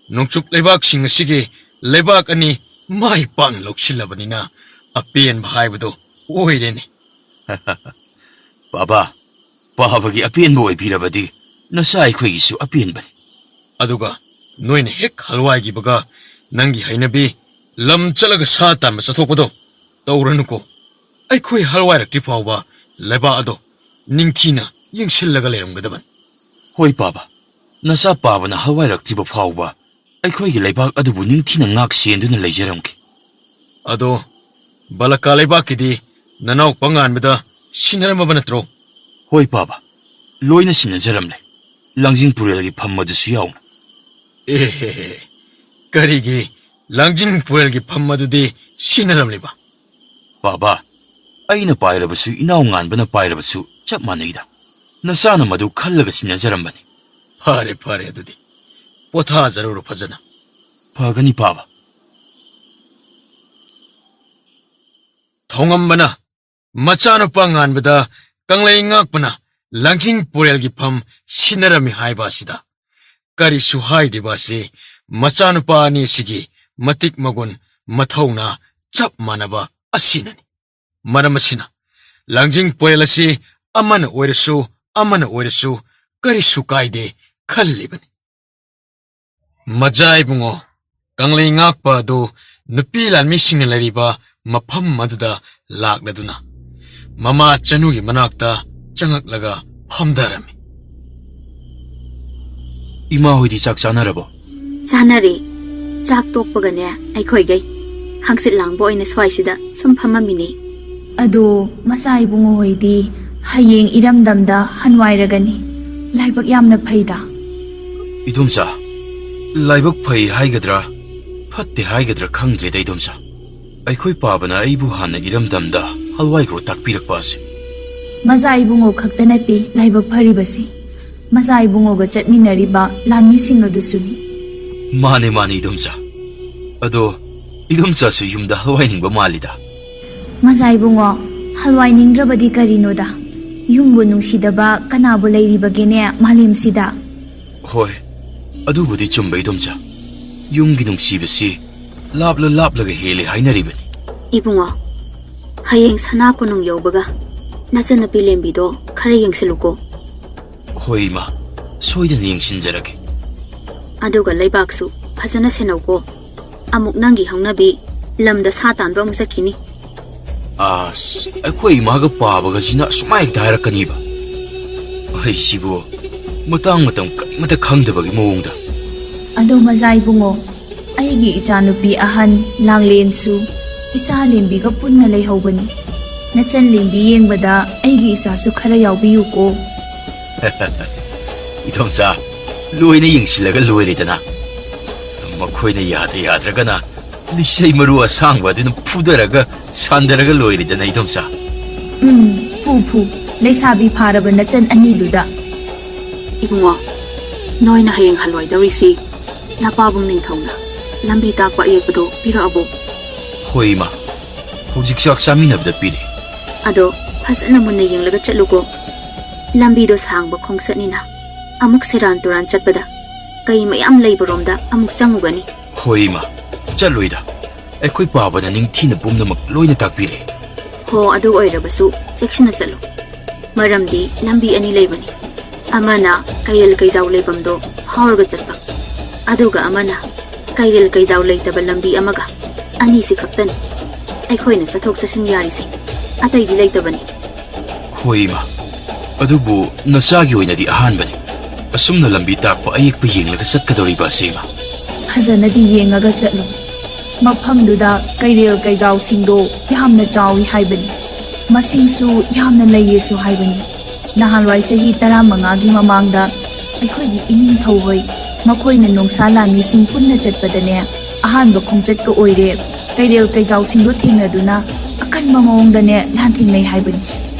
ꯅꯣꯡꯆꯨꯞ ꯂꯩꯕꯥꯛꯁꯤꯡ ꯑꯁꯤꯒꯤ ꯂꯩꯕꯥꯛ ꯑꯅꯤ ꯃꯥꯏ ꯄꯥꯛꯅ ꯂꯧꯁꯤꯜꯂꯕꯅꯤꯅ ꯑꯄꯦꯟꯕ ꯍꯥꯏꯕꯗꯨ ꯑꯣꯏꯔꯦꯅꯦ꯫ ꯄꯥꯕ, ꯄꯥꯕꯒꯤ ꯑꯄꯦꯟꯕ ꯑꯣꯏꯕꯤꯔꯕꯗꯤ ꯅꯆꯥ ꯑꯩꯈꯣꯏꯒꯤꯁꯨ ꯑꯄꯦꯟꯕꯅꯤ꯫ ꯑꯗꯨꯒ ꯅꯣꯏꯅ ꯍꯦꯛ ꯍꯜꯋꯥꯏꯈꯤꯕꯒ ꯅꯪꯒꯤ ꯍꯩꯅꯕꯤ ꯂꯝ ꯆꯠꯂꯒ ꯁꯥ ꯇꯥꯟꯕ ꯆꯠꯊꯣꯛꯄꯗꯣ ꯇꯧꯔꯅꯨꯀꯣ꯫ ꯑꯩꯈꯣꯏ ꯍꯜꯋꯥꯏꯔꯛꯇ꯭ꯔꯤ ꯐꯥꯎꯕ ꯂꯩꯕꯥꯛ ꯑꯗꯣ ꯅꯤꯡꯊꯤꯅ ꯌꯦꯡꯁꯤꯜꯂꯒ ꯂꯩꯔꯝꯒꯗꯕꯅꯤ꯫ ꯍꯣꯏ ꯄꯥꯕ, ꯅꯆꯥ ꯄꯥꯕꯅ ꯍꯜꯋꯥꯏꯔꯛꯇ꯭ꯔꯤꯕ ꯐꯥꯎꯕ ꯑꯩꯈꯣꯏꯒꯤ ꯂꯩꯕꯥꯛ ꯑꯗꯨꯕꯨ ꯅꯤꯡꯊꯤꯅ ꯉꯥꯛ ꯁꯦꯟꯗꯨꯅ ꯂꯩꯖꯔꯝꯒꯦ꯫ ꯑꯗꯣ ꯕꯂꯀꯥ ꯂꯩꯕꯥꯛꯀꯤꯗꯤ ꯅꯅꯥꯎꯄꯥ ꯉꯥꯟꯕꯗ ꯁꯤꯟꯅꯔꯝꯃꯕ ꯅꯠꯇ꯭ꯔꯣ? ꯍꯣꯏ ꯄꯥꯕ, ꯂꯣꯏꯅ ꯁꯤꯟꯅꯖꯔꯝꯂꯦ, ꯂꯥꯡꯖꯤꯡ ꯄꯨꯔꯦꯜꯒꯤ ꯐꯝ ꯑꯗꯨꯁꯨ ꯌꯥꯎꯅ꯫ ꯑꯦꯍꯦꯍꯦ, ꯀꯔꯤꯒꯤ ꯂꯥꯡꯖꯤꯡ ꯄꯨꯔꯦꯜꯒꯤ ꯐꯝ ꯑꯗꯨꯗꯤ ꯁꯤꯟꯅꯔꯝꯂꯤꯕ? ꯄꯥꯕ, ꯑꯩꯅ ꯄꯥꯏꯔꯕꯁꯨ ꯏꯅꯥꯎ ꯉꯥꯟꯕꯅ ꯄꯥꯏꯔꯕꯁꯨ ꯆꯞ ꯃꯥꯟꯅꯩꯗ꯫ ꯅꯆꯥꯅ ꯃꯗꯨ ꯈꯜꯂꯒ ꯁꯤꯟꯅꯖꯔꯝꯕꯅꯤ꯫ ꯐꯔꯦ, ꯐꯔꯦ, ꯑꯗꯨꯗꯤ ꯄꯣꯊꯥꯖꯔꯨꯔꯣ ꯐꯖꯅ꯫ ꯐꯒꯅꯤ ꯄꯥꯕ꯫ ꯊꯧꯉꯝꯕꯅ ꯃꯆꯥꯅꯨꯄꯥ ꯉꯥꯟꯕꯗ ꯀꯪꯂꯩ ꯉꯥꯛꯄꯅ ꯂꯥꯡꯖꯤꯡ ꯄꯨꯔꯦꯜꯒꯤ ꯐꯝ ꯁꯤꯟꯅꯔꯝꯃꯤ ꯍꯥꯏꯕ ꯑꯁꯤꯗ ꯀꯔꯤꯁꯨ ꯍꯥꯏꯗ꯭ꯔꯤꯕ ꯑꯁꯤ ꯃꯆꯥꯅꯨꯄꯥ ꯑꯅꯤ ꯑꯁꯤꯒꯤ ꯃꯇꯤꯛ ꯃꯒꯨꯟ, ꯃꯊꯧꯅꯥ ꯆꯞ ꯃꯥꯟꯅꯕ ꯑꯁꯤꯅꯅꯤ꯫ ꯃꯔꯝ ꯑꯁꯤꯅ ꯂꯥꯡꯖꯤꯡ ꯄꯨꯔꯦꯜ ꯑꯁꯤ ꯑꯃꯅ ꯑꯣꯏꯔꯁꯨ ꯑꯃꯅ ꯑꯣꯏꯔꯁꯨ ꯀꯔꯤꯁꯨ ꯀꯥꯏꯗꯦ ꯈꯜꯂꯤꯕꯅꯤ꯫ ꯃꯖꯥ ꯏꯕꯨꯡꯉꯣ, ꯀꯪꯂꯩ ꯉꯥꯛꯄ ꯑꯗꯨ ꯅꯨꯄꯤ ꯂꯥꯟꯃꯤꯁꯤꯡꯅ ꯂꯩꯔꯤꯕ ꯃꯐꯝ ꯑꯗꯨꯗ ꯂꯥꯛꯂꯗꯨꯅ ꯃꯃꯥ ꯆꯅꯨꯒꯤ ꯃꯅꯥꯛꯇ ꯆꯪꯉꯛꯂꯒ ꯐꯝꯊꯔꯝꯃꯤ꯫ ꯏꯃꯥ ꯍꯣꯏꯗꯤ ꯆꯥꯛ ꯆꯥꯅꯔꯕꯣ? ꯆꯥꯅꯔꯦ꯫ ꯆꯥꯛ ꯇꯣꯛꯄꯒꯅꯦ ꯑꯩꯈꯣꯏꯒꯩ ꯍꯪꯆꯤꯠ ꯂꯥꯡꯕ ꯑꯣꯏꯅ ꯁ꯭ꯋꯥꯏꯁꯤꯗ ꯁꯨꯝ ꯐꯝꯃꯝꯃꯤꯅꯦ꯫ ꯑꯗꯣ ꯃꯆꯥ ꯏꯕꯨꯡꯉꯣ ꯍꯣꯏꯗꯤ ꯍꯌꯦꯡ ꯏꯔꯝꯗꯝꯗ ꯍꯟꯋꯥꯏꯔꯒꯅꯤ꯫ ꯂꯥꯏꯕꯛ ꯌꯥꯝꯅ ꯐꯩꯗ꯫ ꯏꯗꯣꯝꯆꯥ, ꯂꯥꯏꯕꯛ ꯐꯩ ꯍꯥꯏꯒꯗ꯭ꯔꯥ, ꯐꯠꯇꯦ ꯍꯥꯏꯒꯗ꯭ꯔꯥ ꯈꯪꯗ꯭ꯔꯦꯗ, ꯏꯗꯣꯝꯆꯥ꯫ ꯑꯩꯈꯣꯏ ꯄꯥꯕꯅ ꯑꯩꯕꯨ ꯍꯥꯟꯅ ꯏꯔꯝꯗꯝꯗ ꯍꯜꯋꯥꯏꯈ꯭ꯔꯣ ꯇꯥꯛꯄꯤꯔꯛꯄ ꯑꯁꯤ꯫ ꯃꯆꯥ ꯏꯕꯨꯡꯉꯣ ꯈꯛꯇ ꯅꯠꯇꯦ ꯂꯥꯏꯕꯛ ꯐꯔꯤꯕꯁꯤ, ꯃꯆꯥ ꯏꯕꯨꯡꯉꯣꯒ ꯆꯠꯃꯤꯟꯅꯔꯤꯕ ꯂꯥꯟꯃꯤꯁꯤꯡ ꯑꯗꯨꯁꯨꯅꯤ꯫ ꯃꯥꯅꯦ, ꯃꯥꯅꯦ, ꯏꯗꯣꯝꯆꯥ꯫ ꯑꯗꯣ ꯏꯗꯣꯝꯆꯥꯁꯨ ꯌꯨꯝꯗ ꯍꯜꯋꯥꯏꯅꯤꯡꯕ ꯃꯥꯜꯂꯤꯗ꯫ ꯃꯆꯥ ꯏꯕꯨꯡꯉꯣ, ꯍꯜꯋꯥꯏꯅꯤꯡꯗ꯭ꯔꯕꯗꯤ ꯀꯔꯤꯅꯣꯗ? ꯌꯨꯝꯕꯨ ꯅꯨꯡꯁꯤꯗꯕ ꯀꯅꯥꯕꯨ ꯂꯩꯔꯤꯕꯒꯦꯅꯦ ꯃꯥꯂꯦꯝꯁꯤꯗ? ꯍꯣꯏ, ꯑꯗꯨꯕꯨꯗꯤ ꯆꯨꯝꯕ, ꯏꯗꯣꯝꯆꯥ꯫ ꯌꯨꯝꯒꯤ ꯅꯨꯡꯁꯤꯕꯁꯤ ꯂꯥꯞꯂ ꯂꯥꯞꯂꯒ ꯍꯦꯜꯂꯦ ꯍꯥꯏꯅꯔꯤꯕꯅꯤ꯫ ꯏꯕꯨꯡꯉꯣ, ꯍꯌꯦꯡ ꯁꯅꯥ ꯀꯣꯅꯨꯡ ꯌꯧꯕꯒ ꯅꯆꯟꯅꯨꯄꯤ ꯂꯦꯝꯕꯤꯗꯣ ꯈꯔ ꯌꯦꯡꯁꯤꯜꯂꯨꯀꯣ꯫ ꯍꯣꯏ ꯏꯃꯥ, ꯁꯣꯏꯗꯅ ꯌꯦꯡꯁꯤꯟꯖꯔꯒꯦ꯫ ꯑꯗꯨꯒ ꯂꯩꯕꯥꯛꯁꯨ ꯐꯖꯅ ꯁꯦꯟꯅꯧꯀꯣ꯫ ꯑꯃꯨꯛ ꯅꯪꯒꯤ ꯍꯧꯅꯕꯤ ꯂꯝꯗ ꯁꯥ ꯇꯥꯟꯕ ꯑꯃꯨꯛ ꯆꯠꯈꯤꯅꯤ꯫ ꯑꯁ, ꯑꯩꯈꯣꯏ ꯏꯃꯥꯒ ꯄꯥꯕꯒꯁꯤꯅ ꯑꯁꯨꯃꯥꯏ ꯍꯦꯛꯇ ꯍꯥꯏꯔꯛꯀꯅꯤꯕ? ꯑꯩꯁꯤꯕꯨ ꯃꯇꯥꯡ ꯃꯇꯝ ꯀꯔꯤꯃꯠꯇ ꯈꯪꯗꯕꯒꯤ ꯃꯑꯣꯡꯗ꯫ ꯑꯗꯣ ꯃꯆꯥ ꯏꯕꯨꯡꯉꯣ, ꯑꯩꯒꯤ ꯏꯆꯥꯅꯨꯄꯤ ꯑꯍꯟ ꯂꯥꯡꯂꯦꯟꯁꯨ ꯏꯆꯥ ꯂꯦꯝꯕꯤꯒ ꯄꯨꯟꯅ ꯂꯩꯍꯧꯕꯅꯤ꯫ ꯅꯆꯟ ꯂꯦꯝꯕꯤ ꯌꯦꯡꯕꯗ ꯑꯩꯒꯤ ꯏꯆꯥꯁꯨ ꯈꯔ ꯌꯥꯎꯕꯤꯌꯨꯀꯣ꯫ ꯏꯗꯣꯝꯆꯥ, ꯂꯣꯏꯅ ꯌꯦꯡꯁꯤꯜꯂꯒ ꯂꯣꯏꯔꯦꯗꯅ꯫ ꯃꯈꯣꯏꯅ ꯌꯥꯗ ꯌꯥꯗ꯭ꯔꯒꯅ ꯂꯤꯆꯩ ꯃꯔꯨ ꯑꯁꯥꯡꯕ ꯑꯗꯨꯅ ꯐꯨꯗꯔꯒ ꯁꯥꯟꯗꯔꯒ ꯂꯣꯏꯔꯦꯗꯅ, ꯏꯗꯣꯝꯆꯥ꯫ ꯎꯝ, ꯐꯨ ꯐꯨ, ꯂꯩꯁꯥꯕꯤ ꯐꯥꯔꯕ ꯅꯆꯟ ꯑꯅꯤꯗꯨꯗ꯫ ꯏꯕꯨꯡꯉꯣ, ꯅꯣꯏꯅ ꯍꯌꯦꯡ ꯍꯜꯋꯥꯏꯗꯧꯔꯤꯁꯤ ꯅꯄꯥꯕꯨꯡ ꯅꯤꯡꯊꯧꯅ ꯂꯝꯕꯤ ꯇꯥꯛꯄ ꯑꯌꯦꯛꯄꯗꯣ ꯄꯤꯔꯛꯑꯕꯣ? ꯍꯣꯏ ꯏꯃꯥ, ꯍꯧꯖꯤꯛ ꯆꯥꯛ ꯆꯥꯃꯤꯟꯅꯕꯗ ꯄꯤꯔꯦ꯫ ꯑꯗꯣ ꯐꯖꯅ ꯃꯨꯟꯅ ꯌꯦꯡꯂꯒ ꯆꯠꯂꯨꯀꯣ꯫ ꯂꯝꯕꯤꯗꯣ ꯁꯥꯡꯕ ꯈꯣꯡꯆꯠꯅꯤꯅ ꯑꯃꯨꯛ ꯁꯦꯔꯥꯟ ꯇꯨꯔꯥꯟ ꯆꯠꯄꯗ ꯀꯩ ꯃꯌꯥꯝ ꯂꯩꯕꯔꯣꯝꯗ ꯑꯃꯨꯛ ꯆꯪꯉꯨꯒꯅꯤ꯫ ꯍꯣꯏ ꯏꯃꯥ, ꯆꯠꯂꯣꯏꯗ꯫ ꯑꯩꯈꯣꯏ ꯄꯥꯕꯅ ꯅꯤꯡꯊꯤꯅ ꯄꯨꯝꯅꯃꯛ ꯂꯣꯏꯅ ꯇꯥꯛꯄꯤꯔꯦ꯫ ꯍꯣ, ꯑꯗꯨ ꯑꯣꯏꯔꯕꯁꯨ ꯆꯦꯛꯁꯤꯟꯅ ꯆꯠꯂꯨ꯫ ꯃꯔꯝꯗꯤ ꯂꯝꯕꯤ ꯑꯅꯤ ꯂꯩꯕꯅꯤ꯫ ꯑꯃꯅ ꯀꯩꯔꯦꯜ ꯀꯩꯖꯥꯎ ꯂꯩꯐꯝꯗꯣ ꯐꯥꯎꯔꯒ ꯆꯠꯄ, ꯑꯗꯨꯒ ꯑꯃꯅ ꯀꯩꯔꯦꯜ ꯀꯩꯖꯥꯎ ꯂꯩꯇꯕ ꯂꯝꯕꯤ ꯑꯃꯒ꯫ ꯑꯅꯤꯁꯤ ꯈꯛꯇꯅꯤ ꯑꯩꯈꯣꯏꯅ ꯆꯠꯊꯣꯛ ꯆꯠꯁꯤꯟ ꯌꯥꯔꯤꯁꯦ, ꯑꯇꯩꯗꯤ ꯂꯩꯇꯕꯅꯤ꯫ ꯍꯣꯏ ꯏꯃꯥ, ꯑꯗꯨꯕꯨ ꯅꯆꯥꯒꯤ ꯑꯣꯏꯅꯗꯤ ꯑꯍꯥꯟꯕꯅꯤ꯫ ꯑꯁꯨꯝꯅ ꯂꯝꯕꯤ ꯇꯥꯛꯄ ꯑꯌꯦꯛꯄ ꯌꯦꯡꯂꯒ ꯆꯠꯀꯗꯧꯔꯤꯕ ꯑꯁꯦ, ꯏꯃꯥ꯫ ꯐꯖꯅꯗꯤ ꯌꯦꯡꯉꯒ ꯆꯠꯂꯨ꯫ ꯃꯐꯝꯗꯨꯗ ꯀꯩꯔꯦꯜ ꯀꯩꯖꯥꯎꯁꯤꯡꯗꯣ ꯌꯥꯝꯅ ꯆꯥꯎꯏ ꯍꯥꯏꯕꯅꯤ꯫ ꯃꯁꯤꯡꯁꯨ ꯌꯥꯝꯅ ꯂꯩꯌꯦꯁꯨ ꯍꯥꯏꯕꯅꯤ꯫ ꯅꯍꯥꯟꯋꯥꯏ ꯆꯍꯤ ꯇꯔꯥꯃꯉꯥꯒꯤ ꯃꯃꯥꯡꯗ ꯑꯩꯈꯣꯏꯒꯤ ꯏꯅꯤꯡꯊꯧ ꯍꯣꯏ, ꯃꯈꯣꯏꯅ ꯅꯣꯡꯁꯥ ꯂꯥꯟꯃꯤꯁꯤꯡ ꯄꯨꯟꯅ ꯆꯠꯄꯗꯅꯦ, ꯑꯍꯥꯟꯕ ꯈꯣꯡꯆꯠꯀ ꯑꯣꯏꯔꯦ, ꯀꯩꯔꯦꯜ ꯀꯩꯖꯥꯎꯁꯤꯡꯗꯣ ꯊꯦꯡꯅꯗꯨꯅ ꯑꯀꯟꯕ ꯃꯑꯣꯡꯗꯅꯦ ꯂꯥꯟꯊꯦꯡꯅꯩ ꯍꯥꯏꯕꯅꯤ꯫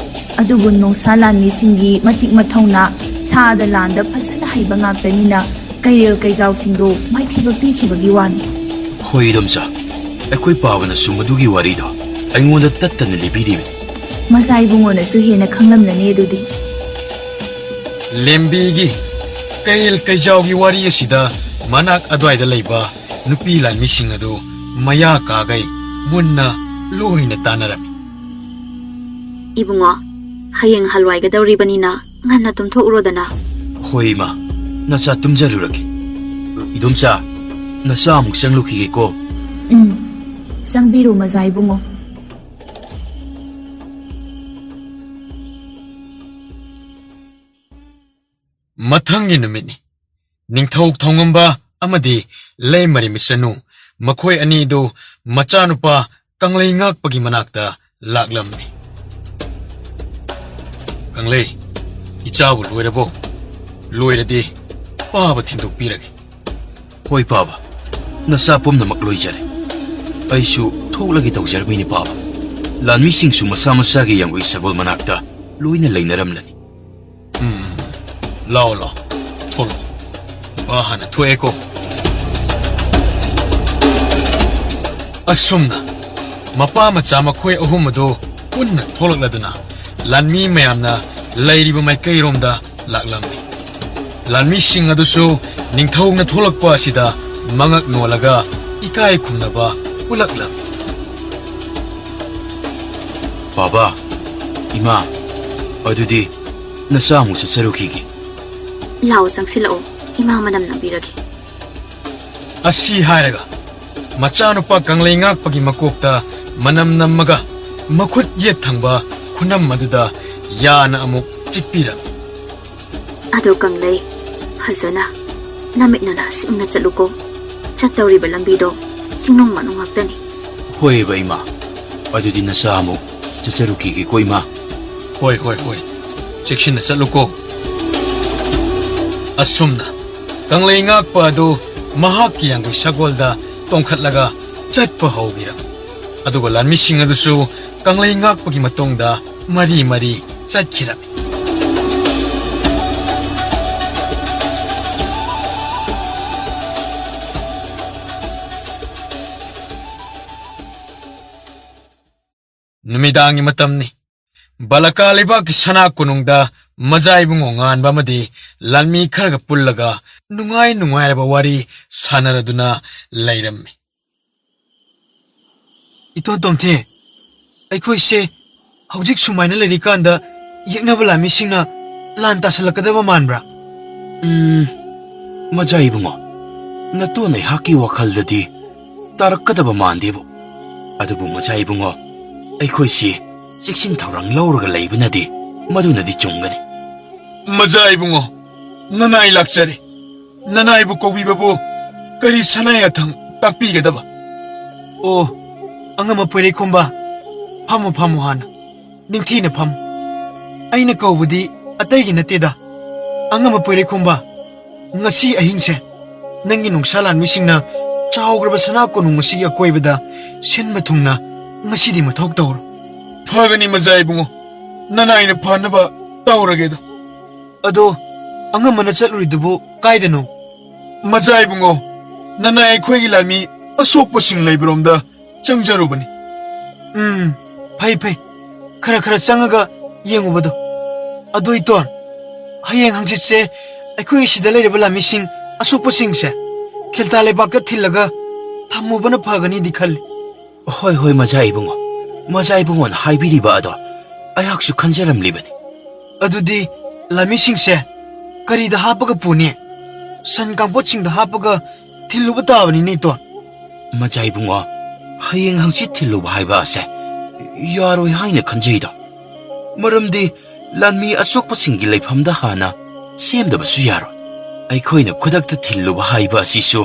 ꯑꯗꯨꯕꯨ ꯅꯣꯡꯁꯥ ꯂꯥꯟꯃꯤꯁꯤꯡꯒꯤ ꯃꯇꯤꯛ ꯃꯊꯧꯅꯥ, ꯁꯥꯗ ꯂꯥꯟꯗ ꯐꯖꯅ ꯍꯩꯕ ꯉꯥꯛꯇꯅꯤꯅ ꯀꯩꯔꯦꯜ ꯀꯩꯖꯥꯎꯁꯤꯡꯗꯣ ꯃꯥꯏꯊꯤꯕ ꯄꯤꯈꯤꯕꯒꯤ ꯋꯥꯅꯤ꯫ ꯍꯣꯏ, ꯏꯗꯣꯝꯆꯥ, ꯑꯩꯈꯣꯏ ꯄꯥꯕꯅꯁꯨ ꯃꯗꯨꯒꯤ ꯋꯥꯔꯤꯗꯣ ꯑꯩꯉꯣꯟꯗ ꯇꯠꯇꯅ ꯂꯤꯕꯤꯔꯤꯕꯅꯤ꯫ ꯃꯆꯥ ꯏꯕꯨꯡꯉꯣꯅꯁꯨ ꯍꯦꯟꯅ ꯈꯪꯂꯝꯂꯅꯤ ꯑꯗꯨꯗꯤ꯫ ꯂꯦꯝꯕꯤꯒꯤ ꯀꯩꯔꯦꯜ ꯀꯩꯖꯥꯎꯒꯤ ꯋꯥꯔꯤ ꯑꯁꯤꯗ ꯃꯅꯥꯛ ꯑꯗ꯭ꯋꯥꯏꯗ ꯂꯩꯕ ꯅꯨꯄꯤ ꯂꯥꯟꯃꯤꯁꯤꯡ ꯑꯗꯨ ꯃꯌꯥ ꯀꯥꯒꯩ ꯃꯨꯟꯅ ꯂꯣꯏꯅ ꯇꯥꯟꯅꯔꯝꯃꯤ꯫ ꯏꯕꯨꯡꯉꯣ, ꯍꯌꯦꯡ ꯍꯜꯋꯥꯏꯒꯗꯧꯔꯤꯕꯅꯤꯅ ꯉꯟꯅ ꯇꯨꯝꯊꯣꯛꯎꯔꯣꯗꯅ꯫ ꯍꯣꯏ, ꯏꯃꯥ, ꯅꯆꯥ ꯇꯨꯝꯖꯔꯨꯔꯒꯦ꯫ ꯏꯗꯣꯝꯆꯥ, ꯅꯆꯥ ꯑꯃꯨꯛ ꯆꯪꯂꯨꯈꯤꯒꯦꯀꯣ꯫ ꯎꯝ, ꯆꯪꯕꯤꯔꯨ, ꯃꯆꯥ ꯏꯕꯨꯡꯉꯣ꯫ ꯃꯊꯪꯒꯤ ꯅꯨꯃꯤꯠꯅꯤ꯫ ꯅꯤꯡꯊꯧ ꯊꯧꯉꯝꯕ ꯑꯃꯗꯤ ꯂꯩꯃꯔꯦꯝꯕꯤ ꯆꯅꯨ, ꯃꯈꯣꯏ ꯑꯅꯤꯗꯨ ꯃꯆꯥꯅꯨꯄꯥ ꯀꯪꯂꯩ ꯉꯥꯛꯄꯒꯤ ꯃꯅꯥꯛꯇ ꯂꯥꯛꯂꯝꯃꯤ꯫ "ꯀꯪꯂꯩ, ꯏꯆꯥꯕꯨ ꯂꯣꯏꯔꯕꯣ? ꯂꯣꯏꯔꯗꯤ ꯄꯥꯕ ꯊꯤꯟꯗꯣꯛꯄꯤꯔꯒꯦ꯫" "ꯍꯣꯏ ꯄꯥꯕ, ꯅꯆꯥ ꯄꯨꯝꯅꯃꯛ ꯂꯣꯏꯖꯔꯦ꯫ ꯑꯩꯁꯨ ꯊꯣꯛꯂꯒꯦ ꯇꯧꯖꯔꯝꯃꯤꯅꯦ ꯄꯥꯕ꯫ ꯂꯥꯟꯃꯤꯁꯤꯡꯁꯨ ꯃꯁꯥ ꯃꯁꯥꯒꯤ ꯌꯥꯡꯒꯣꯏ ꯁꯒꯣꯜ ꯃꯅꯥꯛꯇ ꯂꯣꯏꯅ ꯂꯩꯅꯔꯝꯂꯅꯤ꯫" "ꯎꯝ, ꯂꯥꯛꯑꯣ, ꯂꯥꯛꯑꯣ, ꯊꯣꯛꯂꯛꯑꯣ꯫ ꯄꯥ ꯍꯥꯟꯅ ꯊꯣꯛꯑꯦꯀꯣ꯫" ꯑꯁꯨꯝꯅ ꯃꯄꯥ ꯃꯆꯥ ꯃꯈꯣꯏ ꯑꯍꯨꯝ ꯑꯗꯨ ꯄꯨꯟꯅ ꯊꯣꯛꯂꯛꯂꯗꯨꯅ ꯂꯥꯟꯃꯤ ꯃꯌꯥꯝꯅ ꯂꯩꯔꯤꯕ ꯃꯥꯏꯀꯩꯔꯣꯝꯗ ꯂꯥꯛꯂꯝꯃꯤ꯫ ꯂꯥꯟꯃꯤꯁꯤꯡ ꯑꯗꯨꯁꯨ ꯅꯤꯡꯊꯧꯅ ꯊꯣꯛꯂꯛꯄ ꯑꯁꯤꯗ ꯃꯉꯛ ꯅꯣꯜꯂꯒ ꯏꯀꯥꯏ ꯈꯨꯝꯅꯕ ꯎꯠꯂꯛꯂꯝꯃꯤ꯫ "ꯕꯥꯕꯥ, ꯏꯃꯥ, ꯑꯗꯨꯗꯤ ꯅꯆꯥ ꯑꯃꯨꯛ ꯆꯠꯆꯔꯨꯈꯤꯒꯦ꯫" "ꯂꯥꯛꯑꯣ, ꯆꯪꯁꯤꯜꯂꯛꯑꯣ, ꯏꯃꯥ ꯃꯅꯝ ꯅꯝꯕꯤꯔꯒꯦ꯫" ꯑꯁꯤ ꯍꯥꯏꯔꯒ ꯃꯆꯥꯅꯨꯄꯥ ꯀꯪꯂꯩ ꯉꯥꯛꯄꯒꯤ ꯃꯀꯣꯛꯇ ꯃꯅꯝ ꯅꯝꯃꯒ ꯃꯈꯨꯠ ꯌꯦꯠ ꯊꯪꯕ ꯈꯨꯅꯝ ꯑꯗꯨꯗ ꯌꯥꯅ ꯑꯃꯨꯛ ꯆꯤꯛꯄꯤꯔꯝꯃꯤ꯫ ꯑꯗꯣ ꯀꯪꯂꯩ, ꯐꯖꯅ ꯅꯃꯤꯠ ꯅꯅꯥ ꯁꯤꯡꯅ ꯆꯠꯂꯨꯀꯣ꯫ ꯆꯠꯇꯧꯔꯤꯕ ꯂꯝꯕꯤꯗꯣ ꯆꯤꯡꯅꯨꯡ ꯃꯥꯅꯨꯡ ꯉꯥꯛꯇꯅꯤ꯫ ꯍꯣꯏꯕ ꯏꯃꯥ, ꯑꯗꯨꯗꯤ ꯅꯆꯥ ꯑꯃꯨꯛ ꯆꯠꯆꯔꯨꯈꯤꯒꯦꯀꯣ ꯏꯃꯥ꯫ ꯍꯣꯏ, ꯍꯣꯏ, ꯍꯣꯏ, ꯆꯦꯛꯁꯤꯟꯅ ꯆꯠꯂꯨꯀꯣ꯫ ꯑꯁꯨꯝꯅ ꯀꯪꯂꯩ ꯉꯥꯛꯄ ꯑꯗꯨ ꯃꯍꯥꯛꯀꯤ ꯌꯥꯡꯒꯣꯏ ꯁꯒꯣꯜꯗ ꯇꯣꯡꯈꯠꯂꯒ ꯆꯠꯄ ꯍꯧꯈꯤꯔꯝꯃꯤ꯫ ꯑꯗꯨꯒ ꯂꯥꯟꯃꯤꯁꯤꯡ ꯑꯗꯨꯁꯨ ꯀꯪꯂꯩ ꯉꯥꯛꯄꯒꯤ ꯃꯇꯨꯡꯗ ꯃꯔꯤ ꯃꯔꯤ ꯆꯠꯈꯤꯔꯝꯃꯤ꯫ ꯅꯨꯃꯤꯗꯥꯡꯒꯤ ꯃꯇꯝꯅꯤ꯫ ꯕꯂꯀꯥ ꯂꯩꯕꯥꯛꯀꯤ ꯁꯅꯥ ꯀꯣꯅꯨꯡꯗ ꯃꯖꯥ ꯏꯕꯨꯡꯉꯣ ꯉꯥꯟꯕ ꯑꯃꯗꯤ ꯂꯥꯟꯃꯤ ꯈꯔꯒ ꯄꯨꯜꯂꯒ ꯅꯨꯡꯉꯥꯏ ꯅꯨꯡꯉꯥꯏꯔꯕ ꯋꯥꯔꯤ ꯁꯥꯟꯅꯔꯗꯨꯅ ꯂꯩꯔꯝꯃꯤ꯫ ꯏꯇꯣꯟ ꯇꯣꯝꯊꯦ, ꯑꯩꯈꯣꯏꯁꯦ ꯍꯧꯖꯤꯛ ꯁꯨꯃꯥꯏꯅ ꯂꯩꯔꯤꯀꯥꯟꯗ ꯌꯦꯛꯅꯕ ꯂꯥꯟꯃꯤꯁꯤꯡꯅ ꯂꯥꯟ ꯇꯥꯁꯜꯂꯛꯀꯗꯕ ꯃꯥꯟꯕ꯭ꯔꯥ? ꯎꯝ, ꯃꯖꯥ ꯏꯕꯨꯡꯉꯣ, ꯅꯇꯣꯟ ꯑꯩꯍꯥꯛꯀꯤ ꯋꯥꯈꯜꯗꯗꯤ ꯇꯥꯔꯛꯀꯗꯕ ꯃꯥꯟꯗꯦꯕꯨ꯫ ꯑꯗꯨꯕꯨ ꯃꯖꯥ ꯏꯕꯨꯡꯉꯣ, ꯑꯩꯈꯣꯏꯁꯤ ꯆꯦꯛꯁꯤꯟ ꯊꯧꯔꯥꯡ ꯂꯧꯔꯒ ꯂꯩꯕꯅꯗꯤ ꯃꯗꯨꯅꯗꯤ ꯆꯨꯝꯒꯅꯤ꯫ ꯃꯖꯥ ꯏꯕꯨꯡꯉꯣ, ꯅꯅꯥꯏ ꯂꯥꯛꯆꯔꯦ꯫ ꯅꯅꯥꯏꯕꯨ ꯀꯧꯕꯤꯕꯕꯨ ꯀꯔꯤ ꯁꯅꯥ ꯌꯥꯊꯪ ꯇꯥꯛꯄꯤꯒꯗꯕ? ꯑꯣ, ꯑꯉꯝꯕ ꯄꯣꯏꯔꯩꯈꯣꯝꯕ, ꯐꯝꯃꯨ, ꯐꯝꯃꯨ ꯍꯥꯟꯅ꯫ ꯅꯤꯡꯊꯤꯅ ꯐꯝ꯫ ꯑꯩꯅ ꯀꯧꯕꯗꯤ ꯑꯇꯩꯒꯤ ꯅꯠꯇꯦꯗ꯫ ꯑꯉꯝꯕ ꯄꯣꯏꯔꯩꯈꯣꯝꯕ, ꯉꯁꯤ ꯑꯍꯤꯡꯁꯦ ꯅꯪꯒꯤ ꯅꯨꯡꯁꯥ ꯂꯥꯟꯃꯤꯁꯤꯡꯅ ꯆꯥꯎꯈ꯭ꯔꯕ ꯁꯅꯥ ꯀꯣꯅꯨꯡ ꯑꯁꯤꯒꯤ ꯑꯀꯣꯏꯕꯗ ꯁꯤꯟꯕ ꯊꯨꯡꯅ ꯉꯁꯤꯗꯤ ꯃꯊꯧ ꯇꯧꯔꯣ꯫ ꯐꯒꯅꯤ ꯃꯖꯥ ꯏꯕꯨꯡꯉꯣ, ꯅꯅꯥꯏꯅ ꯐꯅꯕ ꯇꯧꯔꯒꯦꯗ꯫ ꯑꯗꯣ ꯑꯉꯝꯕꯅ ꯆꯠꯂꯨꯔꯤꯗꯨꯕꯨ ꯀꯥꯏꯗꯅꯣ? ꯃꯖꯥ ꯏꯕꯨꯡꯉꯣ, ꯅꯅꯥꯏ ꯑꯩꯈꯣꯏꯒꯤ ꯂꯥꯟꯃꯤ ꯑꯁꯣꯛꯄꯁꯤꯡ ꯂꯩꯕꯔꯣꯝꯗ ꯆꯪꯖꯔꯨꯕꯅꯤ꯫ ꯎꯝ, ꯐꯩ ꯐꯩ, ꯈꯔ ꯈꯔ ꯆꯪꯉꯒ ꯌꯦꯡꯉꯨꯕꯗꯣ꯫ ꯑꯗꯣ ꯏꯇꯣꯟ, ꯍꯌꯦꯡ ꯍꯪꯆꯤꯠꯁꯦ ꯑꯩꯈꯣꯏꯒꯤ ꯁꯤꯗ ꯂꯩꯔꯤꯕ ꯂꯥꯟꯃꯤꯁꯤꯡ ꯑꯁꯣꯛꯄꯁꯤꯡꯁꯦ ꯈꯦꯜꯇꯥ ꯂꯩꯕꯥꯛꯇ ꯊꯤꯜꯂꯒ ꯊꯝꯃꯨꯕꯅ ꯐꯒꯅꯤꯗꯤ ꯈꯜꯂꯤ꯫ ꯍꯣꯏ ꯍꯣꯏ ꯃꯖꯥ ꯏꯕꯨꯡꯉꯣ, ꯃꯖꯥ ꯏꯕꯨꯡꯉꯣꯅ ꯍꯥꯏꯕꯤꯔꯤꯕ ꯑꯗꯣ ꯑꯩꯍꯥꯛꯁꯨ ꯈꯟꯖꯔꯝꯂꯤꯕꯅꯤ꯫ ꯑꯗꯨꯗꯤ ꯂꯥꯟꯃꯤꯁꯤꯡꯁꯦ ꯀꯔꯤꯗ ꯍꯥꯞꯄꯒ ꯄꯨꯅꯤ? ꯁꯟ ꯀꯥꯡꯄꯣꯠꯁꯤꯡꯗ ꯍꯥꯞꯄꯒ ꯊꯤꯜꯂꯨꯕ ꯇꯥꯕꯅꯤꯅꯦ ꯏꯇꯣꯟ꯫ ꯃꯖꯥ ꯏꯕꯨꯡꯉꯣ, ꯍꯌꯦꯡ ꯍꯪꯆꯤꯠ ꯊꯤꯜꯂꯨꯕ ꯍꯥꯏꯕ ꯑꯁꯦ ꯌꯥꯔꯣꯏ ꯍꯥꯏꯅ ꯈꯟꯖꯩꯗ꯫ ꯃꯔꯝꯗꯤ ꯂꯥꯟꯃꯤ ꯑꯁꯣꯛꯄꯁꯤꯡꯒꯤ ꯂꯩꯐꯝꯗ ꯍꯥꯟꯅ ꯁꯦꯝꯗꯕꯁꯨ ꯌꯥꯔꯣꯏ꯫ ꯑꯩꯈꯣꯏꯅ ꯈꯨꯗꯛꯇ ꯊꯤꯜꯂꯨꯕ ꯍꯥꯏꯕ ꯑꯁꯤꯁꯨ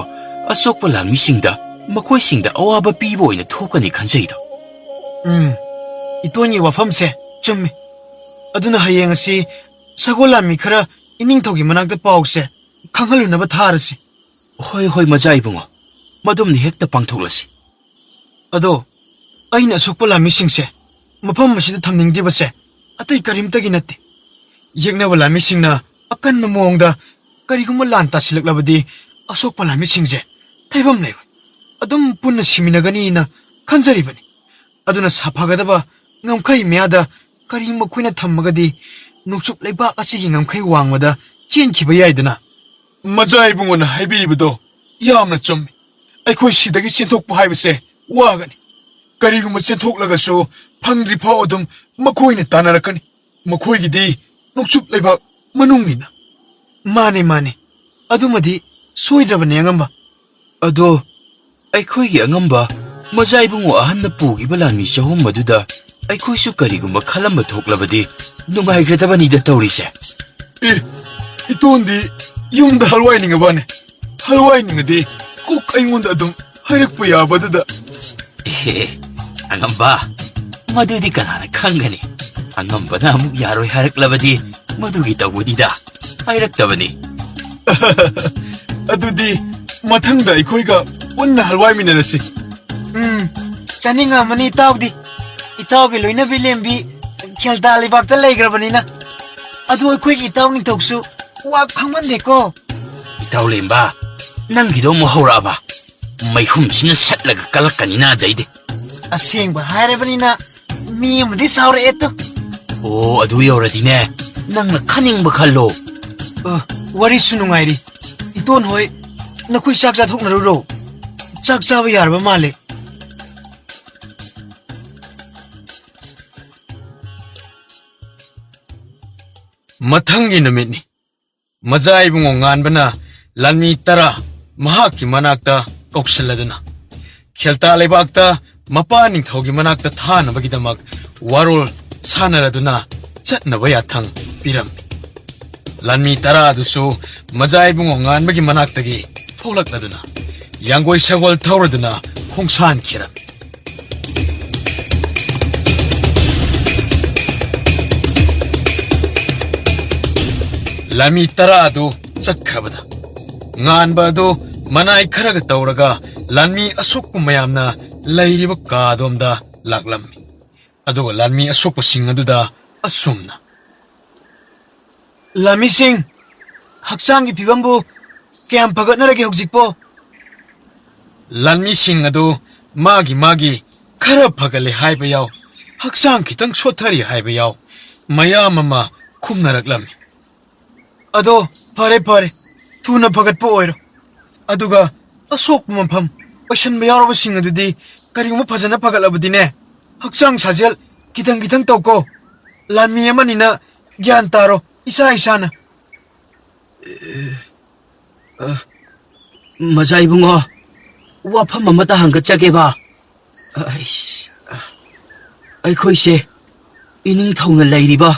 ꯑꯁꯣꯛꯄ ꯂꯥꯟꯃꯤꯁꯤꯡꯗ, ꯃꯈꯣꯏꯁꯤꯡꯗ ꯑꯋꯥꯕ ꯄꯤꯕ ꯑꯣꯏꯅ ꯊꯣꯛꯀꯅꯤ ꯈꯟꯖꯩꯗꯣ꯫ ꯎꯝ, ꯏꯇꯣꯟꯒꯤ ꯋꯥꯐꯝꯁꯦ ꯆꯨꯝꯃꯤ꯫ ꯑꯗꯨꯅ ꯍꯌꯦꯡ ꯑꯁꯤ ꯁꯒꯣꯜ ꯂꯥꯟꯃꯤ ꯈꯔ ꯏꯅꯤꯡꯊꯧꯒꯤ ꯃꯅꯥꯛꯇ ꯄꯥꯎꯁꯦ ꯈꯪꯍꯜꯂꯨꯅꯕ ꯊꯥꯔꯁꯤ꯫ ꯍꯣꯏ, ꯍꯣꯏ, ꯃꯖꯥ ꯏꯕꯨꯡꯉꯣ, ꯃꯗꯨꯝꯅ ꯍꯦꯛꯇ ꯄꯥꯡꯊꯣꯛꯂꯁꯤ꯫ ꯑꯗꯣ ꯑꯩꯅ ꯑꯁꯣꯛꯄ ꯂꯥꯟꯃꯤꯁꯤꯡꯁꯦ ꯃꯐꯝ ꯑꯁꯤꯗ ꯊꯝꯅꯤꯡꯗ꯭ꯔꯤꯕꯁꯦ ꯑꯇꯩ ꯀꯔꯤꯝꯇꯒꯤ ꯅꯠꯇꯦ꯫ ꯌꯦꯛꯅꯕ ꯂꯥꯟꯃꯤꯁꯤꯡꯅ ꯑꯀꯟꯕ ꯃꯑꯣꯡꯗ ꯀꯔꯤꯒꯨꯝꯕ ꯂꯥꯟ ꯇꯥꯁꯤꯜꯂꯛꯂꯕꯗꯤ ꯑꯁꯣꯛꯄ ꯂꯥꯟꯃꯤꯁꯤꯡꯁꯦ ꯊꯩꯐꯝ ꯂꯩꯔꯣꯏ꯫ ꯑꯗꯨꯝ ꯄꯨꯟꯅ ꯁꯤꯃꯤꯟꯅꯒꯅꯤꯅ ꯈꯟꯖꯔꯤꯕꯅꯤ꯫ ꯑꯗꯨꯅ ꯁꯥꯐꯒꯗꯕ ꯉꯝꯈꯩ ꯃꯌꯥꯗ ꯀꯔꯤ ꯃꯈꯣꯏꯅ ꯊꯝꯃꯒꯗꯤ ꯅꯣꯡꯆꯨꯞ ꯂꯩꯕꯥꯛ ꯑꯁꯤꯒꯤ ꯉꯝꯈꯩ ꯋꯥꯡꯃꯗ ꯆꯦꯟꯈꯤꯕ ꯌꯥꯏꯗꯅ꯫ ꯃꯖꯥ ꯏꯕꯨꯡꯉꯣꯅ ꯍꯥꯏꯕꯤꯔꯤꯕꯗꯣ ꯌꯥꯝꯅ ꯆꯨꯝꯃꯤ꯫ ꯑꯩꯈꯣꯏ ꯁꯤꯗꯒꯤ ꯆꯦꯟꯊꯣꯛꯄ ꯍꯥꯏꯕꯁꯦ ꯋꯥꯒꯅꯤ꯫ ꯀꯔꯤꯒꯨꯝꯕ ꯆꯦꯟꯊꯣꯛꯂꯒꯁꯨ ꯐꯪꯗ꯭ꯔꯤ ꯐꯥꯎ ꯑꯗꯨꯝ ꯃꯈꯣꯏꯅ ꯇꯥꯟꯅꯔꯛꯀꯅꯤ꯫ ꯃꯈꯣꯏꯒꯤꯗꯤ ꯅꯣꯡꯆꯨꯞ ꯂꯩꯕꯥꯛ ꯃꯅꯨꯡꯅꯤꯅ꯫ ꯃꯥꯅꯦ, ꯃꯥꯅꯦ꯫ ꯑꯗꯨꯃꯗꯤ ꯁꯣꯏꯗ꯭ꯔꯕꯅꯦ, ꯑꯉꯝꯕ꯫ ꯑꯗꯣ ꯑꯩꯈꯣꯏꯒꯤ ꯑꯉꯝꯕ ꯃꯖꯥ ꯏꯕꯨꯡꯉꯣ ꯑꯍꯟꯅ ꯄꯨꯈꯤꯕ ꯂꯥꯟꯃꯤ ꯆꯍꯨꯝ ꯑꯗꯨꯗ ꯑꯩꯈꯣꯏꯁꯨ ꯀꯔꯤꯒꯨꯝꯕ ꯈꯜꯂꯝꯕ ꯊꯣꯛꯂꯕꯗꯤ ꯅꯨꯡꯉꯥꯏꯒ꯭ꯔꯗꯕꯅꯤꯗ ꯇꯧꯔꯤꯁꯦ꯫ ꯑꯦ, ꯏꯇꯣꯟꯗꯤ ꯌꯨꯝꯗ ꯍꯜꯋꯥꯏꯅꯤꯡꯉꯕꯅꯦ꯫ ꯍꯜꯋꯥꯏꯅꯤꯡꯉꯗꯤ ꯀꯣꯛ ꯑꯩꯉꯣꯟꯗ ꯑꯗꯨꯝ ꯍꯥꯏꯔꯛꯄ ꯌꯥꯕꯗꯨꯗ꯫ ꯑꯦ, ꯑꯉꯝꯕ, ꯃꯗꯨꯗꯤ ꯀꯅꯥꯅ ꯈꯪꯒꯅꯤ? ꯑꯉꯝꯕꯅ ꯑꯃꯨꯛ ꯌꯥꯔꯣꯏ ꯍꯥꯏꯔꯛꯂꯕꯗꯤ ꯃꯗꯨꯒꯤ ꯇꯧꯕꯅꯤꯗ, ꯍꯥꯏꯔꯛꯇꯕꯅꯤ꯫ ꯑꯗꯨꯗꯤ ꯃꯊꯪꯗ ꯑꯩꯈꯣꯏꯒ ꯄꯨꯟꯅ ꯍꯜꯋꯥꯏꯃꯤꯟꯅꯔꯁꯤ꯫ ꯎꯝ, ꯆꯥꯅꯤꯡꯉꯝꯃꯅꯤ ꯏꯇꯥꯎꯗꯤ꯫ ꯏꯇꯥꯎꯒꯤ ꯂꯣꯏꯅꯕꯤ ꯂꯦꯝꯕꯤ ꯈꯦꯜꯇꯥ ꯂꯩꯕꯥꯛꯇ ꯂꯩꯈ꯭ꯔꯕꯅꯤꯅ꯫ ꯑꯗꯨ ꯑꯩꯈꯣꯏꯒꯤ ꯏꯇꯥꯎ ꯅꯤꯡꯊꯧꯁꯨ ꯋꯥ ꯈꯪꯃꯟꯗꯦꯀꯣ꯫ ꯏꯇꯥꯎ ꯂꯦꯝꯕ, ꯅꯪꯒꯤꯗꯣ ꯑꯃꯨꯛ ꯍꯧꯔꯛꯑꯕ? ꯃꯩꯍꯨꯝꯁꯤꯅ ꯁꯠꯂꯒ ꯀꯜꯂꯛꯀꯅꯤꯅ ꯑꯗꯩꯗꯤ꯫ ꯑꯁꯦꯡꯕ ꯍꯥꯏꯔꯕꯅꯤꯅ ꯃꯤ ꯑꯃꯗꯤ ꯁꯥꯎꯔꯛꯑꯦ ꯇꯨ꯫ ꯑꯣ, ꯑꯗꯨ ꯌꯧꯔꯗꯤꯅꯦ, ꯅꯪꯅ ꯈꯟꯅꯤꯡꯕ ꯈꯜꯂꯣ꯫ ꯑ, ꯋꯥꯔꯤꯁꯨ ꯅꯨꯡꯉꯥꯏꯔꯤ꯫ ꯏꯇꯣꯟ ꯍꯣꯏ, ꯅꯈꯣꯏ ꯆꯥꯛ ꯆꯥꯊꯣꯛꯅꯔꯨꯔꯣ꯫ ꯆꯥꯛ ꯆꯥꯕ ꯌꯥꯔꯕ ꯃꯥꯜꯂꯦ꯫ ꯃꯊꯪꯒꯤ ꯅꯨꯃꯤꯠꯅꯤ꯫ ꯃꯖꯥ ꯏꯕꯨꯡꯉꯣ ꯉꯥꯟꯕꯅ ꯂꯥꯟꯃꯤ ꯇꯔꯥ ꯃꯍꯥꯛꯀꯤ ꯃꯅꯥꯛꯇ ꯀꯧꯁꯤꯜꯂꯗꯨꯅ ꯈꯦꯜꯇꯥ ꯂꯩꯕꯥꯛꯇ ꯃꯄꯥ ꯅꯤꯡꯊꯧꯒꯤ ꯃꯅꯥꯛꯇ ꯊꯥꯅꯕꯒꯤꯗꯃꯛ ꯋꯥꯔꯣꯜ ꯁꯥꯟꯅꯔꯗꯨꯅ ꯆꯠꯅꯕ ꯌꯥꯊꯪ ꯄꯤꯔꯝꯃꯤ꯫ ꯂꯥꯟꯃꯤ ꯇꯔꯥ ꯑꯗꯨꯁꯨ ꯃꯖꯥ ꯏꯕꯨꯡꯉꯣ ꯉꯥꯟꯕꯒꯤ ꯃꯅꯥꯛꯇꯒꯤ ꯊꯣꯛꯂꯛꯂꯗꯨꯅ ꯌꯥꯡꯒꯣꯏ ꯁꯒꯣꯜ ꯊꯧꯔꯗꯨꯅ ꯈꯣꯡꯁꯥꯟꯈꯤꯔꯝꯃꯤ꯫ ꯂꯥꯟꯃꯤ ꯇꯔꯥ ꯑꯗꯨ ꯆꯠꯈ꯭ꯔꯕꯗ ꯉꯥꯟꯕ ꯑꯗꯨ ꯃꯅꯥꯏ ꯈꯔꯒ ꯇꯧꯔꯒ ꯂꯥꯟꯃꯤ ꯑꯁꯣꯛꯄ ꯃꯌꯥꯝꯅ ꯂꯩꯔꯤꯕ ꯀꯥ ꯑꯗꯣꯝꯗ ꯂꯥꯛꯂꯝꯃꯤ꯫ ꯑꯗꯨꯒ ꯂꯥꯟꯃꯤ ꯑꯁꯣꯛꯄꯁꯤꯡ ꯑꯗꯨꯗ ꯑꯁꯨꯝꯅ, "ꯂꯥꯟꯃꯤꯁꯤꯡ, ꯍꯛꯆꯥꯡꯒꯤ ꯐꯤꯕꯝꯕꯨ ꯀꯌꯥꯝ ꯐꯒꯠꯅꯔꯒꯦ ꯍꯧꯖꯤꯛꯄꯣ?" ꯂꯥꯟꯃꯤꯁꯤꯡ ꯑꯗꯨ ꯃꯥꯒꯤ ꯃꯥꯒꯤ ꯈꯔ ꯐꯒꯠꯂꯦ ꯍꯥꯏꯕ ꯌꯥꯎ, ꯍꯛꯆꯥꯡ ꯈꯤꯇꯪ ꯁꯣꯠꯊꯔꯤ ꯍꯥꯏꯕ ꯌꯥꯎ, ꯃꯌꯥꯝ ꯑꯃ ꯈꯨꯝꯅꯔꯛꯂꯝꯃꯤ꯫ "ꯑꯗꯣ ꯐꯔꯦ, ꯐꯔꯦ, ꯊꯨꯅ ꯐꯒꯠꯄ ꯑꯣꯏꯔꯣ꯫ ꯑꯗꯨꯒ ꯑꯁꯣꯛꯄ ꯃꯐꯝ ꯑꯣꯏꯁꯟꯕ ꯌꯥꯎꯔꯕꯁꯤꯡ ꯑꯗꯨꯗꯤ ꯀꯔꯤꯒꯨꯝꯕ ꯐꯖꯅ ꯐꯒꯠꯂꯕꯗꯤꯅꯦ, ꯍꯛꯆꯥꯡ ꯁꯥꯖꯦꯜ ꯈꯤꯇꯪ ꯈꯤꯇꯪ ꯇꯧꯀꯣ꯫ ꯂꯥꯟꯃꯤ ꯑꯃꯅꯤꯅ ꯒ꯭ꯌꯥꯟ ꯇꯥꯔꯣ, ꯏꯁꯥ ꯏꯁꯥꯅ"꯫ ꯑ, ꯃꯖꯥ ꯏꯕꯨꯡꯉꯣ, ꯋꯥꯐꯝ ꯑꯃꯇ ꯍꯪꯒꯠꯆꯒꯦꯕ꯫ ꯑꯩꯁ, ꯑꯩꯈꯣꯏꯁꯦ ꯏꯅꯤꯡꯊꯧꯅ ꯂꯩꯔꯤꯕ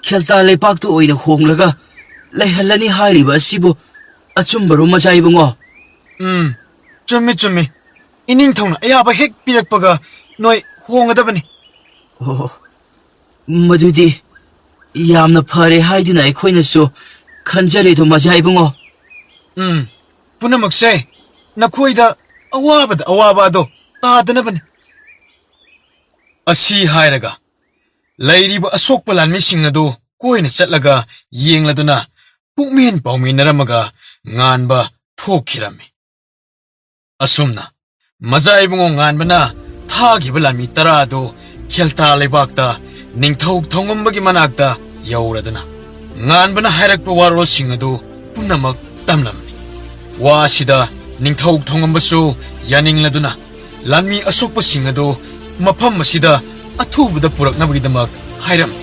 ꯈꯦꯜꯇꯥ ꯂꯩꯄꯥꯛꯇ ꯑꯣꯏꯅ ꯍꯣꯡꯂꯒ ꯂꯩꯍꯜꯂꯅꯤ ꯍꯥꯏꯔꯤꯕ ꯑꯁꯤꯕꯨ ꯑꯆꯨꯝꯕꯔꯣ, ꯃꯖꯥ ꯏꯕꯨꯡꯉꯣ? ꯎꯝ, ꯆꯨꯝꯃꯤ, ꯆꯨꯝꯃꯤ꯫ ꯏꯅꯤꯡꯊꯧꯅ ꯑꯌꯥꯕ ꯍꯦꯛ ꯄꯤꯔꯛꯄꯒ ꯅꯣꯏ ꯍꯣꯡꯒꯗꯕꯅꯤ꯫ ꯑꯣ, ꯃꯗꯨꯗꯤ ꯌꯥꯝꯅ ꯐꯔꯦ ꯍꯥꯏꯗꯨꯅ ꯑꯩꯈꯣꯏꯅꯁꯨ ꯈꯟꯖꯔꯦꯗꯣ, ꯃꯖꯥ ꯏꯕꯨꯡꯉꯣ꯫ ꯎꯝ, ꯄꯨꯝꯅꯃꯛꯁꯦ ꯅꯈꯣꯏꯗ ꯑꯋꯥꯕꯗ ꯑꯋꯥꯕ ꯑꯗꯣ ꯇꯥꯗꯅꯕꯅꯤ꯫ ꯑꯁꯤ ꯍꯥꯏꯔꯒ ꯂꯩꯔꯤꯕ ꯑꯁꯣꯛꯄ ꯂꯥꯟꯃꯤꯁꯤꯡ ꯑꯗꯨ ꯀꯣꯏꯅ ꯆꯠꯂꯒ ꯌꯦꯡꯂꯗꯨꯅ ꯄꯨꯛꯃꯦꯟ ꯄꯥꯎꯃꯤꯟꯅꯔꯝꯃꯒ ꯉꯥꯟꯕ ꯊꯣꯛꯈꯤꯔꯝꯃꯤ꯫ ꯑꯁꯨꯝꯅ ꯃꯖꯥ ꯏꯕꯨꯡꯉꯣ ꯉꯥꯟꯕꯅ ꯊꯥꯈꯤꯕ ꯂꯥꯟꯃꯤ ꯇꯔꯥ ꯑꯗꯨ ꯈꯦꯜꯇꯥ ꯂꯩꯕꯥꯛꯇ ꯅꯤꯡꯊꯧ ꯊꯣꯡꯉꯝꯕꯒꯤ ꯃꯅꯥꯛꯇ ꯌꯧꯔꯗꯨꯅ ꯉꯥꯟꯕꯅ ꯍꯥꯏꯔꯛꯄ ꯋꯥꯔꯣꯜꯁꯤꯡ ꯑꯗꯨ ꯄꯨꯝꯅꯃꯛ ꯇꯝꯂꯝꯃꯤ꯫ ꯋꯥ ꯑꯁꯤꯗ ꯅꯤꯡꯊꯧ ꯊꯣꯡꯉꯝꯕꯁꯨ ꯌꯥꯅꯤꯡꯂꯗꯨꯅ ꯂꯥꯟꯃꯤ ꯑꯁꯣꯛꯄꯁꯤꯡ ꯑꯗꯨ ꯃꯐꯝ ꯑꯁꯤꯗ ꯑꯊꯨꯕꯗ ꯄꯨꯔꯛꯅꯕꯒꯤꯗꯃꯛ ꯍꯥꯏꯔꯝꯃꯤ꯫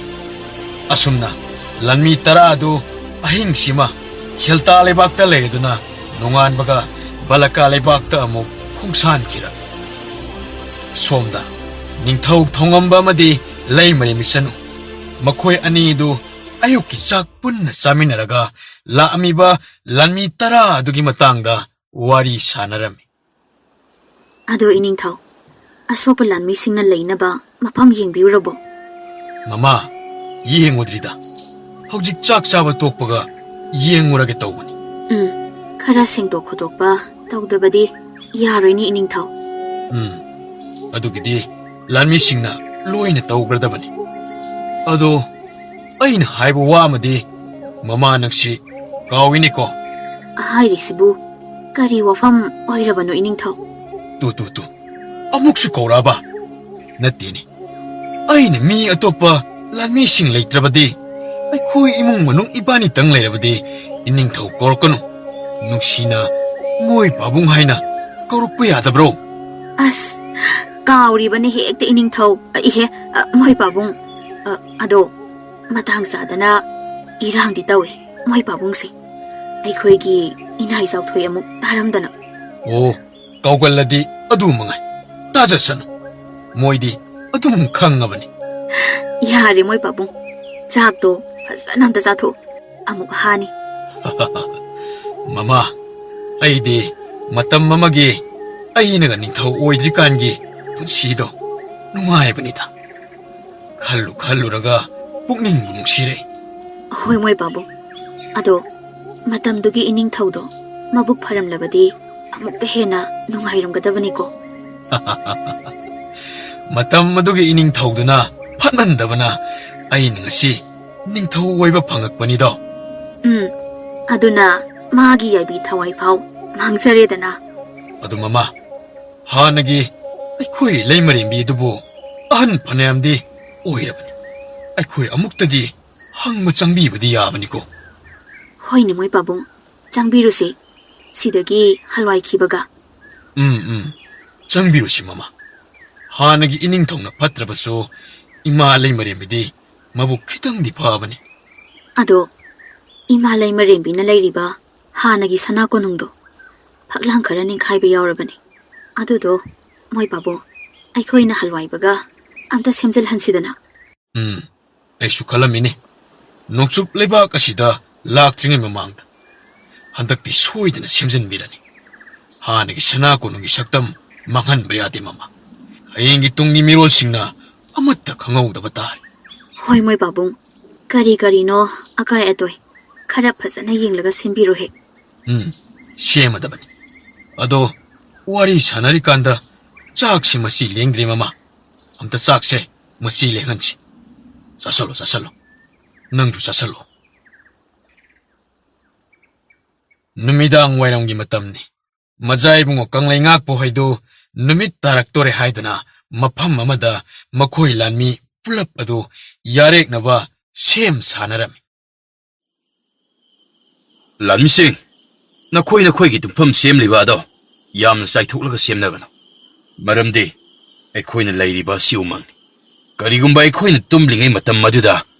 ꯑꯁꯨꯝꯅ ꯂꯥꯟꯃꯤ ꯇꯔꯥ ꯑꯗꯨ ꯑꯍꯤꯡꯁꯤꯃ ꯈꯦꯜꯇꯥ ꯂꯩꯕꯥꯛꯇ ꯂꯩꯔꯗꯨꯅ ꯅꯣꯡꯉꯥꯟꯕꯒ ꯕꯂꯀꯥ ꯂꯩꯕꯥꯛꯇ ꯑꯃꯨꯛ ꯈꯣꯡꯁꯥꯟꯈꯤꯔꯝꯃꯤ꯫ ꯁꯣꯝꯗ ꯅꯤꯡꯊꯧ ꯊꯣꯡꯉꯝꯕ ꯑꯃꯗꯤ ꯂꯩꯃꯔꯦꯝꯕꯤ ꯆꯅꯨ ꯃꯈꯣꯏ ꯑꯅꯤꯗꯨ ꯑꯌꯨꯛꯀꯤ ꯆꯥꯛ ꯄꯨꯟꯅ ꯆꯥꯃꯤꯟꯅꯔꯒ ꯂꯥꯛꯑꯝꯃꯤꯕ ꯂꯥꯟꯃꯤ ꯇꯔꯥ ꯑꯗꯨꯒꯤ ꯃꯇꯥꯡꯗ ꯋꯥꯔꯤ ꯁꯥꯟꯅꯔꯝꯃꯤ꯫ ꯑꯗꯣ ꯏꯅꯤꯡꯊꯧ, ꯑꯁꯣꯛꯄ ꯂꯥꯟꯃꯤꯁꯤꯡꯅ ꯂꯩꯅꯕ ꯃꯐꯝ ꯌꯦꯡꯕꯤꯔꯨꯔꯕꯣ? ꯃꯃꯥ, ꯌꯦꯡꯉꯨꯗ꯭ꯔꯤꯗ꯫ ꯍꯧꯖꯤꯛ ꯆꯥꯛ ꯆꯥꯕ ꯇꯣꯛꯄꯒ ꯌꯦꯡꯉꯨꯔꯒꯦ ꯇꯧꯕꯅꯤ꯫ ꯎꯝ, ꯈꯔ ꯁꯦꯡꯗꯣꯛ ꯈꯣꯠꯇꯣꯛꯄ ꯇꯧꯗꯕꯗꯤ ꯌꯥꯔꯣꯏꯅꯦ ꯏꯅꯤꯡꯊꯧ꯫ ꯎꯝ, ꯑꯗꯨꯒꯤꯗꯤ ꯂꯥꯟꯃꯤꯁꯤꯡꯅ ꯂꯣꯏꯅ ꯇꯧꯈ꯭ꯔꯗꯕꯅꯤ꯫ ꯑꯗꯣ ꯑꯩꯅ ꯍꯥꯏꯕ ꯋꯥ ꯑꯃꯗꯤ ꯃꯃꯥ ꯅꯪꯁꯤ ꯀꯥꯎꯏꯅꯦꯀꯣ꯫ ꯍꯥꯏꯔꯤꯁꯤꯕꯨ ꯀꯔꯤ ꯋꯥꯐꯝ ꯑꯣꯏꯔꯕꯅꯣ ꯏꯅꯤꯡꯊꯧ? ꯇꯨ, ꯇꯨ, ꯇꯨ, ꯑꯃꯨꯛꯁꯨ ꯀꯧꯔꯛꯑꯕ? ꯅꯠꯇꯦꯅꯦ, ꯑꯩꯅ ꯃꯤ ꯑꯇꯣꯞꯄ ꯂꯥꯟꯃꯤꯁꯤꯡ ꯂꯩꯇ꯭ꯔꯕꯗꯤ, ꯑꯩꯈꯣꯏ ꯏꯃꯨꯡ ꯃꯅꯨꯡ ꯏꯕꯥꯅꯤꯇꯪ ꯂꯩꯔꯕꯗꯤ ꯏꯅꯤꯡꯊꯧ ꯀꯧꯔꯛꯀꯅꯨ꯫ ꯅꯨꯡꯁꯤꯅ ꯃꯣꯏ ꯄꯥꯕꯨꯡ ꯍꯥꯏꯅ ꯀꯧꯔꯛꯄ ꯌꯥꯗꯕ꯭ꯔꯣ? ꯑꯁ, ꯀꯥꯎꯔꯤꯕꯅꯤ ꯍꯦꯛꯇ ꯏꯅꯤꯡꯊꯧ꯫ ꯑ, ꯏꯍꯦ, ꯑ, ꯃꯣꯏ ꯄꯥꯕꯨꯡ꯫ ꯑ, ꯑꯗꯣ ꯃꯇꯥꯡ ꯆꯥꯗꯅ ꯏꯔꯥꯡꯗꯤ ꯇꯧꯏ ꯃꯣꯏ ꯄꯥꯕꯨꯡꯁꯦ꯫ ꯑꯩꯈꯣꯏꯒꯤ ꯏꯅꯥꯏ ꯆꯥꯎꯊꯣꯏ ꯑꯃꯨꯛ ꯇꯥꯔꯝꯗꯅ꯫ ꯑꯣ, ꯀꯥꯎꯒꯜꯂꯗꯤ ꯑꯗꯨ ꯃꯉꯥꯏ꯫ ꯇꯥꯖꯁꯅꯨ꯫ ꯃꯣꯏꯗꯤ ꯑꯗꯨꯝ ꯈꯪꯉꯕꯅꯤ꯫ ꯌꯥꯔꯦ ꯃꯣꯏ ꯄꯥꯕꯨꯡ, ꯆꯥꯛꯇꯣ ꯐꯖꯅ ꯑꯝꯇ ꯆꯥꯊꯣꯛꯎ, ꯑꯃꯨꯛ ꯍꯥꯅꯤ꯫ ꯃꯃꯥ, ꯑꯩꯗꯤ ꯃꯇꯝ ꯑꯃꯒꯤ ꯑꯩꯅꯒ ꯅꯤꯡꯊꯧ ꯑꯣꯏꯗ꯭ꯔꯤꯀꯥꯟꯒꯤ ꯄꯨꯟꯁꯤꯗꯣ ꯅꯨꯡꯉꯥꯏꯕꯅꯤꯗ꯫ ꯈꯜꯂꯨ ꯈꯜꯂꯨꯔꯒ ꯄꯨꯛꯅꯤꯡꯕꯨ ꯅꯨꯡꯁꯤꯔꯦ꯫ ꯍꯣꯏ ꯃꯣꯏ ꯄꯥꯕꯨꯡ, ꯑꯗꯣ ꯃꯇꯝꯗꯨꯒꯤ ꯏꯅꯤꯡꯊꯧꯗꯣ ꯃꯕꯨꯛ ꯐꯔꯝꯂꯕꯗꯤ ꯑꯃꯨꯛꯀ ꯍꯦꯟꯅ ꯅꯨꯡꯉꯥꯏꯔꯝꯒꯗꯕꯅꯤꯀꯣ꯫ ꯃꯇꯝ ꯑꯗꯨꯒꯤ ꯏꯅꯤꯡꯊꯧꯗꯨꯅ ꯐꯠꯃꯟꯗꯕꯅ ꯑꯩꯅ ꯉꯁꯤ ꯅꯤꯡꯊꯧ ꯑꯣꯏꯕ ꯐꯪꯉꯛꯄꯅꯤꯗꯣ꯫ ꯎꯝ, ꯑꯗꯨꯅ ꯃꯥꯒꯤ ꯌꯥꯏꯕꯤ ꯊꯋꯥꯏ ꯐꯥꯎ ꯃꯥꯡꯖꯔꯦꯗꯅ꯫ ꯑꯗꯨ ꯃꯃꯥ, ꯍꯥꯟꯅꯒꯤ ꯑꯩꯈꯣꯏ ꯂꯩꯃꯔꯦꯝꯕꯤ ꯑꯗꯨꯕꯨ ꯑꯍꯟ ꯐꯅꯌꯥꯝꯗꯤ ꯑꯣꯏꯔꯕꯅꯤ꯫ ꯑꯩꯈꯣꯏ ꯑꯃꯨꯛꯇꯗꯤ ꯍꯪꯕ ꯆꯪꯕꯤꯕꯗꯤ ꯌꯥꯕꯅꯤꯀꯣ꯫ ꯍꯣꯏꯅꯦ ꯃꯣꯏ ꯄꯥꯕꯨꯡ, ꯆꯪꯕꯤꯔꯨꯁꯤ꯫ ꯁꯤꯗꯒꯤ ꯍꯜꯋꯥꯏꯈꯤꯕꯒ꯫ ꯎꯝ, ꯎꯝ, ꯆꯪꯕꯤꯔꯨꯁꯤ ꯃꯃꯥ꯫ ꯍꯥꯟꯅꯒꯤ ꯏꯅꯤꯡꯊꯧꯅ ꯐꯠꯇ꯭ꯔꯕꯁꯨ ꯏꯃꯥ ꯂꯩꯃꯔꯦꯝꯕꯤꯗꯤ ꯃꯕꯨꯛ ꯈꯤꯇꯪꯗꯤ ꯐꯕꯅꯤ꯫ ꯑꯗꯣ ꯏꯃꯥ ꯂꯩꯃꯔꯦꯝꯕꯤꯅ ꯂꯩꯔꯤꯕ ꯍꯥꯟꯅꯒꯤ ꯁꯅꯥ ꯀꯣꯅꯨꯡꯗꯣ ꯐꯛꯂꯥꯡ ꯈꯔ ꯅꯤꯡꯈꯥꯏꯕ ꯌꯥꯎꯔꯕꯅꯤ꯫ ꯑꯗꯨꯗꯣ ꯃꯣꯏ ꯄꯥꯕꯨꯡ, ꯑꯩꯈꯣꯏꯅ ꯍꯜꯋꯥꯏꯕꯒ ꯑꯝꯇ ꯁꯦꯝꯖꯤꯜꯍꯟꯁꯤꯗꯅ꯫ ꯎꯝ, ꯑꯩꯁꯨ ꯈꯜꯂꯝꯃꯤꯅꯤ, ꯅꯣꯡꯆꯨꯞ ꯂꯩꯕꯥꯛ ꯑꯁꯤꯗ ꯂꯥꯛꯇ꯭ꯔꯤꯉꯩ ꯃꯃꯥꯡꯗ꯫ ꯍꯟꯗꯛꯇꯤ ꯁꯣꯏꯗꯅ ꯁꯦꯝꯖꯤꯟꯕꯤꯔꯅꯤ꯫ ꯍꯥꯟꯅꯒꯤ ꯁꯅꯥ ꯀꯣꯅꯨꯡꯒꯤ ꯁꯛꯇꯝ ꯃꯥꯡꯍꯟꯕ ꯌꯥꯗꯦ, ꯃꯃꯥ꯫ ꯍꯌꯦꯡꯒꯤ ꯇꯨꯡꯒꯤ ꯃꯤꯔꯣꯜꯁꯤꯡꯅ ꯑꯃꯠꯇ ꯈꯪꯍꯧꯗꯕ ꯇꯥꯔꯦ꯫ ꯍꯣꯏ, ꯃꯣꯏ ꯄꯥꯕꯨꯡ, ꯀꯔꯤ ꯀꯔꯤꯅꯣ ꯑꯀꯥꯏ ꯑꯇꯣꯏ ꯈꯔ ꯐꯖꯅ ꯌꯦꯡꯂꯒ ꯁꯦꯝꯕꯤꯔꯣꯍꯦ꯫ ꯎꯝ, ꯁꯦꯝꯃꯗꯕꯅꯤ꯫ ꯑꯗꯣ, ꯋꯥꯔꯤ ꯁꯥꯟꯅꯔꯤꯀꯥꯟꯗ ꯆꯥꯛꯁꯤ ꯃꯁꯤ ꯂꯦꯡꯗ꯭ꯔꯤ, ꯃꯃꯥ꯫ ꯑꯝꯇ ꯆꯥꯛꯁꯦ ꯃꯁꯤ ꯂꯦꯡꯍꯟꯁꯤ꯫ ꯆꯥꯁꯜꯂꯣ, ꯆꯥꯁꯜꯂꯣ꯫ ꯅꯪꯁꯨ ꯆꯥꯁꯜꯂꯣ꯫ ꯅꯨꯃꯤꯗꯥꯡ ꯋꯥꯏꯔꯝꯒꯤ ꯃꯇꯝꯅꯤ꯫ ꯃꯖꯥ ꯏꯕꯨꯡꯉꯣ ꯀꯪꯂꯩ ꯉꯥꯛꯄ ꯍꯣꯏꯗꯨ ꯅꯨꯃꯤꯠ ꯇꯥꯔꯛꯇꯣꯔꯦ ꯍꯥꯏꯗꯨꯅ ꯃꯐꯝ ꯑꯃꯗ ꯃꯈꯣꯏ ꯂꯥꯟꯃꯤ ꯄꯨꯂꯞ ꯑꯗꯨ ꯌꯥꯔꯦꯛꯅꯕ ꯁꯦꯝ ꯁꯥꯅꯔꯝꯃꯤ꯫ ꯂꯥꯟꯃꯤꯁꯤꯡ, ꯅꯈꯣꯏ ꯅꯈꯣꯏꯒꯤ ꯇꯨꯝꯐꯝ ꯁꯦꯝꯂꯤꯕ ꯑꯗꯣ ꯌꯥꯝꯅ ꯆꯥꯏꯊꯣꯛꯂꯒ ꯁꯦꯝꯅꯒꯅꯨ꯫ ꯃꯔꯝꯗꯤ ꯑꯩꯈꯣꯏꯅ ꯂꯩꯔꯤꯕ ꯑꯁꯤ ꯎꯃꯪꯅꯤ꯫ ꯀꯔꯤꯒꯨꯝꯕ ꯑꯩꯈꯣꯏꯅ ꯇꯨꯝꯂꯤꯉꯩ ꯃꯇꯝ ꯑꯗꯨꯗ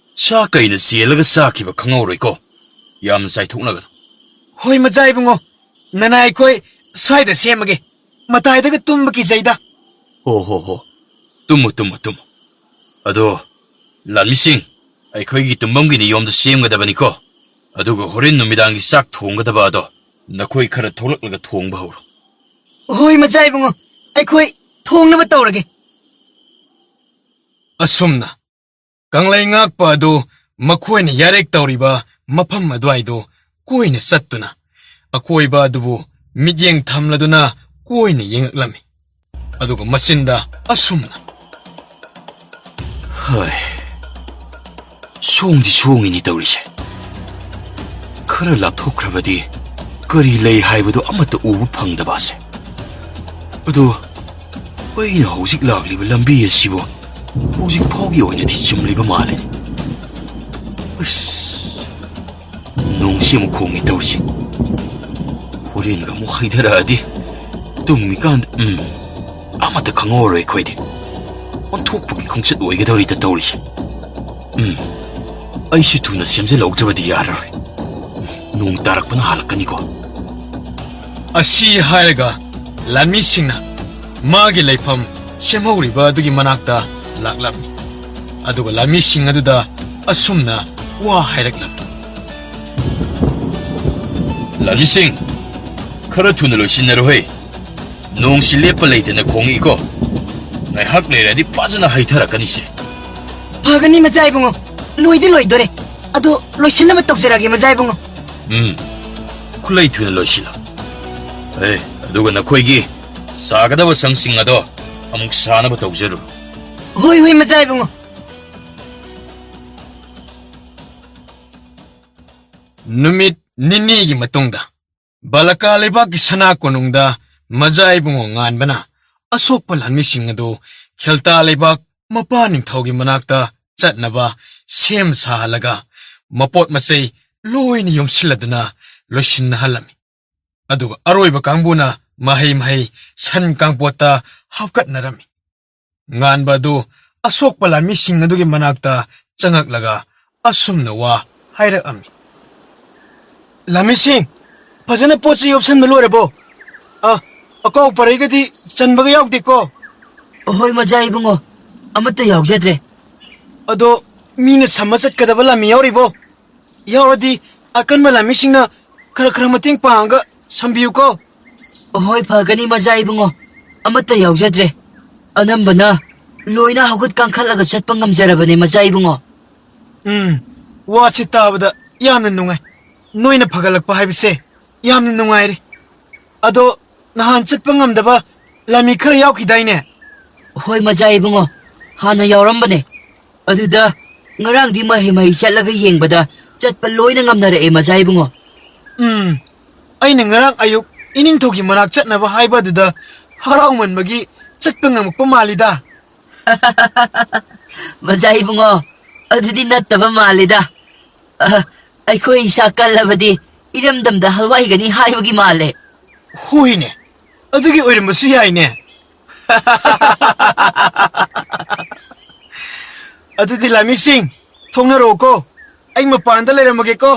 ꯁꯥ ꯀꯩꯅ ꯆꯦꯜꯂꯒ ꯆꯥꯈꯤꯕ ꯈꯪꯍꯧꯔꯣꯏꯀꯣ꯫ ꯌꯥꯝꯅ ꯆꯥꯏꯊꯣꯛꯅꯒꯅꯨ꯫ ꯍꯣꯏ, ꯃꯆꯥ ꯏꯕꯨꯡꯉꯣ, ꯅꯅꯥꯏ ꯑꯩꯈꯣꯏ ꯁ꯭ꯋꯥꯏꯗ ꯁꯦꯝꯃꯒꯦ꯫ ꯃꯇꯥꯏꯗꯒ ꯇꯨꯝꯕ ꯀꯤꯖꯩꯗ꯫ ꯍꯣ, ꯍꯣ, ꯍꯣ꯫ Tamu, Tamu, Tamu. ꯑꯗꯣ, ꯂꯥꯟꯃꯤꯁꯤꯡ, ꯑꯩꯈꯣꯏꯒꯤ ꯇꯨꯝꯐꯝꯒꯤ ꯅꯤꯌꯣꯝꯗ ꯁꯦꯝꯒꯗꯕꯅꯤꯀꯣ꯫ ꯑꯗꯨꯒ ꯍꯣꯔꯦꯟ ꯅꯨꯃꯤꯗꯥꯡꯒꯤ ꯆꯥꯛ ꯊꯣꯡꯒꯗꯕ ꯑꯗꯣ ꯅꯈꯣꯏ ꯈꯔ ꯊꯣꯛꯂꯛꯂꯒ ꯊꯣꯡꯕ ꯍꯧꯔꯣ꯫ ꯍꯣꯏ, ꯃꯆꯥ ꯏꯕꯨꯡꯉꯣ, ꯑꯩꯈꯣꯏ ꯊꯣꯡꯅꯕ ꯇꯧꯔꯒꯦ꯫ ꯑꯁꯨꯝꯅ ꯀꯪꯂꯩ ꯉꯥꯛꯄ ꯑꯗꯨ ꯃꯈꯣꯏꯅ ꯌꯥꯔꯦꯛ ꯇꯧꯔꯤꯕ ꯃꯐꯝ ꯑꯗꯨꯋꯥꯏꯗꯨ ꯀꯣꯏꯅ ꯆꯠꯇꯨꯅ ꯑꯀꯣꯏꯕ ꯑꯗꯨꯕꯨ ꯃꯤꯠꯌꯦꯡ ꯊꯝꯂꯗꯨꯅ ꯀꯣꯏꯅ ꯌꯦꯡꯉꯛꯂꯝꯃꯤ꯫ ꯑꯗꯨꯒ ꯃꯆꯤꯟꯗ ꯑꯁꯨꯝꯅ, ꯍꯣꯏ, ꯁꯣꯡꯗꯤ ꯁꯣꯡꯉꯤꯅꯤ ꯇꯧꯔꯤꯁꯦ꯫ ꯈꯔ ꯂꯥꯞꯊꯣꯛꯈ꯭ꯔꯕꯗꯤ ꯀꯔꯤ ꯂꯩ ꯍꯥꯏꯕꯗꯨ ꯑꯃꯠꯇ ꯎꯕ ꯐꯪꯗꯕ ꯑꯁꯦ꯫ ꯑꯗꯣ ꯑꯩꯅ ꯍꯧꯖꯤꯛ ꯂꯥꯛꯂꯤꯕ ꯂꯝꯕꯤ ꯑꯁꯤꯕꯨ ꯍꯧꯖꯤꯛ ꯐꯥꯎꯒꯤ ꯑꯣꯏꯅꯗꯤ ꯆꯨꯝꯂꯤꯕ ꯃꯥꯜꯂꯦ꯫ ꯑꯁ, ꯅꯣꯡꯁꯤ ꯑꯃꯨꯛ ꯈꯣꯡꯉꯤ ꯇꯧꯔꯤꯁꯤ꯫ ꯍꯣꯔꯦꯟꯒ ꯑꯃꯨꯛ ꯍꯩꯊꯔꯛꯑꯗꯤ ꯇꯨꯝꯃꯤꯀꯥꯟꯗ, ꯎꯝ, ꯑꯃꯠꯇ ꯈꯪꯍꯧꯔꯣꯏ ꯑꯩꯈꯣꯏꯗꯤ꯫ ꯑꯣꯟꯊꯣꯛꯄꯒꯤ ꯈꯣꯡꯆꯠ ꯑꯣꯏꯒꯗꯧꯔꯤꯗ ꯇꯧꯔꯤꯁꯦ꯫ ꯎꯝ, ꯑꯩꯁꯨ ꯊꯨꯅ ꯁꯦꯝꯖꯤꯜꯍꯧꯗ꯭ꯔꯕꯗꯤ ꯌꯥꯔꯔꯣꯏ꯫ ꯅꯣꯡ ꯇꯥꯔꯛꯄꯅ ꯍꯥꯜꯂꯛꯀꯅꯤꯀꯣ꯫ ꯑꯁꯤ ꯍꯥꯏꯔꯒ ꯂꯥꯟꯃꯤꯁꯤꯡꯅ ꯃꯥꯒꯤ ꯂꯩꯐꯝ ꯁꯦꯝꯍꯧꯔꯤꯕ ꯑꯗꯨꯒꯤ ꯃꯅꯥꯛꯇ ꯂꯥꯛꯂꯝꯃꯤ꯫ ꯑꯗꯨꯒ ꯂꯥꯟꯃꯤꯁꯤꯡ ꯑꯗꯨꯗ ꯑꯁꯨꯝꯅ ꯋꯥ ꯍꯥꯏꯔꯛꯂꯝꯃꯤ꯫ ꯂꯥꯟꯃꯤꯁꯤꯡ, ꯈꯔ ꯊꯨꯅ ꯂꯣꯏꯁꯤꯟꯅꯔꯣꯍꯦ꯫ ꯅꯣꯡꯁꯤ ꯂꯦꯞꯄ ꯂꯩꯇꯅ ꯈꯣꯡꯉꯛꯏꯀꯣ꯫ ꯉꯥꯏꯍꯥꯛ ꯂꯩꯔꯗꯤ ꯐꯖꯅ ꯍꯩꯊꯔꯛꯀꯅꯤꯁꯦ꯫ ꯐꯒꯅꯤ ꯃꯆꯥ ꯏꯕꯨꯡꯉꯣ, ꯂꯣꯏꯗꯤ ꯂꯣꯏꯗꯣꯔꯦ꯫ ꯑꯗꯣ ꯂꯣꯏꯁꯤꯟꯅꯕ ꯇꯧꯖꯔꯒꯦ ꯃꯆꯥ ꯏꯕꯨꯡꯉꯣ꯫ ꯎꯝ, ꯈꯨꯠꯂꯩ ꯊꯨꯅ ꯂꯣꯏꯁꯤꯜꯂꯣ꯫ ꯑꯦ, ꯑꯗꯨꯒ ꯅꯈꯣꯏꯒꯤ ꯆꯥꯒꯗꯕ ꯁꯪꯁꯤꯡ ꯑꯗꯣ ꯑꯃꯨꯛ ꯁꯥꯅꯕ ꯇꯧꯖꯔꯨ꯫ ꯍꯣꯏ ꯍꯣꯏ ꯃꯆꯥ ꯏꯕꯨꯡꯉꯣ꯫ ꯅꯨꯃꯤꯠ ꯅꯤꯅꯤꯒꯤ ꯃꯇꯨꯡꯗ ꯕꯂꯀꯥ ꯂꯩꯕꯥꯛꯀꯤ ꯁꯅꯥ ꯀꯣꯅꯨꯡꯗ ꯃꯖꯥ ꯏꯕꯨꯡꯉꯣ ꯉꯥꯟꯕꯅ ꯑꯁꯣꯛꯄ ꯂꯥꯟꯃꯤꯁꯤꯡ ꯑꯗꯨ ꯈꯦꯜꯇꯥ ꯂꯩꯕꯥꯛ ꯃꯄꯥ ꯅꯤꯡꯊꯧꯒꯤ ꯃꯅꯥꯛꯇ ꯆꯠꯅꯕ ꯁꯦꯝ ꯁꯥꯍꯜꯂꯒ ꯃꯄꯣꯠ ꯃꯆꯩ ꯂꯣꯏꯅ ꯌꯣꯝꯁꯤꯜꯂꯗꯨꯅ ꯂꯣꯏꯁꯤꯟꯅꯍꯜꯂꯝꯃꯤ꯫ ꯑꯗꯨꯒ ꯑꯔꯣꯏꯕ ꯀꯥꯡꯕꯨꯅ ꯃꯍꯩ ꯃꯍꯩ ꯁꯟ ꯀꯥꯡꯄꯣꯠꯇ ꯍꯥꯞꯀꯠꯅꯔꯝꯃꯤ꯫ ꯉꯥꯟꯕ ꯑꯗꯨ ꯑꯁꯣꯛꯄ ꯂꯥꯟꯃꯤꯁꯤꯡ ꯑꯗꯨꯒꯤ ꯃꯅꯥꯛꯇ ꯆꯪꯉꯛꯂꯒ ꯑꯁꯨꯝꯅ ꯋꯥ ꯍꯥꯏꯔꯛꯑꯝꯃꯤ꯫ ꯂꯥꯟꯃꯤꯁꯤꯡ, ꯐꯖꯅ ꯄꯣꯠ ꯆꯩ ꯌꯣꯝꯁꯟꯕ ꯂꯣꯏꯔꯕꯣ? ꯑ, ꯑꯀꯥꯎ ꯄꯔꯩꯒꯗꯤ ꯆꯟꯕꯒ ꯌꯥꯎꯗꯦꯀꯣ? ꯑꯍꯣꯏ, ꯃꯖꯥ ꯏꯕꯨꯡꯉꯣ, ꯑꯃꯠꯇ ꯌꯥꯎꯖꯗ꯭ꯔꯦ꯫ ꯑꯗꯣ ꯃꯤꯅ ꯁꯝꯃ ꯆꯠꯀꯗꯕ ꯂꯥꯟꯃꯤ ꯌꯥꯎꯔꯤꯕꯣ? ꯌꯥꯎꯔꯗꯤ ꯑꯀꯟꯕ ꯂꯥꯟꯃꯤꯁꯤꯡꯅ ꯈꯔ ꯈꯔ ꯃꯇꯦꯡ ꯄꯥꯡꯉꯒ ꯁꯝꯕꯤꯌꯨꯀꯣ꯫ ꯑꯍꯣꯏ, ꯐꯒꯅꯤ ꯃꯖꯥ ꯏꯕꯨꯡꯉꯣ, ꯑꯃꯠꯇ ꯌꯥꯎꯖꯗ꯭ꯔꯦ꯫ ꯑꯅꯝꯕꯅ ꯂꯣꯏꯅ ꯍꯧꯒꯠ ꯀꯥꯡꯈꯠꯂꯒ ꯆꯠꯄ ꯉꯝꯖꯔꯕꯅꯦ ꯃꯖꯥ ꯏꯕꯨꯡꯉꯣ꯫ ꯎꯝ, ꯋꯥꯁꯤ ꯇꯥꯕꯗ ꯌꯥꯝꯅ ꯅꯨꯡꯉꯥꯏ꯫ ꯅꯣꯏꯅ ꯐꯒꯠꯂꯛꯄ ꯍꯥꯏꯕꯁꯦ ꯌꯥꯝꯅ ꯅꯨꯡꯉꯥꯏꯔꯦ꯫ ꯑꯗꯣ ꯅꯍꯥꯟ ꯆꯠꯄ ꯉꯝꯗꯕ ꯂꯥꯟꯃꯤ ꯈꯔ ꯌꯥꯎꯈꯤꯗꯥꯏꯅꯦ? ꯍꯣꯏ ꯃꯖꯥ ꯏꯕꯨꯡꯉꯣ, ꯍꯥꯟꯅ ꯌꯥꯎꯔꯝꯕꯅꯦ꯫ ꯑꯗꯨꯗ ꯉꯔꯥꯡꯗꯤ ꯃꯍꯩ ꯃꯍꯩ ꯆꯠꯂꯒ ꯌꯦꯡꯕꯗ ꯆꯠꯄ ꯂꯣꯏꯅ ꯉꯝꯅꯔꯛꯑꯦ ꯃꯖꯥ ꯏꯕꯨꯡꯉꯣ꯫ ꯎꯝ, ꯑꯩꯅ ꯉꯔꯥꯡ ꯑꯌꯨꯛ ꯏꯅꯤꯡꯊꯧꯒꯤ ꯃꯅꯥꯛ ꯆꯠꯅꯕ ꯍꯥꯏꯕ ꯑꯗꯨꯗ ꯍꯔꯥꯎꯃꯟꯕꯒꯤ ꯆꯠꯄ ꯉꯝꯃꯛꯄ ꯃꯥꯜꯂꯤꯗ꯫ ꯃꯖꯥ ꯏꯕꯨꯡꯉꯣ, ꯑꯗꯨꯗꯤ ꯅꯠꯇꯕ ꯃꯥꯜꯂꯤꯗ꯫ ꯑ, ꯑꯩꯈꯣꯏ ꯏꯁꯥ ꯀꯜꯂꯕꯗꯤ ꯏꯔꯝꯗꯝꯗ ꯍꯜꯋꯥꯏꯒꯅꯤ ꯍꯥꯏꯕꯒꯤ ꯃꯥꯜꯂꯦ꯫ ꯍꯣꯏꯅꯦ, ꯑꯗꯨꯒꯤ ꯑꯣꯏꯔꯝꯕꯁꯨ ꯌꯥꯏꯅꯦ꯫ ꯑꯗꯨꯗꯤ ꯂꯥꯟꯃꯤꯁꯤꯡ, ꯊꯣꯛꯅꯔꯛꯑꯣꯀꯣ, ꯑꯩ ꯃꯄꯥꯟꯗ ꯂꯩꯔꯝꯃꯒꯦꯀꯣ꯫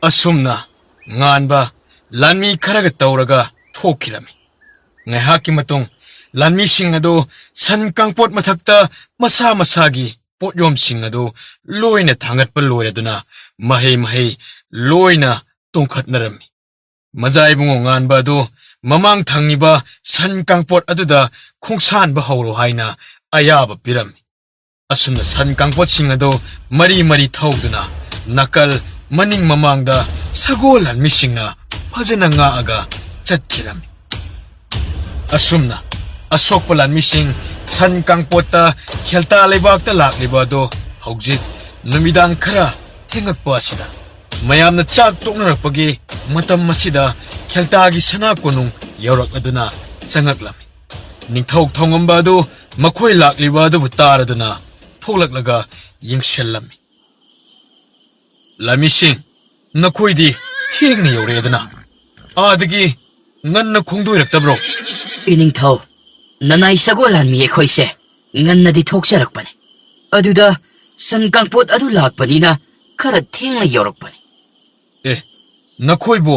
ꯑꯁꯨꯝꯅ ꯉꯥꯟꯕ ꯂꯥꯟꯃꯤ ꯈꯔꯒ ꯇꯧꯔꯒ ꯊꯣꯛꯈꯤꯔꯝꯃꯤ꯫ ꯉꯥꯏꯍꯥꯛꯀꯤ ꯃꯇꯨꯡ ꯂꯥꯟꯃꯤꯁꯤꯡ ꯑꯗꯨ ꯁꯟ ꯀꯥꯡꯄꯣꯠ ꯃꯊꯛꯇ ꯃꯁꯥ ꯃꯁꯥꯒꯤ ꯄꯣꯠꯌꯣꯝꯁꯤꯡ ꯑꯗꯨ ꯂꯣꯏꯅ ꯊꯥꯡꯒꯠꯄ ꯂꯣꯏꯔꯗꯨꯅ ꯃꯍꯩ ꯃꯍꯩ ꯂꯣꯏꯅ ꯇꯣꯡꯈꯠꯅꯔꯝꯃꯤ꯫ ꯃꯖꯥ ꯏꯕꯨꯡꯉꯣ ꯉꯥꯟꯕ ꯑꯗꯨ ꯃꯃꯥꯡ ꯊꯪꯉꯤꯕ ꯁꯟ ꯀꯥꯡꯄꯣꯠ ꯑꯗꯨꯗ ꯈꯣꯡꯁꯥꯟꯕ ꯍꯧꯔꯣ ꯍꯥꯏꯅ ꯑꯌꯥꯕ ꯄꯤꯔꯝꯃꯤ꯫ ꯑꯁꯨꯝꯅ ꯁꯟ ꯀꯥꯡꯄꯣꯠꯁꯤꯡ ꯑꯗꯨ ꯃꯔꯤ ꯃꯔꯤ ꯊꯧꯗꯨꯅ ꯅꯥꯀꯜ ꯃꯅꯤꯡ ꯃꯃꯥꯡꯗ ꯁꯒꯣꯜ ꯂꯥꯟꯃꯤꯁꯤꯡꯅ ꯐꯖꯅ ꯉꯥꯛꯑꯒ ꯆꯠꯈꯤꯔꯝꯃꯤ꯫ ꯑꯁꯨꯝꯅ ꯑꯁꯣꯛꯄ ꯂꯥꯟꯃꯤꯁꯤꯡ ꯁꯟ ꯀꯥꯡꯄꯣꯠꯇ ꯈꯦꯜꯇꯥ ꯂꯩꯕꯥꯛꯇ ꯂꯥꯛꯂꯤꯕ ꯑꯗꯨ ꯍꯧꯖꯤꯛ ꯅꯨꯃꯤꯗꯥꯡ ꯈꯔ ꯊꯦꯡꯂꯛꯄ ꯑꯁꯤꯗ ꯃꯌꯥꯝꯅ ꯆꯥꯛ ꯇꯣꯛꯅꯔꯛꯄꯒꯤ ꯃꯇꯝ ꯑꯁꯤꯗ ꯈꯦꯜꯇꯥꯒꯤ ꯁꯅꯥ ꯀꯣꯅꯨꯡ ꯌꯧꯔꯛꯂꯗꯨꯅ ꯆꯪꯂꯛꯂꯝꯃꯤ꯫ ꯅꯤꯡꯊꯧ ꯊꯧꯉꯝꯕ ꯑꯗꯨ ꯃꯈꯣꯏ ꯂꯥꯛꯂꯤꯕ ꯑꯗꯨꯕꯨ ꯇꯥꯔꯗꯨꯅ ꯊꯣꯛꯂꯛꯂꯒ ꯌꯦꯡꯁꯤꯜꯂꯝꯃꯤ꯫ "ꯂꯥꯟꯃꯤꯁꯤꯡ, ꯅꯈꯣꯏꯗꯤ ꯊꯦꯡꯅ ꯌꯧꯔꯛꯑꯦꯗꯅ, ꯑꯥꯗꯒꯤ ꯉꯟꯅ ꯈꯣꯡꯗꯣꯏꯔꯛꯇꯕ꯭ꯔꯣ?" "ꯏꯅꯤꯡꯊꯧ, ꯅꯅꯥꯏ ꯁꯒꯣꯜ ꯂꯥꯟꯃꯤ ꯑꯩꯈꯣꯏꯁꯦ ꯉꯟꯅꯗꯤ ꯊꯣꯛꯆꯔꯛꯄꯅꯤ꯫ ꯑꯗꯨꯗ ꯁꯟ ꯀꯥꯡꯄꯣꯠ ꯑꯗꯨ ꯂꯥꯛꯄꯅꯤꯅ ꯈꯔ ꯊꯦꯡꯅ ꯌꯧꯔꯛꯄꯅꯤ꯫" "ꯑꯦ, ꯅꯈꯣꯏꯕꯨ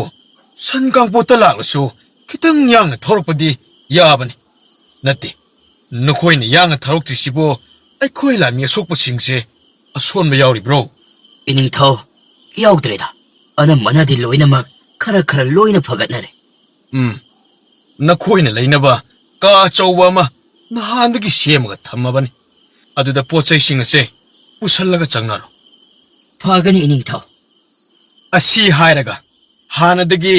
ꯁꯟ ꯀꯥꯡꯄꯣꯠꯇ ꯂꯥꯛꯂꯁꯨ ꯈꯤꯇꯪ ꯌꯥꯡꯅ ꯊꯧꯔꯛꯄꯗꯤ ꯌꯥꯕꯅꯤ꯫ ꯅꯠꯇꯦ, ꯅꯈꯣꯏꯅ ꯌꯥꯡꯅ ꯊꯧꯔꯛꯇ꯭ꯔꯤꯁꯤꯕꯨ ꯑꯩꯈꯣꯏ ꯂꯥꯟꯃꯤ ꯑꯁꯣꯛꯄꯁꯤꯡꯁꯦ ꯑꯁꯣꯟꯕ ꯌꯥꯎꯔꯤꯕ꯭ꯔꯣ?" "ꯏꯅꯤꯡꯊꯧ, ꯌꯥꯎꯗ꯭ꯔꯦꯗ꯫ ꯑꯅꯝꯕꯅꯗꯤ ꯂꯣꯏꯅꯃꯛ ꯈꯔ ꯈꯔ ꯂꯣꯏꯅ ꯐꯒꯠꯅꯔꯦ꯫" "ꯎꯝ, ꯅꯈꯣꯏꯅ ꯂꯩꯅꯕ ꯀꯥ ꯑꯆꯧꯕ ꯑꯃ ꯅꯍꯥꯟꯗꯒꯤ ꯁꯦꯝꯃꯒ ꯊꯝꯃꯕꯅꯤ꯫ ꯑꯗꯨꯗ ꯄꯣꯠ ꯆꯩꯁꯤꯡ ꯑꯁꯦ ꯄꯨꯁꯜꯂꯒ ꯆꯪꯅꯔꯣ꯫" "ꯐꯒꯅꯤ, ꯏꯅꯤꯡꯊꯧ꯫" ꯑꯁꯤ ꯍꯥꯏꯔꯒ ꯍꯥꯟꯅꯗꯒꯤ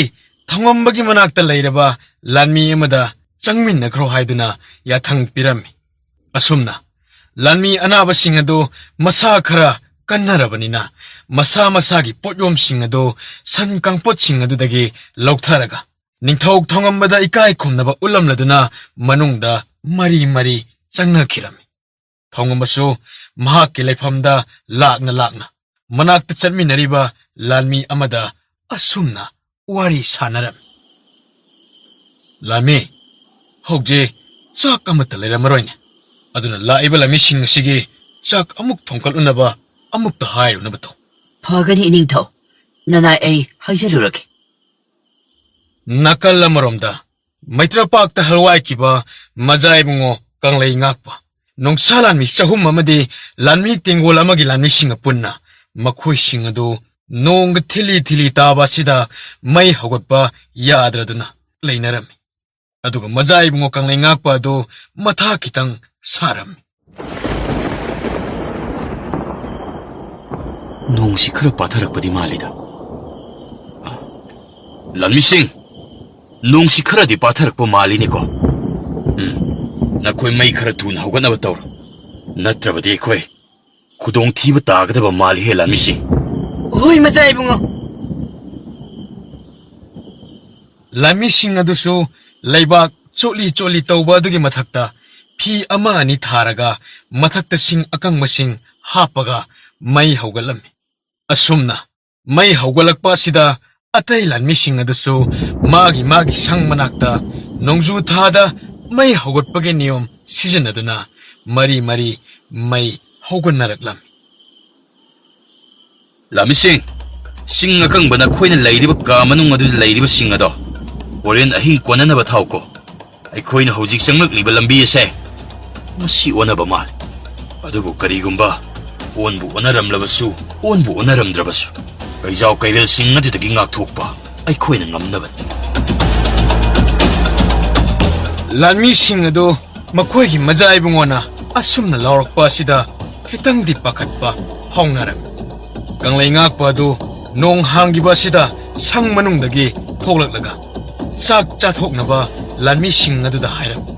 ꯊꯧꯉꯝꯕꯒꯤ ꯃꯅꯥꯛꯇ ꯂꯩꯔꯕ ꯂꯥꯟꯃꯤ ꯑꯃꯗ ꯆꯪꯃꯤꯟꯅꯈ꯭ꯔꯣ ꯍꯥꯏꯗꯨꯅ ꯌꯥꯊꯪ ꯄꯤꯔꯝꯃꯤ꯫ ꯑꯁꯨꯝꯅ ꯂꯥꯟꯃꯤ ꯑꯅꯥꯕꯁꯤꯡ ꯑꯗꯨ ꯃꯁꯥ ꯈꯔ ꯀꯟꯅꯔꯕꯅꯤꯅ ꯃꯁꯥ ꯃꯁꯥꯒꯤ ꯄꯣꯠꯌꯣꯝꯁꯤꯡ ꯑꯗꯨ ꯁꯟ ꯀꯥꯡꯄꯣꯠꯁꯤꯡ ꯑꯗꯨꯗꯒꯤ ꯂꯧꯊꯔꯒ ꯅꯤꯡꯊꯧ ꯊꯧꯉꯝꯕꯗ ꯏꯀꯥꯏ ꯈꯨꯝꯅꯕ ꯎꯠꯂꯝꯂꯗꯨꯅ ꯃꯅꯨꯡꯗ ꯃꯔꯤ ꯃꯔꯤ ꯆꯪꯅꯈꯤꯔꯝꯃꯤ꯫ ꯊꯧꯉꯝꯕꯁꯨ ꯃꯍꯥꯛꯀꯤ ꯂꯩꯐꯝꯗ ꯂꯥꯛꯅ ꯂꯥꯛꯅ ꯃꯅꯥꯛꯇ ꯆꯠꯃꯤꯟꯅꯔꯤꯕ ꯂꯥꯟꯃꯤ ꯑꯃꯗ ꯑꯁꯨꯝꯅ ꯋꯥꯔꯤ ꯁꯥꯟꯅꯔꯝꯃꯤ꯫ "ꯂꯥꯟꯃꯤ, ꯍꯧꯖꯤꯛ ꯆꯥꯛ ꯑꯃꯠꯇ ꯂꯩꯔꯝꯃꯔꯣꯏꯅꯦ꯫ ꯑꯗꯨꯅ ꯂꯥꯛꯏꯕ ꯂꯥꯟꯃꯤꯁꯤꯡ ꯑꯁꯤꯒꯤ ꯆꯥꯛ ꯑꯃꯨꯛ ꯊꯣꯡꯀꯠꯂꯨꯅꯕ ꯑꯃꯨꯛꯇ ꯍꯥꯏꯔꯨꯅꯕ ꯇꯧ꯫" "ꯐꯒꯅꯤ, ꯏꯅꯤꯡꯊꯧ꯫ ꯅꯅꯥꯏ ꯑꯩ ꯍꯥꯏꯖꯔꯨꯔꯒꯦ꯫" ꯅꯥꯀꯜ ꯑꯃꯔꯣꯝꯗ ꯃꯩꯇ꯭ꯔꯄꯥꯛꯇ ꯍꯜꯋꯥꯏꯈꯤꯕ ꯃꯖꯥ ꯏꯕꯨꯡꯉꯣ ꯀꯪꯂꯩ ꯉꯥꯛꯄ, ꯅꯣꯡꯁꯥ ꯂꯥꯟꯃꯤ ꯆꯍꯨꯝ ꯑꯃꯗꯤ ꯂꯥꯟꯃꯤ ꯇꯦꯡꯒꯣꯜ ꯑꯃꯒꯤ ꯂꯥꯟꯃꯤꯁꯤꯡꯒ ꯄꯨꯟꯅ ꯃꯈꯣꯏꯁꯤꯡ ꯑꯗꯨ ꯅꯣꯡꯒ ꯊꯤꯂꯤ ꯊꯤꯂꯤ ꯇꯥꯕ ꯑꯁꯤꯗ ꯃꯩ ꯍꯧꯒꯠꯄ ꯌꯥꯗ꯭ꯔꯗꯨꯅ ꯂꯩꯅꯔꯝꯃꯤ꯫ ꯑꯗꯨꯒ ꯃꯖꯥ ꯏꯕꯨꯡꯉꯣ ꯀꯪꯂꯩ ꯉꯥꯛꯄ ꯑꯗꯨ ꯃꯊꯥ ꯈꯤꯇꯪ ꯁꯥꯔꯝꯃꯤ꯫ ꯅꯣꯡꯁꯤ ꯈꯔ ꯄꯥꯊꯔꯛꯄꯗꯤ ꯃꯥꯜꯂꯤꯗ꯫ ꯑ, ꯂꯥꯟꯃꯤꯁꯤꯡ, ꯅꯣꯡꯁꯤ ꯈꯔꯗꯤ ꯄꯥꯊꯔꯛꯄ ꯃꯥꯜꯂꯤꯅꯦꯀꯣ꯫ ꯎꯝ, ꯅꯈꯣꯏ ꯃꯩ ꯈꯔ ꯊꯨꯅ ꯍꯧꯒꯠꯅꯕ ꯇꯧꯔꯣ, ꯅꯠꯇ꯭ꯔꯕꯗꯤ ꯑꯩꯈꯣꯏ ꯈꯨꯗꯣꯡꯊꯤꯕ ꯇꯥꯒꯗꯕ ꯃꯥꯜꯂꯤꯍꯦ, ꯂꯥꯟꯃꯤꯁꯤꯡ꯫ ꯍꯣꯏ, ꯃꯆꯥ ꯏꯕꯨꯡꯉꯣ꯫ ꯂꯥꯟꯃꯤꯁꯤꯡ ꯑꯗꯨꯁꯨ ꯂꯩꯕꯥꯛ ꯆꯣꯠꯂꯤ ꯆꯣꯠꯂꯤ ꯇꯧꯕ ꯑꯗꯨꯒꯤ ꯃꯊꯛꯇ ꯐꯤ ꯑꯃ ꯑꯅꯤ ꯊꯥꯔꯒ ꯃꯊꯛꯇ ꯁꯤꯡ ꯑꯀꯪꯕꯁꯤꯡ ꯍꯥꯞꯄꯒ ꯃꯩ ꯍꯧꯒꯠꯂꯝꯃꯤ꯫ ꯑꯁꯨꯝꯅ ꯃꯩ ꯍꯧꯒꯠꯂꯛꯄ ꯑꯁꯤꯗ ꯑꯇꯩ ꯂꯥꯟꯃꯤꯁꯤꯡ ꯑꯗꯨꯁꯨ ꯃꯥꯒꯤ ꯃꯥꯒꯤ ꯁꯪ ꯃꯅꯥꯛꯇ ꯅꯣꯡꯖꯨ ꯊꯥꯗ ꯃꯩ ꯍꯧꯒꯠꯄꯒꯤ ꯅꯤꯌꯣꯝ ꯁꯤꯖꯤꯟꯅꯗꯨꯅ ꯃꯔꯤ ꯃꯔꯤ ꯃꯩ ꯍꯧꯒꯠꯅꯔꯛꯂꯝꯃꯤ꯫ ꯂꯥꯟꯃꯤꯁꯤꯡ, ꯁꯤꯡ ꯑꯀꯪꯕ ꯅꯈꯣꯏꯅ ꯂꯩꯔꯤꯕ ꯀꯥ ꯃꯅꯨꯡ ꯑꯗꯨꯗ ꯂꯩꯔꯤꯕꯁꯤꯡ ꯑꯗꯣ ꯍꯣꯔꯦꯟ ꯑꯍꯤꯡ ꯀꯣꯟꯅꯅꯕ ꯊꯥꯎꯀꯣ꯫ ꯑꯩꯈꯣꯏꯅ ꯍꯧꯖꯤꯛ ꯆꯪꯂꯛꯂꯤꯕ ꯂꯝꯕꯤ ꯑꯁꯦ ꯃꯁꯤ ꯑꯣꯟꯅꯕ ꯃꯥꯜꯂꯤ꯫ ꯑꯗꯨꯕꯨ ꯀꯔꯤꯒꯨꯝꯕ ꯑꯣꯟꯕꯨ ꯑꯣꯟꯅꯔꯝꯂꯕꯁꯨ, ꯑꯣꯟꯕꯨ ꯑꯣꯟꯅꯔꯝꯗ꯭ꯔꯕꯁꯨ, ꯀꯩꯖꯥꯎ ꯀꯩꯔꯦꯜꯁꯤꯡ ꯑꯗꯨꯗꯒꯤ ꯉꯥꯛꯊꯣꯛꯄ ꯑꯩꯈꯣꯏꯅ ꯉꯝꯅꯕꯅꯤ꯫ ꯂꯥꯟꯃꯤꯁꯤꯡ ꯑꯗꯨ ꯃꯈꯣꯏꯒꯤ ꯃꯖꯥ ꯏꯕꯨꯡꯉꯣꯅ ꯑꯁꯨꯝꯅ ꯂꯥꯎꯔꯛꯄ ꯑꯁꯤꯗ ꯈꯤꯇꯪꯗꯤ ꯄꯥꯈꯠꯄ ꯐꯥꯎꯅꯔꯝꯃꯤ꯫ ꯀꯪꯂꯩ ꯉꯥꯛꯄ ꯑꯗꯨ ꯅꯣꯡ ꯍꯥꯡꯈꯤꯕ ꯑꯁꯤꯗ ꯁꯪ ꯃꯅꯨꯡꯗꯒꯤ ꯊꯣꯛꯂꯛꯂꯒ ꯆꯥꯛ ꯆꯥꯊꯣꯛꯅꯕ ꯂꯥꯟꯃꯤꯁꯤꯡ ꯑꯗꯨꯗ ꯍꯥꯏꯔꯝꯃꯤ꯫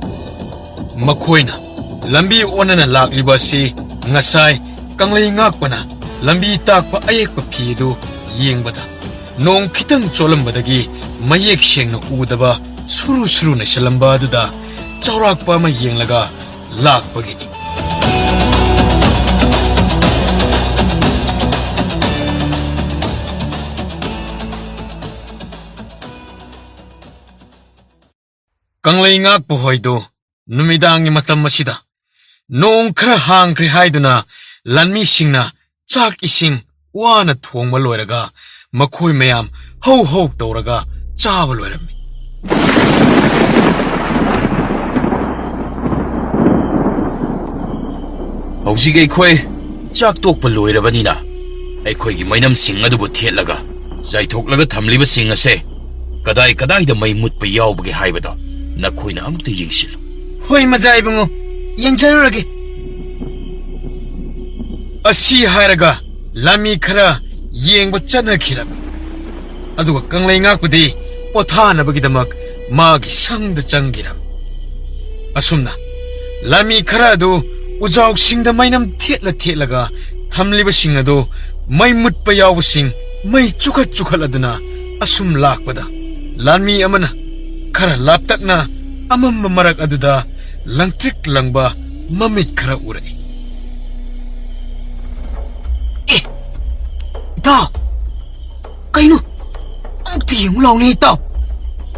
ꯃꯈꯣꯏꯅ ꯂꯝꯕꯤ ꯑꯣꯟꯅꯅ ꯂꯥꯛꯂꯤꯕ ꯑꯁꯤ ꯉꯁꯥꯏ ꯀꯪꯂꯩ ꯉꯥꯛꯄꯅ ꯂꯝꯕꯤ ꯇꯥꯛꯄ ꯑꯌꯦꯛꯄ ꯐꯤ ꯑꯗꯨ ꯌꯦꯡꯕꯗ ꯅꯣꯡ ꯈꯤꯇꯪ ꯆꯣꯠꯂꯝꯕꯗꯒꯤ ꯃꯌꯦꯛ ꯁꯦꯡꯅ ꯎꯗꯕ ꯁꯨꯔꯨ ꯁꯨꯔꯨ ꯅꯩꯁꯜꯂꯝꯕ ꯑꯗꯨꯗ ꯆꯥꯎꯔꯥꯛꯄ ꯑꯃ ꯌꯦꯡꯂꯒ ꯂꯥꯛꯄꯒꯤꯅꯤ꯫ ꯀꯪꯂꯩ ꯉꯥꯛꯄ ꯍꯣꯏꯗꯨ ꯅꯨꯃꯤꯗꯥꯡꯒꯤ ꯃꯇꯝ ꯑꯁꯤꯗ ꯅꯣꯡ ꯈꯔ ꯍꯥꯡꯈ꯭ꯔꯦ ꯍꯥꯏꯗꯨꯅ ꯂꯥꯟꯃꯤꯁꯤꯡꯅ ꯆꯥꯛ ꯏꯁꯤꯡ ꯋꯥꯅ ꯊꯣꯡꯕ ꯂꯣꯏꯔꯒ ꯃꯈꯣꯏ ꯃꯌꯥꯝ ꯍꯧ ꯍꯧ ꯇꯧꯔꯒ ꯆꯥꯕ ꯂꯣꯏꯔꯝꯃꯤ꯫ ꯍꯧꯖꯤꯛ ꯑꯩꯈꯣꯏ ꯆꯥꯛ ꯇꯣꯛꯄ ꯂꯣꯏꯔꯕꯅꯤꯅ, ꯑꯩꯈꯣꯏꯒꯤ ꯃꯩꯅꯝꯁꯤꯡ ꯑꯗꯨꯕꯨ ꯊꯦꯠꯂꯒ ꯆꯥꯏꯊꯣꯛꯂꯒ ꯊꯝꯂꯤꯕꯁꯤꯡ ꯑꯁꯦ ꯀꯗꯥꯏ ꯀꯗꯥꯏꯗ ꯃꯩ ꯃꯨꯠꯄ ꯌꯥꯎꯕꯒꯦ ꯍꯥꯏꯕꯗꯣ ꯅꯈꯣꯏꯅ ꯑꯃꯨꯛꯇ ꯌꯦꯡꯁꯤꯜꯂꯨ꯫ ꯍꯣꯏ, ꯃꯖꯥ ꯏꯕꯨꯡꯉꯣ, ꯌꯦꯡꯖꯔꯨꯔꯒꯦ꯫ ꯑꯁꯤ ꯍꯥꯏꯔꯒ ꯂꯥꯟꯃꯤ ꯈꯔ ꯌꯦꯡꯕ ꯆꯠꯅꯈꯤꯔꯝꯃꯤ꯫ ꯑꯗꯨꯒ ꯀꯪꯂꯩ ꯉꯥꯛꯄꯗꯤ ꯄꯣꯊꯥꯅꯕꯒꯤꯗꯃꯛ ꯃꯥꯒꯤ ꯁꯪꯗ ꯆꯪꯈꯤꯔꯝꯃꯤ꯫ ꯑꯁꯨꯝꯅ ꯂꯥꯟꯃꯤ ꯈꯔ ꯑꯗꯨ ꯎꯖꯥꯎꯁꯤꯡꯗ ꯃꯩꯅꯝ ꯊꯦꯠꯂ ꯊꯦꯠꯂꯒ ꯊꯝꯂꯤꯕꯁꯤꯡ ꯑꯗꯨ ꯃꯩ ꯃꯨꯠꯄ ꯌꯥꯎꯕꯁꯤꯡ ꯃꯩ ꯆꯨꯈꯠ ꯆꯨꯈꯠꯂꯗꯨꯅ ꯑꯁꯨꯝ ꯂꯥꯛꯄꯗ, ꯂꯥꯟꯃꯤ ꯑꯃꯅ ꯈꯔ ꯂꯥꯞꯇꯛꯅ ꯑꯃꯝꯕ ꯃꯔꯛ ꯑꯗꯨꯗ ꯂꯪꯇ꯭ꯔꯤꯛ ꯂꯪꯕ ꯃꯃꯤꯠ ꯈꯔ ꯎꯔꯛꯏ꯫ ꯑꯦ, ꯏꯇꯥꯎ, ꯀꯩꯅꯣ? ꯑꯝꯇ ꯌꯦꯡꯉꯨ ꯂꯥꯎꯅꯦ, ꯏꯇꯥꯎ꯫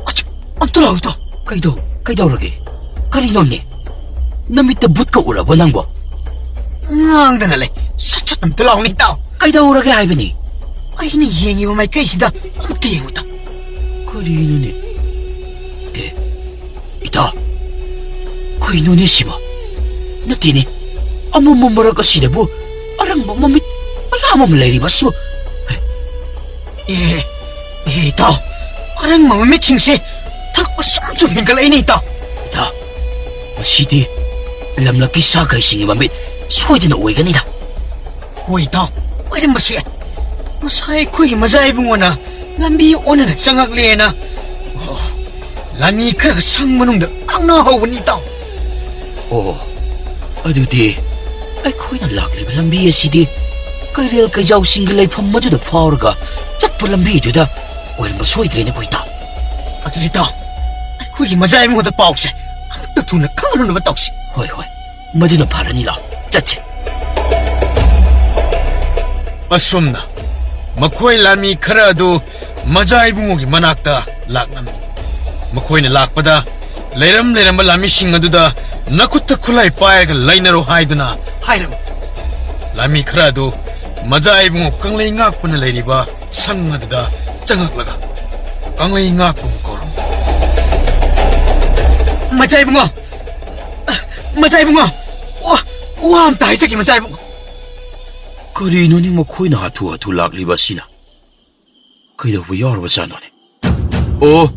ꯑꯆꯥ, ꯑꯝꯇ ꯂꯥꯎ, ꯏꯇꯥꯎ꯫ ꯀꯩꯗꯧ-, ꯀꯩꯗꯧꯔꯒꯦ? ꯀꯔꯤꯅꯣꯅꯦ? ꯅꯃꯤꯠꯇ ꯕꯨꯠꯀ ꯎꯔꯕꯣ ꯅꯪꯕꯣ? ꯉꯥꯡꯗꯅ ꯂꯩ꯫ ꯁꯠ ꯁꯠ ꯑꯝꯇ ꯂꯥꯎꯅꯦ, ꯏꯇꯥꯎ꯫ ꯀꯩꯗꯧꯔꯒꯦ ꯍꯥꯏꯕꯅꯤ? ꯑꯩꯅ ꯌꯦꯡꯉꯤꯕ ꯃꯥꯏꯀꯩꯁꯤꯗ ꯑꯝꯇ ꯌꯦꯡꯉꯨ, ꯏꯇꯥꯎ꯫ ꯀꯔꯤꯅꯣꯅꯦ? ꯑꯦ, ꯏꯇꯥꯎ, ꯀꯩꯅꯣꯅꯦ ꯁꯤꯕꯣ? ꯅꯠꯇꯦꯅꯦ, ꯑꯃꯝꯕ ꯃꯔꯛ ꯑꯁꯤꯗꯕꯨ ꯑꯔꯪꯕ ꯃꯃꯤꯠ ꯃꯌꯥꯝ ꯑꯃ ꯂꯩꯔꯤꯕ ꯑꯁꯤꯕꯨ? ꯑꯦ, ꯑꯦ, ꯏꯇꯥꯎ, ꯑꯔꯪꯕ ꯃꯃꯤꯠꯁꯤꯡꯁꯦ ꯊꯛꯄ ꯁꯨꯝ ꯁꯨꯝ ꯍꯦꯟꯒꯠꯂꯛꯏꯅꯦ, ꯏꯇꯥꯎ꯫ ꯏꯇꯥꯎ, ꯃꯁꯤꯗꯤ ꯂꯝꯂꯛꯀꯤ ꯁꯥ ꯀꯩꯁꯤꯡꯒꯤ ꯃꯃꯤꯠ ꯁꯣꯏꯗꯅ ꯑꯣꯏꯒꯅꯤꯗ꯫ ꯍꯣꯏ, ꯏꯇꯥꯎ, ꯑꯣꯏꯔꯝꯕꯁꯨ ꯌꯥꯏ꯫ ꯉꯁꯥꯏ ꯑꯩꯈꯣꯏꯒꯤ ꯃꯖꯥ ꯏꯕꯨꯡꯉꯣꯅ ꯂꯝꯕꯤ ꯑꯣꯟꯅꯅ ꯆꯪꯉꯛꯂꯦꯅ, ꯑꯣ, ꯂꯥꯟꯃꯤ ꯈꯔꯒ ꯁꯪ ꯃꯅꯨꯡꯗ ꯉꯥꯡꯅꯍꯧꯕꯅꯤ, ꯏꯇꯥꯎ꯫ ꯑꯣ, ꯑꯗꯨꯗꯤ ꯑꯩꯈꯣꯏꯅ ꯂꯥꯛꯂꯤꯕ ꯂꯝꯕꯤ ꯑꯁꯤꯗꯤ ꯀꯩꯔꯦꯜ ꯀꯩꯖꯥꯎꯁꯤꯡꯒꯤ ꯂꯩꯐꯝ ꯑꯗꯨꯗ ꯐꯥꯎꯔꯒ ꯆꯠꯄ ꯂꯝꯕꯤꯗꯨꯗ ꯑꯣꯏꯔꯝꯕ ꯁꯣꯏꯗ꯭ꯔꯦꯅꯦꯀꯣ, ꯏꯇꯥꯎ꯫ ꯑꯗꯨꯗꯤ, ꯏꯇꯥꯎ, ꯑꯩꯈꯣꯏꯒꯤ ꯃꯖꯥ ꯏꯕꯨꯡꯉꯣꯗ ꯄꯥꯎꯁꯦ ꯑꯃꯨꯛꯇ ꯊꯨꯅ ꯈꯪꯍꯜꯂꯨꯅꯕ ꯇꯧꯁꯤ꯫ ꯍꯣꯏ, ꯍꯣꯏ꯫ ꯃꯗꯨꯅ ꯐꯔꯅꯤ, ꯂꯥꯎ, ꯆꯠꯁꯦ꯫ ꯑꯁꯨꯝꯅ ꯃꯈꯣꯏ ꯂꯥꯟꯃꯤ ꯈꯔ ꯑꯗꯨ ꯃꯖꯥ ꯏꯕꯨꯡꯉꯣꯒꯤ ꯃꯅꯥꯛꯇ ꯂꯥꯛꯂꯝꯃꯤ꯫ ꯃꯈꯣꯏꯅ ꯂꯥꯛꯄꯗ ꯂꯩꯔꯝ ꯂꯩꯔꯝꯕ ꯂꯥꯟꯃꯤꯁꯤꯡ ꯑꯗꯨꯗ ꯅꯈꯨꯠꯇ ꯈꯨꯠꯂꯥꯏ ꯄꯥꯏꯔꯒ ꯂꯩꯅꯔꯣ ꯍꯥꯏꯗꯨꯅ ꯍꯥꯏꯔꯝꯃꯤ꯫ ꯂꯥꯟꯃꯤ ꯈꯔ ꯑꯗꯨ ꯃꯖꯥ ꯏꯕꯨꯡꯉꯣ ꯀꯪꯂꯩ ꯉꯥꯛꯄꯅ ꯂꯩꯔꯤꯕ ꯁꯪ ꯑꯗꯨꯗ ꯆꯪꯉꯛꯂꯒ ꯀꯪꯂꯩ ꯉꯥꯛꯄꯕꯨ ꯀꯧꯔꯝꯃꯤ꯫ ꯃꯆꯥ ꯏꯕꯨꯡꯉꯣ! ꯃꯆꯥ ꯏꯕꯨꯡꯉꯣ! ꯋꯥ, ꯋꯥ ꯑꯝꯇ ꯍꯥꯏꯖꯒꯦ, ꯃꯆꯥ ꯏꯕꯨꯡꯉꯣ! ꯀꯔꯤꯅꯣꯅꯦ ꯃꯈꯣꯏꯅ ꯍꯥꯊꯨ ꯍꯥꯊꯨ ꯂꯥꯛꯂꯤꯕ ꯑꯁꯤꯅ? ꯀꯩꯗꯧꯕ ꯌꯥꯎꯔꯕꯖꯥꯠꯅꯣꯅꯦ? ꯑꯣ,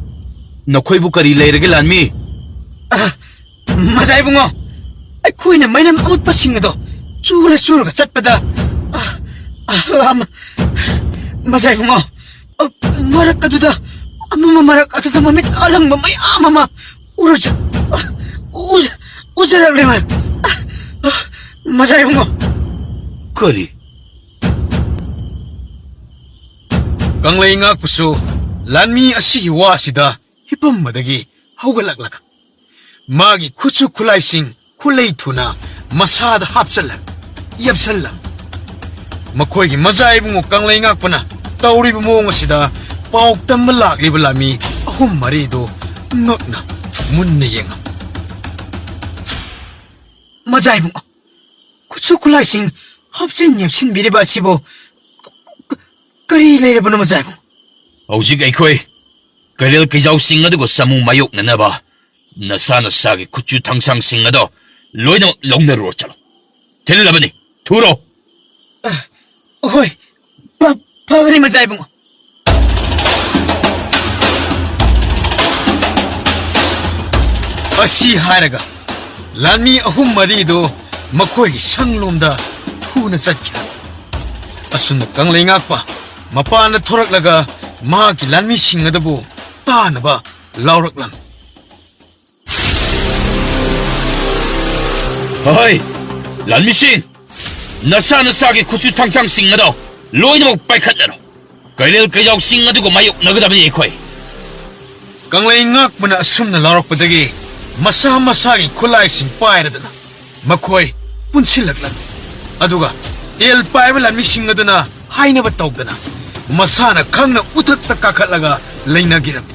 ꯅꯈꯣꯏꯕꯨ ꯀꯔꯤ ꯂꯩꯔꯒꯦ, ꯂꯥꯟꯃꯤ? ꯑ, ꯃꯆꯥ ꯏꯕꯨꯡꯉꯣ, ꯑꯩꯈꯣꯏꯅ ꯃꯩꯅꯝ ꯑꯃꯨꯠꯄꯁꯤꯡ ꯑꯗꯣ ꯆꯨꯔ ꯆꯨꯔꯒ ꯆꯠꯄꯗ, ꯑ, ꯑ, ꯑꯃ, ꯃꯆꯥ ꯏꯕꯨꯡꯉꯣ, ꯑ, ꯃꯔꯛ ꯑꯗꯨꯗ, ꯑꯃ ꯃꯔꯛ ꯑꯗꯨꯗ ꯃꯃꯤꯠ ꯑꯔꯪꯕ ꯃꯌꯥꯝ ꯑꯃ ꯎꯔꯨꯖ-, ꯎꯖ-, ꯎꯖꯔꯛꯂꯦ, ꯃ-, ꯃꯆꯥ ꯏꯕꯨꯡꯉꯣ꯫ ꯀꯔꯤ? ꯀꯪꯂꯩ ꯉꯥꯛꯄꯁꯨ ꯂꯥꯟꯃꯤ ꯑꯁꯤꯒꯤ ꯋꯥꯁꯤꯗ ꯍꯤꯞꯄꯝꯕꯗꯒꯤ ꯍꯧꯒꯠꯂꯛꯂꯒ ꯃꯥꯒꯤ ꯈꯨꯠꯁꯨ ꯈꯨꯠꯂꯥꯏꯁꯤꯡ ꯈꯨꯠꯂꯩ ꯊꯨꯅ ꯃꯁꯥꯗ ꯍꯥꯞꯆꯜꯂꯦ, ꯌꯦꯞꯁꯜꯂꯦ꯫ ꯃꯈꯣꯏꯒꯤ ꯃꯆꯥ ꯏꯕꯨꯡꯉꯣ ꯀꯪꯂꯩ ꯉꯥꯛꯄꯅ ꯇꯧꯔꯤꯕ ꯃꯑꯣꯡ ꯑꯁꯤꯗ ꯄꯥꯎ ꯇꯝꯕ ꯂꯥꯛꯂꯤꯕ ꯂꯥꯟꯃꯤ ꯑꯍꯨꯝ ꯃꯔꯤꯗꯨ ꯉꯛꯅ ꯃꯨꯟꯅ ꯌꯦꯡꯉꯝ꯫ ꯃꯆꯥ ꯏꯕꯨꯡꯉꯣ, ꯈꯨꯠꯁꯨ ꯈꯨꯠꯂꯥꯏꯁꯤꯡ ꯍꯥꯞꯆꯤꯟ ꯌꯦꯞꯁꯤꯟꯕꯤꯔꯤꯕ ꯑꯁꯤꯕꯨ ꯀ-, ꯀ-, ꯀꯔꯤ ꯂꯩꯔꯕꯅꯣ, ꯃꯆꯥ ꯏꯕꯨꯡꯉꯣ? ꯍꯧꯖꯤꯛ ꯑꯩꯈꯣꯏ ꯀꯩꯔꯦꯜ ꯀꯩꯖꯥꯎꯁꯤꯡ ꯑꯗꯨꯒ ꯆꯃꯨ ꯃꯥꯌꯣꯛꯅꯅꯕ ꯅꯁꯥ ꯅꯁꯥꯒꯤ ꯈꯨꯠꯁꯨ ꯊꯥꯡꯁꯥꯡꯁꯤꯡ ꯑꯗꯣ ꯂꯣꯏꯅꯃꯛ ꯂꯧꯅꯔꯨꯔꯣ ꯆꯠꯂꯣ꯫ ꯊꯤꯜꯂꯕꯅꯤ, ꯊꯨꯔꯣ꯫ ꯑ, ꯍꯣꯏ, ꯐ-, ꯐꯒꯅꯤ, ꯃꯆꯥ ꯏꯕꯨꯡꯉꯣ꯫ ꯑꯁꯤ ꯍꯥꯏꯔꯒ ꯂꯥꯟꯃꯤ ꯑꯍꯨꯝ ꯃꯔꯤꯗꯨ ꯃꯈꯣꯏꯒꯤ ꯁꯪꯂꯣꯝꯗ ꯊꯨꯅ ꯆꯠꯈꯤ꯫ ꯑꯁꯨꯝꯅ ꯀꯪꯂꯩ ꯉꯥꯛꯄ ꯃꯄꯥꯟꯗ ꯊꯣꯔꯛꯂꯒ ꯃꯍꯥꯛꯀꯤ ꯂꯥꯟꯃꯤꯁꯤꯡ ꯑꯗꯨꯕꯨ ꯇꯥꯅꯕ ꯂꯥꯎꯔꯛꯂꯝꯃꯤ꯫ ꯍꯣꯏ, ꯂꯥꯟꯃꯤꯁꯤꯡ, ꯅꯁꯥ ꯅꯁꯥꯒꯤ ꯈꯨꯠꯁꯨ ꯊꯥꯡꯁꯥꯡꯁꯤꯡ ꯑꯗꯣ ꯂꯣꯏꯅꯃꯛ ꯄꯥꯏꯈꯠꯅꯔꯣ꯫ ꯀꯩꯔꯦꯜ ꯀꯩꯖꯥꯎꯁꯤꯡ ꯑꯗꯨꯒ ꯃꯥꯌꯣꯛꯅꯒꯗꯕꯅꯤ ꯑꯩꯈꯣꯏ꯫ ꯀꯪꯂꯩ ꯉꯥꯛꯄꯅ ꯑꯁꯨꯝꯅ ꯂꯥꯎꯔꯛꯄꯗꯒꯤ ꯃꯁꯥ ꯃꯁꯥꯒꯤ ꯈꯨꯠꯂꯥꯏꯁꯤꯡ ꯄꯥꯏꯔꯗꯨꯅ ꯃꯈꯣꯏ ꯄꯨꯟꯁꯤꯜꯂꯛꯂꯝꯃꯤ꯫ ꯑꯗꯨꯒ ꯇꯦꯜ ꯄꯥꯏꯕ ꯂꯥꯟꯃꯤꯁꯤꯡ ꯑꯗꯨꯅ ꯍꯥꯏꯅꯕ ꯇꯧꯗꯅ ꯃꯁꯥꯅ ꯈꯪꯅ ꯎꯊꯛꯇ ꯀꯥꯈꯠꯂꯒ ꯂꯩꯅꯈꯤꯔꯝꯃꯤ꯫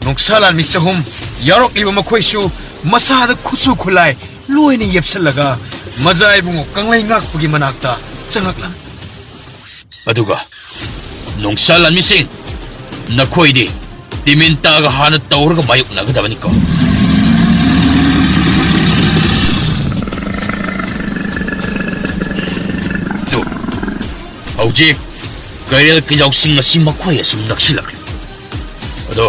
ꯅꯣꯡꯁꯥ ꯂꯥꯟꯃꯤ ꯆꯍꯨꯝ ꯌꯥꯎꯔꯛꯂꯤꯕ ꯃꯈꯣꯏꯁꯨ ꯃꯁꯥꯗ ꯈꯨꯠꯁꯨ ꯈꯨꯠꯂꯥꯏ ꯂꯣꯏꯅ ꯌꯦꯞꯁꯜꯂꯒ ꯃꯖꯥ ꯏꯕꯨꯡꯉꯣ ꯀꯪꯂꯩ ꯉꯥꯛꯄꯒꯤ ꯃꯅꯥꯛꯇ ꯆꯪꯂꯛꯂꯝꯃꯤ꯫ ꯑꯗꯨꯒ ꯅꯣꯡꯁꯥ ꯂꯥꯟꯃꯤꯁꯤꯡ, ꯅꯈꯣꯏꯗꯤ ꯇꯤꯃꯤꯟ ꯇꯥꯒ ꯍꯥꯟꯅ ꯇꯧꯔꯒ ꯃꯥꯌꯣꯛꯅꯒꯗꯕꯅꯤꯀꯣ꯫ ꯍꯧꯖꯤꯛ ꯀꯩꯔꯦꯜ ꯀꯩꯖꯥꯎꯁꯤꯡ ꯑꯁꯤ ꯃꯈꯣꯏ ꯑꯁꯨꯝ ꯅꯛꯁꯤꯜꯂꯛꯂꯦ꯫ ꯑꯗꯣ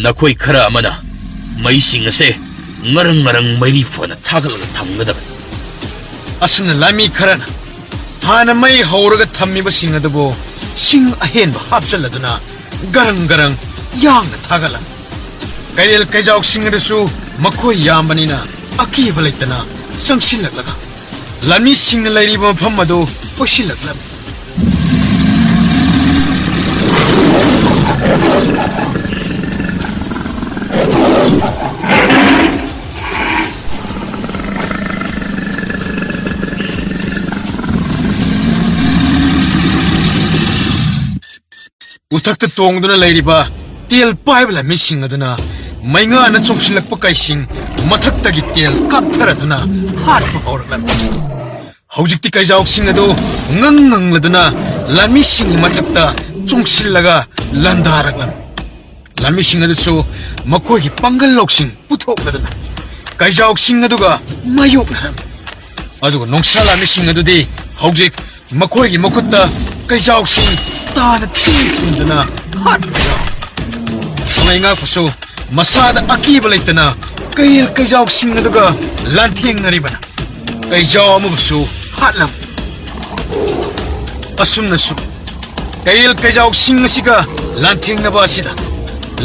ꯅꯈꯣꯏ ꯈꯔ ꯑꯃꯅ ꯃꯩꯁꯤꯡ ꯑꯁꯦ ꯉꯔꯪ ꯉꯔꯪ ꯃꯩꯔꯤ ꯐꯅ ꯊꯥꯒꯠꯂꯒ ꯊꯝꯒꯗꯕꯅꯤ꯫ ꯑꯁꯨꯝꯅ ꯂꯥꯟꯃꯤ ꯈꯔꯅ ꯍꯥꯟꯅ ꯃꯩ ꯍꯧꯔꯒ ꯊꯝꯃꯤꯕꯁꯤꯡ ꯑꯗꯨꯕꯨ ꯁꯤꯡ ꯑꯍꯦꯟꯕ ꯍꯥꯞꯆꯤꯜꯂꯗꯨꯅ ꯒꯔꯪ ꯒꯔꯪ ꯌꯥꯡꯅ ꯊꯥꯒꯠꯂꯝꯃꯤ꯫ ꯀꯩꯔꯦꯜ ꯀꯩꯖꯥꯎꯁꯤꯡ ꯑꯗꯨꯁꯨ ꯃꯈꯣꯏ ꯌꯥꯝꯕꯅꯤꯅ ꯑꯀꯤꯕ ꯂꯩꯇꯅ ꯆꯪꯁꯤꯜꯂꯛꯂꯒ ꯂꯥꯟꯃꯤꯁꯤꯡꯅ ꯂꯩꯔꯤꯕ ꯃꯐꯝ ꯑꯗꯨ ꯀꯣꯏꯁꯤꯜꯂꯛꯂꯝꯃꯤ꯫ ꯎꯊꯛꯇ ꯇꯣꯡꯗꯨꯅ ꯂꯩꯔꯤꯕ ꯇꯦꯜ ꯄꯥꯏꯕ ꯂꯥꯟꯃꯤꯁꯤꯡ ꯑꯗꯨꯅ ꯃꯩꯉꯥꯅ ꯆꯣꯡꯁꯤꯜꯂꯛꯄ ꯀꯩꯁꯤꯡ ꯃꯊꯛꯇꯒꯤ ꯇꯦꯜ ꯀꯥꯞꯊꯔꯗꯨꯅ ꯍꯥꯠꯄ ꯍꯧꯔꯛꯂꯝꯃꯤ꯫ ꯍꯧꯖꯤꯛꯇꯤ ꯀꯩꯖꯥꯎꯁꯤꯡ ꯑꯗꯨ ꯉꯪ ꯉꯪꯂꯗꯨꯅ ꯂꯥꯟꯃꯤꯁꯤꯡꯒꯤ ꯃꯊꯛꯇ ꯆꯣꯡꯁꯤꯜꯂꯒ ꯂꯥꯟꯗꯥꯔꯛꯂꯝꯃꯤ꯫ ꯂꯥꯟꯃꯤꯁꯤꯡ ꯑꯗꯨꯁꯨ ꯃꯈꯣꯏꯒꯤ ꯄꯥꯡꯒꯜ ꯂꯧꯁꯤꯡ ꯄꯨꯊꯣꯛꯂꯗꯨꯅ ꯀꯩꯖꯥꯎꯁꯤꯡ ꯑꯗꯨꯒ ꯃꯥꯌꯣꯛꯅꯔꯝꯃꯤ꯫ ꯑꯗꯨꯒ ꯅꯣꯡꯁꯥ ꯂꯥꯟꯃꯤꯁꯤꯡ ꯑꯗꯨꯗꯤ ꯍꯧꯖꯤꯛ ꯃꯈꯣꯏꯒꯤ ꯃꯈꯨꯠꯇ ꯀꯩꯖꯥꯎꯁꯤꯡ ꯇꯥꯅ ꯊꯤꯟꯗꯨꯅ ꯍꯥꯠꯄ ꯌꯥꯎꯏ꯫ ꯀꯪꯂꯩ ꯉꯥꯛꯄꯁꯨ ꯃꯁꯥꯗ ꯑꯀꯤꯕ ꯂꯩꯇꯅ ꯀꯩꯔꯦꯜ ꯀꯩꯖꯥꯎꯁꯤꯡ ꯑꯗꯨꯒ ꯂꯥꯟꯊꯦꯡꯅꯔꯤꯕꯅ ꯀꯩꯖꯥꯎ ꯑꯃꯕꯨꯁꯨ ꯍꯥꯠꯂꯝꯃꯤ꯫ ꯑꯁꯨꯝꯅꯁꯨ ꯀꯩꯔꯦꯜ ꯀꯩꯖꯥꯎꯁꯤꯡ ꯑꯁꯤꯒ ꯂꯥꯟꯊꯦꯡꯅꯕ ꯑꯁꯤꯗ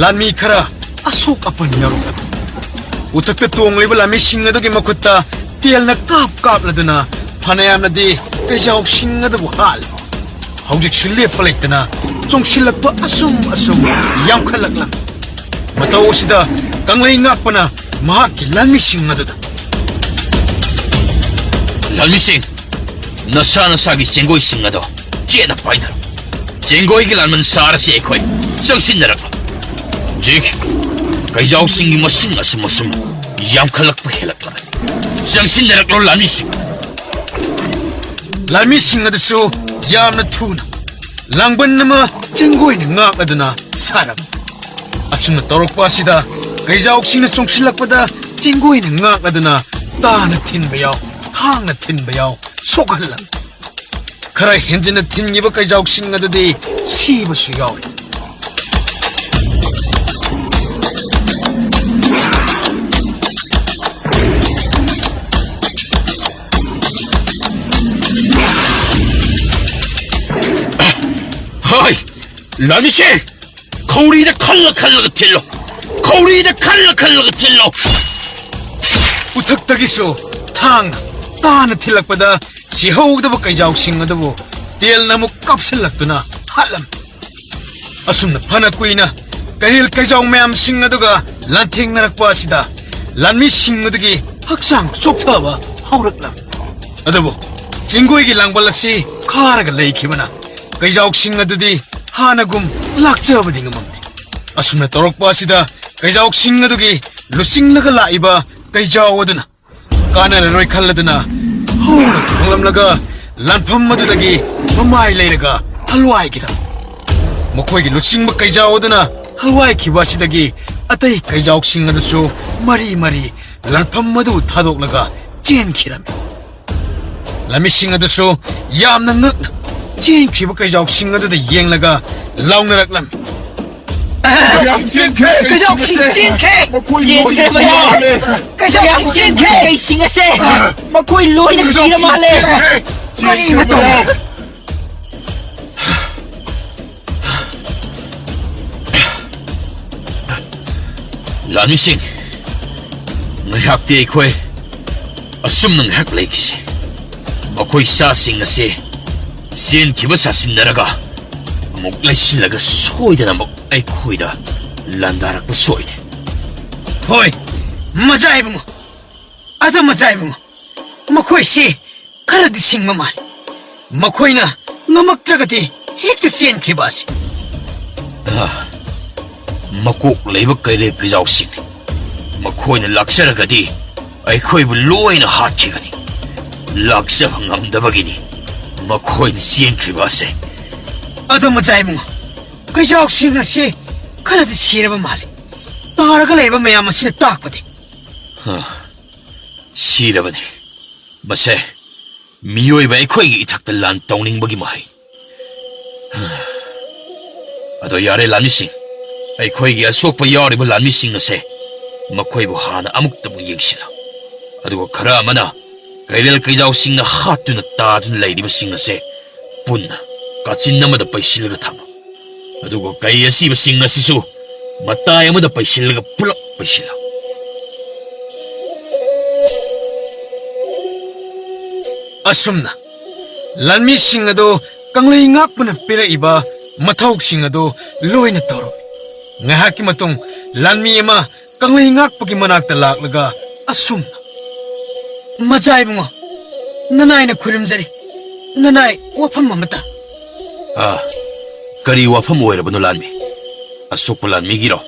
ꯂꯥꯟꯃꯤ ꯈꯔ ꯑꯁꯣꯛ ꯑꯄꯟ ꯌꯥꯎꯔꯛꯂꯝꯃꯤ꯫ ꯎꯊꯛꯇ ꯇꯣꯡꯂꯤꯕ ꯂꯥꯟꯃꯤꯁꯤꯡ ꯑꯗꯨꯒꯤ ꯃꯈꯨꯠꯇ ꯇꯦꯜꯅ ꯀꯥꯞ ꯀꯥꯞꯂꯗꯨꯅ ꯐꯅꯌꯥꯝꯅꯗꯤ ꯀꯩꯖꯥꯎꯁꯤꯡ ꯑꯗꯨꯕꯨ ꯍꯥꯠꯂꯤ꯫ ꯍꯧꯖꯤꯛꯁꯨ ꯂꯦꯞꯄ ꯂꯩꯇꯅ ꯆꯣꯡꯁꯤꯜꯂꯛꯄ ꯑꯁꯨꯝ ꯑꯁꯨꯝ ꯌꯥꯝꯈꯠꯂꯛꯂꯝꯃꯤ꯫ ꯃꯇꯧ ꯑꯁꯤꯗ ꯀꯪꯂꯩ ꯉꯥꯛꯄꯅ ꯃꯍꯥꯛꯀꯤ ꯂꯥꯟꯃꯤꯁꯤꯡ ꯑꯗꯨꯗ, ꯂꯥꯟꯃꯤꯁꯤꯡ, ꯅꯁꯥ ꯅꯁꯥꯒꯤ ꯆꯦꯡꯒꯣꯏꯁꯤꯡ ꯑꯗꯣ ꯆꯦꯠꯅ ꯄꯥꯏꯅꯔꯣ꯫ ꯆꯦꯡꯒꯣꯏꯒꯤ ꯂꯥꯟꯕꯟ ꯁꯍꯔ ꯑꯁꯤ ꯑꯩꯈꯣꯏ ꯆꯪꯁꯤꯟꯅꯔꯛꯂꯣ꯫ ꯍꯧꯖꯤꯛ ꯀꯩꯖꯥꯎꯁꯤꯡꯒꯤ ꯃꯁꯤꯡ ꯑꯁꯨꯝ ꯑꯁꯨꯝ ꯌꯥꯝꯈꯠꯂꯛꯄ ꯍꯦꯜꯂꯛꯂꯕꯅꯤ꯫ ꯆꯪꯁꯤꯟꯅꯔꯛꯂꯣ ꯂꯥꯟꯃꯤꯁꯤꯡ꯫ ꯂꯥꯟꯃꯤꯁꯤꯡ ꯑꯗꯨꯁꯨ ꯌꯥꯝꯅ ꯊꯨꯅ ꯂꯥꯡꯕꯟ ꯑꯃ ꯆꯦꯡꯒꯣꯏꯅ ꯉꯥꯛꯂꯗꯨꯅ ꯁꯥꯔꯝꯃꯤ꯫ ꯑꯁꯨꯝꯅ ꯇꯧꯔꯛꯄ ꯑꯁꯤꯗ ꯀꯩꯖꯥꯎꯁꯤꯡꯅ ꯆꯣꯡꯁꯤꯜꯂꯛꯄꯗ ꯆꯦꯡꯒꯣꯏꯅ ꯉꯥꯛꯂꯗꯨꯅ ꯇꯥꯅ ꯊꯤꯟꯕ ꯌꯥꯎ, ꯊꯥꯡꯅ ꯊꯤꯟꯕ ꯌꯥꯎ, ꯁꯣꯛꯍꯜꯂꯝꯃꯤ꯫ ꯈꯔ ꯍꯦꯟꯖꯤꯟꯅ ꯊꯤꯟꯈꯤꯕ ꯀꯩꯖꯥꯎꯁꯤꯡ ꯑꯗꯨꯗꯤ ꯁꯤꯕꯁꯨ ꯌꯥꯎꯔꯤ꯫ ꯍꯣꯏ, ꯂꯥꯟꯃꯤꯁꯦ! ꯈꯧꯔꯤꯗ ꯈꯜꯂ ꯈꯜꯂꯒ ꯊꯤꯜꯂꯣ! ꯈꯧꯔꯤꯗ ꯈꯜꯂ ꯈꯜꯂꯒ ꯊꯤꯜꯂꯣ! ꯎꯊꯛꯇꯒꯤꯁꯨ ꯊꯥꯡꯅ ꯇꯥꯅ ꯊꯤꯜꯂꯛꯄꯗ ꯁꯤꯍꯧꯗꯕ ꯀꯩꯖꯥꯎꯁꯤꯡ ꯑꯗꯨꯕꯨ ꯇꯦꯜꯅ ꯑꯃꯨꯛ ꯀꯥꯞꯁꯤꯜꯂꯛꯇꯨꯅ ꯍꯥꯠꯂꯝꯃꯤ꯫ ꯑꯁꯨꯝꯅ ꯐꯅ ꯀꯨꯏꯅ ꯀꯩꯔꯦꯜ ꯀꯩꯖꯥꯎ ꯃꯌꯥꯝꯁꯤꯡ ꯑꯗꯨꯒ ꯂꯥꯟꯊꯦꯡꯅꯔꯛꯄ ꯑꯁꯤꯗ ꯂꯥꯟꯃꯤꯁꯤꯡ ꯑꯗꯨꯒꯤ ꯍꯛꯆꯥꯡ ꯆꯣꯛꯊꯕ ꯍꯧꯔꯛꯂꯝꯃꯤ꯫ ꯑꯗꯨꯕꯨ ꯆꯤꯡꯒꯣꯏꯒꯤ ꯂꯥꯡꯕꯜ ꯑꯁꯤ ꯈꯥꯔꯒ ꯂꯩꯈꯤꯕꯅ ꯀꯩꯖꯥꯎꯁꯤꯡ ꯑꯗꯨꯗꯤ ꯍꯥꯟꯅꯒꯨꯝ ꯂꯥꯛꯆꯕꯗꯤ ꯉꯝꯃꯝꯗꯦ꯫ ꯑꯁꯨꯝꯅ ꯇꯧꯔꯛꯄ ꯑꯁꯤꯗ ꯀꯩꯖꯥꯎꯁꯤꯡ ꯑꯗꯨꯒꯤ ꯂꯨꯆꯤꯡꯂꯒ ꯂꯥꯛꯏꯕ ꯀꯩꯖꯥꯎ ꯑꯗꯨꯅ ꯀꯥꯟꯅꯔꯔꯣꯏ ꯈꯜꯂꯗꯨꯅ ꯍꯧꯅ ꯈꯣꯡꯂꯝꯂꯒ ꯂꯥꯟꯐꯝ ꯑꯗꯨꯗꯒꯤ ꯃꯃꯥꯏ ꯂꯩꯔꯒ ꯍꯜꯋꯥꯏꯈꯤꯔꯝꯃꯤ꯫ ꯃꯈꯣꯏꯒꯤ ꯂꯨꯆꯤꯡꯕ ꯀꯩꯖꯥꯎ ꯑꯗꯨꯅ ꯍꯜꯋꯥꯏꯈꯤꯕ ꯑꯁꯤꯗꯒꯤ ꯑꯇꯩ ꯀꯩꯖꯥꯎꯁꯤꯡ ꯑꯗꯨꯁꯨ ꯃꯔꯤ ꯃꯔꯤ ꯂꯥꯟꯐꯝ ꯑꯗꯨ ꯊꯥꯗꯣꯛꯂꯒ ꯆꯦꯟꯈꯤꯔꯝꯃꯤ꯫ ꯂꯥꯟꯃꯤꯁꯤꯡ ꯑꯗꯨꯁꯨ ꯌꯥꯝꯅ ꯉꯛꯅ ꯆꯦꯟꯈ꯭ꯔꯤꯕ ꯀꯩꯖꯥꯎꯁꯤꯡ ꯑꯗꯨꯗ ꯌꯦꯡꯂꯒ ꯂꯥꯎꯅꯔꯛꯂꯝꯃꯤ꯫ ꯀꯩꯖꯥꯎꯁꯤꯡ ꯆꯦꯟꯈ꯭ꯔꯦ! ꯆꯦꯟꯈ꯭ꯔꯦ ꯃꯌꯥꯝ! ꯀꯩꯖꯥꯎꯁꯤꯡ ꯆꯦꯟꯈ꯭ꯔꯦ! ꯀꯩꯁꯤꯡ ꯑꯁꯦ ꯃꯈꯣꯏ ꯂꯣꯏꯅ ꯀꯤꯔ ꯃꯥꯜꯂꯦ! ꯀꯔꯤꯅꯣ ꯇꯧꯔꯦ? ꯂꯥꯟꯃꯤꯁꯤꯡ, ꯉꯥꯏꯍꯥꯛꯇꯤ ꯑꯩꯈꯣꯏ ꯑꯁꯨꯝꯅ ꯉꯥꯏꯍꯥꯛ ꯂꯩꯈꯤꯁꯤ꯫ ꯃꯈꯣꯏ ꯁꯥꯁꯤꯡ ꯑꯁꯤ ꯆꯦꯟꯈꯤꯕ ꯁꯥꯁꯤꯟꯅꯔꯒ ꯑꯃꯨꯛ ꯂꯩꯁꯤꯜꯂꯒ ꯁꯣꯏꯗꯅꯃꯛ ꯑꯩꯈꯣꯏꯗ ꯂꯥꯟꯗꯥꯔꯛꯄ ꯁꯣꯏꯗꯦ꯫ ꯍꯣꯏ, ꯃꯖꯥ ꯏꯕꯨꯡꯉꯣ꯫ ꯑꯗꯨ ꯃꯖꯥ ꯏꯕꯨꯡꯉꯣ, ꯃꯈꯣꯏꯁꯤ ꯈꯔꯗꯤ ꯁꯤꯡꯕ ꯃꯥꯜꯂꯤ꯫ ꯃꯈꯣꯏꯅ ꯉꯝꯃꯛꯇ꯭ꯔꯒꯗꯤ ꯍꯦꯛꯇ ꯆꯦꯟꯈꯤꯕ ꯑꯁꯤ꯫ ꯑꯥ, ꯃꯀꯣꯛ ꯂꯩꯕ ꯀꯩꯔꯦꯜ ꯐꯤꯖꯥꯎꯁꯤꯡꯅꯤ꯫ ꯃꯈꯣꯏꯅ ꯂꯥꯛꯆꯔꯒꯗꯤ ꯑꯩꯈꯣꯏꯕꯨ ꯂꯣꯏꯅ ꯍꯥꯠꯈꯤꯒꯅꯤ꯫ ꯂꯥꯛꯆꯕ ꯉꯝꯗꯕꯒꯤꯅꯤ ꯃꯈꯣꯏꯅ ꯆꯦꯟꯈ꯭ꯔꯤꯕ ꯑꯁꯦ꯫ ꯑꯗꯨ ꯃꯖꯥ ꯏꯕꯨꯡꯉꯣ, ꯀꯩꯖꯥꯎꯁꯤꯡ ꯑꯁꯤ ꯈꯔꯗꯤ ꯁꯤꯔꯕ ꯃꯥꯜꯂꯤ꯫ ꯇꯥꯔꯒ ꯂꯩꯔꯕ ꯃꯌꯥꯝ ꯑꯁꯤꯅ ꯇꯥꯛꯄꯗꯤ꯫ ꯍꯥ, ꯁꯤꯔꯕꯅꯤ꯫ ꯃꯁꯦ ꯃꯤꯑꯣꯏꯕ ꯑꯩꯈꯣꯏꯒꯤ ꯏꯊꯛꯇ ꯂꯥꯟ ꯇꯧꯅꯤꯡꯕꯒꯤ ꯃꯍꯩ꯫ ꯑꯗꯣ ꯌꯥꯔꯦ, ꯂꯥꯟꯃꯤꯁꯤꯡ, ꯑꯩꯈꯣꯏꯒꯤ ꯑꯁꯣꯛꯄ ꯌꯥꯎꯔꯤꯕ ꯂꯥꯟꯃꯤꯁꯤꯡ ꯑꯁꯦ ꯃꯈꯣꯏꯕꯨ ꯍꯥꯟꯅ ꯑꯃꯨꯛꯇꯕꯨ ꯌꯦꯡꯁꯤꯜꯂꯨ꯫ ꯑꯗꯨꯒ ꯈꯔ ꯑꯃꯅ ꯀꯩꯔꯦꯜ ꯀꯩꯖꯥꯎꯁꯤꯡꯅ ꯍꯥꯠꯇꯨꯅ ꯇꯥꯗꯨꯅ ꯂꯩꯔꯤꯕꯁꯤꯡ ꯑꯁꯦ ꯄꯨꯟꯅ ꯀꯥꯆꯤꯟ ꯑꯃꯗ ꯄꯩꯁꯤꯜꯂꯒ ꯊꯝꯃꯨ꯫ ꯑꯗꯨꯒ ꯀꯩ ꯑꯁꯤꯕꯁꯤꯡ ꯑꯁꯤꯁꯨ ꯃꯇꯥꯏ ꯑꯃꯗ ꯄꯩꯁꯤꯜꯂꯒ ꯄꯨꯂꯞ ꯄꯩꯁꯤꯜꯂꯨ꯫ ꯑꯁꯨꯝꯅ ꯂꯥꯟꯃꯤꯁꯤꯡ ꯑꯗꯨ ꯀꯪꯂꯩ ꯉꯥꯛꯄꯅ ꯄꯤꯔꯛꯏꯕ ꯃꯊꯧꯁꯤꯡ ꯑꯗꯨ ꯂꯣꯏꯅ ꯇꯧꯔꯝꯃꯤ꯫ ꯉꯥꯏꯍꯥꯛꯀꯤ ꯃꯇꯨꯡ ꯂꯥꯟꯃꯤ ꯑꯃ ꯀꯪꯂꯩ ꯉꯥꯛꯄꯒꯤ ꯃꯅꯥꯛꯇ ꯂꯥꯛꯂꯒ ꯑꯁꯨꯝꯅ, "ꯃꯖꯥ ꯏꯕꯨꯡꯉꯣ, ꯅꯅꯥꯏꯅ ꯈꯨꯔꯨꯝꯖꯔꯤ꯫ ꯅꯅꯥꯏ ꯋꯥꯐꯝ ꯑꯃꯇ꯫" "ꯑꯥ, ꯀꯔꯤ ꯋꯥꯐꯝ ꯑꯣꯏꯔꯕꯅꯣ ꯂꯥꯟꯃꯤ? ꯑꯁꯣꯛꯄ ꯂꯥꯟꯃꯤꯒꯤꯔꯣ?"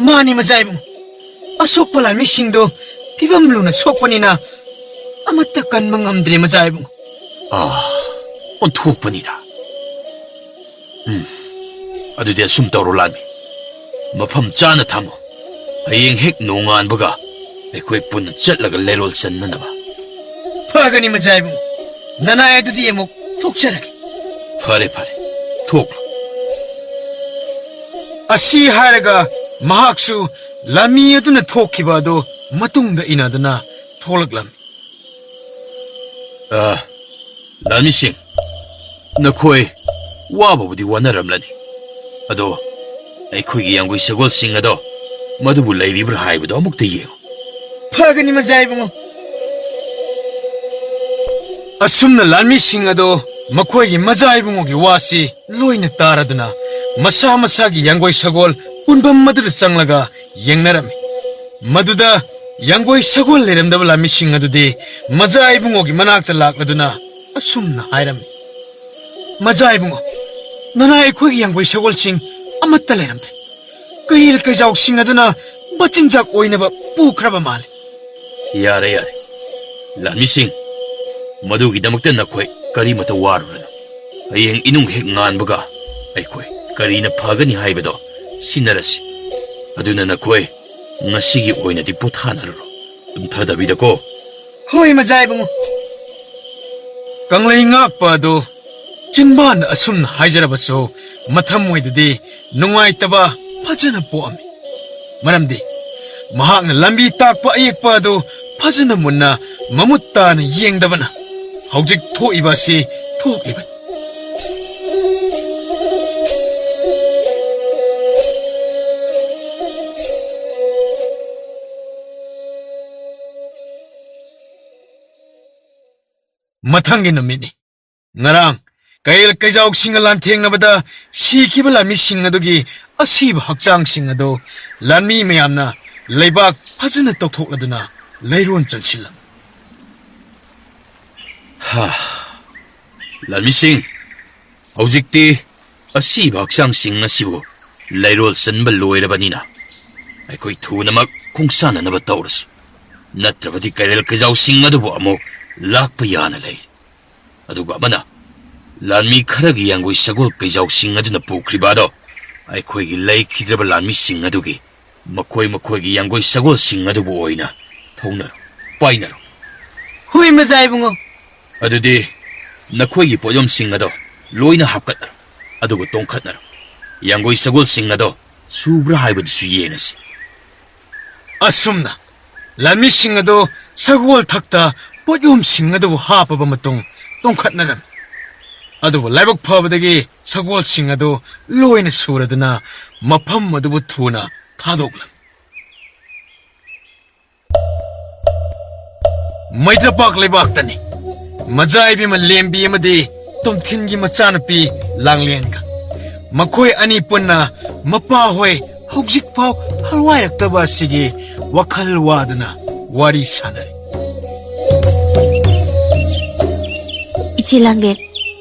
"ꯃꯥꯅꯤ ꯃꯖꯥ ꯏꯕꯨꯡꯉꯣ, ꯑꯁꯣꯛꯄ ꯂꯥꯟꯃꯤꯁꯤꯡꯗꯣ ꯐꯤꯕꯝ ꯂꯨꯅ ꯁꯣꯛꯄꯅꯤꯅ ꯑꯃꯠꯇ ꯀꯟꯕ ꯉꯝꯗ꯭ꯔꯦ ꯃꯖꯥ ꯏꯕꯨꯡꯉꯣ꯫" "ꯑꯥ, ꯑꯣꯟꯊꯣꯛꯄꯅꯤꯗ꯫ ꯎꯝ, ꯑꯗꯨꯗꯤ ꯑꯁꯨꯝ ꯇꯧꯔꯣ ꯂꯥꯟꯃꯤ, ꯃꯐꯝ ꯆꯥꯅ ꯊꯝꯃꯣ꯫ ꯍꯌꯦꯡ ꯍꯦꯛ ꯅꯣꯡꯉꯥꯟꯕꯒ ꯑꯩꯈꯣꯏ ꯄꯨꯟꯅ ꯆꯠꯂꯒ ꯂꯩꯔꯣꯜ ꯆꯟꯅꯅꯕ꯫" "ꯐꯒꯅꯤ ꯃꯖꯥ ꯏꯕꯨꯡꯉꯣ, ꯅꯅꯥꯏ ꯑꯗꯨꯗꯤ ꯑꯃꯨꯛ ꯊꯣꯛꯆꯔꯒꯦ꯫" "ꯐꯔꯦ, ꯐꯔꯦ, ꯊꯣꯛꯂꯣ꯫" ꯑꯁꯤ ꯍꯥꯏꯔꯒ ꯃꯍꯥꯛꯁꯨ ꯂꯥꯟꯃꯤ ꯑꯗꯨꯅ ꯊꯣꯛꯈꯤꯕ ꯑꯗꯨ ꯃꯇꯨꯡꯗ ꯏꯟꯅꯗꯨꯅ ꯊꯣꯛꯂꯛꯂꯝꯃꯤ꯫ "ꯑ, ꯂꯥꯟꯃꯤꯁꯤꯡ, ꯅꯈꯣꯏ ꯋꯥꯕꯕꯨꯗꯤ ꯋꯥꯅꯔꯝꯂꯅꯤ꯫ ꯑꯗꯣ ꯑꯩꯈꯣꯏꯒꯤ ꯌꯥꯡꯒꯣꯏ ꯁꯒꯣꯜꯁꯤꯡ ꯑꯗꯣ ꯃꯗꯨꯕꯨ ꯂꯩꯔꯤꯕ꯭ꯔꯥ ꯍꯥꯏꯕꯗꯣ ꯑꯃꯨꯛꯇ ꯌꯦꯡꯉꯨ꯫" "ꯐꯒꯅꯤ ꯃꯖꯥ ꯏꯕꯨꯡꯉꯣ꯫" ꯑꯁꯨꯝꯅ ꯂꯥꯟꯃꯤꯁꯤꯡ ꯑꯗꯣ ꯃꯈꯣꯏꯒꯤ ꯃꯖꯥ ꯏꯕꯨꯡꯉꯣꯒꯤ ꯋꯥꯁꯤ ꯂꯣꯏꯅ ꯇꯥꯔꯗꯨꯅ ꯃꯁꯥ ꯃꯁꯥꯒꯤ ꯌꯥꯡꯒꯣꯏ ꯁꯒꯣꯜ ꯄꯨꯟꯐꯝ ꯑꯗꯨꯗ ꯆꯪꯂꯒ ꯌꯦꯡꯅꯔꯝꯃꯤ꯫ ꯃꯗꯨꯗ ꯌꯥꯡꯒꯣꯏ ꯁꯒꯣꯜ ꯂꯩꯔꯝꯗꯕ ꯂꯥꯟꯃꯤꯁꯤꯡ ꯑꯗꯨꯗꯤ ꯃꯖꯥ ꯏꯕꯨꯡꯉꯣꯒꯤ ꯃꯅꯥꯛꯇ ꯂꯥꯛꯂꯗꯨꯅ ꯑꯁꯨꯝꯅ ꯍꯥꯏꯔꯝꯃꯤ, "ꯃꯖꯥ ꯏꯕꯨꯡꯉꯣ, ꯅꯅꯥꯏ ꯑꯩꯈꯣꯏꯒꯤ ꯌꯥꯡꯒꯣꯏ ꯁꯒꯣꯜꯁꯤꯡ ꯑꯃꯠꯇ ꯂꯩꯔꯝꯗꯦ꯫ ꯀꯩꯔꯦꯜ ꯀꯩꯖꯥꯎꯁꯤꯡ ꯑꯗꯨꯅ ꯃꯆꯤꯟꯖꯥꯛ ꯑꯣꯏꯅꯕ ꯄꯨꯈ꯭ꯔꯕ ꯃꯥꯜꯂꯦ꯫" "ꯌꯥꯔꯦ, ꯌꯥꯔꯦ꯫ ꯂꯥꯟꯃꯤꯁꯤꯡ, ꯃꯗꯨꯒꯤꯗꯃꯛꯇ ꯅꯈꯣꯏ ꯀꯔꯤꯃꯇ ꯋꯥꯔꯨꯔꯅꯨ꯫ ꯍꯌꯦꯡ ꯏꯅꯨꯡ ꯍꯦꯛ ꯉꯥꯟꯕꯒ ꯑꯩꯈꯣꯏ ꯀꯔꯤꯅ ꯐꯒꯅꯤ ꯍꯥꯏꯕꯗꯣ ꯁꯤꯟꯅꯔꯁꯤ꯫ ꯑꯗꯨꯅ ꯅꯈꯣꯏ ꯉꯁꯤꯒꯤ ꯑꯣꯏꯅꯗꯤ ꯄꯣꯊꯥꯅꯔꯨꯔꯣ, ꯇꯨꯝꯊꯗꯕꯤꯗꯀꯣ꯫" "ꯍꯣꯏ, ꯃꯖꯥ ꯏꯕꯨꯡꯉꯣ꯫" ꯀꯪꯂꯩ ꯉꯥꯛꯄ ꯑꯗꯨ ꯆꯤꯟꯕꯥꯟꯗ ꯑꯁꯨꯝꯅ ꯍꯥꯏꯖꯔꯕꯁꯨ, ꯃꯊꯃꯣꯏꯗꯗꯤ ꯅꯨꯡꯉꯥꯏꯇꯕ ꯐꯖꯅ ꯄꯣꯛꯑꯝꯃꯤ꯫ ꯃꯔꯝꯗꯤ ꯃꯍꯥꯛꯅ ꯂꯝꯕꯤ ꯇꯥꯛꯄ ꯑꯌꯦꯛꯄ ꯑꯗꯨ ꯐꯖꯅ ꯃꯨꯟꯅ ꯃꯃꯨꯠ ꯇꯥꯅ ꯌꯦꯡꯗꯕꯅ ꯍꯧꯖꯤꯛ ꯊꯣꯛꯏꯕ ꯑꯁꯤ ꯊꯣꯛꯂꯤꯕꯅꯤ꯫ ꯃꯊꯪꯒꯤ ꯅꯨꯃꯤꯠꯅꯤ꯫ ꯉꯔꯥꯡ ꯀꯩꯔꯦꯜ ꯀꯩꯖꯥꯎꯁꯤꯡꯒ ꯂꯥꯟꯊꯦꯡꯅꯕꯗ ꯁꯤꯈꯤꯕ ꯂꯥꯟꯃꯤꯁꯤꯡ ꯑꯗꯨꯒꯤ ꯑꯁꯤꯕ ꯍꯛꯆꯥꯡꯁꯤꯡ ꯑꯗꯨ ꯂꯥꯟꯃꯤ ꯃꯌꯥꯝꯅ ꯂꯩꯕꯥꯛ ꯐꯖꯅ ꯇꯧꯊꯣꯛꯂꯗꯨꯅ ꯂꯩꯔꯣꯟ ꯆꯟꯁꯤꯜꯂꯝꯃꯤ꯫ ꯍꯥ, ꯂꯥꯟꯃꯤꯁꯤꯡ, ꯍꯧꯖꯤꯛꯇꯤ ꯑꯁꯤꯕ ꯍꯛꯆꯥꯡꯁꯤꯡ ꯑꯁꯤꯕꯨ ꯂꯩꯔꯣꯜ ꯆꯟꯕ ꯂꯣꯏꯔꯕꯅꯤꯅ, ꯑꯩꯈꯣꯏ ꯊꯨꯅꯃꯛ ꯈꯣꯡꯁꯥꯟꯅꯅꯕ ꯇꯧꯔꯁꯤ, ꯅꯠꯇ꯭ꯔꯕꯗꯤ ꯀꯩꯔꯦꯜ ꯀꯩꯖꯥꯎꯁꯤꯡ ꯑꯗꯨꯕꯨ ꯑꯃꯨꯛ ꯂꯥꯛꯄ ꯌꯥꯅ ꯂꯩ꯫ ꯑꯗꯨꯒ ꯑꯃꯅ, ꯂꯥꯟꯃꯤ ꯈꯔꯒꯤ ꯌꯥꯡꯒꯣꯏ ꯁꯒꯣꯜ ꯀꯩꯖꯥꯎꯁꯤꯡ ꯑꯗꯨꯅ ꯄꯨꯈ꯭ꯔꯤꯕ ꯑꯗꯣ ꯑꯩꯈꯣꯏꯒꯤ ꯂꯩꯈꯤꯗ꯭ꯔꯕ ꯂꯥꯟꯃꯤꯁꯤꯡ ꯑꯗꯨꯒꯤ ꯃꯈꯣꯏ ꯃꯈꯣꯏꯒꯤ ꯌꯥꯡꯒꯣꯏ ꯁꯒꯣꯜꯁꯤꯡ ꯑꯗꯨꯕꯨ ꯑꯣꯏꯅ ꯊꯧꯅꯔꯣ, ꯄꯥꯏꯅꯔꯣ꯫ ꯍꯣꯏ, ꯃꯖꯥ ꯏꯕꯨꯡꯉꯣ꯫ ꯑꯗꯨꯗꯤ ꯅꯈꯣꯏꯒꯤ ꯄꯣꯠꯌꯣꯝꯁꯤꯡ ꯑꯗꯣ ꯂꯣꯏꯅ ꯍꯥꯞꯀꯠꯅꯔꯣ, ꯑꯗꯨꯒ ꯇꯣꯡꯈꯠꯅꯔꯣ꯫ ꯌꯥꯡꯒꯣꯏ ꯁꯒꯣꯜꯁꯤꯡ ꯑꯗꯣ ꯁꯨꯕ꯭ꯔꯥ ꯍꯥꯏꯕꯗꯨꯁꯨ ꯌꯦꯡꯉꯁꯤ꯫ ꯑꯁꯨꯝꯅ ꯂꯥꯟꯃꯤꯁꯤꯡ ꯑꯗꯨ ꯁꯒꯣꯜ ꯊꯛꯇ ꯄꯣꯠꯌꯣꯝꯁꯤꯡ ꯑꯗꯨꯕꯨ ꯍꯥꯞꯄꯕ ꯃꯇꯨꯡ ꯇꯣꯡꯈꯠꯅꯔꯝꯃꯤ꯫ ꯑꯗꯨꯕꯨ ꯂꯥꯏꯕꯛ ꯐꯕꯗꯒꯤ ꯁꯒꯣꯜꯁꯤꯡ ꯑꯗꯨ ꯂꯣꯏꯅ ꯁꯨꯔꯗꯨꯅ ꯃꯐꯝ ꯑꯗꯨꯕꯨ ꯊꯨꯅ ꯊꯥꯗꯣꯛꯂꯝꯃꯤ꯫ ꯃꯩꯇ꯭ꯔꯄꯥꯛ ꯂꯩꯕꯥꯛꯇꯅꯤ꯫ ꯃꯖꯥ ꯏꯕꯦꯝꯃ ꯂꯦꯝꯕꯤ ꯑꯃꯗꯤ ꯇꯣꯝꯊꯤꯟꯒꯤ ꯃꯆꯥꯅꯨꯄꯤ ꯂꯥꯡꯂꯦꯟꯒ꯫ ꯃꯈꯣꯏ ꯑꯅꯤ ꯄꯨꯟꯅ ꯃꯄꯥꯍꯣꯏ ꯍꯧꯖꯤꯛꯐꯥꯎ ꯍꯜꯋꯥꯏꯔꯛꯇꯕ ꯑꯁꯤꯒꯤ ꯋꯥꯈꯜ ꯋꯥꯗꯨꯅ ꯋꯥꯔꯤ ꯁꯥꯟꯅꯔꯤ꯫ ꯏꯆꯦ ꯂꯥꯡꯂꯦꯟ,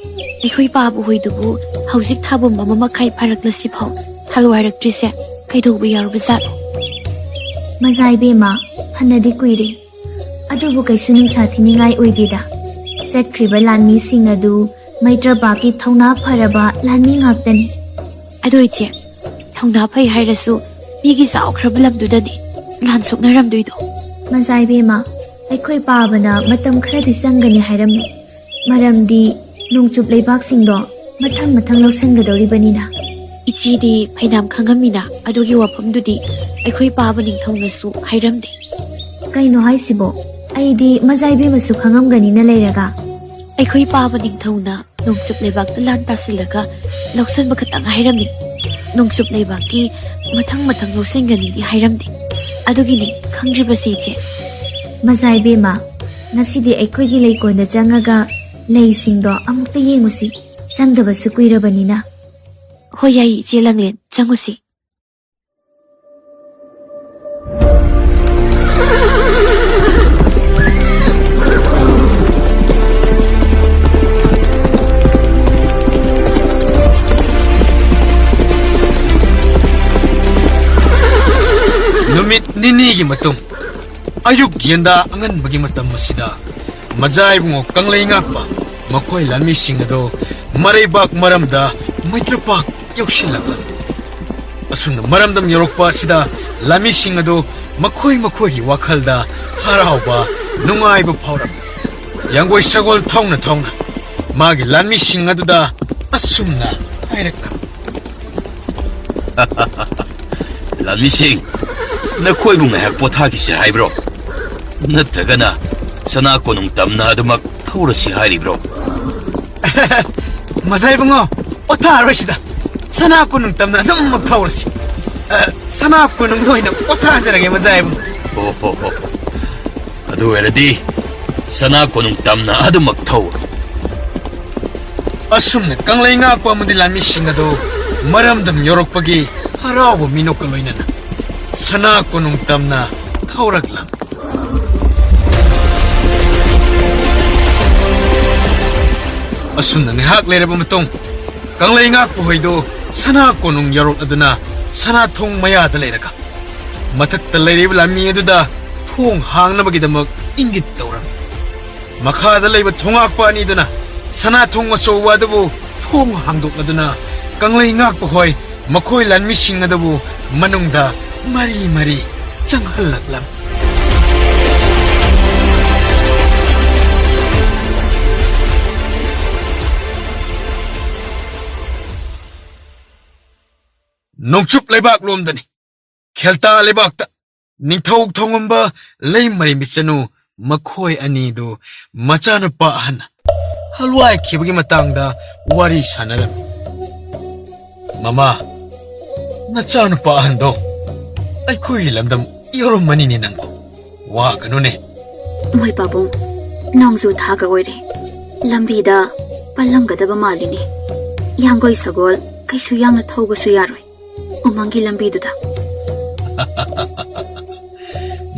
ꯑꯩꯈꯣꯏ ꯄꯥꯕ ꯍꯣꯏꯗꯨꯕꯨ ꯍꯧꯖꯤꯛ ꯊꯥꯕꯨꯝ ꯑꯃ ꯃꯈꯥꯏ ꯐꯥꯔꯛꯂꯁꯤꯐꯥꯎ ꯍꯜꯋꯥꯏꯔꯛꯇ꯭ꯔꯤꯁꯦ ꯀꯩꯗꯧꯕ ꯌꯥꯎꯔꯕꯖꯥꯠꯅꯣ? ꯃꯖꯥ ꯏꯕꯦꯝꯃ, ꯐꯅꯗꯤ ꯀꯨꯏꯔꯦ꯫ ꯑꯗꯨꯕꯨ ꯀꯩꯁꯨ ꯅꯨꯡꯁꯥ ꯊꯤꯅꯤꯡꯉꯥꯏ ꯑꯣꯏꯗꯦꯗ꯫ ꯆꯠꯈ꯭ꯔꯤꯕ ꯂꯥꯟꯃꯤꯁꯤꯡ ꯑꯗꯨ ꯃꯩꯇ꯭ꯔꯄꯥꯛꯀꯤ ꯊꯧꯅꯥ ꯐꯔꯕ ꯂꯥꯟꯃꯤ ꯉꯥꯛꯇꯅꯤ꯫ ꯑꯗꯣ ꯏꯆꯦ, ꯊꯧꯅꯥ ꯐꯩ ꯍꯥꯏꯔꯁꯨ ꯃꯤꯒꯤ ꯆꯥꯎꯈ꯭ꯔꯕ ꯂꯝꯗꯨꯗꯅꯤ ꯂꯥꯟ ꯁꯣꯛꯅꯔꯝꯗꯣꯏꯗꯣ꯫ ꯃꯖꯥ ꯏꯕꯦꯝꯃ, ꯑꯩꯈꯣꯏ ꯄꯥꯕꯅ ꯃꯇꯝ ꯈꯔꯗꯤ ꯆꯪꯒꯅꯤ ꯍꯥꯏꯔꯝꯃꯤ꯫ ꯃꯔꯝꯗꯤ ꯅꯣꯡꯆꯨꯞ ꯂꯩꯕꯥꯛꯁꯤꯡꯗꯣ ꯃꯊꯪ ꯃꯊꯪ ꯂꯧꯁꯤꯟꯒꯗꯧꯔꯤꯕꯅꯤꯅ꯫ ꯏꯆꯦꯗꯤ ꯐꯩꯅꯥꯝ ꯈꯪꯉꯝꯃꯤꯅ, ꯑꯗꯨꯒꯤ ꯋꯥꯐꯝꯗꯨꯗꯤ ꯑꯩꯈꯣꯏ ꯄꯥꯕ ꯅꯤꯡꯊꯧꯅꯁꯨ ꯍꯥꯏꯔꯝꯗꯦ꯫ ꯀꯩꯅꯣ ꯍꯥꯏꯁꯤꯕꯣ? ꯑꯩꯗꯤ ꯃꯖꯥ ꯏꯕꯦꯝꯃꯁꯨ ꯈꯪꯉꯝꯒꯅꯤꯅ ꯂꯩꯔꯒ꯫ ꯑꯩꯈꯣꯏ ꯄꯥꯕ ꯅꯤꯡꯊꯧꯅ ꯅꯣꯡꯆꯨꯞ ꯂꯩꯕꯥꯛꯇ ꯂꯥꯟ ꯇꯥꯁꯤꯜꯂꯒ ꯂꯧꯁꯤꯟꯕ ꯈꯛꯇꯪ ꯍꯥꯏꯔꯝꯃꯤ꯫ ꯅꯣꯡꯆꯨꯞ ꯂꯩꯕꯥꯛꯀꯤ ꯃꯊꯪ ꯃꯊꯪ ꯂꯧꯁꯤꯟꯒꯅꯤꯗꯤ ꯍꯥꯏꯔꯝꯗꯦ꯫ ꯑꯗꯨꯒꯤꯅꯤ ꯈꯪꯗ꯭ꯔꯤꯕꯁꯤ, ꯏꯆꯦ꯫ ꯃꯖꯥ ꯏꯕꯦꯝꯃ, ꯉꯁꯤꯗꯤ ꯑꯩꯈꯣꯏꯒꯤ ꯂꯩꯀꯣꯜꯗ ꯆꯪꯉꯒ ꯂꯩꯁꯤꯡꯗꯣ ꯑꯃꯨꯛꯇ ꯌꯦꯡꯉꯨꯁꯤ, ꯆꯪꯗꯕꯁꯨ ꯀꯨꯏꯔꯕꯅꯤꯅ꯫ ꯍꯣꯏ, ꯌꯥꯏ, ꯏꯆꯦ ꯂꯪꯂꯦꯟ, ꯆꯪꯉꯨꯁꯤ꯫ ꯅꯨꯃꯤꯠ ꯅꯤꯅꯤꯒꯤ ꯃꯇꯨꯡ, ꯑꯌꯨꯛ ꯌꯦꯟꯗꯥ ꯑꯉꯟꯕꯒꯤ ꯃꯇꯝ ꯑꯁꯤꯗ, ꯃꯖꯥ ꯏꯕꯨꯡꯉꯣ ꯀꯪꯂꯩ ꯉꯥꯛꯄ ꯃꯈꯣꯏ ꯂꯥꯟꯃꯤꯁꯤꯡ ꯑꯗꯨ ꯃꯔꯩꯕꯥꯛ ꯃꯔꯝꯗ ꯃꯩꯇ꯭ꯔꯄꯥꯛ ꯌꯧꯁꯤꯜꯂꯛꯂꯝꯃꯤ꯫ ꯑꯁꯨꯝꯅ ꯃꯔꯝꯗꯝ ꯌꯧꯔꯛꯄ ꯑꯁꯤꯗ, ꯂꯥꯟꯃꯤꯁꯤꯡ ꯑꯗꯨ ꯃꯈꯣꯏ ꯃꯈꯣꯏꯒꯤ ꯋꯥꯈꯜꯗ ꯍꯔꯥꯎꯕ, ꯅꯨꯡꯉꯥꯏꯕ ꯐꯥꯎꯔꯝꯃꯤ꯫ ꯌꯥꯡꯒꯣꯏ ꯁꯒꯣꯜ ꯊꯧꯅ ꯊꯧꯅ ꯃꯥꯒꯤ ꯂꯥꯟꯃꯤꯁꯤꯡ ꯑꯗꯨꯗ ꯑꯁꯨꯝꯅ ꯍꯥꯏꯔꯛꯂꯝꯃꯤ꯫ ꯂꯥꯟꯃꯤꯁꯤꯡ, ꯅꯈꯣꯏꯕꯨ ꯉꯥꯏꯍꯥꯛ ꯄꯣꯊꯥꯈꯤꯁꯤ ꯍꯥꯏꯕ꯭ꯔꯣ? ꯅꯠꯇ꯭ꯔꯒꯅ ꯁꯅꯥ ꯀꯣꯅꯨꯡ ꯇꯝꯅ ꯑꯗꯨꯃꯛ ꯊꯧꯔꯁꯤ ꯍꯥꯏꯔꯤꯕ꯭ꯔꯣ? ꯃꯖꯥ ꯏꯕꯨꯡꯉꯣ, ꯄꯣꯊꯥꯔꯣꯏꯁꯤꯗ꯫ ꯁꯅꯥ ꯀꯣꯅꯨꯡ ꯇꯝꯅ ꯑꯗꯨꯃꯛ ꯊꯧꯔꯁꯤ꯫ ꯑ, ꯁꯅꯥ ꯀꯣꯅꯨꯡꯗ ꯑꯣꯏꯅ ꯄꯣꯊꯥꯖꯔꯒꯦ, ꯃꯖꯥ ꯏꯕꯨꯡꯉꯣ꯫ ꯑꯣ ꯍꯣ ꯍꯣ꯫ ꯑꯗꯨ ꯑꯣꯏꯔꯗꯤ ꯁꯅꯥ ꯀꯣꯅꯨꯡ ꯇꯝꯅ ꯑꯗꯨꯃꯛ ꯊꯧꯔꯣ꯫ ꯑꯁꯨꯝꯅ ꯀꯪꯂꯩ ꯉꯥꯛꯄ ꯑꯃꯗꯤ ꯂꯥꯟꯃꯤꯁꯤꯡ ꯑꯗꯨ ꯃꯔꯝꯗꯝ ꯌꯧꯔꯛꯄꯒꯤ ꯍꯔꯥꯎꯕ ꯃꯤꯅꯣꯛꯀ ꯂꯣꯏꯅꯅ ꯁꯅꯥ ꯀꯣꯅꯨꯡ ꯇꯝꯅ ꯊꯧꯔꯛꯂꯝꯃꯤ꯫ ꯑꯁꯨꯝꯅ ꯉꯥꯏꯍꯥꯛ ꯂꯩꯔꯕ ꯃꯇꯨꯡ, ꯀꯪꯂꯩ ꯉꯥꯛꯄ ꯍꯣꯏꯗꯨ ꯁꯅꯥ ꯀꯣꯅꯨꯡ ꯌꯧꯔꯛꯂꯗꯨꯅ ꯁꯅꯥ ꯊꯣꯡ ꯃꯌꯥꯗ ꯂꯩꯔꯒ ꯃꯊꯛꯇ ꯂꯩꯔꯤꯕ ꯂꯥꯟꯃꯤ ꯑꯗꯨꯗ ꯊꯣꯡ ꯍꯥꯡꯅꯕꯒꯤꯗꯃꯛ ꯏꯪꯒꯤꯠ ꯇꯧꯔꯝꯃꯤ꯫ ꯃꯈꯥꯗ ꯂꯩꯕ ꯊꯣꯡꯉꯥꯛꯄ ꯑꯅꯤꯗꯨꯅ ꯁꯅꯥ ꯊꯣꯡ ꯑꯆꯧꯕ ꯑꯗꯨꯕꯨ ꯊꯣꯡ ꯍꯥꯡꯗꯣꯛꯂꯗꯨꯅ ꯀꯪꯂꯩ ꯉꯥꯛꯄ ꯍꯣꯏ ꯃꯈꯣꯏ ꯂꯥꯟꯃꯤꯁꯤꯡ ꯑꯗꯨꯕꯨ ꯃꯅꯨꯡꯗ ꯃꯔꯤ ꯃꯔꯤ ꯆꯪꯍꯜꯂꯛꯂꯝꯃꯤ꯫ ꯅꯣꯡꯆꯨꯞ ꯂꯩꯕꯥꯛꯂꯣꯝꯗꯅꯤ꯫ ꯈꯦꯜꯇꯥ ꯂꯩꯕꯥꯛꯇ ꯅꯤꯡꯊꯧ ꯊꯣꯡꯉꯝꯕ ꯂꯩꯃꯔꯦꯝꯕꯤ ꯆꯅꯨ ꯃꯈꯣꯏ ꯑꯅꯤꯗꯨ ꯃꯆꯥꯅꯨꯄꯥ ꯑꯍꯟꯅ ꯍꯜꯋꯥꯏꯈꯤꯕꯒꯤ ꯃꯇꯥꯡꯗ ꯋꯥꯔꯤ ꯁꯥꯟꯅꯔꯝꯃꯤ꯫ "ꯃꯃꯥ, ꯅꯆꯥꯅꯨꯄꯥ ꯑꯍꯟꯗꯣ ꯑꯩꯈꯣꯏꯒꯤ ꯂꯝꯗꯝ ꯌꯧꯔꯝꯃꯅꯤꯅꯦ ꯅꯪꯕꯣ꯫ ꯋꯥꯒꯅꯨꯅꯦ꯫" "ꯃꯣꯏ ꯄꯥꯕꯨꯡ, ꯅꯣꯡꯖꯨ ꯊꯥꯒ ꯑꯣꯏꯔꯦ꯫ ꯂꯝꯕꯤꯗ ꯄꯜꯂꯝꯒꯗꯕ ꯃꯥꯜꯂꯤꯅꯦ꯫ ꯌꯥꯡꯒꯣꯏ ꯁꯒꯣꯜ ꯀꯩꯁꯨ ꯌꯥꯝꯅ ꯊꯧꯕꯁꯨ ꯌꯥꯔꯣꯏ ꯎꯃꯪꯒꯤ ꯂꯝꯕꯤꯗꯨꯗ꯫"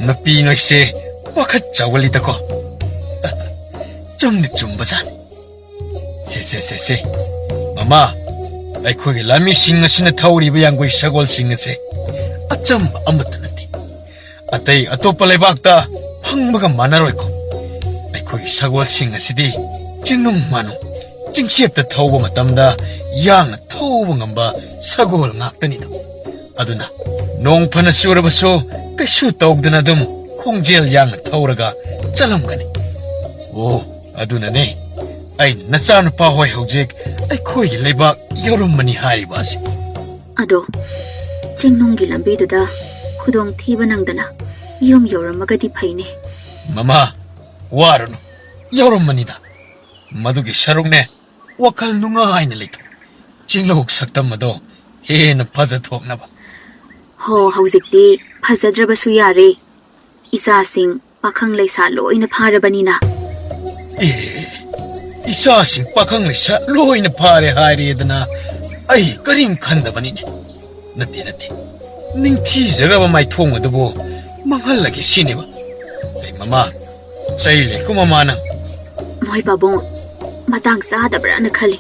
"ꯅꯨꯄꯤ ꯅꯣꯏꯁꯦ ꯋꯥꯈꯜ ꯆꯥꯎꯒꯜꯂꯤꯗꯀꯣ꯫" "ꯆꯨꯝꯗꯤ ꯆꯨꯝꯕꯖꯥꯠꯅꯤ꯫ ꯁꯦ, ꯁꯦ, ꯁꯦ, ꯁꯦ꯫ ꯃꯃꯥ, ꯑꯩꯈꯣꯏꯒꯤ ꯂꯥꯟꯃꯤꯁꯤꯡ ꯑꯁꯤꯅ ꯊꯧꯔꯤꯕ ꯌꯥꯡꯒꯣꯏ ꯁꯒꯣꯜꯁꯤꯡ ꯑꯁꯦ ꯑꯆꯝꯕ ꯑꯃꯠꯇ ꯅꯠꯇꯦ꯫ ꯑꯇꯩ ꯑꯇꯣꯞꯄ ꯂꯩꯕꯥꯛꯇ ꯐꯪꯕꯒ ꯃꯥꯟꯅꯔꯣꯏꯀꯣ꯫ ꯑꯩꯈꯣꯏꯒꯤ ꯁꯒꯣꯜꯁꯤꯡ ꯑꯁꯤꯗꯤ ꯆꯤꯡꯅꯨꯡ ꯃꯥꯅꯨꯡ, ꯆꯤꯡꯆꯦꯞꯇ ꯊꯧꯕ ꯃꯇꯝꯗ ꯌꯥꯡꯅ ꯊꯧꯕ ꯉꯝꯕ ꯁꯒꯣꯜ ꯉꯥꯛꯇꯅꯤꯗꯣ꯫ ꯑꯗꯨꯅ ꯅꯣꯡ ꯐꯅ ꯆꯨꯔꯕꯁꯨ ꯀꯩꯁꯨ ꯇꯧꯗꯅ ꯑꯗꯨꯝ ꯈꯣꯡꯖꯦꯜ ꯌꯥꯡꯅ ꯊꯧꯔꯒ ꯆꯠꯂꯝꯒꯅꯤ꯫ ꯑꯣ, ꯑꯗꯨꯅꯅꯦ ꯑꯩꯅ ꯅꯆꯥꯅꯨꯄꯥ ꯍꯣꯏ ꯍꯧꯖꯤꯛ ꯑꯩꯈꯣꯏꯒꯤ ꯂꯩꯕꯥꯛ ꯌꯧꯔꯝꯃꯅꯤ ꯍꯥꯏꯔꯤꯕ ꯑꯁꯤ꯫" "ꯑꯗꯣ ꯆꯤꯡꯅꯨꯡꯒꯤ ꯂꯝꯕꯤꯗꯨꯗ ꯈꯨꯗꯣꯡꯊꯤꯕ ꯅꯪꯗꯅ ꯌꯨꯝ ꯌꯧꯔꯝꯃꯒꯗꯤ ꯐꯩꯅꯦ꯫" "ꯃꯃꯥ, ꯋꯥꯔꯨꯅꯨ, ꯌꯧꯔꯝꯃꯅꯤꯗ꯫ ꯃꯗꯨꯒꯤ ꯁꯔꯨꯛꯅꯦ ꯋꯥꯈꯜ ꯅꯨꯡꯉꯥꯏꯅ ꯂꯩꯊꯣꯛ꯫ ꯆꯤꯡꯂꯧ ꯁꯛꯇꯝ ꯑꯗꯣ ꯍꯦꯟꯅ ꯐꯖꯊꯣꯛꯅꯕ꯫" "ꯍꯣ, ꯍꯧꯖꯤꯛꯇꯤ ꯐꯖꯗ꯭ꯔꯕꯁꯨ ꯌꯥꯔꯦ꯫ ꯏꯆꯥꯁꯤꯡ ꯄꯥꯈꯪ ꯂꯩꯁꯥ ꯂꯣꯏꯅ ꯐꯥꯔꯕꯅꯤꯅ꯫" "ꯑꯦ, ꯏꯆꯥꯁꯤꯡ ꯄꯥꯈꯪ ꯂꯩꯁꯥ ꯂꯣꯏꯅ ꯐꯥꯔꯦ ꯍꯥꯏꯔꯦꯗꯅ ꯑꯩ ꯀꯔꯤꯝ ꯈꯟꯗꯕꯅꯤꯅꯦ꯫ ꯅꯠꯇꯦ, ꯅꯠꯇꯦ꯫ ꯅꯤꯡꯊꯤꯖꯈ꯭ꯔꯕ ꯃꯥꯏꯊꯣꯡ ꯑꯗꯨꯕꯨ ꯃꯥꯡꯍꯜꯂꯒꯦ ꯁꯤꯅꯦꯕ꯫ ꯑꯩ ꯃꯃꯥ, ꯆꯩ ꯂꯩꯀꯣ ꯃꯃꯥ ꯅꯪ꯫" "ꯃꯣꯏ ꯄꯥꯕꯨꯡ, ꯃꯇꯥꯡ ꯆꯥꯗꯕ꯭ꯔꯥꯅ ꯈꯜꯂꯤ꯫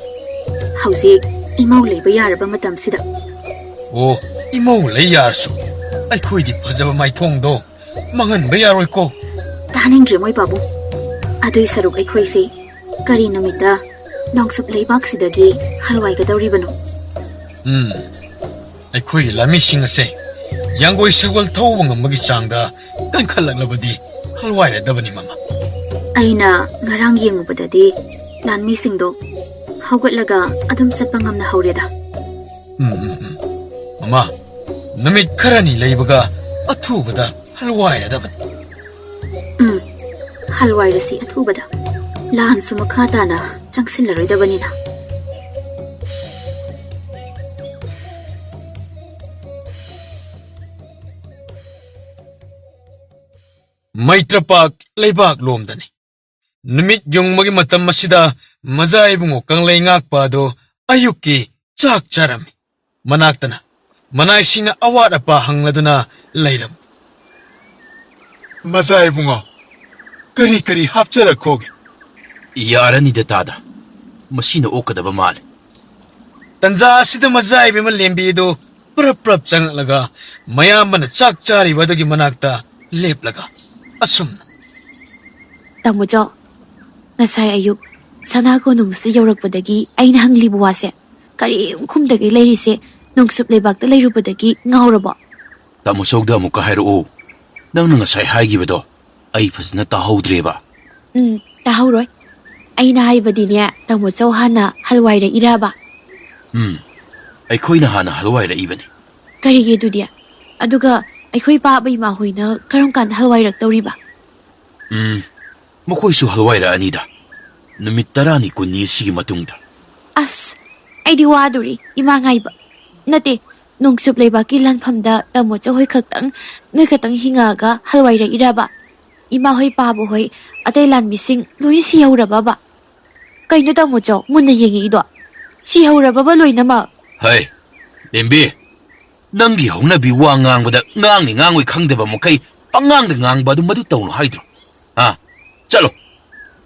ꯍꯧꯖꯤꯛ ꯏꯃꯧ ꯂꯩꯕ ꯌꯥꯔꯕ ꯃꯇꯝꯁꯤꯗ꯫" "ꯑꯣ, ꯏꯃꯧ ꯂꯩ ꯌꯥꯔꯁꯨ ꯑꯩꯈꯣꯏꯗꯤ ꯐꯖꯕ ꯃꯥꯏꯊꯣꯡꯗꯣ ꯃꯥꯡꯍꯟꯕ ꯌꯥꯔꯣꯏꯀꯣ꯫" "ꯇꯥꯅꯤꯡꯗ꯭ꯔꯦ ꯃꯣꯏ ꯄꯥꯕꯨꯡ꯫ ꯑꯗꯨꯏ ꯁꯔꯨꯛ ꯑꯩꯈꯣꯏꯁꯦ ꯀꯔꯤ ꯅꯨꯃꯤꯠꯇ ꯅꯣꯡꯆꯨꯞ ꯂꯩꯕꯥꯛꯁꯤꯗꯒꯤ ꯍꯜꯋꯥꯏꯒꯗꯧꯔꯤꯕꯅꯣ?" "ꯎꯝ, ꯑꯩꯈꯣꯏꯒꯤ ꯂꯥꯟꯃꯤꯁꯤꯡ ꯑꯁꯦ ꯌꯥꯡꯒꯣꯏ ꯁꯒꯣꯜ ꯊꯧꯕ ꯉꯝꯕꯒꯤ ꯆꯥꯡꯗ ꯀꯟꯈꯠꯂꯛꯂꯕꯗꯤ ꯍꯜꯋꯥꯏꯔꯗꯕꯅꯤ, ꯃꯃꯥ꯫" "ꯑꯩꯅ ꯉꯔꯥꯡ ꯌꯦꯡꯉꯨꯕꯗꯗꯤ ꯂꯥꯟꯃꯤꯁꯤꯡꯗꯣ ꯍꯧꯒꯠꯂꯒ ꯑꯗꯨꯝ ꯆꯠꯄ ꯉꯝꯅ ꯍꯧꯔꯦꯗ꯫" "ꯎꯝ, ꯎꯝ, ꯎꯝ꯫ ꯑꯃ, ꯅꯨꯃꯤꯠ ꯈꯔꯅꯤ ꯂꯩꯕꯒ ꯑꯊꯨꯕꯗ ꯍꯜꯋꯥꯏꯔꯗꯕꯅꯤ꯫ ꯎꯝ, ꯍꯜꯋꯥꯏꯔꯁꯤ ꯑꯊꯨꯕꯗ꯫ ꯂꯥꯟꯁꯨ ꯃꯈꯥ ꯇꯥꯅ ꯆꯪꯁꯤꯜꯂꯔꯣꯏꯗꯕꯅꯤꯅ꯫ ꯃꯩꯇ꯭ꯔꯄꯥꯛ ꯂꯩꯕꯥꯛ ꯂꯣꯝꯗꯅꯤ꯫ ꯅꯨꯃꯤꯠ ꯌꯨꯡꯕꯒꯤ ꯃꯇꯝ ꯑꯁꯤꯗ ꯃꯖꯥ ꯏꯕꯨꯡꯉꯣ ꯀꯪꯂꯩ ꯉꯥꯛꯄ ꯑꯗꯨ ꯑꯌꯨꯛꯀꯤ ꯆꯥꯛ ꯆꯥꯔꯝꯃꯤ꯫ ꯃꯅꯥꯛꯇꯅ ꯃꯅꯥꯏꯁꯤꯡꯅ ꯑꯋꯥꯠ ꯑꯄꯥ ꯍꯪꯂꯗꯨꯅ ꯂꯩꯔꯝꯃꯤ꯫ ꯃꯖꯥ ꯏꯕꯨꯡꯉꯣ, ꯀꯔꯤ ꯀꯔꯤ ꯍꯥꯞꯆꯔꯛꯈꯣꯒꯦ? ꯌꯥꯔꯅꯤꯗ ꯇꯥꯗ, ꯃꯁꯤꯅ ꯑꯣꯛꯀꯗꯕ ꯃꯥꯜꯂꯦ꯫ ꯇꯟꯖꯥ ꯑꯁꯤꯗ ꯃꯖꯥ ꯏꯕꯦꯝꯃ ꯂꯦꯝꯕꯤ ꯑꯗꯨ ꯄ꯭ꯔꯞ ꯄ꯭ꯔꯞ ꯆꯪꯂꯛꯂꯒ ꯃꯌꯥꯝꯕꯅ ꯆꯥꯛ ꯆꯥꯔꯤꯕ ꯑꯗꯨꯒꯤ ꯃꯅꯥꯛꯇ ꯂꯦꯞꯂꯒ ꯑꯁꯨꯝꯅ꯫ ꯇꯥꯃꯣ ꯆꯧ, ꯉꯁꯥꯏ ꯑꯌꯨꯛ ꯁꯅꯥ ꯀꯣꯅꯨꯡꯁꯤꯗ ꯌꯧꯔꯛꯄꯗꯒꯤ ꯑꯩꯅ ꯍꯪꯂꯤꯕ ꯋꯥꯁꯦ ꯀꯔꯤꯝ ꯈꯨꯝꯗꯒꯩ ꯂꯩꯔꯤꯁꯦ ꯅꯣꯡꯆꯨꯞ ꯂꯩꯕꯥꯛꯇ ꯂꯩꯔꯨꯕꯗꯒꯤ ꯉꯥꯎꯔꯕꯣ? ꯇꯥꯃꯣ ꯆꯧꯗ ꯑꯃꯨꯛꯀ ꯍꯥꯏꯔꯛꯑꯣ꯫ ꯅꯪꯅ ꯉꯁꯥꯏ ꯍꯥꯏꯈꯤꯕꯗꯣ ꯑꯩ ꯐꯖꯅ ꯇꯥꯍꯧꯗ꯭ꯔꯦꯕ꯫ ꯎꯝ, ꯇꯥꯍꯧꯔꯣꯏ꯫ ꯑꯩꯅ ꯍꯥꯏꯕꯗꯤꯅꯦ, ꯇꯥꯃꯣ ꯆꯧ ꯍꯥꯟꯅ ꯍꯜꯋꯥꯏꯔꯛꯏꯔꯕ? ꯎꯝ, ꯑꯩꯈꯣꯏꯅ ꯍꯥꯟꯅ ꯍꯜꯋꯥꯏꯔꯛꯏꯕꯅꯤ꯫ ꯀꯔꯤꯒꯤ ꯑꯗꯨꯗꯤ? ꯑꯗꯨꯒ ꯑꯩꯈꯣꯏ ꯄꯥꯕ ꯏꯃꯥ ꯍꯣꯏꯅ ꯀꯔꯝ ꯀꯥꯟꯗ ꯍꯜꯋꯥꯏꯔꯛꯇꯧꯔꯤꯕ? ꯎꯝ, ꯃꯈꯣꯏꯁꯨ ꯍꯜꯋꯥꯏꯔꯛꯑꯅꯤꯗ, ꯅꯨꯃꯤꯠ ꯇꯔꯥꯅꯤ ꯀꯨꯟꯅꯤ ꯑꯁꯤꯒꯤ ꯃꯇꯨꯡꯗ꯫ ꯑꯁ, ꯑꯩꯗꯤ ꯋꯥꯗꯣꯔꯤ ꯏꯃꯥ ꯉꯥꯏꯕ꯫ ꯅꯠꯇꯦ, ꯅꯣꯡꯆꯨꯞ ꯂꯩꯕꯥꯛꯀꯤ ꯂꯥꯟꯐꯝꯗ ꯇꯥꯃꯣ ꯆꯧ ꯍꯣꯏ ꯈꯛꯇꯪ, ꯅꯣꯏ ꯈꯛꯇꯪ ꯍꯤꯡꯉꯛꯑꯒ ꯍꯜꯋꯥꯏꯔꯛꯏꯔꯕ? ꯏꯃꯥ ꯍꯣꯏ, ꯄꯥꯕ ꯍꯣꯏ, ꯑꯇꯩ ꯂꯥꯟꯃꯤꯁꯤꯡ ꯂꯣꯏꯅ ꯁꯤꯍꯧꯔꯕꯕ? ꯀꯩꯅꯣ ꯇꯥꯃꯣ ꯆꯧ ꯃꯨꯟꯅ ꯌꯦꯡꯉꯛꯏꯗꯣ? ꯁꯤꯍꯧꯔꯕꯕ ꯂꯣꯏꯅꯃꯛ? ꯍꯩ, ꯂꯦꯝꯕꯤ, ꯅꯪꯒꯤ ꯍꯧꯅꯕꯤ ꯋꯥ ꯉꯥꯡꯕꯗ ꯉꯥꯡꯅꯤ ꯉꯥꯡꯉꯣꯏ ꯈꯪꯗꯕ ꯃꯈꯩ ꯄꯉꯥꯡꯗ ꯉꯥꯡꯕ ꯑꯗꯨ ꯃꯗꯨ ꯇꯧꯅꯨ ꯍꯥꯏꯗ꯭ꯔꯣ? ꯍꯥ? ꯆꯠꯂꯣ꯫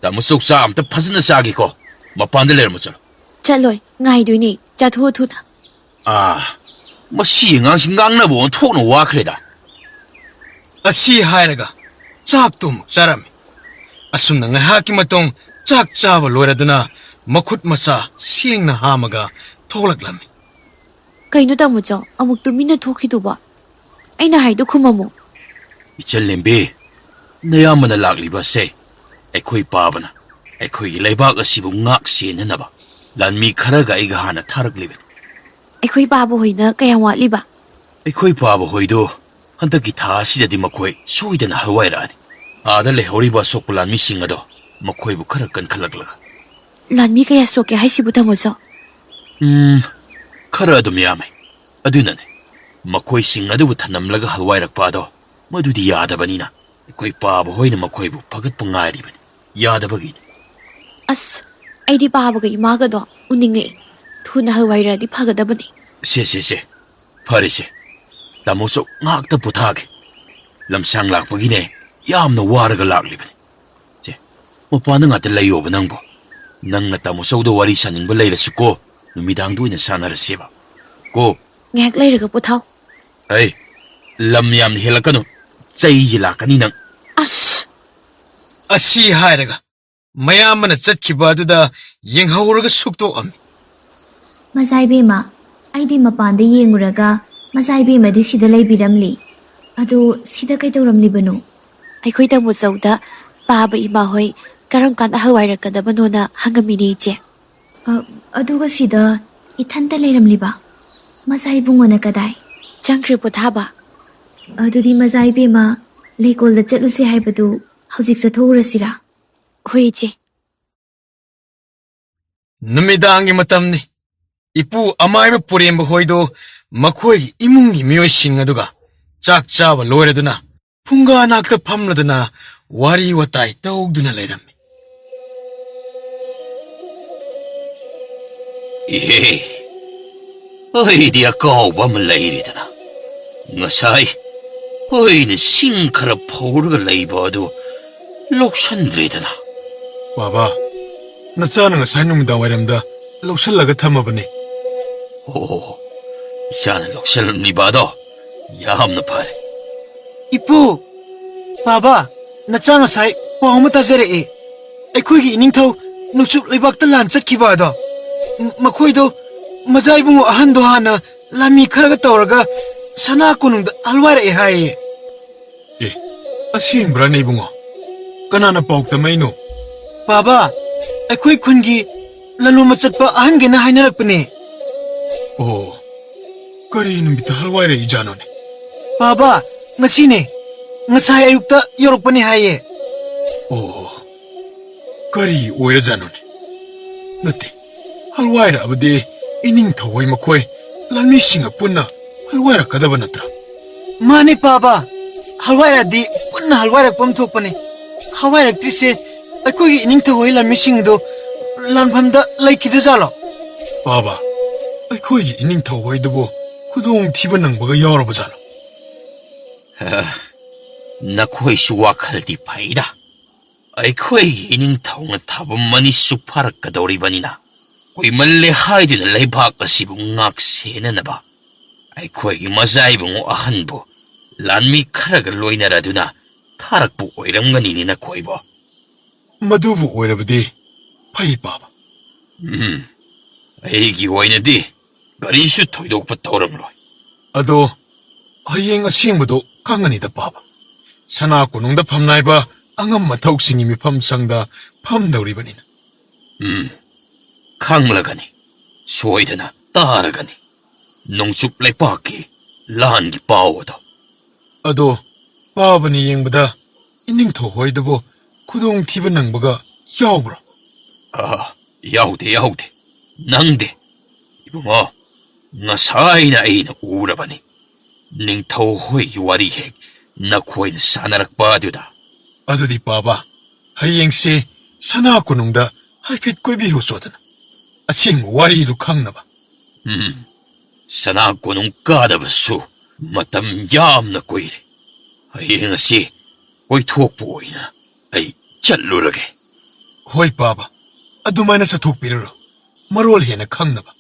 ꯇꯥꯃꯣ ꯆꯧ ꯆꯥ ꯑꯝꯇ ꯐꯖꯅ ꯆꯥꯒꯦꯀꯣ꯫ ꯃꯄꯥꯟꯗ ꯂꯩꯔꯝꯃꯣ, ꯆꯠꯂꯣ꯫ ꯆꯠꯂꯣꯏ, ꯉꯥꯏꯗꯣꯏꯅꯦ꯫ ꯆꯥꯊꯣꯛꯑꯣ ꯊꯨꯅ꯫ ꯑꯥ, ꯃꯁꯤ ꯑꯉꯥꯡꯁꯤ ꯉꯥꯡꯅꯕ ꯑꯣꯟꯊꯣꯛꯅ ꯋꯥꯈ꯭ꯔꯦꯗ꯫ ꯑꯁꯤ ꯍꯥꯏꯔꯒ ꯆꯥꯛꯇꯨ ꯑꯃꯨꯛ ꯆꯥꯔꯝꯃꯤ꯫ ꯑꯁꯨꯝꯅ ꯉꯥꯏꯍꯥꯛꯀꯤ ꯃꯇꯨꯡ ꯆꯥꯛ ꯆꯥꯕ ꯂꯣꯏꯔꯗꯨꯅ ꯃꯈꯨꯠ ꯃꯁꯥ ꯁꯦꯡꯅ ꯍꯥꯝꯃꯒ ꯊꯣꯛꯂꯛꯂꯝꯃꯤ꯫ ꯀꯩꯅꯣ ꯇꯥꯃꯣ ꯆꯧ, ꯑꯃꯨꯛ ꯇꯨꯃꯤꯟꯅ ꯊꯣꯛꯈꯤꯗꯨꯕꯣ? ꯑꯩꯅ ꯍꯥꯏꯗꯣ ꯈꯨꯝꯃꯝꯃꯣ꯫ ꯏꯆꯜ ꯂꯦꯝꯕꯤ, ꯅꯌꯥꯝꯕꯅ ꯂꯥꯛꯂꯤꯕ ꯑꯁꯦ ꯑꯩꯈꯣꯏ ꯄꯥꯕꯅ ꯑꯩꯈꯣꯏꯒꯤ ꯂꯩꯕꯥꯛ ꯑꯁꯤꯕꯨ ꯉꯥꯛ ꯁꯦꯟꯅꯅꯕ ꯂꯥꯟꯃꯤ ꯈꯔꯒ ꯑꯩꯒ ꯍꯥꯟꯅ ꯊꯥꯔꯛꯂꯤꯕꯅꯤ꯫ ꯑꯩꯈꯣꯏ ꯄꯥꯕ ꯍꯣꯏꯅ ꯀꯌꯥꯝ ꯋꯥꯠꯂꯤꯕ? ꯑꯩꯈꯣꯏ ꯄꯥꯕ ꯍꯣꯏꯗꯣ ꯍꯟꯗꯛꯀꯤ ꯊꯥ ꯑꯁꯤꯗꯗꯤ ꯃꯈꯣꯏ ꯁꯣꯏꯗꯅ ꯍꯜꯋꯥꯏꯔꯛꯑꯅꯤ꯫ ꯑꯥꯗ ꯂꯩꯍꯧꯔꯤꯕ ꯑꯁꯣꯛꯄ ꯂꯥꯟꯃꯤꯁꯤꯡ ꯑꯗꯣ ꯃꯈꯣꯏꯕꯨ ꯈꯔ ꯀꯟꯈꯠꯂꯛꯂꯒ꯫ ꯂꯥꯟꯃꯤ ꯀꯌꯥ ꯁꯣꯛꯀꯦ ꯍꯥꯏꯁꯤꯕꯨ, ꯇꯥꯃꯣꯆꯧ? ꯎꯝ, ꯈꯔ ꯑꯗꯨꯝ ꯌꯥꯝꯃꯦ꯫ ꯑꯗꯨꯅꯅꯦ, ꯃꯈꯣꯏꯁꯤꯡ ꯑꯗꯨꯕꯨ ꯊꯅꯝꯂꯒ ꯍꯜꯋꯥꯏꯔꯛꯄ ꯑꯗꯣ ꯃꯗꯨꯗꯤ ꯌꯥꯗꯕꯅꯤꯅ, ꯑꯩꯈꯣꯏ ꯄꯥꯕ ꯍꯣꯏꯅ ꯃꯈꯣꯏꯕꯨ ꯐꯒꯠꯄ ꯉꯥꯏꯔꯤꯕꯅꯤ꯫ ꯌꯥꯗꯕꯒꯤꯅꯤ꯫ ꯑꯁ, ꯑꯩꯗꯤ ꯄꯥꯕꯒ ꯏꯃꯥꯒꯗꯣ ꯎꯅꯤꯡꯉꯛꯑꯦ꯫ ꯊꯨꯅ ꯍꯜꯋꯥꯏꯔꯛꯑꯗꯤ ꯐꯒꯗꯕꯅꯤ꯫ ꯁꯦ, ꯁꯦ, ꯁꯦ꯫ ꯐꯔꯦꯁꯦ꯫ ꯇꯥꯃꯣꯆꯧ ꯉꯥꯛꯇ ꯄꯣꯊꯥꯒꯦ꯫ ꯂꯝꯁꯥꯡ ꯂꯥꯛꯄꯒꯤꯅꯦ, ꯌꯥꯝꯅ ꯋꯥꯔꯒ ꯂꯥꯛꯂꯤꯕꯅꯤ꯫ ꯁꯦ, ꯃꯄꯥꯟꯗ ꯉꯥꯛꯇ ꯂꯩꯌꯣꯕ ꯅꯪꯕꯣ꯫ ꯅꯪꯅ ꯇꯥꯃꯣꯆꯧꯗ ꯋꯥꯔꯤ ꯁꯥꯅꯤꯡꯕ ꯂꯩꯔꯁꯨꯀꯣ, ꯅꯨꯃꯤꯗꯥꯡꯗ ꯑꯣꯏꯅ ꯁꯥꯟꯅꯔꯁꯦꯕ꯫ ꯀꯣ? ꯉꯥꯏꯍꯥꯛ ꯂꯩꯔꯒ ꯄꯣꯊꯥꯎ꯫ ꯑꯩ, ꯂꯝ ꯌꯥꯝꯅ ꯍꯦꯜꯂꯛꯀꯅꯨ꯫ ꯆꯩꯁꯦ ꯂꯥꯛꯀꯅꯤ ꯅꯪ꯫ ꯑꯁ! ꯑꯁꯤ ꯍꯥꯏꯔꯒ ꯃꯌꯥꯝꯕꯅ ꯆꯠꯈꯤꯕ ꯑꯗꯨꯗ ꯌꯦꯡꯍꯧꯔꯒ ꯁꯨꯛꯇꯣꯛꯑꯝꯃꯤ꯫ ꯃꯖꯥ ꯏꯕꯦꯝꯃ, ꯑꯩꯗꯤ ꯃꯄꯥꯟꯗ ꯌꯦꯡꯉꯨꯔꯒ ꯃꯖꯥ ꯏꯕꯦꯝꯃꯗꯤ ꯁꯤꯗ ꯂꯩꯕꯤꯔꯝꯂꯤ꯫ ꯑꯗꯨ ꯁꯤꯗ ꯀꯩꯗꯧꯔꯝꯂꯤꯕꯅꯣ? ꯑꯩꯈꯣꯏ ꯇꯥꯃꯣꯆꯧꯗ ꯄꯥꯕ ꯏꯃꯥ ꯍꯣꯏ ꯀꯔꯝ ꯀꯥꯟꯗ ꯍꯜꯋꯥꯏꯔꯛꯀꯗꯕꯅꯣꯅ ꯍꯪꯉꯝꯃꯤꯅꯦ, ꯏꯆꯦ꯫ ꯑ, ꯑꯗꯨꯒ ꯁꯤꯗ ꯏꯊꯟꯇ ꯂꯩꯔꯝꯂꯤꯕ? ꯃꯖꯥ ꯏꯕꯨꯡꯉꯣꯅ ꯀꯗꯥꯏ? ꯆꯪꯈ꯭ꯔꯦ ꯄꯣꯊꯥꯕ꯫ ꯑꯗꯨꯗꯤ ꯃꯖꯥ ꯏꯕꯦꯝꯃ, ꯂꯩꯀꯣꯜꯗ ꯆꯠꯂꯨꯁꯦ ꯍꯥꯏꯕꯗꯨ ꯍꯧꯖꯤꯛ ꯆꯠꯊꯣꯛꯎꯔꯁꯤꯔꯥ? ꯍꯣꯏ, ꯏꯆꯦ꯫ ꯅꯨꯃꯤꯗꯥꯡꯒꯤ ꯃꯇꯝꯅꯤ꯫ ꯏꯄꯨ ꯑꯃꯥꯏꯕ ꯄꯨꯔꯦꯝꯕ ꯍꯣꯏꯗꯣ ꯃꯈꯣꯏꯒꯤ ꯏꯃꯨꯡꯒꯤ ꯃꯤꯑꯣꯏꯁꯤꯡ ꯑꯗꯨꯒ ꯆꯥꯛ ꯆꯥꯕ ꯂꯣꯏꯔꯗꯨꯅ ꯐꯨꯡꯒꯥ ꯅꯥꯛꯇ ꯐꯝꯂꯗꯨꯅ ꯋꯥꯔꯤ ꯋꯥꯇꯥꯏ ꯇꯧꯗꯨꯅ ꯂꯩꯔꯝꯃꯤ꯫ ꯏꯍꯦ, ꯑꯩꯗꯤ ꯑꯀꯥꯎꯕ ꯑꯃ ꯂꯩꯔꯦꯗꯅ꯫ ꯉꯁꯥꯏ ꯑꯩꯅ ꯁꯤꯡ ꯈꯔ ꯐꯧꯔꯒ ꯂꯩꯕ ꯑꯗꯨ ꯂꯧꯁꯟꯗ꯭ꯔꯦꯗꯅ꯫ ꯕꯥꯕꯥ, ꯅꯆꯥꯅ ꯉꯁꯥꯏ ꯅꯨꯃꯤꯗꯥꯡ ꯋꯥꯏꯔꯝꯗ ꯂꯧꯁꯜꯂꯒ ꯊꯝꯃꯕꯅꯤ꯫ ꯑꯣ, ꯏꯆꯥꯅ ꯂꯧꯁꯜꯂꯝꯂꯤꯕ ꯑꯗꯣ ꯌꯥꯝꯅ ꯐꯔꯦ꯫ ꯏꯄꯨ, ꯕꯥꯕꯥ, ꯅꯆꯥ ꯉꯁꯥꯏ ꯄꯥꯎ ꯑꯃ ꯇꯥꯖꯔꯛꯑꯦ꯫ ꯑꯩꯈꯣꯏꯒꯤ ꯏꯅꯤꯡꯊꯧ ꯅꯣꯡꯆꯨꯞ ꯂꯩꯕꯥꯛꯇ ꯂꯥꯟ ꯆꯠꯈꯤꯕ ꯑꯗꯣ, ꯃ-, ꯃꯈꯣꯏꯗꯣ ꯃꯖꯥ ꯏꯕꯨꯡꯉꯣ ꯑꯍꯟꯗꯣ ꯍꯥꯟꯅ ꯂꯥꯟꯃꯤ ꯈꯔꯒ ꯇꯧꯔꯒ ꯁꯅꯥ ꯀꯣꯅꯨꯡꯗ ꯍꯜꯋꯥꯏꯔꯛꯑꯦ ꯍꯥꯏꯌꯦ꯫ ꯑꯦ, ꯑꯁꯦꯡꯕ꯭ꯔꯥꯅꯦ ꯏꯕꯨꯡꯉꯣ? ꯀꯅꯥꯅ ꯄꯥꯎ ꯇꯝꯃꯛꯏꯅꯣ? ꯕꯥꯕꯥ, ꯑꯩꯈꯣꯏ ꯈꯨꯟꯒꯤ ꯂꯂꯣꯟꯕ ꯆꯠꯄ ꯑꯍꯟꯒꯩꯅ ꯍꯥꯏꯅꯔꯛꯄꯅꯦ꯫ ꯑꯣ, ꯀꯔꯤ ꯅꯨꯃꯤꯠꯇ ꯍꯜꯋꯥꯏꯔꯛꯏꯖꯥꯠꯅꯣꯅꯦ? ꯄꯥꯕ, ꯉꯁꯤꯅꯦ꯫ ꯉꯁꯥꯏ ꯑꯌꯨꯛꯇ ꯌꯧꯔꯛꯄꯅꯦ ꯍꯥꯏꯌꯦ꯫ ꯑꯣ, ꯀꯔꯤ ꯑꯣꯏꯔꯖꯥꯠꯅꯣꯅꯦ? ꯅꯠꯇꯦ, ꯍꯜꯋꯥꯏꯔꯛꯑꯕꯗꯤ ꯏꯅꯤꯡꯊꯧ ꯍꯣꯏ ꯃꯈꯣꯏ ꯂꯥꯟꯃꯤꯁꯤꯡꯒ ꯄꯨꯟꯅ ꯍꯜꯋꯥꯏꯔꯛꯀꯗꯕ ꯅꯠꯇ꯭ꯔꯥ? ꯃꯥꯅꯤ ꯄꯥꯕ, ꯍꯜꯋꯥꯏꯔꯛꯑꯗꯤ ꯄꯨꯟꯅ ꯍꯜꯋꯥꯏꯔꯛꯄ ꯑꯃ ꯊꯣꯛꯄꯅꯦ꯫ ꯍꯜꯋꯥꯏꯔꯛꯇ꯭ꯔꯤꯁꯦ ꯑꯩꯈꯣꯏꯒꯤ ꯏꯅꯤꯡꯊꯧ ꯍꯣꯏ ꯂꯥꯟꯃꯤꯁꯤꯡꯗꯣ ꯂꯥꯟꯐꯝꯗ ꯂꯩꯈꯤꯗꯖꯥꯠꯂꯣ? ꯄꯥꯕ, ꯑꯩꯈꯣꯏꯒꯤ ꯏꯅꯤꯡꯊꯧ ꯍꯣꯏꯗꯨꯕꯨ ꯈꯨꯗꯣꯡꯊꯤꯕ ꯅꯪꯕꯒ ꯌꯥꯎꯔꯕꯖꯥꯠꯂꯣ? ꯅꯈꯣꯏꯁꯨ ꯋꯥꯈꯜꯗꯤ ꯐꯩꯗ꯫ ꯑꯩꯈꯣꯏꯒꯤ ꯏꯅꯤꯡꯊꯧꯅ ꯊꯥꯕ ꯃꯅꯤꯁꯨ ꯐꯥꯔꯛꯀꯗꯧꯔꯤꯕꯅꯤꯅ, ꯀꯨꯏꯃꯜꯂꯦ ꯍꯥꯏꯗꯨꯅ ꯂꯩꯕꯥꯛ ꯑꯁꯤꯕꯨ ꯉꯥꯛ ꯁꯦꯟꯅꯅꯕ ꯑꯩꯈꯣꯏꯒꯤ ꯃꯖꯥ ꯏꯕꯨꯡꯉꯣ ꯑꯍꯟꯕꯨ ꯂꯥꯟꯃꯤ ꯈꯔꯒ ꯂꯣꯏꯅꯔꯗꯨꯅ ꯊꯥꯔꯛꯄ ꯑꯣꯏꯔꯝꯒꯅꯤꯅꯦ ꯅꯈꯣꯏꯕꯣ꯫ ꯃꯗꯨꯕꯨ ꯑꯣꯏꯔꯕꯗꯤ ꯐꯩ, ꯄꯥꯕ꯫ ꯎꯝ, ꯑꯩꯒꯤ ꯑꯣꯏꯅꯗꯤ ꯀꯔꯤꯁꯨ ꯊꯣꯏꯗꯣꯛꯄ ꯇꯧꯔꯝꯂꯣꯏ꯫ ꯑꯗꯣ ꯍꯌꯦꯡ ꯑꯁꯦꯡꯕꯗꯣ ꯈꯪꯉꯅꯤꯗ, ꯄꯥꯕ꯫ ꯁꯅꯥ ꯀꯣꯅꯨꯡꯗ ꯐꯝꯅꯥꯏꯕ ꯑꯉꯝ ꯑꯊꯧꯁꯤꯡꯒꯤ ꯃꯤꯐꯝ ꯁꯪꯗ ꯐꯝꯗꯧꯔꯤꯕꯅꯤꯅ꯫ ꯎꯝ, ꯈꯪꯂꯒꯅꯤ, ꯁꯣꯏꯗꯅ ꯇꯥꯔꯒꯅꯤ꯫ ꯅꯣꯡꯆꯨꯞ ꯂꯩꯄꯥꯛꯀꯤ ꯂꯥꯟꯒꯤ ꯄꯥꯎ ꯑꯗꯣ꯫ ꯑꯗꯣ ꯄꯥꯕꯅ ꯌꯦꯡꯕꯗ ꯏꯅꯤꯡꯊꯧ ꯍꯣꯏꯗꯕꯨ ꯈꯨꯗꯣꯡꯊꯤꯕ ꯅꯪꯕꯒ ꯌꯥꯎꯕ꯭ꯔꯣ? ꯑꯥ, ꯌꯥꯎꯗꯦ, ꯌꯥꯎꯗꯦ꯫ ꯅꯪꯗꯦ꯫ ꯏꯕꯨꯡꯉꯣ, ꯉꯁꯥꯏꯅ ꯑꯩꯅ ꯎꯔꯕꯅꯤ꯫ ꯅꯤꯡꯊꯧ ꯍꯣꯏꯒꯤ ꯋꯥꯔꯤ ꯍꯦꯛ ꯅꯈꯣꯏꯅ ꯁꯥꯟꯅꯔꯛꯄ ꯑꯗꯨꯗ꯫ ꯑꯗꯨꯗꯤ ꯄꯥꯕ, ꯍꯌꯦꯡꯁꯦ ꯁꯅꯥ ꯀꯣꯅꯨꯡꯗ ꯍꯥꯏꯐꯦꯠ ꯀꯣꯏꯕꯤꯔꯨ ꯆꯣꯗꯅ, ꯑꯁꯦꯡꯕ ꯋꯥꯔꯤꯗꯨ ꯈꯪꯅꯕ꯫ ꯎꯝ, ꯁꯅꯥ ꯀꯣꯅꯨꯡ ꯀꯥꯗꯕꯁꯨ ꯃꯇꯝ ꯌꯥꯝꯅ ꯀꯨꯏꯔꯦ꯫ ꯍꯌꯦꯡ ꯑꯁꯤ ꯀꯣꯏꯊꯣꯛꯄ ꯑꯣꯏꯅ ꯑꯩ ꯆꯠꯂꯨꯔꯒꯦ꯫ ꯍꯣꯏ ꯄꯥꯕ, ꯑꯗꯨꯃꯥꯏꯅ ꯆꯠꯊꯣꯛꯄꯤꯔꯨꯔꯣ, ꯃꯔꯣꯜ ꯍꯦꯟꯅ ꯈꯪꯅꯕ꯫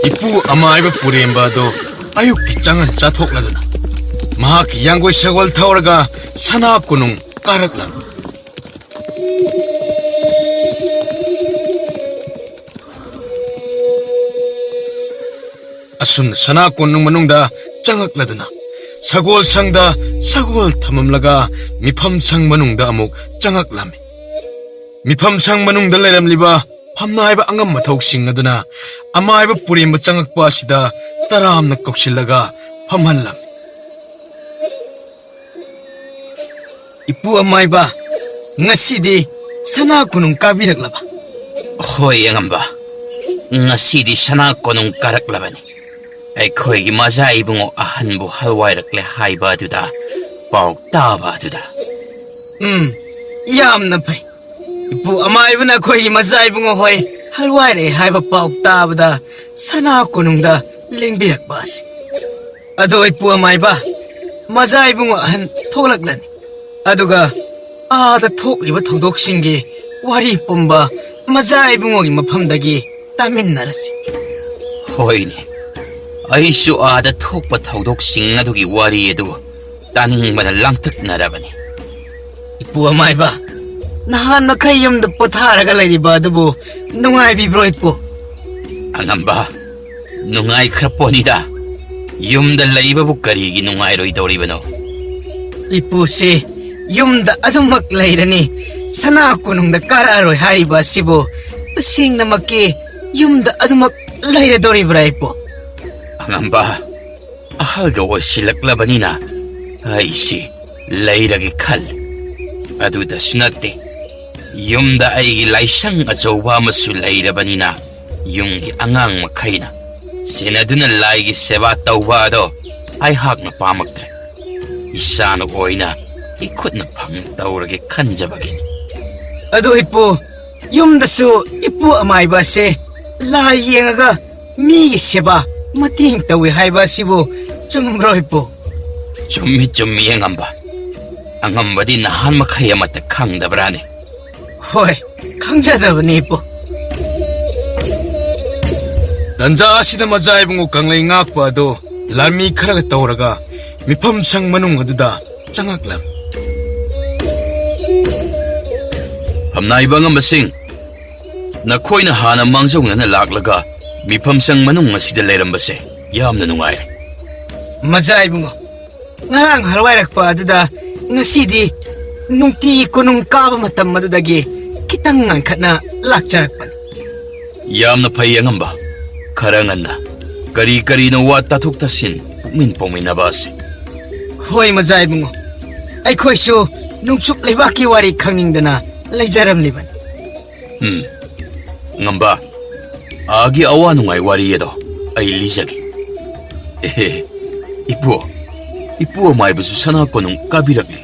ꯏꯄꯨ ꯑꯃꯥꯏꯕ ꯄꯨꯔꯦꯝꯕ ꯑꯗꯨ ꯑꯌꯨꯛꯀꯤ ꯆꯉꯟ ꯆꯥꯊꯣꯛꯂꯗꯨꯅ ꯃꯍꯥꯛꯀꯤ ꯌꯥꯡꯒꯣꯏ ꯁꯒꯣꯜ ꯊꯧꯔꯒ ꯁꯅꯥ ꯀꯣꯅꯨꯡ ꯀꯥꯔꯛꯂꯝꯃꯤ꯫ ꯑꯁꯨꯝꯅ ꯁꯅꯥ ꯀꯣꯅꯨꯡ ꯃꯅꯨꯡꯗ ꯆꯪꯉꯛꯂꯗꯨꯅ ꯁꯒꯣꯜ ꯁꯪꯗ ꯁꯒꯣꯜ ꯊꯝꯃꯝꯂꯒ ꯃꯤꯐꯝ ꯁꯪ ꯃꯅꯨꯡꯗ ꯑꯃꯨꯛ ꯆꯪꯉꯛꯂꯝꯃꯤ꯫ ꯃꯤꯐꯝ ꯁꯪ ꯃꯅꯨꯡꯗ ꯂꯩꯔꯝꯂꯤꯕ ꯐꯝꯅꯥꯏꯕ ꯑꯉꯝ ꯃꯊꯧꯁꯤꯡ ꯑꯗꯨꯅ ꯑꯃꯥꯏꯕ ꯄꯨꯔꯦꯝꯕ ꯆꯪꯉꯛꯄ ꯑꯁꯤꯗ ꯇꯔꯥꯝꯅ ꯀꯧꯁꯤꯜꯂꯒ ꯐꯝꯍꯜꯂꯝꯃꯤ꯫ "ꯏꯄꯨ ꯑꯃꯥꯏꯕ, ꯉꯁꯤꯗꯤ ꯁꯅꯥ ꯀꯣꯅꯨꯡ ꯀꯥꯕꯤꯔꯛꯂꯕ?" "ꯍꯣꯏ ꯑꯉꯝꯕ, ꯉꯁꯤꯗꯤ ꯁꯅꯥ ꯀꯣꯅꯨꯡ ꯀꯥꯔꯛꯂꯕꯅꯤ꯫ ꯑꯩꯈꯣꯏꯒꯤ ꯃꯖꯥ ꯏꯕꯨꯡꯉꯣ ꯑꯍꯟꯕꯨ ꯍꯜꯋꯥꯏꯔꯛꯂꯦ ꯍꯥꯏꯕ ꯑꯗꯨꯗ ꯄꯥꯎ ꯇꯥꯕ ꯑꯗꯨꯗ꯫" "ꯎꯝ, ꯌꯥꯝꯅ ꯐꯩ꯫ ꯏꯄꯨ ꯑꯃꯥꯏꯕꯅ ꯑꯩꯈꯣꯏꯒꯤ ꯃꯖꯥ ꯏꯕꯨꯡꯉꯣ ꯍꯣꯏ ꯍꯜꯋꯥꯏꯔꯦ ꯍꯥꯏꯕ ꯄꯥꯎ ꯇꯥꯕꯗ ꯁꯅꯥ ꯀꯣꯅꯨꯡꯗ ꯂꯦꯡꯕꯤꯔꯛꯄ ꯑꯁꯤ꯫ ꯑꯗꯣ ꯏꯄꯨ ꯑꯃꯥꯏꯕ, ꯃꯖꯥ ꯏꯕꯨꯡꯉꯣ ꯑꯍꯟ ꯊꯣꯛꯂꯛꯂꯅꯤ꯫ ꯑꯗꯨꯒ ꯑꯥꯗ ꯊꯣꯛꯂꯤꯕ ꯊꯧꯗꯣꯛꯁꯤꯡꯒꯤ ꯋꯥꯔꯤ ꯄꯨꯝꯕ ꯃꯖꯥ ꯏꯕꯨꯡꯉꯣꯒꯤ ꯃꯐꯝꯗꯒꯤ ꯇꯥꯃꯤꯟꯅꯔꯁꯤ꯫" "ꯍꯣꯏꯅꯦ, ꯑꯩꯁꯨ ꯑꯥꯗ ꯊꯣꯛꯄ ꯊꯧꯗꯣꯛꯁꯤꯡ ꯑꯗꯨꯒꯤ ꯋꯥꯔꯤ ꯑꯗꯨ ꯇꯥꯅꯤꯡꯕꯅ ꯂꯥꯡꯇꯛꯅꯔꯕꯅꯤ꯫" "ꯏꯄꯨ ꯑꯃꯥꯏꯕ, ꯅꯍꯥꯟ ꯃꯈꯩ ꯌꯨꯝꯗ ꯄꯣꯊꯥꯔꯒ ꯂꯩꯔꯤꯕ ꯑꯗꯨꯕꯨ ꯅꯨꯡꯉꯥꯏꯕꯤꯕ꯭ꯔꯣ ꯏꯄꯨ?" "ꯑꯉꯝꯕ, ꯅꯨꯡꯉꯥꯏꯈ꯭ꯔ ꯄꯣꯠꯅꯤꯗ꯫ ꯌꯨꯝꯗ ꯂꯩꯕꯕꯨ ꯀꯔꯤꯒꯤ ꯅꯨꯡꯉꯥꯏꯔꯣꯏꯗꯧꯔꯤꯕꯅꯣ?" "ꯏꯄꯨꯁꯤ ꯌꯨꯝꯗ ꯑꯗꯨꯃꯛ ꯂꯩꯔꯅꯤ, ꯁꯅꯥ ꯀꯣꯅꯨꯡꯗ ꯀꯥꯔꯛꯑꯔꯣꯏ ꯍꯥꯏꯔꯤꯕ ꯑꯁꯤꯕꯨ ꯇꯁꯦꯡꯅꯃꯛꯀꯤ ꯌꯨꯝꯗ ꯑꯗꯨꯃꯛ ꯂꯩꯔꯗꯧꯔꯤꯕ꯭ꯔꯥ ꯏꯄꯨ?" "ꯑꯉꯝꯕ, ꯑꯍꯜꯒ ꯑꯣꯏꯁꯤꯜꯂꯛꯂꯕꯅꯤꯅ ꯑꯩꯁꯤ ꯂꯩꯔꯒꯦ ꯈꯜꯂꯤ꯫ ꯑꯗꯨꯗꯁꯨ ꯅꯠꯇꯦ, ꯌꯨꯝꯗ ꯑꯩꯒꯤ ꯂꯥꯏꯁꯪ ꯑꯆꯧꯕ ꯑꯃꯁꯨ ꯂꯩꯔꯕꯅꯤꯅ ꯌꯨꯝꯒꯤ ꯑꯉꯥꯡ ꯃꯈꯩꯅ ꯁꯦꯟꯅꯗꯨꯅ ꯂꯥꯏꯒꯤ ꯁꯦꯕꯥ ꯇꯧꯕ ꯑꯗꯣ ꯑꯩꯍꯥꯛꯅ ꯄꯥꯝꯃꯛꯇ꯭ꯔꯦ꯫ ꯏꯁꯥꯅ ꯑꯣꯏꯅ ꯏꯈꯨꯠꯅ ꯐꯪꯅ ꯇꯧꯔꯒꯦ ꯈꯟꯖꯕꯒꯤꯅꯤ꯫" "ꯑꯗꯨ ꯏꯄꯨ, ꯌꯨꯝꯗꯁꯨ ꯏꯄꯨ ꯑꯃꯥꯏꯕ ꯑꯁꯦ ꯂꯥꯏ ꯌꯦꯡꯉꯒ ꯃꯤꯒꯤ ꯁꯦꯕꯥ ꯃꯇꯦꯡ ꯇꯧꯏ ꯍꯥꯏꯕ ꯑꯁꯤꯕꯨ ꯆꯨꯝꯕ꯭ꯔꯣ ꯏꯄꯨ?" "ꯆꯨꯝꯃꯤ, ꯆꯨꯝꯃꯤ ꯑꯉꯝꯕ꯫ ꯑꯉꯝꯕꯗꯤ ꯅꯍꯥꯟ ꯃꯈꯩ ꯑꯃꯠꯇ ꯈꯪꯗꯕ꯭ꯔꯥꯅꯦ?" "ꯍꯣꯏ, ꯈꯪꯖꯗꯕꯅꯤ ꯏꯄꯨ꯫" ꯇꯟꯖꯥ ꯑꯁꯤꯗ ꯃꯖꯥ ꯏꯕꯨꯡꯉꯣ ꯀꯪꯂꯩ ꯉꯥꯛꯄ ꯑꯗꯣ ꯂꯥꯟꯃꯤ ꯈꯔꯒ ꯇꯧꯔꯒ ꯃꯤꯐꯝ ꯁꯪ ꯃꯅꯨꯡ ꯑꯗꯨꯗ ꯆꯪꯉꯛꯂꯝꯃꯤ꯫ "ꯐꯝꯅꯥꯏꯕ ꯑꯉꯝꯕꯁꯤꯡ, ꯅꯈꯣꯏꯅ ꯍꯥꯟꯅ ꯃꯥꯡꯖꯧꯅꯅ ꯂꯥꯛꯂꯒ ꯃꯤꯐꯝ ꯁꯪ ꯃꯅꯨꯡ ꯑꯁꯤꯗ ꯂꯩꯔꯝꯕꯁꯦ ꯌꯥꯝꯅ ꯅꯨꯡꯉꯥꯏꯔꯦ꯫ ꯃꯖꯥ ꯏꯕꯨꯡꯉꯣ, ꯉꯔꯥꯡ ꯍꯜꯋꯥꯏꯔꯛꯄ ꯑꯗꯨꯗ ꯉꯁꯤꯗꯤ ꯅꯨꯡꯇꯤ ꯀꯣꯅꯨꯡ ꯀꯥꯕ ꯃꯇꯝ ꯑꯗꯨꯗꯒꯤ ꯈꯤꯇꯪ ꯉꯟꯈꯠꯅ ꯂꯥꯛꯆꯔꯛꯄꯅꯤ꯫ ꯌꯥꯝꯅ ꯐꯩ ꯑꯉꯝꯕ꯫ ꯈꯔ ꯉꯟꯅ ꯀꯔꯤ ꯀꯔꯤꯅꯣ ꯋꯥ ꯇꯥꯊꯣꯛ ꯇꯥꯁꯤꯟ ꯄꯨꯛꯃꯤꯟ ꯄꯥꯎꯃꯤꯟꯅꯕ ꯑꯁꯤ꯫ ꯍꯣꯏ ꯃꯖꯥ ꯏꯕꯨꯡꯉꯣ, ꯑꯩꯈꯣꯏꯁꯨ ꯅꯣꯡꯆꯨꯞ ꯂꯩꯕꯥꯛꯀꯤ ꯋꯥꯔꯤ ꯈꯪꯅꯤꯡꯗꯅ ꯂꯩꯖꯔꯝꯂꯤꯕꯅꯤ꯫ ꯎꯝ, ꯉꯝꯕ, ꯑꯥꯒꯤ ꯑꯋꯥ ꯅꯨꯡꯉꯥꯏ ꯋꯥꯔꯤ ꯑꯗꯣ ꯑꯩ ꯂꯤꯖꯒꯦ꯫ ꯑꯦꯍꯦ, ꯏꯄꯨ, ꯏꯄꯨ ꯑꯃꯥꯏꯕꯁꯨ ꯁꯅꯥ ꯀꯣꯅꯨꯡ ꯀꯥꯕꯤꯔꯛꯂꯤ꯫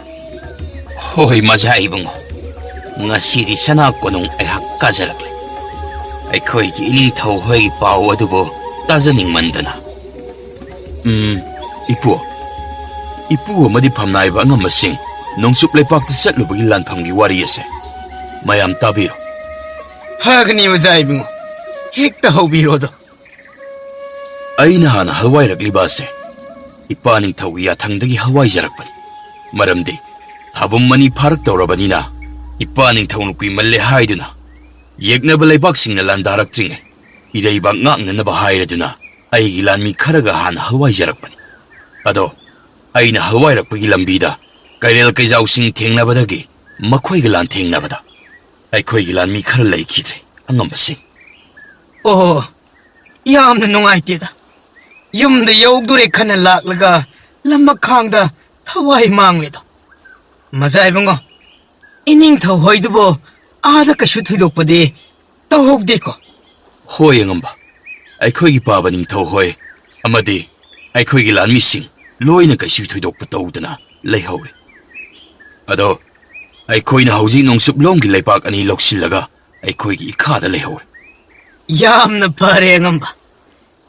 ꯍꯣꯏ ꯃꯖꯥ ꯏꯕꯨꯡꯉꯣ, ꯉꯁꯤꯗꯤ ꯁꯅꯥ ꯀꯣꯅꯨꯡ ꯑꯩꯍꯥꯛ ꯀꯥꯖꯔꯛꯂꯦ꯫ ꯑꯩꯈꯣꯏꯒꯤ ꯏꯅꯤꯡꯊꯧ ꯍꯣꯏꯒꯤ ꯄꯥꯎ ꯑꯗꯨꯕꯨ ꯇꯥꯖꯅꯤꯡꯃꯟꯗꯅ꯫ ꯎꯝ, ꯏꯄꯨ, ꯏꯄꯨ ꯑꯃꯗꯤ ꯐꯝꯅꯥꯏꯕ ꯑꯉꯝꯕꯁꯤꯡ ꯅꯣꯡꯆꯨꯞ ꯂꯩꯄꯥꯛꯇ ꯆꯠꯂꯨꯕꯒꯤ ꯂꯥꯟꯐꯝꯒꯤ ꯋꯥꯔꯤ ꯑꯁꯦ ꯃꯌꯥꯝ ꯇꯥꯕꯤꯔꯣ꯫ ꯐꯒꯅꯤ ꯃꯖꯥ ꯏꯕꯨꯡꯉꯣ, ꯍꯦꯛꯇ ꯍꯧꯕꯤꯔꯣꯗꯣ꯫ ꯑꯩꯅ ꯍꯥꯟꯅ ꯍꯜꯋꯥꯏꯔꯛꯂꯤꯕ ꯑꯁꯦ ꯏꯄꯥ ꯅꯤꯡꯊꯧꯒꯤ ꯌꯥꯊꯪꯗꯒꯤ ꯍꯜꯋꯥꯏꯖꯔꯛꯄꯅꯤ꯫ ꯃꯔꯝꯗꯤ ꯊꯥꯕꯨꯝ ꯑꯅꯤ ꯐꯥꯔꯛꯇꯧꯔꯕꯅꯤꯅ ꯏꯄꯥ ꯅꯤꯡꯊꯧꯅ ꯀꯨꯏꯃꯜꯂꯦ ꯍꯥꯏꯗꯨꯅ ꯌꯦꯛꯅꯕ ꯂꯩꯕꯥꯛꯁꯤꯡꯅ ꯂꯥꯟꯗꯥꯔꯛꯇ꯭ꯔꯤꯉꯩ ꯏꯔꯩꯕꯥꯛ ꯉꯥꯛꯅꯅꯕ ꯍꯥꯏꯔꯗꯨꯅ ꯑꯩꯒꯤ ꯂꯥꯟꯃꯤ ꯈꯔꯒ ꯍꯥꯟꯅ ꯍꯜꯋꯥꯏꯖꯔꯛꯄꯅꯤ꯫ ꯑꯗꯣ ꯑꯩꯅ ꯍꯜꯋꯥꯏꯔꯛꯄꯒꯤ ꯂꯝꯕꯤꯗ ꯀꯩꯔꯦꯜ ꯀꯩꯖꯥꯎꯁꯤꯡ ꯊꯦꯡꯅꯕꯗꯒꯤ ꯃꯈꯣꯏꯒ ꯂꯥꯟꯊꯦꯡꯅꯕꯗ ꯑꯩꯈꯣꯏꯒꯤ ꯂꯥꯟꯃꯤ ꯈꯔ ꯂꯩꯈꯤꯗ꯭ꯔꯦ ꯑꯉꯝꯕꯁꯤꯡ꯫ ꯑꯣ, ꯌꯥꯝꯅ ꯅꯨꯡꯉꯥꯏꯇꯦꯗ꯫ ꯌꯨꯝꯗ ꯌꯧꯗꯣꯔꯦ ꯈꯟꯅ ꯂꯥꯛꯂꯒ ꯂꯝꯃꯈꯥꯡꯗ ꯊꯋꯥꯏ ꯃꯥꯡꯂꯦꯗꯣ꯫ ꯃꯖꯥ ꯏꯕꯨꯡꯉꯣ, ꯏꯅꯤꯡꯊꯧ ꯍꯣꯏꯗꯨꯕꯨ ꯑꯥꯗ ꯀꯩꯁꯨ ꯊꯣꯏꯗꯣꯛꯄꯗꯤ ꯇꯧꯍꯧꯗꯦꯀꯣ? ꯍꯣꯏ ꯑꯉꯝꯕ, ꯑꯩꯈꯣꯏꯒꯤ ꯄꯥꯕ ꯅꯤꯡꯊꯧ ꯍꯣꯏ ꯑꯃꯗꯤ ꯑꯩꯈꯣꯏꯒꯤ ꯂꯥꯟꯃꯤꯁꯤꯡ ꯂꯣꯏꯅ ꯀꯩꯁꯨ ꯊꯣꯏꯗꯣꯛꯄ ꯇꯧꯗꯅ ꯂꯩꯍꯧꯔꯦ꯫ ꯑꯗꯣ ꯑꯩꯈꯣꯏꯅ ꯍꯧꯖꯤꯛ ꯅꯣꯡꯆꯨꯞꯂꯣꯝꯒꯤ ꯂꯩꯄꯥꯛ ꯑꯅꯤ ꯂꯧꯁꯤꯜꯂꯒ ꯑꯩꯈꯣꯏꯒꯤ ꯏꯈꯥꯗ ꯂꯩꯍꯧꯔꯦ꯫ ꯌꯥꯝꯅ ꯐꯔꯦ ꯑꯉꯝꯕ,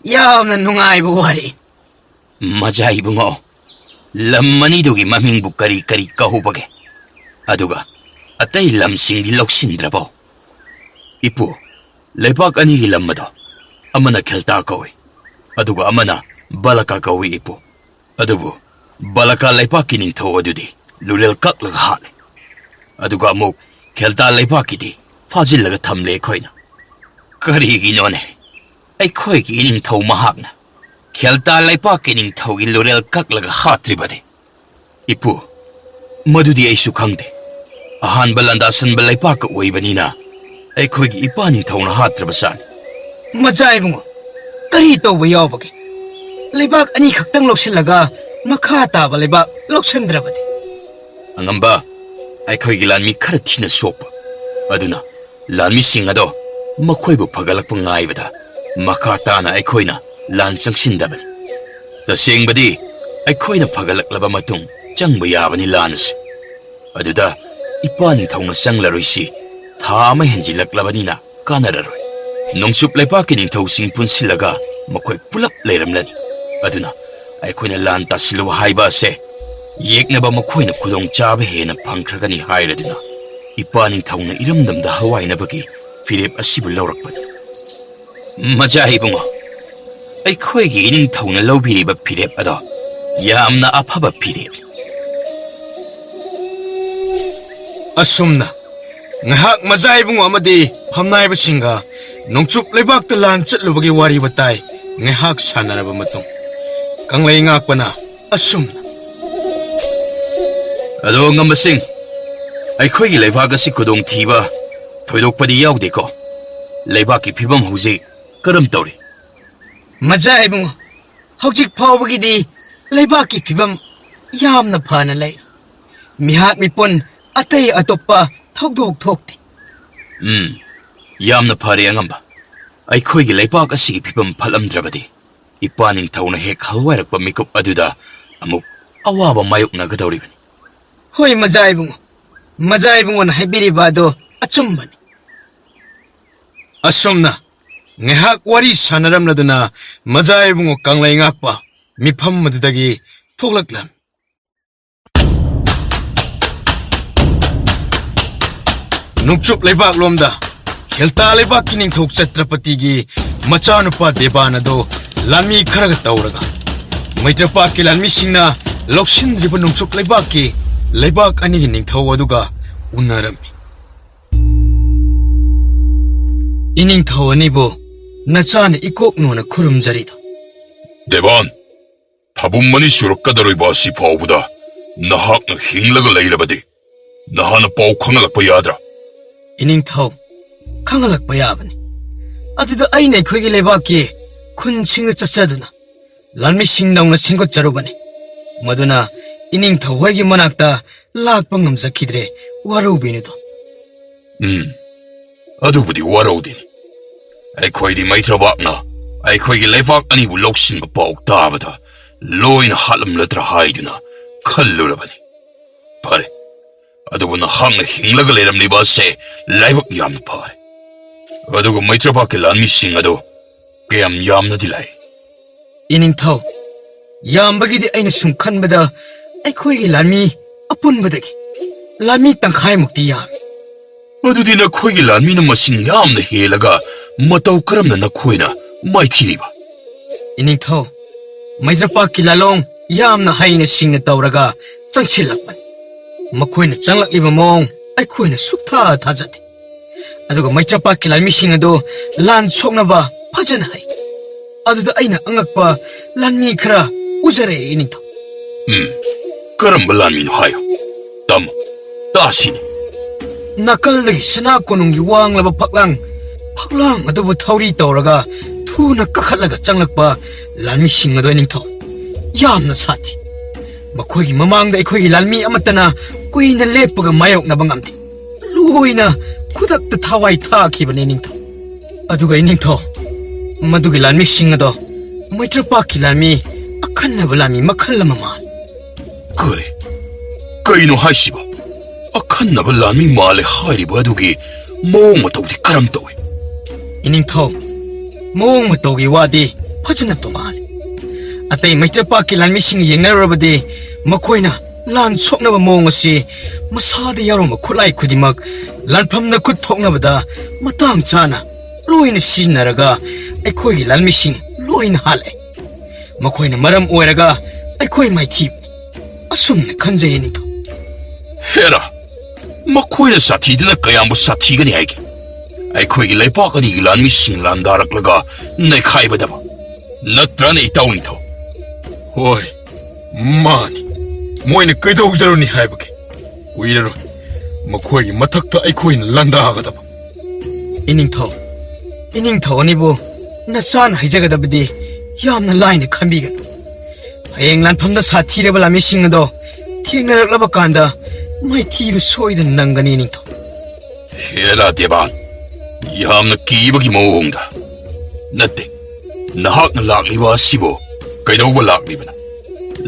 ꯌꯥꯝꯅ ꯅꯨꯡꯉꯥꯏꯕ ꯋꯥꯔꯤ꯫ ꯃꯖꯥ ꯏꯕꯨꯡꯉꯣ, ꯂꯝ ꯑꯅꯤꯗꯨꯒꯤ ꯃꯃꯤꯡꯕꯨ ꯀꯔꯤ ꯀꯔꯤ ꯀꯧꯕꯒꯦ? ꯑꯗꯨꯒ ꯑꯇꯩ ꯂꯝꯁꯤꯡꯗꯤ ꯂꯧꯁꯤꯟꯗ꯭ꯔꯕꯣ? ꯏꯄꯨ, ꯂꯩꯄꯥꯛ ꯑꯅꯤꯒꯤ ꯂꯝ ꯑꯗꯣ ꯑꯃꯅ ꯈꯦꯜꯇꯥ ꯀꯧꯏ, ꯑꯗꯨꯒ ꯑꯃꯅ ꯕꯂꯀꯥ ꯀꯧꯏ ꯏꯄꯨ꯫ ꯑꯗꯨꯕꯨ ꯕꯂꯀꯥ ꯂꯩꯄꯥꯛꯀꯤ ꯅꯤꯡꯊꯧ ꯑꯗꯨꯗꯤ ꯂꯨꯔꯦꯜ ꯀꯛꯂꯒ ꯍꯥꯠꯂꯦ, ꯑꯗꯨꯒ ꯑꯃꯨꯛ ꯈꯦꯜꯇꯥ ꯂꯩꯄꯥꯛꯀꯤꯗꯤ ꯐꯥꯖꯤꯜꯂꯒ ꯊꯝꯂꯦ ꯑꯩꯈꯣꯏꯅ꯫ ꯀꯔꯤꯒꯤꯅꯣꯅꯦ? ꯑꯩꯈꯣꯏꯒꯤ ꯏꯅꯤꯡꯊꯧ ꯃꯍꯥꯛꯅ ꯈꯦꯜꯇꯥ ꯂꯩꯄꯥꯛꯀꯤ ꯅꯤꯡꯊꯧꯒꯤ ꯂꯨꯔꯦꯜ ꯀꯛꯂꯒ ꯍꯥꯠꯇ꯭ꯔꯤꯕꯗꯤ? ꯏꯄꯨ, ꯃꯗꯨꯗꯤ ꯑꯩꯁꯨ ꯈꯪꯗꯦ꯫ ꯑꯍꯥꯟꯕ ꯂꯥꯟꯗꯥꯁꯟꯕ ꯂꯩꯄꯥꯛꯀ ꯑꯣꯏꯕꯅꯤꯅ ꯑꯩꯈꯣꯏꯒꯤ ꯏꯄꯥ ꯅꯤꯡꯊꯧꯅ ꯍꯥꯠꯇ꯭ꯔꯕ ꯁꯥꯅꯤ꯫ ꯃꯆꯥ ꯏꯕꯨꯡꯉꯣ, ꯀꯔꯤ ꯇꯧꯕ ꯌꯥꯎꯕꯒꯦ? ꯂꯩꯕꯥꯛ ꯑꯅꯤꯈꯛꯇꯪ ꯂꯧꯁꯤꯜꯂꯒ ꯃꯈꯥ ꯇꯥꯕ ꯂꯩꯕꯥꯛ ꯂꯧꯁꯤꯟꯗ꯭ꯔꯕꯗꯤ? ꯑꯉꯝꯕ, ꯑꯩꯈꯣꯏꯒꯤ ꯂꯥꯟꯃꯤ ꯈꯔ ꯊꯤꯅ ꯁꯣꯛꯄ꯫ ꯑꯗꯨꯅ ꯂꯥꯟꯃꯤꯁꯤꯡ ꯑꯗꯣ ꯃꯈꯣꯏꯕꯨ ꯐꯒꯠꯂꯛꯄ ꯉꯥꯏꯕꯗ ꯃꯈꯥ ꯇꯥꯅ ꯑꯩꯈꯣꯏꯅ ꯂꯥꯟ ꯆꯪꯁꯤꯟꯗꯕꯅꯤ꯫ ꯇꯁꯦꯡꯕꯗꯤ ꯑꯩꯈꯣꯏꯅ ꯐꯒꯠꯂꯛꯂꯕ ꯃꯇꯨꯡ ꯆꯪꯕ ꯌꯥꯕꯅꯤ ꯂꯥꯟ ꯑꯁꯤ꯫ ꯑꯗꯨꯗ ꯏꯄꯥ ꯅꯤꯡꯊꯧꯅ ꯆꯪꯂꯔꯣꯏꯁꯤ ꯊꯥ ꯑꯃ ꯍꯦꯟꯖꯤꯜꯂꯛꯂꯕꯅꯤꯅ ꯀꯥꯟꯅꯔꯔꯣꯏ꯫ ꯅꯣꯡꯆꯨꯞ ꯂꯩꯄꯥꯛꯀꯤ ꯅꯤꯡꯊꯧꯁꯤꯡ ꯄꯨꯟꯁꯤꯜꯂꯒ ꯃꯈꯣꯏ ꯄꯨꯂꯞ ꯂꯩꯔꯝꯂꯅꯤ꯫ ꯑꯗꯨꯅ ꯑꯩꯈꯣꯏꯅ ꯂꯥꯟ ꯇꯥꯁꯤꯜꯂꯨꯕ ꯍꯥꯏꯕ ꯑꯁꯦ ꯌꯦꯛꯅꯕ ꯃꯈꯣꯏꯅ ꯈꯨꯗꯣꯡꯆꯥꯕ ꯍꯦꯟꯅ ꯐꯪꯈ꯭ꯔꯒꯅꯤ ꯍꯥꯏꯔꯗꯨꯅ ꯏꯄꯥ ꯅꯤꯡꯊꯧꯅ ꯏꯔꯝꯗꯝꯗ ꯍꯋꯥꯏꯅꯕꯒꯤ ꯐꯤꯔꯦꯞ ꯑꯁꯤꯕꯨ ꯂꯧꯔꯛꯄꯅꯤ꯫ ꯃꯆꯥ ꯏꯕꯨꯡꯉꯣ, ꯑꯩꯈꯣꯏꯒꯤ ꯏꯅꯤꯡꯊꯧꯅ ꯂꯧꯕꯤꯔꯤꯕ ꯐꯤꯔꯦꯞ ꯑꯗꯣ ꯌꯥꯝꯅ ꯑꯐꯕ ꯐꯤꯔꯦꯞ꯫ ꯑꯁꯨꯝꯅ ꯉꯥꯏꯍꯥꯛ ꯃꯆꯥ ꯏꯕꯨꯡꯉꯣ ꯑꯃꯗꯤ ꯐꯝꯅꯥꯏꯕꯁꯤꯡꯒ ꯅꯣꯡꯆꯨꯞ ꯂꯩꯕꯥꯛꯇ ꯂꯥꯟ ꯆꯠꯂꯨꯕꯒꯤ ꯋꯥꯔꯤ ꯋꯥꯇꯥꯏ ꯉꯥꯏꯍꯥꯛ ꯁꯥꯟꯅꯔꯕ ꯃꯇꯨꯡ, ꯀꯪꯂꯩ ꯉꯥꯛꯄꯅ ꯑꯁꯨꯝꯅ, ꯑꯗꯣ ꯉꯝꯕꯁꯤꯡ, ꯑꯩꯈꯣꯏꯒꯤ ꯂꯩꯕꯥꯛ ꯑꯁꯤ ꯈꯨꯗꯣꯡꯊꯤꯕ ꯊꯣꯏꯗꯣꯛꯄꯗꯤ ꯌꯥꯎꯗꯦꯀꯣ? ꯂꯩꯕꯥꯛꯀꯤ ꯐꯤꯕꯝ ꯍꯧꯖꯤꯛ ꯀꯔꯝ ꯇꯧꯔꯤ? ꯃꯆꯥ ꯏꯕꯨꯡꯉꯣ, ꯍꯧꯖꯤꯛ ꯐꯥꯎꯕꯒꯤꯗꯤ ꯂꯩꯕꯥꯛꯀꯤ ꯐꯤꯕꯝ ꯌꯥꯝꯅ ꯐꯅ ꯂꯩ꯫ ꯃꯤꯍꯥꯠ ꯃꯤꯄꯨꯟ ꯑꯇꯩ ꯑꯇꯣꯞꯄ ꯊꯧꯗꯣꯛ ꯊꯣꯛꯇꯦ꯫ ꯎꯝ, ꯌꯥꯝꯅ ꯐꯔꯦ ꯑꯉꯝꯕ꯫ ꯑꯩꯈꯣꯏꯒꯤ ꯂꯩꯕꯥꯛ ꯑꯁꯤꯒꯤ ꯐꯤꯕꯝ ꯐꯠꯂꯝꯗ꯭ꯔꯕꯗꯤ ꯏꯄꯥ ꯅꯤꯡꯊꯧꯅ ꯍꯦꯛ ꯍꯜꯋꯥꯏꯔꯛꯄ ꯃꯤꯀꯨꯞ ꯑꯗꯨꯗ ꯑꯃꯨꯛ ꯑꯋꯥꯕ ꯃꯥꯌꯣꯛꯅꯒꯗꯧꯔꯤꯕꯅꯤ꯫ ꯍꯣꯏ ꯃꯆꯥ ꯏꯕꯨꯡꯉꯣ, ꯃꯆꯥ ꯏꯕꯨꯡꯉꯣꯅ ꯍꯥꯏꯕꯤꯔꯤꯕ ꯑꯗꯣ ꯑꯆꯨꯝꯕꯅꯤ꯫ ꯑꯁꯨꯝꯅ ꯉꯥꯏꯍꯥꯛ ꯋꯥꯔꯤ ꯁꯥꯟꯅꯔꯝꯂꯗꯨꯅ ꯃꯆꯥ ꯏꯕꯨꯡꯉꯣ ꯀꯪꯂꯩ ꯉꯥꯛꯄ ꯃꯤꯐꯝ ꯑꯗꯨꯗꯒꯤ ꯊꯣꯛꯂꯛꯂꯝꯃꯤ꯫ ꯅꯣꯡꯆꯨꯞ ꯂꯩꯕꯥꯛꯂꯣꯝꯗ ꯈꯦꯜꯇꯥ ꯂꯩꯕꯥꯛꯀꯤ ꯅꯤꯡꯊꯧ ꯆꯇ꯭ꯔꯄꯇꯤꯒꯤ ꯃꯆꯥꯅꯨꯄꯥ ꯗꯦꯕꯥꯟ ꯑꯗꯣ ꯂꯥꯟꯃꯤ ꯈꯔꯒ ꯇꯧꯔꯒ ꯃꯩꯇ꯭ꯔꯄꯥꯛꯀꯤ ꯂꯥꯟꯃꯤꯁꯤꯡꯅ ꯂꯧꯁꯤꯟꯗ꯭ꯔꯤꯕ ꯅꯣꯡꯆꯨꯞ ꯂꯩꯕꯥꯛꯀꯤ ꯂꯩꯕꯥꯛ ꯑꯅꯤꯒꯤ ꯅꯤꯡꯊꯧ ꯑꯗꯨꯒ ꯎꯅꯔꯝꯃꯤ꯫ ꯏꯅꯤꯡꯊꯧ ꯑꯅꯤꯕꯨ ꯅꯆꯥꯅ ꯏꯀꯣꯛ ꯅꯣꯟꯅ ꯈꯨꯔꯨꯝꯖꯔꯤꯗꯣ ꯗꯦꯕꯥꯟ, ꯊꯥꯕꯨꯝ ꯑꯅꯤ ꯁꯨꯔꯛꯀꯗꯧꯔꯤꯕ ꯑꯁꯤ ꯐꯥꯎꯕꯗ ꯅꯍꯥꯛꯅ ꯍꯤꯡꯂꯒ ꯂꯩꯔꯕꯗꯤ ꯅꯍꯥꯛꯅ ꯄꯥꯎ ꯈꯪꯍꯜꯂꯛꯄ ꯌꯥꯗ꯭ꯔꯥ? ꯏꯅꯤꯡꯊꯧ, ꯈꯪꯍꯜꯂꯛꯄ ꯌꯥꯕꯅꯤ꯫ ꯑꯗꯨꯗ ꯑꯩꯅ ꯑꯩꯈꯣꯏꯒꯤ ꯂꯩꯕꯥꯛꯀꯤ ꯈꯨꯟꯁꯤꯡꯗ ꯆꯠꯆꯗꯨꯅ ꯂꯥꯟꯃꯤꯁꯤꯡꯗꯧꯅ ꯁꯦꯝꯒꯠꯆꯔꯨꯕꯅꯤ꯫ ꯃꯗꯨꯅ ꯏꯅꯤꯡꯊꯧ ꯍꯣꯏꯒꯤ ꯃꯅꯥꯛꯇ ꯂꯥꯛꯄ ꯉꯝꯖꯈꯤꯗ꯭ꯔꯦ, ꯋꯥꯔꯧꯕꯤꯅꯨꯗꯣ꯫ ꯎꯝ, ꯑꯗꯨꯕꯨꯗꯤ ꯋꯥꯔꯧꯗꯦꯅꯤ꯫ ꯑꯩꯈꯣꯏꯗꯤ ꯃꯩꯇ꯭ꯔꯕꯥꯛꯅ ꯑꯩꯈꯣꯏꯒꯤ ꯂꯩꯕꯥꯛ ꯑꯅꯤꯕꯨ ꯂꯧꯁꯤꯟꯕ ꯄꯥꯎ ꯇꯥꯕꯗ ꯂꯣꯏꯅ ꯍꯥꯠꯂꯝꯂꯗ꯭ꯔꯥ ꯍꯥꯏꯗꯨꯅ ꯈꯜꯂꯨꯔꯕꯅꯤ꯫ ꯐꯔꯦ, ꯑꯗꯨꯕꯨ ꯅꯍꯥꯛꯅ ꯍꯤꯡꯂꯒ ꯂꯩꯔꯝꯂꯤꯕ ꯑꯁꯦ ꯂꯥꯏꯕꯛ ꯌꯥꯝꯅ ꯐꯔꯦ꯫ ꯑꯗꯨꯒ ꯃꯩꯇ꯭ꯔꯕꯥꯛꯀꯤ ꯂꯥꯟꯃꯤꯁꯤꯡ ꯑꯗꯨ ꯀꯌꯥꯝ ꯌꯥꯝꯅꯗꯤ ꯂꯥꯛꯏ? ꯏꯅꯤꯡꯊꯧ, ꯌꯥꯝꯕꯒꯤꯗꯤ ꯑꯩꯅ ꯁꯨꯝ ꯈꯟꯕꯗ ꯑꯩꯈꯣꯏꯒꯤ ꯂꯥꯟꯃꯤ ꯑꯄꯨꯟꯕꯗꯒꯤ ꯂꯥꯟꯃꯤ ꯇꯪꯈꯥꯏꯃꯨꯛꯇꯤ ꯌꯥꯝꯃꯤ꯫ ꯑꯗꯨꯗꯤ ꯅꯈꯣꯏꯒꯤ ꯂꯥꯟꯃꯤꯅ ꯃꯁꯤꯡ ꯌꯥꯝꯅ ꯍꯦꯜꯂꯒ ꯃꯇꯧ ꯀꯔꯝꯅ ꯅꯈꯣꯏꯅ ꯃꯥꯏꯊꯤꯔꯤꯕ? ꯏꯅꯤꯡꯊꯧ, ꯃꯩꯇ꯭ꯔꯄꯥꯛꯀꯤ ꯂꯥꯂꯣꯡ ꯌꯥꯝꯅ ꯍꯩꯅ ꯁꯤꯡꯅ ꯇꯧꯔꯒ ꯆꯪꯁꯤꯜꯂꯛꯄꯅꯤ꯫ ꯃꯈꯣꯏꯅ ꯆꯪꯂꯛꯂꯤꯕ ꯃꯑꯣꯡ ꯑꯩꯈꯣꯏꯅ ꯁꯨꯛꯊꯥ ꯊꯥꯖꯗꯦ꯫ ꯑꯗꯨꯒ ꯃꯩꯇ꯭ꯔꯄꯥꯛꯀꯤ ꯂꯥꯟꯃꯤꯁꯤꯡ ꯑꯗꯨ ꯂꯥꯟ ꯁꯣꯛꯅꯕ ꯐꯖꯅ ꯍꯩ꯫ ꯑꯗꯨꯗ ꯑꯩꯅ ꯑꯉꯛꯄ ꯂꯥꯟꯃꯤ ꯈꯔ ꯎꯖꯔꯛꯑꯦ, ꯏꯅꯤꯡꯊꯧ꯫ ꯎꯝ, ꯀꯔꯝꯕ ꯂꯥꯟꯃꯤꯅꯣ ꯍꯥꯏꯌꯨ, ꯇꯝꯃꯨ, ꯇꯥꯁꯤꯅꯦ꯫ ꯅꯥꯀꯜꯗꯒꯤ ꯁꯅꯥ ꯀꯣꯅꯨꯡꯒꯤ ꯋꯥꯡꯂꯕ ꯐꯛꯂꯥꯡ, ꯐꯛꯂꯥꯡ ꯑꯗꯨꯕꯨ ꯊꯧꯔꯤ ꯇꯧꯔꯒ ꯊꯨꯅ ꯀꯥꯈꯠꯂꯒ ꯆꯪꯂꯛꯄ ꯂꯥꯟꯃꯤꯁꯤꯡ ꯑꯗꯨ, ꯏꯅꯤꯡꯊꯧ, ꯌꯥꯝꯅ ꯁꯥꯊꯤ꯫ ꯃꯈꯣꯏꯒꯤ ꯃꯃꯥꯡꯗ ꯑꯩꯈꯣꯏꯒꯤ ꯂꯥꯟꯃꯤ ꯑꯃꯠꯇꯅ ꯀꯨꯏꯅ ꯂꯦꯞꯄꯒ ꯃꯥꯌꯣꯛꯅꯕ ꯉꯝꯗꯦ꯫ ꯂꯣꯏꯅ ꯈꯨꯗꯛꯇ ꯊꯋꯥꯏ ꯊꯥꯈꯤꯕꯅꯤ, ꯏꯅꯤꯡꯊꯧ꯫ ꯑꯗꯨꯒ, ꯏꯅꯤꯡꯊꯧ, ꯃꯗꯨꯒꯤ ꯂꯥꯟꯃꯤꯁꯤꯡ ꯑꯗꯣ ꯃꯩꯇ꯭ꯔꯄꯥꯛꯀꯤ ꯂꯥꯟꯃꯤ, ꯑꯈꯟꯅꯕ ꯂꯥꯟꯃꯤ ꯃꯈꯜ ꯑꯃ ꯃꯥꯜꯂꯤ꯫ ꯀꯔꯤ? ꯀꯩꯅꯣ ꯍꯥꯏꯁꯤꯕꯣ? ꯑꯈꯟꯅꯕ ꯂꯥꯟꯃꯤ ꯃꯥꯜꯂꯦ ꯍꯥꯏꯔꯤꯕ ꯑꯗꯨꯒꯤ ꯃꯑꯣꯡ ꯃꯇꯧꯗꯤ ꯀꯔꯝ ꯇꯧꯏ? ꯏꯅꯤꯡꯊꯧ, ꯃꯑꯣꯡ ꯃꯇꯧꯒꯤ ꯋꯥꯗꯤ ꯐꯖꯅ ꯇꯣꯉꯥꯜꯂꯤ꯫ ꯑꯇꯩ ꯃꯩꯇ꯭ꯔꯄꯥꯛꯀꯤ ꯂꯥꯟꯃꯤꯁꯤꯡꯒ ꯌꯦꯡꯅꯔꯨꯔꯕꯗꯤ ꯃꯈꯣꯏꯅ ꯂꯥꯟ ꯁꯣꯛꯅꯕ ꯃꯑꯣꯡ ꯑꯁꯤ ꯃꯁꯥꯗ ꯌꯥꯎꯔꯝꯕ ꯈꯨꯠꯂꯥꯏ ꯈꯨꯗꯤꯡꯃꯛ ꯂꯥꯟꯐꯝꯗ ꯈꯨꯠ ꯊꯣꯛꯅꯕꯗ ꯃꯇꯥꯡ ꯆꯥꯅ ꯂꯣꯏꯅ ꯁꯤꯖꯤꯟꯅꯔꯒ ꯑꯩꯈꯣꯏꯒꯤ ꯂꯥꯟꯃꯤꯁꯤꯡ ꯂꯣꯏꯅ ꯍꯥꯠꯂꯦ꯫ ꯃꯈꯣꯏꯅ ꯃꯔꯝ ꯑꯣꯏꯔꯒ ꯑꯩꯈꯣꯏ ꯃꯥꯏꯊꯤꯕꯅꯤ꯫ ꯑꯁꯨꯝꯅ ꯈꯟꯖꯩ, ꯏꯅꯤꯡꯊꯧ꯫ ꯍꯦꯔꯥ, ꯃꯈꯣꯏꯅ ꯁꯥꯊꯤꯗꯅ ꯀꯌꯥꯝꯕꯨ ꯁꯥꯊꯤꯒꯅꯤ ꯍꯥꯏꯒꯦ? ꯑꯩꯈꯣꯏꯒꯤ ꯂꯩꯄꯥꯛ ꯑꯅꯤꯒꯤ ꯂꯥꯟꯃꯤꯁꯤꯡ ꯂꯥꯟꯗꯥꯔꯛꯂꯒ ꯅꯩꯈꯥꯏꯕꯗꯕ ꯅꯠꯇ꯭ꯔꯅꯦ, ꯏꯇꯥꯎ ꯅꯤꯡꯊꯧ? ꯍꯣꯏ, ꯃꯥꯅꯤ꯫ ꯃꯣꯏꯅ ꯀꯩꯗꯧꯖꯔꯨꯅꯤ ꯍꯥꯏꯕꯒꯦ? ꯀꯨꯏꯔꯔꯣꯏ ꯃꯈꯣꯏꯒꯤ ꯃꯊꯛꯇ ꯑꯩꯈꯣꯏꯅ ꯂꯥꯟꯗꯥꯒꯗꯕ꯫ ꯏꯅꯤꯡꯊꯧ, ꯏꯅꯤꯡꯊꯧ ꯑꯅꯤꯕꯨ ꯅꯆꯥꯅ ꯍꯥꯏꯖꯒꯗꯕꯗꯤ ꯌꯥꯝꯅ ꯂꯥꯏꯅ ꯈꯟꯕꯤꯒꯅꯨ꯫ ꯍꯌꯦꯡ ꯂꯥꯟꯐꯝꯗ ꯁꯥꯊꯤꯔꯕ ꯂꯥꯟꯃꯤꯁꯤꯡ ꯑꯗꯣ ꯊꯦꯡꯅꯔꯛꯂꯕ ꯀꯥꯟꯗ ꯃꯥꯏꯊꯤꯕ ꯁꯣꯏꯗꯅ ꯅꯪꯒꯅꯤ, ꯏꯅꯤꯡꯊꯧ꯫ ꯍꯦꯔꯥ ꯗꯦꯕꯥꯟ, ꯌꯥꯝꯅ ꯀꯤꯕꯒꯤ ꯃꯑꯣꯡꯗ꯫ ꯅꯠꯇꯦ, ꯅꯍꯥꯛꯅ ꯂꯥꯛꯂꯤꯕ ꯑꯁꯤꯕꯨ ꯀꯩꯗꯧꯕ ꯂꯥꯛꯂꯤꯕꯅꯣ?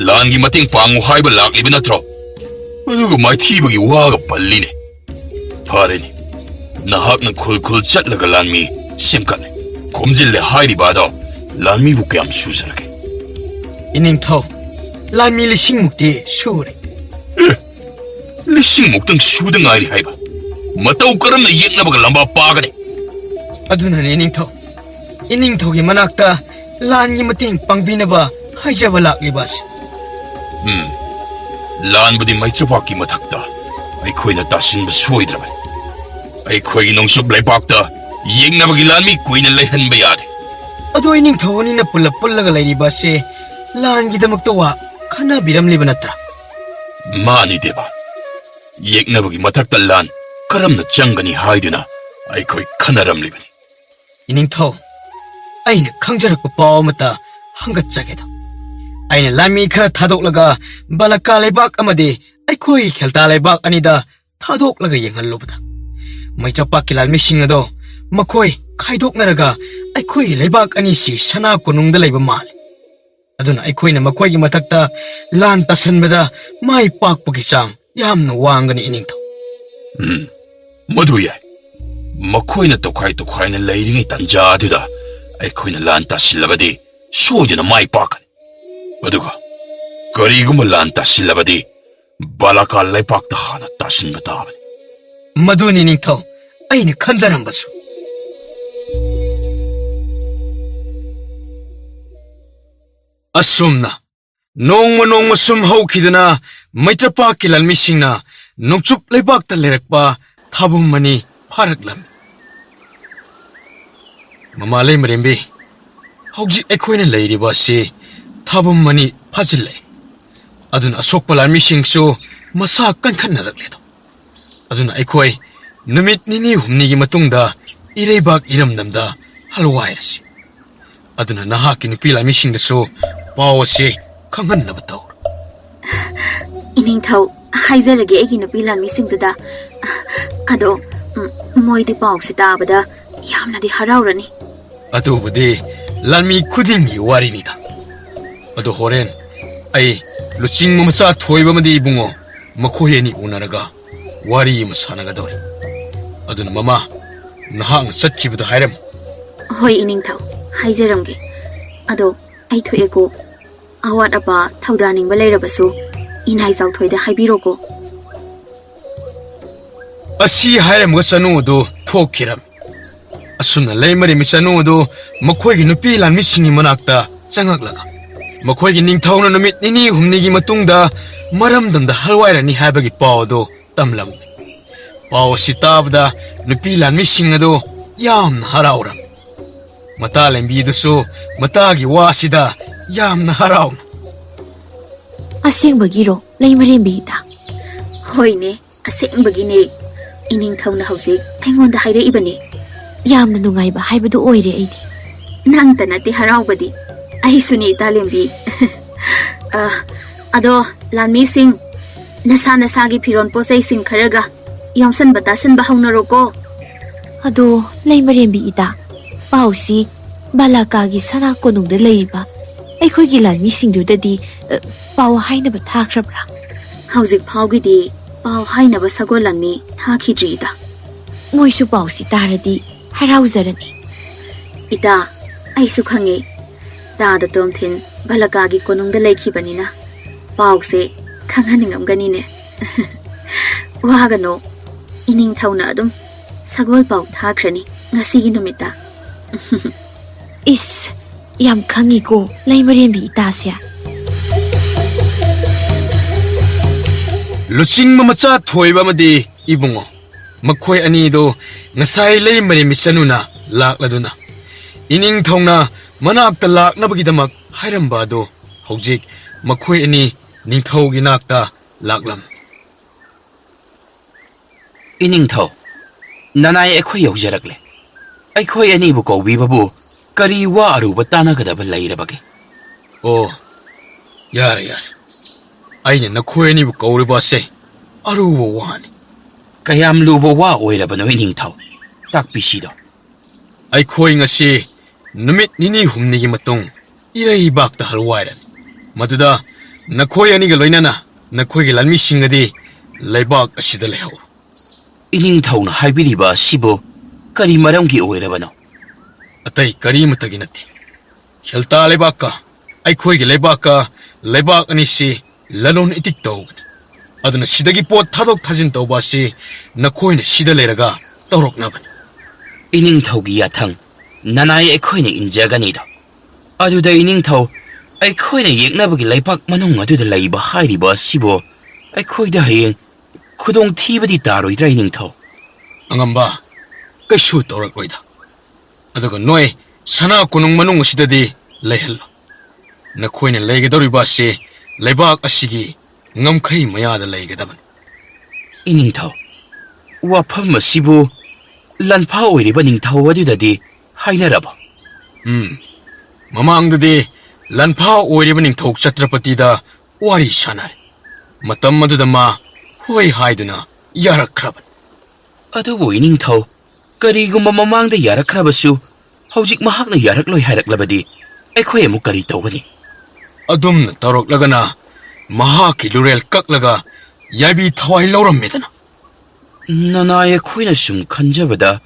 ꯂꯥꯟꯒꯤ ꯃꯇꯦꯡ ꯄꯥꯡꯉꯨ ꯍꯥꯏꯕ ꯂꯥꯛꯂꯤꯕ ꯅꯠꯇ꯭ꯔꯣ? ꯑꯗꯨꯒ ꯃꯥꯏꯊꯤꯕꯒꯤ ꯋꯥꯒ ꯄꯜꯂꯤꯅꯦ꯫ ꯐꯔꯦꯅꯦ, ꯅꯍꯥꯛꯅ ꯈꯨꯜ ꯈꯨꯜ ꯆꯠꯂꯒ ꯂꯥꯟꯃꯤ ꯁꯦꯝꯒꯠꯂꯦ, ꯈꯣꯝꯖꯤꯜꯂꯦ ꯍꯥꯏꯔꯤꯕ ꯑꯗꯣ ꯂꯥꯟꯃꯤꯕꯨ ꯀꯌꯥꯝ ꯁꯨꯖꯔꯒꯦ? ꯏꯅꯤꯡꯊꯧ, ꯂꯥꯟꯃꯤ ꯂꯤꯁꯤꯡꯃꯨꯛꯇꯤ ꯁꯨꯔꯦ꯫ ꯑꯦ, ꯂꯤꯁꯤꯡꯃꯨꯛꯇꯪ ꯁꯨꯗ ꯉꯥꯏꯔꯤ ꯍꯥꯏꯕ? ꯃꯇꯧ ꯀꯔꯝꯅ ꯌꯦꯛꯅꯕꯒ ꯂꯝꯕꯥ ꯄꯥꯒꯅꯤ? ꯑꯗꯨꯅꯅꯦ ꯏꯅꯤꯡꯊꯧ, ꯏꯅꯤꯡꯊꯧꯒꯤ ꯃꯅꯥꯛꯇ ꯂꯥꯟꯒꯤ ꯃꯇꯦꯡ ꯄꯥꯡꯕꯤꯅꯕ ꯍꯥꯏꯖꯕ ꯂꯥꯛꯂꯤꯕ ꯑꯁꯤ꯫ ꯎꯝ, ꯂꯥꯟꯕꯨꯗꯤ ꯃꯩꯇ꯭ꯔꯄꯥꯛꯀꯤ ꯃꯊꯛꯇ ꯑꯩꯈꯣꯏꯅ ꯇꯥꯁꯤꯟꯕ ꯁꯣꯏꯗ꯭ꯔꯕꯅꯤ꯫ ꯑꯩꯈꯣꯏꯒꯤ ꯅꯣꯡꯆꯨꯞ ꯂꯩꯕꯥꯛꯇ ꯌꯦꯛꯅꯕꯒꯤ ꯂꯥꯟꯃꯤ ꯀꯨꯏꯅ ꯂꯩꯍꯟꯕ ꯌꯥꯗꯦ꯫ ꯑꯗꯣ ꯏꯅꯤꯡꯊꯧ ꯑꯅꯤꯅ ꯄꯨꯜꯂꯞ ꯄꯨꯜꯂꯒ ꯂꯩꯔꯤꯕ ꯑꯁꯤ ꯂꯥꯟꯒꯤꯗꯃꯛꯇ ꯋꯥ ꯈꯟꯅꯕꯤꯔꯝꯂꯤꯕ ꯅꯠꯇ꯭ꯔꯥ? ꯃꯥꯅꯤ ꯗꯦꯕ꯫ ꯌꯦꯛꯅꯕꯒꯤ ꯃꯊꯛꯇ ꯂꯥꯟ ꯀꯔꯝꯅ ꯆꯪꯒꯅꯤ ꯍꯥꯏꯗꯨꯅ ꯑꯩꯈꯣꯏ ꯈꯟꯅꯔꯝꯂꯤꯕꯅꯤ꯫ ꯏꯅꯤꯡꯊꯧ, ꯑꯩꯅ ꯈꯪꯖꯔꯛꯄ ꯄꯥꯎ ꯑꯃꯇ ꯍꯪꯒꯠꯆꯒꯦꯗ꯫ ꯑꯩꯅ ꯂꯥꯟꯃꯤ ꯈꯔ ꯊꯥꯗꯣꯛꯂꯒ ꯕꯥꯂꯀꯥ ꯂꯩꯕꯥꯛ ꯑꯃꯗꯤ ꯑꯩꯈꯣꯏꯒꯤ ꯈꯦꯜꯇꯥ ꯂꯩꯕꯥꯛ ꯑꯅꯤꯗ ꯊꯥꯗꯣꯛꯂꯒ ꯌꯦꯡꯍꯜꯂꯨꯕꯗ, ꯃꯩꯇ꯭ꯔꯄꯥꯛꯀꯤ ꯂꯥꯟꯃꯤꯁꯤꯡ ꯑꯗꯣ ꯃꯈꯣꯏ ꯈꯥꯏꯗꯣꯛꯅꯔꯒ ꯑꯩꯈꯣꯏꯒꯤ ꯂꯩꯕꯥꯛ ꯑꯅꯤꯁꯤ ꯁꯅꯥ ꯀꯣꯅꯨꯡꯗ ꯂꯩꯕ ꯃꯥꯜꯂꯤ꯫ ꯑꯗꯨꯅ ꯑꯩꯈꯣꯏꯅ ꯃꯈꯣꯏꯒꯤ ꯃꯊꯛꯇ ꯂꯥꯟ ꯇꯥꯁꯟꯕꯗ ꯃꯥꯏ ꯄꯥꯛꯄꯒꯤ ꯆꯥꯡ ꯌꯥꯝꯅ ꯋꯥꯡꯒꯅꯤ, ꯏꯅꯤꯡꯊꯧ꯫ ꯎꯝ, ꯃꯗꯨ ꯌꯥꯏ꯫ ꯃꯈꯣꯏꯅ ꯇꯣꯈꯥꯏ ꯇꯣꯈꯥꯏꯅ ꯂꯩꯔꯤꯉꯩ ꯇꯥꯟꯖꯥ ꯑꯗꯨꯗ ꯑꯩꯈꯣꯏꯅ ꯂꯥꯟ ꯇꯥꯁꯤꯜꯂꯕꯗꯤ ꯁꯣꯏꯗꯅ ꯃꯥꯏ ꯄꯥꯛꯀꯅꯤ꯫ ꯑꯗꯨꯒ ꯀꯔꯤꯒꯨꯝꯕ ꯂꯥꯟ ꯇꯥꯁꯤꯜꯂꯕꯗꯤ ꯕꯥꯂꯥꯀꯥ ꯂꯩꯄꯥꯛꯇ ꯍꯥꯟꯅ ꯇꯥꯁꯤꯟꯕ ꯇꯥꯕꯅꯤ꯫ ꯃꯗꯨꯅꯤ ꯅꯤꯡꯊꯧ, ꯑꯩꯅ ꯈꯟꯖꯔꯝꯕꯁꯨ꯫ ꯑꯁꯨꯝꯅ ꯅꯣꯡꯃ ꯅꯣꯡꯃ ꯁꯨꯝ ꯍꯧꯈꯤꯗꯨꯅ ꯃꯩꯇ꯭ꯔꯄꯥꯛꯀꯤ ꯂꯥꯟꯃꯤꯁꯤꯡꯅ ꯅꯣꯡꯆꯨꯞ ꯂꯩꯕꯥꯛꯇ ꯂꯩꯔꯛꯄ ꯊꯥꯕꯨꯝ ꯑꯅꯤ ꯐꯥꯔꯛꯂꯝꯃꯤ꯫ ꯃꯃꯥ ꯂꯩꯃꯔꯦꯝꯕꯤ, ꯍꯧꯖꯤꯛ ꯑꯩꯈꯣꯏꯅ ꯂꯩꯔꯤꯕ ꯑꯁꯤ ꯊꯥꯕꯨꯝ ꯑꯅꯤ ꯐꯥꯖꯤꯜꯂꯦ꯫ ꯑꯗꯨꯅ ꯑꯁꯣꯛꯄ ꯂꯥꯟꯃꯤꯁꯤꯡꯁꯨ ꯃꯁꯥ ꯀꯟꯈꯠꯅꯔꯛꯂꯦꯗꯣ꯫ ꯑꯗꯨꯅ ꯑꯩꯈꯣꯏ ꯅꯨꯃꯤꯠ ꯅꯤꯅꯤ ꯍꯨꯝꯅꯤꯒꯤ ꯃꯇꯨꯡꯗ ꯏꯔꯩꯕꯥꯛ ꯏꯔꯝꯗꯝꯗ ꯍꯜꯋꯥꯏꯔꯁꯤ꯫ ꯑꯗꯨꯅ ꯅꯍꯥꯛꯀꯤ ꯅꯨꯄꯤ ꯂꯥꯟꯃꯤꯁꯤꯡꯗꯁꯨ ꯄꯥꯎ ꯑꯁꯤ ꯈꯪꯍꯟꯅꯕ ꯇꯧꯔꯣ꯫ ꯏꯅꯤꯡꯊꯧ, ꯍꯥꯏꯖꯔꯒꯦ ꯑꯩꯒꯤ ꯅꯨꯄꯤ ꯂꯥꯟꯃꯤꯁꯤꯡꯗꯨꯗ꯫ ꯑꯗꯣ, ꯎꯝ, ꯃꯣꯏꯗꯤ ꯄꯥꯎꯁꯦ ꯇꯥꯕꯗ ꯌꯥꯝꯅꯗꯤ ꯍꯔꯥꯎꯔꯅꯤ꯫ ꯑꯗꯨꯕꯨꯗꯤ ꯂꯥꯟꯃꯤ ꯈꯨꯗꯤꯡꯒꯤ ꯋꯥꯔꯤꯅꯤꯗ꯫ ꯑꯗꯣ ꯍꯣꯔꯦꯟ ꯑꯩ ꯂꯨꯆꯤꯡꯕ ꯃꯆꯥ ꯊꯣꯏꯕ ꯑꯃꯗꯤ ꯏꯕꯨꯡꯉꯣ ꯃꯈꯣꯏ ꯑꯅꯤ ꯎꯅꯔꯒ ꯋꯥꯔꯤ ꯑꯃ ꯁꯥꯟꯅꯒꯗꯧꯔꯤ꯫ ꯑꯗꯨꯅ ꯃꯃꯥ, ꯅꯍꯥꯛꯅ ꯆꯠꯈꯤꯕꯗ ꯍꯥꯏꯔꯝꯃꯨ꯫ ꯍꯣꯏ ꯏꯅꯤꯡꯊꯧ, ꯍꯥꯏꯖꯔꯝꯒꯦ꯫ ꯑꯗꯣ ꯑꯩ ꯊꯣꯛꯑꯦꯀꯣ꯫ ꯑꯋꯥꯠ ꯑꯄꯥ ꯊꯧꯗꯥꯅꯤꯡꯕ ꯂꯩꯔꯕꯁꯨ ꯏꯅꯥꯏ ꯆꯥꯎꯊꯣꯏꯗ ꯍꯥꯏꯕꯤꯔꯣꯀꯣ꯫ ꯑꯁꯤ ꯍꯥꯏꯔꯝꯃꯒ ꯆꯅꯨ ꯑꯗꯨ ꯊꯣꯛꯈꯤꯔꯝꯃꯤ꯫ ꯑꯁꯨꯝꯅ ꯂꯩꯃꯔꯦꯝꯕꯤ ꯆꯅꯨ ꯑꯗꯨ ꯃꯈꯣꯏꯒꯤ ꯅꯨꯄꯤ ꯂꯥꯟꯃꯤꯁꯤꯡꯒꯤ ꯃꯅꯥꯛꯇ ꯆꯪꯉꯛꯂꯒ ꯃꯈꯣꯏꯒꯤ ꯅꯤꯡꯊꯧꯅ ꯅꯨꯃꯤꯠ ꯅꯤꯅꯤ ꯍꯨꯝꯅꯤꯒꯤ ꯃꯇꯨꯡꯗ ꯃꯔꯝꯗꯝꯗ ꯍꯜꯋꯥꯏꯔꯅꯤ ꯍꯥꯏꯕꯒꯤ ꯄꯥꯎ ꯑꯗꯨ ꯇꯝꯂꯝꯃꯤ꯫ ꯄꯥꯎ ꯑꯁꯤ ꯇꯥꯕꯗ ꯅꯨꯄꯤ ꯂꯥꯟꯃꯤꯁꯤꯡ ꯑꯗꯨ ꯌꯥꯝꯅ ꯍꯔꯥꯎꯔꯝꯃꯤ꯫ ꯃꯇꯥ ꯂꯦꯝꯕꯤꯗꯨꯁꯨ ꯃꯇꯥꯒꯤ ꯋꯥꯁꯤꯗ ꯌꯥꯝꯅ ꯍꯔꯥꯎꯅ꯫ "ꯑꯁꯦꯡꯕꯒꯤꯔꯣ, ꯂꯩꯃꯔꯦꯝꯕꯤ ꯏꯇꯥ?" "ꯍꯣꯏꯅꯦ, ꯑꯁꯦꯡꯕꯒꯤꯅꯦ꯫ ꯏꯅꯤꯡꯊꯧꯅ ꯍꯧꯖꯤꯛ ꯑꯩꯉꯣꯟꯗ ꯍꯥꯏꯔꯛꯏꯕꯅꯦ꯫" "ꯌꯥꯝꯅ ꯅꯨꯡꯉꯥꯏꯕ ꯍꯥꯏꯕꯗꯨ ꯑꯣꯏꯔꯦ ꯑꯩꯗꯤ꯫" "ꯅꯪꯇ ꯅꯠꯇꯦ ꯍꯔꯥꯎꯕꯗꯤ, ꯑꯩꯁꯨꯅꯦ ꯏꯇꯥ ꯂꯦꯝꯕꯤ꯫" "ꯑ, ꯑꯗꯣ ꯂꯥꯟꯃꯤꯁꯤꯡ, ꯅꯁꯥ ꯅꯁꯥꯒꯤ ꯐꯤꯔꯣꯟ ꯄꯣꯠꯆꯩꯁꯤꯡ ꯈꯔꯒ ꯌꯣꯝꯁꯟꯕ ꯇꯥꯁꯟꯕ ꯍꯧꯅꯔꯣꯀꯣ꯫" "ꯑꯗꯣ ꯂꯩꯃꯔꯦꯝꯕꯤ ꯏꯇꯥ, ꯄꯥꯎꯁꯤ ꯕꯥꯂꯥꯀꯥꯒꯤ ꯁꯅꯥ ꯀꯣꯅꯨꯡꯗ ꯂꯩꯔꯤꯕ ꯑꯩꯈꯣꯏꯒꯤ ꯂꯥꯟꯃꯤꯁꯤꯡꯗꯨꯗꯗꯤ, ꯑ, ꯄꯥꯎ ꯍꯥꯏꯅꯕ ꯊꯥꯈ꯭ꯔꯕ꯭ꯔꯥ?" "ꯍꯧꯖꯤꯛ ꯐꯥꯎꯒꯤꯗꯤ ꯄꯥꯎ ꯍꯥꯏꯅꯕ ꯁꯒꯣꯜ ꯂꯥꯟꯃꯤ ꯊꯥꯈꯤꯗ꯭ꯔꯤ ꯏꯇꯥ꯫" "ꯃꯣꯏꯁꯨ ꯄꯥꯎꯁꯤ ꯇꯥꯔꯗꯤ ꯍꯔꯥꯎꯖꯔꯅꯤ꯫" "ꯏꯇꯥ, ꯑꯩꯁꯨ ꯈꯪꯉꯦ꯫ ꯇꯥꯗ ꯇꯣꯝꯊꯤꯟ ꯕꯥꯂꯥꯀꯥꯒꯤ ꯀꯣꯅꯨꯡꯗ ꯂꯩꯈꯤꯕꯅꯤꯅ ꯄꯥꯎꯁꯦ ꯈꯪꯍꯟꯅꯤꯡꯉꯝꯒꯅꯤꯅꯦ꯫" "ꯋꯥꯒꯅꯣ, ꯏꯅꯤꯡꯊꯧꯅ ꯑꯗꯨꯝ ꯁꯒꯣꯜ ꯄꯥꯎ ꯊꯥꯈ꯭ꯔꯅꯤ ꯉꯁꯤꯒꯤ ꯅꯨꯃꯤꯠꯇ꯫" "ꯏꯁ, ꯌꯥꯝ ꯈꯪꯉꯤꯀꯣ ꯂꯩꯃꯔꯦꯝꯕꯤ ꯏꯇꯥꯁꯦ꯫" ꯂꯨꯆꯤꯡꯕ ꯃꯆꯥ ꯊꯣꯏꯕ ꯑꯃꯗꯤ ꯏꯕꯨꯡꯉꯣ ꯃꯈꯣꯏ ꯑꯅꯤꯗꯨ ꯉꯁꯥꯏ ꯂꯩꯃꯔꯦꯝꯕꯤ ꯆꯅꯨꯅ ꯂꯥꯛꯂꯗꯨꯅ ꯏꯅꯤꯡꯊꯧꯅ ꯃꯅꯥꯛꯇ ꯂꯥꯛꯅꯕꯒꯤꯗꯃꯛ ꯍꯥꯏꯔꯝꯕ ꯑꯗꯨ ꯍꯧꯖꯤꯛ ꯃꯈꯣꯏ ꯑꯅꯤ ꯅꯤꯡꯊꯧꯒꯤ ꯅꯥꯛꯇ ꯂꯥꯛꯂꯝ꯫ ꯏꯅꯤꯡꯊꯧ, ꯅꯅꯥꯏ ꯑꯩꯈꯣꯏ ꯌꯧꯖꯔꯛꯂꯦ꯫ ꯑꯩꯈꯣꯏ ꯑꯅꯤꯕꯨ ꯀꯧꯕꯤꯕꯕꯨ ꯀꯔꯤ ꯋꯥ ꯑꯔꯨꯕ ꯇꯥꯟꯅꯒꯗꯕ ꯂꯩꯔꯕꯒꯦ? ꯑꯣ, ꯌꯥꯔꯦ, ꯌꯥꯔꯦ꯫ ꯑꯩꯅ ꯅꯈꯣꯏ ꯑꯅꯤꯕꯨ ꯀꯧꯔꯤꯕ ꯑꯁꯦ ꯑꯔꯨꯕ ꯋꯥꯅꯤ꯫ ꯀꯌꯥꯝ ꯂꯨꯕ ꯋꯥ ꯑꯣꯏꯔꯕꯅꯣ, ꯏꯅꯤꯡꯊꯧ? ꯇꯥꯛꯄꯤꯁꯤꯗꯣ꯫ ꯑꯩꯈꯣꯏ ꯉꯁꯤ ꯅꯨꯃꯤꯠ ꯅꯤꯅꯤ ꯍꯨꯝꯅꯤꯒꯤ ꯃꯇꯨꯡ ꯏꯔꯩꯕꯥꯛꯇ ꯍꯜꯋꯥꯏꯔꯅꯤ꯫ ꯃꯗꯨꯗ ꯅꯈꯣꯏ ꯑꯅꯤꯒ ꯂꯣꯏꯅꯅ ꯅꯈꯣꯏꯒꯤ ꯂꯥꯟꯃꯤꯁꯤꯡ ꯑꯗꯤ ꯂꯩꯕꯥꯛ ꯑꯁꯤꯗ ꯂꯩꯍꯧꯔꯣ꯫ ꯏꯅꯤꯡꯊꯧꯅ ꯍꯥꯏꯕꯤꯔꯤꯕ ꯑꯁꯤꯕꯨ ꯀꯔꯤ ꯃꯔꯝꯒꯤ ꯑꯣꯏꯔꯕꯅꯣ? ꯑꯇꯩ ꯀꯔꯤꯃꯠꯇꯒꯤ ꯅꯠꯇꯦ꯫ ꯍꯤꯜꯇꯥ ꯂꯩꯕꯥꯛꯀ ꯑꯩꯈꯣꯏꯒꯤ ꯂꯩꯕꯥꯛꯀ, ꯂꯩꯕꯥꯛ ꯑꯅꯤꯁꯤ ꯂꯂꯣꯟ ꯏꯇꯤꯛ ꯇꯧꯕꯅꯤ꯫ ꯑꯗꯨꯅ ꯁꯤꯗꯒꯤ ꯄꯣꯠ ꯊꯥꯗꯣꯛ ꯊꯥꯖꯤꯟ ꯇꯧꯕ ꯑꯁꯤ ꯅꯈꯣꯏꯅ ꯁꯤꯗ ꯂꯩꯔꯒ ꯇꯧꯔꯛꯅꯕꯅꯤ꯫ ꯏꯅꯤꯡꯊꯧꯒꯤ ꯌꯥꯊꯪ ꯅꯅꯥꯏ ꯑꯩꯈꯣꯏꯅ ꯏꯟꯖꯒꯅꯤꯗꯣ꯫ ꯑꯗꯨꯗ ꯏꯅꯤꯡꯊꯧ, ꯑꯩꯈꯣꯏꯅ ꯌꯦꯛꯅꯕꯒꯤ ꯂꯩꯕꯥꯛ ꯃꯅꯨꯡ ꯑꯗꯨꯗ ꯂꯩꯕ ꯍꯥꯏꯔꯤꯕ ꯑꯁꯤꯕꯨ ꯑꯩꯈꯣꯏꯗ ꯍꯌꯦꯡ ꯈꯨꯗꯣꯡꯊꯤꯕꯗꯤ ꯇꯥꯔꯣꯏꯗ꯭ꯔꯥ, ꯏꯅꯤꯡꯊꯧ? ꯑꯉꯝꯕ, ꯀꯩꯁꯨ ꯇꯧꯔꯛꯂꯣꯏꯗ꯫ ꯑꯗꯨꯒ ꯅꯣꯏ ꯁꯅꯥ ꯀꯣꯅꯨꯡ ꯃꯅꯨꯡ ꯑꯁꯤꯗꯗꯤ ꯂꯩꯍꯜꯂꯣ꯫ ꯅꯈꯣꯏꯅ ꯂꯩꯒꯗꯧꯔꯤꯕ ꯑꯁꯤ ꯂꯩꯕꯥꯛ ꯑꯁꯤꯒꯤ ꯉꯝꯈꯩ ꯃꯌꯥꯗ ꯂꯩꯒꯗꯕꯅꯤ꯫ ꯏꯅꯤꯡꯊꯧ, ꯋꯥꯐꯝ ꯑꯁꯤꯕꯨ ꯂꯥꯟꯐꯥ ꯑꯣꯏꯔꯤꯕ ꯅꯤꯡꯊꯧ ꯑꯗꯨꯗꯗꯤ ꯍꯥꯏꯅꯔꯕꯣ? ꯎꯝ, ꯃꯃꯥꯡꯗꯗꯤ ꯂꯥꯟꯐꯥ ꯑꯣꯏꯔꯤꯕ ꯅꯤꯡꯊꯧ ꯆꯇ꯭ꯔꯄꯇꯤꯗ ꯋꯥꯔꯤ ꯁꯥꯟꯅꯔꯦ꯫ ꯃꯇꯝ ꯑꯗꯨꯗ ꯃꯥ ꯍꯣꯏ ꯍꯥꯏꯗꯨꯅ ꯌꯥꯔꯛꯈ꯭ꯔꯕꯅꯤ꯫ ꯑꯗꯨꯕꯨ ꯏꯅꯤꯡꯊꯧ, ꯀꯔꯤꯒꯨꯝꯕ ꯃꯃꯥꯡꯗ ꯌꯥꯔꯛꯈ꯭ꯔꯕꯁꯨ ꯍꯧꯖꯤꯛ ꯃꯍꯥꯛꯅ ꯌꯥꯔꯛꯂꯣꯏ ꯍꯥꯏꯔꯛꯂꯕꯗꯤ ꯑꯩꯈꯣꯏ ꯑꯃꯨꯛ ꯀꯔꯤ ꯇꯧꯒꯅꯤ? ꯑꯗꯨꯝꯅ ꯇꯧꯔꯛꯂꯒꯅ ꯃꯍꯥꯛꯀꯤ ꯂꯨꯔꯦꯜ ꯀꯛꯂꯒ ꯌꯥꯏꯕꯤ ꯊꯋꯥꯏ ꯂꯧꯔꯝꯃꯦꯗꯅ꯫ ꯅꯅꯥꯏ ꯑꯩꯈꯣꯏꯅ ꯁꯨꯝ ꯈꯟꯖꯕꯗ,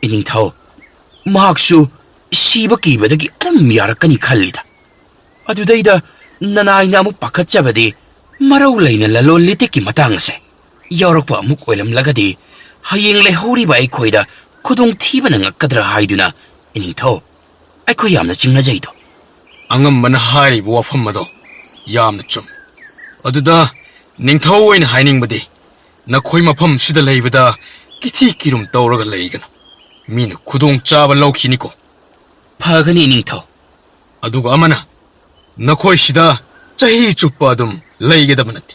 ꯏꯅꯤꯡꯊꯧ, ꯃꯍꯥꯛꯁꯨ ꯁꯤꯕ ꯀꯤꯕꯗꯒꯤ ꯑꯗꯨꯝ ꯌꯥꯔꯛꯀꯅꯤ ꯈꯜꯂꯤꯗ꯫ ꯑꯗꯨꯗꯩꯗ ꯅꯅꯥꯏꯅ ꯑꯃꯨꯛ ꯄꯥꯈꯠꯆꯕꯗꯤ ꯃꯔꯧ ꯂꯩꯅ ꯂꯂꯣꯟ ꯂꯤꯇꯤꯛꯀꯤ ꯃꯇꯥꯡ ꯑꯁꯦ ꯌꯥꯎꯔꯛꯄ ꯑꯃꯨꯛ ꯑꯣꯏꯔꯝꯂꯒꯗꯤ ꯍꯌꯦꯡ ꯂꯩꯍꯧꯔꯤꯕ ꯑꯩꯈꯣꯏꯗ ꯈꯨꯗꯣꯡꯊꯤꯕ ꯅꯪꯉꯛꯀꯗ꯭ꯔꯥ ꯍꯥꯏꯗꯨꯅ, ꯏꯅꯤꯡꯊꯧ, ꯑꯩꯈꯣꯏ ꯌꯥꯝꯅ ꯆꯤꯡꯅꯖꯩꯗꯣ꯫ ꯑꯉꯝꯕꯅ ꯍꯥꯏꯔꯤꯕ ꯋꯥꯐꯝ ꯑꯗꯣ ꯌꯥꯝꯅ ꯆꯨꯝꯃꯤ꯫ ꯑꯗꯨꯗ ꯅꯤꯡꯊꯧ ꯑꯣꯏꯅ ꯍꯥꯏꯅꯤꯡꯕꯗꯤ, ꯅꯈꯣꯏ ꯃꯐꯝꯁꯤꯗ ꯂꯩꯕꯗ ꯀꯤꯊꯤ ꯀꯤꯔꯨꯝ ꯇꯧꯔꯒ ꯂꯩꯒꯅꯨ꯫ ꯃꯤꯅ ꯈꯨꯗꯣꯡꯆꯥꯕ ꯂꯧꯈꯤꯅꯤꯀꯣ꯫ ꯐꯒꯅꯤ, ꯏꯅꯤꯡꯊꯧ꯫ ꯑꯗꯨꯒ ꯑꯃꯅ, ꯅꯈꯣꯏꯁꯤꯗ ꯆꯍꯤ ꯆꯨꯞꯄ ꯑꯗꯨꯝ ꯂꯩꯒꯗꯕ ꯅꯠꯇꯦ꯫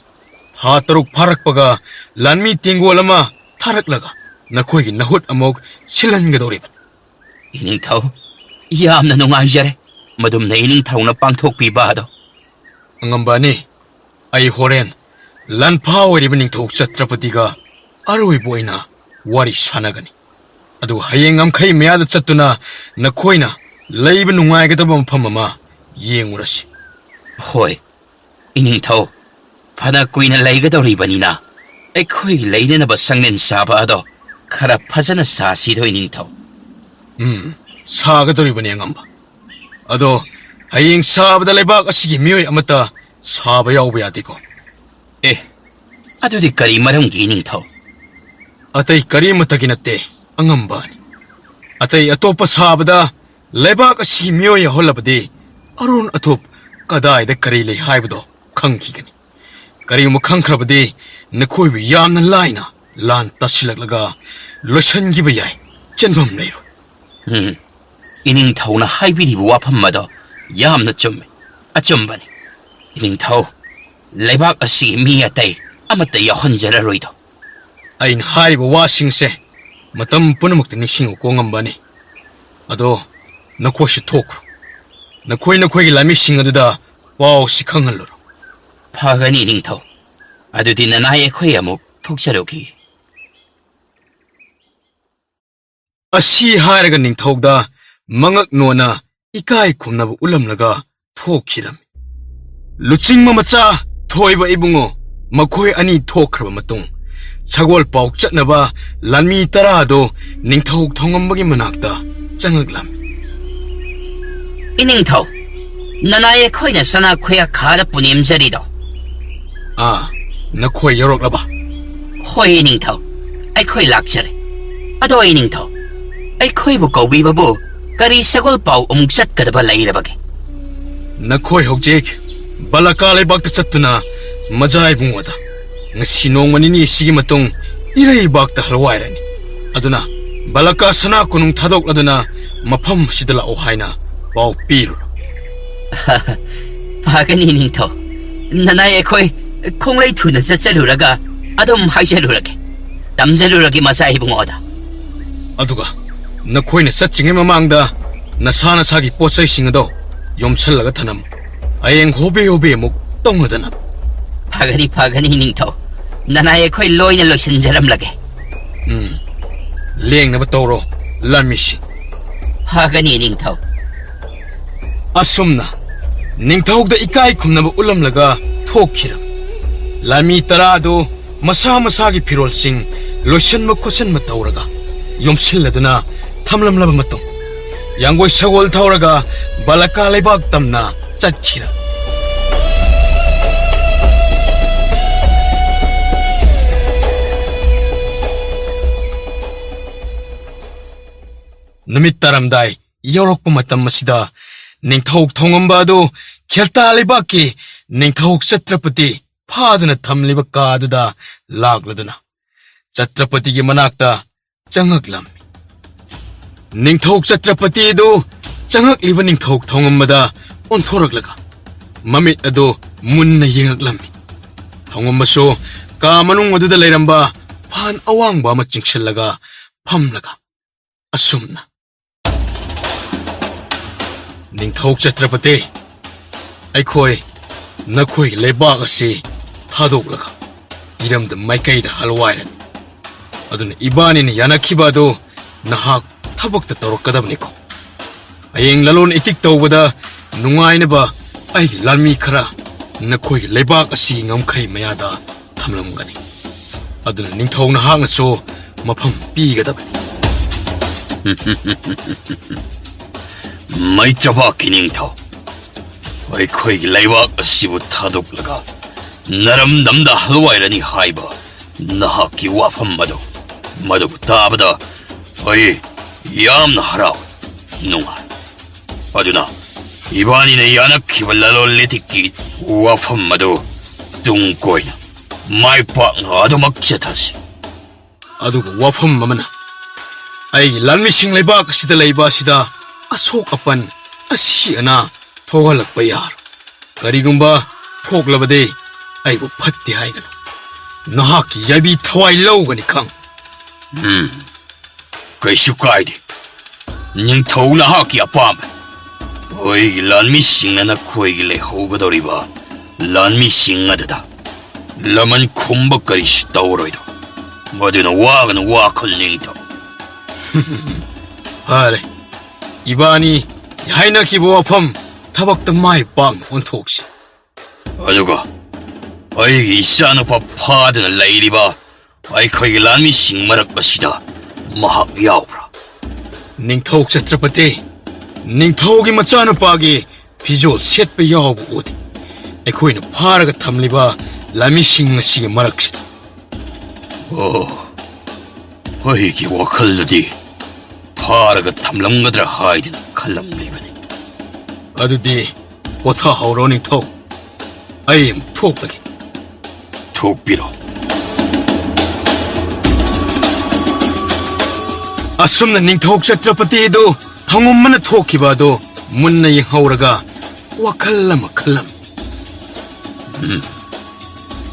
ꯊꯥ ꯇꯔꯨꯛ ꯐꯥꯔꯛꯄꯒ ꯂꯥꯟꯃꯤ ꯇꯦꯡꯒꯣꯜ ꯑꯃ ꯊꯥꯔꯛꯂꯒ ꯅꯈꯣꯏꯒꯤ ꯅꯍꯨꯠ ꯑꯃꯨꯛ ꯁꯤꯜꯍꯟꯒꯗꯧꯔꯤꯕꯅꯤ꯫ ꯏꯅꯤꯡꯊꯧ, ꯌꯥꯝꯅ ꯅꯨꯡꯉꯥꯏꯖꯔꯦ, ꯃꯗꯨꯝꯅ ꯏꯅꯤꯡꯊꯧꯅ ꯄꯥꯡꯊꯣꯛꯄꯤꯕ ꯑꯗꯣ꯫ ꯑꯉꯝꯕ ꯑꯅꯤ, ꯑꯩ ꯍꯣꯔꯦꯟ ꯂꯥꯟꯐꯥ ꯑꯣꯏꯔꯤꯕ ꯅꯤꯡꯊꯧ ꯆꯇ꯭ꯔꯄꯇꯤꯒ ꯑꯔꯣꯏꯕ ꯑꯣꯏꯅ ꯋꯥꯔꯤ ꯁꯥꯟꯅꯒꯅꯤ꯫ ꯑꯗꯨ ꯍꯌꯦꯡ ꯉꯝꯈꯩ ꯃꯌꯥꯗ ꯆꯠꯇꯨꯅ ꯅꯈꯣꯏꯅ ꯂꯩꯕ ꯅꯨꯡꯉꯥꯏꯒꯗꯕ ꯃꯐꯝ ꯑꯃ ꯌꯦꯡꯉꯨꯔꯁꯤ꯫ ꯍꯣꯏ, ꯏꯅꯤꯡꯊꯧ, ꯐꯅ ꯀꯨꯏꯅ ꯂꯩꯒꯗꯧꯔꯤꯕꯅꯤꯅ ꯑꯩꯈꯣꯏꯒꯤ ꯂꯩꯅꯅꯕ ꯁꯪꯂꯦꯟ ꯁꯥꯕ ꯑꯗꯣ ꯈꯔ ꯐꯖꯅ ꯁꯥꯁꯤꯗꯣ, ꯏꯅꯤꯡꯊꯧ꯫ ꯎꯝ, ꯁꯥꯒꯗꯧꯔꯤꯕꯅꯤ, ꯑꯉꯝꯕ꯫ ꯑꯗꯣ ꯍꯌꯦꯡ ꯁꯥꯕꯗ ꯂꯩꯕꯥꯛ ꯑꯁꯤꯒꯤ ꯃꯤꯑꯣꯏ ꯑꯃꯠꯇ ꯁꯥꯕ ꯌꯥꯎꯕ ꯌꯥꯗꯦꯀꯣ꯫ ꯑꯦ, ꯑꯗꯨꯗꯤ ꯀꯔꯤ ꯃꯔꯝꯒꯤ, ꯏꯅꯤꯡꯊꯧ? ꯑꯇꯩ ꯀꯔꯤꯃꯠꯇꯒꯤ ꯅꯠꯇꯦ, ꯑꯉꯝꯕ ꯑꯅꯤ꯫ ꯑꯇꯩ ꯑꯇꯣꯞꯄ ꯁꯥꯕꯗ ꯂꯩꯕꯥꯛ ꯑꯁꯤꯒꯤ ꯃꯤꯑꯣꯏ ꯌꯥꯎꯍꯜꯂꯕꯗꯤ ꯑꯔꯣꯟ ꯑꯊꯨꯞ ꯀꯗꯥꯏꯗ ꯀꯔꯤ ꯂꯩ ꯍꯥꯏꯕꯗꯣ ꯈꯪꯈꯤꯒꯅꯤ꯫ ꯀꯔꯤꯒꯨꯝꯕ ꯈꯪꯈ꯭ꯔꯕꯗꯤ ꯅꯈꯣꯏꯕꯨ ꯌꯥꯝꯅ ꯂꯥꯏꯅ ꯂꯥꯟ ꯇꯥꯁꯤꯜꯂꯛꯂꯒ ꯂꯣꯏꯁꯤꯟꯈꯤꯕ ꯌꯥꯏ꯫ ꯆꯦꯟꯐꯝ ꯂꯩꯔꯣꯏ꯫ ꯎꯝ, ꯏꯅꯤꯡꯊꯧꯅ ꯍꯥꯏꯕꯤꯔꯤꯕ ꯋꯥꯐꯝ ꯑꯗꯣ ꯌꯥꯝꯅ ꯆꯨꯝꯃꯤ, ꯑꯆꯨꯝꯕꯅꯤ꯫ ꯏꯅꯤꯡꯊꯧ, ꯂꯩꯕꯥꯛ ꯑꯁꯤꯒꯤ ꯃꯤ ꯑꯇꯩ ꯑꯃꯠꯇ ꯌꯥꯎꯍꯟꯖꯔꯔꯣꯏꯗꯣ꯫ ꯑꯩꯅ ꯍꯥꯏꯔꯤꯕ ꯋꯥꯁꯤꯡꯁꯦ ꯃꯇꯝ ꯄꯨꯝꯅꯃꯛꯇ ꯅꯤꯡꯁꯤꯡꯉꯨꯀꯣ, ꯉꯝꯕꯅꯤ꯫ ꯑꯗꯣ ꯅꯈꯣꯏꯁꯨ ꯊꯣꯛꯈ꯭ꯔꯣ꯫ ꯅꯈꯣꯏ ꯅꯈꯣꯏꯒꯤ ꯂꯥꯟꯃꯤꯁꯤꯡ ꯑꯗꯨꯗ ꯄꯥꯎꯁꯤ ꯈꯪꯍꯜꯂꯨꯔꯣ꯫ ꯐꯒꯅꯤ, ꯅꯤꯡꯊꯧ꯫ ꯑꯗꯨꯗꯤ ꯅꯅꯥꯏ ꯑꯩꯈꯣꯏ ꯑꯃꯨꯛ ꯊꯣꯛꯆꯔꯨꯈꯤ꯫ ꯑꯁꯤ ꯍꯥꯏꯔꯒ ꯅꯤꯡꯊꯧꯗ ꯃꯉꯛ ꯅꯣꯟꯅ ꯏꯀꯥꯏ ꯈꯨꯝꯅꯕ ꯎꯠꯂꯝꯂꯒ ꯊꯣꯛꯈꯤꯔꯝꯃꯤ꯫ ꯂꯨꯆꯤꯡꯕ ꯃꯆꯥ ꯊꯣꯏꯕ ꯏꯕꯨꯡꯉꯣ, ꯃꯈꯣꯏ ꯑꯅꯤ ꯊꯣꯛꯈ꯭ꯔꯕ ꯃꯇꯨꯡ, ꯁꯒꯣꯜ ꯄꯥꯎ ꯆꯠꯅꯕ ꯂꯥꯟꯃꯤ ꯇꯔꯥꯗꯨ ꯅꯤꯡꯊꯧ ꯊꯧꯉꯝꯕꯒꯤ ꯃꯅꯥꯛꯇ ꯆꯪꯉꯛꯂꯝꯃꯤ꯫ ꯏꯅꯤꯡꯊꯧ, ꯅꯅꯥꯏ ꯑꯩꯈꯣꯏꯅ ꯁꯅꯥ ꯈꯨꯌꯥꯈꯥꯗ ꯄꯨꯅꯦꯝꯖꯔꯤꯗꯣ꯫ ꯑꯥ, ꯅꯈꯣꯏ ꯌꯧꯔꯛꯂꯕ? ꯍꯣꯏ, ꯏꯅꯤꯡꯊꯧ, ꯑꯩꯈꯣꯏ ꯂꯥꯛꯆꯔꯦ꯫ ꯑꯗꯣ, ꯏꯅꯤꯡꯊꯧ, ꯑꯩꯈꯣꯏꯕꯨ ꯀꯧꯕꯤꯕꯕꯨ ꯀꯔꯤ ꯁꯒꯣꯜ ꯄꯥꯎ ꯑꯃꯨꯛ ꯆꯠꯀꯗꯕ ꯂꯩꯔꯕꯒꯦ? ꯅꯈꯣꯏ ꯍꯧꯖꯤꯛ ꯕꯂꯀꯥ ꯂꯩꯕꯥꯛꯇ ꯆꯠꯇꯨꯅ ꯃꯖꯥ ꯏꯕꯨꯡꯉꯣꯗ ꯉꯁꯤ ꯅꯣꯡꯃ ꯅꯤꯅꯤ ꯑꯁꯤꯒꯤ ꯃꯇꯨꯡ ꯏꯔꯩꯕꯥꯛꯇ ꯍꯜꯋꯥꯏꯔꯅꯤ꯫ ꯑꯗꯨꯅ ꯕꯂꯀꯥ ꯁꯅꯥ ꯀꯣꯅꯨꯡ ꯊꯥꯗꯣꯛꯂꯗꯨꯅ ꯃꯐꯝ ꯑꯁꯤꯗ ꯂꯥꯛꯑꯣ ꯍꯥꯏꯅ ꯄꯥꯎ ꯄꯤꯔꯨꯔꯣ꯫ ꯐꯒꯅꯤ ꯅꯤꯡꯊꯧ꯫ ꯅꯅꯥꯏ ꯑꯩꯈꯣꯏ ꯈꯣꯡꯂꯩ ꯊꯨꯅ ꯆꯠꯆꯂꯨꯔꯒ ꯑꯗꯨꯝ ꯍꯥꯏꯖꯂꯨꯔꯒꯦ꯫ ꯇꯝꯖꯂꯨꯔꯒꯦ ꯃꯆꯥ ꯏꯕꯨꯡꯉꯣꯗ꯫ ꯑꯗꯨꯒ ꯅꯈꯣꯏꯅ ꯆꯠꯇ꯭ꯔꯤꯉꯩ ꯃꯃꯥꯡꯗ ꯅꯁꯥ ꯅꯁꯥꯒꯤ ꯄꯣꯠ ꯆꯩꯁꯤꯡ ꯑꯗꯣ ꯌꯣꯝꯁꯜꯂꯒ ꯊꯅꯝꯃꯨ꯫ ꯍꯌꯦꯡ ꯍꯣꯕꯦ ꯍꯣꯕꯦ ꯑꯃꯨꯛ ꯇꯧꯅꯗꯅꯕ꯫ ꯐꯒꯅꯤ, ꯐꯒꯅꯤ ꯅꯤꯡꯊꯧ꯫ ꯅꯅꯥꯏ ꯑꯩꯈꯣꯏ ꯂꯣꯏꯅ ꯂꯣꯏꯁꯤꯟꯖꯔꯝꯂꯒꯦ꯫ ꯎꯝ꯫ ꯂꯦꯡꯅꯕ ꯇꯧꯔꯣ, ꯂꯥꯟꯃꯤꯁꯤꯡ꯫ ꯐꯒꯅꯤ ꯅꯤꯡꯊꯧ꯫ ꯑꯁꯨꯝꯅ ꯅꯤꯡꯊꯧꯗ ꯏꯀꯥꯏ ꯈꯨꯝꯅꯕ ꯎꯠꯂꯝꯂꯒ ꯊꯣꯛꯈꯤꯔꯝꯃꯤ꯫ ꯂꯥꯟꯃꯤ ꯇꯔꯥꯗꯨ ꯃꯁꯥ ꯃꯁꯥꯒꯤ ꯐꯤꯔꯣꯜꯁꯤꯡ ꯂꯣꯏꯁꯤꯟꯕ ꯈꯣꯠꯆꯤꯟꯕ ꯇꯧꯔꯒ ꯌꯣꯝꯁꯤꯜꯂꯗꯨꯅ ꯊꯝꯂꯝꯂꯕ ꯃꯇꯨꯡ, ꯌꯥꯡꯒꯣꯏ ꯁꯒꯣꯜ ꯊꯧꯔꯒ ꯕꯂꯀꯥ ꯂꯩꯕꯥꯛ ꯇꯝꯅ ꯆꯠꯈꯤꯔꯝꯃꯤ꯫ ꯅꯨꯃꯤꯠ ꯇꯥꯔꯝꯗꯥꯏ ꯌꯧꯔꯛꯄ ꯃꯇꯝ ꯑꯁꯤꯗ ꯅꯤꯡꯊꯧ ꯊꯣꯡꯉꯝꯕ ꯑꯗꯨ ꯈꯦꯜꯇꯥ ꯂꯩꯕꯥꯛꯀꯤ ꯅꯤꯡꯊꯧ ꯆꯇ꯭ꯔꯄꯇꯤ ꯐꯥꯗꯨꯅ ꯊꯝꯂꯤꯕ ꯀꯥꯗꯨꯗ ꯂꯥꯛꯂꯗꯨꯅ ꯆꯇ꯭ꯔꯄꯇꯤꯒꯤ ꯃꯅꯥꯛꯇ ꯆꯪꯉꯛꯂꯝꯃꯤ꯫ ꯅꯤꯡꯊꯧ ꯆꯇ꯭ꯔꯄꯇꯤ ꯑꯗꯨ ꯆꯪꯉꯛꯂꯤꯕ ꯅꯤꯡꯊꯧ ꯊꯣꯡꯉꯝꯕꯗ ꯑꯣꯟꯊꯣꯔꯛꯂꯒ ꯃꯃꯤꯠ ꯑꯗꯨ ꯃꯨꯟꯅ ꯌꯦꯡꯉꯛꯂꯝꯃꯤ꯫ ꯊꯣꯡꯉꯝꯕꯁꯨ ꯀꯥ ꯃꯅꯨꯡ ꯑꯗꯨꯗ ꯂꯩꯔꯝꯕ ꯐꯥꯟ ꯑꯋꯥꯡꯕ ꯑꯃ ꯆꯤꯡꯁꯤꯜꯂꯒ ꯐꯝꯂꯒ ꯑꯁꯨꯝꯅ, "ꯅꯤꯡꯊꯧ ꯆꯇ꯭ꯔꯄꯇꯤ, ꯑꯩꯈꯣꯏ ꯅꯈꯣꯏꯒꯤ ꯂꯩꯕꯥꯛ ꯑꯁꯤ ꯊꯥꯗꯣꯛꯂꯒ ꯏꯔꯝꯗꯝ ꯃꯥꯏꯀꯩꯗ ꯍꯜꯋꯥꯏꯔꯅꯤ꯫ ꯑꯗꯨꯅ ꯏꯕꯥꯅꯤꯅ ꯌꯥꯅꯈꯤꯕ ꯑꯗꯨ ꯅꯍꯥꯛ ꯊꯕꯛꯇ ꯇꯧꯔꯛꯀꯗꯕꯅꯤꯀꯣ꯫ ꯍꯌꯦꯡ ꯂꯂꯣꯟ ꯏꯇꯤꯛ ꯇꯧꯕꯗ ꯅꯨꯡꯉꯥꯏꯅꯕ ꯑꯩꯒꯤ ꯂꯥꯟꯃꯤ ꯈꯔ ꯅꯈꯣꯏꯒꯤ ꯂꯩꯕꯥꯛ ꯑꯁꯤꯒꯤ ꯉꯝꯈꯩ ꯃꯌꯥꯗ ꯊꯝꯂꯝꯒꯅꯤ꯫ ꯑꯗꯨꯅ ꯅꯤꯡꯊꯧ ꯅꯍꯥꯛꯅꯁꯨ ꯃꯐꯝ ꯄꯤꯒꯗꯕꯅꯤ꯫" "ꯃꯩꯇ꯭ꯔꯕꯥꯛꯀꯤ ꯅꯤꯡꯊꯧ, ꯑꯩꯈꯣꯏꯒꯤ ꯂꯩꯕꯥꯛ ꯑꯁꯤꯕꯨ ꯊꯥꯗꯣꯛꯂꯒ ꯅꯔꯝꯗꯝꯗ ꯍꯜꯋꯥꯏꯔꯅꯤ ꯍꯥꯏꯕ ꯅꯍꯥꯛꯀꯤ ꯋꯥꯐꯝ ꯑꯗꯨ, ꯃꯗꯨꯕꯨ ꯇꯥꯕꯗ ꯑꯩ ꯌꯥꯝꯅ ꯍꯔꯥꯎꯏ, ꯅꯨꯡꯉꯥꯏ꯫ ꯑꯗꯨꯅ ꯏꯕꯥꯅꯤꯅ ꯌꯥꯅꯈꯤꯕ ꯂꯂꯣꯟ ꯏꯇꯤꯛꯀꯤ ꯋꯥꯐꯝ ꯑꯗꯨ ꯇꯨꯡ ꯀꯣꯏꯅ ꯃꯥꯏ ꯄꯥꯛꯅ ꯑꯗꯨꯃꯛ ꯆꯠꯊꯁꯤ꯫" ꯑꯗꯨꯒ ꯋꯥꯐꯝ ꯑꯃꯅ, ꯑꯩꯒꯤ ꯂꯥꯟꯃꯤꯁꯤꯡ ꯂꯩꯕꯥꯛ ꯑꯁꯤꯗ ꯂꯩꯕ ꯑꯁꯤꯗ ꯑꯁꯣꯛ ꯑꯄꯟ, ꯑꯁꯤ ꯑꯅꯥ ꯊꯣꯛꯍꯜꯂꯛꯄ ꯌꯥꯔꯣꯏ꯫ ꯀꯔꯤꯒꯨꯝꯕ ꯊꯣꯛꯂꯕꯗꯤ ꯑꯩꯕꯨ ꯐꯠꯇꯦ ꯍꯥꯏꯒꯅꯨ꯫ ꯅꯍꯥꯛꯀꯤ ꯌꯥꯏꯕꯤ ꯊꯋꯥꯏ ꯂꯧꯒꯅꯤ ꯈꯪ꯫ ꯎꯝ, ꯀꯩꯁꯨ ꯀꯥꯏꯗꯦ꯫ ꯅꯤꯡꯊꯧ ꯅꯍꯥꯛꯀꯤ ꯑꯄꯥꯝꯕ꯫ ꯑꯩꯒꯤ ꯂꯥꯟꯃꯤꯁꯤꯡꯅ ꯅꯈꯣꯏꯒꯤ ꯂꯩꯍꯧꯒꯗꯧꯔꯤꯕ ꯂꯥꯟꯃꯤꯁꯤꯡ ꯑꯗꯨꯗ ꯂꯃꯟ ꯈꯨꯝꯕ ꯀꯔꯤꯁꯨ ꯇꯧꯔꯣꯏꯗꯣ꯫ ꯃꯗꯨꯅ ꯋꯥꯒꯅꯨ ꯋꯥꯈꯜ ꯅꯤꯡꯊꯧ꯫ ꯐꯔꯦ, ꯏꯕꯥꯅꯤ ꯍꯥꯏꯅꯈꯤꯕ ꯋꯥꯐꯝ ꯊꯕꯛꯇ ꯃꯥꯏ ꯄꯥꯛꯅ ꯑꯣꯟꯊꯣꯛꯁꯤ꯫ ꯑꯗꯨꯒ ꯑꯩꯒꯤ ꯏꯆꯥꯅꯨꯄꯥ ꯐꯥꯗꯨꯅ ꯂꯩꯔꯤꯕ ꯑꯩꯈꯣꯏꯒꯤ ꯂꯥꯟꯃꯤꯁꯤꯡ ꯃꯔꯛ ꯑꯁꯤꯗ ꯃꯍꯥꯛ ꯌꯥꯎꯕ꯭ꯔꯥ? ꯅꯤꯡꯊꯧ ꯆꯇ꯭ꯔꯄꯇꯤ, ꯅꯤꯡꯊꯧꯒꯤ ꯃꯆꯥꯅꯨꯄꯥꯒꯤ ꯐꯤꯖꯣꯜ ꯁꯦꯠꯄ ꯌꯥꯎꯕ ꯎꯗꯦ꯫ ꯑꯩꯈꯣꯏꯅ ꯐꯥꯔꯒ ꯊꯝꯂꯤꯕ ꯂꯥꯟꯃꯤꯁꯤꯡ ꯑꯁꯤꯒꯤ ꯃꯔꯛꯁꯤꯗ꯫ ꯑꯣ, ꯑꯩꯒꯤ ꯋꯥꯈꯜꯗꯗꯤ ꯐꯥꯔꯒ ꯊꯝꯂꯝꯒꯗ꯭ꯔꯥ ꯍꯥꯏꯗꯨꯅ ꯈꯜꯂꯝꯂꯤꯕꯅꯤ꯫ ꯑꯗꯨꯗꯤ ꯄꯣꯊꯥꯍꯧꯔꯣ ꯅꯤꯡꯊꯧ, ꯑꯩ ꯑꯃꯨꯛ ꯊꯣꯛꯂꯒꯦ꯫ ꯊꯣꯛꯄꯤꯔꯣ꯫ ꯑꯁꯨꯝꯅ ꯅꯤꯡꯊꯧ ꯆꯇ꯭ꯔꯄꯇꯤ ꯑꯗꯨ ꯊꯧꯉꯝ ꯑꯃꯅ ꯊꯣꯛꯈꯤꯕ ꯑꯗꯨ ꯃꯨꯟꯅ ꯌꯦꯡꯍꯧꯔꯒ ꯋꯥꯈꯜ ꯑꯃ ꯈꯜꯂꯝꯃꯤ꯫ ꯎꯝ,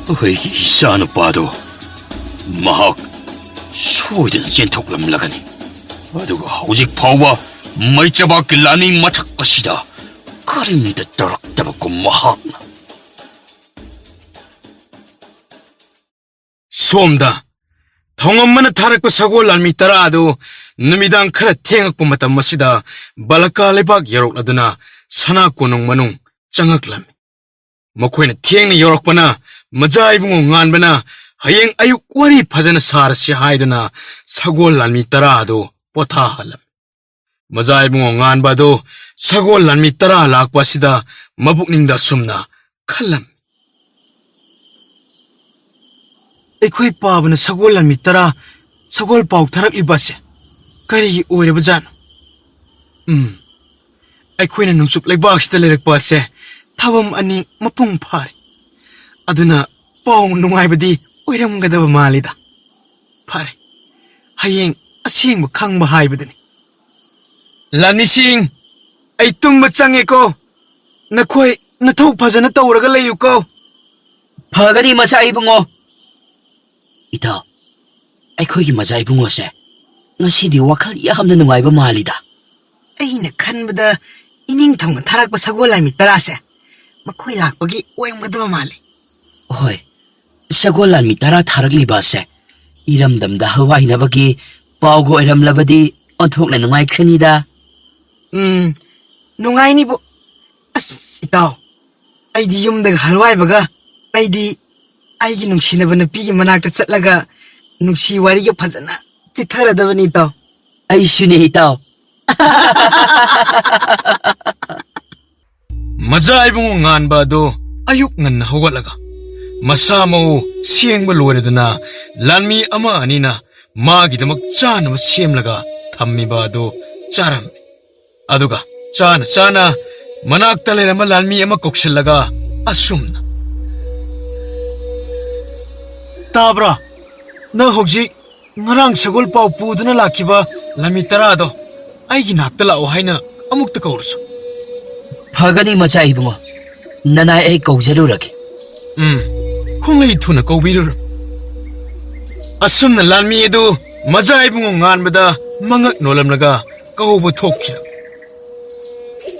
ꯑꯩꯈꯣꯏꯒꯤ ꯏꯆꯥꯅꯨꯄꯥꯗꯣ ꯃꯍꯥꯛ ꯁꯣꯏꯗꯅ ꯆꯦꯟꯊꯣꯛꯂꯝꯂꯒꯅꯤ꯫ ꯑꯗꯨꯒ ꯍꯧꯖꯤꯛ ꯐꯥꯎꯕ ꯃꯩꯆꯕꯥꯛꯀꯤ ꯂꯥꯟꯃꯤ ꯃꯊꯛ ꯑꯁꯤꯗ ꯀꯔꯤꯝꯇ ꯇꯧꯔꯛꯇꯕꯒꯨꯝ ꯃꯍꯥꯛꯅ꯫ ꯁꯣꯝꯗ ꯊꯧꯉꯝ ꯑꯃꯅ ꯊꯥꯔꯛꯄ ꯁꯒꯣꯜ ꯂꯥꯟꯃꯤ ꯇꯔꯥ ꯑꯗꯨ ꯅꯨꯃꯤꯗꯥꯡ ꯈꯔ ꯊꯦꯡꯂꯛꯄ ꯃꯇꯝ ꯑꯁꯤꯗ ꯕꯂꯀꯥ ꯂꯩꯕꯥꯛ ꯌꯧꯔꯛꯂꯗꯨꯅ ꯁꯅꯥ ꯀꯣꯅꯨꯡ ꯃꯅꯨꯡ ꯆꯪꯂꯛꯂꯝꯃꯤ꯫ ꯃꯈꯣꯏꯅ ꯊꯦꯡꯅ ꯌꯧꯔꯛꯄꯅ ꯃꯖꯥ ꯏꯕꯨꯡꯉꯣ ꯉꯥꯟꯕꯅ ꯍꯌꯦꯡ ꯑꯌꯨꯛ ꯋꯥꯔꯤ ꯐꯖꯅ ꯁꯥꯔꯁꯤ ꯍꯥꯏꯗꯨꯅ ꯁꯒꯣꯜ ꯂꯥꯟꯃꯤ ꯇꯔꯥ ꯑꯗꯨ ꯄꯣꯊꯥꯍꯜꯂꯝꯃꯤ꯫ ꯃꯖꯥ ꯏꯕꯨꯡꯉꯣ ꯉꯥꯟꯕ ꯑꯗꯨ ꯁꯒꯣꯜ ꯂꯥꯟꯃꯤ ꯇꯔꯥ ꯂꯥꯛꯄ ꯑꯁꯤꯗ ꯃꯕꯨꯛꯅꯤꯡꯗ ꯑꯁꯨꯝꯅ ꯈꯜꯂꯝꯃꯤ꯫ ꯑꯩꯈꯣꯏ ꯄꯥꯕꯅ ꯁꯒꯣꯜ ꯂꯥꯟꯃꯤ ꯇꯔꯥ ꯁꯒꯣꯜ ꯄꯥꯎ ꯊꯥꯔꯛꯂꯤꯕ ꯑꯁꯦ ꯀꯔꯤꯒꯤ ꯑꯣꯏꯔꯕꯖꯥꯠꯅꯣ? ꯎꯝ, ꯑꯩꯈꯣꯏꯅ ꯅꯣꯡꯆꯨꯞ ꯂꯩꯕꯥꯛꯁꯤꯗ ꯂꯩꯔꯛꯄ ꯑꯁꯦ ꯊꯥꯕꯝ ꯑꯅꯤ ꯃꯄꯨꯡ ꯐꯥꯔꯦ꯫ ꯑꯗꯨꯅ ꯄꯥꯎ ꯅꯨꯡꯉꯥꯏꯕꯗꯤ ꯑꯣꯏꯔꯝꯒꯗꯕ ꯃꯥꯜꯂꯤꯗ꯫ ꯐꯔꯦ, ꯍꯌꯦꯡ ꯑꯁꯦꯡꯕ ꯈꯪꯕ ꯍꯥꯏꯕꯗꯨꯅꯤ꯫ ꯂꯥꯟꯃꯤꯁꯤꯡ, ꯑꯩ ꯇꯨꯝꯕ ꯆꯪꯉꯦꯀꯣ꯫ ꯅꯈꯣꯏ ꯅꯊꯧ ꯐꯖꯅ ꯇꯧꯔꯒ ꯂꯩꯌꯨꯀꯣ꯫ ꯐꯒꯅꯤ, ꯃꯆꯥ ꯏꯕꯨꯡꯉꯣ꯫ ꯏꯇꯥꯎ, ꯑꯩꯈꯣꯏꯒꯤ ꯃꯆꯥ ꯏꯕꯨꯡꯉꯣꯁꯦ ꯉꯁꯤꯗꯤ ꯋꯥꯈꯜ ꯌꯥꯝꯅ ꯅꯨꯡꯉꯥꯏꯕ ꯃꯥꯜꯂꯤꯗ꯫ ꯑꯩꯅ ꯈꯟꯕꯗ ꯏꯅꯤꯡꯊꯧꯅ ꯊꯥꯔꯛꯄ ꯁꯒꯣꯜ ꯂꯥꯟꯃꯤ ꯇꯔꯥꯁꯦ ꯃꯈꯣꯏ ꯂꯥꯛꯄꯒꯤ ꯑꯣꯏꯔꯝꯒꯗꯕ ꯃꯥꯜꯂꯤ꯫ ꯍꯣꯏ, ꯁꯒꯣꯜ ꯂꯥꯟꯃꯤ ꯇꯔꯥ ꯊꯥꯔꯛꯂꯤꯕ ꯑꯁꯦ ꯏꯔꯝꯗꯝꯗ ꯍꯜꯋꯥꯏꯅꯕꯒꯤ ꯄꯥꯎꯒ ꯑꯣꯏꯔꯝꯂꯕꯗꯤ ꯑꯣꯟꯊꯣꯛꯅ ꯅꯨꯡꯉꯥꯏꯈ꯭ꯔꯅꯤꯗ꯫ ꯎꯝ, ꯅꯨꯡꯉꯥꯏꯅꯤꯕꯨ꯫ ꯑꯁ, ꯏꯇꯥꯎ, ꯑꯩꯗꯤ ꯌꯨꯝꯗꯒ ꯍꯜꯋꯥꯏꯕꯒ, ꯑꯩꯗꯤ ꯑꯩꯒꯤ ꯅꯨꯡꯁꯤꯅꯕ ꯅꯨꯄꯤꯒꯤ ꯃꯅꯥꯛꯇ ꯆꯠꯂꯒ ꯅꯨꯡꯁꯤ ꯋꯥꯔꯤꯒ ꯐꯖꯅ ꯆꯤꯊꯔꯗꯕꯅꯤ, ꯏꯇꯥꯎ꯫ ꯑꯩꯁꯨꯅꯦ, ꯏꯇꯥꯎ꯫ ꯃꯖꯥ ꯏꯕꯨꯡꯉꯣ ꯉꯥꯟꯕ ꯑꯗꯨ ꯑꯌꯨꯛ ꯉꯟꯅ ꯍꯧꯒꯠꯂꯒ ꯃꯁꯥ ꯃꯎ ꯁꯦꯡꯕ ꯂꯣꯏꯔꯗꯨꯅ ꯂꯥꯟꯃꯤ ꯑꯃ ꯑꯅꯤꯅ ꯃꯥꯒꯤꯗꯃꯛ ꯆꯥꯅꯕ ꯁꯦꯝꯂꯒ ꯊꯝꯃꯤꯕ ꯑꯗꯨ ꯆꯥꯔꯝꯃꯤ꯫ ꯑꯗꯨꯒ ꯆꯥꯅ ꯆꯥꯅ ꯃꯅꯥꯛꯇ ꯂꯩꯔꯝꯕ ꯂꯥꯟꯃꯤ ꯑꯃ ꯀꯧꯁꯤꯜꯂꯒ ꯑꯁꯨꯝꯅ, "ꯇꯥꯕ꯭ꯔꯥ? ꯅꯪ ꯍꯧꯖꯤꯛ ꯉꯔꯥꯡ ꯁꯒꯣꯜ ꯄꯥꯎ ꯄꯨꯗꯨꯅ ꯂꯥꯛꯈꯤꯕ ꯂꯥꯟꯃꯤ ꯇꯔꯥꯗꯣ ꯑꯩꯒꯤ ꯅꯥꯛꯇ ꯂꯥꯛꯑꯣ ꯍꯥꯏꯅ ꯑꯃꯨꯛꯇ ꯀꯧꯔꯨꯁꯨ꯫" "ꯐꯒꯅꯤ, ꯃꯆꯥ ꯏꯕꯨꯡꯉꯣ꯫ ꯅꯅꯥꯏ ꯑꯩ ꯀꯧꯖꯔꯨꯔꯒꯦ꯫" "ꯎꯝ, ꯈꯣꯡꯂꯩ ꯊꯨꯅ ꯀꯧꯕꯤꯔꯨꯔꯣ꯫" ꯑꯁꯨꯝꯅ ꯂꯥꯟꯃꯤ ꯑꯗꯨ ꯃꯖꯥ ꯏꯕꯨꯡꯉꯣ ꯉꯥꯟꯕꯗ ꯃꯉꯛ ꯅꯣꯜꯂꯝꯂꯒ ꯀꯧꯕ ꯊꯣꯛꯈꯤꯔꯝꯃꯤ꯫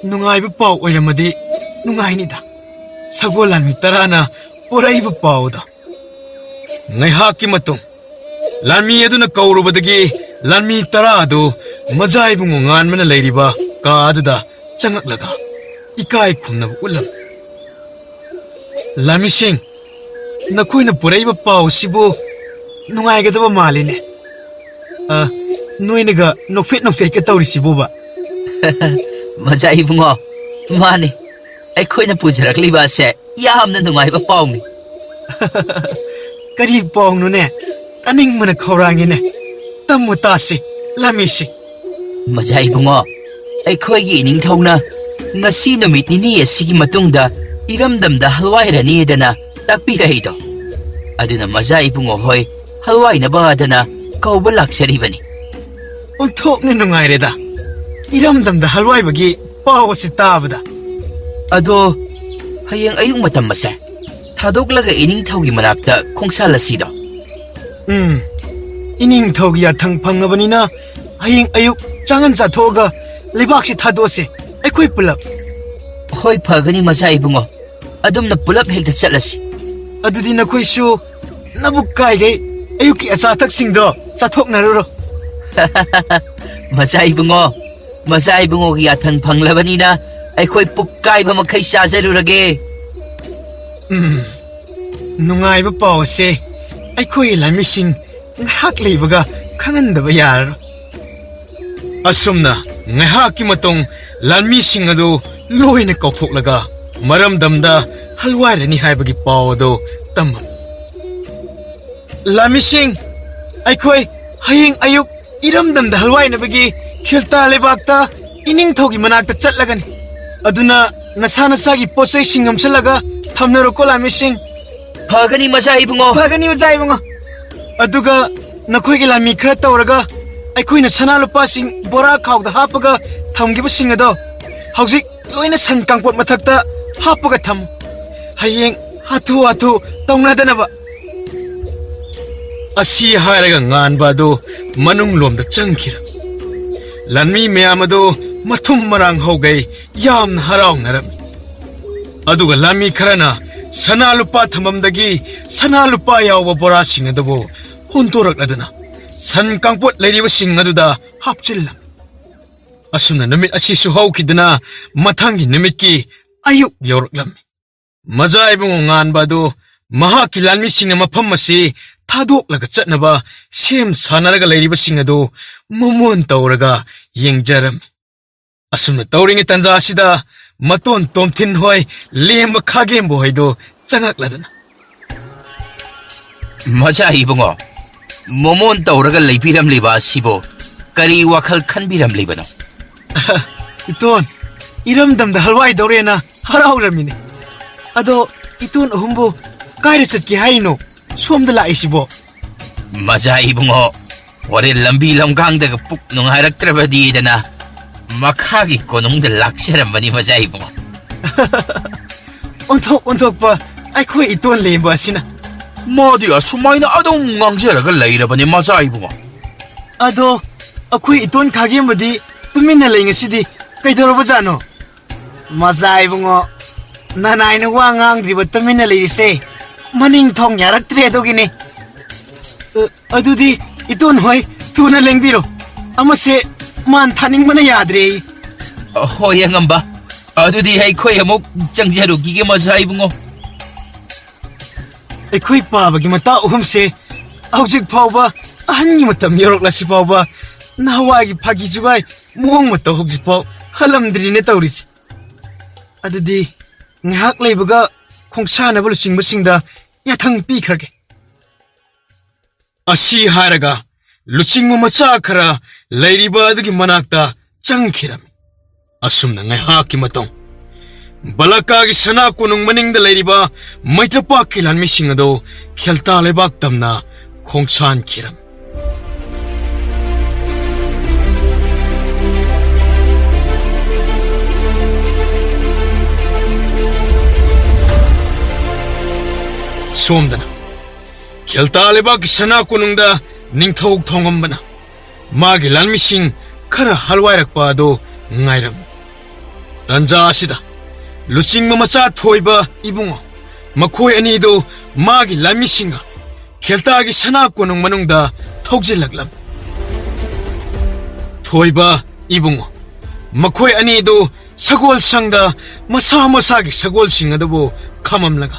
ꯅꯨꯡꯉꯥꯏꯕ ꯄꯥꯎ ꯑꯣꯏꯔꯝꯃꯗꯤ ꯅꯨꯡꯉꯥꯏꯅꯤꯗ, ꯁꯒꯣꯜ ꯂꯥꯟꯃꯤ ꯇꯔꯥꯅ ꯄꯨꯔꯛꯏꯕ ꯄꯥꯎꯗꯣ꯫ ꯉꯥꯏꯍꯥꯛꯀꯤ ꯃꯇꯨꯡ, ꯂꯥꯟꯃꯤ ꯑꯗꯨꯅ ꯀꯧꯔꯨꯕꯗꯒꯤ ꯂꯥꯟꯃꯤ ꯇꯔꯥ ꯑꯗꯨ ꯃꯖꯥ ꯏꯕꯨꯡꯉꯣ ꯉꯥꯟꯕꯅ ꯂꯩꯔꯤꯕ ꯀꯥ ꯑꯗꯨꯗ ꯆꯪꯉꯛꯂꯒ ꯏꯀꯥꯏ ꯈꯨꯝꯅꯕ ꯎꯠꯂꯝꯃꯤ꯫ "ꯂꯥꯟꯃꯤꯁꯤꯡ, ꯅꯈꯣꯏꯅ ꯄꯨꯔꯛꯏꯕ ꯄꯥꯎ ꯑꯁꯤꯕꯨ ꯅꯨꯡꯉꯥꯏꯒꯗꯕ ꯃꯥꯜꯂꯤꯅꯦ꯫ ꯑ, ꯅꯣꯏꯅꯒ ꯅꯣꯛꯐꯦꯠ ꯅꯣꯛꯐꯦꯠꯀ ꯇꯧꯔꯤꯁꯤꯕꯨꯕ?" "ꯃꯖꯥ ꯏꯕꯨꯡꯉꯣ, ꯃꯥꯅꯤ, ꯑꯩꯈꯣꯏꯅ ꯄꯨꯖꯔꯛꯂꯤꯕ ꯑꯁꯦ ꯌꯥꯝꯅ ꯅꯨꯡꯉꯥꯏꯕ ꯄꯥꯎꯅꯤ꯫" "ꯀꯔꯤ ꯄꯥꯎꯅꯣꯅꯦ? ꯇꯥꯅꯤꯡꯕꯅ ꯈꯧꯔꯥꯡꯉꯤꯅꯦ꯫ ꯇꯝꯃꯨ ꯇꯥꯁꯤ, ꯂꯥꯟꯃꯤꯁꯤ꯫" "ꯃꯖꯥ ꯏꯕꯨꯡꯉꯣ, ꯑꯩꯈꯣꯏꯒꯤ ꯏꯅꯤꯡꯊꯧꯅ ꯉꯁꯤ ꯅꯨꯃꯤꯠ ꯅꯤꯅꯤ ꯑꯁꯤꯒꯤ ꯃꯇꯨꯡꯗ ꯏꯔꯝꯗꯝꯗ ꯍꯜꯋꯥꯏꯔꯅꯤꯗꯅ ꯇꯥꯛꯄꯤꯔꯛꯏꯗꯣ꯫ ꯑꯗꯨꯅ ꯃꯖꯥ ꯏꯕꯨꯡꯉꯣ ꯍꯣꯏ ꯍꯜꯋꯥꯏꯅꯕꯗꯅ ꯀꯧꯕ ꯂꯥꯛꯆꯔꯤꯕꯅꯤ꯫ ꯑꯣꯟꯊꯣꯛꯅ ꯅꯨꯡꯉꯥꯏꯔꯦꯗ, ꯏꯔꯝꯗꯝꯗ ꯍꯜꯋꯥꯏꯕꯒꯤ ꯄꯥꯎ ꯑꯁꯤ ꯇꯥꯕꯗ꯫ ꯑꯗꯣ ꯍꯌꯦꯡ ꯑꯌꯨꯛ ꯃꯇꯝ ꯑꯁꯦ ꯊꯥꯗꯣꯛꯂꯒ ꯏꯅꯤꯡꯊꯧꯒꯤ ꯃꯅꯥꯛꯇ ꯈꯣꯡꯁꯥꯜꯂꯁꯤꯗꯣ꯫ ꯎꯝ, ꯏꯅꯤꯡꯊꯧꯒꯤ ꯌꯥꯊꯪ ꯐꯪꯉꯕꯅꯤꯅ ꯍꯌꯦꯡ ꯑꯌꯨꯛ ꯆꯥꯉꯟ ꯆꯥꯊꯣꯛꯑꯒ ꯂꯩꯕꯥꯛꯁꯤ ꯊꯥꯗꯣꯛꯑꯁꯦ, ꯑꯩꯈꯣꯏ ꯄꯨꯂꯞ꯫ ꯍꯣꯏ, ꯐꯒꯅꯤ ꯃꯆꯥ ꯏꯕꯨꯡꯉꯣ, ꯑꯗꯨꯝꯅ ꯄꯨꯂꯞ ꯍꯦꯛꯇ ꯆꯠꯂꯁꯤ꯫ ꯑꯗꯨꯗꯤ ꯅꯈꯣꯏꯁꯨ ꯅꯕꯨꯛ ꯀꯥꯏꯈꯩ ꯑꯌꯨꯛꯀꯤ ꯑꯆꯥ ꯑꯊꯛꯁꯤꯡꯗꯣ ꯆꯥꯊꯣꯛꯅꯔꯨꯔꯣ꯫ ꯃꯆꯥ ꯏꯕꯨꯡꯉꯣ, ꯃꯆꯥ ꯏꯕꯨꯡꯉꯣꯒꯤ ꯌꯥꯊꯪ ꯐꯪꯂꯕꯅꯤꯅ ꯑꯩꯈꯣꯏ ꯄꯨꯛ ꯀꯥꯏꯕ ꯃꯈꯩ ꯆꯥꯖꯔꯨꯔꯒꯦ꯫ ꯎꯝ, ꯅꯨꯡꯉꯥꯏꯕ ꯄꯥꯎ ꯑꯁꯦ ꯑꯩꯈꯣꯏ ꯂꯥꯟꯃꯤꯁꯤꯡ ꯉꯥꯏꯍꯥꯛ ꯂꯩꯕꯒ ꯈꯪꯍꯟꯗꯕ ꯌꯥꯔꯔꯣꯏ꯫ ꯑꯁꯨꯝꯅ ꯉꯥꯏꯍꯥꯛꯀꯤ ꯃꯇꯨꯡ ꯂꯥꯟꯃꯤꯁꯤꯡ ꯑꯗꯨ ꯂꯣꯏꯅ ꯀꯧꯊꯣꯛꯂꯒ ꯃꯔꯝꯗꯝꯗ ꯍꯜꯋꯥꯏꯔꯅꯤ ꯍꯥꯏꯕꯒꯤ ꯄꯥꯎ ꯑꯗꯨ ꯇꯝꯃꯝꯃꯤ꯫ ꯂꯥꯟꯃꯤꯁꯤꯡ, ꯑꯩꯈꯣꯏ ꯍꯌꯦꯡ ꯑꯌꯨꯛ ꯏꯔꯝꯗꯝꯗ ꯍꯜꯋꯥꯏꯅꯕꯒꯤ ꯈꯤꯜꯇꯥ ꯂꯩꯕꯥꯛꯇ ꯏꯅꯤꯡꯊꯧꯒꯤ ꯃꯅꯥꯛꯇ ꯆꯠꯂꯒꯅꯤ꯫ ꯑꯗꯨꯅ ꯅꯁꯥ ꯅꯁꯥꯒꯤ ꯄꯣꯠ ꯆꯩꯁꯤꯡ ꯌꯣꯝꯁꯤꯜꯂꯒ ꯊꯝꯅꯔꯣꯀꯣ ꯂꯥꯟꯃꯤꯁꯤꯡ꯫ ꯐꯒꯅꯤ ꯃꯆꯥ ꯏꯕꯨꯡꯉꯣ꯫ ꯐꯒꯅꯤ ꯃꯆꯥ ꯏꯕꯨꯡꯉꯣ꯫ ꯑꯗꯨꯒ ꯅꯈꯣꯏꯒꯤ ꯂꯥꯟꯃꯤ ꯈꯔ ꯇꯧꯔꯒ ꯑꯩꯈꯣꯏꯅ ꯁꯅꯥ ꯂꯨꯄꯥꯁꯤꯡ ꯕꯣꯔꯥ ꯈꯥꯎꯗ ꯍꯥꯞꯄꯒ ꯊꯝꯈꯤꯕꯁꯤꯡ ꯑꯗꯣ ꯍꯧꯖꯤꯛ ꯂꯣꯏꯅ ꯁꯟ ꯀꯥꯡꯄꯣꯠ ꯃꯊꯛꯇ ꯍꯥꯞꯄꯒ ꯊꯝꯃꯨ꯫ ꯍꯌꯦꯡ ꯍꯥꯊꯨ ꯍꯥꯊꯨ ꯇꯧꯅꯗꯅꯕ꯫ ꯑꯁꯤ ꯍꯥꯏꯔꯒ ꯉꯥꯟꯕ ꯑꯗꯨ ꯃꯅꯨꯡ ꯂꯣꯝꯗ ꯆꯪꯈꯤꯔꯝꯃꯤ꯫ ꯂꯥꯟꯃꯤ ꯃꯌꯥꯝ ꯑꯗꯨ ꯃꯊꯨꯝ ꯃꯔꯥꯡ ꯍꯧꯒꯩ ꯌꯥꯝꯅ ꯍꯔꯥꯎꯅꯔꯝꯃꯤ꯫ ꯑꯗꯨꯒ ꯂꯥꯟꯃꯤ ꯈꯔꯅ ꯁꯅꯥ ꯂꯨꯄꯥ ꯊꯝꯐꯝꯗꯒꯤ ꯁꯅꯥ ꯂꯨꯄꯥ ꯌꯥꯎꯕ ꯕꯣꯔꯥꯁꯤꯡ ꯑꯗꯨꯕꯨ ꯍꯨꯟꯗꯣꯔꯛꯂꯗꯨꯅ ꯁꯟ ꯀꯥꯡꯄꯣꯠ ꯂꯩꯔꯤꯕꯁꯤꯡ ꯑꯗꯨꯗ ꯍꯥꯞꯆꯤꯜꯂꯝꯃꯤ꯫ ꯑꯁꯨꯝꯅ ꯅꯨꯃꯤꯠ ꯑꯁꯤꯁꯨ ꯍꯧꯈꯤꯗꯨꯅ ꯃꯊꯪꯒꯤ ꯅꯨꯃꯤꯠꯀꯤ ꯑꯌꯨꯛ ꯌꯧꯔꯛꯂꯝꯃꯤ꯫ ꯃꯖꯥ ꯏꯕꯨꯡꯉꯣ ꯉꯥꯟꯕ ꯑꯗꯨ ꯃꯍꯥꯛꯀꯤ ꯂꯥꯟꯃꯤꯁꯤꯡꯅ ꯃꯐꯝ ꯑꯁꯤ ꯊꯥꯗꯣꯛꯂꯒ ꯆꯠꯅꯕ ꯁꯦꯝ ꯁꯥꯅꯔꯒ ꯂꯩꯔꯤꯕꯁꯤꯡ ꯑꯗꯨ ꯃꯃꯣꯟ ꯇꯧꯔꯒ ꯌꯦꯡꯖꯔꯝꯃꯤ꯫ ꯑꯁꯨꯝꯅ ꯇꯧꯔꯤꯉꯩ ꯇꯟꯖꯥ ꯑꯁꯤꯗ ꯃꯇꯣꯟ ꯇꯣꯝꯊꯤꯟ ꯍꯣꯏ, ꯂꯦꯝꯕ ꯈꯥꯒꯦꯝꯕ ꯍꯣꯏꯗꯨ ꯆꯪꯉꯛꯂꯗꯨꯅ, "ꯃꯆꯥ ꯏꯕꯨꯡꯉꯣ, ꯃꯣꯃꯣꯟ ꯇꯧꯔꯒ ꯂꯩꯕꯤꯔꯝꯂꯤꯕ ꯑꯁꯤꯕꯨ ꯀꯔꯤ ꯋꯥꯈꯜ ꯈꯟꯕꯤꯔꯝꯂꯤꯕꯅꯣ?" "ꯏꯇꯣꯟ, ꯏꯔꯝꯗꯝꯗ ꯍꯜꯋꯥꯏꯗꯧꯔꯦꯅ ꯍꯔꯥꯎꯔꯝꯃꯤꯅꯦ꯫ ꯑꯗꯣ ꯏꯇꯣꯟ ꯑꯍꯨꯝꯕꯨ ꯀꯥꯏꯗ ꯆꯠꯀꯦ ꯍꯥꯏꯔꯤꯅꯣ ꯁꯣꯝꯗ ꯂꯥꯛꯏꯁꯤꯕꯣ?" "ꯃꯆꯥ ꯏꯕꯨꯡꯉꯣ, ꯍꯣꯔꯦꯟ ꯂꯝꯕꯤ ꯂꯝꯈꯥꯡꯗꯒ ꯄꯨꯛ ꯅꯨꯡꯉꯥꯏꯔꯛꯇ꯭ꯔꯕꯗꯤꯗꯅ ꯃꯈꯥꯒꯤ ꯀꯣꯅꯨꯡꯗ ꯂꯥꯛꯆꯔꯝꯕꯅꯤ ꯃꯆꯥ ꯏꯕꯨꯡꯉꯣ꯫ ꯑꯣꯟꯊꯣꯛ ꯑꯣꯟꯊꯣꯛꯄ ꯑꯩꯈꯣꯏ ꯏꯇꯣꯟ ꯂꯦꯝꯕ ꯑꯁꯤꯅ꯫ ꯃꯥꯗꯤ ꯑꯁꯨꯃꯥꯏꯅ ꯑꯗꯨꯝ ꯉꯥꯡꯖꯔꯒ ꯂꯩꯔꯕꯅꯤ ꯃꯆꯥ ꯏꯕꯨꯡꯉꯣ꯫ ꯑꯗꯣ ꯑꯩꯈꯣꯏ ꯏꯇꯣꯟ ꯈꯥꯒꯦꯝꯕꯗꯤ ꯇꯨꯃꯤꯟꯅ ꯂꯩ ꯉꯁꯤꯗꯤ, ꯀꯩꯗꯧꯔꯕꯖꯥꯠꯅꯣ? ꯃꯆꯥ ꯏꯕꯨꯡꯉꯣ, ꯅꯅꯥꯏꯅ ꯋꯥ ꯉꯥꯡꯗ꯭ꯔꯤꯕ ꯇꯨꯃꯤꯟꯅ ꯂꯩꯔꯤꯁꯦ ꯃꯅꯤꯡ ꯊꯣꯡ ꯌꯥꯔꯛꯇ꯭ꯔꯦ ꯑꯗꯨꯒꯤꯅꯤ꯫ ꯑ, ꯑꯗꯨꯗꯤ ꯏꯇꯣꯟ ꯍꯣꯏ ꯊꯨꯅ ꯂꯦꯡꯕꯤꯔꯣ, ꯑꯃꯁꯦ ꯃꯥꯟ ꯊꯥꯅꯤꯡꯕꯅ ꯌꯥꯗ꯭ꯔꯦ꯫ ꯍꯣꯏ ꯑꯉꯝꯕ, ꯑꯗꯨꯗꯤ ꯑꯩꯈꯣꯏ ꯑꯃꯨꯛ ꯆꯪꯖꯔꯨꯈꯤꯒꯦ ꯃꯆꯥ ꯏꯕꯨꯡꯉꯣ꯫ ꯑꯩꯈꯣꯏ ꯄꯥꯕꯒꯤ ꯃꯇꯥ ꯑꯍꯨꯝꯁꯦ ꯍꯧꯖꯤꯛ ꯐꯥꯎꯕ, ꯑꯍꯟꯒꯤ ꯃꯇꯝ ꯌꯧꯔꯛꯂꯁꯤ ꯐꯥꯎꯕ, ꯅꯍꯥꯟꯋꯥꯏꯒꯤ ꯐꯥꯒꯤ ꯖꯨꯒꯥꯏ ꯃꯑꯣꯡ ꯃꯇꯧ ꯍꯧꯖꯤꯛꯐꯥꯎ ꯍꯜꯂꯝꯗ꯭ꯔꯤꯅꯦ ꯇꯧꯔꯤꯁꯦ꯫ ꯑꯗꯨꯗꯤ ꯉꯥꯏꯍꯥꯛ ꯂꯩꯕꯒ ꯈꯣꯡꯁꯥꯟꯅꯕ ꯂꯨꯆꯤꯡꯕꯁꯤꯡꯗ ꯌꯥꯊꯪ ꯄꯤꯈ꯭ꯔꯒꯦ꯫ ꯑꯁꯤ ꯍꯥꯏꯔꯒ ꯂꯨꯆꯤꯡꯕ ꯃꯆꯥ ꯈꯔ ꯂꯩꯔꯤꯕ ꯑꯗꯨꯒꯤ ꯃꯅꯥꯛꯇ ꯆꯪꯈꯤꯔꯝꯃꯤ꯫ ꯑꯁꯨꯝꯅ ꯉꯥꯏꯍꯥꯛꯀꯤ ꯃꯇꯨꯡ ꯕꯂꯀꯥꯒꯤ ꯁꯅꯥ ꯀꯣꯅꯨꯡ ꯃꯅꯤꯡꯗ ꯂꯩꯔꯤꯕ ꯃꯩꯇ꯭ꯔꯄꯥꯛꯀꯤ ꯂꯥꯟꯃꯤꯁꯤꯡ ꯑꯗꯨ ꯈꯦꯜꯇꯥ ꯂꯩꯕꯥꯛ ꯇꯝꯅ ꯈꯣꯡꯁꯥꯟꯈꯤꯔꯝꯃꯤ꯫ ꯁꯣꯝꯗꯅ ꯈꯦꯜꯇꯥ ꯂꯩꯕꯥꯛꯀꯤ ꯁꯅꯥ ꯀꯣꯅꯨꯡꯗ ꯅꯤꯡꯊꯧ ꯊꯣꯡꯉꯝꯕꯅ ꯃꯥꯒꯤ ꯂꯥꯟꯃꯤꯁꯤꯡ ꯈꯔ ꯍꯜꯋꯥꯏꯔꯛꯄ ꯑꯗꯨ ꯉꯥꯏꯔꯝꯃꯤ꯫ ꯇꯟꯖꯥ ꯑꯁꯤꯗ ꯂꯨꯆꯤꯡꯕ ꯃꯆꯥ ꯊꯣꯏꯕ ꯏꯕꯨꯡꯉꯣ ꯃꯈꯣꯏ ꯑꯅꯤꯗꯨ ꯃꯥꯒꯤ ꯂꯥꯟꯃꯤꯁꯤꯡꯒ ꯈꯦꯜꯇꯥꯒꯤ ꯁꯅꯥ ꯀꯣꯅꯨꯡ ꯃꯅꯨꯡꯗ ꯊꯧꯖꯤꯜꯂꯛꯂꯝꯃꯤ꯫ ꯊꯣꯏꯕ ꯏꯕꯨꯡꯉꯣ ꯃꯈꯣꯏ ꯑꯅꯤꯗꯨ ꯁꯒꯣꯜ ꯁꯪꯗ ꯃꯁꯥ ꯃꯁꯥꯒꯤ ꯁꯒꯣꯜꯁꯤꯡ ꯑꯗꯨꯕꯨ ꯈꯝꯃꯝꯂꯒ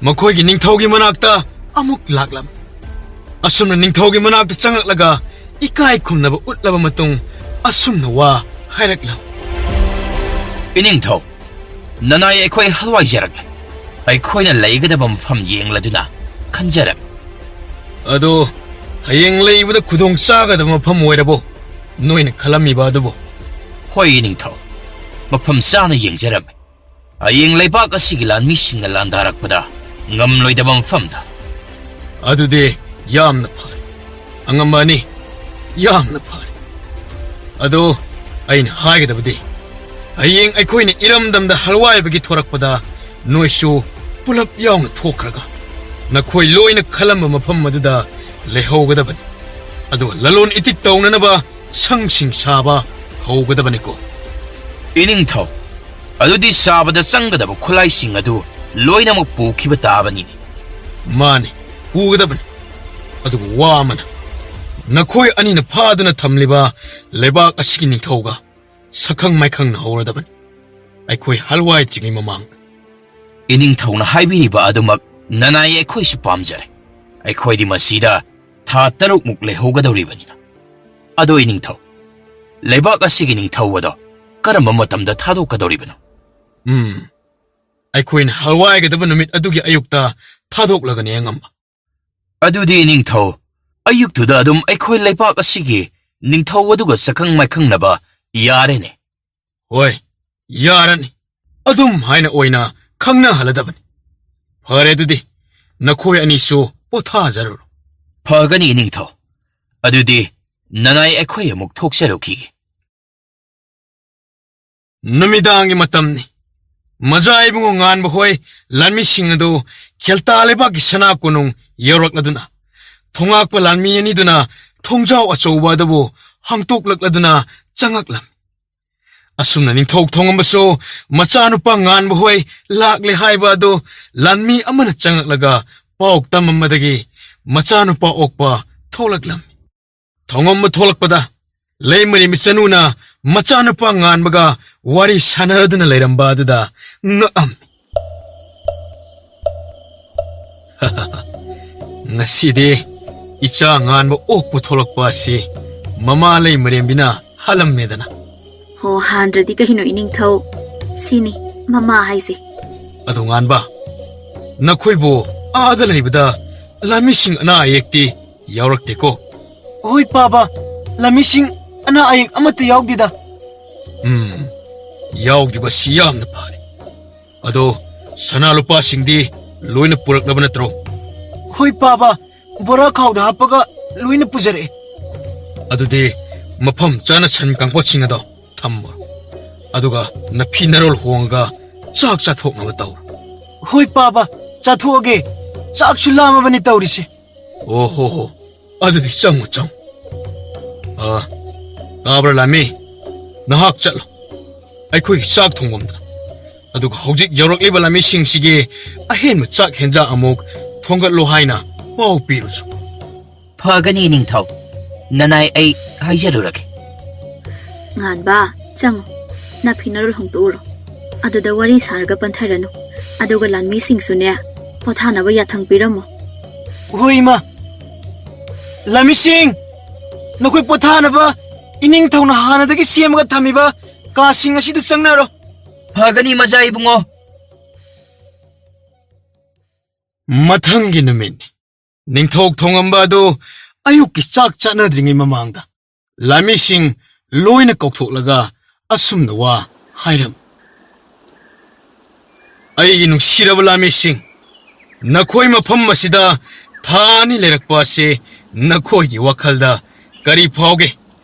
ꯃꯈꯣꯏꯒꯤ ꯅꯤꯡꯊꯧꯒꯤ ꯃꯅꯥꯛꯇ ꯑꯃꯨꯛ ꯂꯥꯛꯂꯝꯃꯤ꯫ ꯑꯁꯨꯝꯅ ꯅꯤꯡꯊꯧꯒꯤ ꯃꯅꯥꯛꯇ ꯆꯪꯂꯛꯂꯒ ꯏꯀꯥꯏ ꯈꯨꯝꯅꯕ ꯎꯠꯂꯕ ꯃꯇꯨꯡ ꯑꯁꯨꯝꯅ ꯋꯥ ꯍꯥꯏꯔꯛꯂꯝꯃꯤ꯫ ꯏꯅꯤꯡꯊꯧ, ꯅꯅꯥꯏ ꯑꯩꯈꯣꯏ ꯍꯜꯋꯥꯏꯖꯔꯛꯂꯦ꯫ ꯑꯩꯈꯣꯏꯅ ꯂꯩꯒꯗꯕ ꯃꯐꯝ ꯌꯦꯡꯂꯗꯨꯅ ꯈꯟꯖꯔꯝꯃꯤ꯫ ꯑꯗꯣ ꯍꯌꯦꯡ ꯂꯩꯕꯗ ꯈꯨꯗꯣꯡ ꯆꯥꯒꯗꯕ ꯃꯐꯝ ꯑꯣꯏꯔꯕꯣ ꯅꯣꯏꯅ ꯈꯜꯂꯝꯃꯤꯕ ꯑꯗꯨꯕꯨ? ꯍꯣꯏ ꯏꯅꯤꯡꯊꯧ, ꯃꯐꯝ ꯆꯥꯅ ꯌꯦꯡꯖꯔꯝꯃꯤ꯫ ꯍꯌꯦꯡ ꯂꯩꯕꯥꯛ ꯑꯁꯤꯒꯤ ꯂꯥꯟꯃꯤꯁꯤꯡꯅ ꯂꯥꯟꯗꯥꯔꯛꯄꯗ ꯉꯝꯂꯣꯏꯗꯕ ꯃꯐꯝꯗ꯫ ꯑꯗꯨꯗꯤ ꯌꯥꯝꯅ ꯐꯔꯦ꯫ ꯑꯉꯝꯕ ꯑꯅꯤ, ꯌꯥꯝꯅ ꯐꯔꯦ꯫ ꯑꯗꯣ ꯑꯩꯅ ꯍꯥꯏꯒꯗꯕꯗꯤ, ꯍꯌꯦꯡ ꯑꯩꯈꯣꯏꯅ ꯏꯔꯝꯗꯝꯗ ꯍꯜꯋꯥꯏꯕꯒꯤ ꯊꯣꯔꯛꯄꯗ ꯅꯣꯏꯁꯨ ꯄꯨꯂꯞ ꯌꯥꯎꯅ ꯊꯣꯛꯈ꯭ꯔꯒ ꯅꯈꯣꯏ ꯂꯣꯏꯅ ꯈꯜꯂꯝꯕ ꯃꯐꯝ ꯑꯗꯨꯗ ꯂꯩꯍꯧꯒꯗꯕꯅꯤ꯫ ꯑꯗꯨꯒ ꯂꯂꯣꯟ ꯏꯇꯤꯛ ꯇꯧꯅꯅꯕ ꯁꯪꯁꯤꯡ ꯁꯥꯕ ꯍꯧꯒꯗꯕꯅꯤꯀꯣ꯫ ꯏꯅꯤꯡꯊꯧ, ꯑꯗꯨꯗꯤ ꯁꯥꯕꯗ ꯆꯪꯒꯗꯕ ꯈꯨꯠꯂꯥꯏꯁꯤꯡ ꯑꯗꯨ ꯂꯣꯏꯅꯃꯛ ꯄꯨꯈꯤꯕ ꯇꯥꯕꯅꯤꯅꯦ꯫ ꯃꯥꯅꯤ, ꯄꯨꯒꯗꯕꯅꯤ꯫ ꯑꯗꯨꯕꯨ ꯋꯥ ꯑꯃꯅ, ꯅꯈꯣꯏ ꯑꯅꯤꯅ ꯐꯥꯗꯨꯅ ꯊꯝꯂꯤꯕ ꯂꯩꯕꯥꯛ ꯑꯁꯤꯒꯤ ꯅꯤꯡꯊꯧꯒ ꯁꯛꯈꯪ ꯃꯥꯏꯈꯪꯅ ꯍꯧꯔꯗꯕꯅꯤ, ꯑꯩꯈꯣꯏ ꯍꯜꯋꯥꯏꯗ꯭ꯔꯤꯉꯩ ꯃꯃꯥꯡꯗ꯫ ꯏꯅꯤꯡꯊꯧꯅ ꯍꯥꯏꯕꯤꯔꯤꯕ ꯑꯗꯨꯃꯛ ꯅꯅꯥꯏ ꯑꯩꯈꯣꯏꯁꯨ ꯄꯥꯝꯖꯔꯦ꯫ ꯑꯩꯈꯣꯏꯗꯤ ꯃꯁꯤꯗ ꯊꯥ ꯇꯔꯨꯛꯃꯨꯛ ꯂꯩꯍꯧꯒꯗꯧꯔꯤꯕꯅꯤꯅ꯫ ꯑꯗꯣ ꯏꯅꯤꯡꯊꯧ, ꯂꯩꯕꯥꯛ ꯑꯁꯤꯒꯤ ꯅꯤꯡꯊꯧ ꯑꯗꯣ ꯀꯔꯝꯕ ꯃꯇꯝꯗ ꯊꯥꯗꯣꯛꯀꯗꯧꯔꯤꯕꯅꯣ? ꯎꯝ, ꯑꯩꯈꯣꯏꯅ ꯍꯜꯋꯥꯏꯒꯗꯕ ꯅꯨꯃꯤꯠ ꯑꯗꯨꯒꯤ ꯑꯌꯨꯛꯇ ꯊꯥꯗꯣꯛꯂꯒꯅꯤ, ꯑꯉꯝꯕ꯫ ꯑꯗꯨꯗꯤ ꯏꯅꯤꯡꯊꯧ, ꯑꯌꯨꯛꯇꯨꯗ ꯑꯗꯨꯝ ꯑꯩꯈꯣꯏ ꯂꯩꯕꯥꯛ ꯑꯁꯤꯒꯤ ꯅꯤꯡꯊꯧ ꯑꯗꯨꯒ ꯁꯛꯈꯪ ꯃꯥꯏꯈꯪꯅꯕ ꯌꯥꯔꯦꯅꯦ꯫ ꯍꯣꯏ, ꯌꯥꯔꯅꯤ꯫ ꯑꯗꯨꯝ ꯍꯥꯏꯅ ꯑꯣꯏꯅ ꯈꯪꯅꯍꯜꯂꯗꯕꯅꯤ꯫ ꯐꯔꯦ, ꯑꯗꯨꯗꯤ ꯅꯈꯣꯏ ꯑꯅꯤꯁꯨ ꯄꯣꯊꯥꯖꯔꯨꯔꯣ꯫ ꯐꯒꯅꯤ ꯏꯅꯤꯡꯊꯧ꯫ ꯑꯗꯨꯗꯤ ꯅꯅꯥꯏ ꯑꯩꯈꯣꯏ ꯑꯃꯨꯛ ꯊꯣꯛꯆꯔꯨꯈꯤꯒꯦ꯫ ꯅꯨꯃꯤꯗꯥꯡꯒꯤ ꯃꯇꯝꯅꯤ꯫ ꯃꯖꯥ ꯏꯕꯨꯡꯉꯣ ꯉꯥꯟꯕ ꯍꯣꯏ ꯂꯥꯟꯃꯤꯁꯤꯡ ꯑꯗꯨ ꯈꯦꯜꯇꯥ ꯂꯩꯕꯥꯛꯀꯤ ꯁꯅꯥ ꯀꯣꯅꯨꯡ ꯌꯧꯔꯛꯂꯗꯨꯅ, ꯊꯣꯉꯥꯛꯄ ꯂꯥꯟꯃꯤ ꯑꯅꯤꯗꯨꯅ ꯊꯣꯡꯖꯥꯎ ꯑꯆꯧꯕ ꯑꯗꯨꯕꯨ ꯍꯥꯡꯇꯣꯛꯂꯛꯂꯗꯨꯅ ꯆꯪꯉꯛꯂꯝꯃꯤ꯫ ꯑꯁꯨꯝꯅ ꯅꯤꯡꯊꯧ ꯊꯣꯡꯉꯝꯕꯁꯨ ꯃꯆꯥꯅꯨꯄꯥ ꯉꯥꯟꯕ ꯍꯣꯏ ꯂꯥꯛꯂꯦ ꯍꯥꯏꯕ ꯑꯗꯨ ꯂꯥꯟꯃꯤ ꯑꯃꯅ ꯆꯪꯉꯛꯂꯒ ꯄꯥꯎ ꯇꯝꯃꯝꯕꯗꯒꯤ ꯃꯆꯥꯅꯨꯄꯥ ꯑꯣꯛꯄ ꯊꯣꯛꯂꯛꯂꯝꯃꯤ꯫ ꯊꯣꯡꯉꯝꯕ ꯊꯣꯛꯂꯛꯄꯗ ꯂꯩꯃꯔꯦꯝꯕꯤ ꯆꯅꯨꯅ ꯃꯆꯥꯅꯨꯄꯥ ꯉꯥꯟꯕꯒ ꯋꯥꯔꯤ ꯁꯥꯟꯅꯔꯗꯨꯅ ꯂꯩꯔꯝꯕ ꯑꯗꯨꯗ ꯉꯛꯑꯝꯃꯤ꯫ "ꯉꯁꯤꯗꯤ ꯏꯆꯥ ꯉꯥꯟꯕ ꯑꯣꯛꯄ ꯊꯣꯛꯂꯛꯄ ꯑꯁꯤ ꯃꯃꯥ ꯂꯩꯃꯔꯦꯝꯕꯤꯅ ꯍꯥꯜꯂꯝꯃꯦꯗꯅ?" "ꯍꯣ, ꯍꯥꯟꯗ꯭ꯔꯗꯤ ꯀꯩꯅꯣ ꯏꯅꯤꯡꯊꯧ? ꯁꯤꯅꯤ ꯃꯃꯥ ꯍꯥꯏꯁꯦ꯫" "ꯑꯗꯣ ꯉꯥꯟꯕ, ꯅꯈꯣꯏꯕꯨ ꯑꯥꯗ ꯂꯩꯕꯗ ꯂꯥꯟꯃꯤꯁꯤꯡ ꯑꯅꯥ ꯑꯌꯦꯛꯇꯤ ꯌꯥꯎꯔꯛꯇꯦꯀꯣ?" "ꯍꯣꯏ ꯄꯥꯕ, ꯂꯥꯟꯃꯤꯁꯤꯡ ꯑꯅꯥ ꯑꯌꯦꯛ ꯑꯃꯠꯇ ꯌꯥꯎꯗꯦꯗ꯫" "ꯎꯝ, ꯌꯥꯎꯗ꯭ꯔꯤꯕꯁꯤ ꯌꯥꯝꯅ ꯐꯔꯦ꯫ ꯑꯗꯣ ꯁꯅꯥ ꯂꯨꯄꯥꯁꯤꯡꯗꯤ ꯂꯣꯏꯅ ꯄꯨꯔꯛꯂꯕ ꯅꯠꯇ꯭ꯔꯣ?" "ꯍꯣꯏ ꯄꯥꯕ, ꯕꯣꯔꯥ ꯈꯥꯎꯗ ꯍꯥꯞꯄꯒ ꯂꯣꯏꯅ ꯄꯨꯖꯔꯛꯑꯦ꯫ ꯑꯗꯨꯗꯤ ꯃꯐꯝ ꯆꯥꯅ ꯁꯟ ꯀꯥꯡꯄꯣꯠꯁꯤꯡ ꯑꯗꯣ ꯊꯝꯃꯣ꯫ ꯑꯗꯨꯒ ꯅꯐꯤ ꯅꯔꯣꯜ ꯍꯣꯡꯉꯒ ꯆꯥꯛ ꯆꯥꯊꯣꯛꯅꯕ ꯇꯧ꯫ ꯍꯣꯏ ꯄꯥꯕ, ꯆꯥꯊꯣꯛꯑꯒꯦ꯫ ꯆꯥꯛꯁꯨ ꯂꯥꯝꯃꯕꯅꯤ ꯇꯧꯔꯤꯁꯦ꯫ ꯑꯣ ꯍꯣ ꯍꯣ, ꯑꯗꯨꯗꯤ ꯆꯪꯉꯨ, ꯆꯪꯉꯨ꯫ ꯑ, ꯇꯥꯕ꯭ꯔꯥ ꯂꯥꯃꯤ? ꯅꯍꯥꯛ ꯆꯠꯂꯣ ꯑꯩꯈꯣꯏꯒꯤ ꯆꯥꯛ ꯊꯣꯡꯐꯝꯗ꯫ ꯑꯗꯨꯒ ꯍꯧꯖꯤꯛ ꯌꯧꯔꯛꯂꯤꯕ ꯂꯥꯃꯤꯁꯤꯡꯁꯤꯒꯤ ꯑꯍꯦꯟꯕ ꯆꯥꯛ ꯍꯦꯟꯖꯥꯡ ꯑꯃꯨꯛ ꯊꯣꯡꯒꯠꯂꯣ ꯍꯥꯏꯅ ꯄꯥꯎ ꯄꯤꯔꯨꯆꯣ꯫ ꯐꯒꯅꯤ, ꯏꯅꯤꯡꯊꯧ꯫ ꯅꯅꯥꯏ ꯑꯩ ꯍꯥꯏꯖꯔꯨꯔꯒꯦ꯫ ꯉꯥꯟꯕ, ꯆꯪꯉꯨ꯫ ꯅꯥꯐꯤ ꯅꯔꯣꯜ ꯍꯣꯡꯗꯣꯛꯎꯔꯣ꯫ ꯑꯗꯨꯗ ꯋꯥꯔꯤ ꯁꯥꯔꯒ ꯄꯟꯊꯔꯅꯨ꯫ ꯑꯗꯨꯒ ꯂꯥꯟꯃꯤꯁꯤꯡꯁꯨꯅꯦ, ꯄꯣꯊꯥꯅꯕ ꯌꯥꯊꯪ ꯄꯤꯔꯝꯃꯣ꯫ ꯍꯣꯏ, ꯏꯃꯥ꯫ ꯂꯥꯟꯃꯤꯁꯤꯡ, ꯅꯈꯣꯏ ꯄꯣꯊꯥꯅꯕ ꯏꯅꯤꯡꯊꯧꯅ ꯍꯥꯟꯅꯗꯒꯤ ꯁꯦꯝꯃꯒ ꯊꯝꯃꯤꯕ ꯀꯥꯁꯤꯡ ꯑꯁꯤꯗ ꯆꯪꯅꯔꯣ꯫ ꯐꯒꯅꯤ, ꯃꯆꯥ ꯏꯕꯨꯡꯉꯣ꯫ ꯃꯊꯪꯒꯤ ꯅꯨꯃꯤꯠ ꯅꯤꯡꯊꯧ ꯊꯣꯡꯉꯝꯕ ꯑꯗꯨ ꯑꯌꯨꯛꯀꯤ ꯆꯥꯛ ꯆꯥꯅꯗ꯭ꯔꯤꯉꯩ ꯃꯃꯥꯡꯗ ꯂꯥꯃꯤꯁꯤꯡ ꯂꯣꯏꯅ ꯀꯧꯊꯣꯛꯂꯒ ꯑꯁꯨꯝꯅ ꯋꯥ ꯍꯥꯏꯔꯝꯃꯤ꯫ ꯑꯩꯒꯤ ꯅꯨꯡꯁꯤꯔꯕ ꯂꯥꯃꯤꯁꯤꯡ, ꯅꯈꯣꯏ ꯃꯐꯝ ꯑꯁꯤꯗ ꯊꯥ ꯑꯅꯤ ꯂꯩꯔꯛꯄ ꯑꯁꯤ ꯅꯈꯣꯏꯒꯤ ꯋꯥꯈꯜꯗ ꯀꯔꯤ ꯐꯥꯎꯒꯦ?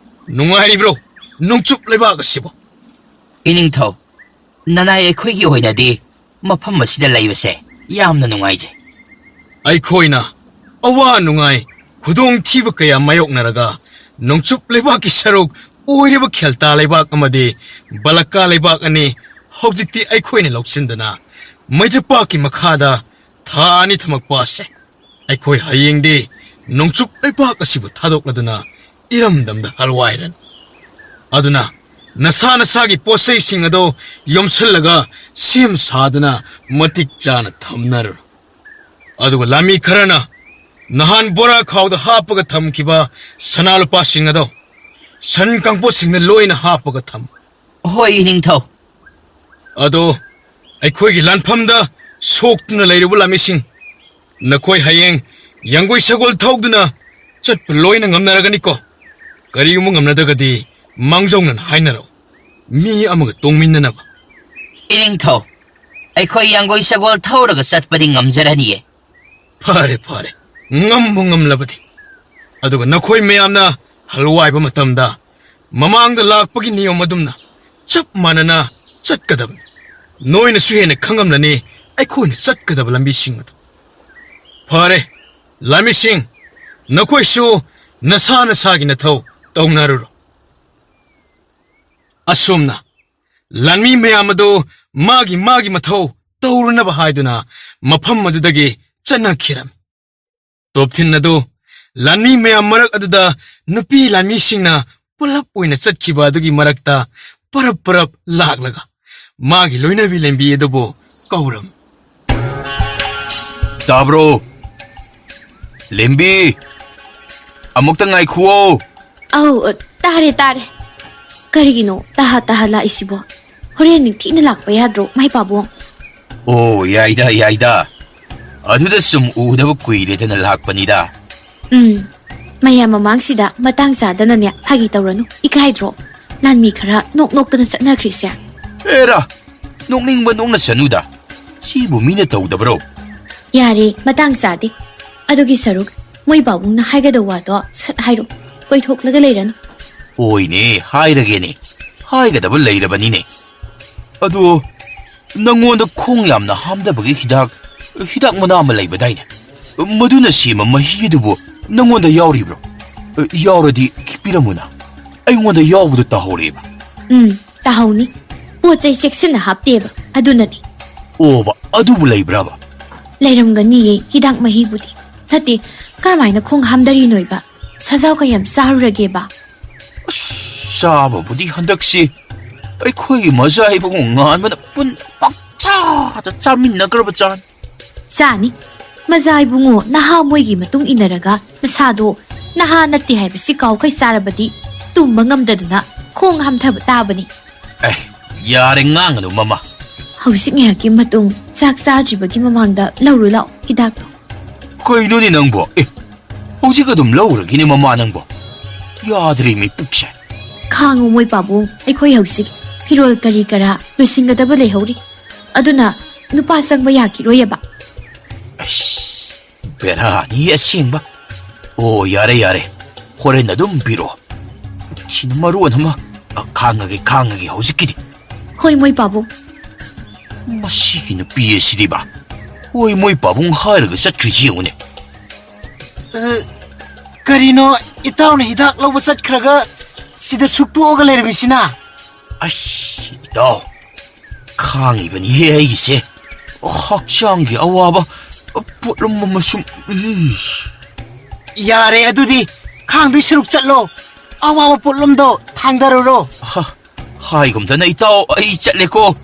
ꯅꯨꯡꯉꯥꯏꯔꯤꯕ꯭ꯔꯣ ꯅꯣꯡꯆꯨꯞ ꯂꯩꯕꯥꯛ ꯑꯁꯤꯕꯨ? ꯏꯅꯤꯡꯊꯧ, ꯅꯅꯥꯏ ꯑꯩꯈꯣꯏꯒꯤ ꯑꯣꯏꯅꯗꯤ ꯃꯐꯝ ꯑꯁꯤꯗ ꯂꯩꯕꯁꯦ ꯌꯥꯝꯅ ꯅꯨꯡꯉꯥꯏꯖꯩ꯫ ꯑꯩꯈꯣꯏꯅ ꯑꯋꯥ ꯅꯨꯡꯉꯥꯏ, ꯈꯨꯗꯣꯡꯊꯤꯕ ꯀꯌꯥ ꯃꯥꯌꯣꯛꯅꯔꯒ ꯅꯣꯡꯆꯨꯞ ꯂꯩꯕꯥꯛꯀꯤ ꯁꯔꯨꯛ ꯑꯣꯏꯔꯤꯕ ꯈꯦꯜꯇꯥ ꯂꯩꯕꯥꯛ ꯑꯃꯗꯤ ꯕꯂꯀꯥ ꯂꯩꯕꯥꯛ ꯑꯅꯤ ꯍꯧꯖꯤꯛꯇꯤ ꯑꯩꯈꯣꯏꯅ ꯂꯧꯁꯤꯟꯗꯨꯅ ꯃꯩꯇ꯭ꯔꯄꯥꯛꯀꯤ ꯃꯈꯥꯗ ꯊꯥ ꯑꯅꯤ ꯊꯝꯃꯛꯄ ꯑꯁꯦ, ꯑꯩꯈꯣꯏ ꯍꯌꯦꯡꯗꯤ ꯅꯣꯡꯆꯨꯞ ꯂꯩꯕꯥꯛ ꯑꯁꯤꯕꯨ ꯊꯥꯗꯣꯛꯂꯗꯨꯅ ꯏꯔꯝꯗꯝꯗ ꯍꯜꯋꯥꯏꯔꯅꯤ꯫ ꯑꯗꯨꯅ ꯅꯁꯥ ꯅꯁꯥꯒꯤ ꯄꯣꯠꯆꯩꯁꯤꯡ ꯑꯗꯨ ꯌꯣꯝꯁꯤꯜꯂꯒ ꯁꯦꯝ ꯁꯥꯗꯨꯅ ꯃꯇꯤꯛ ꯆꯥꯅ ꯊꯝꯅꯔꯨ꯫ ꯑꯗꯨꯒ ꯂꯥꯃꯤ ꯈꯔꯅ ꯅꯍꯥꯟ ꯕꯣꯔꯥ ꯈꯥꯎꯗ ꯍꯥꯞꯄꯒ ꯊꯝꯈꯤꯕ ꯁꯅꯥ ꯂꯨꯄꯥꯁꯤꯡ ꯑꯗꯣ ꯁꯟ ꯀꯥꯡꯄꯣꯠꯁꯤꯡꯗ ꯂꯣꯏꯅ ꯍꯥꯞꯄꯒ ꯊꯝꯃꯨ꯫ ꯍꯣꯏ, ꯏꯅꯤꯡꯊꯧ꯫ ꯑꯗꯣ ꯑꯩꯈꯣꯏꯒꯤ ꯂꯥꯟꯐꯝꯗ ꯁꯣꯛꯇꯨꯅ ꯂꯩꯔꯤꯕ ꯂꯥꯃꯤꯁꯤꯡ, ꯅꯈꯣꯏ ꯍꯌꯦꯡ ꯌꯥꯡꯒꯣꯏ ꯁꯒꯣꯜ ꯊꯧꯗꯨꯅ ꯆꯠꯄ ꯂꯣꯏꯅ ꯉꯝꯅꯔꯒꯅꯤꯀꯣ꯫ ꯀꯔꯤꯒꯨꯝꯕ ꯉꯝꯅꯗ꯭ꯔꯒꯗꯤ ꯃꯥꯡꯖꯧꯅꯅ ꯍꯥꯏꯅꯔꯛꯎ꯫ ꯃꯤ ꯑꯃꯒ ꯇꯣꯡꯃꯤꯟꯅꯅꯕ꯫ ꯏꯅꯤꯡꯊꯧ, ꯑꯩꯈꯣꯏ ꯌꯥꯡꯒꯣꯏ ꯁꯒꯣꯜ ꯊꯧꯔꯒ ꯆꯠꯄꯗꯤ ꯉꯝꯖꯔꯅꯤꯌꯦ꯫ ꯐꯔꯦ, ꯐꯔꯦ, ꯉꯝꯕꯨ ꯉꯝꯂꯕꯗꯤ꯫ ꯑꯗꯨꯒ ꯅꯈꯣꯏ ꯃꯌꯥꯝꯅ ꯍꯜꯋꯥꯏꯕ ꯃꯇꯝꯗ ꯃꯃꯥꯡꯗ ꯂꯥꯛꯄꯒꯤ ꯅꯤꯌꯣꯝ ꯑꯗꯨꯝꯅ ꯆꯞ ꯃꯥꯟꯅꯅ ꯆꯠꯀꯗꯕꯅꯤ꯫ ꯅꯣꯏꯅꯁꯨ ꯍꯦꯟꯅ ꯈꯪꯉꯝꯂꯅꯤ ꯑꯩꯈꯣꯏꯅ ꯆꯠꯀꯗꯕ ꯂꯝꯕꯤꯁꯤꯡ ꯑꯗꯨ꯫ ꯐꯔꯦ, ꯂꯥꯟꯃꯤꯁꯤꯡ, ꯅꯈꯣꯏꯁꯨ ꯅꯁꯥ ꯅꯁꯥꯒꯤ ꯅꯊꯧ ꯇꯧꯅꯔꯨꯔꯣ꯫ ꯑꯁꯨꯝꯅ ꯂꯥꯟꯃꯤ ꯃꯌꯥꯝ ꯑꯗꯨ ꯃꯥꯒꯤ ꯃꯥꯒꯤ ꯃꯊꯧ ꯇꯧꯔꯨꯅꯕ ꯍꯥꯏꯗꯨꯅ ꯃꯐꯝ ꯑꯗꯨꯗꯒꯤ ꯆꯠꯅꯈꯤꯔꯝꯃꯤ꯫ ꯇꯣꯞꯊꯤꯟ ꯑꯗꯨ ꯂꯥꯟꯃꯤ ꯃꯌꯥꯝ ꯃꯔꯛ ꯑꯗꯨꯗ ꯅꯨꯄꯤ ꯂꯥꯟꯃꯤꯁꯤꯡꯅ ꯄꯨꯂꯞ ꯑꯣꯏꯅ ꯆꯠꯈꯤꯕ ꯑꯗꯨꯒꯤ ꯃꯔꯛꯇ ꯄꯔꯞ ꯄꯔꯞ ꯂꯥꯛꯂꯒ ꯃꯥꯒꯤ ꯂꯣꯏꯅꯕꯤ ꯂꯦꯝꯕꯤ ꯑꯗꯨꯕꯨ ꯀꯧꯔꯝꯃꯤ꯫ "ꯇꯥꯕ꯭ꯔꯣ? ꯂꯦꯝꯕꯤ, ꯑꯃꯨꯛꯇ ꯉꯥꯏꯈꯨꯑꯣ!" "ꯑꯧ, ꯇꯥꯔꯦ, ꯇꯥꯔꯦ꯫ ꯀꯔꯤꯒꯤꯅꯣ ꯇꯍꯥ ꯇꯍꯥ ꯂꯥꯛꯏꯁꯤꯕꯣ? ꯍꯣꯔꯦꯟ ꯅꯤꯡꯊꯤꯅ ꯂꯥꯛꯄ ꯌꯥꯗ꯭ꯔꯣ, ꯃꯥꯏ ꯄꯥꯕꯨꯡ?" "ꯑꯣ, ꯌꯥꯏꯗ, ꯌꯥꯏꯗ꯫ ꯑꯗꯨꯗ ꯁꯨꯝ ꯎꯗꯕ ꯀꯨꯏꯔꯦꯗꯅ ꯂꯥꯛꯄꯅꯤꯗ꯫" "ꯎꯝ, ꯃꯌꯥꯝ ꯃꯃꯥꯡꯁꯤꯗ ꯃꯇꯥꯡ ꯆꯥꯗꯅꯅꯦ ꯐꯥꯒꯤ ꯇꯧꯔꯅꯨ꯫ ꯏꯀꯥꯏꯗ꯭ꯔꯣ? ꯂꯥꯟꯃꯤ ꯈꯔ ꯅꯣꯛ ꯅꯣꯛꯇꯅ ꯆꯠꯅꯈ꯭ꯔꯤꯁꯦ?" "ꯑꯦꯔꯥ, ꯅꯣꯛꯅꯤꯡꯕ ꯅꯣꯛꯅꯁꯅꯨꯗ꯫ ꯁꯤꯕꯨ ꯃꯤꯅ ꯇꯧꯗꯕ꯭ꯔꯣ?" "ꯌꯥꯔꯦ, ꯃꯇꯥꯡ ꯆꯥꯗꯦ꯫ ꯑꯗꯨꯒꯤ ꯁꯔꯨꯛ ꯃꯣꯏ ꯄꯥꯕꯨꯡꯅ ꯍꯥꯏꯒꯗꯧ ꯋꯥꯗꯣ ꯁꯠ ꯍꯥꯏꯔꯣ꯫ ꯀꯣꯏꯊꯣꯛꯂꯒ ꯂꯩꯔꯅꯨ꯫" "ꯍꯣꯏꯅꯦ, ꯍꯥꯏꯔꯒꯦꯅꯦ꯫ ꯍꯥꯏꯒꯗꯕ ꯂꯩꯔꯕꯅꯤꯅꯦ꯫ ꯑꯗꯣ, ꯅꯪꯉꯣꯟꯗ ꯈꯣꯡ ꯌꯥꯝꯅ ꯍꯥꯝꯗꯕꯒꯤ ꯍꯤꯗꯥꯛ, ꯍꯤꯗꯥꯛ ꯃꯅꯥ ꯑꯃ ꯂꯩꯕꯗꯥꯏꯅꯦ? ꯃꯗꯨꯅ ꯁꯦꯝꯕ ꯃꯍꯤ ꯑꯗꯨꯕꯨ ꯅꯪꯉꯣꯟꯗ ꯌꯥꯎꯔꯤꯕ꯭ꯔꯣ? ꯌꯥꯎꯔꯗꯤ ꯄꯤꯔꯝꯃꯨꯅ꯫ ꯑꯩꯉꯣꯟꯗ ꯌꯥꯎꯕꯗꯣ ꯇꯥꯍꯧꯔꯦꯕ꯫" "ꯎꯝ, ꯇꯥꯍꯧꯅꯤ꯫ ꯄꯣꯠ ꯆꯩ ꯆꯦꯛꯁꯤꯟꯅ ꯍꯥꯞꯇꯦꯕ, ꯑꯗꯨꯅꯅꯤ꯫" "ꯑꯣꯕ, ꯑꯗꯨꯕꯨ ꯂꯩꯕ꯭ꯔꯕ?" "ꯂꯩꯔꯝꯒꯅꯤꯌꯦ, ꯍꯤꯗꯥꯛ ꯃꯍꯤꯕꯨꯗꯤ꯫ ꯅꯠꯇꯦ, ꯀꯔꯝꯍꯥꯏꯅ ꯈꯣꯡ ꯍꯥꯝꯗꯔꯤꯅꯣꯏꯕ? ꯁꯖꯥꯎ ꯀꯌꯥꯝ ꯆꯥꯔꯨꯔꯒꯦꯕ?" "ꯑꯁ, ꯆꯥꯕꯕꯨꯗꯤ ꯍꯟꯗꯛꯁꯤ ꯑꯩꯈꯣꯏꯒꯤ ꯃꯆꯥ ꯏꯕꯨꯡꯉꯣ ꯉꯥꯟꯕꯅ ꯄꯨꯟ ꯄꯥꯛꯆꯥꯗ ꯆꯥꯃꯤꯟꯅꯈ꯭ꯔꯕ ꯖꯥꯠꯅꯤ꯫" "ꯆꯥꯅꯤ꯫ ꯃꯆꯥ ꯏꯕꯨꯡꯉꯣ ꯅꯍꯥ ꯃꯣꯏꯒꯤ ꯃꯇꯨꯡ ꯏꯟꯅꯔꯒ ꯅꯁꯥꯗꯣ ꯅꯍꯥ ꯅꯠꯇꯦ ꯍꯥꯏꯕꯁꯤ ꯀꯥꯎꯈꯩ ꯆꯥꯔꯕꯗꯤ ꯇꯨꯝꯕ ꯉꯝꯗꯗꯅ ꯈꯣꯡ ꯍꯥꯝꯊꯕ ꯇꯥꯕꯅꯤ꯫" "ꯑꯦ, ꯌꯥꯔꯦ, ꯉꯥꯡꯒꯅꯨ, ꯃꯃꯥ꯫" "ꯍꯧꯖꯤꯛ ꯉꯥꯏꯍꯥꯛꯀꯤ ꯃꯇꯨꯡ ꯆꯥꯛ ꯆꯥꯗ꯭ꯔꯤꯕꯒꯤ ꯃꯃꯥꯡꯗ ꯂꯧꯔꯨ ꯂꯥꯛꯑꯣ ꯍꯤꯗꯥꯛꯇꯣ꯫" "ꯀꯩꯅꯣꯅꯦ ꯅꯪꯕꯣ? ꯑꯦ, ꯍꯧꯖꯤꯛ ꯑꯗꯨꯝ ꯂꯧꯔꯒꯦꯅꯦ, ꯃꯃꯥ ꯅꯪꯕꯣ꯫ ꯌꯥꯗ꯭ꯔꯦꯃꯤ ꯄꯨꯛꯁꯦ꯫" "ꯈꯥꯡꯉꯨ ꯃꯣꯏ ꯄꯥꯕꯨꯡ, ꯑꯩꯈꯣꯏ ꯍꯧꯖꯤꯛ ꯐꯤꯔꯣꯜ ꯀꯔꯤ ꯀꯔꯥ ꯂꯣꯏꯁꯤꯟꯒꯗꯕ ꯂꯩꯍꯧꯔꯤ꯫ ꯑꯗꯨꯅ ꯅꯨꯄꯥ ꯆꯪꯕ ꯌꯥꯈꯤꯔꯣꯏꯑꯕ꯫" ꯑꯁ, ꯕꯦꯔꯥꯅꯤ ꯑꯁꯦꯡꯕ꯫ ꯑꯣ, ꯌꯥꯔꯦ, ꯌꯥꯔꯦ꯫ ꯍꯣꯔꯦꯟ ꯑꯗꯨꯝ ꯄꯤꯔꯛꯑꯣ꯫ ꯁꯤꯅ ꯃꯔꯣꯟ ꯑꯃ꯫ ꯑ, ꯈꯥꯡꯉꯒꯦ, ꯈꯥꯡꯉꯒꯦ ꯍꯧꯖꯤꯛꯀꯤꯗꯤ꯫ ꯍꯣꯏ, ꯃꯣꯏ ꯄꯥꯕꯨꯡ꯫ ꯃꯁꯤꯒꯤ ꯅꯨꯄꯤ ꯑꯁꯤꯗꯤꯕ꯫ ꯍꯣꯏ, ꯃꯣꯏ ꯄꯥꯕꯨꯡ ꯍꯥꯏꯔꯒ ꯆꯠꯈ꯭ꯔꯤꯁꯤ ꯌꯦꯡꯉꯨꯅꯦ꯫ ꯑ, ꯀꯔꯤꯅꯣ ꯏꯇꯥꯎꯅ ꯍꯤꯗꯥꯛ ꯂꯧꯕ ꯆꯠꯈ꯭ꯔꯒ ꯁꯤꯗ ꯁꯨꯛꯇꯣꯛꯑꯒ ꯂꯩꯔꯝꯃꯤꯁꯤꯅ? ꯑꯁ, ꯏꯇꯥꯎ, ꯈꯥꯡꯉꯤꯕꯅꯤꯍꯦ ꯑꯩꯒꯤꯁꯦ꯫ ꯍꯛꯆꯥꯡꯒꯤ ꯑꯋꯥꯕ ꯄꯣꯠꯂꯨꯝ ꯑꯃꯁꯨꯡ, ꯏ꯫ ꯌꯥꯔꯦ, ꯑꯗꯨꯗꯤ ꯈꯥꯡꯗꯣꯏ ꯁꯔꯨꯛ ꯆꯠꯂꯣ꯫ ꯑꯋꯥꯕ ꯄꯣꯠꯂꯨꯝꯗꯣ ꯊꯥꯡꯗꯔꯨꯔꯣ꯫ ꯍ, ꯍꯥꯏꯒꯨꯝꯗꯅ, ꯏꯇꯥꯎ, ꯑꯩ ꯆꯠꯂꯦꯀꯣ꯫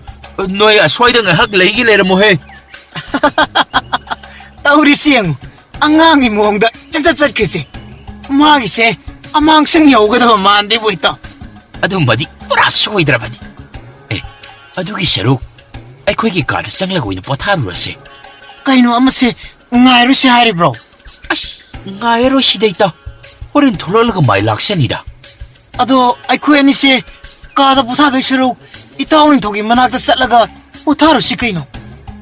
ꯅꯣꯏ ꯑꯁ꯭ꯋꯥꯏꯗ ꯉꯥꯏꯍꯥꯛ ꯂꯩꯒꯦ ꯂꯩꯔꯝꯃꯣꯍꯦ꯫ ꯇꯧꯔꯤꯁꯤ ꯌꯦꯡꯉꯨ, ꯑꯉꯥꯡꯒꯤ ꯃꯑꯣꯡꯗ ꯆꯠꯆꯠ ꯆꯠꯈ꯭ꯔꯤꯁꯦ꯫ ꯃꯥꯒꯤꯁꯦ ꯑꯃꯥꯡꯁꯪ ꯌꯧꯒꯗꯕ ꯃꯥꯟꯗꯦꯕꯨ, ꯏꯇꯥꯎ꯫ ꯑꯗꯨꯝꯕꯗꯤ ꯄꯨꯔꯥ ꯁꯣꯏꯗ꯭ꯔꯕꯅꯤ꯫ ꯑꯦ, ꯑꯗꯨꯒꯤ ꯁꯔꯨꯛ ꯑꯩꯈꯣꯏꯒꯤ ꯀꯥꯗ ꯆꯪꯂꯒ ꯑꯣꯏꯅ ꯄꯣꯊꯥꯔꯨꯔꯁꯦ꯫ ꯀꯩꯅꯣ, ꯑꯃꯁꯦ ꯉꯥꯏꯔꯨꯁꯤ ꯍꯥꯏꯔꯤꯕ꯭ꯔꯣ? ꯑꯁ, ꯉꯥꯏꯔꯔꯣꯏ ꯁꯤꯗꯩꯗ꯫ ꯍꯣꯔꯦꯟ ꯊꯣꯛꯂꯛꯂꯒ ꯃꯥꯏ ꯂꯥꯛꯁꯅꯤꯗ꯫ ꯑꯗꯣ ꯑꯩꯈꯣꯏ ꯑꯅꯤꯁꯦ ꯀꯥꯗ ꯄꯣꯊꯥꯗꯣꯏ ꯁꯔꯨꯛ ꯏꯇꯥꯎ ꯅꯤꯡꯊꯧꯒꯤ ꯃꯅꯥꯛꯇ ꯆꯠꯂꯒ ꯄꯣꯊꯥꯔꯨꯁꯤ ꯀꯩꯅꯣ꯫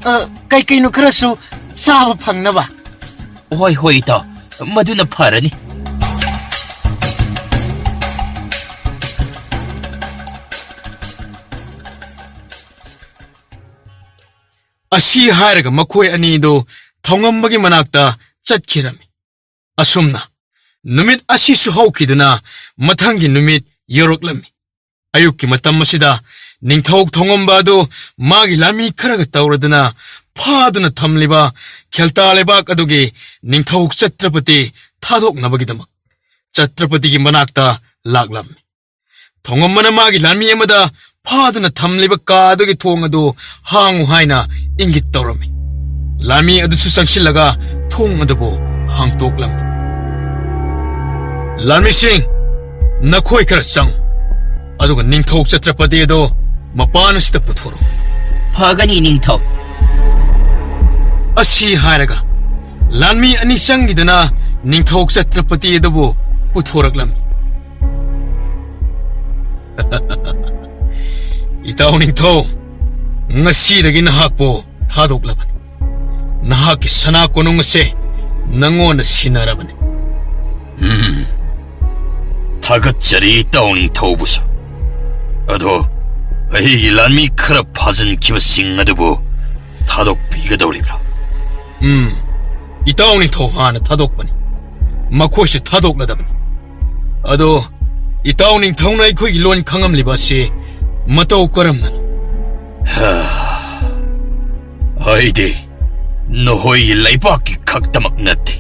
ꯑ, ꯀꯩ ꯀꯩꯅꯣ ꯈꯔꯁꯨ ꯆꯥꯕ ꯐꯪꯅꯕ꯫ ꯍꯣꯏ, ꯍꯣꯏ, ꯏꯇꯥꯎ, ꯃꯗꯨꯅ ꯐꯔꯅꯤ꯫ ꯑꯁꯤ ꯍꯥꯏꯔꯒ ꯃꯈꯣꯏ ꯑꯅꯤꯗꯨ ꯊꯧꯉꯝꯕꯒꯤ ꯃꯅꯥꯛꯇ ꯆꯠꯈꯤꯔꯝꯃꯤ꯫ ꯑꯁꯨꯝꯅ ꯅꯨꯃꯤꯠ ꯑꯁꯤꯁꯨ ꯍꯧꯈꯤꯗꯨꯅ ꯃꯊꯪꯒꯤ ꯅꯨꯃꯤꯠ ꯌꯧꯔꯛꯂꯝꯃꯤ꯫ ꯑꯌꯨꯛꯀꯤ ꯃꯇꯝ ꯑꯁꯤꯗ ꯅꯤꯡꯊꯧ ꯊꯧꯉꯝꯕ ꯑꯗꯨ ꯃꯥꯒꯤ ꯂꯥꯟꯃꯤ ꯈꯔꯒ ꯇꯧꯔꯗꯨꯅ ꯐꯥꯗꯨꯅ ꯊꯝꯂꯤꯕ ꯈꯦꯜꯇꯥ ꯂꯩꯕꯥꯛ ꯑꯗꯨꯒꯤ ꯅꯤꯡꯊꯧ ꯆꯇ꯭ꯔꯄꯇꯤ ꯊꯥꯗꯣꯛꯅꯕꯒꯤꯗꯃꯛ ꯆꯇ꯭ꯔꯄꯇꯤꯒꯤ ꯃꯅꯥꯛꯇ ꯂꯥꯛꯂꯝꯃꯤ꯫ ꯊꯣꯡꯉꯝꯕꯅ ꯃꯥꯒꯤ ꯂꯥꯟꯃꯤ ꯑꯃꯗ ꯐꯥꯗꯨꯅ ꯊꯝꯂꯤꯕ ꯀꯥ ꯑꯗꯨꯒꯤ ꯊꯣꯡ ꯑꯗꯨ ꯍꯥꯡꯉꯨ ꯍꯥꯏꯅ ꯏꯪꯒꯤꯠ ꯇꯧꯔꯝꯃꯤ꯫ ꯂꯥꯟꯃꯤ ꯑꯗꯨꯁꯨ ꯆꯪꯁꯤꯜꯂꯒ ꯊꯣꯡ ꯑꯗꯨꯕꯨ ꯍꯥꯡꯇꯣꯛꯂꯝꯃꯤ꯫ "ꯂꯥꯟꯃꯤꯁꯤꯡ, ꯅꯈꯣꯏ ꯈꯔ ꯆꯪꯉꯨ, ꯑꯗꯨꯒ ꯅꯤꯡꯊꯧ ꯆꯇ꯭ꯔꯄꯇꯤ ꯑꯗꯨ ꯃꯄꯥꯟ ꯑꯁꯤꯗ ꯄꯨꯊꯣꯔꯛꯎ꯫" "ꯐꯒꯅꯤ, ꯅꯤꯡꯊꯧ꯫" ꯑꯁꯤ ꯍꯥꯏꯔꯒ ꯂꯥꯟꯃꯤ ꯑꯅꯤ ꯆꯪꯈꯤꯗꯨꯅ ꯅꯤꯡꯊꯧ ꯆꯇ꯭ꯔꯄꯇꯤ ꯑꯗꯨꯕꯨ ꯄꯨꯊꯣꯔꯛꯂꯝꯃꯤ꯫ "ꯏꯇꯥꯎ ꯅꯤꯡꯊꯧ, ꯉꯁꯤꯗꯒꯤ ꯅꯍꯥꯛꯄꯨ ꯊꯥꯗꯣꯛꯂꯕꯅꯤ꯫ ꯅꯍꯥꯛꯀꯤ ꯁꯅꯥ ꯀꯣꯅꯨꯡ ꯑꯁꯦ ꯅꯉꯣꯟꯗ ꯁꯤꯟꯅꯔꯕꯅꯤ꯫ ꯎꯝ, ꯊꯥꯒꯠꯆꯔꯤ ꯏꯇꯥꯎ ꯅꯤꯡꯊꯧꯕꯨꯁꯨ꯫ ꯑꯗꯣ ꯑꯩꯒꯤ ꯂꯥꯟꯃꯤ ꯈꯔ ꯐꯥꯖꯤꯟꯈꯤꯕꯁꯤꯡ ꯑꯗꯨꯕꯨ ꯊꯥꯗꯣꯛꯄꯤꯒꯗꯧꯔꯤꯕ꯭ꯔꯥ? ꯎꯝ, ꯏꯇꯥꯎ ꯅꯤꯡꯊꯧ ꯍꯥꯟꯅ ꯊꯥꯗꯣꯛꯄꯅꯤ꯫ ꯃꯈꯣꯏꯁꯨ ꯊꯥꯗꯣꯛꯂꯗꯕꯅꯤ꯫ ꯑꯗꯣ ꯏꯇꯥꯎ ꯅꯤꯡꯊꯧꯅ ꯑꯩꯈꯣꯏꯒꯤ ꯂꯣꯟ ꯈꯪꯉꯝꯂꯤꯕ ꯑꯁꯤ ꯃꯇꯧ ꯀꯔꯝꯅꯅꯣ? ꯍꯥ, ꯑꯩꯗꯤ ꯅꯈꯣꯏꯒꯤ ꯂꯩꯕꯥꯛꯀꯤ ꯈꯛꯇꯃꯛ ꯅꯠꯇꯦ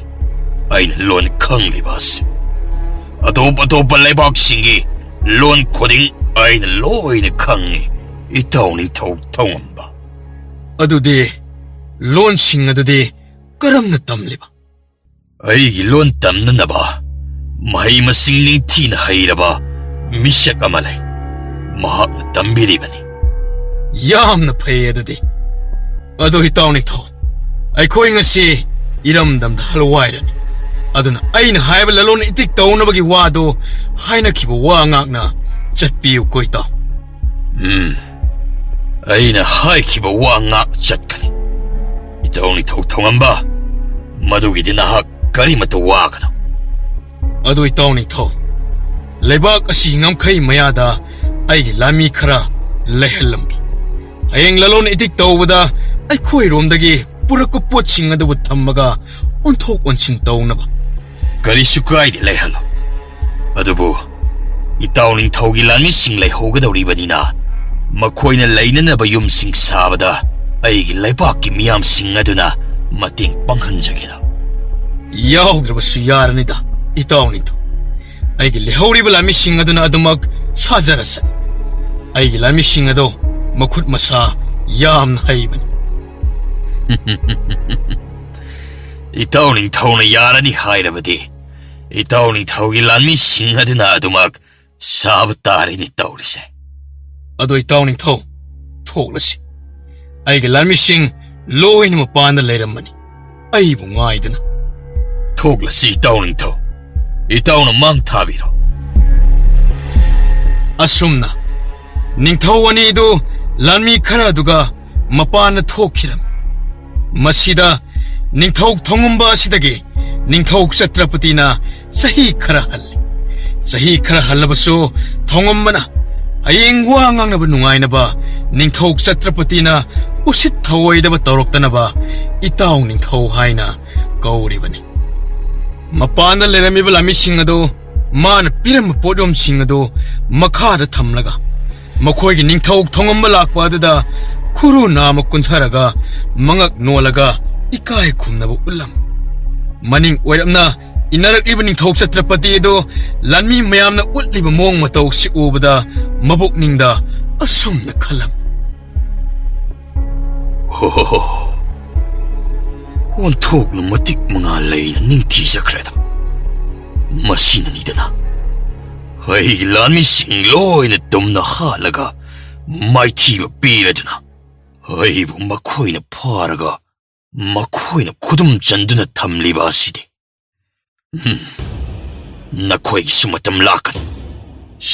ꯑꯩꯅ ꯂꯣꯟ ꯈꯪꯂꯤꯕ ꯑꯁꯤ꯫ ꯑꯇꯣꯞ ꯑꯇꯣꯞꯄ ꯂꯩꯕꯥꯛꯁꯤꯡꯒꯤ ꯂꯣꯟ ꯈꯨꯗꯤꯡ ꯑꯩꯅ ꯂꯣꯏꯅ ꯈꯪꯉꯤ, ꯏꯇꯥꯎ ꯅꯤꯡꯊꯧ ꯊꯧꯉꯝꯕ꯫ ꯑꯗꯨꯗꯤ ꯂꯣꯟꯁꯤꯡ ꯑꯗꯨꯗꯤ ꯀꯔꯝꯅ ꯇꯝꯂꯤꯕ? ꯑꯩꯒꯤ ꯂꯣꯟ ꯇꯝꯅꯅꯕ ꯃꯍꯩ ꯃꯁꯤꯡ ꯅꯤꯡꯊꯤꯅ ꯍꯩꯔꯕ ꯃꯤꯁꯛ ꯑꯃ ꯂꯩ꯫ ꯃꯍꯥꯛꯅ ꯇꯝꯕꯤꯔꯤꯕꯅꯤ꯫ ꯌꯥꯝꯅ ꯐꯩ ꯑꯗꯨꯗꯤ꯫ ꯑꯗꯣ ꯏꯇꯥꯎ ꯅꯤꯡꯊꯧ, ꯑꯩꯈꯣꯏ ꯉꯁꯤ ꯏꯔꯝꯗꯝꯗ ꯍꯜꯋꯥꯏꯔꯅꯤ꯫ ꯑꯗꯨꯅ ꯑꯩꯅ ꯍꯥꯏꯕ ꯂꯂꯣꯟ ꯏꯇꯤꯛ ꯇꯧꯅꯕꯒꯤ ꯋꯥꯗꯨ ꯍꯥꯏꯅꯈꯤꯕ ꯋꯥ ꯉꯥꯛꯅ ꯆꯠꯄꯤꯌꯨꯀꯣ ꯏꯇꯥꯎ꯫ ꯎꯝ, ꯑꯩꯅ ꯍꯥꯏꯈꯤꯕ ꯋꯥ ꯉꯥꯛ ꯆꯠꯀꯅꯤ꯫ ꯏꯇꯥꯎ ꯅꯤꯡꯊꯧ ꯊꯧꯉꯝꯕ, ꯃꯗꯨꯒꯤꯗꯤ ꯅꯍꯥꯛ ꯀꯔꯤꯃꯠꯇ ꯋꯥꯒꯅꯨ꯫ ꯑꯗꯨ ꯏꯇꯥꯎ ꯅꯤꯡꯊꯧ, ꯂꯩꯕꯥꯛ ꯑꯁꯤ ꯉꯝꯈꯩ ꯃꯌꯥꯗ ꯑꯩꯒꯤ ꯂꯥꯟꯃꯤ ꯈꯔ ꯂꯩꯍꯜꯂꯝꯒꯦ꯫ ꯍꯌꯦꯡ ꯂꯂꯣꯟ ꯏꯇꯤꯛ ꯇꯧꯕꯗ ꯑꯩꯈꯣꯏꯔꯣꯝꯗꯒꯤ ꯄꯨꯔꯛꯄ ꯄꯣꯠꯁꯤꯡ ꯑꯗꯨꯕꯨ ꯊꯝꯃꯒ ꯑꯣꯟꯊꯣꯛ ꯑꯣꯟꯁꯤꯟ ꯇꯧꯅꯕ꯫ ꯀꯔꯤꯁꯨ ꯀꯥꯏꯗꯦ, ꯂꯩꯍꯜꯂꯣ꯫ ꯑꯗꯨꯕꯨ ꯏꯇꯥꯎ ꯅꯤꯡꯊꯧꯒꯤ ꯂꯥꯟꯃꯤꯁꯤꯡ ꯂꯩꯍꯧꯒꯗꯧꯔꯤꯕꯅꯤꯅ, ꯃꯈꯣꯏꯅ ꯂꯩꯅꯅꯕ ꯌꯨꯝꯁꯤꯡ ꯁꯥꯕꯗ ꯑꯩꯒꯤ ꯂꯩꯕꯥꯛꯀꯤ ꯃꯤꯌꯥꯝꯁꯤꯡ ꯑꯗꯨꯅ ꯃꯇꯦꯡ ꯄꯥꯡꯍꯟꯖꯒꯦꯅ꯫ ꯌꯥꯎꯗ꯭ꯔꯕꯁꯨ ꯌꯥꯔꯅꯤꯗ, ꯏꯇꯥꯎ ꯅꯤꯡꯊꯧ꯫ ꯑꯩꯒꯤ ꯂꯩꯍꯧꯔꯤꯕ ꯂꯥꯟꯃꯤꯁꯤꯡ ꯑꯗꯨꯅ ꯑꯗꯨꯃꯛ ꯁꯥꯖꯔꯁꯅꯤ꯫ ꯑꯩꯒꯤ ꯂꯥꯟꯃꯤꯁꯤꯡ ꯑꯗꯣ ꯃꯈꯨꯠ ꯃꯁꯥ ꯌꯥꯝꯅ ꯍꯩꯕꯅꯤ꯫ ꯏꯇꯥꯎ ꯅꯤꯡꯊꯧꯅ ꯌꯥꯔꯅꯤ ꯍꯥꯏꯔꯕꯗꯤ, ꯏꯇꯥꯎ ꯅꯤꯡꯊꯧꯒꯤ ꯂꯥꯟꯃꯤꯁꯤꯡ ꯑꯗꯨꯅ ꯑꯗꯨꯃꯛ ꯁꯥꯕ ꯇꯥꯔꯦꯅꯦ ꯇꯧꯔꯤꯁꯦ꯫ ꯑꯗꯣ ꯏꯇꯥꯎ ꯅꯤꯡꯊꯧ, ꯊꯣꯛꯂꯁꯤ꯫ ꯑꯩꯒꯤ ꯂꯥꯟꯃꯤꯁꯤꯡ ꯂꯣꯏꯅ ꯃꯄꯥꯟꯗ ꯂꯩꯔꯝꯃꯅꯤ, ꯑꯩꯕꯨ ꯉꯥꯏꯗꯨꯅ꯫ ꯊꯣꯛꯂꯁꯤ ꯏꯇꯥꯎ ꯅꯤꯡꯊꯧ, ꯏꯇꯥꯎꯅ ꯃꯥꯡ ꯊꯥꯕꯤꯔꯣ꯫ ꯑꯁꯨꯝꯅ ꯅꯤꯡꯊꯧ ꯑꯅꯤꯗꯨ ꯂꯥꯟꯃꯤ ꯈꯔ ꯑꯗꯨꯒ ꯃꯄꯥꯟꯗ ꯊꯣꯛꯈꯤꯔꯝꯃꯤ꯫ ꯃꯁꯤꯗ ꯅꯤꯡꯊꯧ ꯊꯣꯡꯉꯝꯕ ꯑꯁꯤꯗꯒꯤ ꯅꯤꯡꯊꯧ ꯆꯇ꯭ꯔꯄꯇꯤꯅ ꯆꯍꯤ ꯈꯔ ꯍꯜꯂꯤ꯫ ꯆꯍꯤ ꯈꯔ ꯍꯜꯂꯕꯁꯨ ꯊꯧꯉꯝꯕꯅ ꯍꯌꯦꯡ ꯋꯥ ꯉꯥꯡꯅꯕ ꯅꯨꯡꯉꯥꯏꯅꯕ ꯅꯤꯡꯊꯧ ꯆꯇ꯭ꯔꯄꯇꯤꯅ ꯎꯁꯤꯠ ꯊꯑꯣꯏꯗꯕ ꯇꯧꯔꯛꯇꯅꯕ ꯏꯇꯥꯎ ꯅꯤꯡꯊꯧ ꯍꯥꯏꯅ ꯀꯧꯔꯤꯕꯅꯤ꯫ ꯃꯄꯥꯟꯗ ꯂꯩꯔꯝꯃꯤꯕ ꯂꯥꯟꯃꯤꯁꯤꯡ ꯑꯗꯨ ꯃꯥꯅ ꯄꯤꯔꯝꯕ ꯄꯣꯠꯌꯣꯝꯁꯤꯡ ꯑꯗꯨ ꯃꯈꯥꯗ ꯊꯝꯂꯒ ꯃꯈꯣꯏꯒꯤ ꯅꯤꯡꯊꯧ ꯊꯧꯉꯝꯕ ꯂꯥꯛꯄ ꯑꯗꯨꯗ ꯈꯨꯔꯨ ꯅꯥꯝꯃ ꯀꯨꯟꯊꯔꯒ ꯃꯉꯛ ꯅꯣꯜꯂꯒ ꯏꯀꯥꯏ ꯈꯨꯝꯅꯕ ꯎꯠꯂꯝꯃꯤ꯫ ꯃꯅꯤꯡ ꯑꯣꯏꯔꯞꯅ ꯏꯟꯅꯔꯛꯂꯤꯕ ꯅꯤꯡꯊꯧ ꯆꯇ꯭ꯔꯄꯇꯤ ꯑꯗꯨ ꯂꯥꯟꯃꯤ ꯃꯌꯥꯝꯅ ꯎꯠꯂꯤꯕ ꯃꯑꯣꯡ ꯃꯇꯧꯁꯤ ꯎꯕꯗ ꯃꯕꯨꯛꯅꯤꯡꯗ ꯑꯁꯨꯝꯅ ꯈꯜꯂꯝꯃꯤ꯫ ꯍꯣ ꯍꯣ ꯍꯣ꯫ ꯑꯣꯟꯊꯣꯛꯅ ꯃꯇꯤꯛ ꯃꯉꯥ ꯂꯩꯅ ꯅꯤꯡꯊꯤꯖꯈ꯭ꯔꯦꯗ꯫ ꯃꯁꯤꯅꯅꯤꯗꯅ ꯑꯩꯒꯤ ꯂꯥꯟꯃꯤꯁꯤꯡ ꯂꯣꯏꯅ ꯇꯨꯝꯅ ꯍꯥꯠꯂꯒ ꯃꯥꯏꯊꯤꯕ ꯄꯤꯔꯗꯨꯅ ꯑꯩꯕꯨ ꯃꯈꯣꯏꯅ ꯐꯥꯔꯒ ꯃꯈꯣꯏꯅ ꯈꯨꯗꯨꯝ ꯆꯟꯗꯨꯅ ꯊꯝꯂꯤꯕ ꯑꯁꯤꯗꯤ꯫ ꯍꯝ, ꯅꯈꯣꯏꯒꯤꯁꯨ ꯃꯇꯝ ꯂꯥꯛꯀꯅꯤ꯫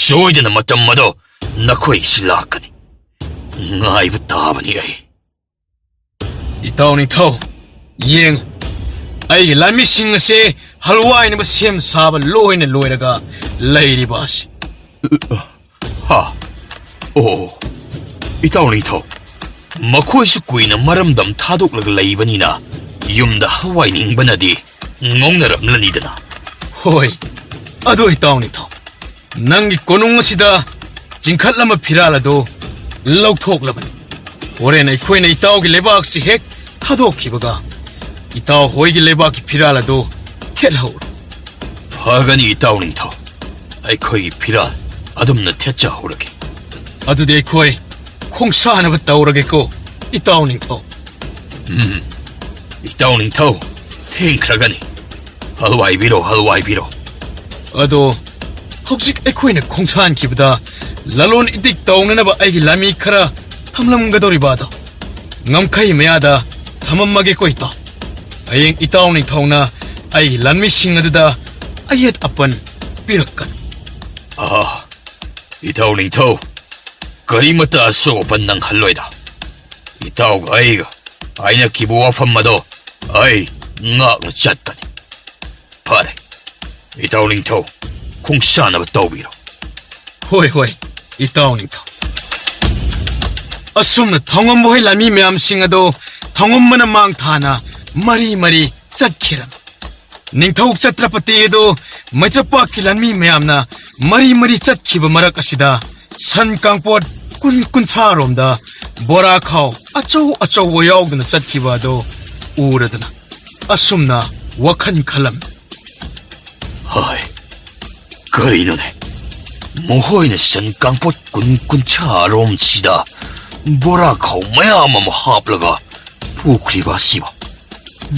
ꯁꯣꯏꯗꯅ ꯃꯇꯝ ꯑꯗꯣ ꯅꯈꯣꯏꯒꯤꯁꯨ ꯂꯥꯛꯀꯅꯤ꯫ ꯉꯥꯏꯕ ꯇꯥꯕꯅꯤ ꯑꯩ꯫ ꯏꯇꯥꯎ ꯅꯤꯡꯊꯧ, ꯌꯦꯡꯉꯨ, ꯑꯩꯒꯤ ꯂꯥꯟꯃꯤꯁꯤꯡ ꯑꯁꯦ ꯍꯜꯋꯥꯏꯅꯕ ꯁꯦꯝ ꯁꯥꯕ ꯂꯣꯏꯅ ꯂꯣꯏꯔꯒ ꯂꯩꯔꯤꯕ ꯑꯁꯤ꯫ ꯍꯥ? ꯑꯣ, ꯏꯇꯥꯎ ꯅꯤꯡꯊꯧ, ꯃꯈꯣꯏꯁꯨ ꯀꯨꯏꯅ ꯃꯔꯝꯗꯝ ꯊꯥꯗꯣꯛꯂꯒ ꯂꯩꯕꯅꯤꯅ ꯌꯨꯝꯗ ꯍꯋꯥꯏ ꯅꯤꯡꯕꯅꯗꯤ ꯉꯧꯅꯔꯝꯂꯅꯤꯗꯅ꯫ ꯍꯣꯏ, ꯑꯗꯣ ꯏꯇꯥꯎ ꯅꯤꯡꯊꯧ, ꯅꯪꯒꯤ ꯀꯣꯅꯨꯡ ꯑꯁꯤꯗ ꯆꯤꯡꯈꯠꯂꯝꯕ ꯐꯤꯔꯥꯜ ꯑꯗꯨ ꯂꯧꯊꯣꯛꯂꯕꯅꯤ꯫ ꯍꯣꯔꯦꯟ ꯑꯩꯈꯣꯏꯅ ꯏꯇꯥꯎꯒꯤ ꯂꯩꯕꯥꯛꯁꯤ ꯍꯦꯛ ꯊꯥꯗꯣꯛꯈꯤꯕꯒ ꯏꯇꯥꯎ ꯍꯣꯏꯒꯤ ꯂꯩꯕꯥꯛꯀꯤ ꯐꯤꯔꯥꯜ ꯑꯗꯨ ꯊꯦꯠꯍꯧꯔꯣ꯫ ꯐꯒꯅꯤ ꯏꯇꯥꯎ ꯅꯤꯡꯊꯧ, ꯑꯩꯈꯣꯏꯒꯤ ꯐꯤꯔꯥꯜ ꯑꯗꯨꯝꯅ ꯊꯦꯠꯆꯍꯧꯔꯒꯦ꯫ ꯑꯗꯨꯗꯤ ꯑꯩꯈꯣꯏ ꯈꯣꯡꯁꯥꯟꯅꯕ ꯇꯧꯔꯒꯦꯀꯣ, ꯏꯇꯥꯎ ꯅꯤꯡꯊꯧ꯫ ꯎꯝ, ꯏꯇꯥꯎ ꯅꯤꯡꯊꯧ, ꯊꯦꯡꯈ꯭ꯔꯒꯅꯤ꯫ ꯍꯜꯋꯥꯏꯕꯤꯔꯣ, ꯍꯜꯋꯥꯏꯕꯤꯔꯣ꯫ ꯑꯗꯣ ꯍꯧꯖꯤꯛ ꯑꯩꯈꯣꯏꯅ ꯈꯣꯡꯁꯥꯟꯈꯤꯕꯗ ꯂꯂꯣꯟ ꯏꯇꯤꯛ ꯇꯧꯅꯅꯕ ꯑꯩꯒꯤ ꯂꯥꯟꯃꯤ ꯈꯔ ꯊꯝꯂꯝꯒꯗꯧꯔꯤꯕ ꯑꯗꯣ ꯉꯝꯈꯩ ꯃꯌꯥꯗ ꯊꯝꯃꯝꯃꯒꯦꯀꯣ ꯏꯇꯥꯎ꯫ ꯍꯌꯦꯡ ꯏꯇꯥꯎ ꯅꯤꯡꯊꯧꯅ ꯑꯩꯒꯤ ꯂꯥꯟꯃꯤꯁꯤꯡ ꯑꯗꯨꯗ ꯑꯌꯦꯠ ꯑꯄꯟ ꯄꯤꯔꯛꯀꯅꯤ꯫ ꯑꯥ, ꯏꯇꯥꯎ ꯅꯤꯡꯊꯧ, ꯀꯔꯤꯃꯠꯇ ꯑꯁꯣꯛ ꯑꯄꯟ ꯅꯪꯍꯜꯂꯣꯏꯗ꯫ ꯏꯇꯥꯎꯒ ꯑꯩꯒ ꯍꯥꯏꯅꯈꯤꯕ ꯋꯥꯐꯝ ꯑꯗꯣ ꯑꯩ ꯉꯥꯛꯅ ꯆꯠꯀꯅꯤ꯫ ꯏꯇꯥꯎ ꯅꯤꯡꯊꯧ, ꯈꯣꯡꯁꯥꯟꯅꯕ ꯇꯧꯕꯤꯔꯣ꯫ ꯍꯣꯏ, ꯍꯣꯏ, ꯏꯇꯥꯎ ꯅꯤꯡꯊꯧ꯫ ꯑꯁꯨꯝꯅ ꯊꯧꯉꯝꯕ ꯍꯣꯏ ꯂꯥꯟꯃꯤ ꯃꯌꯥꯝꯁꯤꯡ ꯑꯗꯣ ꯊꯧꯉꯝꯕꯅ ꯃꯥꯡ ꯊꯥꯅ ꯃꯔꯤ ꯃꯔꯤ ꯆꯠꯈꯤꯔꯝꯃꯤ꯫ ꯅꯤꯡꯊꯧ ꯆꯇ꯭ꯔꯄꯇꯤ ꯑꯗꯨ ꯃꯩꯇ꯭ꯔꯄꯥꯛꯀꯤ ꯂꯥꯟꯃꯤ ꯃꯌꯥꯝꯅ ꯃꯔꯤ ꯃꯔꯤ ꯆꯠꯈꯤꯕ ꯃꯔꯛ ꯑꯁꯤꯗ ꯁꯟ ꯀꯥꯡꯄꯣꯠ ꯀꯨꯟ ꯀꯨꯟꯊ꯭ꯔꯥ ꯔꯣꯝꯗ ꯕꯣꯔꯥ ꯈꯥꯎ ꯑꯆꯧ ꯑꯆꯧꯕ ꯌꯥꯎꯗꯨꯅ ꯆꯠꯈꯤꯕ ꯑꯗꯨ ꯎꯔꯗꯨꯅ ꯑꯁꯨꯝꯅ ꯋꯥꯈꯜ ꯈꯜꯂꯝꯃꯤ꯫ ꯍꯥꯏ, ꯀꯔꯤꯅꯣꯅꯦ? ꯃꯈꯣꯏꯅ ꯁꯟ ꯀꯥꯡꯄꯣꯠ ꯀꯨꯟ ꯀꯨꯟꯊ꯭ꯔꯥ ꯔꯣꯝꯁꯤꯗ ꯕꯣꯔꯥ ꯈꯥꯎ ꯃꯌꯥꯝ ꯑꯃ ꯍꯥꯞꯂꯒ ꯄꯨꯈ꯭ꯔꯤꯕ ꯑꯁꯤꯕꯣ?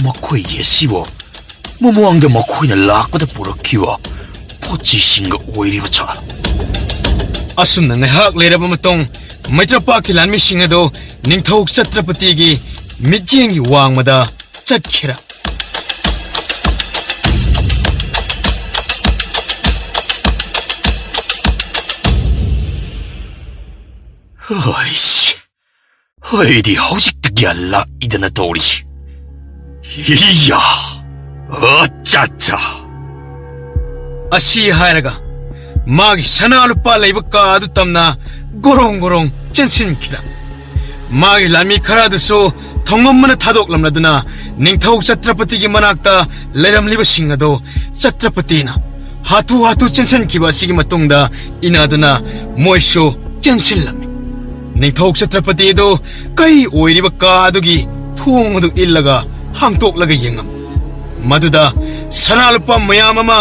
ꯃꯈꯣꯏꯒꯤ ꯑꯁꯤꯕꯣ ꯃꯃꯥꯡꯗ ꯃꯈꯣꯏꯅ ꯂꯥꯛꯄꯗ ꯄꯨꯔꯛꯈꯤꯕ ꯄꯣꯠ ꯆꯩꯁꯤꯡꯒ ꯑꯣꯏꯔꯤꯕ ꯖꯥꯠꯂ? ꯑꯁꯨꯝꯅ ꯉꯥꯏꯍꯥꯛ ꯂꯩꯔꯕ ꯃꯇꯨꯡ, ꯃꯩꯇ꯭ꯔꯄꯥꯛꯀꯤ ꯂꯥꯟꯃꯤꯁꯤꯡ ꯑꯗꯨ ꯅꯤꯡꯊꯧ ꯆꯇ꯭ꯔꯄꯇꯤꯒꯤ ꯃꯤꯠꯌꯦꯡꯒꯤ ꯋꯥꯡꯃꯗ ꯆꯠꯈꯤꯔ꯫ ꯍꯩꯁ, ꯑꯩꯗꯤ ꯍꯧꯖꯤꯛꯇ ꯒ꯭ꯌꯥꯟ ꯂꯥꯛꯏꯗꯅ ꯇꯧꯔꯤꯁꯤ꯫ ꯏꯌꯥ! ꯑꯠꯆꯥ, ꯑꯠꯆꯥ! ꯑꯁꯤ ꯍꯥꯏꯔꯒ ꯃꯥꯒꯤ ꯁꯅꯥ ꯂꯨꯄꯥ ꯂꯩꯕ ꯀꯥ ꯑꯗꯨ ꯇꯝꯅ ꯒꯣꯔꯣꯡ ꯒꯣꯔꯣꯡ ꯆꯦꯟꯁꯤꯟꯈꯤꯔ꯫ ꯃꯥꯒꯤ ꯂꯥꯟꯃꯤ ꯈꯔ ꯑꯗꯨꯁꯨ ꯊꯧꯉꯝꯕꯅ ꯊꯥꯗꯣꯛꯂꯝꯂꯗꯨꯅ ꯅꯤꯡꯊꯧ ꯆꯇ꯭ꯔꯄꯇꯤꯒꯤ ꯃꯅꯥꯛꯇ ꯂꯩꯔꯝꯂꯤꯕꯁꯤꯡ ꯑꯗꯨ ꯆꯇ꯭ꯔꯄꯇꯤꯅ ꯍꯥꯊꯨ ꯍꯥꯊꯨ ꯆꯦꯟꯁꯤꯟꯈꯤꯕ ꯑꯁꯤꯒꯤ ꯃꯇꯨꯡꯗ ꯏꯟꯅꯗꯨꯅ ꯃꯣꯏꯁꯨ ꯆꯦꯟꯁꯤꯜꯂꯝꯃꯤ꯫ ꯅꯤꯡꯊꯧ ꯆꯇ꯭ꯔꯄꯇꯤ ꯑꯗꯨ ꯀꯩ ꯑꯣꯏꯔꯤꯕ ꯀꯥ ꯑꯗꯨꯒꯤ ꯊꯣꯡ ꯑꯗꯨ ꯏꯜꯂꯒ ꯍꯥꯡꯇꯣꯛꯂꯒ ꯌꯦꯡꯉꯝꯃꯤ꯫ ꯃꯗꯨꯗ ꯁꯅꯥ ꯂꯨꯄꯥ ꯃꯌꯥꯝ ꯑꯃ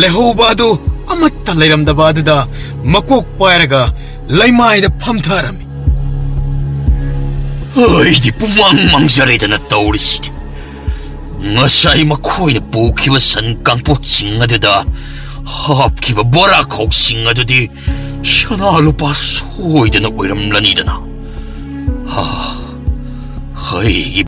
ꯂꯩꯍꯧꯕ ꯑꯗꯨ ꯑꯃꯠꯇ ꯂꯩꯔꯝꯗꯕ ꯑꯗꯨꯗ ꯃꯀꯣꯛ ꯄꯥꯏꯔꯒ ꯂꯩꯃꯥꯏꯗ ꯐꯝꯊꯔꯝꯃꯤ꯫ ꯑꯩꯗꯤ ꯄꯨꯡꯃꯥꯡ ꯃꯥꯡꯖꯔꯦꯗꯅ ꯇꯧꯔꯤꯁꯤꯗꯤ꯫ ꯉꯁꯥꯏ ꯃꯈꯣꯏꯅ ꯄꯨꯈꯤꯕ ꯁꯟ ꯀꯥꯡꯄꯣꯠꯁꯤꯡ ꯑꯗꯨꯗ ꯍꯥꯞꯈꯤꯕ ꯕꯣꯔꯥ ꯈꯥꯎꯁꯤꯡ ꯑꯗꯨꯗꯤ ꯁꯅꯥ ꯂꯨꯄꯥ ꯁꯣꯏꯗꯅ ꯑꯣꯏꯔꯝꯂꯅꯤꯗꯅ꯫ ꯍꯥ, ꯑꯩꯒꯤ